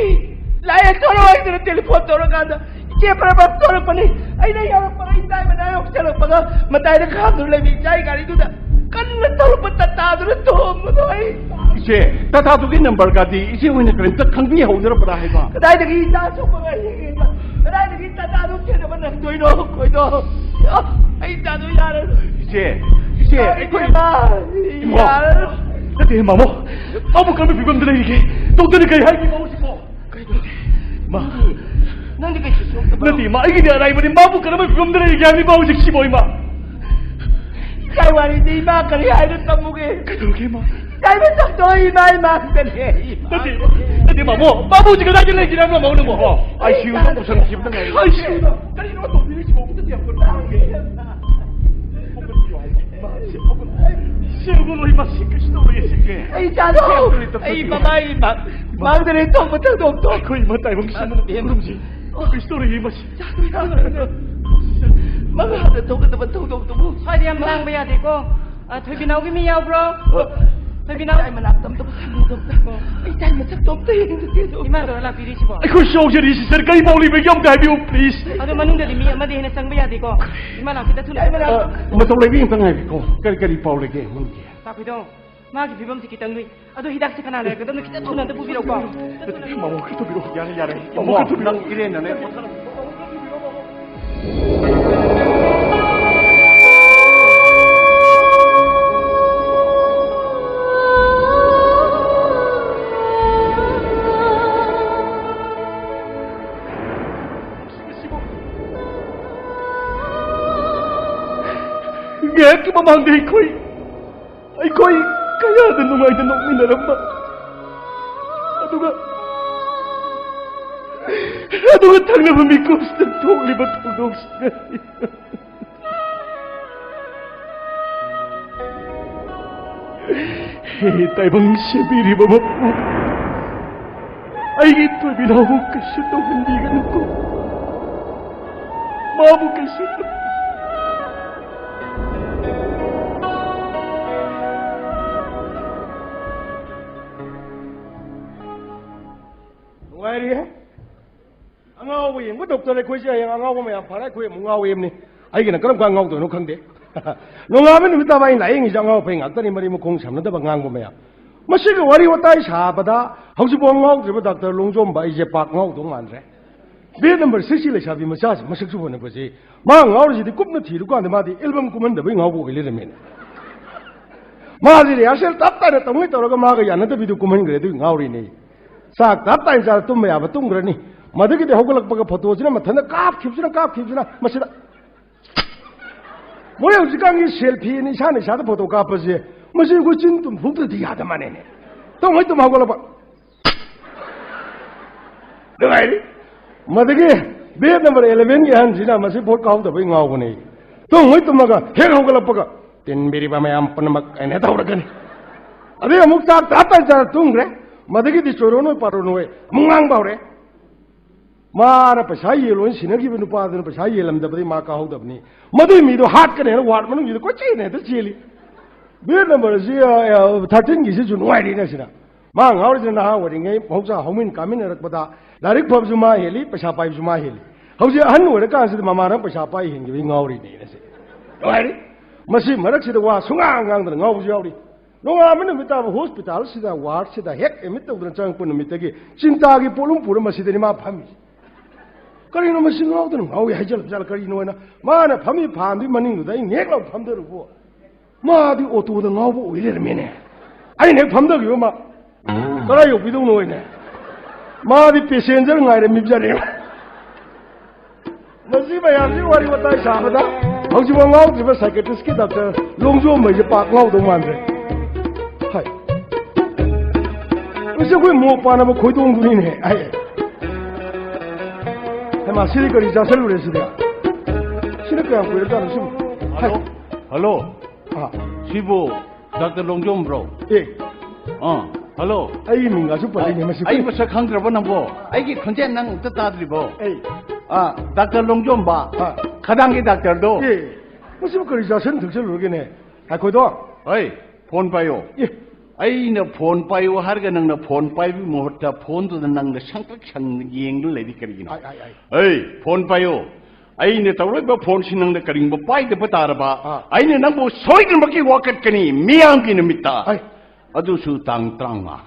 ꯂꯥꯏ ꯊꯣꯔꯛꯑꯣ ꯍꯥꯏꯗꯅ ꯇꯦꯂꯤꯐꯣꯟ ꯇꯧꯔꯀꯥꯟꯗ ꯏꯆꯦ ꯐꯔꯕ ꯊꯣꯔꯛꯄꯅꯤ꯫ ꯑꯩꯅ ꯌꯧꯔꯛꯄꯒ ꯏꯆꯥ ꯃꯅꯥ ꯌꯧꯁꯜꯂꯛꯄꯒ ꯃꯇꯥꯏꯗ ꯈꯥꯝꯗꯨꯅ ꯂꯩꯕ ꯏꯆꯥꯒꯤ ꯒꯥꯔꯤꯗꯨꯗ ꯀꯟꯅ ꯊꯧꯔꯛꯄ ꯇꯇꯥꯗꯨꯅ ꯊꯣꯝꯕꯗꯣ ꯑꯩ꯫ ꯏꯆꯦ, ꯇꯇꯥꯗꯨꯒꯤ ꯅꯝꯕꯔꯒꯗꯤ ꯏꯆꯦ ꯍꯣꯏꯅ ꯀꯔꯤꯝꯇ ꯈꯪꯕꯤꯍꯧꯗ꯭ꯔꯕ꯭ꯔꯥ ꯍꯥꯏꯕ? ꯀꯗꯥꯏꯗꯒꯤ ꯏꯆꯥ ꯁꯣꯛꯄꯒ ꯌꯦꯡꯉꯦꯕ? ꯀꯗꯥꯏꯗꯒꯤ ꯇꯇꯥꯗꯨ ꯊꯦꯡꯅꯕ ꯅꯪꯗꯣꯏꯅꯣ? ꯈꯣꯏꯗꯣ꯫ ꯑ, ꯑꯩ ꯏꯆꯥꯗꯣ ꯌꯥꯔꯔꯣꯏ꯫ ꯏꯆꯦ, ꯏꯆꯦ, ꯑꯩꯈꯣꯏ ꯏꯃꯥ, ꯏꯃꯥ꯫ ꯌꯥꯔꯔꯣꯏ꯫ ꯅꯠꯇꯦ, ꯃꯥꯃꯣ꯫ ꯃꯥꯕꯨ ꯀꯔꯝꯕ ꯐꯤꯕꯝꯗ ꯂꯩꯔꯤꯒꯦ? ꯗꯣꯛꯇꯔꯅ ꯀꯔꯤ ꯍꯥꯏꯒꯦ ꯃꯥꯕꯨꯁꯤꯕꯣ? ꯀꯩꯅꯣ? ꯃꯥ꯫ ꯅꯪꯗꯤ ꯀꯩꯁꯨ ꯁꯣꯛꯇꯕ꯭ꯔꯣ? ꯅꯠꯇꯦ, ꯏꯃꯥ, ꯑꯩꯒꯤꯗꯤ ꯑꯔꯥꯏꯕꯅꯤ꯫ ꯃꯥꯕꯨ ꯀꯔꯝꯕ ꯐꯤꯕꯝꯗ ꯂꯩꯔꯤꯒꯦ ꯍꯥꯏꯕꯅꯤ ꯃꯥ ꯍꯧꯖꯤꯛꯁꯤꯕꯣ, ꯏꯃꯥ? ꯏꯆꯥ ꯋꯥꯔꯤꯗꯤ ꯏꯃꯥ ꯀꯔꯤ ꯍꯥꯏꯅ ꯇꯝꯃꯨꯒꯦ? ꯀꯩꯗꯧꯔꯒꯦ, ꯏꯃꯥ? ꯏꯆꯥ ꯃꯁꯛꯇꯣ ꯏꯃꯥ ꯏꯃꯥꯡꯗꯅꯦ꯫ ꯅꯠꯇꯦ, ꯅꯠꯇꯦ, ꯃꯥꯃꯣ꯫ ꯃꯥꯕꯨ ꯍꯧꯖꯤꯛ ꯀꯗꯥꯏꯗ ꯂꯩꯒꯦ ꯍꯥꯏꯕꯅꯣ, ꯃꯥꯃꯣ, ꯅꯪꯕꯣ? ꯑꯣ, ꯑꯥꯏ ꯁꯤ ꯌꯨꯗ ꯄꯨꯁꯟꯈꯤꯕꯗ ꯉꯥꯏꯔꯤ꯫ ꯑꯥꯏ ꯁꯤ ꯌꯨꯗ? ꯀꯔꯤꯅꯣ ꯇꯧꯕꯤꯔꯤꯁꯤꯕꯣ? ꯍꯧꯖꯤꯛꯇ ꯌꯥꯝ ꯀꯟꯅ ꯉꯥꯡꯉꯦ꯫ ꯁꯦ, ꯍꯧꯒꯠꯂꯣ, ꯏꯃꯥ, ꯁꯤ ꯀꯩꯁꯨ ꯇꯧꯔꯣꯏꯌꯦ, ꯁꯤ꯫ ꯑꯩ ꯏꯆꯥꯗꯣ, ꯑꯩ ꯃꯃꯥ ꯏꯃꯥ ꯃꯥꯡꯗꯅꯦ ꯇꯧꯕ ꯊꯧꯗꯣꯛꯇꯣ꯫ ꯑꯩꯈꯣꯏ ꯏꯃꯥ ꯇꯥꯏꯕꯪ ꯁꯤꯃꯅ ꯈꯨꯔꯨꯝꯁꯤ꯫ ꯀꯩꯁꯨ ꯇꯧꯔꯣꯏꯌꯦ, ꯃꯁꯤ꯫ ꯃꯉꯥꯗ ꯊꯣꯛꯀꯗꯕ ꯊꯧꯗꯣꯛꯇꯨꯕꯨ꯫ ꯁ꯭ꯋꯥꯏꯗ ꯌꯥꯝ ꯂꯥꯡꯕ ꯌꯥꯗꯦꯀꯣ꯫ ꯑ, ꯊꯣꯏꯕꯤꯅꯥꯎꯒꯤ ꯃꯤ ꯌꯥꯎꯕ꯭ꯔꯣ? ꯊꯣꯏꯕꯤꯅꯥꯎ꯫ ꯑꯩ ꯃꯅꯥꯛꯇ ꯑꯝꯇ ꯄꯨꯁꯤꯜꯂꯨ, ꯑꯝꯇ꯫ ꯑꯣ꯫ ꯑꯩ ꯇꯥꯏ ꯃꯁꯛꯇꯣ ꯑꯝꯇ ꯌꯦꯡꯖꯒꯦ꯫ ꯏꯃꯥꯗꯣ ꯂꯥꯛꯄꯤꯔꯤꯁꯤꯕꯣ? ꯑꯩꯈꯣꯏ ꯁꯣꯛꯖꯔꯤ, ꯁꯤꯁꯇꯔ, ꯀꯔꯤ ꯄꯥꯎ ꯂꯩꯕꯒꯦ ꯑꯝꯇ ꯍꯥꯏꯕꯤꯌꯨ, ꯄ꯭ꯂꯤꯖ꯫ ꯑꯗꯣ ꯃꯅꯨꯡꯗꯗꯤ ꯃꯤ ꯑꯃꯗꯤ ꯍꯦꯟꯅ ꯆꯪꯕ ꯌꯥꯗꯦꯀꯣ꯫ ꯏꯃꯥ ꯂꯥꯛꯄꯤꯗ ꯊꯨꯅ꯫ ꯑꯩ ꯃꯅꯥꯛꯇ꯫ ꯑ, ꯃꯇꯧ ꯂꯩꯕꯤ ꯑꯝꯇ ꯉꯥꯏꯕꯤꯀꯣ꯫ ꯀꯔꯤ, ꯀꯔꯤ ꯄꯥꯎ ꯂꯩꯒꯦ ꯃꯅꯨꯡꯒꯤ? ꯇꯥꯛꯄꯤꯗꯣ, ꯃꯥꯒꯤ ꯐꯤꯕꯝꯁꯤ ꯈꯤꯇꯪ ꯂꯨꯏ꯫ ꯑꯗꯣ ꯍꯤꯗꯥꯛꯁꯦ ꯀꯅꯥ ꯂꯩꯔꯛꯀꯗꯕꯅꯣ? ꯈꯤꯇꯪ ꯊꯨꯅ ꯑꯝꯇ ꯄꯨꯕꯤꯔꯛꯎꯀꯣ꯫ ꯃꯃꯣ ꯈꯔ ꯊꯨꯕꯤꯔꯛꯑꯣ꯫ ꯌꯥꯔꯦ, ꯌꯥꯔꯦ꯫ ꯃꯃꯣ ꯈꯔ ꯊꯨꯕꯤꯔꯛꯑꯣ꯫ ꯅꯪ ꯏꯔꯦꯟꯅꯅꯦ꯫ ꯉꯥꯏꯍꯥꯛꯀꯤ ꯃꯃꯥꯡꯗ ꯑꯩꯈꯣꯏ ꯑꯩꯈꯣꯏ ꯀꯌꯥꯗ ꯅꯨꯡꯉꯥꯏꯅ ꯅꯣꯛꯃꯤꯟꯅꯔꯝꯕ, ꯑꯗꯨꯒ, ꯑꯗꯨꯒ ꯊꯪꯅꯕ ꯃꯤꯀꯨꯞꯁꯤꯗ ꯊꯣꯛꯂꯤꯕ ꯊꯧꯗꯣꯛꯁꯤꯗ꯫ ꯍꯦ ꯇꯥꯏꯕꯪ ꯁꯦꯝꯕꯤꯔꯤꯕ ꯃꯄꯨ, ꯑꯩꯒꯤ ꯊꯣꯏꯕꯤꯅꯥꯎꯕꯨ ꯀꯩꯁꯨ ꯇꯧꯍꯟꯕꯤꯒꯅꯨꯀꯣ, ꯃꯥꯕꯨ ꯀꯩꯁꯨ ꯇꯧ- ꯅꯨꯡꯉꯥꯏꯔꯤꯍꯦ꯫ ꯑꯉꯥꯎꯕ ꯌꯦꯡꯕ ꯗꯣꯛꯇꯔ ꯑꯩꯈꯣꯏꯁꯦ ꯍꯌꯦꯡ ꯑꯉꯥꯎꯕ ꯃꯌꯥꯝ ꯐꯔꯦ ꯑꯩꯈꯣꯏ ꯑꯃꯨꯛ ꯉꯥꯎꯋꯦꯕꯅꯤ꯫ ꯑꯩꯒꯤꯅ ꯀꯔꯝ ꯀꯥꯟ ꯉꯥꯎꯗꯣꯏꯅꯣ ꯈꯪꯗꯦ꯫ ꯅꯣꯡꯉꯥꯟꯕ ꯅꯨꯃꯤꯠ ꯇꯥꯕ ꯑꯩꯅ ꯂꯥꯏꯌꯦꯡꯉꯤꯁꯦ ꯑꯉꯥꯎ ꯑꯐꯩ ꯉꯥꯛꯇꯅꯤ, ꯃꯔꯤ ꯃꯈꯣꯡ ꯁꯝꯅꯗꯕ ꯉꯥꯡꯕ ꯃꯌꯥꯝ꯫ ꯃꯁꯤꯒ ꯋꯥꯔꯤ ꯋꯥꯇꯥꯏ ꯁꯥꯕꯗ ꯍꯧꯖꯤꯛꯐꯥꯎ ꯉꯥꯎꯗ꯭ꯔꯤꯕ ꯗꯥꯛꯇꯔ ꯂꯣꯡꯖꯣꯝꯕ ꯑꯩꯁꯦ ꯄꯥꯛ ꯉꯥꯎꯗꯧ ꯃꯥꯟꯗ꯭ꯔꯦ꯫ ꯕꯦꯗ ꯅꯝꯕꯔ ꯁꯤꯛꯁꯀꯤ ꯂꯩꯁꯥꯕꯤ ꯃꯆꯥꯁꯤ ꯃꯁꯛꯁꯨ ꯐꯅ ꯐꯖꯩ꯫ ꯃꯥ ꯉꯥꯎꯔꯤꯁꯤꯗꯤ ꯀꯨꯞꯅ ꯊꯤꯔꯨꯀꯥꯟꯗ ꯃꯥꯗꯤ ꯑꯦꯜꯕꯝ ꯀꯨꯝꯍꯟꯗꯕꯩ ꯉꯥꯎꯕ ꯑꯣꯏ ꯂꯩꯔꯝꯃꯦꯅꯦ꯫ ꯃꯥꯁꯤ ꯔꯤꯍꯥꯔꯁꯦꯜ ꯇꯞ ꯇꯥꯅ ꯇꯧꯉꯩ ꯇꯧꯔꯒ ꯃꯥꯒ ꯌꯥꯅꯗꯕꯤꯗꯨ ꯀꯨꯝꯍꯟꯈ꯭ꯔꯦ, ꯑꯗꯨꯒꯤ ꯉꯥꯎꯔꯤꯅꯦ꯫ ꯆꯥꯛ ꯇꯞ ꯇꯥꯏꯅ ꯆꯥꯔ ꯇꯨꯝꯕ ꯌꯥꯕ ꯇꯨꯝꯈ꯭ꯔꯅꯤ꯫ ꯃꯗꯨꯒꯤꯗꯤ ꯍꯧꯒꯠꯂꯛꯄꯒ ꯐꯣꯇꯣꯁꯤꯅ ꯃꯊꯟꯇ ꯀꯥꯞꯈꯤꯕꯁꯤꯅ, ꯀꯥꯞꯈꯤꯕꯁꯤꯅ ꯃꯁꯤꯗ꯫ ꯃꯣꯏ ꯍꯧꯖꯤꯛꯀꯥꯟꯒꯤ ꯁꯦꯜꯐꯤꯅ ꯏꯁꯥꯅ ꯏꯁꯥꯗ ꯐꯣꯇꯣ ꯀꯥꯞꯄꯁꯦ, ꯃꯁꯤ ꯑꯩꯈꯣꯏ ꯆꯤꯟ ꯇꯨꯝ ꯐꯨꯛꯇ꯭ꯔꯗꯤ ꯌꯥꯗ ꯃꯥꯅꯦꯅꯦ꯫ ꯇꯨꯝꯃꯩ ꯇꯨꯝ ꯍꯧꯒꯠꯂꯛꯄ꯫ ꯅꯨꯡꯉꯥꯏꯔꯤ꯫ ꯃꯗꯨꯒꯤ ꯕꯦꯗ ꯅꯝꯕꯔ ꯏꯂꯦꯚꯦꯟꯒꯤ ꯑꯍꯟꯁꯤꯅ ꯃꯁꯤ ꯄꯣꯠ ꯀꯥꯎꯗꯕꯩ ꯉꯥꯎꯕꯅꯦ꯫ ꯇꯨꯝꯃꯩ ꯇꯨꯝꯃꯒ ꯍꯦꯛ ꯍꯧꯒꯠꯂꯛꯄꯒ, "ꯇꯤꯟꯕꯤꯔꯤꯕ ꯃꯌꯥꯝ ꯄꯨꯝꯅꯃꯛ" ꯍꯥꯏꯅ ꯇꯧꯔꯛꯀꯅꯤ꯫ ꯑꯗꯩ ꯑꯃꯨꯛ ꯆꯥꯛ ꯇꯥ ꯇꯥ ꯆꯥꯔ ꯇꯨꯝꯈ꯭ꯔꯦ꯫ ꯃꯗꯒꯤꯗꯤ ꯆꯣꯏꯔꯣꯟ ꯍꯣꯏ ꯄꯥꯔꯣꯟ ꯍꯣꯏ ꯑꯃꯨꯛ ꯉꯥꯡꯕ ꯍꯧꯔꯦ꯫ ꯃꯥꯅ ꯄꯩꯁꯥ ꯌꯦꯜꯂꯣꯅ ꯁꯤꯟꯅꯈꯤꯕ ꯅꯨꯄꯥꯗꯨꯅ ꯄꯩꯁꯥ ꯌꯦꯜꯂꯝꯗꯕꯗꯩ ꯃꯥ ꯀꯥꯍꯧꯗꯕꯅꯤ꯫ ꯃꯗꯨꯏ ꯃꯤꯗꯣ ꯍꯥꯠꯀꯅꯤ ꯍꯥꯏꯅ ꯋꯥꯔꯗ ꯃꯅꯨꯡꯁꯤꯗ ꯀꯣꯏꯆꯦꯟ ꯍꯦꯛꯇ ꯆꯦꯜꯂꯤ꯫ ꯕꯦꯠ ꯅꯝꯕꯔꯁꯤ, ꯑ, ꯑ, thirteen ꯒꯤꯁꯤꯁꯨ ꯅꯨꯡꯉꯥꯏꯔꯤꯅꯦ ꯁꯤꯅ꯫ ꯃꯥ ꯉꯥꯎꯔꯤꯁꯤꯅ ꯅꯍꯥ ꯑꯣꯏꯔꯤꯉꯩ ꯃꯍꯧꯁꯥ ꯍꯧꯃꯤꯟ ꯀꯥꯃꯤꯟꯅꯔꯛꯄꯗ ꯂꯥꯏꯔꯤꯛ ꯐꯕꯁꯨ ꯃꯥ ꯍꯦꯜꯂꯤ, ꯄꯩꯁꯥ ꯄꯥꯏꯕꯁꯨ ꯃꯥ ꯍꯦꯜꯂꯤ꯫ ꯍꯧꯖꯤꯛ ꯑꯍꯟ ꯑꯣꯏꯔꯀꯥꯟꯁꯤꯗ ꯃꯃꯥꯅ ꯄꯩꯁꯥ ꯄꯥꯏ ꯍꯦꯟꯈꯤꯕꯒꯤ ꯉꯥꯎꯔꯤꯅꯦꯅ ꯁꯤ꯫ ꯅꯨꯡꯉꯥꯏꯔꯤ꯫ ꯃꯁꯤ ꯃꯔꯛꯁꯤꯗ ꯋꯥ ꯁꯨꯡꯉꯥꯡ ꯉꯥꯡꯗꯅ ꯉꯥꯎꯕꯁꯨ ꯌꯥꯎꯔꯤ꯫ ꯅꯣꯡꯉꯥꯟꯕ ꯅꯨꯃꯤꯠ ꯇꯥꯕ ꯍꯣꯁꯄꯤꯇꯥꯜꯁꯤꯗ, ꯋꯥꯔꯗꯁꯤꯗ ꯍꯦꯛ ꯑꯦꯗꯃꯤꯠ ꯇꯧꯗꯅ ꯆꯪꯉꯛꯄ ꯅꯨꯃꯤꯠꯇꯒꯤ ꯆꯤꯟꯇꯥꯒꯤ ꯄꯣꯠꯂꯨꯝ ꯄꯨꯔ ꯃꯁꯤꯗꯅꯤ ꯃꯥ ꯐꯝꯃꯤꯁꯦ꯫ ꯀꯔꯤꯅꯣ ꯃꯁꯤ ꯉꯥꯎꯗꯅ ꯉꯥꯎꯏ ꯍꯥꯏꯖꯜꯂꯛ ꯖꯥꯠꯂ ꯀꯔꯤꯅꯣ ꯍꯥꯏꯅ ꯃꯥꯅ ꯐꯝꯃꯤ ꯐꯥꯟꯗꯨꯒꯤ ꯃꯅꯤꯡꯗꯨꯗ ꯑꯩ ꯅꯦꯛ ꯂꯥꯎ ꯐꯝꯗꯔꯨꯕꯨ ꯃꯥꯗꯤ ꯑꯣꯇꯣꯗ ꯉꯥꯎꯕ ꯑꯣꯏ ꯂꯩꯔꯝꯃꯦꯅꯦ꯫ ꯑꯩꯅ ꯍꯦꯛ ꯐꯝꯗꯈꯤꯕ ꯃꯥ ꯀꯗꯥꯏ ꯌꯧꯕꯤꯗꯧꯅꯣ ꯍꯥꯏꯅꯦ꯫ ꯃꯥꯗꯤ ꯄꯦꯁꯦꯟꯖꯔ ꯉꯥꯏꯔꯝꯃꯤꯕꯖꯥꯠꯅꯦ꯫ ꯃꯁꯤ ꯃꯌꯥꯝꯁꯤ ꯋꯥꯔꯤ ꯋꯥꯇꯥꯏ ꯁꯥꯕꯗ ꯍꯧꯖꯤꯛꯐꯥꯎ ꯉꯥꯎꯗ꯭ꯔꯤꯕ ꯁꯥꯏꯀꯦꯇ꯭ꯔꯤꯁꯀꯤ ꯗꯥꯛꯇꯔ ꯂꯣꯡꯖꯣꯝ ꯍꯩꯁꯦ ꯄꯥꯛ ꯉꯥꯎꯗꯧ ꯃꯥꯟꯗ꯭ꯔꯦ꯫ ꯍꯥꯏ꯫ ꯃꯁꯤ ꯑꯩꯈꯣꯏ ꯃꯣꯛ ꯄꯥꯟꯅꯕ ꯈꯣꯏꯗꯣꯡꯗꯨꯅꯤꯅꯦ꯫ ꯍꯥꯏ꯫ ꯍꯩꯃꯥ, ꯁꯤꯗꯤ ꯀꯔꯤ ꯆꯥꯁꯜꯂꯨꯔꯦ ꯁꯤꯗꯤ? ꯁꯤꯅ ꯀꯌꯥꯝ ꯀꯨꯏꯔꯖꯥꯠꯅꯣ ꯁꯤꯕꯨ? ꯍꯥꯏ꯫ ꯍꯜꯂꯣ꯫ ꯍꯜꯂꯣ꯫ ꯑꯥ꯫ ꯁꯤꯕꯨ ꯗꯥꯛꯇꯔ ꯂꯣꯡꯖꯣꯝꯕ꯭ꯔꯣ? ꯑꯦ꯫ ꯑꯥ, ꯍꯜꯂꯣ꯫ ꯑꯩꯒꯤ ꯃꯤꯡꯒꯁꯨ ꯄꯜꯂꯤꯅꯦ ꯃꯁꯤ꯫ ꯑꯩ ꯃꯁꯛ ꯈꯪꯗ꯭ꯔꯕ ꯅꯪꯕꯣ? ꯑꯩꯒꯤ ꯈꯣꯟꯖꯦꯜ ꯅꯪ ꯑꯝꯇ ꯇꯥꯗ꯭ꯔꯤꯕꯣ? ꯑꯩ꯫ ꯑꯥ, ꯗꯥꯛꯇꯔ ꯂꯣꯡꯖꯣꯝꯕ꯫ ꯑꯥ꯫ ꯈꯗꯥꯡꯒꯤ ꯗꯥꯛꯇꯔꯗꯣ꯫ ꯑꯦ, ꯃꯁꯤꯕꯨ ꯀꯔꯤ ꯆꯥꯁꯟ ꯊꯛꯆꯜꯂꯨꯔꯒꯦꯅꯦ? ꯉꯥꯏꯈꯣꯗꯣ꯫ ꯍꯣꯏ, ꯐꯣꯟ ꯄꯥꯏꯌꯣ꯫ ꯑꯦ꯫ ꯑꯩꯅ ꯐꯣꯟ ꯄꯥꯏꯌꯣ ꯍꯥꯏꯔꯒ ꯅꯪꯅ ꯐꯣꯟ ꯄꯥꯏꯕꯒꯤ ꯃꯍꯨꯠꯇ ꯐꯣꯟꯗꯨꯗ ꯅꯪꯅ ꯁꯪꯇ꯭ꯔꯤꯛ ꯁꯪꯅ ꯌꯦꯡꯗꯨꯅ ꯂꯩꯔꯤ ꯀꯔꯤꯒꯤꯅꯣ? ꯑꯥꯏ, ꯑꯥꯏ, ꯑꯥꯏ꯫ ꯑꯩ ꯐꯣꯟ ꯄꯥꯏꯌꯣ꯫ ꯑꯩꯅ ꯇꯧꯔꯛꯏꯕ ꯐꯣꯟꯁꯤ ꯅꯪꯅ ꯀꯔꯤꯒꯨꯝꯕ ꯄꯥꯏꯗꯕ ꯇꯥꯔꯕ, ꯑꯥ꯫ ꯑꯩꯅ ꯅꯪꯕꯨ ꯁꯣꯏꯗꯅꯃꯛꯀꯤ ꯋꯥꯀꯠꯀꯅꯤ ꯃꯤꯌꯥꯝꯒꯤ ꯅꯨꯃꯤꯠꯇ꯫ ꯑꯥꯏ꯫ ꯑꯗꯨꯁꯨ ꯇꯥꯡ ꯇꯔꯥꯃꯉꯥ꯫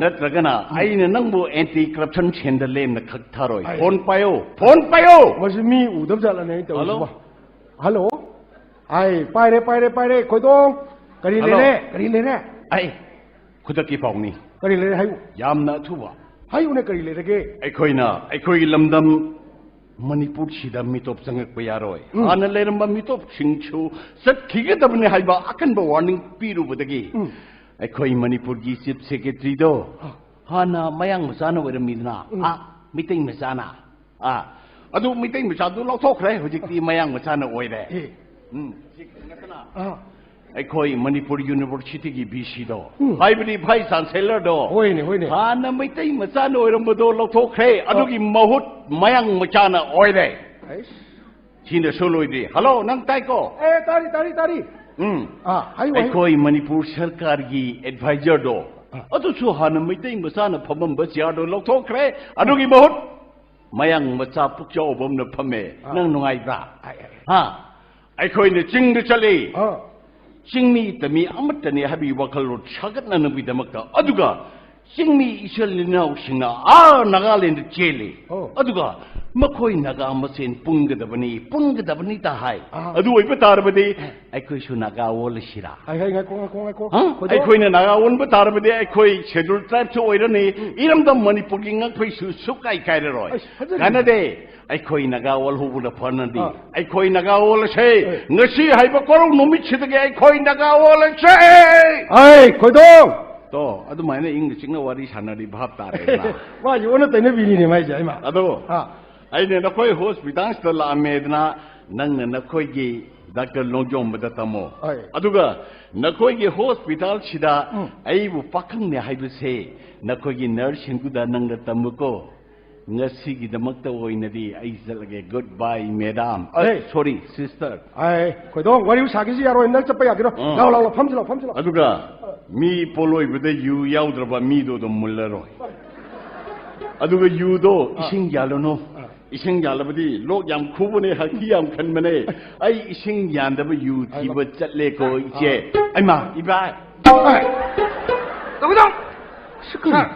ꯅꯠꯇ꯭ꯔꯒꯅ ꯎꯝ꯫ ꯑꯩꯅ ꯅꯪꯕꯨ ꯑꯦꯟꯇꯤ ꯀꯔꯞꯁꯟ ꯁꯦꯜꯗ ꯂꯦꯝꯅ ꯈꯛ ꯊꯥꯔꯣꯏ꯫ ꯑꯥꯏ꯫ ꯐꯣꯟ ꯄꯥꯏꯌꯣ, ꯐꯣꯟ ꯄꯥꯏꯌꯣ꯫ ꯃꯁꯤ ꯃꯤ ꯎꯗꯕ ꯖꯥꯠꯂꯅꯦ ꯑꯩ ꯇꯧꯔꯤꯁꯤꯕꯣ? ꯍꯜꯂꯣ? ꯍꯜꯂꯣ? ꯑꯥꯏ, ꯄꯥꯏꯔꯦ, ꯄꯥꯏꯔꯦ, ꯄꯥꯏꯔꯦ, ꯈꯣꯏꯗꯣꯡ꯫ ꯀꯔꯤ ꯍꯜꯂꯣ? ꯂꯩꯔꯦ? ꯀꯔꯤ ꯂꯩꯔꯦ? ꯑꯩ ꯈꯨꯗꯛꯀꯤ ꯄꯥꯎꯅꯤ꯫ ꯀꯔꯤ ꯂꯩꯔꯦ ꯍꯥꯏꯌꯨ? ꯌꯥꯝꯅ ꯑꯊꯨꯕ꯫ ꯍꯥꯏꯌꯨꯅꯦ, ꯀꯔꯤ ꯂꯩꯔꯒꯦ? ꯑꯩꯈꯣꯏꯅ, ꯑꯩꯈꯣꯏꯒꯤ ꯂꯝꯗꯝ ꯃꯅꯤꯄꯨꯔꯁꯤꯗ ꯃꯤꯇꯣꯞ ꯆꯪꯉꯛꯄ ꯌꯥꯔꯣꯏ꯫ ꯎꯝ꯫ ꯍꯥꯟꯅ ꯂꯩꯔꯝꯕ ꯃꯤꯇꯣꯞꯁꯤꯡꯁꯨ ꯆꯠꯈꯤꯒꯗꯕꯅꯤ ꯍꯥꯏꯕ ꯑꯀꯟꯕ ꯋꯥꯔꯅꯤꯡ ꯄꯤꯔꯨꯕꯗꯒꯤ ꯎꯝ꯫ ꯑꯩꯈꯣꯏ ꯃꯅꯤꯄꯨꯔꯒꯤ ꯆꯤꯐ ꯁꯦꯀ꯭ꯔꯦꯇꯔꯤꯗꯣ ꯑꯥ꯫ ꯍꯥꯟꯅ ꯃꯌꯥꯡ ꯃꯆꯥꯅ ꯑꯣꯏꯔꯝꯃꯤꯗꯅ, ꯎꯝ꯫ ꯑꯥ, ꯃꯤꯇꯩ ꯃꯆꯥꯅ꯫ ꯑꯥ, ꯑꯗꯨ ꯃꯤꯇꯩ ꯃꯆꯥꯗꯨ ꯂꯧꯊꯣꯛꯈ꯭ꯔꯦ, ꯍꯧꯖꯤꯛꯇꯤ ꯃꯌꯥꯡ ꯃꯆꯥꯅ ꯑꯣꯏꯔꯦ꯫ ꯑꯦ꯫ ꯎꯝ, ꯁꯤ ꯅꯠꯇꯅ ꯑꯥ꯫ ꯑꯩꯈꯣꯏ ꯃꯅꯤꯄꯨꯔ ꯌꯨꯅꯤꯚꯔꯁꯤꯇꯤꯒꯤ ꯚꯤ ꯁꯤꯗꯣ, ꯎꯝ꯫ ꯍꯥꯏꯕꯗꯤ ꯚꯥꯏꯁ ꯆꯥꯟꯁꯦꯂꯔꯗꯣ, ꯍꯣꯏꯅꯦ, ꯍꯣꯏꯅꯦ꯫ ꯍꯥꯟꯅ ꯃꯩꯇꯩ ꯃꯆꯥꯅ ꯑꯣꯏꯔꯝꯕꯗꯣ ꯂꯧꯊꯣꯛꯈ꯭ꯔꯦ, ꯑꯥ꯫ ꯑꯗꯨꯒꯤ ꯃꯍꯨꯠ ꯃꯌꯥꯡ ꯃꯆꯥꯅ ꯑꯣꯏꯔꯦ꯫ ꯑꯩꯁ꯫ ꯁꯤꯅꯁꯨ ꯂꯣꯏꯗ꯭ꯔꯤ꯫ ꯍꯜꯂꯣ, ꯅꯪ ꯇꯥꯏꯀꯣ? ꯑꯦ, ꯇꯥꯔꯤ, ꯇꯥꯔꯤ, ꯇꯥꯔꯤ꯫ ꯎꯝ꯫ ꯑꯥ, ꯍꯥꯏꯌꯨ, ꯍꯥꯏꯌꯨ꯫ ꯑꯩꯈꯣꯏ ꯃꯅꯤꯄꯨꯔ ꯁꯔꯀꯥꯔꯒꯤ ꯑꯦꯗꯚꯥꯏꯖꯔꯗꯣ, ꯑꯥ꯫ ꯑꯗꯨꯁꯨ ꯍꯥꯟꯅ ꯃꯩꯇꯩ ꯃꯆꯥꯅ ꯐꯝꯃꯝꯕ ꯆꯤꯌꯥꯔꯗꯣ ꯂꯧꯊꯣꯛꯈ꯭ꯔꯦ꯫ ꯑꯗꯨꯒꯤ ꯃꯍꯨꯠ ꯃꯌꯥꯡ ꯃꯆꯥ ꯄꯨꯛꯆꯥꯎꯕ ꯑꯃꯅ ꯐꯝꯃꯦ꯫ ꯑꯥ꯫ ꯅꯪ ꯅꯨꯡꯉꯥꯏꯕ꯭ꯔꯥ? ꯑꯥꯏ, ꯑꯥꯏ, ꯑꯥꯏ꯫ ꯍꯥ? ꯑꯩꯈꯣꯏꯅ ꯆꯤꯡꯗ ꯆꯠꯂꯤ꯫ ꯑꯥ꯫ ꯆꯤꯡꯃꯤꯇ ꯃꯤ ꯑꯃꯠꯇꯅꯤ ꯍꯥꯏꯕꯒꯤ ꯋꯥꯈꯜꯂꯣꯟ ꯁꯥꯒꯠꯅꯅꯕꯒꯤꯗꯃꯛꯇ꯫ ꯑꯗꯨꯒ ꯆꯤꯡꯃꯤ ꯏꯆꯤꯜ ꯏꯅꯥꯎꯁꯤꯡꯅ ꯑꯥ ꯅꯥꯒꯥꯂꯦꯟꯗ ꯆꯦꯜꯂꯤ꯫ ꯑꯣ꯫ ꯑꯗꯨꯒ ꯃꯈꯣꯏ ꯅꯥꯒꯥ ꯃꯁꯦꯟ ꯄꯨꯟꯒꯗꯕꯅꯤ, ꯄꯨꯟꯒꯗꯕꯅꯤ ꯇ ꯍꯥꯏ꯫ ꯑꯥ꯫ ꯑꯗꯨ ꯑꯣꯏꯕ ꯇꯥꯔꯕꯗꯤ ꯑꯩꯈꯣꯏꯁꯨ ꯅꯥꯒꯥ ꯑꯣꯜꯂꯁꯤꯔꯥ? ꯍꯥꯏ, ꯍꯥꯏ, ꯉꯥꯏꯈꯣ, ꯉꯥꯏꯈꯣ, ꯉꯥꯏꯈꯣ꯫ ꯍꯥ? ꯀꯩꯗꯧ-, ꯑꯩꯈꯣꯏꯅ ꯅꯥꯒꯥ ꯑꯣꯟꯕ ꯇꯥꯔꯕꯗꯤ ꯑꯩꯈꯣꯏ ꯁꯦꯗꯨꯜ ꯇ꯭ꯔꯥꯏꯕꯁꯨ ꯑꯣꯏꯔꯅꯤ, ꯎꯝ꯫ ꯏꯔꯝꯗꯝ ꯃꯅꯤꯄꯨꯔꯒꯤ ꯉꯛꯐꯩꯁꯨ ꯁꯨꯛꯀꯥꯏ ꯀꯥꯏꯔꯔꯣꯏ꯫ ꯑꯁ, ꯐꯖꯔꯦ꯫ ꯀꯥꯟꯅꯗꯦ꯫ ꯑꯩꯈꯣꯏ ꯅꯥꯒꯥ ꯑꯣꯜꯍꯧꯕꯅ ꯐꯅꯗꯤ꯫ ꯑꯥ꯫ ꯑꯩꯈꯣꯏ ꯅꯥꯒꯥ ꯑꯣꯜꯂꯁꯦ꯫ ꯑꯦ꯫ ꯉꯁꯤ ꯍꯥꯏꯕ ꯀꯣꯔꯧ ꯅꯨꯃꯤꯠꯁꯤꯗꯒꯤ ꯑꯩꯈꯣꯏ ꯅꯥꯒꯥ ꯑꯣꯜꯂꯁꯦ꯫ ꯑꯩ ꯈꯣꯏꯗꯣꯡ! ꯇꯣ, ꯑꯗꯨꯃꯥꯏꯅ ꯏꯪꯅ ꯆꯤꯛꯅ ꯋꯥꯔꯤ ꯁꯥꯟꯅꯔꯤ ꯚꯥꯞ ꯇꯥꯔꯦꯗꯅ꯫ ꯃꯥꯁꯦ ꯑꯣꯟꯅ ꯇꯩꯅꯕꯤꯅꯤꯅꯦ ꯃꯥꯏꯁꯦ, ꯍꯩꯃꯥ꯫ ꯑꯗꯣ, ꯑꯥ꯫ ꯑꯩꯅ ꯅꯈꯣꯏ ꯍꯣꯁꯄꯤꯇꯥꯜꯁꯤꯗ ꯂꯥꯛꯑꯝꯃꯦꯗꯅ, ꯅꯪꯅ ꯅꯈꯣꯏꯒꯤ ꯗꯥꯛꯇꯔ ꯂꯣꯡꯖꯣꯝꯕꯗ ꯇꯝꯃꯣ꯫ ꯍꯣꯏ꯫ ꯑꯗꯨꯒ ꯅꯈꯣꯏꯒꯤ ꯍꯣꯁꯄꯤꯇꯥꯜꯁꯤꯗ ꯎꯝ꯫ ꯑꯩꯕꯨ ꯄꯥꯈꯪꯅꯦ ꯍꯥꯏꯕꯁꯦ ꯅꯈꯣꯏꯒꯤ ꯅꯔꯁꯁꯤꯡꯗꯨꯗ ꯅꯪꯅ ꯇꯝꯃꯨꯀꯣ꯫ ꯉꯁꯤꯒꯤꯗꯃꯛꯇ ꯑꯣꯏꯅꯗꯤ ꯑꯩ ꯆꯠꯂꯒꯦ꯫ Good bye, madam꯫ ꯑ, ꯍꯦ꯫ Sorry, sister꯫ ꯑꯥꯏ, ꯈꯣꯏꯗꯣꯡ, ꯋꯥꯔꯤ ꯁꯥꯒꯦꯁꯤ ꯌꯥꯔꯣꯏ, ꯅꯪ ꯆꯠꯄ ꯌꯥꯒꯤꯔꯣ? ꯑꯥ꯫ ꯂꯥꯎ, ꯂꯥꯎ, ꯂꯥꯎ, ꯐꯝꯁꯤ ꯂꯥꯎ, ꯐꯝꯁꯤ ꯂꯥꯎ꯫ ꯑꯗꯨꯒ ꯃꯤ ꯄꯣꯂꯣꯏꯕꯗ ꯌꯨ ꯌꯥꯎꯗ꯭ꯔꯕ ꯃꯤꯗꯣ ꯑꯗꯨꯝ ꯃꯨꯜꯂꯔꯣꯏ꯫ ꯑꯗꯨꯒ ꯌꯨꯗꯣ ꯑꯥ꯫ ꯏꯁꯤꯡ ꯌꯥꯜꯂꯨꯅꯨ꯫ ꯑꯥ꯫ ꯏꯁꯤꯡ ꯌꯥꯜꯂꯕꯗꯤ ꯂꯣꯛ ꯌꯥꯝ ꯈꯨꯕꯅꯦ, ꯍꯛꯊꯤ ꯌꯥꯝ ꯈꯟꯕꯅꯦ꯫ ꯑꯩ ꯏꯁꯤꯡ ꯌꯥꯟꯗꯕ ꯌꯨ ꯑꯥ, ꯊꯤꯕ ꯆꯠꯂꯦꯀꯣ, ꯑꯥ꯫ ꯏꯆꯦ꯫ ꯑꯩꯃꯥ, ꯏꯕꯥ꯫ ꯑꯥ꯫ ꯇꯧꯒꯗꯧ! ꯁꯤ ꯀꯔꯤ? ꯁꯥꯔ,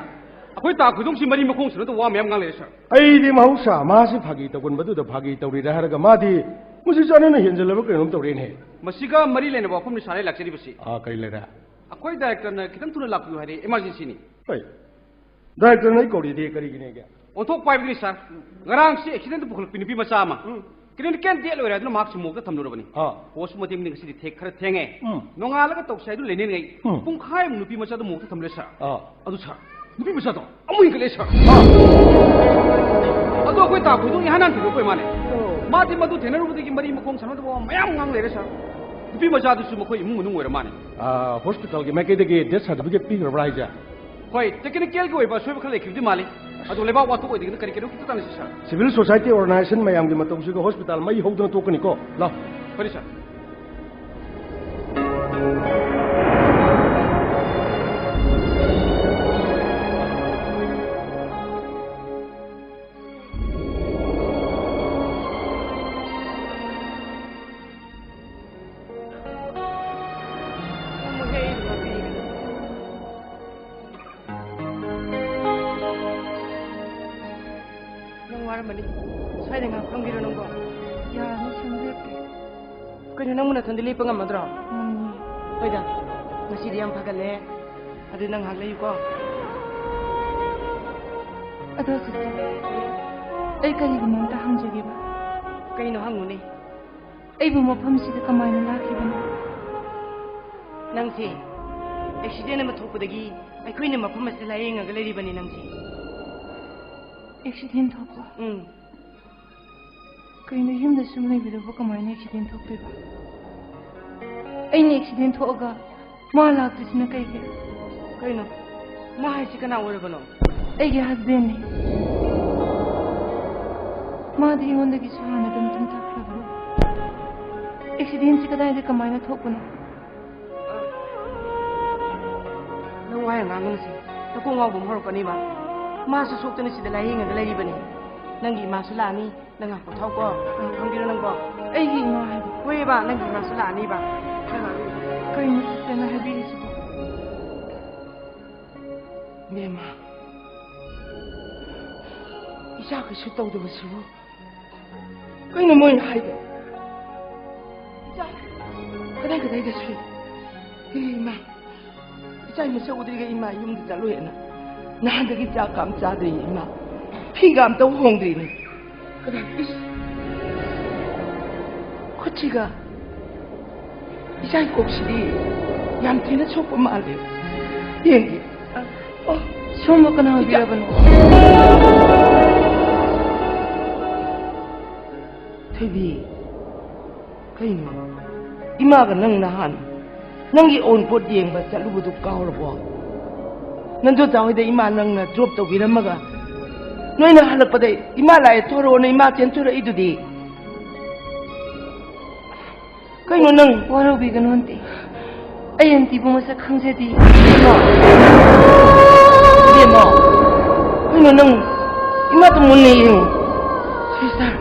ꯑꯩꯈꯣꯏ ꯇꯥ ꯈꯣꯏꯗꯣꯡꯁꯤ ꯃꯔꯤ ꯃꯈꯣꯡ ꯁꯨꯅꯗ ꯋꯥ ꯃꯌꯥꯝ ꯉꯥꯡ ꯂꯩꯔꯦ, ꯁꯥꯔ꯫ ꯑꯩꯗꯤ ꯃꯍꯧꯁꯥ ꯃꯥꯁꯤ ꯐꯥꯒꯤ ꯇꯧꯒꯟꯕꯗꯨꯗ ꯐꯥꯒꯤ ꯇꯧꯔꯤꯔꯥ ꯍꯥꯏꯔꯒ ꯃꯥꯗꯤ ꯃꯁꯤ ꯆꯥꯟꯅꯅ ꯍꯦꯟꯖꯜꯂꯕ ꯀꯩꯅꯣꯝ ꯇꯧꯔꯦꯅꯦ꯫ ꯃꯁꯤꯒ ꯃꯔꯤ ꯂꯩꯅꯕ ꯋꯥꯐꯝꯅꯤ ꯁꯥꯔ ꯑꯩ ꯂꯥꯛꯆꯔꯤꯕꯁꯤ꯫ ꯑꯥ, ꯀꯔꯤ ꯂꯩꯔꯦ? ꯑꯩꯈꯣꯏ ꯗꯥꯏꯔꯦꯛꯇꯔꯅ ꯈꯤꯇꯪ ꯊꯨꯅ ꯂꯥꯛꯄꯤꯌꯨ ꯍꯥꯏꯔꯦ, ꯏꯃꯥꯔꯖꯦꯟꯁꯤꯅꯤ꯫ ꯍꯣꯏ꯫ ꯗꯥꯏꯔꯦꯛꯇꯔꯅ ꯑꯩ ꯀꯧꯔꯤꯗꯤ ꯀꯔꯤꯒꯤꯅꯦꯒꯦ? ꯑꯣꯟꯊꯣꯛ ꯄꯥꯏꯕꯗꯨꯅꯤ ꯁꯥꯔ꯫ ꯉꯔꯥꯡꯁꯤ ꯑꯦꯛꯁꯤꯗꯦꯟꯗ ꯄꯨꯈꯠꯂꯛꯄꯤ ꯅꯨꯄꯤ ꯃꯆꯥ ꯑꯃ꯫ ꯎꯝ꯫ ꯀ꯭ꯂꯤꯅꯤꯀꯦꯜ ꯗꯦꯠ ꯂꯣꯏꯔꯦ ꯍꯥꯏꯗꯨꯅ ꯃꯍꯥꯛꯁꯤ ꯃꯣꯔꯒꯇ ꯊꯝꯂꯨꯔꯕꯅꯤ꯫ ꯑꯥ꯫ ꯄꯣꯁꯃꯣꯔꯇꯦꯝꯒꯤ ꯉꯁꯤꯗꯤ ꯊꯦꯛ ꯈꯔ ꯊꯦꯡꯉꯦ꯫ ꯎꯝ꯫ ꯅꯣꯡꯉꯥꯜꯂꯒ ꯇꯧꯁꯦ ꯍꯥꯏꯗꯨ ꯂꯩꯅꯤꯡꯉꯩ꯫ ꯎꯝ꯫ ꯄꯨꯡꯈꯥꯏꯃꯨꯛ ꯅꯨꯄꯤ ꯃꯆꯥꯗꯨ ꯃꯣꯔꯒꯇ ꯊꯝꯂꯦ ꯁꯥꯔ꯫ ꯑꯥ꯫ ꯑꯗꯨ ꯁꯥꯔ, ꯅꯨꯄꯤ ꯃꯆꯥꯗꯣ ꯑꯃꯨꯛ ꯍꯦꯟꯒꯠꯂꯛꯑꯦ ꯁꯥꯔ꯫ ꯑꯥ꯫ ꯑꯗꯣ ꯑꯩꯈꯣꯏ ꯇꯥ ꯈꯣꯏꯗꯣꯡ ꯏꯍꯥꯟ ꯍꯥꯟ ꯊꯦꯡꯅꯔꯛꯄ ꯃꯥꯅꯦ꯫ ꯑꯣ꯫ ꯃꯥꯗꯤ ꯃꯗꯨ ꯊꯦꯡꯅꯔꯨꯕꯗꯒꯤ ꯃꯔꯤ ꯃꯈꯣꯡ ꯁꯝꯅꯗꯕ ꯋꯥ ꯃꯌꯥꯝ ꯉꯥꯡ ꯂꯩꯔꯦ ꯁꯥꯔ꯫ ꯅꯨꯄꯤ ꯃꯆꯥꯗꯨꯁꯨ ꯃꯈꯣꯏ ꯏꯃꯨꯡ ꯃꯅꯨꯡ ꯑꯣꯏꯔ ꯃꯥꯅꯦ꯫ ꯑꯥ, ꯍꯣꯁꯄꯤꯇꯥꯜꯒꯤ ꯃꯥꯏꯀꯩꯗꯒꯤ ꯗꯦꯠ ꯁꯥꯔꯇꯤꯐꯤꯀꯦꯠ ꯄꯤꯈ꯭ꯔꯕ꯭ꯔꯥ ꯍꯥꯏꯁꯦ? ꯍꯣꯏ, ꯇꯦꯛꯅꯤꯀꯦꯜꯒꯤ ꯑꯣꯏꯕ ꯑꯁꯣꯏꯕ ꯈꯔ ꯂꯩꯈꯤꯕꯗꯤ ꯃꯥꯜꯂꯤ꯫ ꯑꯗꯣ ꯂꯩꯕꯥꯛ ꯋꯥꯊꯣꯛ ꯑꯣꯏꯗꯣꯏꯅ ꯀꯔꯤ ꯀꯩꯅꯣ ꯈꯤꯇ ꯇꯥꯟꯅꯁꯤ ꯁꯥꯔ꯫ ꯁꯤꯚꯤꯜ ꯁꯣꯁꯥꯏꯇꯤ ꯑꯣꯔꯒꯅꯥꯏꯖꯦꯁꯟ ꯃꯌꯥꯝꯒꯤ ꯃꯇꯧꯁꯤꯒ ꯍꯣꯁꯄꯤꯇꯥꯜ ꯃꯩ ꯍꯧꯗꯅ ꯇꯣꯛꯀꯅꯤꯀꯣ꯫ ꯂꯥꯎ꯫ ꯐꯔꯦ ꯁꯥꯔ꯫ ꯌꯥꯔꯝꯃꯅꯤ꯫ ꯁ꯭ꯋꯥꯏꯗ ꯉꯥꯏꯍꯥꯛ ꯐꯝꯒꯦꯔꯣ ꯅꯪꯕꯣ? ꯌꯥꯔꯅꯤ, ꯁꯨꯝ ꯂꯦꯞꯀꯦ꯫ ꯀꯩꯅꯣ, ꯅꯪꯕꯨ ꯅꯊꯟꯗ ꯂꯦꯞꯄ ꯉꯝꯃꯗ꯭ꯔꯣ? ꯉꯝꯅꯤ꯫ ꯍꯣꯏꯗ, ꯉꯁꯤꯗꯤ ꯌꯥꯝ ꯐꯒꯠꯂꯦ꯫ ꯑꯗꯨ ꯅꯪ ꯉꯥꯏꯍꯥꯛ ꯂꯩꯌꯨꯀꯣ꯫ ꯑꯗꯣ ꯁꯤꯁꯇꯔ, ꯑꯩ ꯀꯔꯤꯒꯨꯝꯕ ꯑꯝꯇ ꯍꯪꯖꯒꯦꯕ꯫ ꯀꯩꯅꯣ, ꯍꯪꯉꯨꯅꯦ꯫ ꯑꯩꯕꯨ ꯃꯐꯝꯁꯤꯗ ꯀꯃꯥꯏꯅ ꯂꯥꯛꯈꯤꯕꯅꯣ? ꯅꯪꯁꯦ ꯑꯦꯛꯁꯤꯗꯦꯟ ꯑꯃ ꯊꯣꯛꯄꯗꯒꯤ ꯑꯩꯈꯣꯏꯅ ꯃꯐꯝ ꯑꯁꯤꯗ ꯂꯥꯌꯦꯡꯉꯒ ꯂꯩꯔꯤꯕꯅꯤ ꯅꯪꯁꯦ꯫ ꯑꯦꯛꯁꯤꯗꯦꯟ ꯊꯣꯛꯄ? ꯎꯝ꯫ ꯀꯩꯅꯣ, ꯌꯨꯝꯗ ꯁꯨꯝ ꯂꯩꯕꯗꯨꯕꯨ ꯀꯃꯥꯏꯅ ꯑꯦꯛꯁꯤꯗꯦꯟ ꯊꯣꯛꯇꯣꯏꯕ? ꯑꯩꯅ ꯑꯦꯛꯁꯤꯗꯦꯟ ꯊꯣꯛꯑꯒ ꯃꯥ ꯂꯥꯛꯇ꯭ꯔꯤꯁꯤꯅ ꯀꯩꯒꯤ? ꯀꯩꯅꯣ? ꯃꯥ ꯍꯥꯏꯁꯤ ꯀꯅꯥ ꯑꯣꯏꯔꯕꯅꯣ? ꯑꯩꯒꯤ ꯍꯁꯕꯦꯟꯅꯤ꯫ ꯃꯥꯗꯤ ꯑꯩꯉꯣꯟꯗꯒꯤꯁꯨ ꯍꯥꯟꯅ ꯑꯗꯨꯝ ꯇꯨꯝꯊꯈ꯭ꯔꯕꯅꯤ꯫ ꯑꯦꯛꯁꯤꯗꯦꯟꯁꯤ ꯀꯗꯥꯏꯗ ꯀꯃꯥꯏꯅ ꯊꯣꯛꯄꯅꯣ? ꯅꯪ ꯋꯥ ꯌꯥꯝ ꯉꯥꯡꯒꯅꯨꯁꯦ꯫ ꯅꯀꯣꯛ ꯉꯥꯎꯕ ꯑꯃ ꯍꯧꯔꯛꯀꯅꯤꯕ꯫ ꯃꯥꯁꯨ ꯁꯣꯛꯇꯅ ꯁꯤꯗ ꯂꯥꯌꯦꯡꯉꯒ ꯂꯩꯔꯤꯕꯅꯤ꯫ ꯅꯪꯒꯤ ꯏꯃꯥꯁꯨ ꯂꯥꯛꯑꯅꯤ꯫ ꯅꯪ ꯉꯥꯏꯍꯥꯛ ꯄꯣꯊꯥꯎꯀꯣ꯫ ꯉꯥꯏꯍꯥꯛ ꯐꯝꯕꯤꯔꯣ ꯅꯪꯕꯣ꯫ ꯑꯩꯒꯤ ꯏꯃꯥ ꯍꯥꯏꯕ? ꯍꯣꯏꯕ, ꯅꯪꯒꯤ ꯏꯃꯥꯁꯨ ꯂꯥꯛꯑꯅꯤꯕ꯫ ꯅꯪ ꯉꯥꯏꯍꯥꯛ ꯂꯩꯌꯨ꯫ ꯀꯩꯅꯣ ꯁꯤꯁꯇꯔꯅ ꯍꯥꯏꯕꯤꯔꯤꯁꯤꯕꯣ? ꯏꯕꯦꯝꯃ, ꯏꯆꯥ ꯀꯩꯁꯨ ꯇꯧꯗꯕꯁꯤꯕꯨ ꯀꯩꯅꯣ ꯃꯣꯏꯅ ꯍꯥꯏꯗꯣ? ꯏꯆꯥ ꯀꯗꯥꯏ ꯀꯗꯥꯏꯗ ꯁꯨꯏ? ꯏꯃꯥ, ꯏꯆꯥ ꯃꯁꯛ ꯎꯗ꯭ꯔꯤꯒ ꯏꯃꯥ ꯌꯨꯝꯗ ꯆꯠꯂꯨꯏꯅ ꯅꯍꯥꯟꯗꯒꯤ ꯆꯥꯛ ꯀ ꯑꯝ ꯆꯥꯗ꯭ꯔꯤ ꯏꯃꯥ꯫ ꯐꯤꯒ ꯑꯝꯇ ꯍꯣꯡꯗ꯭ꯔꯤꯅꯦ꯫ ꯀꯗꯥꯏ, ꯏꯁ! ꯈꯨꯠꯁꯤꯒ ꯏꯆꯥꯒꯤ ꯀꯣꯛꯁꯤꯗꯤ ꯌꯥꯝ ꯊꯤꯅ ꯁꯣꯛꯄ ꯃꯥꯜꯂꯦ꯫ ꯌꯦꯡꯒꯦ꯫ ꯑꯣ, ꯁꯣꯝꯕꯨ ꯀꯅꯥ ꯏꯆꯥ ꯑꯣꯏꯕꯤꯔꯕꯅꯣ? ꯊꯣꯏꯕꯤ, ꯀꯩꯅꯣ? ꯏꯃꯥꯒ ꯅꯪ ꯅꯍꯥꯟ ꯅꯪꯒꯤ ꯑꯋꯨꯟꯄꯣꯠ ꯌꯦꯡꯕ ꯆꯠꯂꯨꯕꯗꯨ ꯀꯥꯎꯔꯕꯣ? ꯅꯟꯗꯣꯆꯥ ꯍꯣꯏꯗ ꯏꯃꯥ ꯅꯪꯅ ꯗ꯭ꯔꯣꯞ ꯇꯧꯕꯤꯔꯝꯃꯒ ꯅꯣꯏꯅ ꯍꯜꯂꯛꯄꯗ ꯏꯃꯥ ꯂꯥꯛꯑꯦ ꯊꯣꯔꯛꯑꯣꯅ ꯏꯃꯥ ꯆꯦꯟꯊꯣꯔꯛꯏꯗꯨꯗꯤ꯫ ꯀꯩꯅꯣ ꯅꯪ? ꯋꯥꯔꯧꯕꯤꯒꯅꯨ ꯑꯟꯇꯤ, ꯑꯩ ꯑꯟꯇꯤꯕꯨ ꯃꯁꯛ ꯈꯪꯖꯗꯦ꯫ ꯏꯃꯥ! ꯏꯕꯦꯝꯃ! ꯀꯩꯅꯣ ꯅꯪ? ꯏꯃꯥꯗꯣ ꯃꯨꯟꯅ ꯌꯦꯡꯉꯨ꯫ ꯁꯤꯁꯇꯔ!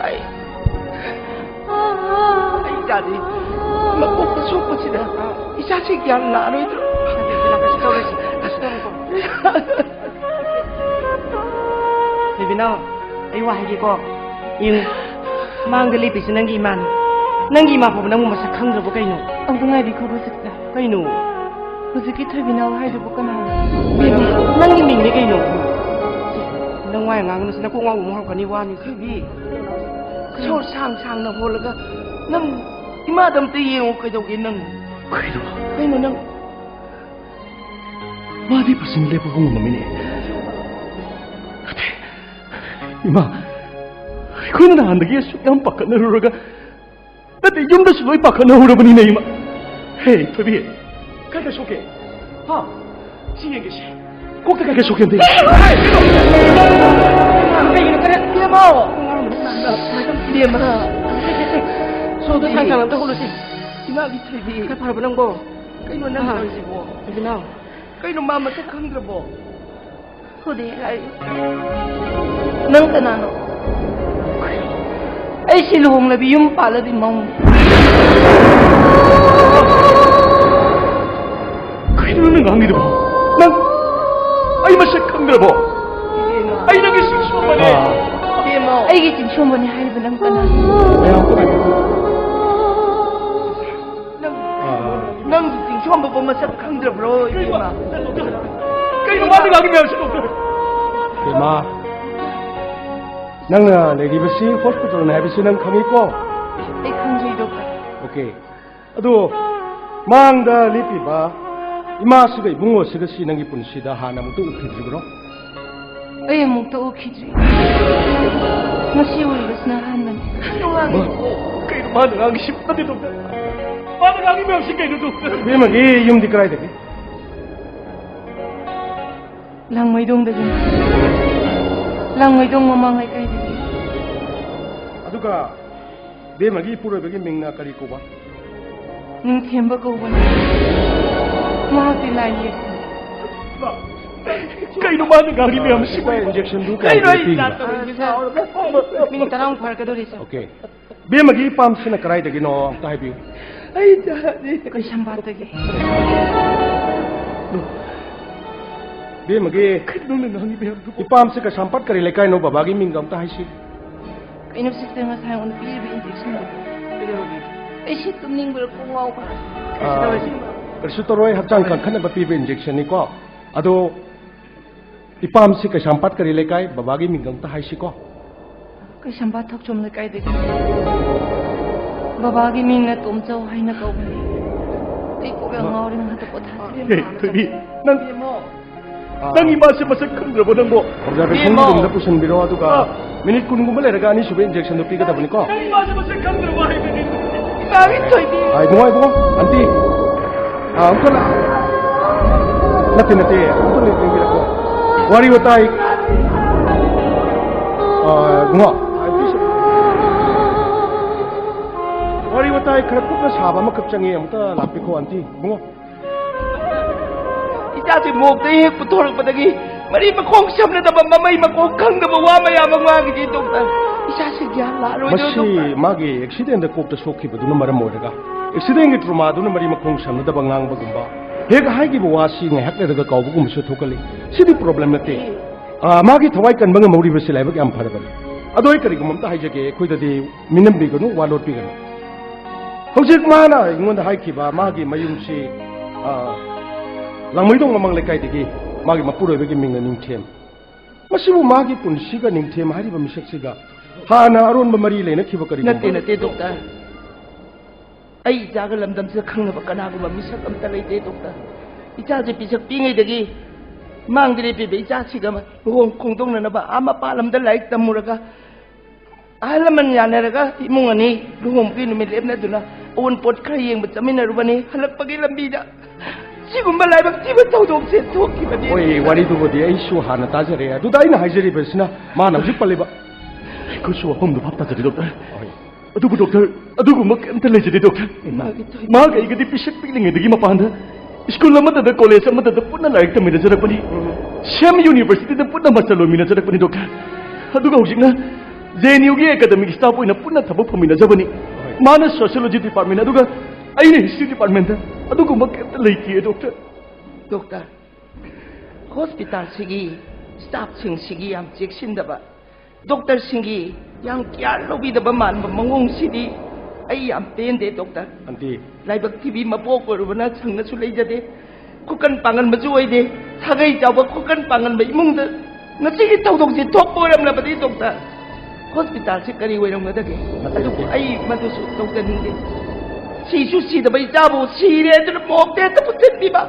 ꯑꯩ, ꯑꯩ ꯏꯆꯥꯗꯤ ꯃꯀꯣꯛꯇ ꯁꯣꯛꯄꯁꯤꯗ ꯏꯆꯥꯁꯤ ꯒ꯭ꯌꯥꯟ ꯂꯥꯛꯑꯔꯣꯏꯗ꯭ꯔꯣ? ꯀꯩꯁꯨ ꯇꯧꯔꯣꯏꯁꯦ, ꯀꯩꯁꯨ ꯇꯧꯔꯣꯏꯀꯣ꯫ ꯏꯕꯤꯅꯥꯎ, ꯑꯩ ꯋꯥ ꯍꯥꯏꯒꯦꯀꯣ꯫ ꯌꯦꯡꯉꯨ, ꯃꯥꯡꯗ ꯂꯦꯞꯄꯤꯁꯦ ꯅꯪꯒꯤ ꯏꯃꯥꯅꯤ꯫ ꯅꯪꯒꯤ ꯏꯃꯥ ꯐꯥꯎꯕ ꯅꯪꯕꯨ ꯃꯁꯛ ꯈꯪꯗ꯭ꯔꯕꯣ ꯀꯩꯅꯣ? ꯑꯝꯇ ꯉꯥꯏꯕꯤꯈꯣ ꯍꯧꯖꯤꯛꯇ꯫ ꯀꯩꯅꯣ? ꯍꯧꯖꯤꯛꯀꯤ ꯊꯣꯏꯕꯤꯅꯥꯎ ꯍꯥꯏꯗꯨꯕꯨ ꯀꯅꯥꯅꯣ? ꯕꯦꯕꯤ, ꯅꯪꯒꯤ ꯃꯤꯡꯅꯦ ꯀꯩꯅꯣ? ꯅꯪ ꯋꯥ ꯌꯥꯝ ꯉꯥꯡꯒꯅꯨ, ꯅꯀꯣꯛ ꯉꯥꯎꯕ ꯑꯃ ꯍꯧꯔꯛꯀꯅꯤ, ꯋꯥꯅꯤ꯫ ꯊꯣꯏꯕꯤ, ꯁꯣꯔ ꯁꯥꯡ ꯁꯥꯡꯅ ꯍꯣꯜꯂꯒ ꯅꯪ ꯏꯃꯥꯗ ꯑꯝꯇ ꯌꯦꯡꯉꯨ, ꯀꯩꯗꯧꯒꯦ ꯅꯪ? ꯀꯩꯅꯣ? ꯀꯩꯅꯣ ꯅꯪ? ꯃꯥꯗꯤ ꯐꯖꯅ ꯂꯦꯞꯄꯒ ꯉꯝꯃꯤꯅꯦ꯫ ꯅꯠꯇꯦ, ꯏꯃꯥ, ꯑꯩꯈꯣꯏꯅ ꯅꯍꯥꯟꯗꯒꯤ ꯑꯁꯨꯛ ꯌꯥꯝ ꯄꯥꯈꯠꯅꯔꯨꯔꯒ, ꯅꯠꯇꯦ, ꯌꯨꯝꯗꯁꯨ ꯂꯣꯏ ꯄꯥꯈꯠꯅꯍꯧꯔꯕꯅꯤꯅꯦ, ꯏꯃꯥ꯫ ꯍꯦ, ꯊꯣꯏꯕꯤ, ꯀꯥꯏ ꯀꯥꯏ ꯁꯣꯛꯀꯦ? ꯍꯥ? ꯁꯤ ꯌꯦꯡꯒꯦ, ꯁꯤ꯫ ꯀꯣꯛꯇ ꯀꯥꯏ ꯀꯥꯏ ꯁꯣꯛꯀꯦ ꯑꯝꯇ ꯌꯦꯡꯒꯦ꯫ ꯀꯩꯒꯤꯅꯣ ꯀꯟꯅ ꯏꯕꯦꯝꯃ! ꯏꯕꯦꯝꯃ! ꯁꯣꯗꯣ ꯁꯥꯡ ꯁꯥꯡ ꯑꯝꯇ ꯍꯣꯜꯂꯨꯁꯤ꯫ ꯏꯃꯥꯒꯤ ꯊꯣꯏꯕꯤ꯫ ꯈꯔ ꯐꯔꯕ ꯅꯪꯕꯣ? ꯀꯩꯅꯣ ꯅꯪ ꯑꯥ꯫ ꯇꯧꯔꯤꯁꯤꯕꯣ? ꯏꯕꯤꯅꯥꯎ꯫ ꯀꯩꯅꯣ ꯃꯥ ꯃꯁꯛ ꯈꯪꯗ꯭ꯔꯕꯣ? ꯍꯨꯗꯤ ꯍꯥꯏ꯫ ꯅꯪ ꯀꯅꯥꯅꯣ? ꯑꯩꯁꯤ ꯂꯨꯍꯣꯡꯂꯕꯤ ꯌꯨꯝ ꯄꯥꯜꯂꯗꯤ ꯃꯧꯅꯤ꯫ ꯀꯩꯅꯣ ꯅꯪ ꯉꯥꯡꯉꯤꯗꯨꯕꯣ? ꯅꯪ ꯑꯩ ꯃꯁꯛ ꯈꯪꯗ꯭ꯔꯕꯣ? ꯑꯩ ꯅꯪꯒꯤ ꯆꯤꯡꯁꯣꯝꯕꯅꯦ꯫ ꯑꯥ꯫ ꯏꯕꯦꯝꯃ꯫ ꯑꯩꯒꯤ ꯆꯤꯡꯁꯣꯝꯕꯅꯦ ꯍꯥꯏꯔꯤꯕ ꯅꯪ ꯀꯅꯥꯅꯣ? ꯃꯌꯥꯝ ꯀꯃꯥꯏꯅ ꯇꯧꯕ? ꯅꯪ, ꯑꯥ꯫ ꯅꯪꯒꯤ ꯆꯤꯡꯁꯣꯝꯕꯕꯨ ꯃꯁꯛ ꯈꯪꯗ꯭ꯔꯕ꯭ꯔꯣ, ꯏꯕꯦꯝꯃ? ꯀꯩꯅꯣ ꯃꯥꯅ ꯉꯥꯡꯉꯤ ꯃꯌꯥꯝꯁꯤꯕꯣ? ꯏꯃꯥ, ꯅꯪꯅ ꯂꯩꯔꯤꯕꯁꯤ ꯍꯣꯁꯄꯤꯇꯥꯜꯅꯤ ꯍꯥꯏꯕꯁꯤ ꯅꯪ ꯈꯪꯉꯤꯀꯣ? ꯑꯩ ꯈꯪꯖꯩ, ꯗꯣꯛꯇꯔ꯫ ꯑꯣꯀꯦ꯫ ꯑꯗꯨ ꯃꯥꯡꯗ ꯂꯦꯞꯄꯤꯕ ꯏꯃꯥꯁꯤꯒ ꯏꯕꯨꯡꯉꯣꯁꯤꯒ ꯁꯤ ꯅꯪꯒꯤ ꯄꯨꯟꯁꯤꯗ ꯍꯥꯟꯅ ꯑꯃꯨꯛꯇ ꯎꯈꯤꯗ꯭ꯔꯤꯕ꯭ꯔꯣ? ꯑꯩ ꯑꯃꯨꯛꯇ ꯎꯈꯤꯗ꯭ꯔꯤ꯫ ꯉꯁꯤ ꯎꯔꯤꯕꯁꯤꯅ ꯑꯍꯥꯟꯕꯅꯤ꯫ ꯃꯥ, ꯀꯩꯅꯣ ꯃꯥꯅ ꯉꯥꯡꯉꯤꯁꯤ? ꯅꯠꯇꯦ, ꯗꯣꯛꯇꯔ꯫ ꯃꯥꯅ ꯉꯥꯡꯉꯤ ꯃꯌꯥꯝꯁꯤ ꯀꯩꯅꯣ, ꯗꯣꯛꯇꯔ? ꯏꯕꯦꯝꯃꯒꯤ ꯌꯨꯝꯗꯤ ꯀꯗꯥꯏꯗꯒꯤ? ꯂꯥꯡꯃꯩꯗꯣꯡꯗꯒꯤꯅꯤ꯫ ꯂꯥꯡꯃꯩꯗꯣꯡ ꯃꯃꯥꯡ ꯂꯩꯀꯥꯏꯗꯒꯤ꯫ ꯑꯗꯨꯒ ꯏꯕꯦꯝꯃꯒꯤ ꯏꯄꯨꯔꯣꯏꯕꯒꯤ ꯃꯤꯡꯅ ꯀꯔꯤ ꯀꯧꯕ? ꯅꯤꯡꯊꯦꯝꯕ ꯀꯧꯕꯅꯤ꯫ ꯃꯍꯥꯛꯇꯤ ꯂꯥꯏ ꯌꯦꯛꯄꯅꯤ꯫ ꯀꯩꯅꯣ ꯃꯥꯅ ꯉꯥꯡꯉꯤ ꯃꯌꯥꯝꯁꯤꯕꯣ? ꯏꯟꯖꯦꯛꯁꯟꯗꯨ ꯀꯌꯥꯝ ꯀꯨꯏꯔꯦ ꯄꯤꯔꯤꯕ? ꯁꯥꯔ, ꯃꯤꯅꯤꯠ ꯇꯔꯥꯃꯨꯛ ꯐꯥꯔꯛꯀꯗꯧꯔꯤ, ꯁꯥꯔ꯫ ꯑꯣꯀꯦ꯫ ꯏꯕꯦꯝꯃꯒꯤ ꯄꯥꯝꯁꯤꯅ ꯀꯗꯥꯏꯗꯒꯤꯅꯣ ꯑꯝꯇ ꯍꯥꯏꯕꯤꯌꯨ꯫ ꯑꯩ ꯇꯥꯗꯦ꯫ ꯀꯩꯁꯥꯝꯄꯥꯠꯇꯒꯤ꯫ ꯏꯕꯦꯝꯃꯒꯤ ꯀꯩꯅꯣ ꯅꯪꯅ ꯉꯥꯡꯉꯤ ꯃꯌꯥꯝꯗꯨꯕꯣ? ꯏꯄꯥꯝꯁꯦ ꯀꯩꯁꯥꯝꯄꯥꯠ ꯀꯔꯤ ꯂꯩꯀꯥꯏꯅꯣ? ꯕꯕꯥꯒꯤ ꯃꯤꯡꯒ ꯑꯝꯇ ꯍꯥꯏꯁꯤ꯫ ꯀꯩꯅꯣ ꯁꯤꯁꯇꯔ, ꯉꯁꯥꯏ ꯑꯩꯉꯣꯟꯗ ꯄꯤꯔꯤꯕ ꯏꯟꯖꯦꯛꯁꯟꯗꯣ? ꯀꯩꯗꯧꯔꯒꯦ? ꯑꯩ ꯁꯤ ꯇꯨꯝꯅꯤꯡꯕꯗ ꯀꯣꯛ ꯉꯥꯎꯈ꯭ꯔꯦ꯫ ꯑꯥ, ꯀꯩꯁꯨ ꯇꯧꯔꯣꯏ, ꯁꯤ ꯀꯩꯁꯨ ꯇꯧꯔꯣꯏ, ꯍꯛꯆꯥꯡ ꯀꯟꯈꯠꯅꯕ ꯄꯤꯕ ꯏꯟꯖꯦꯛꯁꯟꯅꯤꯀꯣ꯫ ꯑꯗꯣ ꯏꯄꯥꯝꯁꯤ ꯀꯩꯁꯥꯝꯄꯥꯠ ꯀꯔꯤ ꯂꯩꯀꯥꯏ? ꯕꯕꯥꯒꯤ ꯃꯤꯡꯒ ꯑꯝꯇ ꯍꯥꯏꯁꯤꯀꯣ꯫ ꯀꯩꯁꯥꯝꯄꯥꯠ ꯊꯣꯛꯆꯣꯝ ꯂꯩꯀꯥꯏꯗꯒꯤ꯫ ꯕꯕꯥꯒꯤ ꯃꯤꯡꯅ ꯇꯣꯝꯆꯧ ꯍꯥꯏꯅ ꯀꯧꯕꯅꯤ꯫ ꯑꯩ ꯀꯣꯛ ꯌꯥꯝ ꯉꯥꯎꯔꯦ, ꯉꯥꯏꯍꯥꯛꯇ ꯄꯣꯊꯥꯁꯤ꯫ ꯑꯦ, ꯊꯣꯏꯕꯤ, ꯅꯪ ꯏꯕꯦꯝꯃꯧ꯫ ꯅꯪ ꯏꯃꯥꯁꯦ ꯃꯁꯛ ꯈꯪꯗ꯭ꯔꯕꯣ ꯅꯪꯕꯣ? ꯑꯣꯕꯖꯥꯔꯕꯦꯁꯟꯒꯤ ꯏꯕꯦꯝꯃꯧ꯫ ꯔꯨꯝꯗ ꯄꯨꯁꯤꯟꯕꯤꯔꯣ, ꯑꯗꯨꯒ ꯑꯥ꯫ ꯃꯤꯅꯤꯠ ꯀꯨꯟꯒꯨꯝꯕ ꯂꯩꯔꯒ ꯑꯅꯤꯁꯨꯕ ꯏꯟꯖꯦꯛꯁꯟꯗꯣ ꯄꯤꯒꯗꯕꯅꯤꯀꯣ꯫ ꯅꯪ ꯏꯃꯥꯁꯦ ꯃꯁꯛ ꯈꯪꯗ꯭ꯔꯕꯣ ꯍꯥꯏꯕꯅꯤ? ꯏꯃꯥꯒꯤ ꯊꯣꯏꯕꯤ꯫ ꯑꯥ, ꯏꯕꯨꯡꯉꯣ, ꯏꯕꯨꯡꯉꯣ, ꯑꯟꯇꯤ꯫ ꯑꯥ, ꯑꯃꯨꯛꯇ ꯂꯥꯛ-, ꯅꯠꯇꯦ, ꯅꯠꯇꯦ, ꯑꯃꯨꯛꯇ ꯂꯦꯡꯕꯤꯔꯛꯑꯣ꯫ ꯋꯥꯔꯤ ꯋꯥꯇꯥꯏ, ꯑꯥ, ꯏꯕꯨꯡꯉꯣ, ꯋꯥꯔꯤ ꯋꯥꯇꯥꯏ ꯈꯔ ꯀꯨꯞꯅ ꯁꯥꯕ ꯑꯃꯈꯛ ꯆꯪꯉꯤ, ꯑꯃꯨꯛꯇ ꯂꯥꯛꯄꯤꯈꯣ, ꯑꯟꯇꯤ, ꯏꯕꯨꯡꯉꯣ꯫ ꯏꯆꯥꯁꯦ ꯃꯣꯛꯇ ꯍꯦꯛ ꯄꯨꯊꯣꯔꯛꯄꯗꯒꯤ ꯃꯔꯤ ꯃꯈꯣꯡ ꯁꯝꯅꯗꯕ, ꯃꯃꯩ ꯃꯀꯣꯛ ꯈꯪꯗꯕ ꯋꯥ ꯃꯌꯥꯝ ꯑꯃ ꯉꯥꯡꯉꯤꯁꯤ, ꯗꯣꯛꯇꯔ꯫ ꯏꯆꯥꯁꯦ ꯒ꯭ꯌꯥꯟ ꯂꯥꯛꯑꯔꯣꯏꯗꯣ, ꯃꯁꯤ ꯗꯣꯛꯇꯔ꯫ ꯃꯥꯒꯤ ꯑꯦꯛꯁꯤꯗꯦꯟꯗ ꯀꯣꯛꯇ ꯁꯣꯛꯈꯤꯕꯗꯨꯅ ꯃꯔꯝ ꯑꯣꯏꯔꯒ, ꯑꯦꯛꯁꯤꯗꯦꯟꯒꯤ ꯇ꯭ꯔꯣꯃꯥꯗꯨꯅ ꯃꯔꯤ ꯃꯈꯣꯡ ꯁꯝꯅꯗꯕ ꯉꯥꯡꯕꯒꯨꯝꯕ, ꯍꯦꯛ ꯍꯥꯏꯈꯤꯕ ꯋꯥꯁꯤ ꯉꯥꯏꯍꯥꯛ ꯂꯩꯔꯒ ꯀꯥꯎꯕꯒꯨꯝꯕꯁꯨ ꯊꯣꯛꯀꯜꯂꯤ꯫ ꯁꯤꯗꯤ ꯄ꯭ꯔꯣꯕ꯭ꯂꯦꯝ ꯅꯠꯇꯦ꯫ ꯑꯥ, ꯃꯥꯒꯤ ꯊꯋꯥꯏ ꯀꯟꯕ ꯉꯝꯍꯧꯔꯤꯕꯁꯤ ꯂꯥꯏꯕꯛ ꯌꯥꯝ ꯐꯔꯕꯅꯤ꯫ ꯑꯗꯣ ꯑꯩ ꯀꯔꯤꯒꯨꯝꯕ ꯑꯝꯇ ꯍꯥꯏꯖꯒꯦ, ꯑꯩꯈꯣꯏꯗꯗꯤ ꯃꯤꯅꯝꯕꯤꯒꯅꯨ, ꯋꯥ ꯂꯣꯠꯄꯤꯒꯅꯨ꯫ ꯍꯧꯖꯤꯛ ꯃꯥꯅ ꯑꯩꯉꯣꯟꯗ ꯍꯥꯏꯈꯤꯕ ꯃꯥꯒꯤ ꯃꯌꯨꯝꯁꯤ, ꯑꯥ, ꯂꯥꯡꯃꯩꯗꯣꯡ ꯃꯃꯥꯡ ꯂꯩꯀꯥꯏꯗꯒꯤ ꯃꯥꯒꯤ ꯃꯄꯨꯔꯣꯏꯕꯒꯤ ꯃꯤꯡꯅ ꯅꯤꯡꯊꯦꯝ꯫ ꯃꯁꯤꯕꯨ ꯃꯥꯒꯤ ꯄꯨꯟꯁꯤꯒ ꯅꯤꯡꯊꯦꯝ ꯍꯥꯏꯔꯤꯕ ꯃꯤꯁꯛꯁꯤꯒ ꯍꯥꯟꯅ ꯑꯔꯣꯟꯕ ꯃꯔꯤ ꯂꯩꯅꯈꯤꯕ ꯀꯔꯤꯒꯨꯝꯕ? ꯅꯠꯇꯦ, ꯅꯠꯇꯦ, ꯗꯣꯛꯇꯔ꯫ ꯑꯩ ꯏꯆꯥꯒ ꯂꯝꯗꯝꯁꯤꯒ ꯈꯪꯅꯕ ꯀꯅꯥꯒꯨꯝꯕ ꯃꯤꯁꯛ ꯑꯝꯇ ꯂꯩꯇꯦ, ꯗꯣꯛꯇꯔ꯫ ꯏꯆꯥꯁꯦ ꯄꯤꯁꯛ ꯄꯤꯉꯩꯗꯒꯤ ꯃꯥꯡꯗ ꯂꯦꯞꯄꯤꯕ ꯏꯆꯥꯁꯤꯒ ꯂꯨꯍꯣꯡ ꯈꯣꯡꯗꯣꯡꯅꯅꯕ ꯑꯥ ꯃꯄꯥꯟ ꯂꯝꯗ ꯂꯥꯏꯔꯤꯛ ꯇꯝꯃꯨꯔꯒ ꯑꯍꯜ ꯂꯃꯟ ꯌꯥꯅꯔꯒ ꯏꯃꯨꯡ ꯑꯅꯤ ꯂꯨꯍꯣꯡꯕꯒꯤ ꯅꯨꯃꯤꯠ ꯂꯦꯞꯅꯗꯨꯅ ꯑꯑꯣꯟꯄꯣꯠ ꯈꯔ ꯌꯦꯡꯕ ꯆꯠꯃꯤꯟꯅꯔꯨꯕꯅꯤ꯫ ꯍꯜꯂꯛꯄꯒꯤ ꯂꯝꯕꯤꯗ ꯁꯤꯒꯨꯝꯕ ꯂꯥꯏꯕꯛ ꯊꯤꯕ ꯊꯧꯗꯣꯛꯁꯦ ꯊꯣꯛꯈꯤꯕꯅꯤ꯫ ꯍꯣꯏ, ꯋꯥꯔꯤꯗꯨꯕꯨꯗꯤ ꯑꯩꯁꯨ ꯍꯥꯟꯅ ꯇꯥꯖꯔꯦ꯫ ꯑꯗꯨꯗ ꯑꯩꯅ ꯍꯥꯏꯖꯔꯤꯕꯁꯤꯅ ꯃꯥꯅ ꯍꯧꯖꯤꯛ ꯄꯜꯂꯤꯕ꯫ ꯑꯩꯈꯣꯏꯁꯨ ꯋꯥꯐꯝꯗꯨ ꯚꯥꯞ ꯇꯥꯖꯔꯦ, ꯗꯣꯛꯇꯔ꯫ ꯍꯣꯏ꯫ ꯑꯗꯨꯕꯨ ꯗꯣꯛꯇꯔ, ꯑꯗꯨꯒꯨꯝꯕ ꯀꯩꯝꯇ ꯂꯩꯖꯗꯦ, ꯗꯣꯛꯇꯔ꯫ ꯏꯃꯥꯒꯤ ꯊꯣꯏꯕꯤ꯫ ꯃꯍꯥꯛ ꯑꯩꯒꯗꯤ ꯄꯤꯁꯛ ꯄꯤꯛꯂꯤꯉꯩꯗꯒꯤ ꯃꯄꯥꯟꯗ ꯁ꯭ꯀꯨꯜ ꯑꯃꯠꯇꯗ, ꯀꯣꯂꯦꯖ ꯑꯃꯠꯇꯗ ꯄꯨꯟꯅ ꯂꯥꯏꯔꯤꯛ ꯇꯝꯃꯤꯟꯅꯖꯔꯛꯄꯅꯤ꯫ ꯎꯝ꯫ ꯁꯦꯝ ꯌꯨꯅꯤꯚꯔꯁꯤꯇꯤꯗ ꯄꯨꯟꯅ ꯃꯥꯁꯇꯔ ꯂꯣꯏꯃꯤꯟꯅꯖꯔꯛꯄꯅꯤ, ꯗꯣꯛꯇꯔ꯫ ꯑꯗꯨꯒ ꯍꯧꯖꯤꯛꯅ ꯖꯦ ꯑꯦꯟ ꯌꯨꯒꯤ ꯑꯦꯀꯥꯗꯃꯤꯛ ꯁ꯭ꯇꯥꯐ ꯑꯣꯏꯅ ꯄꯨꯟꯅ ꯊꯕꯛ ꯐꯪꯃꯤꯟꯅꯖꯕꯅꯤ꯫ ꯍꯣꯏ꯫ ꯃꯥꯅ ꯁꯣꯁꯤꯌꯣꯂꯣꯖꯤ ꯗꯤꯄꯥꯔꯠꯃꯦꯟ, ꯑꯗꯨꯒ ꯑꯩꯅ ꯍꯤꯁꯇ꯭ꯔꯤ ꯗꯤꯄꯥꯔꯠꯃꯦꯟꯗ꯫ ꯑꯗꯨꯒꯨꯝꯕ ꯀꯩꯝꯇ ꯂꯩꯇꯦ, ꯗꯣꯛꯇꯔ꯫ ꯗꯣꯛꯇꯔ, ꯍꯣꯁꯄꯤꯇꯥꯜꯁꯤꯒꯤ ꯁ꯭ꯇꯥꯐꯁꯤꯡꯁꯤꯒꯤ ꯌꯥꯝ ꯆꯦꯛꯁꯤꯟꯗꯕ, ꯗꯣꯛꯇꯔꯁꯤꯡꯒꯤ ꯌꯥꯝ ꯀꯤꯌꯥꯔ ꯂꯧꯕꯤꯗꯕ ꯃꯥꯟꯕ ꯃꯑꯣꯡꯁꯤꯗꯤ ꯑꯩ ꯌꯥꯝ ꯄꯦꯟꯗꯦ, ꯗꯣꯛꯇꯔ꯫ ꯑꯟꯇꯤ꯫ ꯂꯥꯏꯕꯛ ꯊꯤꯕꯤ ꯃꯄꯣꯛ ꯑꯣꯏꯔꯨꯕꯅ ꯁꯪꯅꯁꯨ ꯂꯩꯖꯗꯦ, ꯈꯨꯀꯟ ꯄꯥꯡꯒꯟꯕꯁꯨ ꯑꯣꯏꯗꯦ꯫ ꯁꯥꯒꯩ ꯆꯥꯎꯕ ꯈꯨꯀꯟ ꯄꯥꯡꯒꯟꯕ ꯏꯃꯨꯡꯗ ꯉꯁꯤꯒꯤ ꯊꯧꯗꯣꯛꯁꯤ ꯊꯣꯛꯄ ꯑꯣꯏꯔꯝꯂꯕꯗꯤ, ꯗꯣꯛꯇꯔ, ꯍꯣꯁꯄꯤꯇꯥꯜꯁꯤ ꯀꯔꯤ ꯑꯣꯏꯔꯝꯒꯗꯒꯦ? ꯑꯗꯨꯕꯨ ꯑꯩ ꯃꯗꯨꯁꯨ ꯇꯧꯖꯅꯤꯡꯗꯦ꯫ ꯁꯤꯁꯨ ꯁꯤꯗꯕ ꯏꯆꯥꯕꯨ ꯁꯤꯔꯦ ꯑꯗꯨꯅ ꯃꯣꯛ ꯇꯦꯁꯇ ꯄꯨꯟꯁꯤꯟꯕꯤꯕ,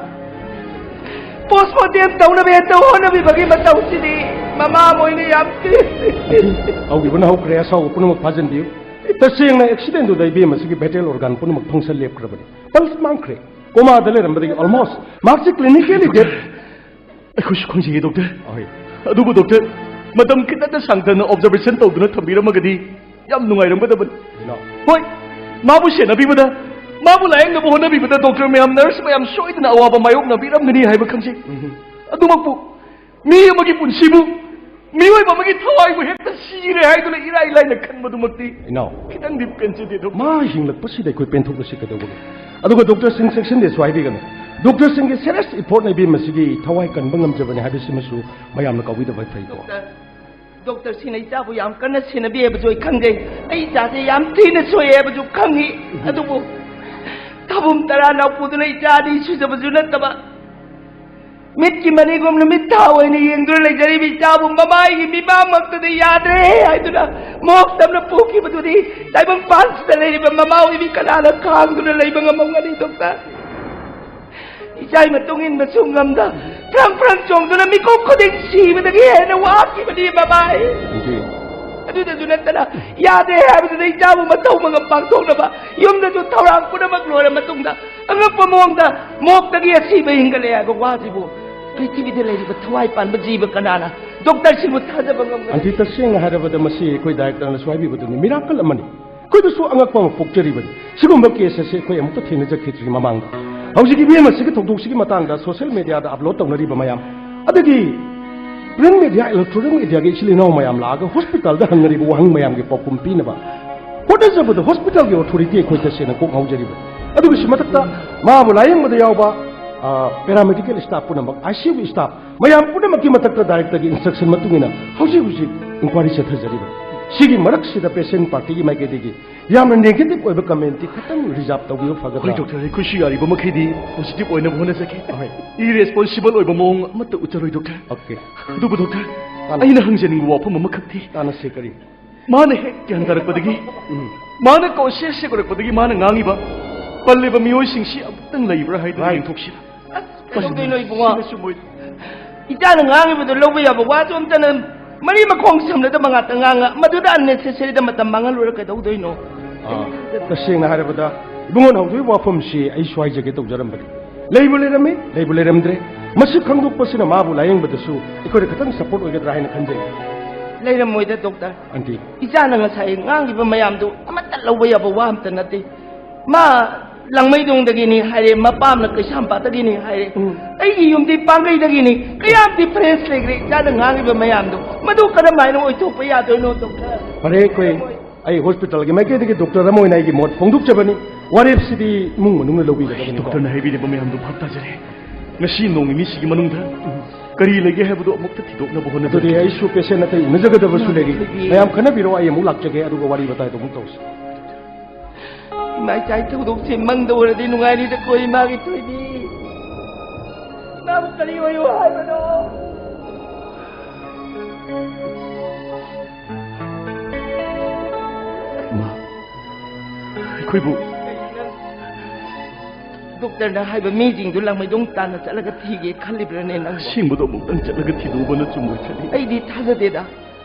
ꯄꯣꯁꯃꯣꯔꯇꯦꯝ ꯇꯧꯅꯕ ꯍꯦꯛꯇ ꯍꯣꯠꯅꯕꯤꯕꯒꯤ ꯃꯇꯧꯁꯤꯗꯤ ꯃꯃꯥ ꯑꯃ ꯑꯣꯏꯅ ꯌꯥꯝ ꯄꯦꯟꯗꯦ꯫ ꯑꯟꯇꯤ, ꯍꯧꯈꯤꯕꯅ ꯍꯧꯈ꯭ꯔꯦ, ꯑꯁꯥꯎꯕ ꯄꯨꯝꯅꯃꯛ ꯐꯥꯖꯤꯟꯕꯤꯌꯨ꯫ ꯇꯁꯦꯡꯅ ꯑꯦꯛꯁꯤꯗꯦꯟꯗꯨꯗ ꯏꯕꯦꯝ ꯑꯁꯤꯒꯤ ꯚꯥꯏꯇꯦꯜ ꯑꯣꯔꯒꯥꯟ ꯄꯨꯝꯅꯃꯛ ꯐꯪꯁꯟ ꯂꯦꯞꯈ꯭ꯔꯕꯅꯤ, ꯄꯜꯁ ꯃꯥꯡꯈ꯭ꯔꯦ, ꯀꯣꯃꯥꯗ ꯂꯩꯔꯝꯕꯗꯒꯤ ꯑꯣꯜꯃꯣꯁ ꯃꯍꯥꯛꯁꯤ ꯀ꯭ꯂꯤꯅꯤꯀꯦꯂꯤ ꯗꯦꯠ꯫ ꯑꯩꯈꯣꯏꯁꯨ ꯈꯪꯖꯩꯌꯦ, ꯗꯣꯛꯇꯔ꯫ ꯑꯍꯣꯏ꯫ ꯑꯗꯨꯕꯨ, ꯗꯣꯛꯇꯔ, ꯃꯇꯝ ꯈꯤꯇꯪꯗ ꯁꯥꯡꯊꯅ ꯑꯣꯕꯖꯔꯕꯦꯁꯟ ꯇꯧꯗꯨꯅ ꯊꯝꯕꯤꯔꯝꯃꯒꯗꯤ ꯌꯥꯝ ꯅꯨꯡꯉꯥꯏꯔꯝꯒꯗꯕꯅꯤ꯫ ꯀꯩꯅꯣ? ꯍꯣꯏ, ꯃꯥꯕꯨ ꯁꯦꯟꯅꯕꯤꯕꯗ, ꯃꯥꯕꯨ ꯂꯥꯌꯦꯡꯅꯕ ꯍꯣꯠꯅꯕꯤꯕꯗ ꯗꯣꯛꯇꯔ ꯃꯌꯥꯝ, ꯅꯔꯁ ꯃꯌꯥꯝ ꯁꯣꯏꯗꯅ ꯑꯋꯥꯕ ꯃꯥꯌꯣꯛꯅꯕꯤꯔꯝꯒꯅꯤ ꯍꯥꯏꯕ ꯈꯪꯖꯩ꯫ ꯎꯝ꯫ ꯑꯗꯨꯃꯛꯄꯨ, ꯃꯤ ꯑꯃꯒꯤ ꯄꯨꯟꯁꯤꯕꯨ, ꯃꯤꯑꯣꯏꯕ ꯑꯃꯒꯤ ꯊꯋꯥꯏꯕꯨ ꯍꯦꯛꯇ ꯁꯤꯔꯦ ꯍꯥꯏꯗꯨꯅ ꯏꯔꯥꯏ ꯂꯥꯏꯅ ꯈꯟꯕꯗꯨꯃꯛꯇꯤ ꯏꯅꯥꯎ, ꯈꯤꯇꯪꯗꯤ ꯄꯦꯟꯖꯗꯦ, ꯗꯣꯛꯇꯔ꯫ ꯃꯥ ꯍꯤꯡꯂꯛꯄꯁꯤꯗ ꯑꯩꯈꯣꯏ ꯄꯦꯟꯊꯣꯛꯂꯁꯤ ꯀꯩꯗꯧꯕꯒꯦ? ꯑꯗꯨꯒ ꯗꯣꯛꯇꯔꯁꯤꯡ ꯆꯦꯛꯁꯤꯟꯗꯦꯁꯨ ꯍꯥꯏꯕꯤꯒꯅꯨ꯫ ꯗꯣꯛꯇꯔꯁꯤꯡꯒꯤ ꯁꯦꯔꯤꯌꯁ ꯏꯐꯣꯔꯠꯅ ꯏꯕꯦꯝ ꯑꯁꯤꯒꯤ ꯊꯋꯥꯏ ꯀꯟꯕ ꯉꯝꯖꯕꯅꯤ ꯍꯥꯏꯕꯁꯤꯃꯁꯨ ꯃꯌꯥꯝꯅ ꯀꯥꯎꯕꯤꯗꯕ ꯐꯩꯀꯣ꯫ ꯗꯣꯛꯇꯔ, ꯗꯣꯛꯇꯔꯁꯤꯡꯅ ꯏꯆꯥꯕꯨ ꯌꯥꯝ ꯀꯟꯅ ꯁꯦꯟꯅꯕꯤ ꯍꯥꯏꯕꯁꯨ ꯑꯩ ꯈꯪꯖꯩ꯫ ꯑꯩ ꯏꯆꯥꯁꯦ ꯌꯥꯝ ꯊꯤꯅ ꯁꯣꯛꯑꯦ ꯍꯥꯏꯕꯁꯨ ꯈꯪꯉꯤ꯫ ꯑꯗꯨꯕꯨ ꯊꯥꯕꯨꯝ ꯇꯔꯥ ꯅꯥꯎꯄꯨꯗꯨꯅ ꯏꯆꯥ ꯑꯅꯤ ꯁꯨꯖꯕꯁꯨ ꯅꯠꯇꯕ, ꯃꯤꯠꯀꯤ ꯃꯅꯤꯒꯨꯝꯅ ꯃꯤꯠ ꯊꯥ ꯑꯣꯏꯅ ꯌꯦꯡꯗꯨꯅ ꯂꯩꯖꯔꯤꯕ ꯏꯆꯥꯕꯨ ꯃꯃꯥꯏꯒꯤ ꯃꯤꯃꯥꯡꯃꯛꯇꯗ ꯌꯥꯗ꯭ꯔꯦ ꯍꯥꯏꯗꯨꯅ ꯃꯣꯛ ꯇꯝꯅ ꯄꯨꯈꯤꯕꯗꯨꯗꯤ ꯇꯥꯏꯕꯪꯄꯥꯟꯁꯤꯗ ꯂꯩꯔꯤꯕ ꯃꯃꯥ ꯑꯣꯏꯕꯤ ꯀꯅꯥꯅ ꯈꯥꯡꯗꯨꯅ ꯂꯩꯕ ꯉꯝꯃꯝꯒꯅꯤ, ꯗꯣꯛꯇꯔ? ꯏꯆꯥꯒꯤ ꯃꯇꯨꯡ ꯏꯟꯕꯁꯨ ꯉꯝꯗ ꯐ꯭ꯔꯪ ꯐ꯭ꯔꯪ ꯆꯣꯡꯗꯨꯅ ꯃꯤꯀꯨꯞ ꯈꯨꯗꯤꯡ ꯁꯤꯕꯗꯒꯤ ꯍꯦꯟꯅ ꯋꯥꯈꯤꯕꯅꯤ ꯃꯃꯥꯏ꯫ ꯏꯆꯦ꯫ ꯑꯗꯨꯗꯁꯨ ꯅꯠꯇꯅ ꯌꯥꯗꯦ ꯍꯥꯏꯕꯗꯨꯗ ꯏꯆꯥꯕꯨ ꯃꯊꯧ ꯃꯉꯝ ꯄꯥꯡꯊꯣꯛꯅꯕ ꯌꯨꯝꯗꯁꯨ ꯊꯧꯔꯥꯡ ꯄꯨꯝꯅꯃꯛ ꯂꯣꯏꯔ ꯃꯇꯨꯡꯗ ꯑꯉꯛꯄ ꯃꯑꯣꯡꯗ ꯃꯣꯛꯇꯒꯤ ꯑꯁꯤꯕ ꯍꯤꯡꯒꯠꯂꯦ ꯍꯥꯏꯕ ꯋꯥꯁꯤꯕꯨ ꯄ꯭ꯔꯤꯊꯤꯕꯤꯗ ꯂꯩꯔꯤꯕ ꯊꯋꯥꯏ ꯄꯥꯟꯕ ꯖꯤꯕ ꯀꯅꯥꯅ ꯗꯣꯛꯇꯔꯁꯤꯡꯕꯨ ꯊꯥꯖꯕ ꯉꯝꯒꯅꯤ? ꯑꯟꯇꯤ, ꯇꯁꯦꯡꯅ ꯍꯥꯏꯔꯕꯗ ꯃꯁꯤ ꯑꯩꯈꯣꯏ ꯗꯥꯏꯔꯦꯛꯇꯔꯅꯁꯨ ꯍꯥꯏꯕꯤꯕꯗꯨꯅꯤ, ꯃꯤꯔꯥꯀꯜ ꯑꯃꯅꯤ꯫ ꯑꯩꯈꯣꯏꯗꯁꯨ ꯑꯉꯛꯄ ꯑꯃ ꯄꯣꯛꯆꯔꯤꯕꯅꯤ꯫ ꯁꯤꯒꯨꯝꯕ ꯀꯦꯁ ꯑꯁꯤ ꯑꯩꯈꯣꯏ ꯑꯃꯨꯛꯇ ꯊꯦꯡꯅꯖꯈꯤꯗ꯭ꯔꯤ ꯃꯃꯥꯡꯗ꯫ ꯍꯧꯖꯤꯛ ꯏꯕꯦꯝ ꯑꯁꯤꯒꯤ ꯊꯧꯗꯣꯛꯁꯤꯒꯤ ꯃꯇꯥꯡꯗ ꯁꯣꯁꯤꯌꯦꯜ ꯃꯦꯗꯤꯌꯥꯗ ꯑꯞꯂꯣꯗ ꯇꯧꯅꯔꯤꯕ ꯃꯌꯥꯝ, ꯑꯗꯒꯤ ꯄ꯭ꯔꯤꯟꯠ ꯃꯦꯗꯤꯌꯥ, ꯏꯂꯦꯛꯇ꯭ꯔꯣꯅꯤꯛ ꯃꯦꯗꯤꯌꯥꯒꯤ ꯏꯆꯤꯜ ꯏꯅꯥꯎ ꯃꯌꯥꯝ ꯂꯥꯛꯑꯒ ꯍꯣꯁꯄꯤꯇꯥꯜꯗ ꯍꯪꯅꯔꯤꯕ ꯋꯥꯍꯪ ꯃꯌꯥꯝꯒꯤ ꯄꯥꯎꯈꯨꯝ ꯄꯤꯅꯕ ꯍꯣꯠꯅꯖꯕꯗ ꯍꯣꯁꯄꯤꯇꯥꯜꯒꯤ ꯑꯣꯊꯣꯔꯤꯇꯤ ꯑꯩꯈꯣꯏ ꯇꯁꯦꯡꯅ ꯀꯣꯛ ꯉꯥꯎꯖꯔꯤꯕꯅꯤ꯫ ꯑꯗꯨꯒ ꯁꯤ ꯃꯊꯛꯇ ꯃꯥꯕꯨ ꯂꯥꯌꯦꯡꯕꯗ ꯌꯥꯎꯕ ꯄꯦꯔꯥꯃꯦꯗꯤꯀꯦꯜ ꯁ꯭ꯇꯥꯐ ꯄꯨꯝꯅꯃꯛ, ꯑꯥꯏ ꯁꯤ ꯌꯨ ꯁ꯭ꯇꯥꯐ ꯃꯌꯥꯝ ꯄꯨꯝꯅꯃꯛꯀꯤ ꯃꯊꯛꯇ ꯗꯥꯏꯔꯦꯛꯇꯔꯒꯤ ꯏꯟꯁꯇ꯭ꯔꯛꯁꯟ ꯃꯇꯨꯡ ꯏꯟꯅ ꯍꯧꯖꯤꯛ ꯍꯧꯖꯤꯛ ꯏꯟꯀ꯭ꯋꯥꯏꯔꯤ ꯆꯠꯊꯖꯔꯤꯕ꯫ ꯁꯤꯒꯤ ꯃꯔꯛꯁꯤꯗ ꯄꯦꯁꯦꯟ ꯄꯥꯔꯇꯤꯒꯤ ꯃꯥꯏꯀꯩꯗꯒꯤ ꯌꯥꯝꯅ ꯅꯦꯒꯦꯇꯤꯚ ꯑꯣꯏꯕ ꯀꯃꯦꯟꯇꯤ ꯈꯤꯇꯪ ꯔꯤꯖꯥꯔꯚ ꯇꯧꯕꯤꯕ ꯐꯒꯗ꯭ꯔꯥ? ꯍꯣꯏ, ꯗꯣꯛꯇꯔ, ꯑꯩꯈꯣꯏꯁꯨ ꯌꯥꯔꯤꯕ ꯃꯈꯩꯗꯤ ꯄꯣꯖꯤꯇꯤꯚ ꯑꯣꯏꯅꯕ ꯍꯣꯠꯅꯖꯒꯦ꯫ ꯍꯣꯏ꯫ ꯏꯔꯦꯁꯄꯣꯟꯁꯤꯕꯜ ꯑꯣꯏꯕ ꯃꯑꯣꯡ ꯑꯃꯠꯇ ꯎꯠꯆꯔꯣꯏ, ꯗꯣꯛꯇꯔ꯫ ꯑꯣꯀꯦ꯫ ꯑꯗꯨꯕꯨ, ꯗꯣꯛꯇꯔ, ꯇꯥꯟꯅ- ꯑꯩꯅ ꯍꯪꯖꯅꯤꯡꯕ ꯋꯥꯐꯝ ꯑꯃꯈꯛꯇꯤ, ꯇꯥꯟꯅꯁꯤ, ꯀꯔꯤ? ꯃꯥꯅ ꯍꯦꯛ ꯒ꯭ꯌꯥꯟ ꯇꯥꯔꯛꯄꯗꯒꯤ, ꯎꯝ꯫ ꯃꯥꯅ ꯀꯣꯟꯁꯤꯌꯁ ꯍꯦꯛ ꯑꯣꯏꯔꯛꯄꯗꯒꯤ ꯃꯥꯅ ꯉꯥꯡꯉꯤꯕ ꯄꯜꯂꯤꯕ ꯃꯤꯑꯣꯏꯁꯤꯡꯁꯤ ꯑꯃꯨꯛꯇꯪ ꯂꯩꯕ꯭ꯔꯥ ꯍꯥꯏꯗꯨꯅ ꯔꯥꯏꯠ꯫ ꯌꯦꯡꯊꯣꯛꯁꯤꯔꯥ? ꯑꯁ, ꯀꯩꯗꯧꯗꯣꯏꯅꯣ, ꯏꯕꯨꯡꯉꯣ? ꯁꯤꯅꯁꯨ ꯃꯣꯏ ꯏꯆꯥꯅ ꯉꯥꯡꯉꯤꯕꯗꯣ ꯂꯧꯕ ꯌꯥꯕ ꯋꯥꯁꯨ ꯑꯝꯇꯅ, ꯃꯔꯤ ꯃꯈꯣꯡ ꯁꯝꯅꯗꯕ ꯉꯥꯛꯇ ꯉꯥꯡꯉ, ꯃꯗꯨꯗ ꯑꯟꯅꯦꯁꯦꯁꯔꯤꯗ ꯃꯇꯝ ꯃꯥꯡꯍꯜꯂꯨꯔ ꯀꯩꯗꯧꯗꯣꯏꯅꯣ? ꯑꯥ, ꯇꯁꯦꯡꯅ ꯍꯥꯏꯔꯕꯗ, ꯏꯕꯨꯡꯉꯣꯅ ꯍꯧꯗꯣꯛꯏꯕ ꯋꯥꯐꯝꯁꯤ ꯑꯩꯁꯨ ꯍꯥꯏꯖꯒꯦ ꯇꯧꯖꯔꯝꯕꯅꯤ꯫ ꯂꯩꯕꯨ ꯂꯩꯔꯝꯃꯤ, ꯂꯩꯕꯨ ꯂꯩꯔꯝꯗ꯭ꯔꯦ꯫ ꯃꯁꯤ ꯈꯪꯗꯣꯛꯄꯁꯤꯅ ꯃꯥꯕꯨ ꯂꯥꯌꯦꯡꯕꯗꯁꯨ ꯑꯩꯈꯣꯏꯗ ꯈꯤꯇꯪ ꯁꯄꯣꯔꯠ ꯑꯣꯏꯒꯗ꯭ꯔꯥ ꯍꯥꯏꯅ ꯈꯟꯖꯩ꯫ ꯂꯩꯔꯝꯃꯣꯏꯗ, ꯗꯣꯛꯇꯔ꯫ ꯑꯟꯇꯤ꯫ ꯏꯆꯥꯅ ꯉꯁꯥꯏ ꯉꯥꯡꯈꯤꯕ ꯃꯌꯥꯝꯗꯨ ꯑꯃꯠꯇ ꯂꯧꯕ ꯌꯥꯕ ꯋꯥ ꯑꯝꯇ ꯅꯠꯇꯦ꯫ ꯃꯥ ꯂꯥꯡꯃꯩꯗꯣꯡꯗꯒꯤꯅꯤ ꯍꯥꯏꯔꯦ, ꯃꯄꯥꯝꯅ ꯀꯩꯁꯥꯝꯄꯥꯠꯇꯒꯤꯅꯤ ꯍꯥꯏꯔꯦ꯫ ꯎꯝ꯫ ꯑꯩꯒꯤ ꯌꯨꯝꯗꯤ ꯄꯥꯡꯒꯩꯗꯒꯤꯅꯤ꯫ ꯀꯌꯥꯝ ꯗꯤꯐꯔꯦꯟꯁ ꯂꯩꯈ꯭ꯔꯦ ꯏꯆꯥꯅ ꯉꯥꯡꯉꯤꯕ ꯃꯌꯥꯝꯗꯣ? ꯃꯗꯨ ꯀꯔꯝꯍꯥꯏꯅ ꯑꯣꯏꯊꯣꯛꯄ ꯌꯥꯗꯣꯏꯅꯣ, ꯗꯣꯛꯇꯔ? ꯐꯔꯦ, ꯑꯩꯈꯣꯏ, ꯑꯩ ꯍꯣꯁꯄꯤꯇꯥꯜꯒꯤ ꯃꯥꯏꯀꯩꯗꯒꯤ ꯗꯣꯛꯇꯔ ꯑꯃ ꯑꯣꯏꯅ ꯑꯩꯒꯤ ꯃꯣꯠ ꯐꯣꯡꯗꯣꯛꯆꯕꯅꯤ꯫ ꯋꯥꯔꯦꯞꯁꯤꯗꯤ ꯏꯃꯨꯡ ꯃꯅꯨꯡꯅ ꯂꯧꯕꯤꯒꯗꯕꯅꯤꯀꯣ꯫ ꯗꯣꯛꯇꯔꯅ ꯍꯥꯏꯕꯤꯔꯤꯕ ꯃꯌꯥꯝꯗꯣ ꯚꯥꯞ ꯇꯥꯖꯔꯦ꯫ ꯉꯁꯤ ꯅꯣꯡ ꯅꯤꯅꯤꯁꯤꯒꯤ ꯃꯅꯨꯡꯗ ꯀꯔꯤ ꯂꯩꯒꯦ ꯍꯥꯏꯕꯗꯨ ꯑꯃꯨꯛꯇ ꯊꯤꯗꯣꯛꯅꯕ ꯍꯣꯠꯅꯖꯔꯒꯦ꯫ ꯑꯗꯨꯗꯤ ꯑꯩꯁꯨ ꯄꯦꯁꯦꯟ ꯑꯇꯩ ꯎꯅꯖꯒꯗꯕꯁꯨ ꯂꯩꯔꯤ꯫ ꯊꯣꯏꯕꯤ꯫ ꯃꯌꯥꯝ ꯈꯟꯅꯕꯤꯔꯣ, ꯑꯩ ꯑꯃꯨꯛ ꯂꯥꯛꯆꯒꯦ, ꯑꯗꯨꯒ ꯋꯥꯔꯤ ꯋꯥꯇꯥꯏꯗꯣ ꯑꯃꯨꯛ ꯇꯧꯁꯤ꯫ ꯏꯃꯥ ꯏꯆꯥꯒꯤ ꯊꯧꯗꯣꯛꯁꯦ ꯃꯪꯗ ꯑꯣꯏꯔꯗꯤ ꯅꯨꯡꯉꯥꯏꯅꯤꯗꯀꯣ, ꯏꯃꯥꯒꯤ ꯊꯣꯏꯕꯤ꯫ ꯏꯃꯥꯕꯨ ꯀꯔꯤ ꯑꯣꯏꯌꯨ ꯍꯥꯏꯕꯅꯣ? ꯏꯃꯥ, ꯑꯩꯈꯣꯏꯕꯨ ꯗꯣꯛꯇꯔꯅ ꯍꯥꯏꯕ ꯃꯤꯁꯤꯡꯗꯨ ꯂꯥꯡꯃꯩꯗꯣꯡ ꯇꯥꯟꯅ ꯆꯠꯂꯒ ꯊꯤꯒꯦ ꯈꯜꯂꯤꯕ꯭ꯔꯅꯦ ꯅꯪꯕꯨ? ꯑꯁꯦꯡꯕꯗꯣ ꯑꯃꯨꯛꯇꯪ ꯆꯠꯂꯒ ꯊꯤꯗꯣꯛꯎꯕꯅ ꯆꯨꯝꯃꯣꯏ ꯈꯜꯂꯤ꯫ ꯑꯩꯗꯤ ꯊꯥꯖꯗꯦꯗ꯫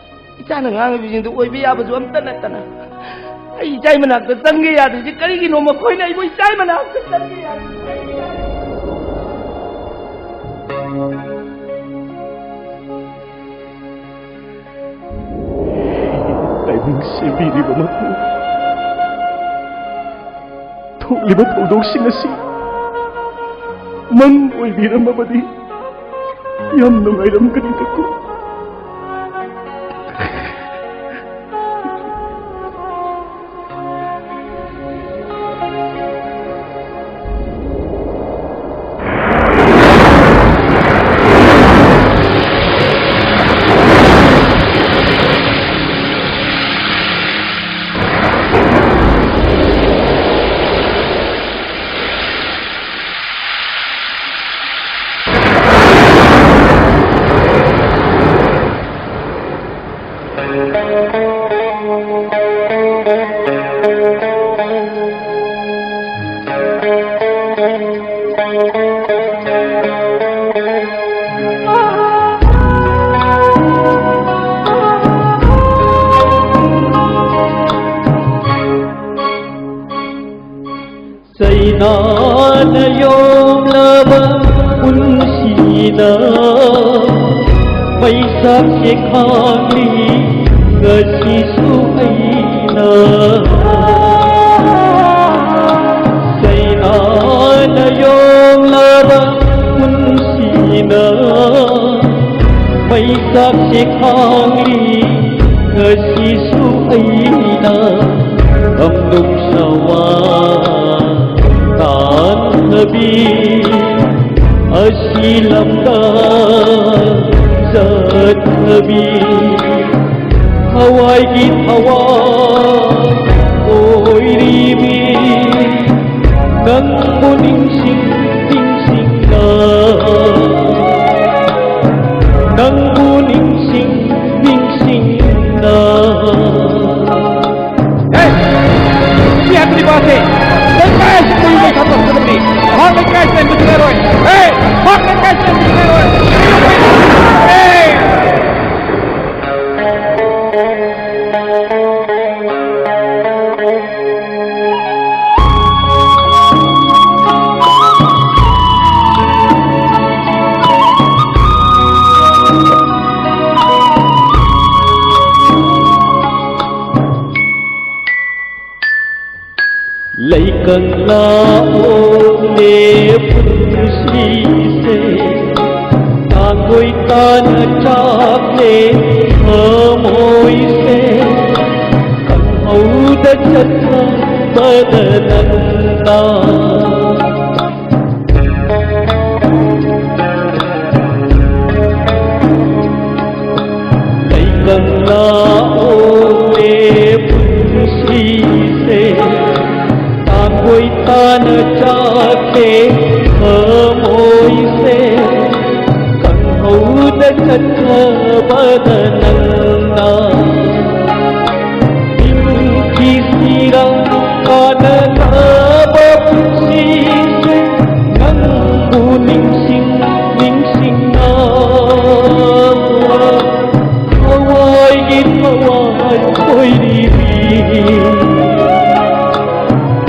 ꯏꯆꯥꯅ ꯉꯥꯡꯉꯤꯕꯁꯤꯡꯗꯨ ꯑꯣꯏꯕ ꯌꯥꯕꯁꯨ ꯑꯝꯇ ꯅꯠꯇꯅ꯫ ꯑꯩ ꯏꯆꯥꯏ ꯃꯅꯥꯛꯇ ꯆꯪꯒꯦ ꯌꯥꯗ꯭ꯔꯤꯁꯦ ꯀꯔꯤꯒꯤꯅꯣ? ꯃꯈꯣꯏꯅ ꯑꯩꯕꯨ ꯏꯆꯥꯏ ꯃꯅꯥꯛꯇ ꯆꯪꯒꯦ ꯌꯥꯗ꯭ꯔꯤꯁꯦ ꯀꯔꯤꯒꯤꯅꯣ? ꯇꯥꯏꯕꯪ ꯁꯦꯝꯕꯤꯔꯤꯕ ꯃꯄꯨ, ꯊꯣꯛꯂꯤꯕ ꯊꯧꯗꯣꯛꯁꯤꯡ ꯑꯁꯤ ꯃꯪ ꯑꯣꯏꯕꯤꯔꯝꯃꯕꯗꯤ ꯌꯥꯝ ꯅꯨꯡꯉꯥꯏꯔꯝꯒꯅꯤꯗꯀꯣ꯫ ꯃꯩꯁꯥꯛꯁꯦ ꯈꯥꯡꯂꯤ ꯉꯁꯤꯁꯨ ꯑꯩꯅ꯫ ꯆꯩꯅꯥꯅ ꯌꯣꯝꯂꯕ ꯄꯨꯟꯁꯤꯅ ꯃꯩꯁꯥꯛꯁꯦ ꯈꯥꯡꯂꯤ ꯉꯁꯤꯁꯨ ꯑꯩꯅ꯫ ꯀꯝꯗꯧ ꯁꯋꯥ ꯇꯥꯟꯊꯕꯤ ꯑꯁꯤ ꯂꯝꯗ ꯆꯠꯊꯕꯤ꯫ ꯊꯋꯥꯏꯒꯤ ꯊꯋꯥꯏ ꯑꯣꯏꯔꯤꯕꯤ ꯅꯪꯕꯨ ꯅꯤꯡꯁꯤꯡ ꯅꯤꯡꯁꯤꯡꯅ, ꯅꯪꯕꯨ ꯅꯤꯡꯁꯤꯡ ꯅꯤꯡꯁꯤꯡꯅ꯫ ꯍꯦ! ꯁꯤ ꯍꯥꯏꯕꯗꯤ ꯃꯥꯁꯦ ꯂꯩꯀꯥꯏ ꯑꯁꯤ ꯀꯨꯏꯅ ꯁꯟꯗꯣꯛꯀꯗꯕꯅꯤ꯫ ꯃꯍꯥꯛ ꯂꯩꯀꯥꯏꯁꯤꯗ ꯍꯟꯕꯁꯨ ꯌꯥꯔꯣꯏ꯫ ꯍꯦ! ꯃꯍꯥꯛ ꯂꯩꯀꯥꯏꯁꯤꯗ ꯍꯟꯕꯁꯨ ꯌꯥꯔꯣꯏ꯫ ꯍꯦ! ꯂꯩꯀꯪꯂꯥ ꯑꯣꯜꯂꯦ ꯄꯨꯟꯁꯤꯁꯦ, ꯇꯥꯡꯒꯣꯏ ꯇꯥꯅ ꯆꯥꯛꯂꯦ ꯊꯃꯣꯏꯁꯦ, ꯈꯪꯍꯧꯗ ꯆꯠꯊꯕꯗ ꯅꯪꯅ꯫ ꯂꯩꯀꯪꯂꯥ ꯑꯣꯜꯂꯦ ꯄꯨꯟꯁꯤꯁꯦ, ꯇꯥꯡꯒꯣꯏ ꯇꯥꯅ ꯆꯥꯛꯂꯦ ꯊꯃꯣꯏꯁꯦ, ꯈꯪꯍꯧꯗ ꯆꯠꯊꯕꯗ ꯅꯪꯅ꯫ ꯍꯤꯡꯈꯤꯁꯤꯔ ꯀꯥꯟꯅꯗꯕ ꯄꯨꯟꯁꯤꯁꯦ, ꯅꯪꯕꯨ ꯅꯤꯡꯁꯤꯡ ꯅꯤꯡꯁꯤꯡꯅ꯫ ꯊꯋꯥꯏꯒꯤ ꯊꯋꯥꯏ ꯑꯣꯏꯔꯤꯕꯤ,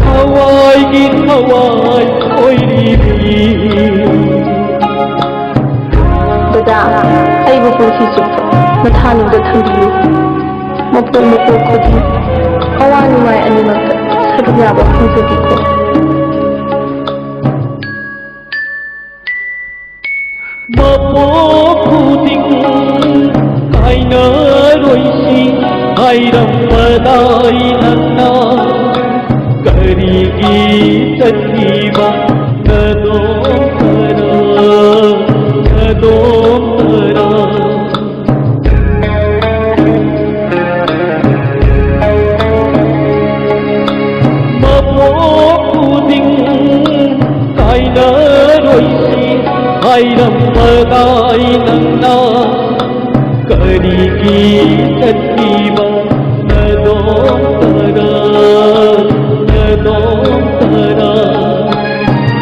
ꯊꯋꯥꯏꯒꯤ ꯊꯋꯥꯏ ꯑꯣꯏꯔꯤꯕꯤ꯫ ꯊꯥꯅꯨꯗ ꯊꯝꯕꯤꯌꯨ꯫ ꯃꯄꯣꯛ ꯃꯄꯣꯛ ꯈꯨꯗꯤꯡ ꯑꯋꯥ ꯅꯨꯡꯉꯥꯏ ꯑꯅꯤꯃꯛꯇ ꯁꯔꯨꯛ ꯌꯥꯕ ꯐꯪꯖꯒꯦꯀꯣ꯫ ꯃꯄꯣꯛ ꯈꯨꯗꯤꯡ ꯀꯥꯏꯅꯔꯣꯏꯁꯤ ꯍꯥꯏꯔꯝꯕꯗꯥꯏ ꯅꯪꯅ ꯀꯔꯤꯒꯤ ꯆꯠꯈꯤꯕ ꯅꯗꯣꯝ ꯈꯔ, ꯅꯗꯣꯝ ꯈꯔ? ꯃꯄꯣꯛ ꯈꯨꯗꯤꯡ ꯀꯥꯏꯅꯔꯣꯏꯁꯤ ꯍꯥꯏꯔꯝꯕꯗꯥꯏ ꯅꯪꯅ ꯀꯔꯤꯒꯤ ꯆꯠꯈꯤꯕ ꯅꯗꯣꯝ ꯈꯔ, ꯅꯗꯣꯝ ꯈꯔ?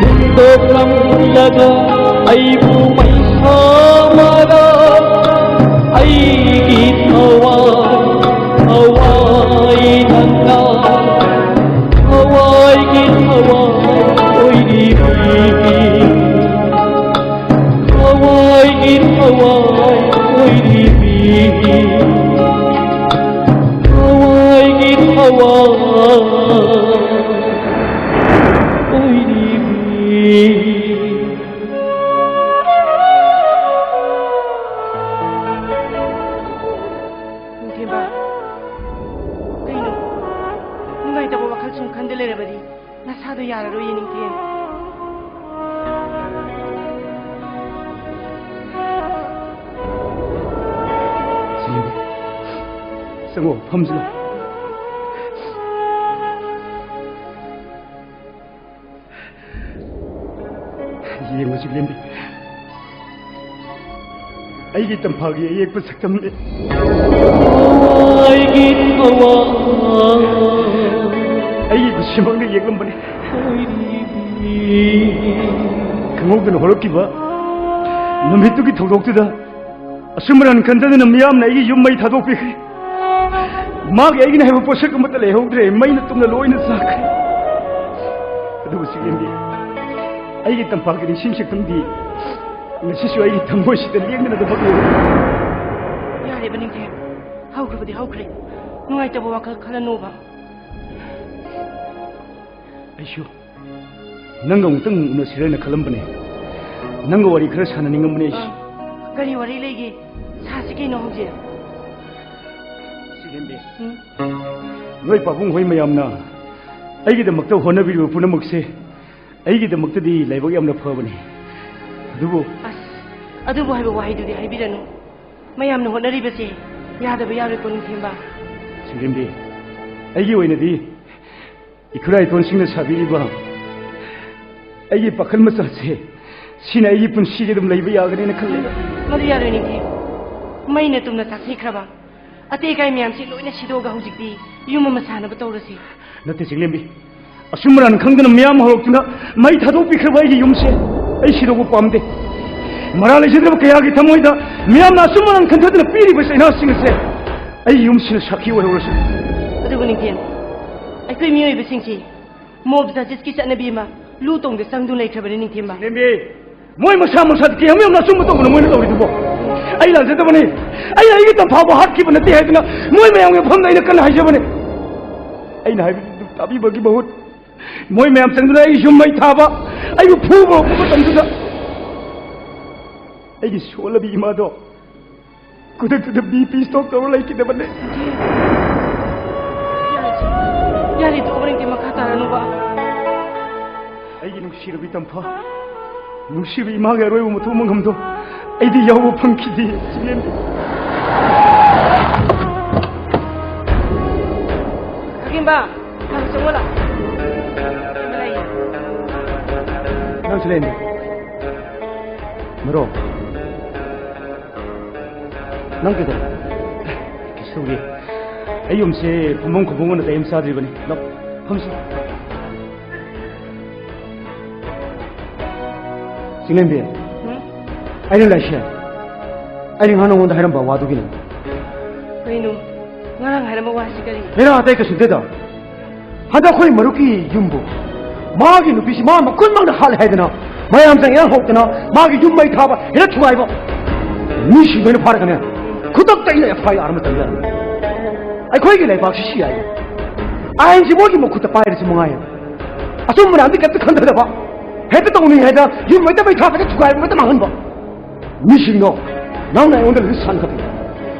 ꯍꯨꯟꯗꯣꯛꯂꯝꯂꯒ ꯑꯩꯕꯨ ꯃꯩꯁꯥ ꯃꯔꯛ ꯑꯩꯒꯤ ꯊꯋꯥꯏ, ꯊꯋꯥꯏ ꯅꯪꯅ ꯊꯋꯥꯏꯒꯤ ꯊꯋꯥꯏ ꯑꯣꯏꯔꯤꯕꯤ꯫ ꯊꯋꯥꯏꯒꯤ ꯊꯋꯥꯏ ꯑꯣꯏꯔꯤꯕꯤ꯫ ꯊꯋꯥꯏꯒꯤ ꯊꯋꯥꯏ ꯑꯣꯏꯔꯤꯕꯤ꯫ ꯅꯤꯡꯊꯦꯝꯕ, ꯀꯩꯅꯣ? ꯅꯨꯡꯉꯥꯏꯇꯕ ꯋꯥꯈꯜ ꯁꯨꯝ ꯈꯟꯗ ꯂꯩꯔꯕꯗꯤ ꯅꯁꯥꯗꯣ ꯌꯥꯔꯔꯣꯏꯌꯦ, ꯅꯤꯡꯊꯦꯝ꯫ ꯆꯪꯉꯣ, ꯐꯝꯁꯤꯜꯂꯣ꯫ ꯌꯦꯡꯉꯨ ꯆꯤꯛꯂꯦꯝꯕꯤ, ꯑꯩꯒꯤ ꯇꯝꯐꯥꯒꯤ ꯑꯌꯦꯛꯄ ꯁꯛꯇꯝꯅꯤ꯫ ꯑꯩꯒꯤ ꯊꯋꯥꯏ, ꯑꯩꯒꯤ ꯈꯨꯠꯁꯦꯝꯃꯛꯅ ꯌꯦꯛꯂꯝꯕꯅꯤ꯫ ꯈꯪꯍꯧꯗꯅ ꯍꯧꯔꯛꯈꯤꯕ ꯅꯨꯃꯤꯠꯇꯨꯒꯤ ꯊꯧꯗꯣꯛꯇꯨꯗ ꯑꯁꯨꯝ ꯑꯔꯥꯟ ꯈꯟꯖꯗꯅ ꯃꯤꯌꯥꯝꯅ ꯑꯩꯒꯤ ꯌꯨꯝ ꯃꯩ ꯊꯥꯗꯣꯛꯄꯤꯈ꯭ꯔꯦ꯫ ꯃꯥꯒꯤ ꯑꯩꯒꯤꯅ ꯍꯥꯏꯕ ꯄꯣꯠꯁꯛ ꯑꯃꯠꯇ ꯂꯩꯍꯧꯗ꯭ꯔꯦ꯫ ꯃꯩꯅ ꯇꯨꯝꯅ ꯂꯣꯏꯅ ꯆꯥꯈ꯭ꯔꯦ꯫ ꯑꯗꯨꯕꯨ ꯆꯤꯛꯂꯦꯝꯕꯤ, ꯑꯩꯒꯤ ꯇꯝꯄꯥꯛꯀꯤ ꯅꯤꯡꯁꯤꯡ ꯁꯛꯇꯝꯗꯤ ꯉꯁꯤꯁꯨ ꯑꯩꯒꯤ ꯊꯃꯣꯏꯁꯤꯗ ꯂꯦꯡꯗꯅ ꯑꯗꯨꯃꯛ ꯂꯩꯔꯤ꯫ ꯂꯩꯕ ꯅꯤꯡꯊꯦꯝ꯫ ꯍꯧꯈ꯭ꯔꯕꯗꯤ ꯍꯧꯈ꯭ꯔꯦ꯫ ꯅꯨꯡꯉꯥꯏꯇꯕ ꯋꯥꯈꯜ ꯈꯜꯂꯅꯣꯕ꯫ ꯑꯩꯁꯨ ꯅꯪꯒ ꯑꯃꯨꯛꯇꯪ ꯎꯅꯁꯤꯔꯅ ꯈꯜꯂꯝꯕꯅꯦ꯫ ꯅꯪꯒ ꯋꯥꯔꯤ ꯈꯔ ꯁꯥꯟꯅꯅꯤꯡꯉꯝꯕꯅꯦ ꯑꯩꯁꯨ꯫ ꯑ, ꯀꯔꯤ ꯋꯥꯔꯤ ꯂꯩꯒꯦ? ꯁꯥꯁꯤ ꯀꯩꯅꯣ ꯍꯧꯖꯤꯛ꯫ ꯁꯤꯒꯦꯟꯕꯤ, ꯎꯝ? ꯅꯣꯏ ꯄꯥꯕꯨꯡ ꯍꯣꯏ ꯃꯌꯥꯝꯅ ꯑꯩꯒꯤꯗꯃꯛꯇ ꯍꯣꯠꯅꯕꯤꯔꯤꯕ ꯄꯨꯝꯅꯃꯛꯁꯦ ꯑꯩꯒꯤꯗꯃꯛꯇꯗꯤ ꯂꯥꯏꯕꯛ ꯌꯥꯝꯅ ꯐꯕꯅꯤ꯫ ꯑꯗꯨꯕꯨ ꯑꯁ, ꯑꯗꯨꯕꯨ ꯍꯥꯏꯕ ꯋꯥꯍꯩꯗꯨꯗꯤ ꯍꯥꯏꯕꯤꯔꯅꯨ꯫ ꯃꯌꯥꯝꯅ ꯍꯣꯠꯅꯔꯤꯕꯁꯦ ꯌꯥꯗꯕ ꯌꯥꯔꯣꯏꯀꯣ, ꯅꯤꯡꯊꯦꯝꯕ꯫ ꯁꯤꯒꯦꯟꯕꯤ, ꯑꯩꯒꯤ ꯑꯣꯏꯅꯗꯤ ꯏꯈꯨꯔꯥ ꯏꯇꯣꯟꯁꯤꯡꯅ ꯁꯥꯕꯤꯔꯤꯕ ꯑꯩꯒꯤ ꯄꯥꯈꯜ ꯃꯆꯥꯁꯦ, ꯁꯤꯅ ꯑꯩꯒꯤ ꯄꯨꯟꯁꯤꯒꯤ ꯑꯗꯨꯝ ꯂꯩꯕ ꯌꯥꯒꯅꯤꯅ ꯈꯜꯂꯦ꯫ ꯃꯗꯨ ꯌꯥꯔꯣꯏ, ꯅꯤꯡꯊꯦꯝ꯫ ꯃꯩꯅ ꯇꯨꯝꯅ ꯆꯥꯛꯊꯦꯛꯈ꯭ꯔꯕ ꯑꯇꯩ ꯑꯀꯥꯏ ꯃꯌꯥꯝꯁꯤ ꯂꯣꯏꯅ ꯁꯤꯗꯣꯛꯑꯒ ꯍꯧꯖꯤꯛꯇꯤ ꯌꯨꯝ ꯑꯃ ꯁꯥꯅꯕ ꯇꯧꯔꯁꯤ꯫ ꯅꯠꯇꯦ ꯆꯤꯡꯂꯦꯝꯕꯤ, ꯑꯆꯨꯝ ꯑꯔꯥꯟ ꯈꯪꯗꯅ ꯃꯤꯌꯥꯝ ꯍꯧꯔꯛꯇꯨꯅ ꯃꯩ ꯊꯥꯗꯣꯛꯄꯤꯈ꯭ꯔꯕ ꯑꯩꯒꯤ ꯌꯨꯝꯁꯦ ꯑꯩ ꯁꯤꯗꯣꯛꯄ ꯄꯥꯝꯗꯦ꯫ ꯃꯔꯥ ꯂꯩꯖꯗ꯭ꯔꯕ ꯀꯌꯥꯒꯤ ꯊꯃꯣꯏꯗ ꯃꯤꯌꯥꯝꯅ ꯑꯆꯨꯝ ꯑꯔꯥꯟ ꯈꯟꯊꯗꯨꯅ ꯄꯤꯔꯤꯕ ꯆꯩꯅꯥꯁꯤꯡ ꯑꯁꯦ ꯑꯩꯒꯤ ꯌꯨꯝꯁꯤꯅ ꯁꯥꯈꯤ ꯑꯣꯏꯍꯧꯔꯁꯤ꯫ ꯑꯗꯨꯕꯨ ꯅꯤꯡꯊꯦꯝ, ꯑꯩꯈꯣꯏ ꯃꯤꯑꯣꯏꯕꯁꯤꯡꯁꯤ ꯃꯣꯕ ꯖꯁꯇꯤꯁꯀꯤ ꯆꯠꯅꯕꯤ ꯑꯃ ꯂꯨ ꯇꯣꯡꯗ ꯆꯪꯗꯨꯅ ꯂꯩꯈ꯭ꯔꯕꯅꯤ, ꯅꯤꯡꯊꯦꯝꯕ꯫ ꯅꯦꯝꯕꯤ, ꯃꯣꯏ ꯃꯁꯥ ꯃꯁꯥꯗ ꯀꯌꯥꯝ ꯌꯥꯝꯅ ꯑꯆꯨꯝꯕ ꯇꯧꯕꯅꯣ ꯃꯣꯏꯅ ꯇꯧꯔꯤꯗꯨꯕꯣ? ꯑꯩ ꯂꯥꯟꯖꯗꯕꯅꯤ, ꯑꯩ ꯑꯩꯒꯤ ꯇꯝꯐꯥꯕꯨ ꯍꯥꯠꯈꯤꯕ ꯅꯠꯇꯦ ꯍꯥꯏꯗꯨꯅ ꯃꯣꯏ ꯃꯌꯥꯝꯒꯤ ꯃꯐꯝꯗ ꯑꯩꯅ ꯀꯟꯅ ꯍꯥꯏꯖꯕꯅꯤ꯫ ꯑꯩꯅ ꯍꯥꯏꯕꯗꯨ ꯇꯥꯕꯤꯕꯒꯤ ꯃꯍꯨꯠ ꯃꯣꯏ ꯃꯌꯥꯝ ꯆꯪꯗꯨꯅ ꯑꯩꯒꯤ ꯌꯨꯝ ꯃꯩ ꯊꯥꯕ, ꯑꯩꯕꯨ ꯐꯨꯕ ꯍꯧꯔꯛꯄ ꯃꯇꯝꯗꯨꯗ ꯑꯩꯒꯤ ꯁꯣꯜꯂꯕꯤ ꯏꯃꯥꯗꯣ ꯈꯨꯗꯛꯇꯨꯗ ꯕꯤ ꯄꯤ ꯁ꯭ꯇꯣꯛ ꯇꯧꯔ ꯂꯩꯈꯤꯗꯕꯅꯦ꯫ ꯌꯥꯔꯦ, ꯌꯥꯔꯦ, ꯇꯣꯛꯑꯣ, ꯅꯪꯗꯤ ꯃꯈꯥ ꯇꯥꯔꯅꯨꯕ꯫ ꯑꯩꯒꯤ ꯅꯨꯡꯁꯤꯔꯕꯤ ꯇꯝꯐꯥ, ꯅꯨꯡꯁꯤꯕ ꯏꯃꯥꯒꯤ ꯑꯔꯣꯏꯕ ꯃꯊꯧ ꯃꯉꯝꯗꯣ ꯑꯩꯗꯤ ꯌꯥꯎꯕ ꯐꯪꯈꯤꯗꯦ, ꯆꯤꯡꯂꯦꯝꯕꯤ꯫ ꯈꯥꯒꯦꯝꯕ, ꯈꯥꯒꯦꯝꯕ, ꯆꯪꯉꯣ ꯂꯥꯎ꯫ ꯈꯥꯒꯦꯝꯕ ꯂꯥꯛꯑꯦ꯫ ꯅꯪꯁꯨ ꯂꯩꯔꯝꯃꯤ꯫ ꯃꯔꯣ꯫ ꯅꯪ ꯀꯩꯗꯧꯔꯦ? ꯀꯩꯁꯨ ꯇꯧꯗꯦ꯫ ꯑꯩ ꯌꯨꯝꯁꯦ ꯐꯝꯐꯝ ꯈꯣꯠꯐꯝ ꯅꯥꯇꯩ ꯑꯃ ꯆꯥꯗ꯭ꯔꯤꯕꯅꯤ꯫ ꯂꯥꯎ, ꯐꯝꯁꯤ꯫ ꯆꯤꯡꯂꯦꯝꯕꯤ, ꯎꯝ? ꯑꯩꯅ ꯂꯥꯏꯁꯦ, ꯑꯩꯅ ꯉꯍꯥꯟ ꯅꯉꯣꯟꯗ ꯍꯥꯏꯔꯝꯕ ꯋꯥꯗꯨꯒꯤꯅꯤ꯫ ꯀꯩꯅꯣ? ꯉꯔꯥꯡ ꯍꯥꯏꯔꯝꯕ ꯋꯥꯁꯤ ꯀꯔꯤ? ꯍꯦꯔꯥ, ꯑꯇꯩ ꯀꯩꯁꯨ ꯅꯠꯇꯦꯗ꯫ ꯍꯟꯗꯛ ꯑꯩꯈꯣꯏ ꯃꯔꯨꯞꯀꯤ ꯌꯨꯝꯕꯨ ꯃꯥꯒꯤ ꯅꯨꯄꯤꯁꯤ ꯃꯥ ꯃꯈꯨꯟꯃꯛꯅ ꯍꯥꯠꯂꯦ ꯍꯥꯏꯗꯅ ꯃꯌꯥꯝ ꯆꯪ ꯏꯔꯥꯡ ꯍꯧꯗꯅ ꯃꯥꯒꯤ ꯌꯨꯝ ꯃꯩ ꯊꯥꯕ ꯍꯦꯟꯅ ꯊꯨꯒꯥꯏꯕ ꯃꯤꯁꯤꯡꯗꯣ ꯑꯩꯅ ꯐꯥꯔꯒꯅꯦ ꯈꯨꯗꯛꯇ ꯑꯩꯅ F I R ꯑꯃ ꯆꯪꯖꯔꯝꯃꯤ꯫ ꯑꯩꯈꯣꯏꯒꯤ ꯂꯩꯕꯥꯛꯁꯤ C I A, ꯑꯥꯏꯟꯁꯤ ꯃꯣꯏꯒꯤ ꯃꯈꯨꯠꯇ ꯄꯥꯏꯔꯤꯁꯤ ꯃꯉꯥꯏꯔꯦ꯫ ꯑꯆꯨꯝꯕ ꯂꯥꯟꯗꯤ ꯀꯩꯝꯇ ꯈꯟꯊꯗꯕ, ꯍꯦꯛꯇ ꯇꯧꯅꯤꯡꯉꯦ ꯍꯥꯏꯗ ꯌꯨꯝ ꯍꯦꯛꯇ ꯃꯩ ꯊꯥꯕꯗ ꯊꯨꯒꯥꯏꯕ ꯍꯦꯛꯇ ꯃꯥꯡꯍꯟꯕ꯫ ꯃꯤꯁꯤꯡꯗꯣ ꯅꯪꯅ ꯑꯩꯉꯣꯟꯗ ꯂꯤꯁ ꯁꯥꯟꯅꯈꯠꯂꯤ꯫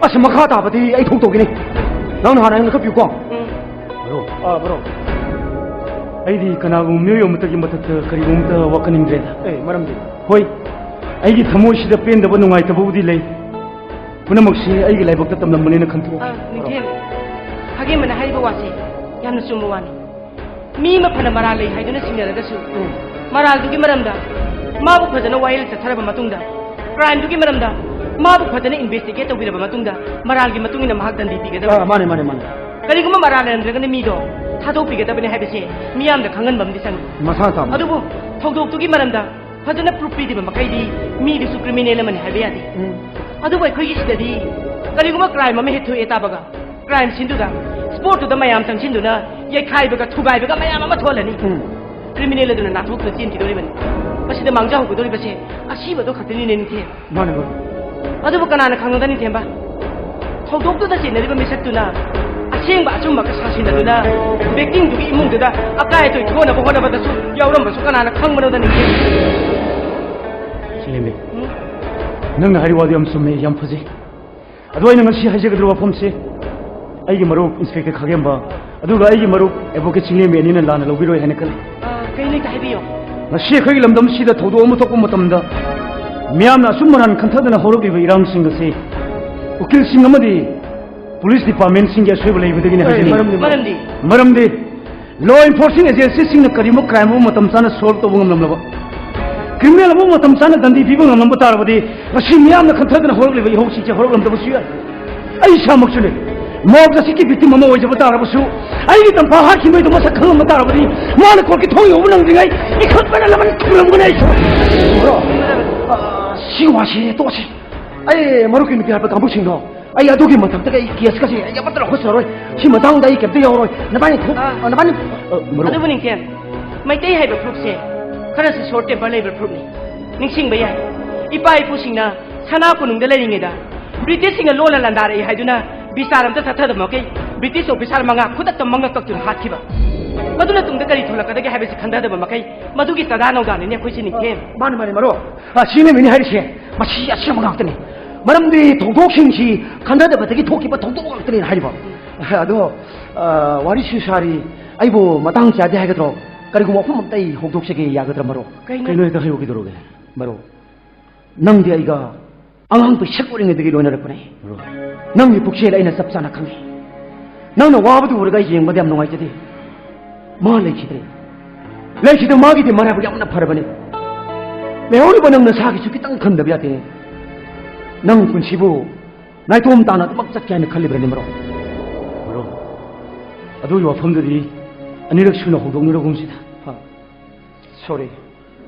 ꯑꯁ, ꯃꯈꯥ ꯇꯥꯕꯗꯤ ꯑꯩ ꯊꯣꯛꯇꯧꯒꯤꯅꯤ꯫ ꯅꯪꯅ ꯍꯥꯟꯅ ꯑꯩꯉꯣꯟꯗ ꯈꯔ ꯄꯤꯌꯨꯀꯣ꯫ ꯎꯝ꯫ ꯕ꯭ꯔꯣ꯫ ꯑꯥ, ꯕ꯭ꯔꯣ꯫ ꯑꯩꯗꯤ ꯀꯅꯥꯒꯨꯝꯕ ꯃꯤꯑꯣꯏ ꯑꯃꯠꯇꯒꯤ ꯃꯊꯛꯇ ꯀꯔꯤꯒꯨꯝꯕ ꯑꯃꯠꯇ ꯋꯥꯀꯠꯅꯤꯡꯗ꯭ꯔꯦꯗ꯫ ꯑꯦ, ꯃꯔꯝꯗꯤ? ꯍꯣꯏ, ꯑꯩꯒꯤ ꯊꯃꯣꯏꯁꯤꯗ ꯄꯦꯟꯗꯕ, ꯅꯨꯡꯉꯥꯏꯇꯕꯕꯨꯗꯤ ꯂꯩ꯫ ꯄꯨꯝꯅꯃꯛꯁꯤ ꯑꯩꯒꯤ ꯂꯥꯏꯕꯛꯇ ꯇꯝꯂꯝꯕꯅꯦꯅ ꯈꯟꯗꯣꯛꯎ꯫ ꯑ, ꯅꯤꯡꯊꯦꯝ, ꯈꯥꯒꯦꯝꯕꯅ ꯍꯥꯏꯔꯤꯕ ꯋꯥꯁꯤ ꯌꯥꯝꯅ ꯆꯨꯝꯕ ꯋꯥꯅꯤ꯫ ꯃꯤ ꯑꯃ ꯐꯅ ꯃꯔꯥꯜ ꯂꯩ ꯍꯥꯏꯗꯨꯅ ꯆꯤꯡꯅꯔꯒꯁꯨ, ꯎꯝ꯫ ꯃꯔꯥꯜꯗꯨꯒꯤ ꯃꯔꯝꯗ ꯃꯥꯕꯨ ꯐꯖꯅ ꯋꯥꯌꯦꯜ ꯆꯠꯊꯔꯕ ꯃꯇꯨꯡꯗ, ꯀ꯭ꯔꯥꯏꯝꯗꯨꯒꯤ ꯃꯔꯝꯗ ꯃꯥꯕꯨ ꯐꯖꯅ ꯏꯟꯚꯦꯁꯇꯤꯒꯦꯠ ꯇꯧꯕꯤꯔꯕ ꯃꯇꯨꯡꯗ, ꯃꯔꯥꯜꯒꯤ ꯃꯇꯨꯡ ꯏꯟꯅ ꯃꯍꯥꯛ ꯗꯟꯗꯤ ꯄꯤꯒꯗꯕꯅꯤ꯫ ꯑ, ꯃꯥꯅꯦ, ꯃꯥꯅꯦ, ꯃꯥꯅꯦ꯫ ꯀꯔꯤꯒꯨꯝꯕ ꯃꯔꯥꯜ ꯂꯩꯔꯝꯗ꯭ꯔꯒꯅ ꯃꯤꯗꯣ ꯊꯥꯗꯣꯛꯄꯤꯒꯗꯕꯅꯤ ꯍꯥꯏꯕꯁꯦ ꯃꯤꯌꯥꯝꯗ ꯈꯪꯍꯟꯕ ꯑꯃꯗꯤ ꯆꯪꯏ꯫ ꯃꯁꯥ ꯇꯥꯕꯅꯤ꯫ ꯑꯗꯨꯕꯨ ꯊꯧꯗꯣꯛꯇꯨꯒꯤ ꯃꯔꯝꯗ ꯐꯖꯅ ꯄ꯭ꯔꯨꯐ ꯄꯤꯗꯕ ꯃꯈꯩꯗꯤ ꯃꯤꯗꯨꯁꯨ ꯀ꯭ꯔꯤꯃꯤꯅꯦꯜ ꯑꯃꯅꯤ ꯍꯥꯏꯕ ꯌꯥꯗꯦ꯫ ꯎꯝ꯫ ꯑꯗꯨꯕꯨ ꯑꯩꯈꯣꯏꯒꯤ ꯁꯤꯗꯗꯤ ꯀꯔꯤꯒꯨꯝꯕ ꯀ꯭ꯔꯥꯏꯝ ꯑꯃ ꯍꯦꯛ ꯊꯣꯛꯑꯦ ꯇꯥꯕꯒ, ꯀ꯭ꯔꯥꯏꯝ ꯁꯤꯟꯗꯨꯗ, ꯁ꯭ꯄꯣꯠꯇꯨꯗ ꯃꯌꯥꯝ ꯆꯪꯁꯤꯟꯗꯨꯅ ꯌꯩꯈꯥꯏꯕꯒ ꯊꯨꯒꯥꯏꯕꯒ ꯃꯌꯥꯝ ꯑꯃ ꯊꯣꯛꯍꯜꯂꯅꯤ꯫ ꯎꯝ꯫ ꯀ꯭ꯔꯤꯃꯤꯅꯦꯜ ꯑꯗꯨꯅ ꯅꯥꯟꯊꯣꯛꯇꯨꯅ ꯆꯦꯟꯈꯤꯗꯣꯔꯤꯕꯅꯤ꯫ ꯃꯁꯤꯗ ꯃꯥꯡꯖꯍꯧꯒꯗꯧꯔꯤꯕꯁꯦ ꯑꯁꯤꯕꯗꯣ ꯈꯛꯇꯅꯤꯅꯦ, ꯅꯤꯡꯊꯦꯝ꯫ ꯃꯥꯅꯦ, ꯃꯥꯅꯦ꯫ ꯑꯗꯨꯕꯨ ꯀꯅꯥꯅ ꯈꯪꯅꯗ, ꯅꯤꯡꯊꯦꯝꯕ? ꯊꯧꯗꯣꯛꯇꯨꯗ ꯆꯦꯟꯅꯔꯤꯕ ꯃꯤꯁꯛꯇꯨꯅ ꯑꯁꯦꯡꯕ ꯑꯆꯨꯝꯕꯒ ꯁꯥꯁꯤꯟꯅꯗꯨꯅ ꯚꯤꯛꯇꯤꯝꯗꯨꯒꯤ ꯏꯃꯨꯡꯗꯨꯗ ꯑꯀꯥꯏ ꯑꯇꯣꯏ ꯊꯣꯛꯅꯕ ꯍꯣꯠꯅꯕꯗꯁꯨ ꯌꯥꯎꯔꯝꯕꯁꯨ ꯀꯅꯥꯅ ꯈꯪꯕꯅꯣꯗ, ꯅꯤꯡꯊꯦꯝ? ꯁꯤꯂꯦꯝꯕꯤ, ꯎꯝ? ꯅꯪꯅ ꯍꯥꯏꯔꯤꯕ ꯋꯥꯗꯨ ꯌꯥꯝ ꯆꯨꯝꯃꯦ, ꯌꯥꯝ ꯐꯖꯩ꯫ ꯑꯗꯣ ꯑꯩꯅ ꯉꯁꯤ ꯍꯥꯏꯖꯒꯗꯧꯔꯤꯕ ꯋꯥꯐꯝꯁꯦ, ꯑꯩꯒꯤ ꯃꯔꯨꯞ ꯏꯟꯁꯄꯦꯛꯇꯔ ꯈꯥꯒꯦꯝꯕ ꯑꯗꯨꯒ ꯑꯩꯒꯤ ꯃꯔꯨꯞ ꯑꯦꯗꯚꯣꯀꯦꯠ ꯆꯤꯡꯂꯦꯝꯕꯤ ꯑꯅꯤꯅ ꯂꯥꯟꯅ ꯂꯧꯕꯤꯔꯣꯏ ꯍꯥꯏꯅ ꯈꯜꯂꯤ꯫ ꯑ, ꯀꯩꯅꯣ ꯍꯦꯛꯇ ꯍꯥꯏꯕꯤꯌꯣ꯫ ꯉꯁꯤ ꯑꯩꯈꯣꯏꯒꯤ ꯂꯝꯗꯝꯁꯤꯗ ꯊꯧꯗꯣꯛ ꯑꯃ ꯊꯣꯛꯄ ꯃꯇꯝꯗ ꯃꯤꯌꯥꯝꯅ ꯑꯆꯨꯝ ꯑꯔꯥꯟ ꯈꯟꯊꯗꯅ ꯍꯧꯔꯛꯂꯤꯕ ꯏꯔꯥꯡꯁꯤꯡ ꯑꯁꯤ ꯎꯀꯤꯜꯁꯤꯡ ꯑꯃꯗꯤ ꯄꯨꯂꯤꯁ ꯗꯤꯄꯥꯔꯠꯃꯦꯟꯁꯤꯡꯒꯤ ꯑꯁꯣꯏꯕ ꯂꯩꯕꯗꯒꯤꯅꯤ ꯍꯥꯏꯖꯅꯤꯡꯏ꯫ ꯃꯔꯝꯗꯤ? ꯃꯔꯝꯗꯤ? ꯃꯔꯝꯗꯤ ꯂꯣ ꯏꯟꯐꯣꯔꯁꯤꯡ ꯑꯦꯖꯦꯟꯁꯤꯁꯤꯡꯅ ꯀꯔꯤꯒꯨꯝꯕ ꯀ꯭ꯔꯥꯏꯝ ꯑꯃ ꯃꯇꯝ ꯆꯥꯅ ꯁꯣꯜꯕ ꯇꯧꯕ ꯉꯝꯂꯝꯂꯕ, ꯀ꯭ꯔꯤꯃꯤꯅꯦꯜ ꯑꯃ ꯃꯇꯝ ꯆꯥꯅ ꯗꯟꯗꯤ ꯄꯤꯕ ꯉꯝꯂꯝꯕ ꯇꯥꯔꯕꯗꯤ ꯉꯁꯤ ꯃꯤꯌꯥꯝꯅ ꯈꯟꯊꯗꯅ ꯍꯧꯔꯛꯂꯤꯕ ꯏꯍꯧꯁꯤꯡꯁꯦ ꯍꯧꯔꯛꯂꯝꯗꯕꯁꯨ ꯌꯥꯏ꯫ ꯑꯩ ꯏꯁꯥꯃꯛꯁꯨꯅꯦ, ꯃꯣꯕ ꯖꯁꯇꯤꯁꯀꯤ ꯚꯤꯛꯇꯤꯝ ꯑꯃ ꯑꯣꯏꯖꯕ ꯇꯥꯔꯕꯁꯨ, ꯑꯩꯒꯤ ꯇꯝꯐꯥ ꯍꯥꯠꯈꯤꯕꯩꯗꯣ ꯃꯁꯛ ꯈꯪꯂꯝꯕ ꯇꯥꯔꯕꯗꯤ ꯃꯥꯅ ꯀꯣꯔꯠꯀꯤ ꯊꯣꯡ ꯌꯧꯕ ꯅꯪꯗ꯭ꯔꯤꯉꯩ ꯏꯈꯠ ꯃꯅꯜ ꯑꯃꯅ ꯊꯨꯡꯂꯝꯒꯅꯤ ꯑꯩꯁꯨ꯫ ꯕ꯭ꯔꯣ, ꯑ, ꯁꯤ ꯋꯥꯁꯤ ꯇꯣꯛꯑꯁꯤ꯫ ꯑꯩ ꯃꯔꯨꯞꯀꯤ ꯅꯨꯄꯤ ꯍꯥꯠꯄ ꯀꯥꯡꯕꯨꯁꯤꯡꯗꯣ, ꯑꯩ ꯑꯗꯨꯒꯤ ꯃꯊꯛꯇꯒ ꯑꯩ ꯀꯦꯁꯀꯁꯦ ꯑꯩ ꯑꯃꯠꯇ ꯂꯧꯈꯠꯆꯔꯣꯏ꯫ ꯁꯤ ꯃꯇꯥꯡꯗ ꯑꯩ ꯀꯩꯝꯇ ꯌꯥꯎꯔꯣꯏ꯫ ꯅꯕꯥꯅꯤ ꯊꯣꯛ-, ꯑ, ꯑ, ꯅꯕꯥꯅꯤ, ꯑ, ꯃꯔꯨꯞ꯫ ꯑꯗꯨꯕꯨ ꯅꯤꯡꯊꯦꯝ, ꯃꯩꯇꯩ ꯍꯥꯏꯕ ꯐꯨꯔꯨꯞꯁꯦ ꯈꯔꯁꯨ ꯁꯣꯔꯠ ꯇꯦꯝꯄꯔ ꯂꯩꯕ ꯐꯨꯔꯨꯞꯅꯤ꯫ ꯅꯤꯡꯁꯤꯡꯕ ꯌꯥꯏ, ꯏꯄꯥ ꯏꯄꯨꯁꯤꯡꯅ ꯁꯅꯥ ꯀꯣꯅꯨꯡꯗ ꯂꯩꯔꯤꯉꯩꯗ ꯕ꯭ꯔꯤꯇꯤꯁꯁꯤꯡꯅ ꯂꯣꯟꯅ ꯂꯥꯟꯗꯥꯔꯛꯏ ꯍꯥꯏꯗꯨꯅ ꯕꯤꯆꯥꯔ ꯑꯝꯇ ꯆꯠꯊꯗꯕ ꯃꯈꯩ ꯕ꯭ꯔꯤꯇꯤꯁ ꯑꯣꯐꯤꯁꯥꯔ ꯃꯉꯥ ꯈꯨꯗꯛꯇ ꯃꯉꯛ ꯀꯛꯇꯨꯅ ꯍꯥꯠꯈꯤꯕ꯫ ꯃꯗꯨꯅ ꯇꯨꯡꯗ ꯀꯔꯤ ꯊꯣꯛꯂꯛꯀꯗꯒꯦ ꯍꯥꯏꯕꯁꯤ ꯈꯟꯊꯗꯕ ꯃꯈꯩ ꯃꯗꯨꯒꯤ ꯆꯥꯗꯥ ꯅꯧꯗꯥꯅꯤꯅꯦ ꯑꯩꯈꯣꯏꯁꯤ ꯅꯤꯡꯊꯦꯝ꯫ ꯃꯥꯅꯤ, ꯃꯥꯅꯤ, ꯃꯔꯨꯞ꯫ ꯑ, ꯁꯤꯅꯦꯃꯤꯅꯤ ꯍꯥꯏꯔꯤꯁꯦ꯫ ꯃꯁꯤ ꯑꯆꯨꯝꯕ ꯉꯥꯛꯇꯅꯤ꯫ ꯃꯔꯝꯗꯤ ꯊꯧꯗꯣꯛꯁꯤꯡꯁꯤ ꯈꯟꯊꯗꯕꯗꯒꯤ ꯊꯣꯛꯈꯤꯕ ꯊꯧꯗꯣꯛ ꯉꯥꯛꯇꯅꯦꯅ ꯍꯥꯏꯔꯤꯕ꯫ ꯑꯗꯣ, ꯑ, ꯋꯥꯔꯤꯁꯨ ꯁꯥꯔꯤ, ꯑꯩꯕꯨ ꯃꯇꯥꯡ ꯆꯥꯗꯦ ꯍꯥꯏꯒꯗ꯭ꯔꯣ? ꯀꯔꯤꯒꯨꯝꯕ ꯋꯥꯐꯝ ꯑꯝꯇ ꯑꯩ ꯍꯧꯗꯣꯛꯆꯒꯦ, ꯌꯥꯒꯗ꯭ꯔꯥ, ꯃꯔꯨꯞ? ꯀꯩꯅꯣ? ꯀꯩꯅꯣ ꯍꯦꯛꯇ ꯍꯥꯏꯌꯨ, ꯀꯩꯗꯧꯔꯒꯦ? ꯃꯔꯨꯞ, ꯅꯪꯗꯤ ꯑꯩꯒ ꯑꯉꯥꯡ ꯄꯤꯁꯛ ꯑꯣꯏꯔꯤꯉꯩꯗꯒꯤ ꯂꯣꯏꯅꯔꯛꯄꯅꯦ꯫ ꯃꯔꯨꯞ꯫ ꯅꯪꯒꯤ ꯄꯨꯛꯆꯦꯜ ꯑꯩꯅ ꯆꯞ ꯆꯥꯅ ꯈꯪꯉꯤ꯫ ꯅꯪꯅ ꯋꯥꯕꯗꯨ ꯎꯔꯒ ꯑꯩ ꯌꯦꯡꯕꯗ ꯌꯥꯝ ꯅꯨꯡꯉꯥꯏꯖꯗꯦ꯫ ꯃꯥ ꯂꯩꯈꯤꯗ꯭ꯔꯦ꯫ ꯂꯩꯈꯤꯗ ꯃꯥꯒꯤꯗꯤ ꯃꯔꯥꯏꯕꯛ ꯌꯥꯝꯅ ꯐꯔꯕꯅꯦ꯫ ꯂꯩꯍꯧꯔꯤꯕ ꯅꯪ ꯅꯁꯥꯒꯤꯁꯨ ꯈꯤꯇꯪ ꯈꯟꯗꯕ ꯌꯥꯗꯦ꯫ ꯅꯪ ꯄꯨꯟꯁꯤꯕꯨ ꯅꯥꯏꯇꯣꯝ ꯇꯥꯅ ꯑꯗꯨꯃꯛ ꯆꯠꯀꯦ ꯍꯥꯏꯅ ꯈꯜꯂꯤꯕ꯭ꯔꯅꯦ, ꯃꯔꯨꯞ? ꯃꯔꯨꯞ, ꯑꯗꯨꯒꯤ ꯋꯥꯐꯝꯗꯨꯗꯤ ꯑꯅꯤꯔꯛ ꯁꯨꯅ ꯍꯧꯗꯣꯛꯅꯔꯒꯨꯝꯁꯤꯗ꯫ ꯍꯥ? ꯁꯣꯔꯤ꯫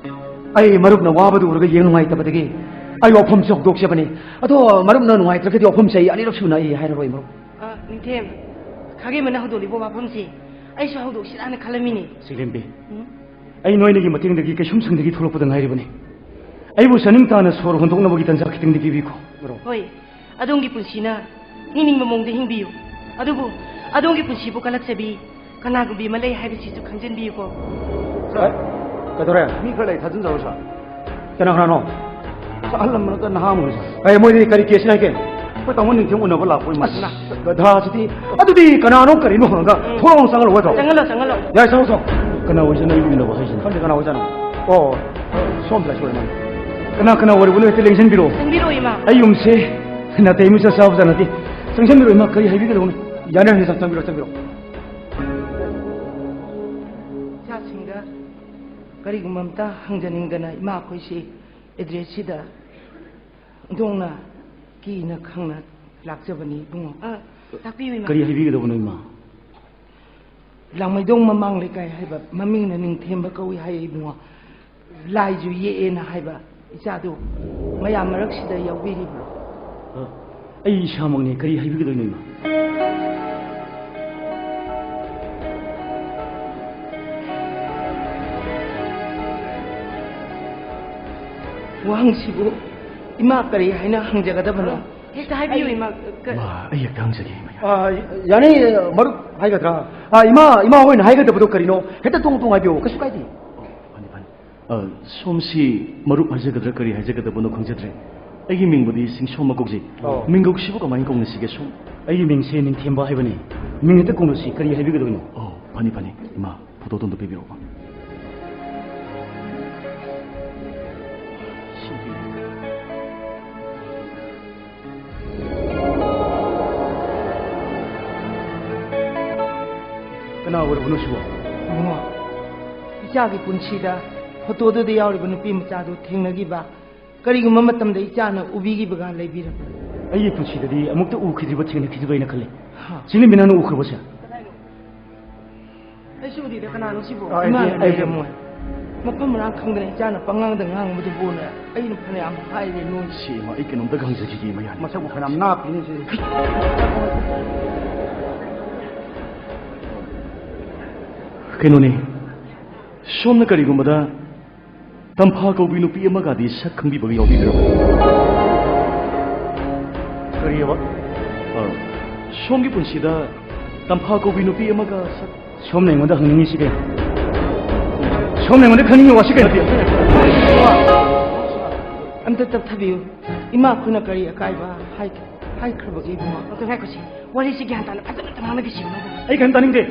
ꯑꯩ ꯃꯔꯨꯞꯅ ꯋꯥꯕꯗꯨ ꯎꯔꯒ ꯌꯦꯡ ꯅꯨꯡꯉꯥꯏꯇꯕꯗꯒꯤ ꯑꯩ ꯋꯥꯐꯝꯁꯦ ꯍꯧꯗꯣꯛꯆꯕꯅꯤ꯫ ꯑꯗꯣ ꯃꯔꯨꯞꯅ ꯅꯨꯡꯉꯥꯏꯇ꯭ꯔꯒꯗꯤ ꯋꯥꯐꯝꯁꯦ ꯑꯩ ꯑꯅꯤꯔꯛ ꯁꯨꯅ ꯑꯩ ꯍꯥꯏꯔꯔꯣꯏ, ꯃꯔꯨꯞ꯫ ꯑ, ꯅꯤꯡꯊꯦꯝ, ꯈꯥꯒꯦꯝꯕꯅ ꯍꯧꯗꯣꯛꯂꯤꯕ ꯋꯥꯐꯝꯁꯤ ꯑꯩꯁꯨ ꯍꯧꯗꯣꯛꯁꯤꯔꯥꯅ ꯈꯜꯂꯝꯃꯤꯅꯦ꯫ ꯁꯤꯂꯦꯝꯕꯤ, ꯎꯝ? ꯑꯩ ꯅꯣꯏꯅꯤꯒꯤ ꯃꯇꯦꯡꯗꯒꯤ ꯀꯩꯁꯨꯝ ꯁꯪꯗꯒꯤ ꯊꯣꯛꯂꯛꯄꯗ ꯉꯥꯏꯔꯤꯕꯅꯤ꯫ ꯑꯩꯕꯨ ꯆꯥꯅꯤꯡ ꯇꯥꯅ ꯁꯣꯔ ꯍꯣꯟꯗꯣꯛꯅꯕꯒꯤ ꯇꯥꯟꯖꯥ ꯈꯤꯇꯪꯗꯤ ꯄꯤꯕꯤꯈꯣ, ꯃꯔꯨꯞ꯫ ꯍꯣꯏ, ꯑꯗꯣꯝꯒꯤ ꯄꯨꯟꯁꯤꯅ ꯍꯤꯡꯅꯤꯡꯕ ꯃꯑꯣꯡꯗ ꯍꯤꯡꯕꯤꯌꯨ꯫ ꯑꯗꯨꯕꯨ ꯑꯗꯣꯝꯒꯤ ꯄꯨꯟꯁꯤꯕꯨ ꯀꯜꯂꯛꯆꯕꯤ ꯀꯅꯥꯒꯨꯝꯕꯤ ꯑꯃ ꯂꯩ ꯍꯥꯏꯕꯁꯤꯁꯨ ꯈꯪꯖꯤꯟꯕꯤꯌꯨꯀꯣ꯫ ꯁꯥꯔ, ꯀꯩꯗꯧꯔꯦ? ꯃꯤ ꯈꯔ ꯂꯩ, ꯊꯥꯖꯤꯟꯖꯔꯣ, ꯁꯥꯔ꯫ ꯀꯅꯥ ꯀꯅꯥꯅꯣ? ꯁꯥꯔ, ꯑꯍꯜ ꯂꯃꯟ ꯅꯠꯇ ꯅꯍꯥ ꯑꯃ ꯑꯣꯏ, ꯁꯥꯔ꯫ ꯑꯦ, ꯃꯣꯏꯗꯤ ꯀꯔꯤ ꯀꯦꯁꯅꯣ ꯍꯥꯏꯒꯦ? ꯑꯩꯈꯣꯏ ꯇꯥꯃꯣ ꯅꯤꯡꯊꯦꯝ ꯎꯅꯕ ꯂꯥꯛꯄ ꯏꯃꯥ꯫ ꯑꯁ, ꯒꯙꯥꯁꯤꯗꯤ꯫ ꯑꯗꯨꯗꯤ ꯀꯅꯥꯅꯣ ꯀꯔꯤꯅꯣ ꯍꯪꯉꯒ ꯎꯝ꯫ ꯊꯣꯡ ꯂꯥꯎ ꯆꯪꯍꯜꯂꯣ ꯍꯥꯏꯗ꯭ꯔꯣ? ꯆꯪꯍꯜꯂꯣ, ꯆꯪꯍꯜꯂꯣ꯫ ꯌꯥꯏ, ꯆꯪꯍꯜꯂꯣ, ꯆꯪꯍꯜꯂꯣ꯫ ꯀꯅꯥ ꯑꯣꯏꯖꯥꯠꯅꯣ ꯑꯩꯕꯨ ꯎꯅꯕ ꯍꯥꯏꯁꯤꯅ? ꯈꯪꯗꯦ ꯀꯅꯥ ꯑꯣꯏꯖꯥꯠꯅꯣ꯫ ꯑꯣ, ꯁꯣꯝꯗ ꯂꯥꯛꯁꯤ ꯑꯣꯏꯔ ꯃꯥꯜꯂꯦ꯫ ꯀꯅꯥ ꯀꯅꯥ ꯑꯣꯏꯔꯕꯅꯣ ꯍꯦꯛꯇ ꯂꯦꯡꯁꯤꯟꯕꯤꯔꯛꯑꯣ꯫ ꯆꯪꯕꯤꯔꯛꯑꯣ, ꯏꯃꯥ꯫ ꯑꯩ ꯌꯨꯝꯁꯦ ꯅꯥꯇꯩ ꯑꯃ ꯏꯆꯥ ꯆꯥꯕ ꯖꯥꯠ ꯅꯠꯇꯦ꯫ ꯆꯪꯁꯤꯟꯕꯤꯔꯛꯑꯣ ꯏꯃꯥ, ꯀꯔꯤ ꯍꯥꯏꯕꯤꯒꯗꯧꯕꯅꯣ? ꯌꯥꯅꯤ, ꯌꯥꯅꯤ, ꯆꯪ-, ꯆꯪꯕꯤꯔꯛꯑꯣ, ꯆꯪꯕꯤꯔꯛꯑꯣ꯫ ꯏꯆꯥꯁꯤꯡꯗ ꯀꯔꯤꯒꯨꯝꯕ ꯑꯝꯇ ꯍꯪꯖꯅꯤꯡꯗꯅ ꯏꯃꯥ ꯑꯩꯈꯣꯏꯁꯤ ꯑꯦꯗ꯭ꯔꯦꯁꯁꯤꯗ ꯑꯣꯟꯊꯣꯛꯅ ꯀꯤꯅ ꯈꯪꯅ ꯂꯥꯛꯆꯕꯅꯤ ꯏꯕꯨꯡꯉꯣ꯫ ꯑ, ꯇꯥꯛꯄꯤꯌꯨ, ꯏꯃꯥ꯫ ꯀꯔꯤ ꯍꯥꯏꯕꯤꯒꯗꯧꯕꯅꯣ, ꯏꯃꯥ? ꯂꯥꯡꯃꯩꯗꯣꯡ ꯃꯃꯥꯡ ꯂꯩꯀꯥꯏ ꯍꯥꯏꯕ ꯃꯃꯤꯡꯅ ꯅꯤꯡꯊꯦꯝꯕ ꯀꯧꯏ ꯍꯥꯏꯌꯦ ꯏꯕꯨꯡꯉꯣ꯫ ꯂꯥꯏꯁꯨ ꯌꯦꯛꯑꯦꯅ ꯍꯥꯏꯕ ꯏꯆꯥꯗꯨ ꯃꯌꯥꯝ ꯃꯔꯛꯁꯤꯗ ꯌꯥꯎꯕꯤꯔꯤꯕ꯭ꯔꯣ? ꯑ, ꯑꯩ ꯏꯁꯥꯃꯛꯅꯦ, ꯀꯔꯤ ꯍꯥꯏꯕꯤꯒꯗꯣꯏꯅꯣ, ꯏꯃꯥ? ꯋꯥꯍꯪꯁꯤꯕꯨ ꯏꯃꯥ ꯀꯔꯤ ꯍꯥꯏꯅ ꯍꯪꯖꯒꯗꯕꯅꯣ? ꯍꯦꯛꯇ ꯍꯥꯏꯕꯤꯌꯨ, ꯏꯃꯥ꯫ ꯀ- ꯃꯥ, ꯑꯩ ꯍꯦꯛꯇ ꯍꯪꯖꯒꯦ, ꯏꯃꯥ꯫ ꯑ, ꯌꯥꯅꯤ, ꯃꯔꯨꯞ ꯍꯥꯏꯒꯗ꯭ꯔꯥ? ꯑ, ꯏꯃꯥ, ꯏꯃꯥ ꯍꯣꯏꯅ ꯍꯥꯏꯒꯗꯕꯗꯣ ꯀꯔꯤꯅꯣ? ꯍꯦꯛꯇ ꯇꯣꯡ ꯇꯣꯡ ꯍꯥꯏꯕꯤꯌꯨ, ꯀꯩꯁꯨ ꯀꯥꯏꯗꯦ꯫ ꯑꯣ, ꯐꯅꯤ, ꯐꯅꯤ꯫ ꯑ, ꯁꯣꯝꯁꯤ ꯃꯔꯨꯞ ꯍꯥꯏꯖꯒꯗ꯭ꯔꯥ, ꯀꯔꯤ ꯍꯥꯏꯖꯒꯗꯕꯅꯣ ꯈꯪꯖꯗ꯭ꯔꯦ꯫ ꯑꯩꯒꯤ ꯃꯤꯡꯕꯨꯗꯤ ꯁꯤꯡꯁꯣꯝ ꯃꯀꯣꯛꯖꯩ꯫ ꯑꯣ꯫ ꯃꯤꯡꯒꯧꯁꯤꯕꯨ ꯀꯃꯥꯏꯅ ꯀꯧꯅꯁꯤꯒꯦ, ꯁꯣꯝ? ꯑꯩꯒꯤ ꯃꯤꯡꯁꯦ ꯅꯤꯡꯊꯦꯝꯕ ꯍꯥꯏꯕꯅꯤ꯫ ꯃꯤꯡ ꯍꯦꯛꯇ ꯀꯧꯅꯁꯤ, ꯀꯔꯤ ꯍꯥꯏꯕꯤꯒꯗꯕꯅꯣ? ꯑꯣ, ꯐꯅꯤ, ꯐꯅꯤ, ꯏꯃꯥ꯫ ꯐꯣꯇꯣꯗꯣ ꯑꯝꯇ ꯄꯤꯕꯤꯔꯛꯑꯣ꯫ ꯀꯅꯥ ꯑꯣꯏꯔꯕꯅꯣ ꯁꯤꯕꯣ? ꯏꯕꯨꯡꯉꯣ, ꯏꯆꯥꯒꯤ ꯄꯨꯟꯁꯤꯗ ꯐꯣꯇꯣꯗꯨꯗ ꯌꯥꯎꯔꯤꯕ ꯅꯨꯄꯤ ꯃꯆꯥꯗꯨ ꯊꯦꯡꯅꯈꯤꯕ, ꯀꯔꯤꯒꯨꯝꯕ ꯃꯇꯝꯗ ꯏꯆꯥꯅ ꯎꯕꯤꯈꯤꯕꯒ ꯂꯩꯕꯤꯔꯕ꯭ꯔꯥ? ꯑꯩꯒꯤ ꯄꯨꯟꯁꯤꯗꯗꯤ ꯑꯃꯨꯛꯇ ꯎꯈꯤꯗ꯭ꯔꯤꯕ, ꯊꯦꯡꯅꯈꯤꯗ꯭ꯔꯤꯕ ꯍꯥꯏꯅ ꯈꯜꯂꯤ꯫ ꯍꯥ꯫ ꯆꯤꯡꯂꯦꯝꯕꯤ, ꯅꯪꯅ ꯎꯈ꯭ꯔꯕꯣ ꯁꯦ? ꯑꯩꯁꯨ ꯎꯗꯦꯗ, ꯀꯅꯥꯅꯣ ꯁꯤꯕꯣ? ꯑ, ꯑꯩꯗꯤ, ꯏꯃꯥꯅ ꯑꯩꯗꯤ ꯂꯩꯔꯝꯃꯣꯏ꯫ ꯃꯐꯝ ꯃꯔꯥꯡ ꯈꯪꯗꯅ ꯏꯆꯥꯅ ꯄꯉꯥꯡꯗ ꯉꯥꯡꯕꯗꯨꯕꯨꯅ ꯑꯩꯅ ꯐꯅꯌꯥꯝ ꯍꯥꯏꯔꯦ ꯅꯣꯏ꯫ ꯁꯤ, ꯏꯃꯥ, ꯑꯩ ꯀꯩꯅꯣꯝꯇ ꯍꯪꯖꯈꯤꯒꯦ, ꯏꯃꯥ, ꯌꯥꯅꯤ? ꯃꯁꯛꯕꯨ ꯐꯅꯌꯥꯝ ꯅꯥꯞꯄꯤꯅꯦ ꯁꯤ꯫ ꯀꯩꯅꯣꯅꯦ, ꯁꯣꯝꯅ ꯀꯔꯤꯒꯨꯝꯕꯗ ꯇꯝꯐꯥ ꯀꯧꯕꯤ ꯅꯨꯄꯤ ꯑꯃꯒꯗꯤ ꯁꯛ ꯈꯪꯕꯤꯕꯒ ꯌꯥꯎꯕꯤꯕ꯭ꯔꯣ? ꯀꯔꯤꯑꯕ? ꯑ, ꯁꯣꯝꯒꯤ ꯄꯨꯟꯁꯤꯗ ꯇꯝꯐꯥ ꯀꯧꯕꯤ ꯅꯨꯄꯤ ꯑꯃꯒ ꯁꯛ ꯁꯣꯝꯅ ꯑꯩꯉꯣꯟꯗ ꯍꯪꯅꯤꯡꯉꯤꯁꯤ ꯀꯩꯅꯣ? ꯁꯣꯝꯅ ꯑꯩꯉꯣꯟꯗ ꯈꯪꯅꯤꯡꯉꯤ ꯋꯥꯁꯤ ꯀꯩꯅꯣ? ꯑꯝꯇ ꯇꯞꯊꯕꯤꯌꯨ꯫ ꯏꯃꯥ ꯑꯩꯈꯣꯏꯅ ꯀꯔꯤ ꯑꯀꯥꯏꯕ ꯍꯥꯏ-, ꯍꯥꯏꯈ꯭ꯔꯕꯒꯦ ꯏꯕꯨꯡꯉꯣ? ꯑꯗꯨ ꯉꯥꯏꯈꯣꯁꯤ, ꯋꯥꯔꯤꯁꯤ ꯒ꯭ꯌꯥꯟ ꯇꯥꯅ ꯐꯖꯅ ꯑꯝꯇ ꯉꯥꯡꯅꯈꯤꯁꯤ꯫ ꯑꯩ ꯀꯔꯤꯝ ꯇꯥꯅꯤꯡꯗꯦ꯫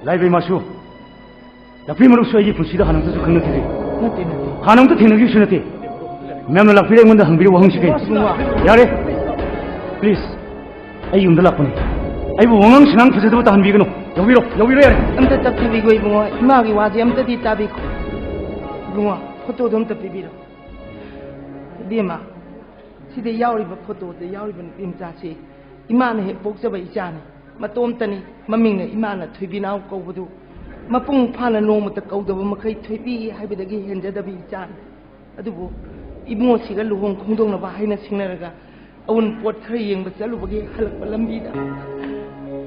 ꯂꯥꯏꯕꯩ ꯃꯥꯁꯨ, ꯂꯥꯛꯄꯤ ꯃꯔꯨꯞꯁꯨ ꯑꯩꯒꯤ ꯄꯨꯟꯁꯤꯗ ꯍꯥꯟꯅ ꯑꯝꯇꯁꯨ ꯈꯪꯅꯈꯤꯗ꯭ꯔꯤ꯫ ꯅꯠꯇꯦ, ꯅꯠꯇꯦ꯫ ꯍꯥꯟꯅ ꯑꯝꯇ ꯊꯦꯡꯅꯈꯤꯕꯁꯨ ꯅꯠꯇꯦ꯫ ꯃꯌꯥꯝꯅ ꯂꯥꯛꯄꯤꯔ ꯑꯩꯉꯣꯟꯗ ꯍꯪꯕꯤꯔꯤꯕ ꯋꯥꯍꯪꯁꯤ ꯀꯩꯅꯣ? ꯏꯕꯨꯡꯉꯣ꯫ ꯌꯥꯔꯦ꯫ Please꯫ ꯑꯩ ꯌꯨꯝꯗ ꯂꯥꯛꯄꯅꯤ꯫ ꯑꯩꯕꯨ ꯋꯥꯉꯥꯡ ꯁꯉꯥꯡ ꯐꯖꯗꯕ ꯇꯥꯍꯟꯕꯤꯒꯅꯨ꯫ ꯌꯧꯕꯤꯔꯣ, ꯌꯧꯕꯤꯔꯣ ꯌꯥꯔꯦ꯫ ꯑꯝꯇ ꯇꯞꯊꯕꯤꯈꯣ ꯏꯕꯨꯡꯉꯣ꯫ ꯏꯃꯥꯒꯤ ꯋꯥꯁꯦ ꯑꯝꯇꯗꯤ ꯇꯥꯕꯤꯈꯣ꯫ ꯏꯕꯨꯡꯉꯣ, ꯐꯣꯇꯣꯗꯣ ꯑꯝꯇ ꯄꯤꯕꯤꯔꯣ꯫ ꯏꯕꯦꯝꯃ, ꯁꯤꯗ ꯌꯥꯎꯔꯤꯕ, ꯐꯣꯇꯣꯗ ꯌꯥꯎꯔꯤꯕ ꯅꯨꯄꯤ ꯃꯆꯥꯁꯤ ꯏꯃꯥꯅ ꯍꯦꯛ ꯄꯣꯛꯆꯕ ꯏꯆꯥꯅꯤ꯫ ꯃꯇꯣꯝꯇꯅꯤ꯫ ꯃꯃꯤꯡꯅ ꯏꯃꯥꯅ ꯊꯣꯏꯕꯤꯅꯥꯎ ꯀꯧꯕꯗꯨ ꯃꯄꯨꯡ ꯐꯥꯅ ꯅꯣꯡꯃꯇ ꯀꯧꯗꯕ ꯃꯈꯩ ꯊꯣꯏꯕꯤ ꯍꯥꯏꯕꯗꯒꯤ ꯍꯦꯟꯖꯗꯕ ꯏꯆꯥꯅꯤ꯫ ꯑꯗꯨꯕꯨ ꯏꯕꯨꯡꯉꯣꯁꯤꯒ ꯂꯨꯍꯣꯡ ꯈꯣꯡꯗꯣꯡꯅꯕ ꯍꯥꯏꯅ ꯁꯤꯡꯅꯔꯒ ꯑꯎꯟꯄꯣꯠ ꯈꯔ ꯌꯦꯡꯕ ꯆꯠꯂꯨꯕꯒꯤ ꯍꯜꯂꯛꯄ ꯂꯝꯕꯤꯗ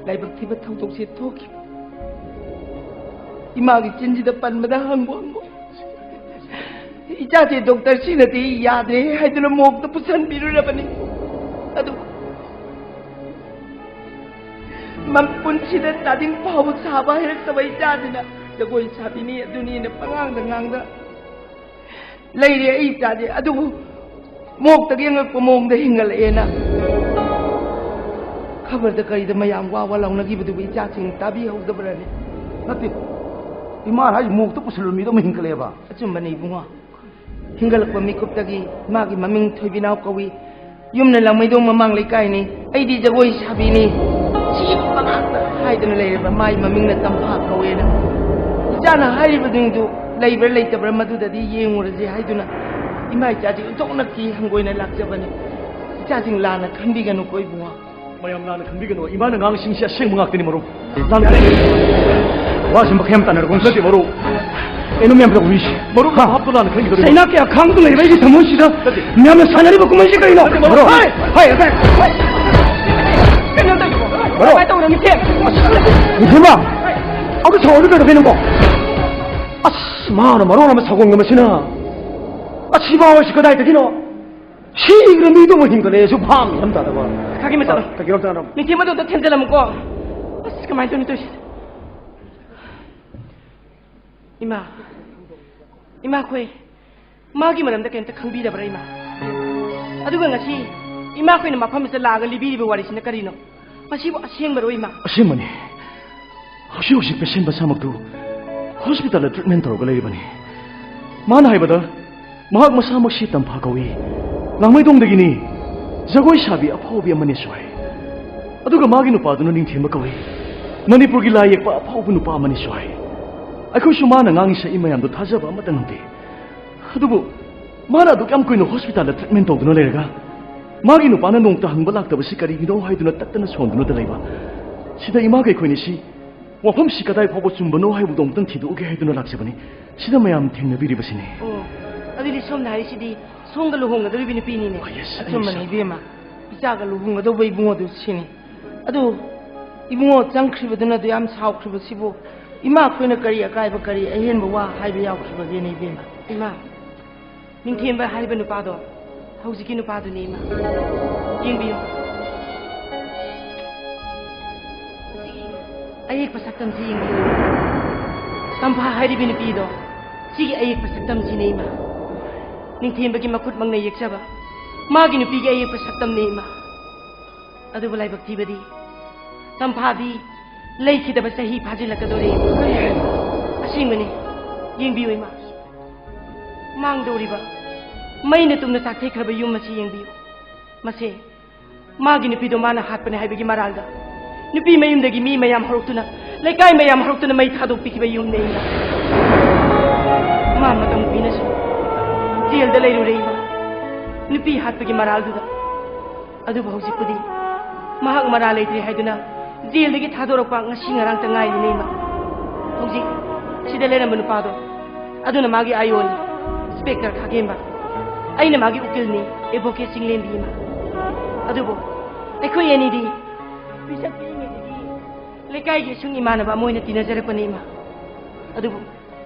ꯂꯥꯏꯕꯛ ꯊꯤꯕ ꯊꯧꯗꯣꯛꯁꯦ ꯊꯣꯛꯈꯤꯕ꯫ ꯏꯃꯥꯒꯤ ꯆꯤꯟꯁꯤꯗ ꯄꯟꯕꯗ ꯍꯪꯕꯨ ꯍꯪꯒꯣꯏ꯫ ꯏꯆꯥꯁꯦ ꯗꯣꯛꯇꯔꯁꯤꯅꯗꯤ ꯌꯥꯗ꯭ꯔꯦ ꯍꯥꯏꯗꯨꯅ ꯃꯣꯛꯇ ꯄꯨꯁꯟꯕꯤꯔꯨꯔꯕꯅꯤ꯫ ꯑꯗꯨ ꯃꯄꯨꯟꯁꯤꯗ ꯆꯥꯗꯤꯡ ꯐꯥꯎꯕ ꯁꯥꯕ ꯍꯩꯔꯛꯇꯕ ꯏꯆꯥꯁꯤꯅ ꯖꯒꯣꯏ ꯁꯥꯕꯤꯅꯤ ꯑꯗꯨꯅꯤꯅ ꯄꯉꯥꯡꯗ ꯉꯥꯡꯗ ꯂꯩꯔꯦ ꯑꯩ ꯏꯆꯥꯁꯦ꯫ ꯑꯗꯨꯕꯨ ꯃꯣꯛꯇꯒꯤ ꯑꯉꯛꯄ ꯃꯑꯣꯡꯗ ꯍꯤꯡꯒꯠꯂꯛꯑꯦꯅ ꯈꯕꯔꯗ ꯀꯔꯤꯗ ꯃꯌꯥꯝ ꯋꯥ ꯋꯥ ꯂꯥꯎꯅꯈꯤꯕꯗꯨꯕꯨ ꯏꯆꯥꯁꯤꯡ ꯇꯥꯕꯤꯍꯧꯗꯕ꯭ꯔꯅꯦ? ꯅꯠꯇꯦ, ꯏꯃꯥꯅ ꯍꯥꯏꯁꯤ ꯃꯣꯛꯇ ꯄꯨꯁꯤꯜꯂꯨ ꯃꯤꯗꯣ ꯑꯃ ꯍꯤꯡꯒꯠꯂꯛꯑꯦꯕ? ꯑꯆꯨꯝꯕꯅꯤ ꯏꯕꯨꯡꯉꯣ꯫ ꯍꯤꯡꯒꯠꯂꯛꯄ ꯃꯤꯀꯨꯞꯇꯒꯤ ꯃꯥꯒꯤ ꯃꯃꯤꯡ ꯊꯣꯏꯕꯤꯅꯥꯎ ꯀꯧꯏ꯫ ꯌꯨꯝꯅ ꯂꯥꯡꯃꯩꯗꯣꯡ ꯃꯃꯥꯡ ꯂꯩꯀꯥꯏꯅꯤ꯫ ꯑꯩꯗꯤ ꯖꯒꯣꯏ ꯁꯥꯕꯤꯅꯤ꯫ ꯁꯤ ꯉꯥꯛꯇ ꯍꯥꯏꯗꯨꯅ ꯂꯩꯔꯕ ꯃꯥꯒꯤ ꯃꯃꯤꯡꯅ ꯇꯝꯐꯥ ꯀꯧꯋꯦꯅ꯫ ꯏꯆꯥꯅ ꯍꯥꯏꯔꯤꯕꯁꯤꯡꯗꯨ ꯂꯩꯕ꯭ꯔꯥ ꯂꯩꯇꯕ꯭ꯔꯥ ꯃꯗꯨꯗꯗꯤ ꯌꯦꯡꯉꯨꯔꯁꯦ ꯍꯥꯏꯗꯨꯅ ꯏꯃꯥ ꯏꯆꯥꯁꯤꯡ ꯑꯣꯟꯊꯣꯛꯅ ꯀꯤ ꯍꯪꯒꯣꯏꯅ ꯂꯥꯛꯆꯕꯅꯤ꯫ ꯏꯆꯥꯁꯤꯡ ꯂꯥꯟꯅ ꯈꯟꯕꯤꯒꯅꯨꯀꯣ ꯏꯕꯨꯡꯉꯣ꯫ ꯃꯌꯥꯝ ꯂꯥꯟꯅ ꯈꯟꯕꯤꯒꯅꯨ꯫ ꯏꯃꯥꯅ ꯉꯥꯡꯉꯤꯁꯤꯡꯁꯤ ꯑꯁꯦꯡꯕ ꯉꯥꯛꯇꯅꯤ, ꯃꯔꯨꯞ꯫ ꯂꯥꯟꯅ ꯈꯟꯕꯤꯒꯅꯨ꯫ ꯋꯥꯁꯤ ꯃꯈꯥ ꯌꯥꯝ ꯇꯥꯟꯅꯔꯒꯨꯝ ꯅꯠꯇꯦ, ꯃꯔꯨꯞ꯫ ꯀꯩꯅꯣ ꯃꯌꯥꯝ ꯇꯧꯔꯤꯁꯤ? ꯃꯔꯨꯞ, ꯍꯥ? ꯚꯥꯞꯇꯣ ꯂꯥꯟꯅ ꯈꯟꯈꯤꯗꯧꯔꯦ, ꯆꯩꯅꯥ ꯃꯔꯨꯞ꯫ ꯀꯌꯥ ꯈꯥꯡꯗꯨꯅ ꯂꯩꯕ ꯑꯩꯒꯤ ꯊꯃꯣꯏꯁꯤꯗ ꯅꯠꯇꯦ꯫ ꯃꯌꯥꯝꯅ ꯁꯥꯟꯅꯔꯤꯕ ꯀꯨꯝꯍꯩꯁꯤ ꯀꯔꯤꯅꯣ? ꯅꯠꯇꯦ, ꯃꯔꯨꯞ꯫ ꯍꯥꯏ! ꯍꯥꯏ! ꯍꯥꯏ! ꯀꯩꯅꯣ ꯇꯧꯔꯤꯁꯤꯕꯣ? ꯃꯔꯨꯞ! ꯀꯃꯥꯏꯅ ꯇꯧꯕꯅꯣ, ꯃꯤꯁꯦ? ꯅꯤꯡꯊꯤꯃ! ꯑꯃꯨꯛ ꯁꯥꯎꯔꯗꯤ ꯀꯩꯗꯧꯒꯦ ꯅꯪꯕꯣ? ꯑꯁ, ꯃꯥꯅ ꯃꯔꯣꯟ ꯑꯃ ꯁꯥꯎꯒꯟꯕ ꯃꯁꯤꯅ꯫ ꯑꯁꯤꯕ ꯍꯥꯏꯁꯤ ꯀꯗꯥꯏꯗꯒꯤꯅꯣ? ꯁꯤꯈ꯭ꯔ ꯃꯤꯗꯨꯃ ꯍꯤꯡꯒꯠꯂꯛꯑꯦꯁꯨ ꯚꯥꯞ ꯑꯃ ꯇꯥꯗꯕ꯫ ꯈꯥꯒꯤ ꯃꯆꯥ꯫ ꯑ, ꯀꯩꯒꯤꯅꯣ ꯇꯥꯗꯕ? ꯅꯤꯡꯊꯤꯃꯗꯣ ꯑꯝꯇ ꯊꯦꯝꯖꯤꯜꯂꯝꯃꯨꯀꯣ꯫ ꯑꯁ, ꯀꯃꯥꯏꯅ ꯇꯧꯅꯤ ꯇꯧꯔꯤꯁꯦ? ꯏꯃꯥ, ꯏꯃꯥꯈꯣꯏ, ꯃꯥꯒꯤ ꯃꯔꯝꯗ ꯀꯩꯝꯇ ꯈꯪꯕꯤꯗꯕ꯭ꯔꯥ, ꯏꯃꯥ? ꯑꯗꯨꯒ ꯉꯁꯤ ꯏꯃꯥꯈꯣꯏꯅ ꯃꯐꯝꯁꯤꯗ ꯂꯥꯛꯑꯒ ꯂꯤꯕꯤꯔꯤꯕ ꯋꯥꯔꯤꯁꯤꯅ ꯀꯔꯤꯅꯣ? ꯃꯁꯤꯕꯨ ꯑꯁꯦꯡꯕꯔꯣ, ꯏꯃꯥ? ꯑꯁꯦꯡꯕꯅꯤ꯫ ꯍꯧꯖꯤꯛ ꯍꯧꯖꯤꯛ ꯄꯦꯁꯦꯟ ꯃꯁꯥꯃꯛꯇꯨ ꯍꯣꯁꯄꯤꯇꯥꯜꯗ ꯇ꯭ꯔꯤꯠꯃꯦꯟ ꯇꯧꯔꯒ ꯂꯩꯔꯤꯕꯅꯤ꯫ ꯃꯥꯅ ꯍꯥꯏꯕꯗ ꯃꯍꯥꯛ ꯃꯁꯥꯃꯛꯁꯤ ꯇꯝꯐꯥ ꯀꯧꯏ, ꯂꯥꯡꯃꯩꯗꯣꯡꯗꯒꯤꯅꯤ, ꯖꯒꯣꯏ ꯁꯥꯕꯤ ꯑꯐꯥꯎꯕꯤ ꯑꯃꯅꯤꯁꯨ ꯍꯥꯏ꯫ ꯑꯗꯨꯒ ꯃꯥꯒꯤ ꯅꯨꯄꯥꯗꯨꯅ ꯅꯤꯡꯊꯦꯝꯕ ꯀꯧꯏ, ꯃꯅꯤꯄꯨꯔꯒꯤ ꯂꯥꯏ ꯌꯦꯛꯄ ꯑꯐꯥꯎꯕ ꯅꯨꯄꯥ ꯑꯃꯅꯤꯁꯨ ꯍꯥꯏ꯫ ꯑꯩꯈꯣꯏꯁꯨ ꯃꯥꯅ ꯉꯥꯡꯉꯤ ꯁꯛꯏ ꯃꯌꯥꯝꯗꯣ ꯊꯥꯖꯕ ꯑꯃꯠꯇ ꯉꯝꯗꯦ꯫ ꯑꯗꯨꯕꯨ ꯃꯥꯅ ꯑꯗꯨꯛ ꯌꯥꯝ ꯀꯨꯏꯅ ꯍꯣꯁꯄꯤꯇꯥꯜꯗ ꯇ꯭ꯔꯤꯠꯃꯦꯟ ꯇꯧꯗꯨꯅ ꯂꯩꯔꯒ ꯃꯥꯒꯤ ꯅꯨꯄꯥꯅ ꯅꯣꯡꯇ ꯍꯪꯕ ꯂꯥꯛꯇꯕꯁꯤ ꯀꯔꯤꯒꯤꯅꯣ ꯍꯥꯏꯗꯨꯅ ꯇꯠꯇꯅ ꯁꯣꯟꯗꯨꯅꯗ ꯂꯩꯕ꯫ ꯁꯤꯗ ꯏꯃꯥꯒ ꯑꯩꯈꯣꯏꯅꯤꯁꯤ ꯋꯥꯐꯝꯁꯤ ꯀꯗꯥꯏ ꯐꯥꯎꯕ ꯆꯨꯝꯕꯅꯣ ꯍꯥꯏꯕꯗꯣ ꯑꯃꯨꯛꯇꯪ ꯊꯤꯗꯣꯛꯎꯒꯦ ꯍꯥꯏꯗꯨꯅ ꯂꯥꯛꯆꯕꯅꯤ꯫ ꯁꯤꯗ ꯃꯌꯥꯝ ꯊꯦꯡꯅꯕꯤꯔꯤꯕꯁꯤꯅꯤ꯫ ꯑꯣ, ꯑꯗꯨꯗꯤ ꯁꯣꯝꯅ ꯍꯥꯏꯔꯤꯁꯤꯗꯤ ꯁꯣꯝꯒ ꯂꯨꯍꯣꯡꯒꯗꯧꯔꯤꯕ ꯅꯨꯄꯤꯅꯤꯅꯦ꯫ ꯑꯣ, yes, ꯑꯆꯨꯝꯕꯅꯤ, yes. ꯏꯕꯦꯝꯃ꯫ ꯏꯆꯥꯒ ꯂꯨꯍꯣꯡꯒꯗꯧꯕ ꯏꯕꯨꯡꯉꯣꯗꯨ ꯁꯤꯅꯤ꯫ ꯑꯗꯨ ꯏꯕꯨꯡꯉꯣ ꯆꯪꯈ꯭ꯔꯤꯕꯗꯨꯅ ꯑꯗꯨ ꯌꯥꯝ ꯁꯥꯎꯈ꯭ꯔꯤꯕꯁꯤꯕꯨ ꯏꯃꯥ ꯑꯩꯈꯣꯏꯅ ꯀꯔꯤ ꯑꯀꯥꯏꯕ, ꯀꯔꯤ ꯑꯍꯦꯟꯕ ꯋꯥ ꯍꯥꯏꯕ ꯌꯥꯎꯈ꯭ꯔꯤꯕꯒꯦꯅꯦ, ꯏꯕꯦꯝꯃ? ꯏꯃꯥ, ꯅꯤꯡꯊꯦꯝꯕ ꯍꯥꯏꯔꯤꯕ ꯅꯨꯄꯥꯗꯣ ꯍꯧꯖꯤꯛꯀꯤ ꯅꯨꯄꯥꯗꯨꯅꯤ, ꯏꯃꯥ꯫ ꯌꯦꯡꯕꯤꯌꯨ꯫ ꯑꯌꯦꯛꯄ ꯁꯛꯇꯝꯁꯤ ꯌꯦꯡꯕꯤꯌꯨ꯫ ꯇꯝꯐꯥ ꯍꯥꯏꯔꯤꯕ ꯅꯨꯄꯤꯗꯣ, ꯁꯤꯒꯤ ꯑꯌꯦꯛꯄ ꯁꯛꯇꯝꯁꯤꯅꯦ, ꯏꯃꯥ꯫ ꯅꯤꯡꯊꯦꯝꯕꯒꯤ ꯃꯈꯨꯠꯃꯛꯅ ꯌꯦꯛꯆꯕ ꯃꯥꯒꯤ ꯅꯨꯄꯤꯒꯤ ꯑꯌꯦꯛꯄ ꯁꯛꯇꯝꯅꯦ, ꯏꯃꯥ꯫ ꯑꯗꯨꯕꯨ ꯂꯥꯏꯕꯛ ꯊꯤꯕꯗꯤ, ꯇꯝꯐꯥꯗꯤ ꯂꯩꯈꯤꯗꯕ ꯆꯍꯤ ꯐꯥꯖꯤꯜꯂꯛꯀꯗꯧꯔꯦ꯫ ꯑꯁꯦꯡꯕꯅꯤ, ꯌꯦꯡꯕꯤꯌꯨ, ꯏꯃꯥ꯫ ꯃꯥꯡꯗꯧꯔꯤꯕ ꯃꯩꯅ ꯇꯨꯝꯅ ꯆꯥꯛꯊꯩꯈ꯭ꯔꯕ ꯌꯨꯝ ꯑꯁꯤ ꯌꯦꯡꯕꯤꯌꯨ꯫ ꯃꯁꯦ ꯃꯥꯒꯤ ꯅꯨꯄꯤꯗꯣ ꯃꯥꯅ ꯍꯥꯠꯄꯅꯦ ꯍꯥꯏꯕꯒꯤ ꯃꯔꯥꯜꯗ ꯅꯨꯄꯤ ꯃꯌꯨꯝꯗꯒꯤ ꯃꯤ ꯃꯌꯥꯝ ꯍꯧꯔꯛꯇꯨꯅ, ꯂꯩꯀꯥꯏ ꯃꯌꯥꯝ ꯍꯧꯔꯛꯇꯨꯅ ꯃꯩ ꯊꯥꯗꯣꯛꯄꯤꯈꯤꯕ ꯌꯨꯝꯅꯦ, ꯏꯃꯥ꯫ ꯃꯥ ꯃꯇꯝ ꯀꯨꯏꯅꯁꯨ ꯖꯦꯜꯗ ꯂꯩꯔꯨꯔꯦ, ꯏꯃꯥ, ꯅꯨꯄꯤ ꯍꯥꯠꯄꯒꯤ ꯃꯔꯥꯜꯗꯨꯗ꯫ ꯑꯗꯨꯕꯨ ꯍꯧꯖꯤꯛꯄꯨꯗꯤ ꯃꯍꯥꯛ ꯃꯔꯥ ꯂꯩꯇ꯭ꯔꯦ ꯍꯥꯏꯗꯨꯅ ꯖꯦꯜꯗꯒꯤ ꯊꯥꯗꯣꯔꯛꯄ ꯉꯁꯤ ꯉꯔꯥꯡꯇ ꯉꯥꯏꯔꯤꯅꯦ, ꯏꯃꯥ꯫ ꯍꯧꯖꯤꯛ ꯁꯤꯗ ꯂꯩꯔꯝꯕ ꯅꯨꯄꯥꯗꯣ, ꯑꯗꯨꯅ ꯃꯥꯒꯤ ꯑꯥꯏ ꯑꯣꯅꯤ, ꯏꯟꯁꯄꯦꯛꯇꯔ ꯈꯥꯒꯦꯝꯕ꯫ ꯑꯩꯅ ꯃꯥꯒꯤ ꯎꯀꯤꯜꯅꯤ, ꯑꯦꯗꯚꯣꯀꯦꯠ ꯆꯤꯡꯂꯦꯝꯕꯤ, ꯏꯃꯥ꯫ ꯑꯗꯨꯕꯨ ꯑꯩꯈꯣꯏ ꯑꯅꯤꯗꯤ ꯄꯤꯁꯛ ꯄꯤꯛꯏꯉꯩꯗꯒꯤ ꯂꯩꯀꯥꯏꯒꯤ ꯏꯁꯨꯡ ꯏꯃꯥꯟꯅꯕ ꯑꯃ ꯑꯣꯏꯅ ꯇꯤꯟꯅꯖꯔꯛꯄꯅꯤ, ꯏꯃꯥ꯫ ꯑꯗꯨꯕꯨ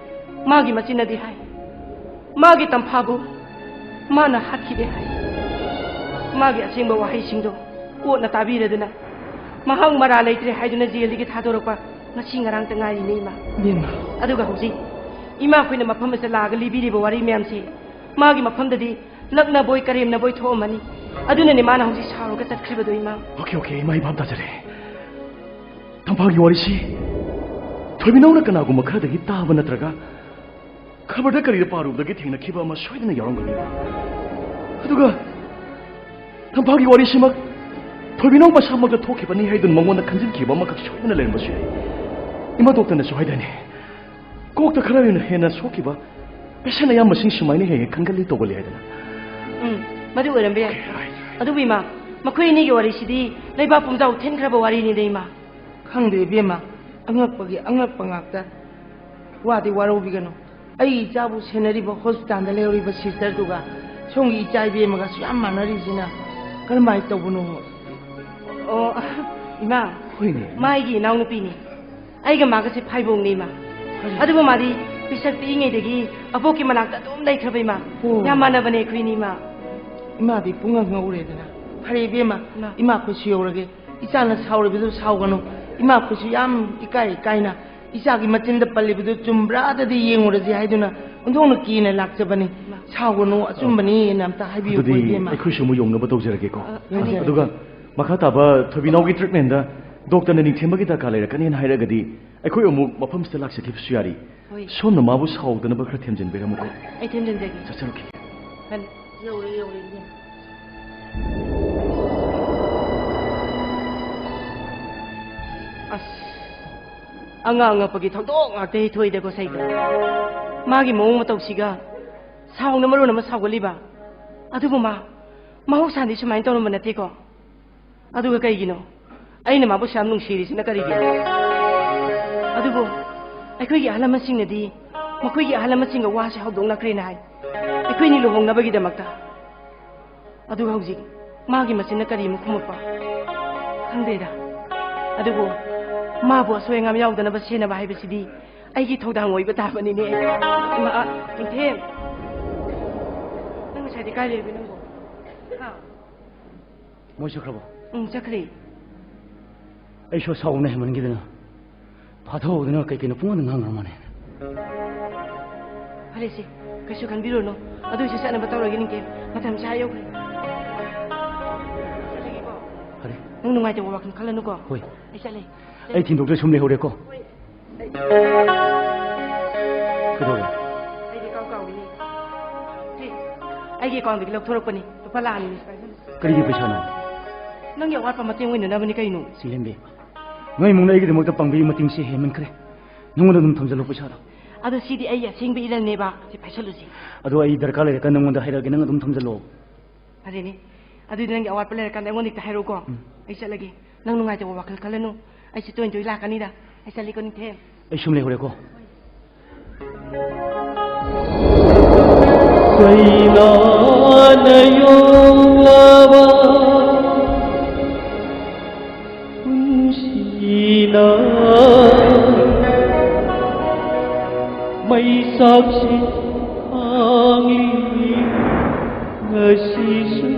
ꯃꯥꯒꯤ ꯃꯆꯤꯟꯅꯗꯤ ꯍꯥꯏ, ꯃꯥꯒꯤ ꯇꯝꯐꯥꯕꯨ ꯃꯥꯅ ꯍꯥꯠꯈꯤꯗꯦ ꯍꯥꯏ꯫ ꯃꯥꯒꯤ ꯑꯁꯦꯡꯕ ꯋꯥꯍꯩꯁꯤꯡꯗꯣ ꯀꯣꯔꯠꯅ ꯇꯥꯕꯤꯔꯗꯨꯅ, ꯃꯍꯥꯛ ꯃꯔꯥ ꯂꯩꯇ꯭ꯔꯦ ꯍꯥꯏꯗꯨꯅ ꯖꯦꯜꯗꯒꯤ ꯊꯥꯗꯣꯔꯛꯄ ꯉꯁꯤ ꯉꯔꯥꯡꯇ ꯉꯥꯏꯔꯤꯅꯦ, ꯏꯃꯥ꯫ ꯏꯕꯦꯝꯃ꯫ ꯑꯗꯨꯒ ꯍꯧꯖꯤꯛ ꯏꯃꯥ ꯑꯩꯈꯣꯏꯅ ꯃꯐꯝ ꯑꯁꯤꯗ ꯂꯥꯛꯑꯒ ꯂꯤꯕꯤꯔꯤꯕ ꯋꯥꯔꯤ ꯃꯌꯥꯝꯁꯦ ꯃꯥꯒꯤ ꯃꯐꯝꯗꯗꯤ ꯂꯛꯅꯕꯣꯏ ꯀꯔꯦꯝꯅꯕꯣꯏ ꯊꯣꯛꯑꯝꯃꯅꯤ꯫ ꯑꯗꯨꯅꯅꯦ ꯃꯥꯅ ꯍꯧꯖꯤꯛ ꯁꯥꯎꯔꯒ ꯆꯠꯈ꯭ꯔꯤꯕꯗꯣ, ꯏꯃꯥ꯫ ꯑꯣꯀꯦ, ꯑꯣꯀꯦ, ꯏꯃꯥ, ꯑꯩ ꯚꯥꯞ ꯇꯥꯖꯔꯦ꯫ ꯇꯝꯐꯥꯒꯤ ꯋꯥꯔꯤꯁꯤ ꯊꯣꯏꯕꯤꯅꯧꯅ ꯀꯅꯥꯒꯨꯝꯕ ꯈꯔꯗꯒꯤ ꯇꯥꯕ ꯅꯠꯇ꯭ꯔꯒ ꯈꯕꯔꯗ ꯀꯔꯤꯗ ꯄꯥꯔꯨꯕꯗꯒꯤ ꯊꯦꯡꯅꯈꯤꯕ ꯑꯃ ꯁꯣꯏꯗꯅ ꯌꯥꯎꯔꯝꯒꯅꯤ꯫ ꯑꯗꯨꯒ ꯇꯝꯐꯥꯒꯤ ꯋꯥꯔꯤꯁꯤꯃꯛ ꯊꯣꯏꯕꯤꯅꯧ ꯃꯁꯥꯃꯛꯇ ꯊꯣꯛꯈꯤꯕꯅꯤ ꯍꯥꯏꯗꯨꯅ ꯃꯉꯣꯟꯗ ꯈꯟꯖꯤꯟꯈꯤꯕ ꯑꯃꯈꯛ ꯁꯣꯏꯗꯅ ꯂꯩꯔꯝꯕꯁꯨ ꯌꯥꯏ꯫ ꯏꯃꯥ ꯗꯣꯛꯇꯔꯅꯁꯨ ꯍꯥꯏꯗꯥꯏꯅꯦ, ꯀꯣꯛꯇ ꯈꯔ ꯍꯦꯟꯅ ꯁꯣꯛꯈꯤꯕ ꯄꯦꯁꯦꯟ ꯑꯌꯥꯝꯕꯁꯤꯡ ꯁꯨꯃꯥꯏꯅ ꯍꯦꯛ ꯍꯦꯛ ꯈꯟꯒꯜꯂꯤ ꯇꯧꯒꯜꯂꯤ ꯍꯥꯏꯗꯅ꯫ ꯎꯝ, ꯃꯗꯨ ꯑꯣꯏꯔꯝꯕ ꯌꯥꯏ꯫ Okay, right, right. ꯑꯗꯨꯕꯨ ꯏꯃꯥ, ꯃꯈꯣꯏ ꯑꯅꯤꯒꯤ ꯋꯥꯔꯤꯁꯤꯗꯤ ꯂꯩꯕꯥꯛ ꯄꯨꯝꯖꯥꯎ ꯊꯤꯟꯈ꯭ꯔꯕ ꯋꯥꯔꯤꯅꯤꯗ, ꯏꯃꯥ꯫ ꯈꯪꯗꯦ ꯏꯕꯦꯝꯃ, ꯑꯉꯛꯄꯒꯤ ꯑꯉꯛꯄ ꯉꯥꯛꯇ꯫ ꯋꯥꯗꯤ ꯋꯥꯔꯧꯕꯤꯒꯅꯨ꯫ ꯑꯩꯒꯤ ꯏꯆꯥꯕꯨ ꯁꯦꯟꯅꯔꯤꯕ ꯍꯣꯁꯄꯤꯇꯥꯜꯗ ꯂꯩꯍꯧꯔꯤꯕ ꯁꯤꯁꯇꯔꯗꯨꯒ ꯁꯣꯝꯒꯤ ꯏꯆꯥ ꯏꯕꯦꯝꯃꯒꯁꯨ ꯌꯥꯝ ꯃꯥꯟꯅꯔꯤꯁꯤꯅ ꯀꯔꯝꯍꯥꯏꯅ ꯇꯧꯕꯅꯣ? ꯑꯣ, ꯏꯃꯥ, ꯍꯣꯏꯅꯦ꯫ ꯃꯥꯒꯤ ꯏꯅꯥꯎꯅꯨꯄꯤꯅꯤ꯫ ꯑꯩꯒ ꯃꯥꯒꯁꯦ ꯐꯥꯏꯕꯣꯡꯅꯤ, ꯏꯃꯥ꯫ ꯀꯔꯤ? ꯑꯗꯨꯕꯨ ꯃꯥꯗꯤ ꯄꯤꯁꯛ ꯄꯤꯛꯏꯉꯩꯗꯒꯤ ꯑꯕꯣꯛꯀꯤ ꯃꯅꯥꯛꯇ ꯑꯗꯨꯝ ꯂꯩꯈ꯭ꯔꯕ ꯏꯃꯥ꯫ ꯑꯣ꯫ ꯌꯥꯝ ꯃꯥꯟꯅꯕꯅꯦ ꯑꯩꯈꯣꯏꯅꯤ ꯏꯃꯥ꯫ ꯏꯃꯥꯗꯤ ꯄꯨꯡꯉꯛ ꯉꯛꯎꯔꯦꯗꯅ꯫ ꯐꯔꯦ ꯏꯕꯦꯝꯃ, ꯏꯃꯥ꯫ ꯏꯃꯥ ꯈꯨꯠꯁꯨ ꯌꯧꯔꯒꯦ꯫ ꯏꯆꯥꯅ ꯁꯥꯎꯔꯤꯕꯗꯨ ꯁꯥꯎꯒꯅꯨ꯫ ꯏꯃꯥ ꯈꯨꯠꯁꯨ ꯌꯥꯝ ꯏꯀꯥꯏ ꯏꯀꯥꯏꯅ ꯏꯆꯥꯒꯤ ꯃꯆꯤꯟꯗ ꯄꯜꯂꯤꯕꯗꯨ ꯆꯨꯝꯕ꯭ꯔꯥꯗꯗꯤ ꯌꯦꯡꯉꯨꯔꯁꯤ ꯍꯥꯏꯗꯨꯅ ꯑꯣꯟꯊꯣꯛꯅ ꯀꯤꯅ ꯂꯥꯛꯆꯕꯅꯤ꯫ ꯏꯃꯥ꯫ ꯁꯥꯎꯒꯅꯨ, ꯑꯆꯨꯝꯕꯅꯤꯅ ꯑꯝꯇ ꯍꯥꯏꯕꯤꯌꯨꯀꯣ ꯑꯗꯨꯗꯤ ꯏꯕꯦꯝꯃ꯫ ꯑꯩꯈꯣꯏꯁꯨ ꯑꯃꯨꯛ ꯌꯧꯅꯕ ꯇꯧꯖꯔꯒꯦꯀꯣ꯫ ꯑ, ꯌꯧꯖꯔꯒꯦ꯫ ꯑꯗꯨꯒ ꯃꯈꯥ ꯇꯥꯕ ꯊꯣꯏꯕꯤꯅꯥꯎꯒꯤ treatmentꯗ doctorꯅ ꯅꯤꯡꯊꯦꯝꯕꯒꯤ ꯗꯔꯀꯥꯔ ꯂꯩꯔꯛꯀꯅꯤꯅ ꯍꯥꯏꯔꯒꯗꯤ ꯑꯩꯈꯣꯏ ꯑꯃꯨꯛ ꯃꯐꯝꯁꯤꯗ ꯂꯥꯛꯆꯈꯤꯕꯁꯨ ꯌꯥꯔꯤ꯫ ꯍꯣꯏ꯫ ꯁꯣꯝꯅ ꯃꯥꯕꯨ ꯁꯥꯎꯗꯅꯕ ꯈꯔ ꯊꯦꯝꯖꯤꯟꯕꯤꯔꯝꯃꯨꯀꯣ꯫ ꯑꯩ ꯊꯦꯝꯖꯤꯟꯖꯒꯦ꯫ ꯆꯠꯆꯔꯨꯈꯤꯒꯦ꯫ ꯐꯅꯤ꯫ ꯌꯧꯔꯦ, ꯌꯧꯔꯦ, ꯏꯅꯦ꯫ ꯑꯁ, ꯑꯉꯥꯡ ꯑꯉꯛꯄꯒꯤ ꯊꯧꯗꯣꯛ ꯉꯥꯛꯇ ꯍꯦꯛ ꯊꯣꯛꯏꯗꯀꯣ ꯁꯩꯗ꯫ ꯃꯥꯒꯤ ꯃꯑꯣꯡ ꯃꯇꯧꯁꯤꯒ ꯁꯥꯎꯅ ꯃꯔꯣꯟ ꯑꯃ ꯁꯥꯎꯒꯠꯂꯤꯕ꯫ ꯑꯗꯨꯕꯨ ꯃꯥ ꯃꯍꯧꯁꯥꯗꯤ ꯁꯨꯃꯥꯏꯅ ꯇꯧꯔꯝꯕ ꯅꯠꯇꯦꯀꯣ꯫ ꯑꯗꯨꯒ ꯀꯩꯒꯤꯅꯣ ꯑꯩꯅ ꯃꯥꯕꯨ ꯁꯨꯌꯥꯝ ꯅꯨꯡꯁꯤꯔꯤꯁꯤꯅ ꯀꯔꯤꯒꯤ? ꯑꯗꯨꯕꯨ ꯑꯩꯈꯣꯏꯒꯤ ꯑꯍꯜ ꯂꯃꯟꯁꯤꯡꯅꯗꯤ ꯃꯈꯣꯏꯒꯤ ꯑꯍꯜ ꯂꯃꯟꯁꯤꯡꯒ ꯋꯥꯁꯦ ꯍꯧꯗꯣꯛꯅꯈ꯭ꯔꯦꯅ ꯍꯥꯏ, ꯑꯩꯈꯣꯏꯅꯤ ꯂꯨꯍꯣꯡꯅꯕꯒꯤꯗꯃꯛꯇ꯫ ꯑꯗꯨꯒ ꯍꯧꯖꯤꯛ ꯃꯥꯒꯤ ꯃꯆꯤꯟꯅ ꯀꯔꯤ ꯑꯃꯨꯛ ꯈꯨꯝꯃꯛꯄ? ꯈꯪꯗꯦꯗ꯫ ꯑꯗꯨꯕꯨ ꯃꯥꯕꯨ ꯑꯁꯣꯏ ꯑꯉꯥꯝ ꯌꯥꯎꯗꯅꯕ ꯁꯦꯟꯅꯕ ꯍꯥꯏꯕꯁꯤꯗꯤ ꯑꯩꯒꯤ ꯊꯧꯗꯥꯡ ꯑꯣꯏꯕ ꯇꯥꯕꯅꯤꯅꯦ꯫ ꯏꯃꯥ, ꯅꯤꯡꯊꯦꯝ, ꯅꯪ ꯉꯁꯥꯏꯗꯤ ꯀꯥꯏ ꯂꯩꯔꯨꯏ ꯅꯪꯕꯣ? ꯍꯥ? ꯃꯣꯏ ꯆꯠꯈ꯭ꯔꯕꯣ? ꯎꯝ, ꯆꯠꯈ꯭ꯔꯦ꯫ ꯑꯩꯁꯨ ꯁꯥꯎꯕꯅ ꯍꯦꯟꯃꯟꯈꯤꯗꯅ ꯐꯥꯊꯍꯧꯗꯅ ꯀꯩ ꯀꯩꯅꯣ ꯄꯨꯡꯉꯥꯡꯗ ꯉꯥꯡꯉꯝꯃꯅꯦ꯫ ꯐꯔꯦꯁꯦ, ꯀꯩꯁꯨ ꯈꯟꯕꯤꯔꯨꯅꯨ꯫ ꯑꯗꯨꯏꯁꯨ ꯆꯠꯅꯕ ꯇꯧꯔꯒꯦ, ꯅꯤꯡꯊꯦꯝ꯫ ꯃꯇꯝꯁꯦ ꯑꯥ ꯌꯧꯈ꯭ꯔꯦ꯫ ꯐꯔꯦ꯫ ꯅꯪ ꯅꯨꯡꯉꯥꯏꯇꯕ ꯋꯥꯈꯜ ꯈꯜꯂꯅꯨꯀꯣ꯫ ꯍꯣꯏ꯫ ꯑꯩ ꯆꯠꯂꯦ꯫ ꯑꯩ ꯊꯤꯟꯗꯣꯛꯇ꯭ꯔ ꯁꯨꯝ ꯂꯩꯍꯧꯔꯦꯀꯣ꯫ ꯍꯣꯏ꯫ ꯀꯩꯗꯧꯔꯦ? ꯑꯩꯗꯤ ꯀꯥꯎ ꯀꯥꯎꯏꯅꯦ꯫ ꯁꯤ, ꯑꯩꯒꯤ accountꯗꯒꯤ ꯂꯧꯊꯣꯔꯛꯄꯅꯤ꯫ ꯂꯨꯄꯥ ꯂꯥꯛ ꯑꯅꯤꯅꯤ꯫ ꯀꯔꯤꯒꯤ ꯄꯩꯁꯥꯅꯣ? ꯅꯪꯒꯤ ꯑꯋꯥꯠꯄ ꯃꯇꯦꯡ ꯑꯣꯏꯅꯅꯕꯅꯤ ꯀꯩꯅꯣ꯫ ꯆꯤꯡꯂꯦꯝꯕꯤ, ꯅꯣꯏ ꯏꯃꯨꯡꯅ ꯑꯩꯒꯤꯗꯃꯛꯇ ꯄꯥꯡꯕꯤꯕ ꯃꯇꯦꯡꯁꯤ ꯍꯦꯟꯃꯟꯈ꯭ꯔꯦ꯫ ꯅꯉꯣꯟꯗ ꯑꯗꯨꯝ ꯊꯝꯖꯜꯂꯣ ꯄꯩꯁꯥꯗꯣ꯫ ꯑꯗꯣ ꯁꯤꯗꯤ ꯑꯩꯒꯤ ꯑꯁꯦꯡꯕ ꯏꯔꯜꯅꯦꯕ꯫ ꯁꯤ ꯄꯥꯏꯁꯜꯂꯨꯁꯤ꯫ ꯑꯗꯣ ꯑꯩ ꯗꯔꯀꯥꯔ ꯂꯩꯔꯀꯥꯟꯗ ꯅꯉꯣꯟꯗ ꯍꯥꯏꯔꯛꯑꯒꯦ, ꯅꯪ ꯑꯗꯨꯝ ꯊꯝꯖꯜꯂꯣ꯫ ꯐꯔꯦꯅꯦ꯫ ꯑꯗꯨꯗꯤ ꯅꯪꯒꯤ ꯑꯋꯥꯠꯄ ꯂꯩꯔꯀꯥꯟꯗ ꯑꯩꯉꯣꯟꯗ ꯍꯦꯛꯇ ꯍꯥꯏꯔꯛꯎꯀꯣ꯫ ꯎꯝ꯫ ꯑꯩ ꯆꯠꯂꯒꯦ꯫ ꯅꯪ ꯅꯨꯡꯉꯥꯏꯇꯕ ꯋꯥꯈꯜ ꯈꯜꯂꯅꯨ꯫ ꯑꯩꯁꯦ ꯇꯣꯏ ꯇꯣꯏ ꯂꯥꯛꯀꯅꯤꯗ꯫ ꯑꯩ ꯆꯠꯂꯤꯀꯣ, ꯅꯤꯡꯊꯦꯝ꯫ ꯑꯩ ꯁꯨꯝ ꯂꯩꯍꯧꯔꯦꯀꯣ꯫ ꯀꯩꯅꯥꯅ ꯌꯣꯛꯂꯕ ꯄꯨꯟꯁꯤꯅ ꯃꯩ ꯆꯥꯛꯁꯤ ꯈꯥꯡꯂꯤ ꯉꯁꯤꯁꯨ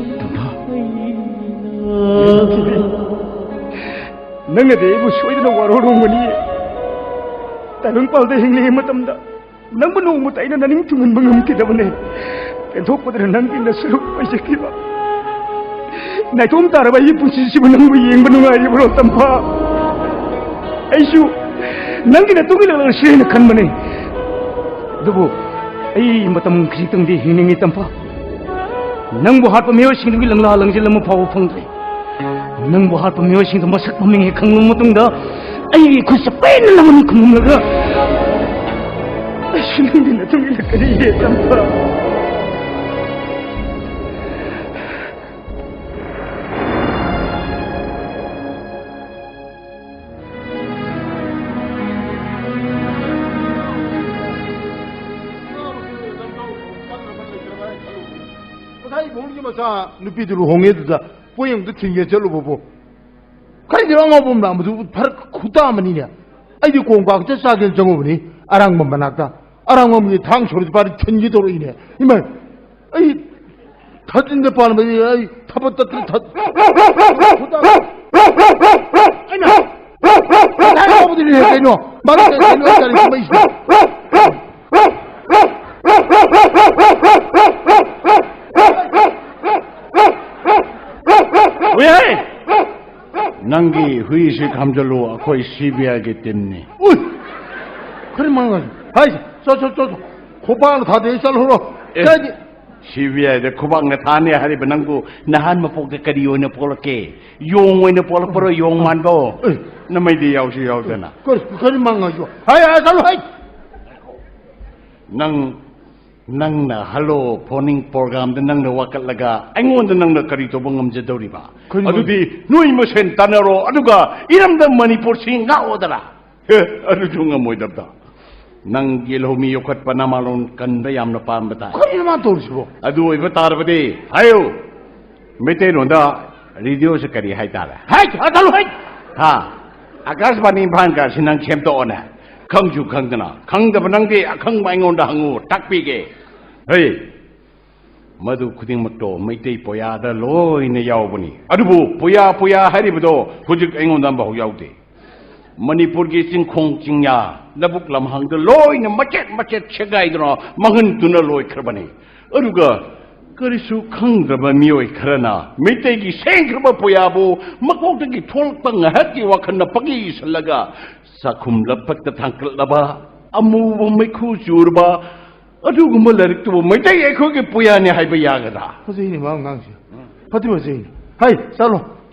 ꯑꯩꯅ꯫ ꯅꯪꯅꯗꯤ ꯑꯩꯕꯨ ꯁꯣꯏꯗꯅ ꯋꯥꯔꯧꯔꯝꯒꯅꯤ꯫ ꯇꯥꯏꯕꯪꯄꯥꯜꯗ ꯍꯤꯡꯂꯤꯉꯩ ꯃꯇꯝꯗ ꯅꯪꯕꯨ ꯅꯣꯡꯃꯇ ꯑꯩꯅ ꯅꯅꯤꯡ ꯊꯨꯡꯍꯟꯕ ꯉꯝꯈꯤꯗꯕꯅꯦ꯫ ꯄꯦꯟꯊꯣꯛꯄꯗꯅ ꯅꯪꯒꯤ ꯅꯁꯔꯨꯛ ꯑꯣꯏꯖꯈꯤꯕ꯫ ꯅꯥꯏꯇꯣꯝ ꯇꯥꯔꯕ ꯑꯩꯒꯤ ꯄꯨꯟꯁꯤꯁꯤꯕꯨ ꯅꯪꯕꯨ ꯌꯦꯡꯕ ꯅꯨꯡꯉꯥꯏꯔꯤꯕ꯭ꯔꯣ, ꯇꯝꯐꯥ? ꯑꯩꯁꯨ ꯅꯪꯒꯤ ꯅꯇꯨꯡ ꯏꯜꯂꯛꯂꯁꯤꯔ ꯍꯥꯏꯅ ꯈꯟꯕꯅꯦ꯫ ꯑꯗꯨꯕꯨ ꯑꯩ ꯃꯇꯝ ꯈꯖꯤꯛꯇꯪꯗꯤ ꯍꯤꯡꯅꯤꯡꯉꯤ, ꯇꯝꯐꯥ꯫ ꯅꯪꯕꯨ ꯍꯥꯠꯄ ꯃꯤꯑꯣꯏꯁꯤꯡꯗꯨꯒꯤ ꯂꯪꯂꯥ ꯂꯪꯖꯦꯜ ꯑꯃ ꯐꯥꯎꯕ ꯐꯪꯗ꯭ꯔꯦ꯫ ꯅꯪꯕꯨ ꯍꯥꯠꯄ ꯃꯤꯑꯣꯏꯁꯤꯡꯗꯨ ꯃꯁꯛ ꯃꯃꯤꯡ ꯍꯦꯛ ꯈꯪꯂꯕ ꯃꯇꯨꯡꯗ, ꯑꯩꯒꯤ ꯏꯈꯨꯠꯁꯦ ꯄꯦꯟꯅ ꯅꯪꯉꯣꯟꯗ ꯈꯨꯝꯂꯝꯂꯒ, ꯑꯩꯁꯨ ꯅꯪꯒꯤ ꯅꯇꯨꯡ ꯏꯜꯂꯛꯀꯅꯤ, ꯇꯝꯐꯥ꯫ ꯉꯁꯥꯏ ꯏꯕꯨꯡꯒꯤ ꯃꯆꯥ ꯅꯨꯄꯤꯗꯨ ꯂꯨꯍꯣꯡꯉꯦ, ꯑꯗꯨꯗ ꯄꯣꯌꯦꯡꯗꯨ ꯊꯤꯟꯒꯦ ꯆꯠꯂꯨꯕꯕꯨ, ꯈꯩꯗꯤ ꯑꯉꯥꯎꯕ ꯑꯃ ꯂꯥꯛꯕꯗꯨ ꯐꯔꯛ ꯈꯨꯇꯥ ꯑꯃꯅꯤꯅꯦ꯫ ꯑꯩꯗꯤ ꯀꯣꯡ ꯀꯥꯛꯇ ꯆꯥꯒꯦꯅ ꯆꯪꯉꯨꯕꯅꯤ ꯑꯔꯥꯡꯕꯝ ꯃꯅꯥꯛꯇ꯫ ꯑꯔꯥꯡꯕꯝꯒꯤ ꯊꯥꯡ ꯁꯣꯔꯤꯄꯥꯗꯤ ꯊꯤꯟꯒꯦ ꯇꯧꯔꯛꯏꯅꯦ꯫ ꯏꯃꯥ, ꯑꯩ ꯊꯥꯖꯤꯟꯗ ꯄꯥꯟꯕꯗꯤ ꯑꯩ ꯊꯕꯛ ꯇꯠꯇꯅ ꯊ-, ꯈꯨꯇꯥ-, ꯑꯩꯅ ꯉꯁꯥꯏ ꯉꯥꯎꯕꯗꯨꯅꯤꯅꯦ ꯀꯩꯅꯣ꯫ ꯃꯥꯅ ꯀꯩ-, ꯀꯩꯅꯣ ꯑꯩ ꯒꯥꯔꯤ ꯊꯧꯔꯛꯏꯁꯤꯅ꯫ ꯍꯨꯏꯍꯦ! ꯅꯪꯒꯤ ꯍꯨꯏꯁꯤ ꯈꯥꯝꯖꯜꯂꯨ, ꯑꯩꯈꯣꯏ ꯁꯤ ꯕꯤ ꯑꯥꯏꯒꯤ ꯇꯤꯝꯅꯤ꯫ ꯎꯏ! ꯀꯔꯤ ꯃꯥꯡꯒꯜ? ꯍꯥꯏ, ꯆꯣ, ꯆꯣ, ꯆꯣ, ꯆꯣ꯫ ꯈꯣꯡꯄꯥꯛꯅ ꯊꯥꯗꯦ, ꯆꯠꯂꯨꯔꯣ꯫ ꯑꯦ, ꯀꯥꯏꯗꯤ? ꯁꯤ ꯕꯤ ꯑꯥꯏꯗ ꯈꯨꯕꯥꯛꯅ ꯊꯥꯅꯤ ꯍꯥꯏꯔꯤꯕ ꯅꯪꯕꯨ ꯅꯍꯥꯟ ꯃꯄꯣꯛꯇ ꯀꯔꯤ ꯑꯣꯏꯅ ꯄꯣꯛꯂꯛꯀꯦ? ꯌꯣꯡ ꯑꯣꯏꯅ ꯄꯣꯛꯂꯛꯄꯔꯣ, ꯌꯣꯡ ꯃꯥꯟꯕꯣ? ꯑꯦ꯫ ꯅꯃꯩꯗꯤ ꯌꯥꯎꯁꯨ ꯌꯥꯎꯗꯅ꯫ ꯀꯔꯤ, ꯀꯔꯤ ꯃꯥꯡꯒꯜꯁꯨ? ꯍꯥꯏ, ꯍꯥꯏ, ꯆꯠꯂꯨ, ꯍꯥꯏ! ꯅꯪ, ꯅꯪꯅ ꯍꯜꯂꯣ ꯐꯣꯟꯅꯤꯡ ꯄ꯭ꯔꯣꯒ꯭ꯔꯥꯝꯗ ꯅꯪꯅ ꯋꯥꯀꯠꯂꯒ ꯑꯩꯉꯣꯟꯗ ꯅꯪꯅ ꯀꯔꯤ ꯇꯧꯕ ꯉꯝꯖꯗꯧꯔꯤꯕ? ꯀꯔꯤꯅꯣ? ꯑꯗꯨꯗꯤ ꯅꯣꯏ ꯃꯁꯦꯟ ꯇꯥꯟꯅꯔꯣ, ꯑꯗꯨꯒ ꯏꯔꯝꯗꯝ ꯃꯅꯤꯄꯨꯔꯁꯤ ꯉꯥꯛꯑꯣꯗꯅ꯫ ꯍꯦ, ꯑꯗꯨꯁꯨ ꯉꯝꯃꯣꯏꯗꯕꯗ꯫ ꯅꯪ ꯌꯦꯜꯍꯧꯃꯤ ꯌꯣꯛꯈꯠꯄ ꯅꯃꯥꯂꯣꯟ ꯀꯟꯕ ꯌꯥꯝꯅ ꯄꯥꯝꯕ ꯇꯥꯏ꯫ ꯀꯔꯤꯅꯣ ꯃꯥ ꯇꯧꯔꯤꯁꯤꯕꯣ? ꯑꯗꯨ ꯑꯣꯏꯕ ꯇꯥꯔꯕꯗꯤ ꯍꯥꯏꯌꯨ, ꯃꯩꯇꯩꯂꯣꯟꯗ ꯔꯦꯗꯤꯑꯣꯁꯦ ꯀꯔꯤ ꯍꯥꯏꯇꯥꯔꯦ? ꯍꯩꯠ! ꯑꯗꯨ ꯍꯩꯠ! ꯍꯥ? ꯑꯀꯥꯁꯕꯥꯅꯤ ꯏꯝꯐꯥꯜ ꯀꯥꯁꯤ ꯅꯪ ꯁꯦꯝꯗꯣꯛꯑꯣꯅꯦ꯫ ꯈꯪꯁꯨ ꯈꯪꯗꯅ, ꯈꯪꯗꯕ ꯅꯪꯗꯤ ꯑꯈꯪꯕ ꯑꯩꯉꯣꯟꯗ ꯍꯪꯉꯨ, ꯇꯥꯛꯄꯤꯒꯦ꯫ ꯍꯩ, ꯃꯗꯨ ꯈꯨꯗꯤꯡꯃꯛꯇꯣ ꯃꯩꯇꯩ ꯄꯣꯌꯥꯗ ꯂꯣꯏꯅ ꯌꯥꯎꯕꯅꯤ꯫ ꯑꯗꯨꯕꯨ ꯄꯣꯌꯥ, ꯄꯣꯌꯥ ꯍꯥꯏꯔꯤꯕꯗꯣ ꯍꯧꯖꯤꯛ ꯑꯩꯉꯣꯟꯗ ꯑꯃꯐꯥꯎ ꯌꯥꯎꯗꯦ꯫ ꯃꯅꯤꯄꯨꯔꯒꯤ ꯆꯤꯡꯈꯣꯡ ꯆꯤꯡꯌꯥ, ꯂꯧꯕꯨꯛ ꯂꯝꯍꯥꯡꯗ ꯂꯣꯏꯅ ꯃꯆꯦꯠ ꯃꯆꯦꯠ ꯁꯦꯒꯥꯏꯗꯨꯅ ꯃꯥꯡꯍꯟꯗꯨꯅ ꯂꯣꯏꯈ꯭ꯔꯕꯅꯤ꯫ ꯑꯗꯨꯒ ꯀꯔꯤꯁꯨ ꯈꯪꯗ꯭ꯔꯕ ꯃꯤꯑꯣꯏ ꯈꯔꯅ ꯃꯩꯇꯩꯒꯤ ꯁꯦꯡꯈ꯭ꯔꯕ ꯄꯣꯌꯥꯕꯨ ꯃꯀꯣꯛꯇꯒꯤ ꯊꯣꯛꯂꯛꯄ ꯉꯥꯏꯍꯥꯛꯀꯤ ꯋꯥꯈꯜꯅ ꯄꯪꯏ ꯏꯁꯜꯂꯒ, ꯆꯥꯛꯈꯨꯝ ꯂꯞꯄꯛꯇ ꯊꯥꯡꯀꯠꯂꯕ, ꯑꯃꯨꯕ ꯃꯩꯈꯨ ꯆꯨꯔꯕ ꯑꯗꯨꯒꯨꯝꯕ ꯂꯥꯏꯔꯤꯛꯇꯨꯕꯨ ꯃꯩꯇꯩ ꯑꯩꯈꯣꯏꯒꯤ ꯄꯣꯌꯥꯅꯤ ꯍꯥꯏꯕ ꯌꯥꯒꯗ꯭ꯔꯥ? ꯐꯖꯩꯅꯦ ꯃꯥ ꯑꯉꯥꯡꯁꯦ꯫ ꯐꯗꯤ ꯐꯖꯩꯅꯦ꯫ ꯍꯩ, ꯆꯠꯂꯣ꯫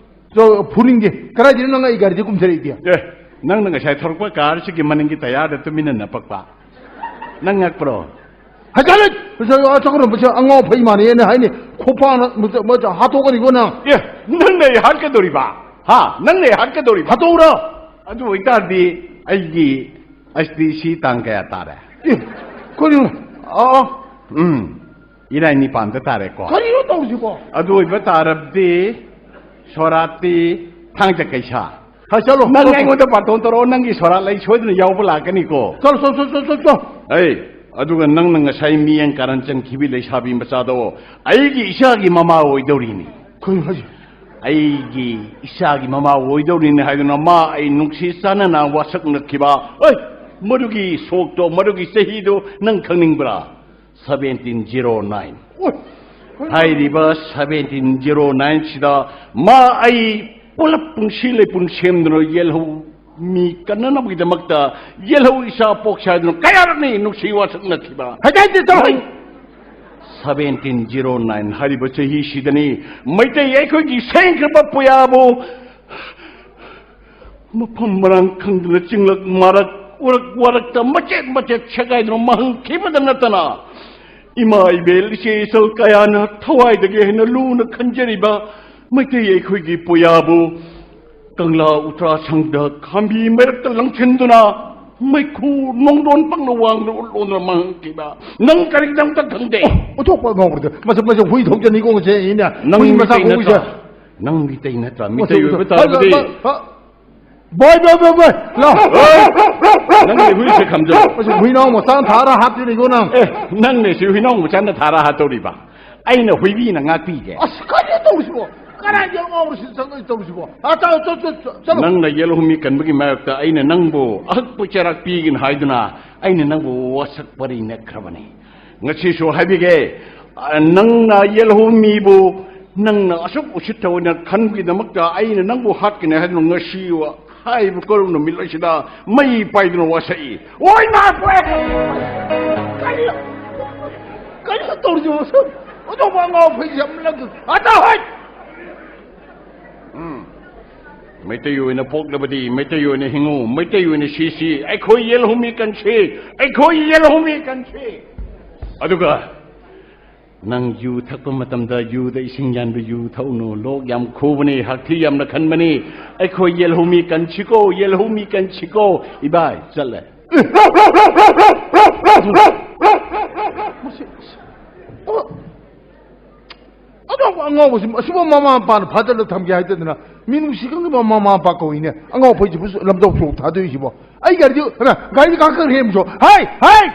ꯆꯣ, ꯐꯨꯅꯤꯡꯗꯦ꯫ ꯀꯗꯥꯏꯗꯩꯅꯣ ꯅꯪ ꯑꯩ ꯒꯥꯔꯤꯗ ꯀꯨꯝꯊꯔꯛꯏꯗꯤ? ꯑꯦ, ꯅꯪꯅ ꯉꯁꯥꯏ ꯊꯧꯔꯛꯄ ꯀꯥꯔꯁꯤꯒꯤ ꯃꯅꯤꯡꯒꯤ ꯇꯌꯥꯔꯗ ꯇꯨꯃꯤꯟꯅ ꯅꯞꯄꯛꯄ꯫ ꯅꯪ ꯉꯛꯄ꯭ꯔꯣ? ꯍꯥꯏꯖꯜꯂꯦ! ꯆꯠꯂꯣ, ꯆꯠꯈ꯭ꯔꯣ, ꯃꯁꯤ ꯑꯉꯥꯎ ꯑꯐꯩ ꯃꯥꯟꯅꯦꯅ ꯍꯥꯏꯅꯤ꯫ ꯈꯣꯡꯄꯥꯛꯅ ꯃꯁꯤ, ꯃꯁꯤ ꯍꯥꯠꯇꯣꯛꯀꯅꯤꯀꯣ ꯅꯪ꯫ ꯑꯦ, ꯅꯪꯅ ꯑꯩ ꯍꯥꯠꯀꯗꯧꯔꯤꯕ? ꯍꯥ? ꯅꯪꯅ ꯑꯩ ꯍꯥꯠꯀꯗꯧꯔꯤꯕ? ꯍꯥꯠꯇꯣꯛꯎꯔꯣ? ꯑꯗꯨ ꯑꯣꯏꯇꯥꯔꯗꯤ ꯑꯩꯒꯤ ꯑꯁ ꯗꯤ ꯁꯤ ꯇꯥꯡ ꯀꯌꯥ ꯇꯥꯔꯦ? ꯑꯦ, ꯀꯔꯤꯅꯣ? ꯑꯥ, ꯑꯥ꯫ ꯎꯝ, ꯏꯔꯥꯏ ꯅꯤꯄꯥꯟꯗ ꯇꯥꯔꯦꯀꯣ꯫ ꯀꯔꯤꯅꯣ ꯇꯧꯔꯤꯁꯤꯕꯣ? ꯑꯗꯨ ꯑꯣꯏꯕ ꯇꯥꯔꯕꯗꯤ ꯁꯣꯔꯥꯠꯇꯤ ꯊꯥꯡꯖ ꯀꯩꯁꯥ꯫ ꯍꯥ, ꯆꯠꯂꯣ, ꯅꯪ ꯆꯠꯂꯣ꯫ ꯑꯩꯉꯣꯟꯗ ꯕꯥꯇꯣꯟ ꯇꯧꯔꯛꯑꯣ, ꯅꯪꯒꯤ ꯁꯣꯔꯥꯠ ꯑꯩ ꯁꯣꯏꯗꯅ ꯌꯥꯎꯕ ꯂꯥꯛꯀꯅꯤꯀꯣ꯫ ꯆꯠꯂꯣ, ꯆꯠꯂꯣ, ꯆꯠꯂꯣ, ꯆꯠꯂꯣ, ꯆꯠꯂꯣ꯫ ꯑꯩ, ꯑꯗꯨꯒ ꯅꯪꯅ ꯉꯁꯥꯏ ꯃꯤꯠꯌꯦꯡ ꯀꯥꯔꯟ ꯆꯟꯈꯤꯕꯤ ꯂꯩꯁꯥꯕꯤ ꯃꯆꯥꯗꯣ ꯑꯩꯒꯤ ꯏꯆꯥꯒꯤ ꯃꯃꯥ ꯑꯣꯏꯗꯧꯔꯤꯅꯤ꯫ ꯀꯩꯅꯣ ꯍꯥꯏꯁꯦ? ꯑꯩꯒꯤ ꯏꯆꯥꯒꯤ ꯃꯃꯥ ꯑꯣꯏꯗꯧꯔꯤꯅꯤ ꯍꯥꯏꯗꯨꯅ ꯃꯥ ꯑꯩ ꯅꯨꯡꯁꯤ ꯆꯥꯟꯅꯅ ꯋꯥꯁꯛꯅꯈꯤꯕ꯫ ꯑꯩ, ꯃꯗꯨꯒꯤ ꯁꯣꯛꯇꯣ, ꯃꯗꯨꯒꯤ ꯆꯍꯤꯗꯣ ꯅꯪ ꯈꯪꯅꯤꯡꯕ꯭ꯔꯥ? Seventeen zero nine. ꯑꯣꯏ, ꯀꯩꯅꯣ? ꯍꯥꯏꯔꯤꯕ ꯁꯚꯦꯟꯇꯤꯟ ꯖꯤꯔꯣ ꯅꯥꯏꯟꯁꯤꯗ ꯃꯥ ꯑꯩ ꯄꯨꯂꯞ ꯄꯨꯟꯁꯤ ꯂꯩꯄꯨꯟ ꯁꯦꯝꯗꯨꯅ ꯌꯦꯜꯍꯧ ꯃꯤ ꯀꯟꯅꯅꯕꯒꯤꯗꯃꯛꯇ ꯌꯦꯜꯍꯧ ꯏꯆꯥ ꯄꯣꯛꯁꯦ ꯍꯥꯏꯗꯨꯅ ꯀꯌꯥꯔꯛꯅꯤ ꯅꯨꯡꯁꯤ ꯋꯥꯁꯛꯅꯈꯤꯕ꯫ ꯍꯥꯏꯗꯤ, ꯍꯥꯏꯗꯤ, ꯆꯠꯂꯣ꯫ ꯍꯣꯏ꯫ ꯁꯚꯦꯟꯇꯤꯟ ꯖꯤꯔꯣ ꯅꯥꯏꯟ ꯍꯥꯏꯔꯤꯕ ꯆꯍꯤꯁꯤꯗꯅꯤ ꯃꯩꯇꯩ ꯑꯩꯈꯣꯏꯒꯤ ꯁꯦꯡꯈ꯭ꯔꯕ ꯄꯨꯌꯥꯕꯨ ꯃꯐꯝ ꯃꯔꯥꯡ ꯈꯪꯗꯅ ꯆꯤꯡꯂꯛ ꯃꯥꯔꯛ ꯎꯔꯛ ꯋꯥꯔꯛꯇ ꯃꯆꯦꯠ ꯃꯆꯦꯠ ꯁꯦꯒꯥꯏꯗꯨꯅ ꯃꯥꯡꯈꯤꯕꯗ ꯅꯠꯇꯅ, ꯏꯃꯥ ꯏꯕꯦꯜ ꯏꯆꯦ ꯏꯆꯜ ꯀꯌꯥꯅ ꯊꯋꯥꯏꯗꯒꯤ ꯍꯦꯟꯅ ꯂꯨꯅ ꯈꯟꯖꯔꯤꯕ ꯃꯩꯇꯩ ꯑꯩꯈꯣꯏꯒꯤ ꯄꯨꯌꯥꯕꯨ ꯀꯪꯂꯥ ꯎꯇ꯭ꯔꯥ ꯁꯪꯗ ꯈꯥꯝꯕꯤ ꯃꯔꯛꯇ ꯂꯪꯁꯤꯟꯗꯨꯅ ꯃꯩꯈꯨ ꯅꯣꯡꯗꯣꯟ ꯄꯪꯅ ꯋꯥꯡꯅ ꯎꯠꯂꯣꯟꯗꯨꯅ ꯃꯥꯡꯈꯤꯕ ꯅꯪ ꯀꯔꯤꯒꯤꯗꯃꯛꯇ ꯈꯪꯗꯦ? ꯑꯣꯟꯊꯣꯛꯄ ꯉꯥꯎꯕꯗ ꯃꯁꯛ ꯃꯁꯛ ꯍꯨꯏ ꯊꯣꯛꯖꯅꯤꯀꯣ ꯉꯁꯤ ꯑꯩꯅ꯫ ꯅꯪ ꯍꯨꯏ ꯃꯆꯥ ꯃꯤꯇꯩ ꯀꯣꯛꯏꯁꯦ꯫ ꯅꯠꯇ꯭ꯔꯥ? ꯅꯪ ꯃꯤꯇꯩ ꯅꯠꯇ꯭ꯔꯥ? ꯃꯁꯛ ꯃꯤꯇꯩ ꯑꯣꯏꯕ ꯃꯁꯛ ꯇꯥꯔꯕꯗꯤ꯫ ꯍꯣꯏ, ꯍꯣꯏ, ꯍꯣꯏ꯫ ꯕꯣꯏ, ꯕꯣꯏ, ꯕꯣꯏ, ꯕꯣꯏ, ꯂꯥꯎ꯫ ꯅꯪꯒꯤ ꯍꯨꯏꯁꯦ ꯈꯝꯖꯧ꯫ ꯃꯁꯤ ꯍꯨꯏꯅꯥꯎ ꯃꯆꯥꯅ ꯊꯥꯔ ꯍꯥꯠꯇꯣꯏꯅꯤꯀꯣ ꯅꯪ꯫ ꯑꯦ, ꯅꯪꯅꯦ ꯁꯤ ꯍꯨꯏꯅꯥꯎ ꯃꯆꯥꯅ ꯊꯥꯔ ꯍꯥꯠꯇꯧꯔꯤꯕ? ꯑꯩꯅ ꯍꯨꯏꯕꯤꯅ ꯉꯥꯛꯄꯤꯒꯦ꯫ ꯑꯁ, ꯀꯔꯤꯅꯣ ꯇꯧꯔꯤꯁꯤꯕꯣ? ꯀꯅꯥꯒꯤ ꯑꯉꯥꯎꯕꯁꯤ ꯆꯪꯉꯛꯏ ꯇꯧꯔꯤꯁꯤꯕꯣ? ꯑꯥ, ꯆꯠꯂꯣ, ꯆꯠꯂꯣ, ꯆꯠꯂꯣ, ꯆꯠꯂꯣ꯫ ꯅꯪꯅ ꯌꯦꯜꯍꯧꯃꯤ ꯀꯟꯕꯒꯤ ꯃꯥꯌꯣꯛꯇ ꯑꯩꯅ ꯅꯪꯕꯨ ꯑꯍꯛꯄ ꯆꯩꯔꯥꯛ ꯄꯤꯒꯅꯤ ꯍꯥꯏꯗꯨꯅ ꯑꯩꯅ ꯅꯪꯕꯨ ꯋꯥꯁꯛ ꯄꯔꯤ ꯅꯦꯛꯈ꯭ꯔꯕꯅꯤ꯫ ꯉꯁꯤꯁꯨ ꯍꯥꯏꯕꯤꯒꯦ, ꯑ, ꯅꯪꯅ ꯌꯦꯜꯍꯧꯃꯤꯕꯨ ꯅꯪꯅ ꯑꯁꯨꯛ ꯎꯁꯤꯠꯇꯕ ꯑꯣꯏꯅ ꯈꯟꯕꯒꯤꯗꯃꯛꯇ ꯑꯩꯅ ꯅꯪꯕꯨ ꯍꯥꯠꯀꯅꯤ ꯍꯥꯏꯗꯨꯅ ꯉꯁꯤ ꯍꯥꯏꯔꯤꯕ ꯀꯣꯔꯧ ꯅꯨꯃꯤꯠ ꯑꯁꯤꯗ ꯃꯩ ꯄꯥꯏꯗꯨꯅ ꯋꯥꯁꯛꯏ꯫ ꯑꯣꯏ ꯃꯥ ꯄꯣꯛꯑꯦ! ꯀꯔꯤ, ꯀꯔꯤ ꯇꯧꯔꯤꯁꯤꯕꯣ? ꯑꯇꯣꯞꯄ ꯑꯉꯥꯎ ꯑꯐꯩꯁꯦ ꯌꯥꯝ ꯂꯪ-, ꯑꯇꯥ ꯍꯣꯏ! ꯎꯝ꯫ ꯃꯩꯇꯩ ꯑꯣꯏꯅ ꯄꯣꯛꯂꯕꯗꯤ ꯃꯩꯇꯩ ꯑꯣꯏꯅ ꯍꯤꯡꯉꯨ, ꯃꯩꯇꯩ ꯑꯣꯏꯅ ꯁꯤꯁꯤ꯫ ꯑꯩꯈꯣꯏ ꯌꯦꯜꯍꯧꯃꯤ ꯀꯟꯁꯤ, ꯑꯩꯈꯣꯏ ꯌꯦꯜꯍꯧꯃꯤ ꯀꯟꯁꯤ꯫ ꯑꯗꯨꯒ ꯅꯪ ꯌꯨ ꯊꯛꯄ ꯃꯇꯝꯗ ꯌꯨꯗ ꯏꯁꯤꯡ ꯌꯥꯟꯕ ꯌꯨ ꯊꯛꯎꯅꯨ꯫ ꯂꯣꯛ ꯌꯥꯝ ꯈꯨꯕꯅꯤ, ꯍꯛꯊꯤ ꯌꯥꯝꯅ ꯈꯟꯕꯅꯤ꯫ ꯑꯩꯈꯣꯏ ꯌꯦꯜꯍꯧꯃꯤ ꯀꯟꯁꯤꯀꯣ, ꯌꯦꯜꯍꯧꯃꯤ ꯀꯟꯁꯤꯀꯣ꯫ ꯏꯕꯥꯏ, ꯆꯠꯂꯦ꯫ ꯃꯁꯤ, ꯑꯣ, ꯑꯗꯣ ꯑꯉꯥꯎꯕꯁꯤ, ꯑꯁꯤꯕꯨ ꯃꯃꯥ ꯃꯄꯥꯅ ꯐꯥꯖꯤꯜꯂ ꯊꯝꯒꯦ ꯍꯥꯏꯗꯗꯅ, ꯃꯤꯅꯨꯡꯁꯤ ꯈꯪꯗꯕ ꯃꯃꯥ ꯃꯄꯥ ꯀꯧꯏꯅꯦ꯫ ꯑꯉꯥꯎ ꯑꯐꯩꯁꯤꯕꯨ ꯂꯝꯖꯥꯎ ꯁꯣꯔꯣꯛ ꯊꯥꯗꯣꯛꯏꯁꯤꯕꯣ꯫ ꯑꯩ ꯒꯥꯔꯤꯗꯤ, ꯍꯩꯃꯥ, ꯒꯥꯔꯤꯗꯤ ꯀꯥꯈꯠꯈ꯭ꯔꯦ ꯌꯦꯡꯉꯨꯆꯣ꯫ ꯍꯥꯏ! ꯍꯥꯏ!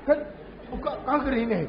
ꯀ-, ꯀꯥꯈꯠꯈ꯭ꯔꯦꯅꯦ꯫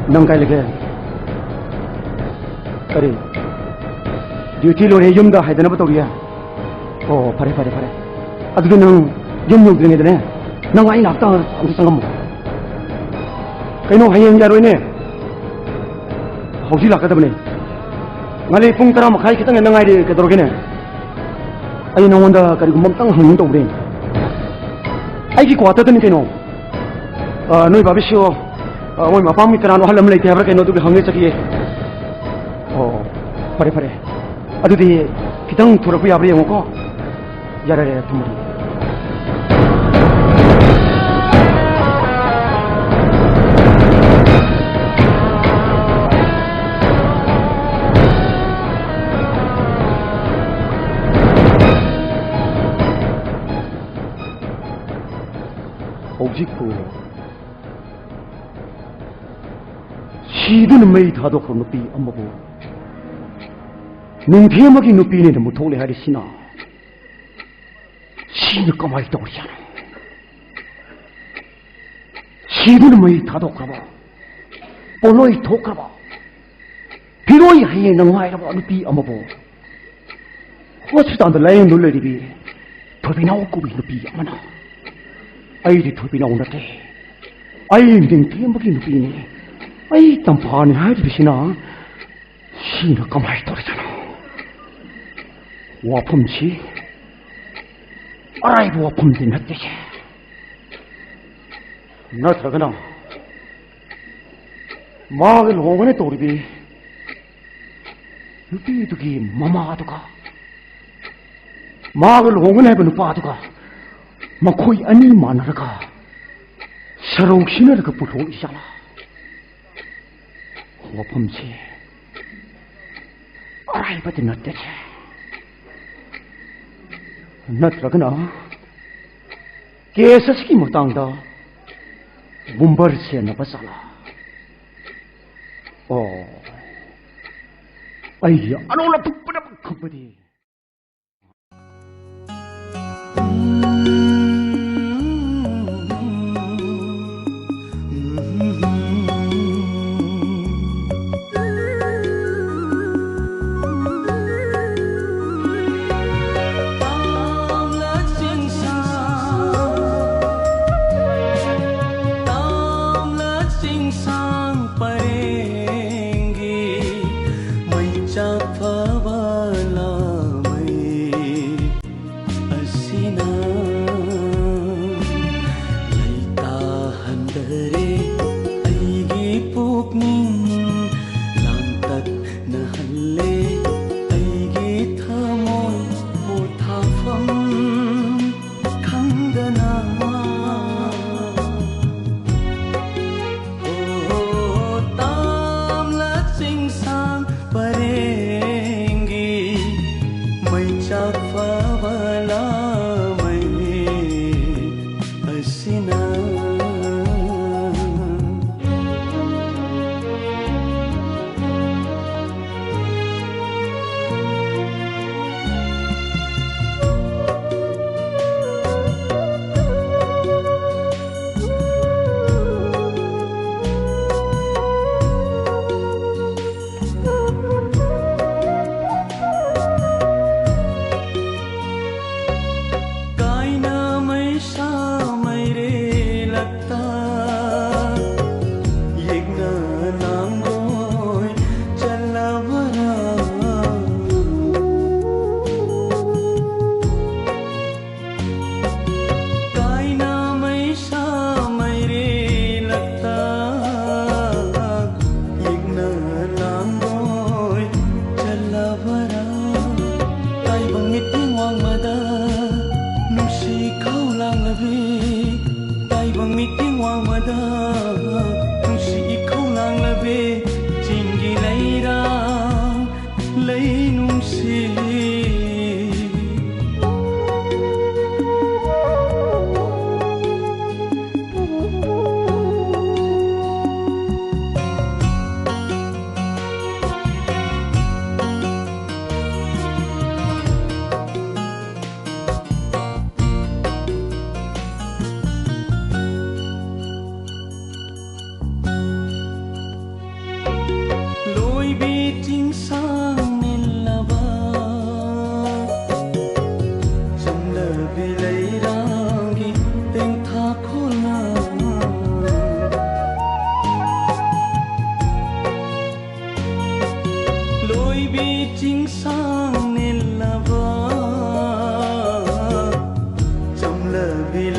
ꯅꯪ ꯀꯥꯏ ꯂꯩꯒꯦ? ꯀꯔꯤ? ꯗ꯭ꯌꯨꯇꯤ ꯂꯣꯏꯔꯦ, ꯌꯨꯝꯗ ꯍꯥꯏꯗꯅꯕ ꯇꯧꯔꯤꯌꯦ? ꯑꯣ, ꯐꯔꯦ, ꯐꯔꯦ, ꯐꯔꯦ꯫ ꯑꯗꯨꯗꯤ ꯅꯪ ꯌꯨꯝ ꯌꯧꯗ꯭ꯔꯤꯉꯩꯗꯅꯦ, ꯅꯪ ꯑꯩ ꯅꯥꯛꯇ ꯑꯝꯇ ꯆꯪꯉꯝꯃꯣ꯫ ꯀꯩꯅꯣ, ꯍꯌꯦꯡ ꯌꯥꯔꯣꯏꯅꯦ? ꯍꯧꯖꯤꯛ ꯂꯥꯛꯀꯗꯕꯅꯦ꯫ ꯉꯥꯂꯤ ꯄꯨꯡ ꯇꯔꯥ ꯃꯈꯥꯏ ꯈꯤꯇꯪ ꯍꯦꯟꯅ ꯉꯥꯏꯔꯦ, ꯀꯩꯗꯧꯔꯒꯦꯅꯦ? ꯑꯩ ꯅꯉꯣꯟꯗ ꯀꯔꯤꯒꯨꯝꯕ ꯑꯝꯇꯪ ꯍꯪꯅꯤꯡ ꯇꯧꯕꯅꯦ꯫ ꯑꯩꯒꯤ ꯀ꯭ꯋꯥꯇꯔꯗꯅꯤ ꯀꯩꯅꯣ꯫ ꯑ, ꯅꯣꯏ ꯕꯥꯕꯤꯁꯨ ꯑ, ꯃꯣꯏ ꯃꯄꯥꯝꯒꯤ ꯀꯅꯥꯅꯣ ꯑꯍꯜ ꯑꯃ ꯂꯩꯇꯦ ꯍꯥꯏꯕ꯭ꯔꯥ ꯀꯩꯅꯣ, ꯑꯗꯨꯒꯤ ꯍꯪꯉꯦ ꯆꯠꯈꯤꯌꯦ꯫ ꯑꯣ, ꯐꯔꯦ, ꯐꯔꯦ꯫ ꯑꯗꯨꯗꯤ ꯈꯤꯇꯪ ꯊꯨꯔꯛꯄ ꯌꯥꯕ꯭ꯔꯥ ꯌꯦꯡꯉꯨꯀꯣ꯫ ꯌꯥꯔꯦ, ꯌꯥꯔꯦ, ꯊꯝꯃꯒꯦ꯫ ꯍꯧꯖꯤꯛꯄꯨ ꯁꯤꯗꯨꯅ ꯃꯩ ꯊꯥꯗꯣꯛꯈ꯭ꯔꯕ ꯅꯨꯄꯤ ꯑꯃꯕꯨ ꯅꯨꯡꯊꯦꯝꯕꯒꯤ ꯅꯨꯄꯤꯅꯦꯅ ꯃꯨꯠꯊꯣꯛꯂꯦ ꯍꯥꯏꯔꯤꯁꯤꯅ, ꯁꯤꯅ ꯀꯃꯥꯏ ꯇꯧꯔꯤꯖꯥꯠꯅꯣ? ꯁꯤꯗꯨꯅ ꯃꯩ ꯊꯥꯗꯣꯛꯈ꯭ꯔꯕ, ꯄꯣꯠꯂꯣꯏ ꯊꯣꯛꯈ꯭ꯔꯕ, ꯐꯤꯔꯣꯏ ꯍꯌꯦꯡꯅ ꯉꯥꯏꯔꯕ ꯅꯨꯄꯤ ꯑꯃꯕꯨ ꯍꯣꯁꯄꯤꯇꯥꯜꯗ ꯂꯥꯌꯦꯡꯗꯨꯅ ꯂꯩꯔꯤꯕꯤ ꯊꯣꯏꯕꯤꯅꯥꯎ ꯀꯧꯕꯤ ꯅꯨꯄꯤ ꯑꯃꯅ, "ꯑꯩꯗꯤ ꯊꯣꯏꯕꯤꯅꯥꯎ ꯅꯠꯇꯦ, ꯑꯩ ꯅꯤꯡꯊꯦꯝꯕꯒꯤ ꯅꯨꯄꯤꯅꯤ, ꯑꯩ ꯇꯝꯐꯥꯅꯤ" ꯍꯥꯏꯔꯤꯕꯁꯤꯅ, ꯁꯤꯅ ꯀꯃꯥꯏꯅ ꯇꯧꯔꯤꯖꯥꯠꯅꯣ? ꯋꯥꯐꯝꯁꯤ ꯑꯔꯥꯏꯕ ꯋꯥꯐꯝꯗꯤ ꯅꯠꯇꯦ꯫ ꯅꯠꯇ꯭ꯔꯒꯅ ꯃꯥꯒ ꯂꯨꯍꯣꯡꯒꯅꯤ ꯇꯧꯔꯤꯕꯤ ꯅꯨꯄꯤꯗꯨꯒꯤ ꯃꯃꯥꯗꯨꯒ ꯃꯥꯒ ꯂꯨꯍꯣꯡꯒꯅꯤ ꯍꯥꯏꯕ ꯅꯨꯄꯥꯗꯨꯒ ꯃꯈꯣꯏ ꯑꯅꯤ ꯃꯥꯟꯅꯔꯒ ꯁꯔꯧ ꯁꯤꯟꯅꯔꯒ ꯄꯨꯊꯣꯛꯏꯖꯥꯠꯂꯥ? ꯋꯥꯐꯝꯁꯤ ꯑꯔꯥꯏꯕꯗꯤ ꯅꯠꯇꯦ꯫ ꯅꯠꯇ꯭ꯔꯒꯅ ꯀꯦꯁ ꯑꯁꯤꯒꯤ ꯃꯇꯥꯡꯗ ꯕꯨꯝꯕꯔ ꯁꯦꯟꯅꯕ ꯖꯥꯠꯂꯥ? ꯑꯣ, ꯑꯩꯒꯤ ꯑꯔꯣꯜ ꯑꯇꯣꯞꯄꯅ ꯈꯪꯕꯗꯤ꯫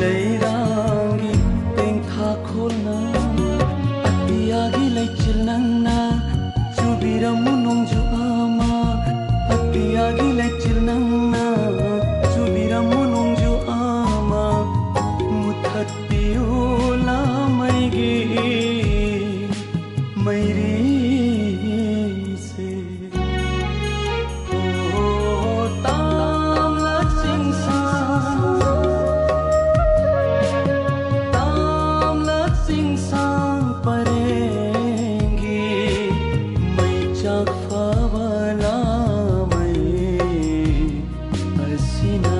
ꯂꯩꯔꯥꯡꯒꯤ ꯇꯦꯡꯊꯥ ꯈꯣꯜꯅ ꯑꯇꯤꯌꯥꯒꯤ ꯂꯩꯆꯤꯜ ꯅꯪꯅ ꯆꯨꯕꯤꯔꯝꯃꯨ ꯅꯣꯡꯖꯨ ꯑꯃ, ꯑꯇꯤꯌꯥꯒꯤ ꯂꯩꯆꯤꯜ ꯅꯪꯅ ꯆꯨꯕꯤꯔꯝꯃꯨ ꯅꯣꯡꯖꯨ ꯑꯃ, ꯃꯨꯊꯠꯄꯤꯌꯨ ꯂꯥꯃꯩꯒꯤ ꯃꯩꯔꯤꯁꯦ꯫ ꯑꯣ, ꯇꯥꯝꯂ ꯆꯤꯡꯁꯥꯡ, ꯇꯥꯝꯂ ꯆꯤꯡꯁꯥꯡ ꯄꯔꯦꯡꯒꯤ ꯃꯩꯆꯥꯛ ꯐꯕ ꯂꯥꯃꯩ ꯑꯁꯤꯅ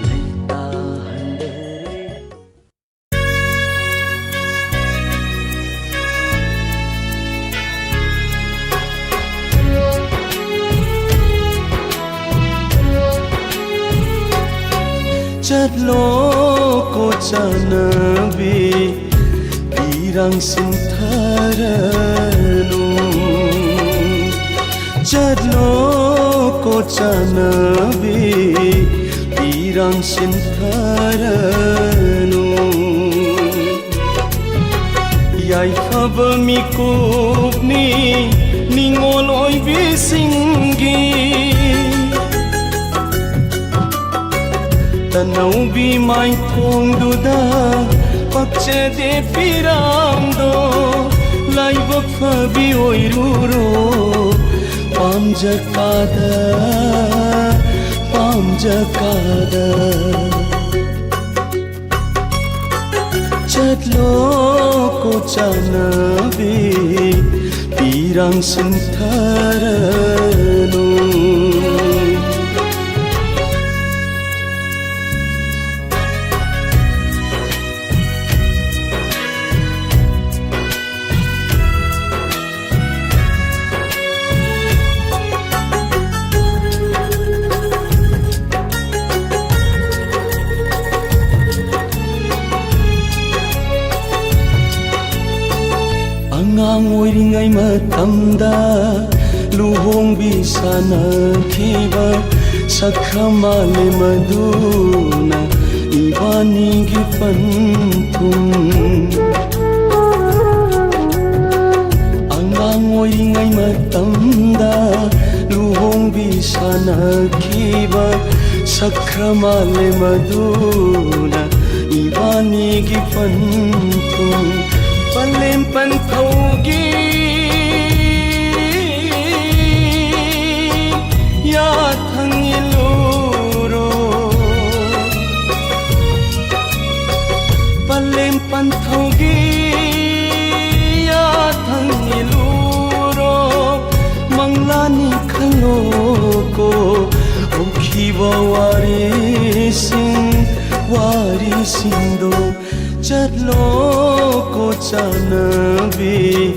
ꯂꯩꯇꯥꯍꯟꯗꯔꯦ꯫ ꯆꯠꯂꯣꯀꯣ ꯆꯥꯟꯅꯕꯤ, ꯄꯤꯔꯥꯡ ꯁꯤꯟꯊꯔꯅꯨ꯫ ꯆꯠꯂꯣꯀꯣ ꯆꯥꯟꯅꯕꯤ, ꯄꯤꯔꯥꯡ ꯁꯤꯟꯊꯔꯅꯨ꯫ ꯌꯥꯏꯐꯕ ꯃꯤꯀꯨꯞꯅꯤ ꯅꯤꯉꯣꯜ ꯑꯣꯏꯕꯤꯁꯤꯡꯒꯤ꯫ ꯇꯅꯧꯕꯤ ꯃꯥꯏꯊꯣꯡꯗꯨꯗ ꯄꯛꯆꯗꯦ ꯄꯤꯔꯥꯡꯗꯣ, ꯂꯥꯏꯕꯛ ꯐꯕꯤ ꯑꯣꯏꯔꯨꯔꯣ ꯄꯥꯝꯖꯀꯥꯗ, ꯄꯥꯝꯖꯀꯥꯗ꯫ ꯆꯠꯂꯣꯀꯣ ꯆꯥꯟꯅꯕꯤ, ꯄꯤꯔꯥꯡ ꯁꯤꯟꯊꯔꯅꯨ꯫ ꯑꯉꯥꯡ ꯑꯣꯏꯔꯤꯉꯩ ꯃꯇꯝꯗ ꯂꯨꯍꯣꯡꯕꯤ ꯁꯥꯟꯅꯈꯤꯕ ꯁꯛꯈ꯭ꯔ ꯃꯥꯜꯂꯦ ꯃꯗꯨꯅ ꯏꯕꯥꯅꯤꯒꯤ ꯄꯟꯊꯨꯡ꯫ ꯑꯉꯥꯡ ꯑꯣꯏꯔꯤꯉꯩ ꯃꯇꯝꯗ ꯂꯨꯍꯣꯡꯕꯤ ꯁꯥꯟꯅꯈꯤꯕ ꯁꯛꯈ꯭ꯔ ꯃꯥꯜꯂꯦ ꯃꯗꯨꯅ ꯏꯕꯥꯅꯤꯒꯤ ꯄꯟꯊꯨꯡ꯫ ꯄꯂꯦꯝ ꯄꯟꯊꯧꯒꯤ ꯌꯥꯊꯪ ꯏꯜꯂꯨꯔꯣ꯫ ꯄꯂꯦꯝ ꯄꯟꯊꯧꯒꯤ ꯌꯥꯊꯪ ꯏꯜꯂꯨꯔꯣ꯫ ꯃꯪꯂꯥꯅꯤ ꯈꯜꯂꯣꯀꯣ ꯍꯧꯈꯤꯕ ꯋꯥꯔꯤꯁꯤꯡ, ꯋꯥꯔꯤꯁꯤꯡꯗꯣ꯫ ꯆꯠꯂꯣꯀꯣ ꯆꯥꯟꯅꯕꯤ,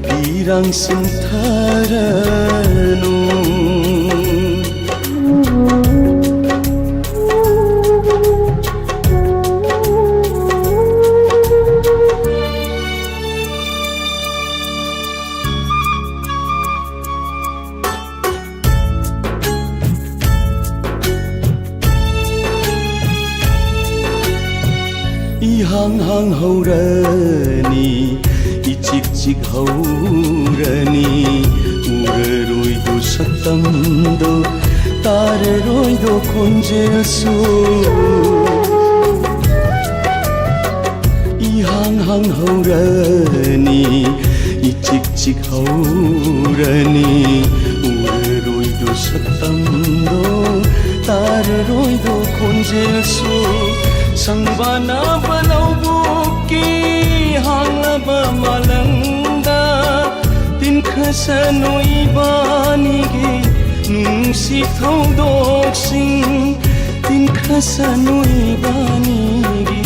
ꯄꯤꯔꯥꯡ ꯁꯤꯟꯊꯔꯅꯨ꯫ ꯏꯍꯥꯡ ꯍꯥꯡ ꯍꯧꯔꯅꯤ, ꯏꯆꯤꯛ ꯆꯤꯛ ꯍꯧꯔꯅꯤ, ꯎꯔꯔꯣꯏꯗꯣ ꯁꯛꯇꯝꯗꯣ, ꯇꯥꯔꯔꯣꯏꯗꯣ ꯈꯣꯟꯖꯦꯜꯁꯨ꯫ ꯏꯍꯥꯡ ꯍꯥꯡ ꯍꯧꯔꯅꯤ, ꯏꯆꯤꯛ ꯆꯤꯛ ꯍꯧꯔꯅꯤ, ꯎꯔꯔꯣꯏꯗꯣ ꯁꯛꯇꯝꯗꯣ, ꯇꯥꯔꯔꯣꯏꯗꯣ ꯈꯣꯟꯖꯦꯜꯁꯨ꯫ ꯁꯪꯕꯥꯅꯕ ꯂꯧꯕꯨꯛꯀꯤ ꯍꯥꯡꯂꯕ ꯃꯥꯂꯪꯗ, ꯇꯤꯟꯈꯁꯅꯨ ꯏꯕꯥꯅꯤꯒꯤ ꯅꯨꯡꯁꯤ ꯊꯧꯗꯣꯛꯁꯤꯡ, ꯇꯤꯟꯈꯁꯅꯨ ꯏꯕꯥꯅꯤꯒꯤ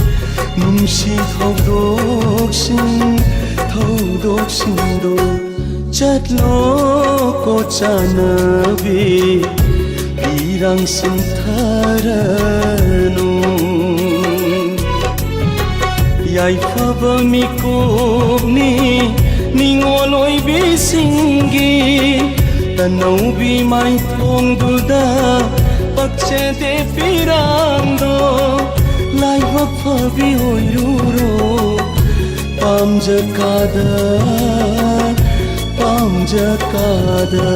ꯅꯨꯡꯁꯤ ꯊꯧꯗꯣꯛꯁꯤꯡ, ꯊꯧꯗꯣꯛꯁꯤꯡꯗꯣ꯫ ꯆꯠꯂꯣꯀꯣ ꯆꯥꯟꯅꯕꯤ, ꯄꯤꯔꯥꯡ ꯁꯤꯟꯊꯔꯅꯨ꯫ ꯌꯥꯏꯐꯕ ꯃꯤꯀꯨꯞꯅꯤ ꯅꯤꯉꯣꯜ ꯑꯣꯏꯕꯤꯁꯤꯡꯒꯤ, ꯇꯅꯧꯕꯤ ꯃꯥꯏꯊꯣꯡꯗꯨꯗ ꯄꯛꯆꯗꯦ ꯄꯤꯔꯥꯡꯗꯣ, ꯂꯥꯏꯕꯛ ꯐꯕꯤ ꯑꯣꯏꯔꯨꯔꯣ, ꯄꯥꯝꯖꯀꯥꯗ, ꯄꯥꯝꯖꯀꯥꯗ꯫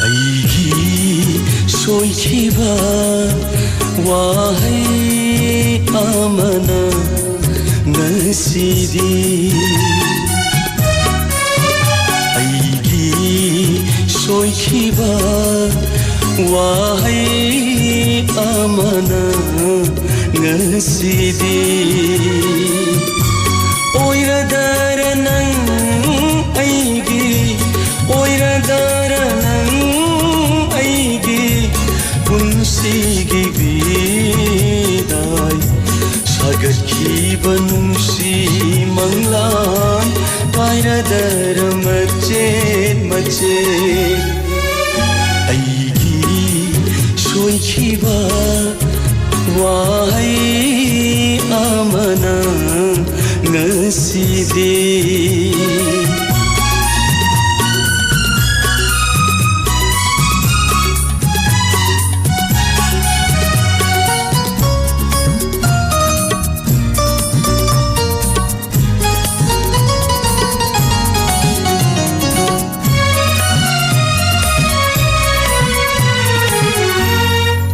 ꯑꯩꯒꯤ ꯁꯣꯏꯈꯤꯕ ꯋꯥꯍꯩ ꯑꯃꯅ ꯉꯁꯤꯗꯤ ꯑꯩꯒꯤ ꯁꯣꯏꯈꯤꯕ ꯋꯥꯍꯩ ꯑꯃꯅ ꯉꯁꯤꯗꯤ ꯑꯣꯏꯔꯗꯔ ꯅꯪ ꯑꯩꯒꯤ, ꯑꯣꯏꯔꯗꯔ ꯅꯪ ꯑꯩꯒꯤ ꯄꯨꯟꯁꯤꯒꯤ ꯕꯤꯗꯥꯏ ꯁꯥꯒꯠꯈꯤꯕ ꯅꯨꯡꯁꯤ ꯃꯪꯂꯥꯟ ꯄꯥꯏꯔꯗꯔ ꯃꯆꯦꯠ ꯃꯆꯦꯠ ꯑꯩꯒꯤ ꯁꯣꯏꯈꯤꯕ ꯋꯥꯍꯩ ꯑꯃꯅ ꯉꯁꯤꯗꯤ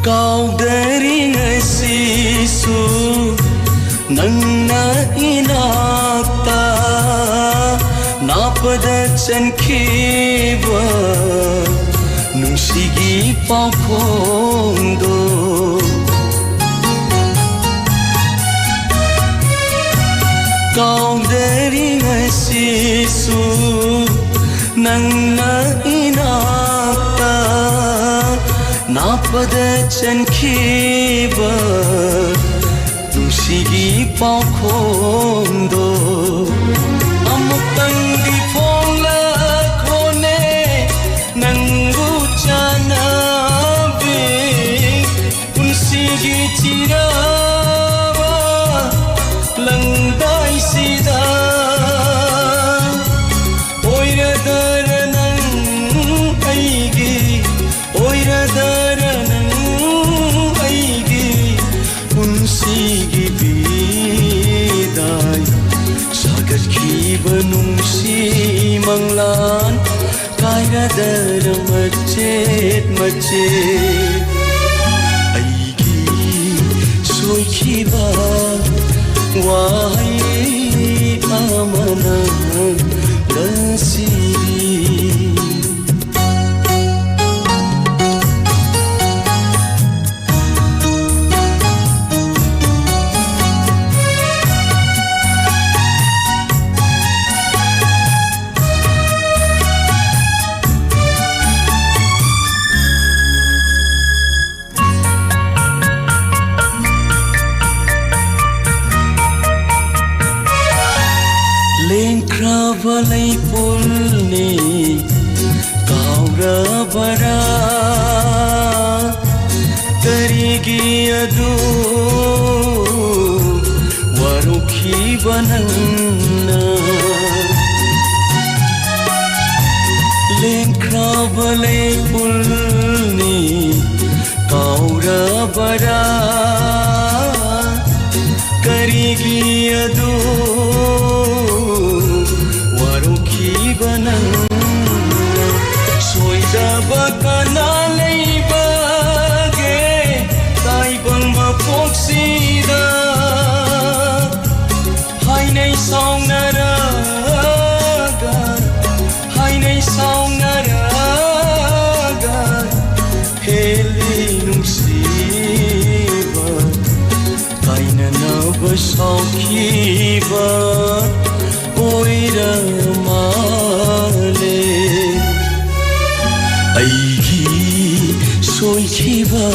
ꯀꯥꯎꯗꯔꯤ ꯉꯁꯤꯁꯨ ꯅꯪꯅ ꯏꯅꯥꯛꯇ ꯅꯥꯞꯄꯗ ꯆꯟꯈꯤꯕ ꯅꯨꯡꯁꯤꯒꯤ ꯄꯥꯎꯈꯣꯡꯗꯣ꯫ ꯀꯥꯎꯗꯔꯤ ꯉꯁꯤꯁꯨ ꯅꯪꯅ ꯏꯅꯥꯛꯇ ꯅꯥꯞꯄꯗ ꯆꯟꯈꯤꯕ ꯅꯨꯡꯁꯤꯒꯤ ꯄꯥꯎꯈꯣꯡꯗꯣ ꯑꯃꯨꯛꯇꯪꯗꯤ ꯐꯣꯡꯂꯛꯈꯣꯅꯦ, ꯅꯪꯕꯨ ꯆꯥꯟꯅꯕꯤ ꯄꯨꯟꯁꯤꯒꯤ ꯆꯤꯔꯥꯕ ꯂꯪꯗꯥꯏꯁꯤꯗ꯫ ꯑꯣꯏꯔꯗꯔ ꯅꯪ ꯑꯩꯒꯤ, ꯑꯣꯏꯔꯗꯔ ꯅꯪ ꯑꯩꯒꯤ ꯄꯨꯟꯁꯤꯒꯤ ꯕꯤꯗꯥꯏ꯫ ꯁꯥꯒꯠꯈꯤꯕ ꯅꯨꯡꯁꯤ ꯃꯪꯂꯥꯟ ꯀꯥꯏꯔꯗꯔ ꯃꯆꯦꯠ ꯃꯆꯦꯠ꯫ ꯑꯩꯒꯤ ꯁꯣꯏꯈꯤꯕ ꯋꯥꯍꯩ ꯑꯃꯅ ꯉꯁꯤꯗꯤ꯫ ꯂꯦꯡꯈ꯭ꯔꯕ ꯂꯩꯄꯨꯜꯅꯤ ꯀꯥꯎꯔꯕꯔꯥ? ꯀꯔꯤꯒꯤ ꯑꯗꯨ ꯋꯥꯔꯧꯈꯤꯕ ꯅꯪꯅ? ꯂꯦꯡꯈ꯭ꯔꯕ ꯂꯩꯄꯨꯜꯅꯤ ꯀꯥꯎꯔꯕꯔꯥ? ꯀꯔꯤꯒꯤ ꯑꯗꯨ ꯋꯥꯔꯧꯈꯤꯕ ꯅꯪꯅ? ꯁꯣꯏꯗꯕ ꯀꯅꯥ ꯂꯩꯕꯒꯦ ꯇꯥꯏꯕꯪ ꯃꯄꯣꯛꯁꯤꯗ? ꯍꯥꯏꯅꯩ ꯁꯥꯎꯅꯔꯒ, ꯍꯥꯏꯅꯩ ꯁꯥꯎꯅꯔꯒ, ꯍꯦꯜꯂꯤ ꯅꯨꯡꯁꯤꯕ, ꯀꯥꯏꯅꯅꯕ ꯁꯥꯎꯈꯤꯕ ꯑꯣꯏꯔ ꯃꯥꯜꯂꯦ꯫ ꯑꯩꯒꯤ ꯁꯣꯏꯈꯤꯕ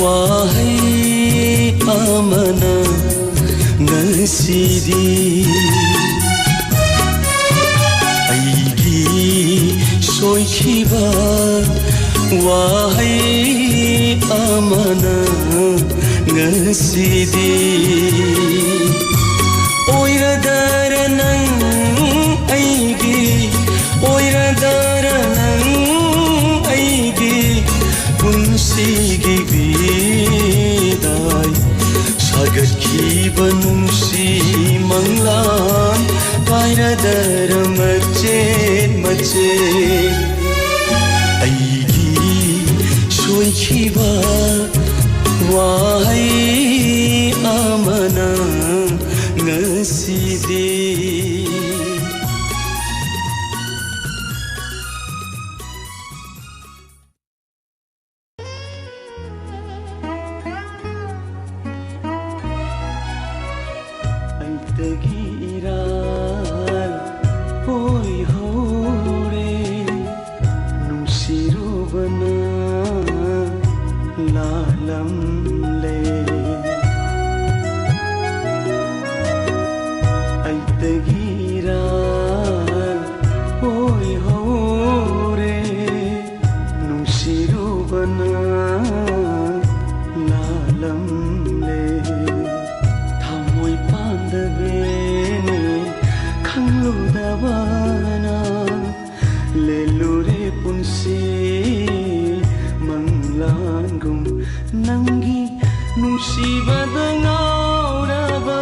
ꯋꯥꯍꯩ ꯑꯃꯅ ꯁꯤꯗꯤ ꯑꯩꯒꯤ ꯁꯣꯏꯈꯤꯕ ꯋꯥꯍꯩ ꯑꯃꯅ ꯉꯁꯤꯗꯤ ꯑꯣꯏꯔꯗꯔ ꯅꯪ ꯑꯩꯒꯤ, ꯑꯣꯏꯔꯗꯔ ꯅꯪ ꯑꯩꯒꯤ ꯄꯨꯟꯁꯤꯒꯤ ꯕꯤꯗꯥꯏ ꯁꯥꯒꯠꯈꯤꯕ ꯅꯨꯡꯁꯤ ꯃꯪꯂꯥꯟ ꯀꯥꯏꯔꯗꯔ ꯃꯆꯦꯠ ꯃꯆꯦꯠ ꯑꯩꯒꯤ ꯁꯣꯏꯈꯤꯕ ꯋꯥꯍꯩ ꯑꯃꯅ ꯉꯁꯤꯗꯤ ꯑꯩꯇꯒꯤ ꯏꯔꯥꯜ ꯑꯣꯏꯍꯧꯔꯦ, ꯅꯨꯡꯁꯤꯔꯨꯕꯅ ꯂꯥꯜꯂꯝꯂꯦ꯫ ꯑꯩꯇꯒꯤ ꯏꯔꯥꯜ ꯑꯣꯏꯍꯧꯔꯦ, ꯅꯨꯡꯁꯤꯔꯨꯕꯅ ꯂꯥꯜꯂꯝꯂꯦ꯫ ꯊꯃꯣꯏ ꯄꯥꯟꯗꯕꯦꯅꯦ ꯈꯪꯂꯨꯗꯕꯅ ꯂꯦꯜꯂꯨꯔꯦ ꯄꯨꯟꯁꯤ ꯃꯪꯂꯥꯟꯒꯨꯝ꯫ ꯅꯪꯒꯤ ꯅꯨꯡꯁꯤꯕꯗ ꯉꯥꯎꯔꯕ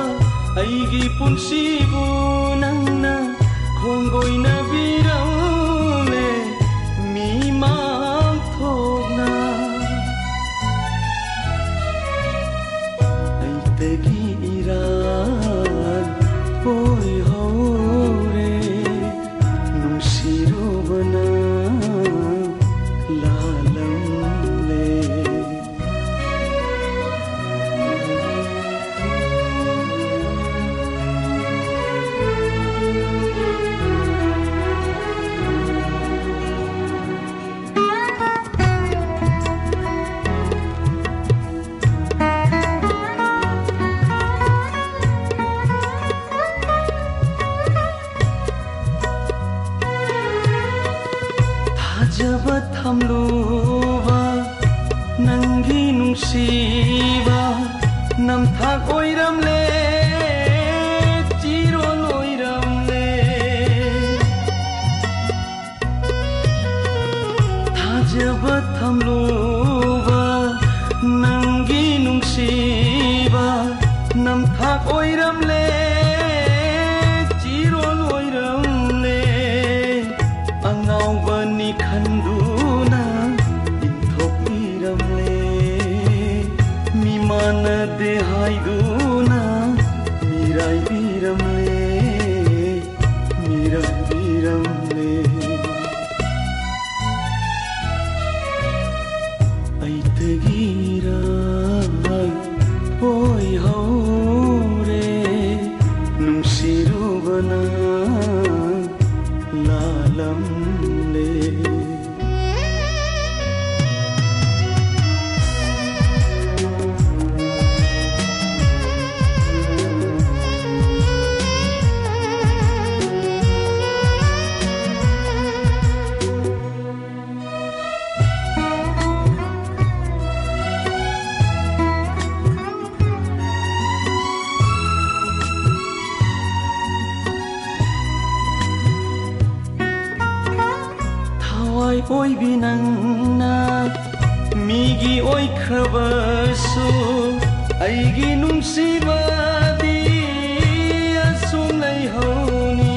ꯑꯩꯒꯤ ꯄꯨꯟꯁꯤꯕꯨ ꯅꯪꯅ ꯈꯣꯡꯒꯣꯏꯅꯕꯤꯔꯝꯂꯦ ꯃꯤꯃꯥꯡ ꯊꯣꯛꯅ꯫ ꯑꯩꯇꯒꯤ ꯏꯔꯥꯜ ꯑꯣꯏꯍꯧꯔꯦ, ꯅꯨꯡꯁꯤꯔꯨꯕꯅ ꯂꯥꯜꯂꯝꯂꯦ꯫ ꯊꯥꯖꯕ ꯊꯝꯂꯨꯕ ꯅꯪꯒꯤ ꯅꯨꯡꯁꯤꯕ ꯅꯝꯊꯥꯛ ꯑꯣꯏꯔꯝꯂꯦ, ꯆꯤꯔꯣꯜ ꯑꯣꯏꯔꯝꯂꯦ꯫ ꯊꯥꯖꯕ ꯊꯝꯂꯨꯕ ꯅꯪꯒꯤ ꯅꯨꯡꯁꯤꯕ ꯅꯝꯊꯥꯛ ꯑꯣꯏꯔꯝꯂꯦ, ꯆꯤꯔꯣꯜ ꯑꯣꯏꯔꯝꯂꯦ꯫ ꯑꯉꯥꯎꯕꯅꯤ ꯈꯟꯗꯨꯅ ꯏꯟꯊꯣꯛꯄꯤꯔꯝꯂꯦ, ꯃꯤꯃꯥꯟꯅꯗꯦ ꯍꯥꯏꯗꯨꯅ ꯃꯤꯔꯥꯏꯕꯤꯔꯝꯂꯦ, ꯃꯤꯔꯥꯏꯕꯤꯔꯝꯂꯦ꯫ ꯑꯩꯇꯒꯤꯔ ꯑꯣꯏꯍꯧꯔꯦ, ꯅꯨꯡꯁꯤꯔꯨꯕꯅ ꯂꯥꯜꯂꯝꯂꯦ꯫ ꯊꯋꯥꯏ ꯑꯣꯏꯕꯤ ꯅꯪꯅ ꯃꯤꯒꯤ ꯑꯣꯏꯈ꯭ꯔꯕꯁꯨ, ꯑꯩꯒꯤ ꯅꯨꯡꯁꯤꯕꯗꯤ ꯑꯁꯨꯝ ꯂꯩꯍꯧꯅꯤ꯫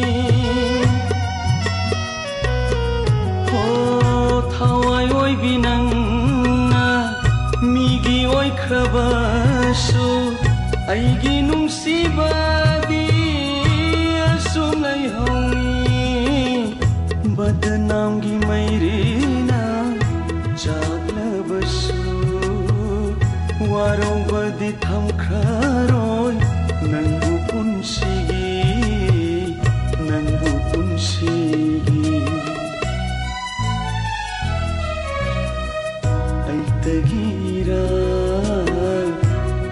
ꯍꯣ, ꯊꯋꯥꯏ ꯑꯣꯏꯕꯤ ꯅꯪꯅ ꯃꯤꯒꯤ ꯑꯣꯏꯈ꯭ꯔꯕꯁꯨ, ꯑꯩꯒꯤ ꯅꯨꯡꯁꯤꯕꯗꯤ ꯑꯁꯨꯝ ꯂꯩꯍꯧꯅꯤ꯫ ꯕꯗꯅꯥꯝꯒꯤ ꯃꯩꯔꯤꯅ ꯆꯥꯛꯂꯕꯁꯨ, ꯋꯥꯔꯧꯕꯗꯤ ꯊꯝꯈ꯭ꯔꯔꯣꯏ ꯅꯪꯕꯨ ꯄꯨꯟꯁꯤꯒꯤ, ꯅꯪꯕꯨ ꯄꯨꯟꯁꯤꯒꯤ꯫ ꯑꯩꯇꯒꯤꯔ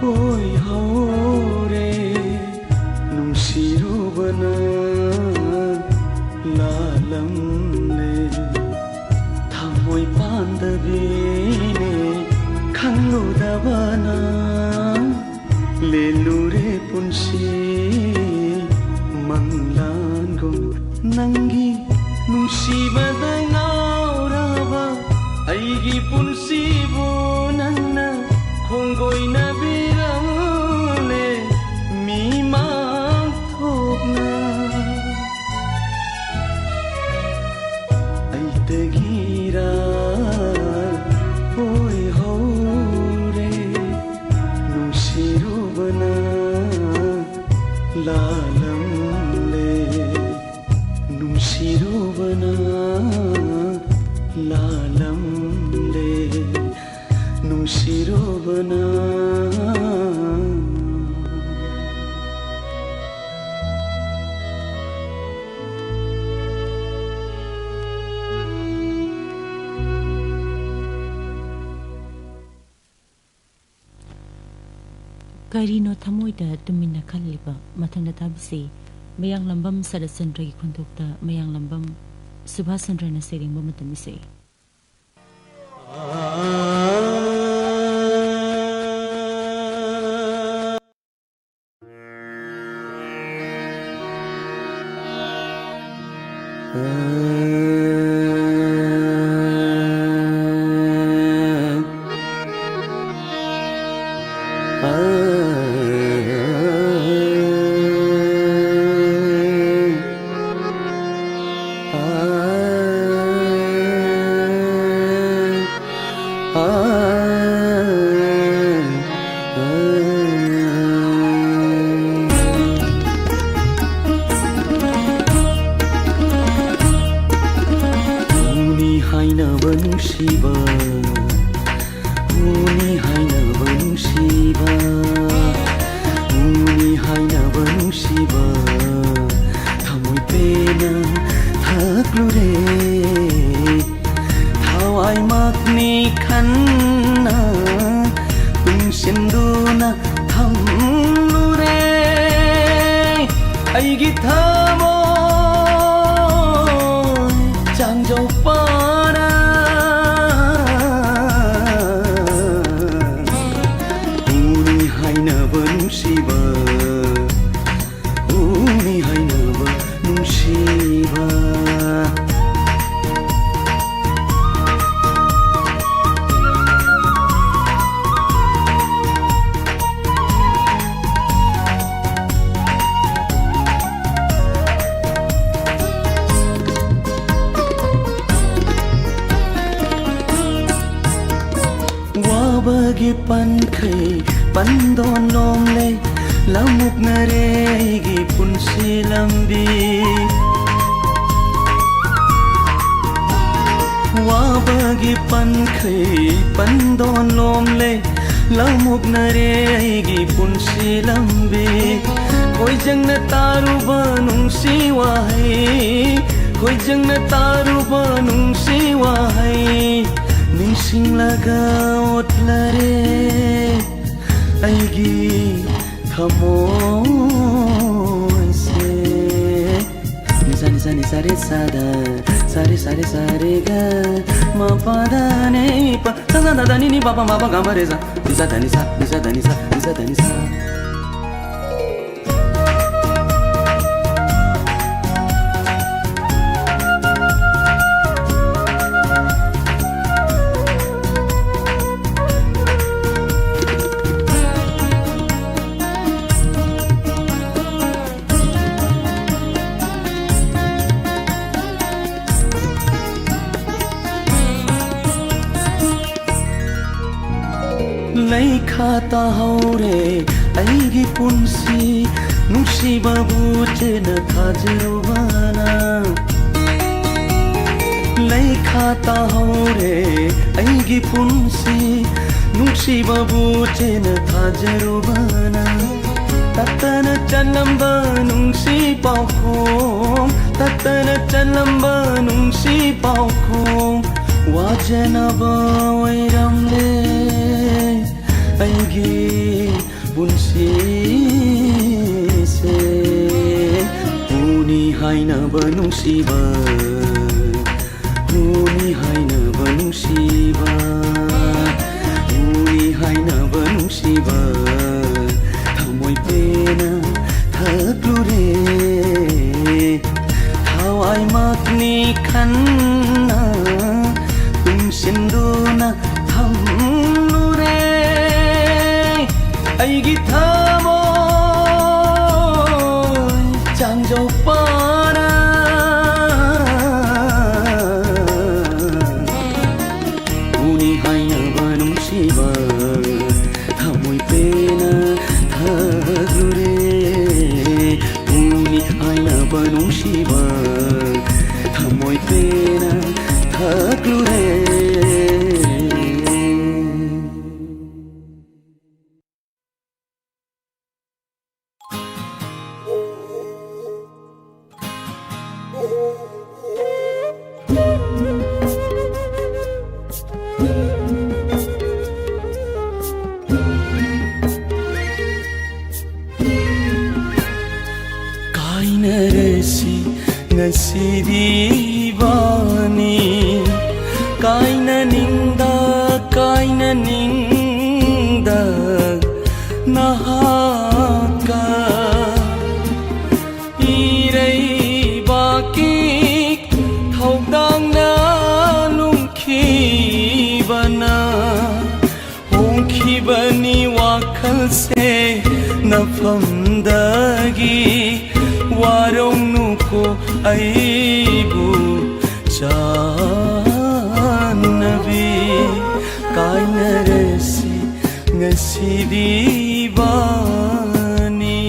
ꯑꯣꯏꯍꯧꯔꯦ, ꯅꯨꯡꯁꯤꯔꯨꯕꯅ ꯂꯥꯜꯂꯝꯂꯦ꯫ ꯅꯪꯒꯤ ꯅꯨꯡꯁꯤꯕꯗ ꯉꯥꯎꯔꯕ ꯑꯩꯒꯤ ꯄꯨꯟꯁꯤꯕꯨ ꯅꯪꯅ ꯈꯣꯡꯒꯣꯏꯅꯕꯤꯔꯝꯂꯦ ꯃꯤꯃꯥꯡ ꯊꯣꯛꯅ꯫ ꯑꯩꯇꯒꯤꯔ ꯑꯣꯏꯍꯧꯔꯦ ꯅꯨꯡꯁꯤꯔꯨꯕꯅ ꯂꯥꯜꯂꯝꯂꯦ꯫ ꯅꯨꯡꯁꯤꯔꯨꯕꯅ ꯂꯥꯜꯂꯝꯂꯦ꯫ ꯅꯨꯡꯁꯤꯔꯨꯕꯅ꯫ ꯀꯔꯤꯅꯣ ꯊꯃꯣꯏꯗ ꯇꯨꯃꯤꯟꯅ ꯈꯜꯂꯤꯕ? ꯃꯊꯪꯗ ꯇꯥꯕꯤꯁꯤ ꯃꯌꯥꯡꯂꯝꯕꯝ ꯁꯔꯠꯆꯟꯗ꯭ꯔꯒꯤ ꯈꯣꯟꯊꯣꯛꯇ ꯃꯌꯥꯡꯂꯝꯕꯝ ꯁꯨꯚꯥꯁ ꯆꯟꯗ꯭ꯔꯅ ꯁꯩꯔꯦꯡꯕ ꯃꯇꯝ ꯏꯁꯩ꯫ ꯎꯅꯤ ꯍꯥꯏꯅꯕ ꯅꯨꯡꯁꯤꯕ, ꯎꯅꯤ ꯍꯥꯏꯅꯕ ꯅꯨꯡꯁꯤꯕ, ꯎꯅꯤ ꯍꯥꯏꯅꯕ ꯅꯨꯡꯁꯤꯕ, ꯊꯃꯣꯏ ꯄꯦꯟꯅ ꯊꯛꯂꯨꯔꯦ꯫ ꯊꯋꯥꯏꯃꯛꯅꯤ ꯈꯟꯅ ꯇꯨꯡꯁꯤꯟꯗꯨꯅ ꯊꯝꯂꯨꯔꯦ꯫ ꯑꯩꯒꯤ ꯊꯃꯣꯏ ꯆꯥꯡꯖꯧ ꯄꯥꯅ ꯎꯅꯤ ꯍꯥꯏꯅꯕ ꯅꯨꯡꯁꯤꯕ, ꯎꯅꯤ ꯍꯥꯏꯅꯕ ꯅꯨꯡꯁꯤꯕ꯫ ꯒꯤ ꯄꯟꯈꯩ ꯄꯟꯗꯣꯟ ꯂꯣꯝꯂꯦ, ꯂꯧꯃꯨꯛꯅꯔꯦ ꯑꯩꯒꯤ ꯄꯨꯟꯁꯤ ꯂꯝꯕꯤ꯫ ꯋꯥꯕꯒꯤ ꯄꯟꯈꯩ ꯄꯟꯗꯣꯟ ꯂꯣꯝꯂꯦ, ꯂꯧꯃꯨꯛꯅꯔꯦ ꯑꯩꯒꯤ ꯄꯨꯟꯁꯤ ꯂꯝꯕꯤ꯫ ꯈꯣꯏꯖꯪꯅ ꯇꯥꯔꯨꯕ ꯅꯨꯡꯁꯤ ꯋꯥꯍꯩ, ꯈꯣꯏꯖꯪꯅ ꯇꯥꯔꯨꯕ ꯅꯨꯡꯁꯤ ꯋꯥꯍꯩ, ꯅꯤꯡꯁꯤꯡꯂꯒ ꯑꯣꯠꯂꯔꯦ ꯑꯩꯒꯤ ꯊꯃꯣꯏꯁꯦ꯫ ꯅꯤꯁꯥ ꯅꯤꯁꯥ ꯅꯤꯁꯥ ꯔꯦ ꯁꯥꯗ, ꯁꯥꯔꯦ ꯁꯥꯔꯦ ꯁꯥꯔꯦ ꯒ, ꯃ ꯄ ꯗ ꯅꯦ ꯄ, ꯁ ꯁ ꯗ ꯗ ꯅꯤ ꯅꯤ ꯄ ꯄ ꯃ ꯄ ꯒ ꯃ ꯔꯦ ꯁ, ꯅꯤꯁꯥ ꯗ ꯅꯤꯁꯥ, ꯅꯤꯁꯥ ꯗ ꯅꯤꯁꯥ, ꯅꯤꯁꯥ ꯗ ꯅꯤꯁꯥ꯫ ꯂꯩꯈꯥ ꯇꯥꯍꯧꯔꯦ ꯑꯩꯒꯤ ꯄꯨꯟꯁꯤ, ꯅꯨꯡꯁꯤꯕꯕꯨ ꯆꯦꯟꯅ ꯊꯥꯖꯔꯨꯕꯅ꯫ ꯂꯩꯈꯥ ꯇꯥꯍꯧꯔꯦ ꯑꯩꯒꯤ ꯄꯨꯟꯁꯤ, ꯅꯨꯡꯁꯤꯕꯕꯨ ꯆꯦꯟꯅ ꯊꯥꯖꯔꯨꯕꯅ꯫ ꯇꯠꯇꯅ ꯆꯠꯂꯝꯕ ꯅꯨꯡꯁꯤ ꯄꯥꯎꯈꯣꯡ, ꯇꯠꯇꯅ ꯆꯠꯂꯝꯕ ꯅꯨꯡꯁꯤ ꯄꯥꯎꯈꯣꯡ, ꯋꯥꯖꯅꯕ ꯑꯣꯏꯔꯝꯂꯦ ꯑꯩꯒꯤ ꯄꯨꯟꯁꯤꯁꯦ꯫ ꯎꯅꯤ ꯍꯥꯏꯅꯕ ꯅꯨꯡꯁꯤꯕ, ꯎꯅꯤ ꯍꯥꯏꯅꯕ ꯅꯨꯡꯁꯤꯕ, ꯎꯅꯤ ꯍꯥꯏꯅꯕ ꯅꯨꯡꯁꯤꯕ, ꯊꯃꯣꯏ ꯄꯦꯟꯅ ꯊꯛꯂꯨꯔꯦ꯫ ꯊꯋꯥꯏꯃꯛꯅꯤ ꯈꯟꯅ ꯇꯨꯡꯁꯤꯟꯗꯨꯅ ꯊꯝꯂꯨꯔꯦ꯫ ꯑꯩꯒꯤ ꯊꯃꯣꯏ ꯆꯥꯡꯖꯧ ꯄꯥꯅ ꯎꯅꯤ ꯍꯥꯏꯅꯕ ꯅꯨꯡꯁꯤꯕ꯫ ꯊꯃꯣꯏ ꯄꯦꯟꯅ ꯊꯛꯂꯨꯔꯦ꯫ ꯀꯥꯏꯅꯔꯁꯤ ꯉꯁꯤꯗꯤ ꯏꯕꯥꯅꯤ꯫ ꯀꯥꯏꯅꯅꯤꯡꯗ, ꯀꯥꯏꯅꯅꯤꯡꯗ ꯅꯍꯥꯛꯀ ꯏꯔꯩꯕꯥꯛꯀꯤ ꯊꯧꯗꯥꯡꯅ ꯂꯨꯝꯈꯤꯕꯅ ꯍꯣꯡꯈꯤꯕꯅꯤ ꯋꯥꯈꯜꯁꯦ ꯅꯐꯝꯗꯒꯤ꯫ ꯋꯥꯔꯧꯅꯨꯀꯣ ꯑꯩꯕꯨ ꯆꯥꯟꯅꯕꯤ꯫ ꯀꯥꯏꯅꯔꯁꯤ ꯉꯁꯤꯗꯤ ꯏꯕꯥꯅꯤ꯫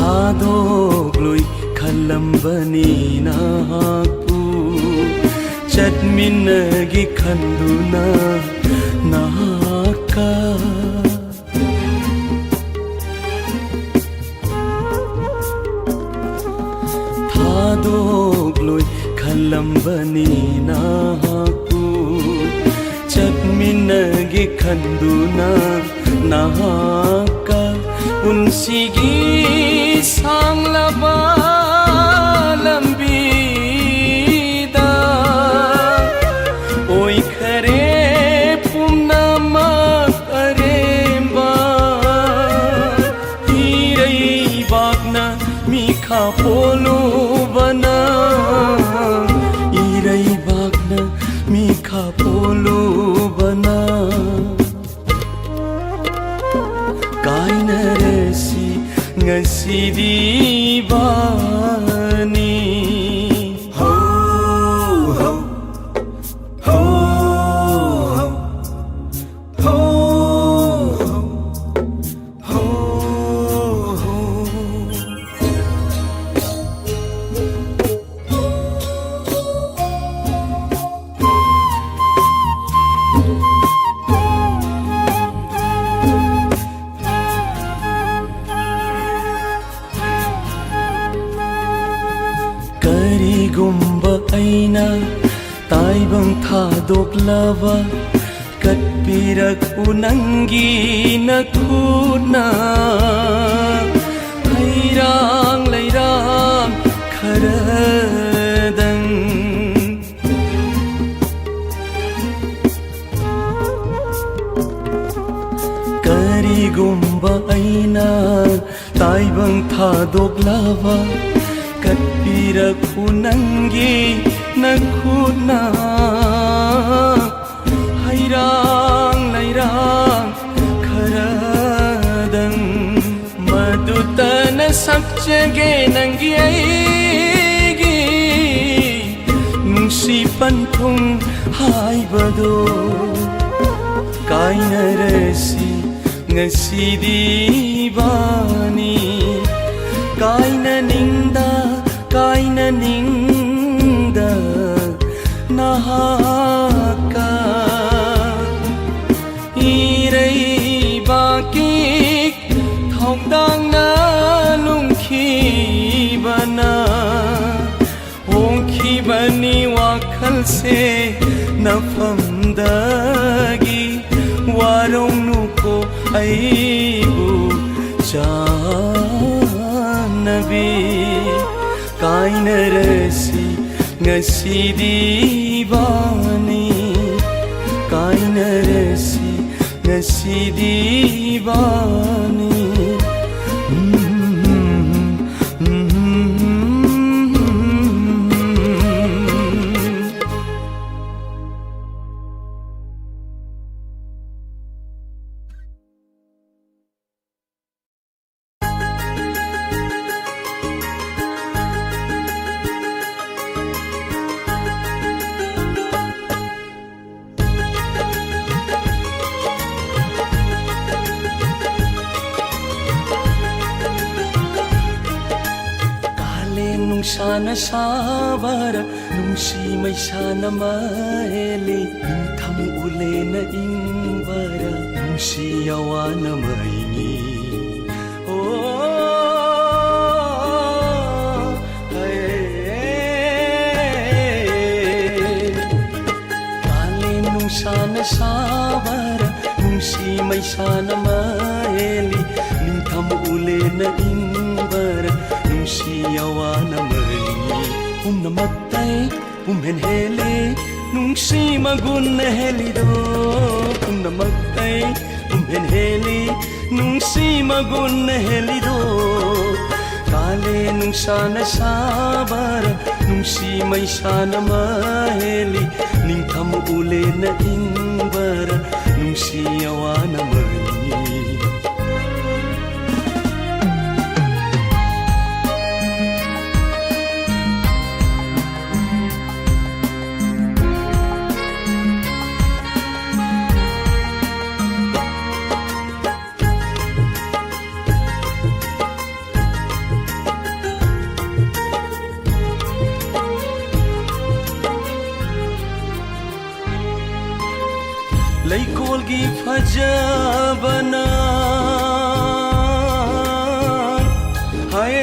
ꯊꯥꯗꯣꯛꯂꯣꯏ ꯈꯜꯂꯝꯕꯅꯤ ꯅꯍꯥꯛꯄꯨ, ꯆꯠꯃꯤꯟꯅꯒꯦ ꯈꯟꯗꯨꯅ ꯅꯍꯥꯛꯀ꯫ ꯊꯥꯗꯣꯛꯂꯣꯏ ꯈꯜꯂꯝꯕꯅꯤ ꯅꯍꯥꯛꯄꯨ, ꯆꯠꯃꯤꯟꯅꯒꯦ ꯈꯟꯗꯨꯅ ꯅꯍꯥꯛꯀ꯫ ꯄꯨꯟꯁꯤꯒꯤ ꯁꯥꯡꯂꯕ ꯂꯝꯕꯤꯗ ꯑꯣꯏꯈꯔꯦ ꯄꯨꯝꯅꯃꯛ ꯑꯔꯦꯝꯕ꯫ ꯏꯔꯩꯕꯥꯛꯅ ꯃꯤꯈꯥ ꯄꯣꯜꯂꯨꯕꯅ ꯀꯨꯝꯕ ꯑꯩꯅ ꯇꯥꯏꯕꯪ ꯊꯥꯗꯣꯛꯂꯕ, ꯀꯠꯄꯤꯔꯛꯎ ꯅꯪꯒꯤ ꯅꯈꯨꯠꯅ꯫ ꯍꯩꯔꯥꯡ ꯂꯩꯔꯥꯡ ꯈꯔꯗꯪ꯫ ꯀꯔꯤꯒꯨꯝꯕ ꯑꯩꯅ ꯇꯥꯏꯕꯪ ꯊꯥꯗꯣꯛꯂꯕ, ꯀꯠꯄꯤꯔꯛꯎ ꯅꯪꯒꯤ ꯅꯈꯨꯠꯅ꯫ ꯍꯩꯔꯥꯡ ꯂꯩꯔꯥꯡ ꯈꯔꯗꯪ꯫ ꯃꯗꯨꯇꯅ ꯁꯛꯆꯒꯦ ꯅꯪꯒꯤ ꯑꯩꯒꯤ ꯅꯨꯡꯁꯤ ꯄꯟꯊꯨꯡ ꯍꯥꯏꯕꯗꯣ꯫ ꯀꯥꯏꯅꯔꯁꯤ ꯉꯁꯤꯗꯤ ꯏꯕꯥꯅꯤ꯫ ꯀꯥꯏꯅꯅꯤꯡꯗ, ꯀꯥꯏꯅꯅꯤꯡꯗ ꯅꯍꯥꯛꯀ ꯏꯔꯩꯕꯥꯛꯀꯤ ꯊꯧꯗꯥꯡꯅ ꯂꯨꯝꯈꯤꯕꯅ ꯍꯣꯡꯈꯤꯕꯅꯤ ꯋꯥꯈꯜꯁꯦ ꯅꯐꯝꯗꯒꯤ꯫ ꯋꯥꯔꯧꯅꯨꯀꯣ ꯑꯩꯕꯨ ꯆꯥꯟꯅꯕꯤ꯫ ꯀꯥꯏꯅꯔꯁꯤ ꯉꯁꯤꯗꯤ ꯏꯕꯥꯅꯤ꯫ ꯀꯥꯏꯅꯔꯁꯤ ꯉꯁꯤꯗꯤ ꯏꯕꯥꯅꯤ꯫ ꯀꯥꯂꯦꯟ ꯅꯨꯡꯁꯥꯅ ꯁꯥꯕꯔ, ꯅꯨꯡꯁꯤ ꯃꯩꯁꯥꯅ ꯃꯍꯦꯜꯂꯤ, ꯅꯤꯡꯊꯝ ꯎꯂꯦꯅ ꯏꯪꯕꯔ, ꯅꯨꯡꯁꯤ ꯑꯋꯥꯅ ꯃꯩꯉꯤ꯫ ꯑꯣ, ꯍꯦ꯫ ꯁꯥꯅ ꯁꯥꯕꯔ ꯅꯨꯡꯁꯤ ꯃꯩꯁꯥꯅ ꯃꯍꯦꯜꯂꯤ, ꯅꯤꯡꯊꯝ ꯎꯂꯦꯅ ꯏꯪꯕꯔ ꯅꯨꯡꯁꯤ ꯑꯋꯥꯅ ꯃꯩꯅꯤ꯫ ꯄꯨꯝꯅꯃꯛꯇꯩ ꯄꯨꯝꯍꯦꯟ ꯍꯦꯜꯂꯤ ꯅꯨꯡꯁꯤ ꯃꯒꯨꯟꯅ ꯍꯦꯜꯂꯤꯗꯣ, ꯄꯨꯝꯅꯃꯛꯇꯩ ꯄꯨꯝꯍꯦꯟ ꯍꯦꯜꯂꯤ ꯅꯨꯡꯁꯤ ꯃꯒꯨꯟꯅ ꯍꯦꯜꯂꯤꯗꯣ꯫ ꯀꯥꯂꯦ ꯅꯨꯡꯁꯥꯅ ꯁꯥꯕꯔ ꯅꯨꯡꯁꯤ ꯃꯩꯁꯥꯅ ꯃꯍꯦꯜꯂꯤ, ꯅꯤꯡꯊꯝ ꯎꯂꯦꯅ ꯏꯪꯕꯔ ꯅꯨꯡꯁꯤ ꯑꯋꯥꯅ ꯃꯩꯅꯤ꯫ ꯂꯩꯀꯣꯜꯒꯤ ꯐꯖꯕꯅ ꯍꯥꯏ,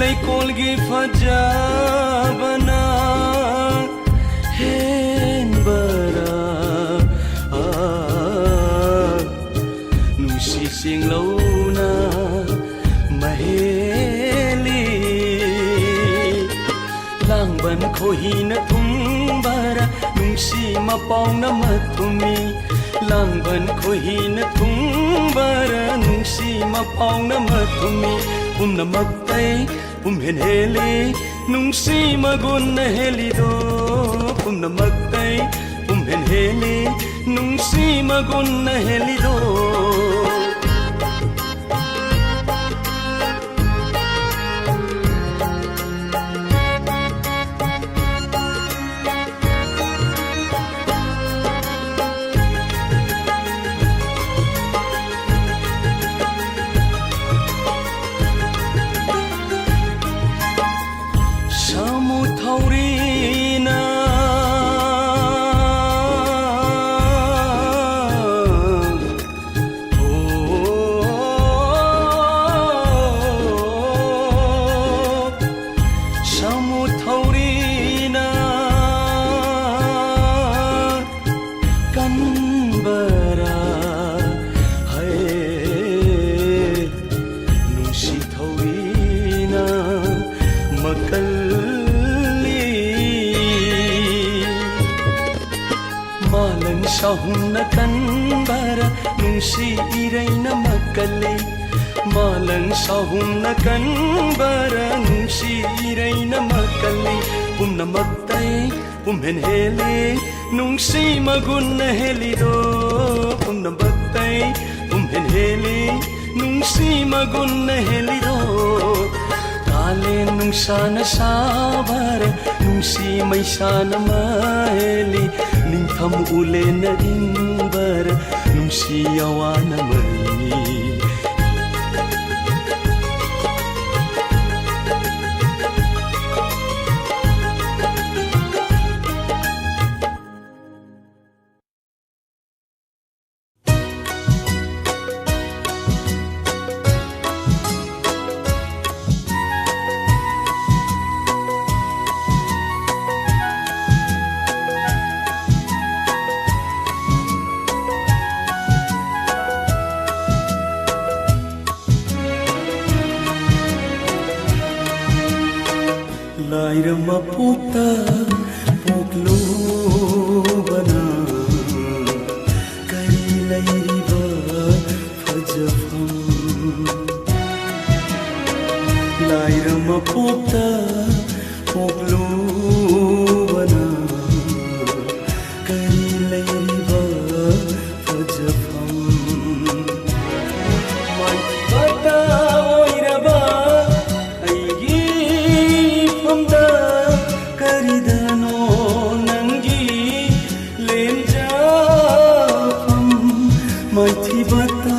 ꯂꯩꯀꯣꯜꯒꯤ ꯐꯖꯕꯅ ꯍꯦꯟꯕꯔꯥ? ꯑꯥ, ꯅꯨꯡꯁꯤ ꯆꯤꯡꯂꯧꯅ ꯃꯍꯦꯜꯂꯤ꯫ ꯂꯥꯡꯕꯟ ꯈꯣꯏꯍꯤꯅ ꯊꯨꯝꯕꯔ ꯅꯨꯡꯁꯤ ꯃꯄꯥꯎꯅ ꯃꯊꯨꯝꯃꯤ꯫ ꯂꯥꯡꯕꯟ ꯈꯣꯏꯍꯤꯅ ꯊꯨꯝꯕꯔ ꯅꯨꯡꯁꯤ ꯃꯄꯥꯎꯅ ꯃꯊꯨꯝꯃꯤ꯫ ꯄꯨꯝꯅꯃꯛꯇꯩ ꯄꯨꯝꯍꯦꯟ ꯍꯦꯜꯂꯤ ꯅꯨꯡꯁꯤ ꯃꯒꯨꯟꯅ ꯍꯦꯜꯂꯤꯗꯣ꯫ ꯄꯨꯝꯅꯃꯛꯇꯩ ꯄꯨꯝꯍꯦꯟ ꯍꯦꯜꯂꯤ ꯅꯨꯡꯁꯤ ꯃꯒꯨꯟꯅ ꯍꯦꯜꯂꯤꯗꯣ꯫ ꯁꯥꯃꯨ ꯊꯧꯔꯤꯅ ꯃꯀꯜꯂꯤ꯫ ꯃꯥꯂꯪ ꯁꯥꯍꯨꯝꯅ ꯀꯟꯕꯔ ꯅꯨꯡꯁꯤ ꯏꯔꯩꯅ ꯃꯀꯜꯂꯤ꯫ ꯃꯥꯂꯪ ꯁꯥꯍꯨꯝꯅ ꯀꯟꯕꯔ ꯅꯨꯡꯁꯤ ꯏꯔꯩꯅ ꯃꯀꯜꯂꯤ꯫ ꯄꯨꯝꯅꯃꯛꯇꯩ ꯄꯨꯝꯍꯦꯟ ꯍꯦꯜꯂꯤ ꯅꯨꯡꯁꯤ ꯃꯒꯨꯟꯅ ꯍꯦꯜꯂꯤꯗꯣ꯫ ꯄꯨꯝꯅꯃꯛꯇꯩ ꯄꯨꯝꯍꯦꯟ ꯍꯦꯜꯂꯤ ꯅꯨꯡꯁꯤ ꯃꯒꯨꯟꯅ ꯍꯦꯜꯂꯤꯗꯣ꯫ ꯀꯥꯂꯦꯟ ꯅꯨꯡꯁꯥꯅ ꯁꯥꯕꯔ ꯅꯨꯡꯁꯤ ꯃꯩꯁꯥꯅ ꯃꯍꯦꯜꯂꯤ꯫ ꯅꯤꯡꯊꯝ ꯎꯂꯦꯟꯅ ꯏꯪꯕꯔ ꯅꯨꯡꯁꯤ ꯑꯋꯥꯅ ꯃꯩ꯫ ꯂꯥꯏꯔ ꯃꯄꯣꯛꯇ ꯄꯣꯛꯂꯨꯕꯅ ꯀꯔꯤ ꯂꯩꯔꯤꯕ ꯐꯖꯐꯝ? ꯂꯥꯏꯔ ꯃꯄꯣꯛꯇ ꯄꯣꯛꯂꯨꯕꯅ ꯀꯔꯤ ꯂꯩꯔꯤꯕ ꯐꯖꯐꯝ? ꯃꯥꯏꯊꯤꯕꯇ ꯑꯣꯏꯔꯕ ꯑꯩꯒꯤ ꯏꯐꯝꯗ ꯀꯔꯤꯗꯅꯣ ꯅꯪꯒꯤ ꯂꯦꯝꯖꯐꯝ? ꯃꯥꯏꯊꯤꯕꯇ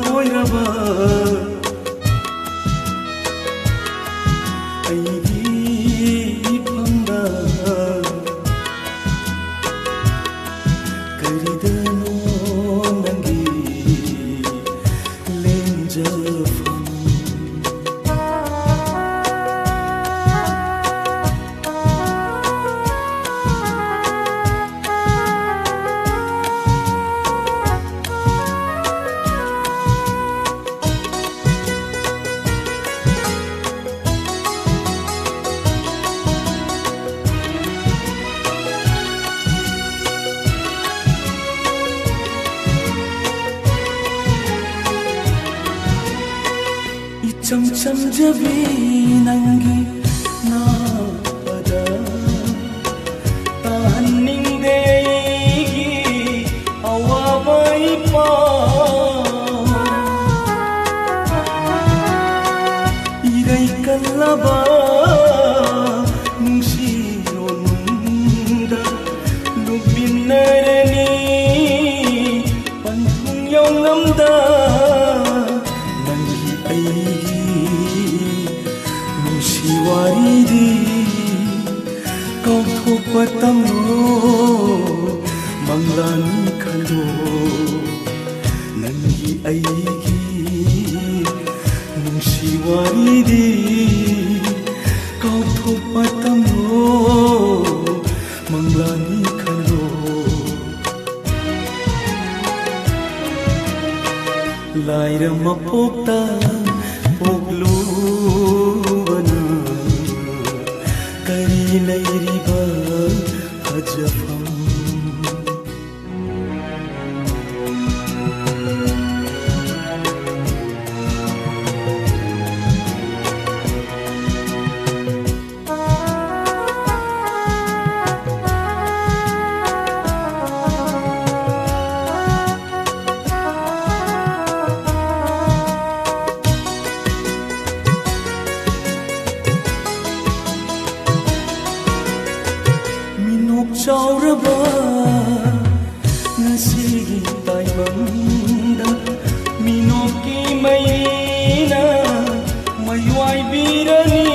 ꯑꯣꯏꯔꯕ ꯑꯩꯒꯤ ꯏꯐꯝꯗ ꯈꯟꯖꯕꯤ ꯅꯪꯒꯤ ꯅꯥꯕꯗ ꯇꯥꯍꯟꯅꯤꯡꯗꯦ ꯑꯩꯒꯤ ꯑꯋꯥꯕ ꯏꯄꯥ꯫ ꯏꯔꯩ ꯀꯜꯂꯕ ꯅꯨꯡꯁꯤꯔꯣꯟꯗ ꯂꯨꯞꯃꯤꯟꯅꯔꯅꯤ ꯄꯟꯊꯨꯡ ꯌꯧꯂꯝꯗ ꯅꯪꯒꯤ ꯑꯩꯒꯤ ꯅꯨꯡꯁꯤ ꯋꯥꯔꯤꯗꯤ ꯀꯥꯎꯊꯣꯛꯄ ꯇꯝꯂꯣ ꯃꯪꯂꯥꯅꯤ ꯈꯜꯂꯣ꯫ ꯅꯪꯒꯤ ꯑꯩꯒꯤ ꯅꯨꯡꯁꯤ ꯋꯥꯔꯤꯗꯤ ꯀꯥꯎꯊꯣꯛꯄ ꯇꯝꯂꯣ ꯃꯪꯂꯥꯅꯤ ꯈꯜꯂꯣ꯫ ꯂꯥꯏꯔ ꯃꯄꯣꯛꯇ ꯄꯣꯛꯂꯨꯕꯅ ꯀꯔꯤ ꯂꯩꯔꯤꯕ ꯐꯖꯐꯝ? ꯃꯤꯅꯣꯛ ꯆꯥꯎꯔꯕ ꯉꯁꯤꯒꯤ ꯇꯥꯏꯕꯪꯗ ꯃꯤꯅꯣꯛꯀꯤ ꯃꯩꯅ ꯃꯩꯋꯥꯏꯕꯤꯔꯅꯤ꯫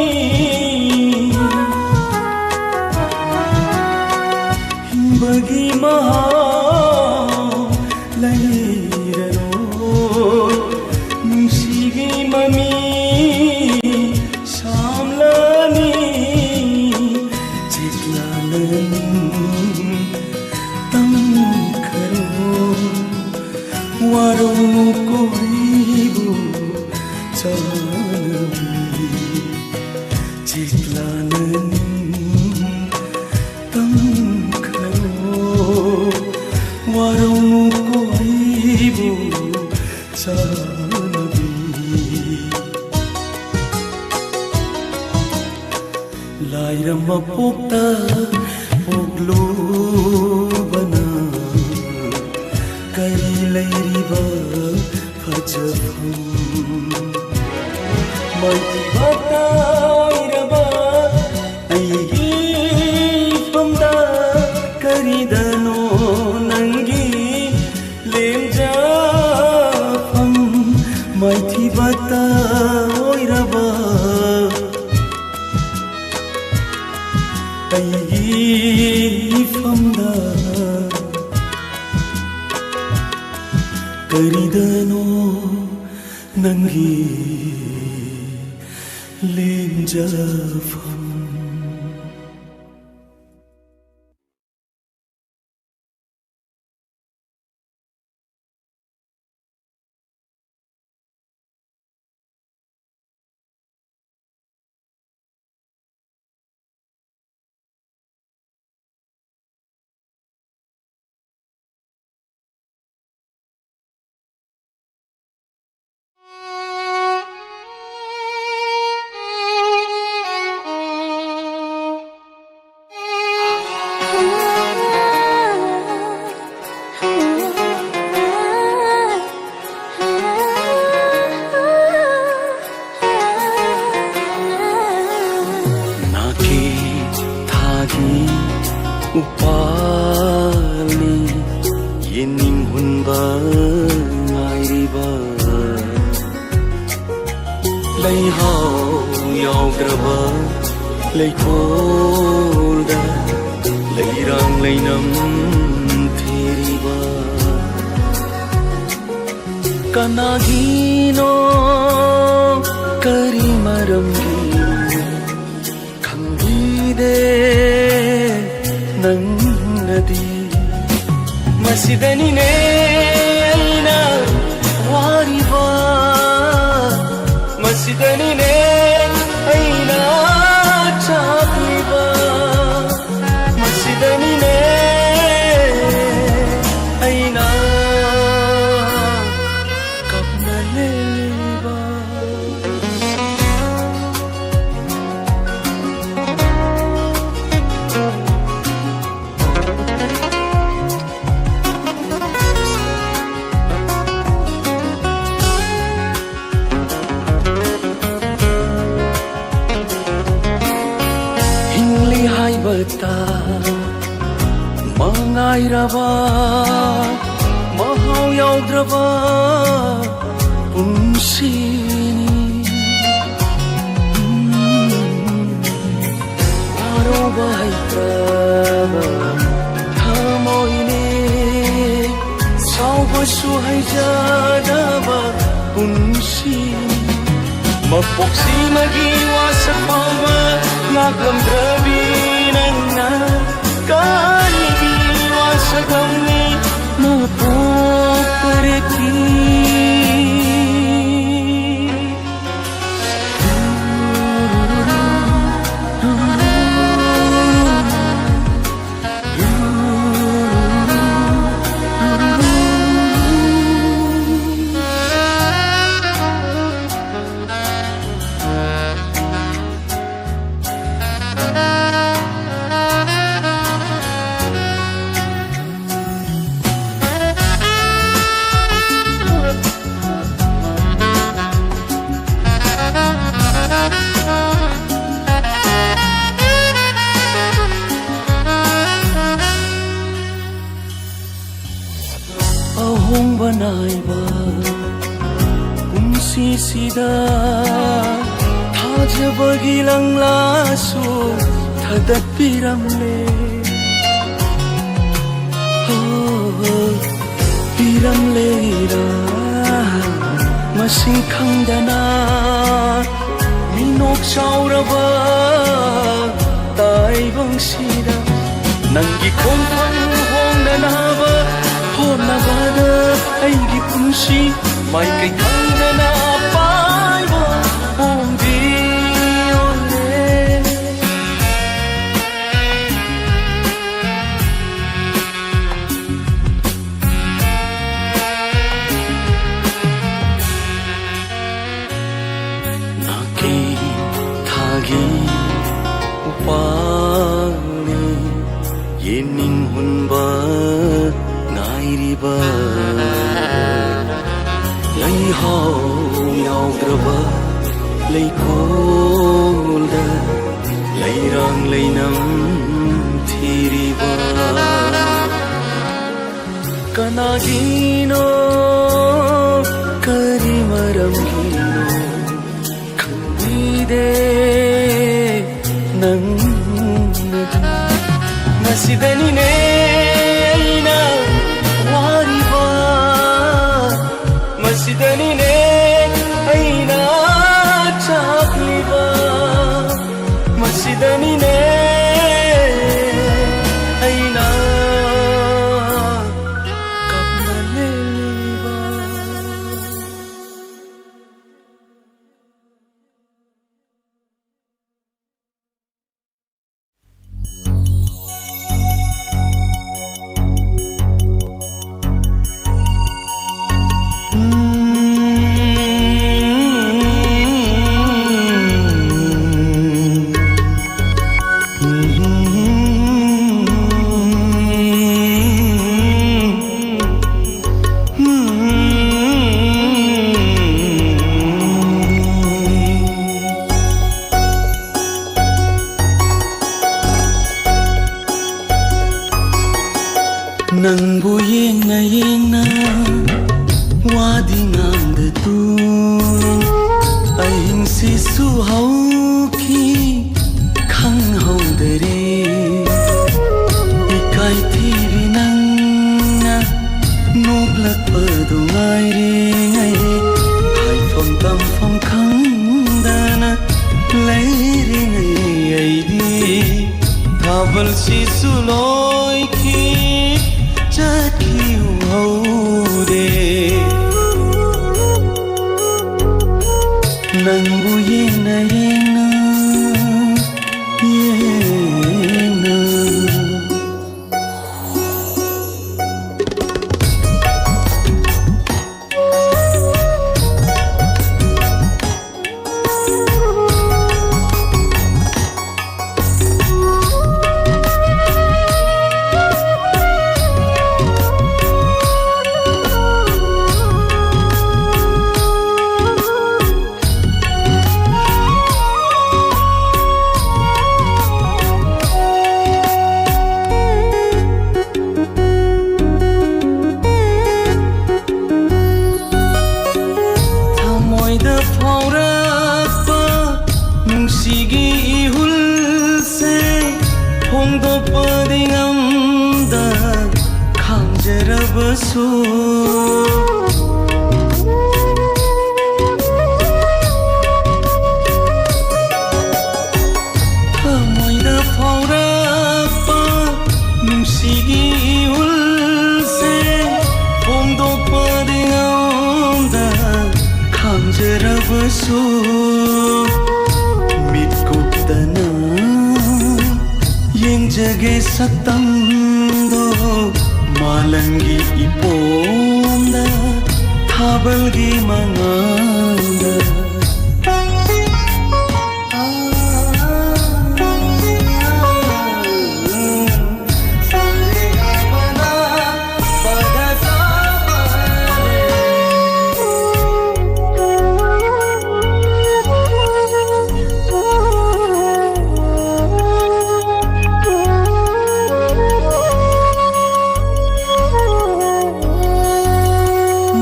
ꯍꯤꯡꯕꯒꯤ ꯃꯍꯥꯎ ꯂꯩꯔꯔꯣꯏ ꯅꯨꯡꯁꯤꯒꯤ ꯃꯃꯤ ꯁꯥꯝꯂꯅꯤ꯫ ꯆꯤꯛꯂꯥꯅꯅꯤꯡ ꯏꯔꯝ ꯃꯄꯣꯛꯇ ꯄꯣꯛꯂꯨꯕꯅ ꯀꯔꯤ ꯂꯩꯔꯤꯕ ꯐꯖꯐꯝ? ꯃꯥꯏꯊꯤꯕ ꯇꯥꯏꯔꯕ ꯑꯩꯒꯤ ꯏꯐꯝꯗ ꯀꯔꯤꯗꯅꯣ ꯅꯪꯒꯤ ꯂꯦꯝꯖꯐꯝ? ꯃꯥꯏꯊꯤꯕ ꯇꯥꯏꯔꯕ ꯑꯩꯒꯤ ꯏꯐꯝꯗ ꯀꯔꯤꯗꯅꯣ ꯅꯪꯒꯤ ꯂꯦꯝꯖꯐꯝ? ꯅꯥꯀꯤ ꯊꯥꯒꯤ ꯎꯄꯥꯜꯅꯤ ꯌꯦꯅꯤꯡ ꯍꯨꯟꯕ ꯉꯥꯏꯔꯤꯕ꯫ ꯂꯩꯍꯥꯎ ꯌꯥꯎꯗ꯭ꯔꯕ ꯂꯩꯀꯣꯜꯗ ꯂꯩꯔꯥꯡ ꯂꯩꯅꯝ ꯊꯦꯔꯤꯕ꯫ ꯀꯅꯥꯒꯤꯅꯣ, ꯀꯔꯤ ꯃꯔꯝꯒꯤꯅꯣ ꯈꯪꯕꯤꯗꯦ ꯅꯪꯅꯗꯤ꯫ ꯃꯁꯤꯗꯅꯤꯅꯦ ꯑꯩꯅ ꯋꯥꯔꯤꯕ, ꯃꯁꯤꯗꯅꯤꯅꯦ ꯑꯩꯅ ꯆꯥꯛꯂꯤꯕ, ꯃꯁꯤꯗꯅꯤꯅꯦ ꯑꯩꯅ ꯀꯞꯅ ꯂꯦꯜꯂꯤꯕ꯫ ꯃꯉꯥꯏꯔꯕ ꯃꯍꯥꯎ ꯌꯥꯎꯗ꯭ꯔꯕ ꯄꯨꯟꯁꯤꯅꯤ꯫ ꯋꯥꯔꯧꯕ ꯍꯩꯇ꯭ꯔꯕ ꯊꯃꯣꯏꯅꯤ꯫ ꯁꯥꯎꯕꯁꯨ ꯍꯩꯖꯗꯕ ꯄꯨꯟꯁꯤꯅꯤ꯫ ꯃꯄꯣꯛꯁꯤꯃꯒꯤ ꯋꯥꯁꯛ ꯐꯥꯎꯕ ꯉꯥꯛꯂꯝꯗ꯭ꯔꯕꯤ ꯅꯪꯅ ꯀꯔꯤꯒꯤ ꯋꯥꯁꯛ ꯂꯧꯅꯤ ꯃꯄꯣꯛ ꯀꯔꯤꯒꯤ? ꯑꯍꯣꯡꯕ ꯅꯥꯏꯕ ꯄꯨꯟꯁꯤꯁꯤꯗ ꯊꯥꯖꯕꯒꯤ ꯂꯪꯂꯥꯁꯨ ꯊꯥꯗꯠꯄꯤꯔꯝꯂꯦ꯫ ꯍꯣ, ꯍꯣ, ꯄꯤꯔꯝꯂꯦ ꯏꯔꯥ ꯃꯁꯤꯡ ꯈꯪꯗꯅ ꯃꯤꯅꯣꯛ ꯆꯥꯎꯔꯕ ꯇꯥꯏꯕꯪꯁꯤꯗ ꯅꯪꯒꯤ ꯈꯣꯡꯊꯥꯡ ꯍꯣꯡꯅꯅꯕ ꯍꯣꯠꯅꯕꯗ ꯑꯩꯒꯤ ꯄꯨꯟꯁꯤ ꯃꯥꯏꯀꯩ ꯈꯪꯗꯅ ꯑꯄꯥꯏꯕ ꯍꯣꯡꯕꯤꯌꯣꯅꯦ꯫ ꯅꯥꯀꯩ ꯊꯥꯒꯤ ꯎꯄꯥꯜꯅꯤ ꯌꯦꯅꯤꯡ ꯍꯨꯟꯕ ꯉꯥꯏꯔꯤꯕ꯫ ꯂꯩꯍꯥꯎ ꯌꯥꯎꯗ꯭ꯔꯕ ꯂꯩꯀꯣꯜꯗ ꯂꯩꯔꯥꯡ ꯂꯩꯅꯝ ꯀꯔꯤꯒꯤꯅꯣ, ꯀꯔꯤ ꯃꯔꯝꯒꯤꯅꯣ ꯈꯪꯕꯤꯗꯦ ꯅꯪꯅꯗꯤ꯫ ꯃꯁꯤꯗꯅꯤꯅꯦ ꯑꯩꯅ ꯋꯥꯔꯤꯕ, ꯃꯁꯤꯗꯅꯤꯅꯦ ꯑꯩꯅ ꯆꯥꯛꯂꯤꯕ, ꯃꯁꯤꯗꯅꯤꯅꯦ ꯑꯩꯅ ꯀꯞꯅ ꯂꯦꯜꯂꯤꯕ꯫ ꯅꯪꯕꯨ ꯌꯦꯡꯅ ꯌꯦꯡꯅ ꯋꯥꯗꯤ ꯉꯥꯡꯗꯗꯨ ꯑꯍꯤꯡꯁꯤꯁꯨ ꯍꯧꯈꯤ ꯈꯪꯍꯧꯗꯔꯦ꯫ ꯏꯀꯥꯏ ꯊꯤꯕꯤ ꯅꯪꯅ ꯅꯣꯛꯂꯛꯄꯗꯨ ꯉꯥꯏꯔꯤꯉꯩ, ꯍꯥꯏꯐꯝ ꯇꯝꯐꯝ ꯈꯪꯗꯅ ꯂꯩꯔꯤꯉꯩ ꯑꯩꯗꯤ ꯊꯥꯕꯜꯁꯤꯁꯨ ꯂꯣꯏꯈꯤ ꯆꯠꯈꯤ ꯎꯍꯧꯗꯦ꯫ ꯅꯪꯕꯨ ꯌꯦꯡꯅ ꯌꯦꯡꯅ ꯌꯦꯡꯅ꯫ ꯐꯣꯡꯗꯣꯛꯄꯗꯤ ꯉꯝꯗ ꯈꯥꯡꯖꯔꯕꯁꯨ, ꯊꯃꯣꯏꯗ ꯐꯥꯎꯔꯛꯄ ꯅꯨꯡꯁꯤꯒꯤ ꯏꯍꯨꯜꯁꯦ ꯐꯣꯡꯗꯣꯛꯄꯗꯤ ꯉꯝꯗ ꯈꯥꯡꯖꯔꯕꯁꯨ, ꯃꯤꯠ ꯀꯨꯞꯇꯅ ꯌꯦꯡꯖꯒꯦ ꯁꯛꯇꯝꯗꯣ, ꯃꯥꯂꯪꯒꯤ ꯏꯄꯣꯝꯗ ꯊꯥꯕꯜꯒꯤ ꯃꯉꯥꯜꯗ꯫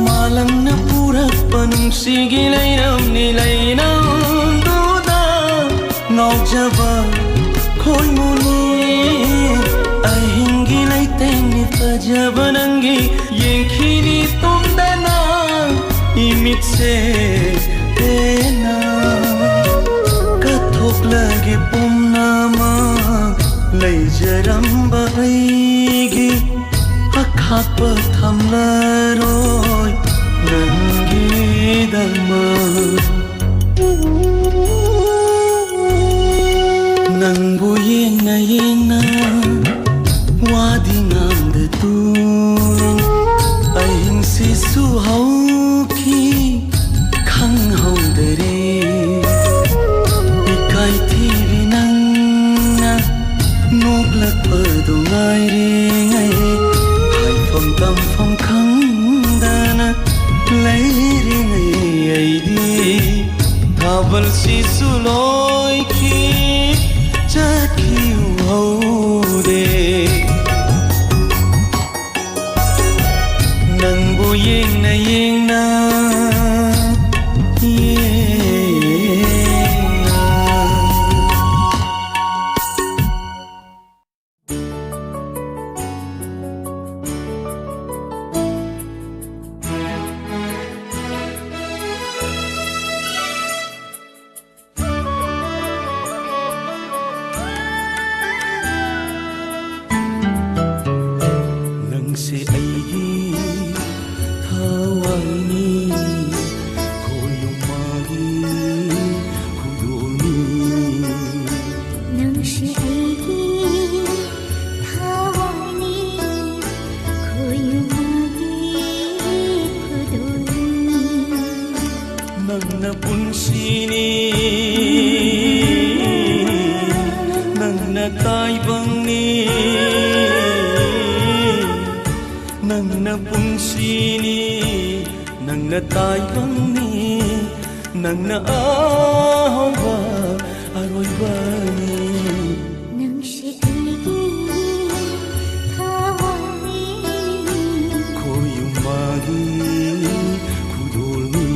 ꯃꯥꯂꯪꯅ ꯄꯨꯔꯛꯄ ꯅꯨꯡꯁꯤꯒꯤ ꯂꯩꯔꯝꯅꯤ ꯂꯩꯅꯝꯗꯨꯗ ꯉꯥꯎꯖꯕ ꯈꯣꯏꯃꯨꯅꯤ꯫ ꯑꯍꯤꯡꯒꯤ ꯂꯩꯇꯦꯡꯅꯤ ꯐꯖꯕ ꯅꯪꯒꯤ ꯌꯦꯡꯈꯤꯅꯤ ꯇꯨꯝꯗꯅ ꯏꯃꯤꯠꯁꯦ ꯄꯦꯟꯅ꯫ ꯀꯠꯊꯣꯛꯂꯒꯦ ꯄꯨꯝꯅꯃꯛ ꯂꯩꯖꯔꯝꯕ ꯑꯩꯒꯤ ꯑꯈꯥꯛꯄ ꯊꯝꯂꯔꯣꯏ ꯅꯪꯒꯤꯗꯃꯛ꯫ ꯅꯪꯕꯨ ꯌꯦꯡꯅ ꯌꯦꯡꯅ ꯋꯥꯗꯤ ꯉꯥꯡꯗ ꯇꯨ ꯑꯍꯤꯡꯁꯤꯁꯨ ꯍꯧꯈꯤ ꯈꯪꯍꯧꯗꯔꯦ꯫ ꯏꯀꯥꯏ ꯊꯤꯕꯤ ꯅꯪꯅ ꯅꯣꯛꯂꯛꯄꯗꯨ ꯉꯥꯏꯔꯤꯉꯩ, ꯍꯥꯏꯐꯝ ꯇꯝꯐꯝ ꯈꯪꯗꯅ ꯂꯩꯔꯤꯉꯩ ꯑꯩꯗꯤ ꯊꯥꯕꯜꯁꯤꯁꯨ ꯂꯣꯏꯈꯤ ꯆꯠꯈꯤꯍꯧꯔꯦ꯫ ꯅꯪꯕꯨ ꯌꯦꯡꯅ ꯌꯦꯡꯅ ꯌꯦꯡꯅ꯫ ꯅ ꯇꯥꯏꯕꯪꯅꯤ, ꯅꯪꯅ ꯑꯍꯧꯕ ꯑꯔꯣꯏꯕꯅꯤ꯫ ꯅꯪꯁꯤ ꯑꯩꯒꯤ ꯊꯋꯥꯏꯅꯤ꯫ ꯈꯣꯌꯨꯝ ꯃꯥꯒꯤ ꯈꯨꯗꯣꯜꯅꯤ꯫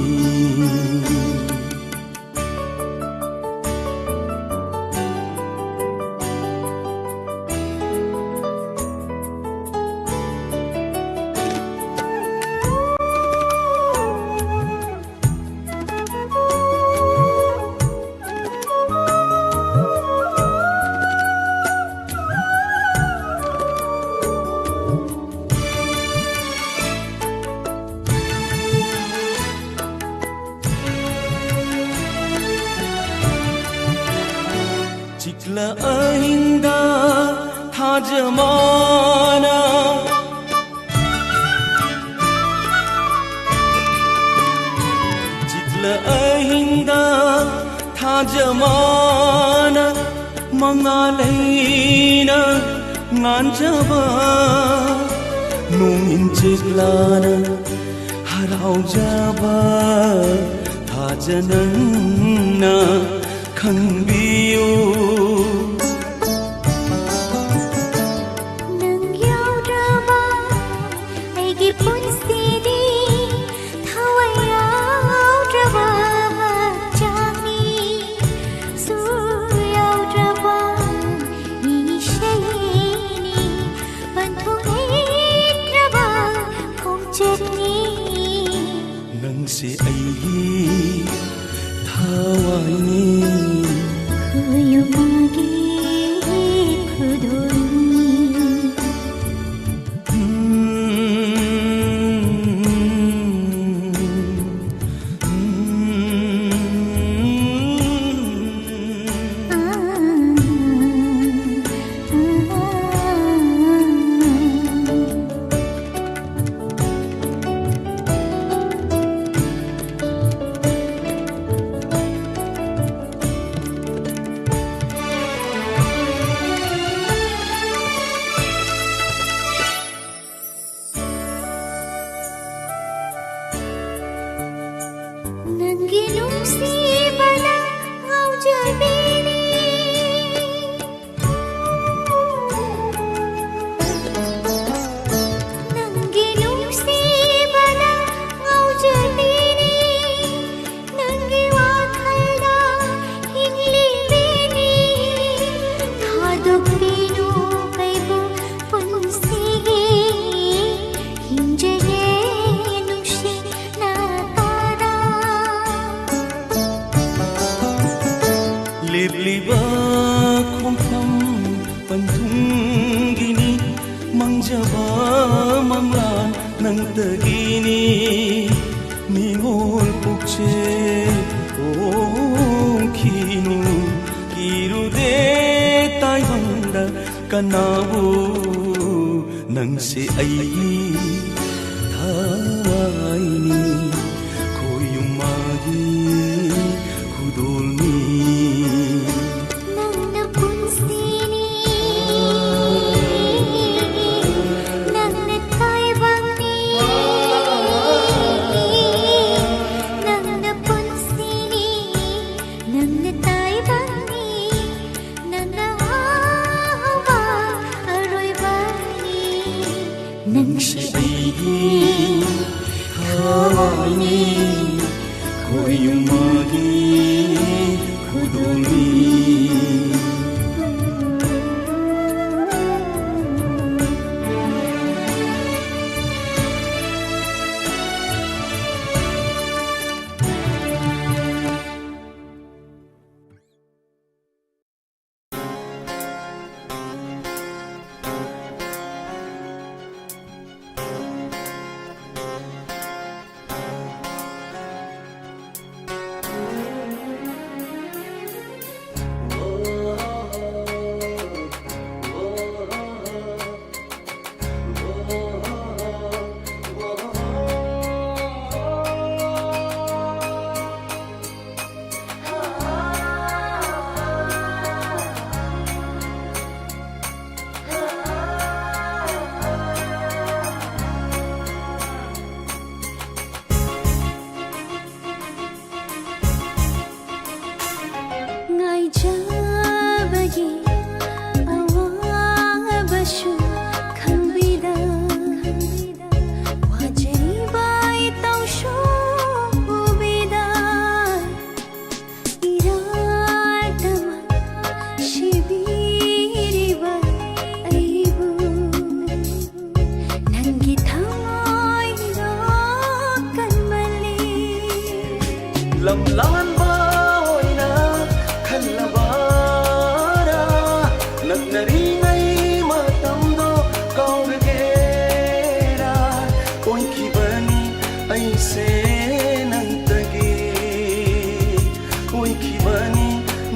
चिक्ल अहिंदा थाजमाना। चिक्ल अहिंदा थाजमाना। ꯃꯉꯥꯜ ꯂꯩꯅ ꯉꯥꯟꯖꯕ, ꯅꯣꯡꯏꯟ ꯆꯦꯛꯂꯥꯅ ꯍꯔꯥꯎꯖꯕ, ꯊꯥꯖ ꯅꯪꯅ ꯈꯪꯕꯤꯌꯨ꯫ ꯅꯪ ꯌꯥꯎꯗ꯭ꯔꯕ ꯑꯩꯒꯤ ꯄꯨꯟꯁꯤꯗꯤ ꯊꯋꯥꯏ ꯌꯥꯎꯗ꯭ꯔꯕ ꯍꯛꯆꯥꯡꯅꯤ, ꯁꯨꯔ ꯌꯥꯎꯗ꯭ꯔꯕ ꯏꯁꯩꯅꯤ, ꯄꯟꯊꯨꯡ ꯂꯩꯇ꯭ꯔꯕ ꯈꯣꯡꯆꯠꯅꯤ꯫ ꯅꯪꯁꯦ ꯑꯩꯒꯤ ꯊꯋꯥꯏꯅꯤ꯫ ꯈꯣꯌꯨꯝ ꯃꯥꯒꯤ ꯂꯦꯞꯂꯤꯕ ꯈꯣꯡꯐꯝ ꯄꯟꯊꯨꯡꯒꯤꯅꯤ, ꯃꯪꯖꯕ ꯃꯪꯂꯥꯟ ꯅꯪꯇꯒꯤꯅꯤ꯫ ꯅꯤꯉꯣꯜ ꯄꯨꯛꯆꯦꯜ ꯍꯣꯡꯈꯤꯅꯨ, ꯀꯤꯔꯨꯗꯦ ꯇꯥꯏꯕꯪꯗ ꯀꯅꯥꯕꯨ, ꯅꯪꯁꯦ ꯑꯩꯒꯤ ꯊꯋꯥꯏꯅꯤ, ꯈꯣꯌꯨꯝ ꯃꯥꯒꯤ ꯈꯨꯗꯣꯜꯅꯤ꯫ ꯅꯪꯅ ꯄꯨꯟꯁꯤꯅꯤ, ꯅꯪꯅ ꯇꯥꯏꯕꯪꯅꯤ, ꯅꯪꯅ ꯄꯨꯟꯁꯤꯅꯤ, ꯅꯪꯅ ꯇꯥꯏꯕꯪꯅꯤ, ꯅꯪꯅ ꯑꯍꯧꯕ ꯑꯔꯣꯏꯕꯅꯤ꯫ ꯅꯪꯁꯦ ꯑꯩꯒꯤ ꯊꯋꯥꯏꯅꯤ, ꯈꯣꯌꯨꯝ ꯃꯥꯒꯤ ꯈꯨꯗꯣꯜꯅꯤ꯫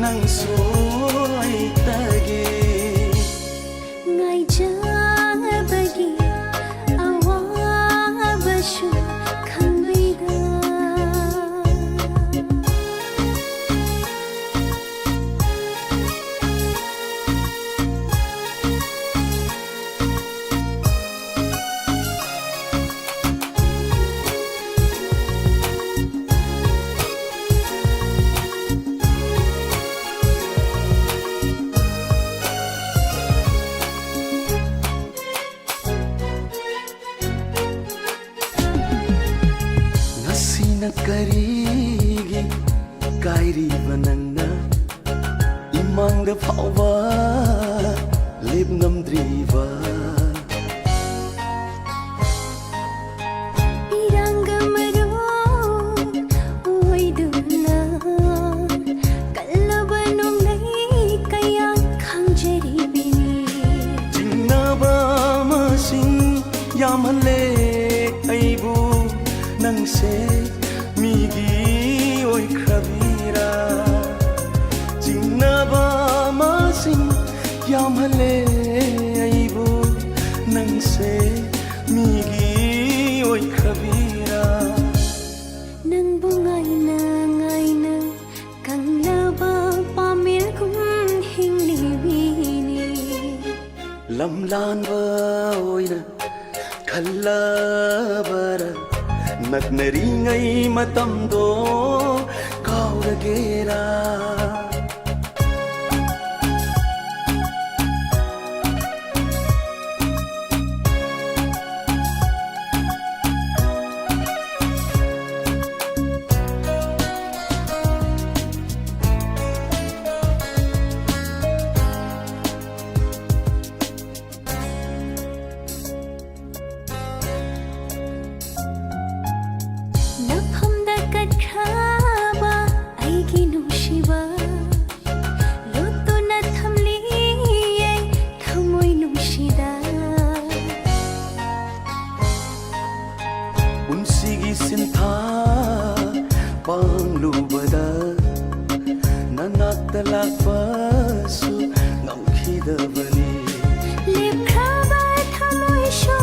ꯅꯪ ꯁꯣꯏꯗꯒꯦ꯫ ꯉꯥꯏꯖꯕꯒꯤ ꯑꯋꯥꯕꯁꯨ ꯈꯪꯕꯤꯕ꯫ ꯉꯁꯤꯅ ꯀꯔꯤꯒꯤ ꯀꯥꯏꯔꯤꯕ ꯅꯪꯅ ꯏꯃꯥꯡꯗ ꯐꯥꯎꯕ ꯂꯦꯞ ꯉꯝꯗ꯭ꯔꯤꯕ? ꯏꯔꯥꯡꯒ ꯃꯔꯨ ꯑꯣꯏꯗꯨꯅ ꯀꯜꯂꯕ ꯅꯣꯡꯂꯩ ꯀꯌꯥ ꯈꯪꯖꯔꯤꯕꯅꯤ꯫ ꯆꯤꯡꯅꯕ ꯃꯁꯤꯡ ꯌꯥꯝꯍꯜꯂꯦ ꯑꯩꯕꯨ ꯅꯪꯁꯦ ꯃꯤꯒꯤ ꯑꯣꯏꯈ꯭ꯔꯕꯤꯔꯥ? ꯆꯤꯡꯅꯕ ꯃꯁꯤꯡ ꯌꯥꯝꯍꯜꯂꯦ ꯑꯩꯕꯨ ꯅꯪꯁꯦ ꯃꯤꯒꯤ ꯑꯣꯏꯈ꯭ꯔꯕꯤꯔꯥ? ꯅꯪꯕꯨ ꯉꯥꯏꯅ ꯉꯥꯏꯅ ꯀꯪꯂꯕ ꯄꯥꯃꯦꯜꯒꯨꯝ ꯍꯤꯡꯂꯤꯕꯤꯅꯤ꯫ ꯂꯝꯂꯥꯟꯕ ꯑꯣꯏꯅ ꯈꯜꯂꯕꯔꯥ? ꯅꯛꯅꯔꯤꯉꯩ ꯃꯇꯝꯗꯣ ꯀꯥꯎꯔꯒꯦꯔꯥ? ꯅꯐꯝꯗ ꯀꯠꯈ꯭ꯔꯕ ꯑꯩꯒꯤ ꯅꯨꯡꯁꯤꯕ ꯂꯥꯛꯄꯁꯨ ꯉꯝꯈꯤꯗꯕꯅꯤ꯫ ꯂꯦꯞꯈ꯭ꯔꯕ ꯊꯃꯣꯏꯁꯨ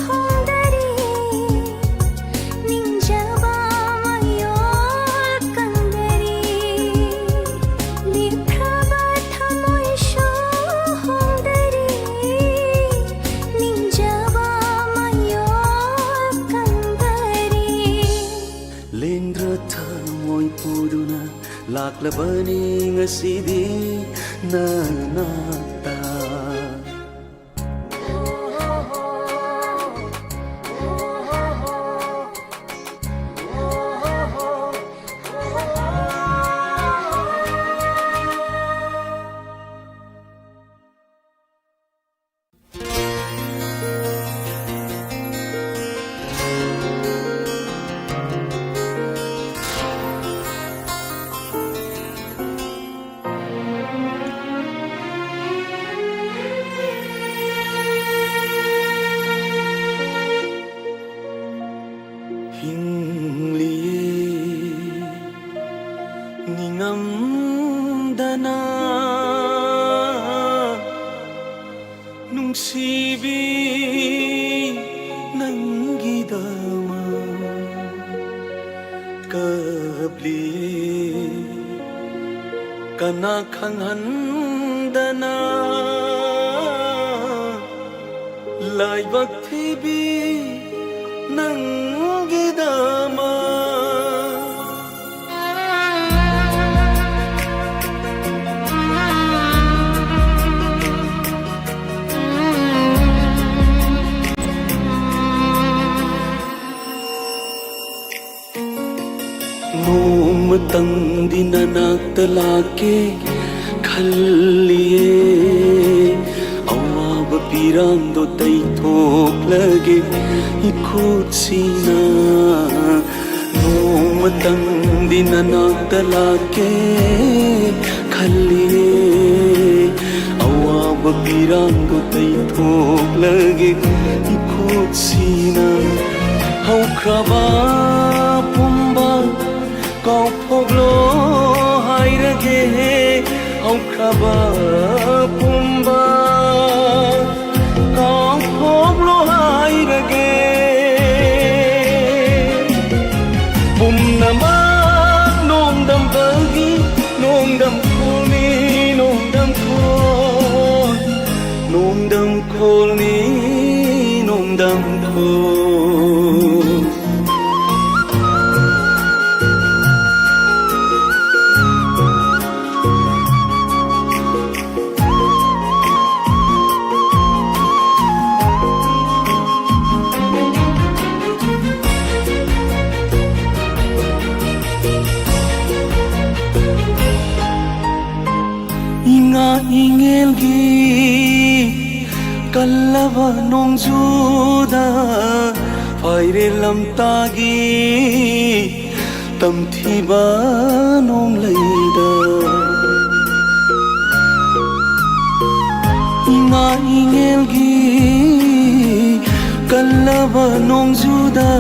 ꯍꯣꯡꯗꯔꯤ, ꯅꯤꯡꯖꯕ ꯃꯌꯣꯜ ꯀꯪꯗꯔꯤ꯫ ꯂꯦꯞꯈ꯭ꯔꯕ ꯊꯃꯣꯏꯁꯨ ꯍꯣꯡꯗꯔꯤ, ꯅꯤꯡꯖꯕ ꯃꯌꯣꯜ ꯀꯪꯗꯔꯤ꯫ ꯂꯦꯡꯗ꯭ꯔ ꯊꯃꯣꯏ ꯄꯨꯗꯨꯅ ꯂꯥꯛꯂꯕꯅꯤ ꯉꯁꯤꯗꯤ ꯅꯅꯥꯛꯇ꯫ ꯍꯤꯡꯂꯤꯌꯦ ꯅꯤꯡꯉꯝꯗꯅ ꯅꯨꯡꯁꯤꯕꯤ ꯅꯪꯒꯤꯗꯃꯛ ꯀꯞꯂꯤꯌꯦ ꯀꯅꯥ ꯈꯪꯍꯟꯗꯅ ꯂꯥꯏꯕꯛ ꯊꯤꯕꯤ ꯅꯪꯒꯤꯗꯃꯛ꯫ ꯅꯣꯡꯃꯇꯪꯗꯤ ꯅꯅꯥꯛꯇ ꯂꯥꯛꯀꯦ ꯈꯜꯂꯤꯌꯦ꯫ ꯑꯋꯥꯕ ꯄꯤꯔꯥꯡꯗꯣ ꯇꯩꯊꯣꯛꯂꯒꯦ ꯏꯈꯨꯠꯁꯤꯅ꯫ ꯅꯣꯡꯃꯇꯪꯗꯤ ꯅꯅꯥꯛꯇ ꯂꯥꯛꯀꯦ ꯈꯜꯂꯤꯌꯦ꯫ ꯑꯋꯥꯕ ꯄꯤꯔꯥꯡꯗꯣ ꯇꯩꯊꯣꯛꯂꯒꯦ ꯏꯈꯨꯠꯁꯤꯅ꯫ ꯍꯧꯈ꯭ꯔꯕ ꯄꯨꯝꯕ ꯀꯥꯎꯊꯣꯛꯂꯣ ꯍꯥꯏꯔꯒꯦ ꯍꯧꯈ꯭ꯔꯕ ꯄꯨꯝꯕ ꯀꯥꯎꯊꯣꯛꯂꯣ ꯍꯥꯏꯔꯒꯦ꯫ ꯄꯨꯝꯅꯃꯛ ꯅꯣꯡꯗꯝꯕꯒꯤ ꯅꯣꯡꯗꯝ ꯈꯣꯜꯅꯤ, ꯅꯣꯡꯗꯝ ꯈꯣꯜ, ꯅꯣꯡꯗꯝ ꯈꯣꯜꯅꯤ, ꯅꯣꯡꯗꯝ ꯈꯣꯜ꯫ ꯏꯉꯥ ꯏꯉꯦꯜꯒꯤ ꯀꯜꯂꯕ ꯅꯣꯡꯖꯨꯗ ꯐꯥꯏꯔꯦꯜ ꯂꯝꯇꯥꯒꯤ ꯇꯝꯊꯤꯕ ꯅꯣꯡꯂꯩꯗ ꯏꯉꯥ ꯏꯉꯦꯜꯒꯤ ꯀꯜꯂꯕ ꯅꯣꯡꯖꯨꯗ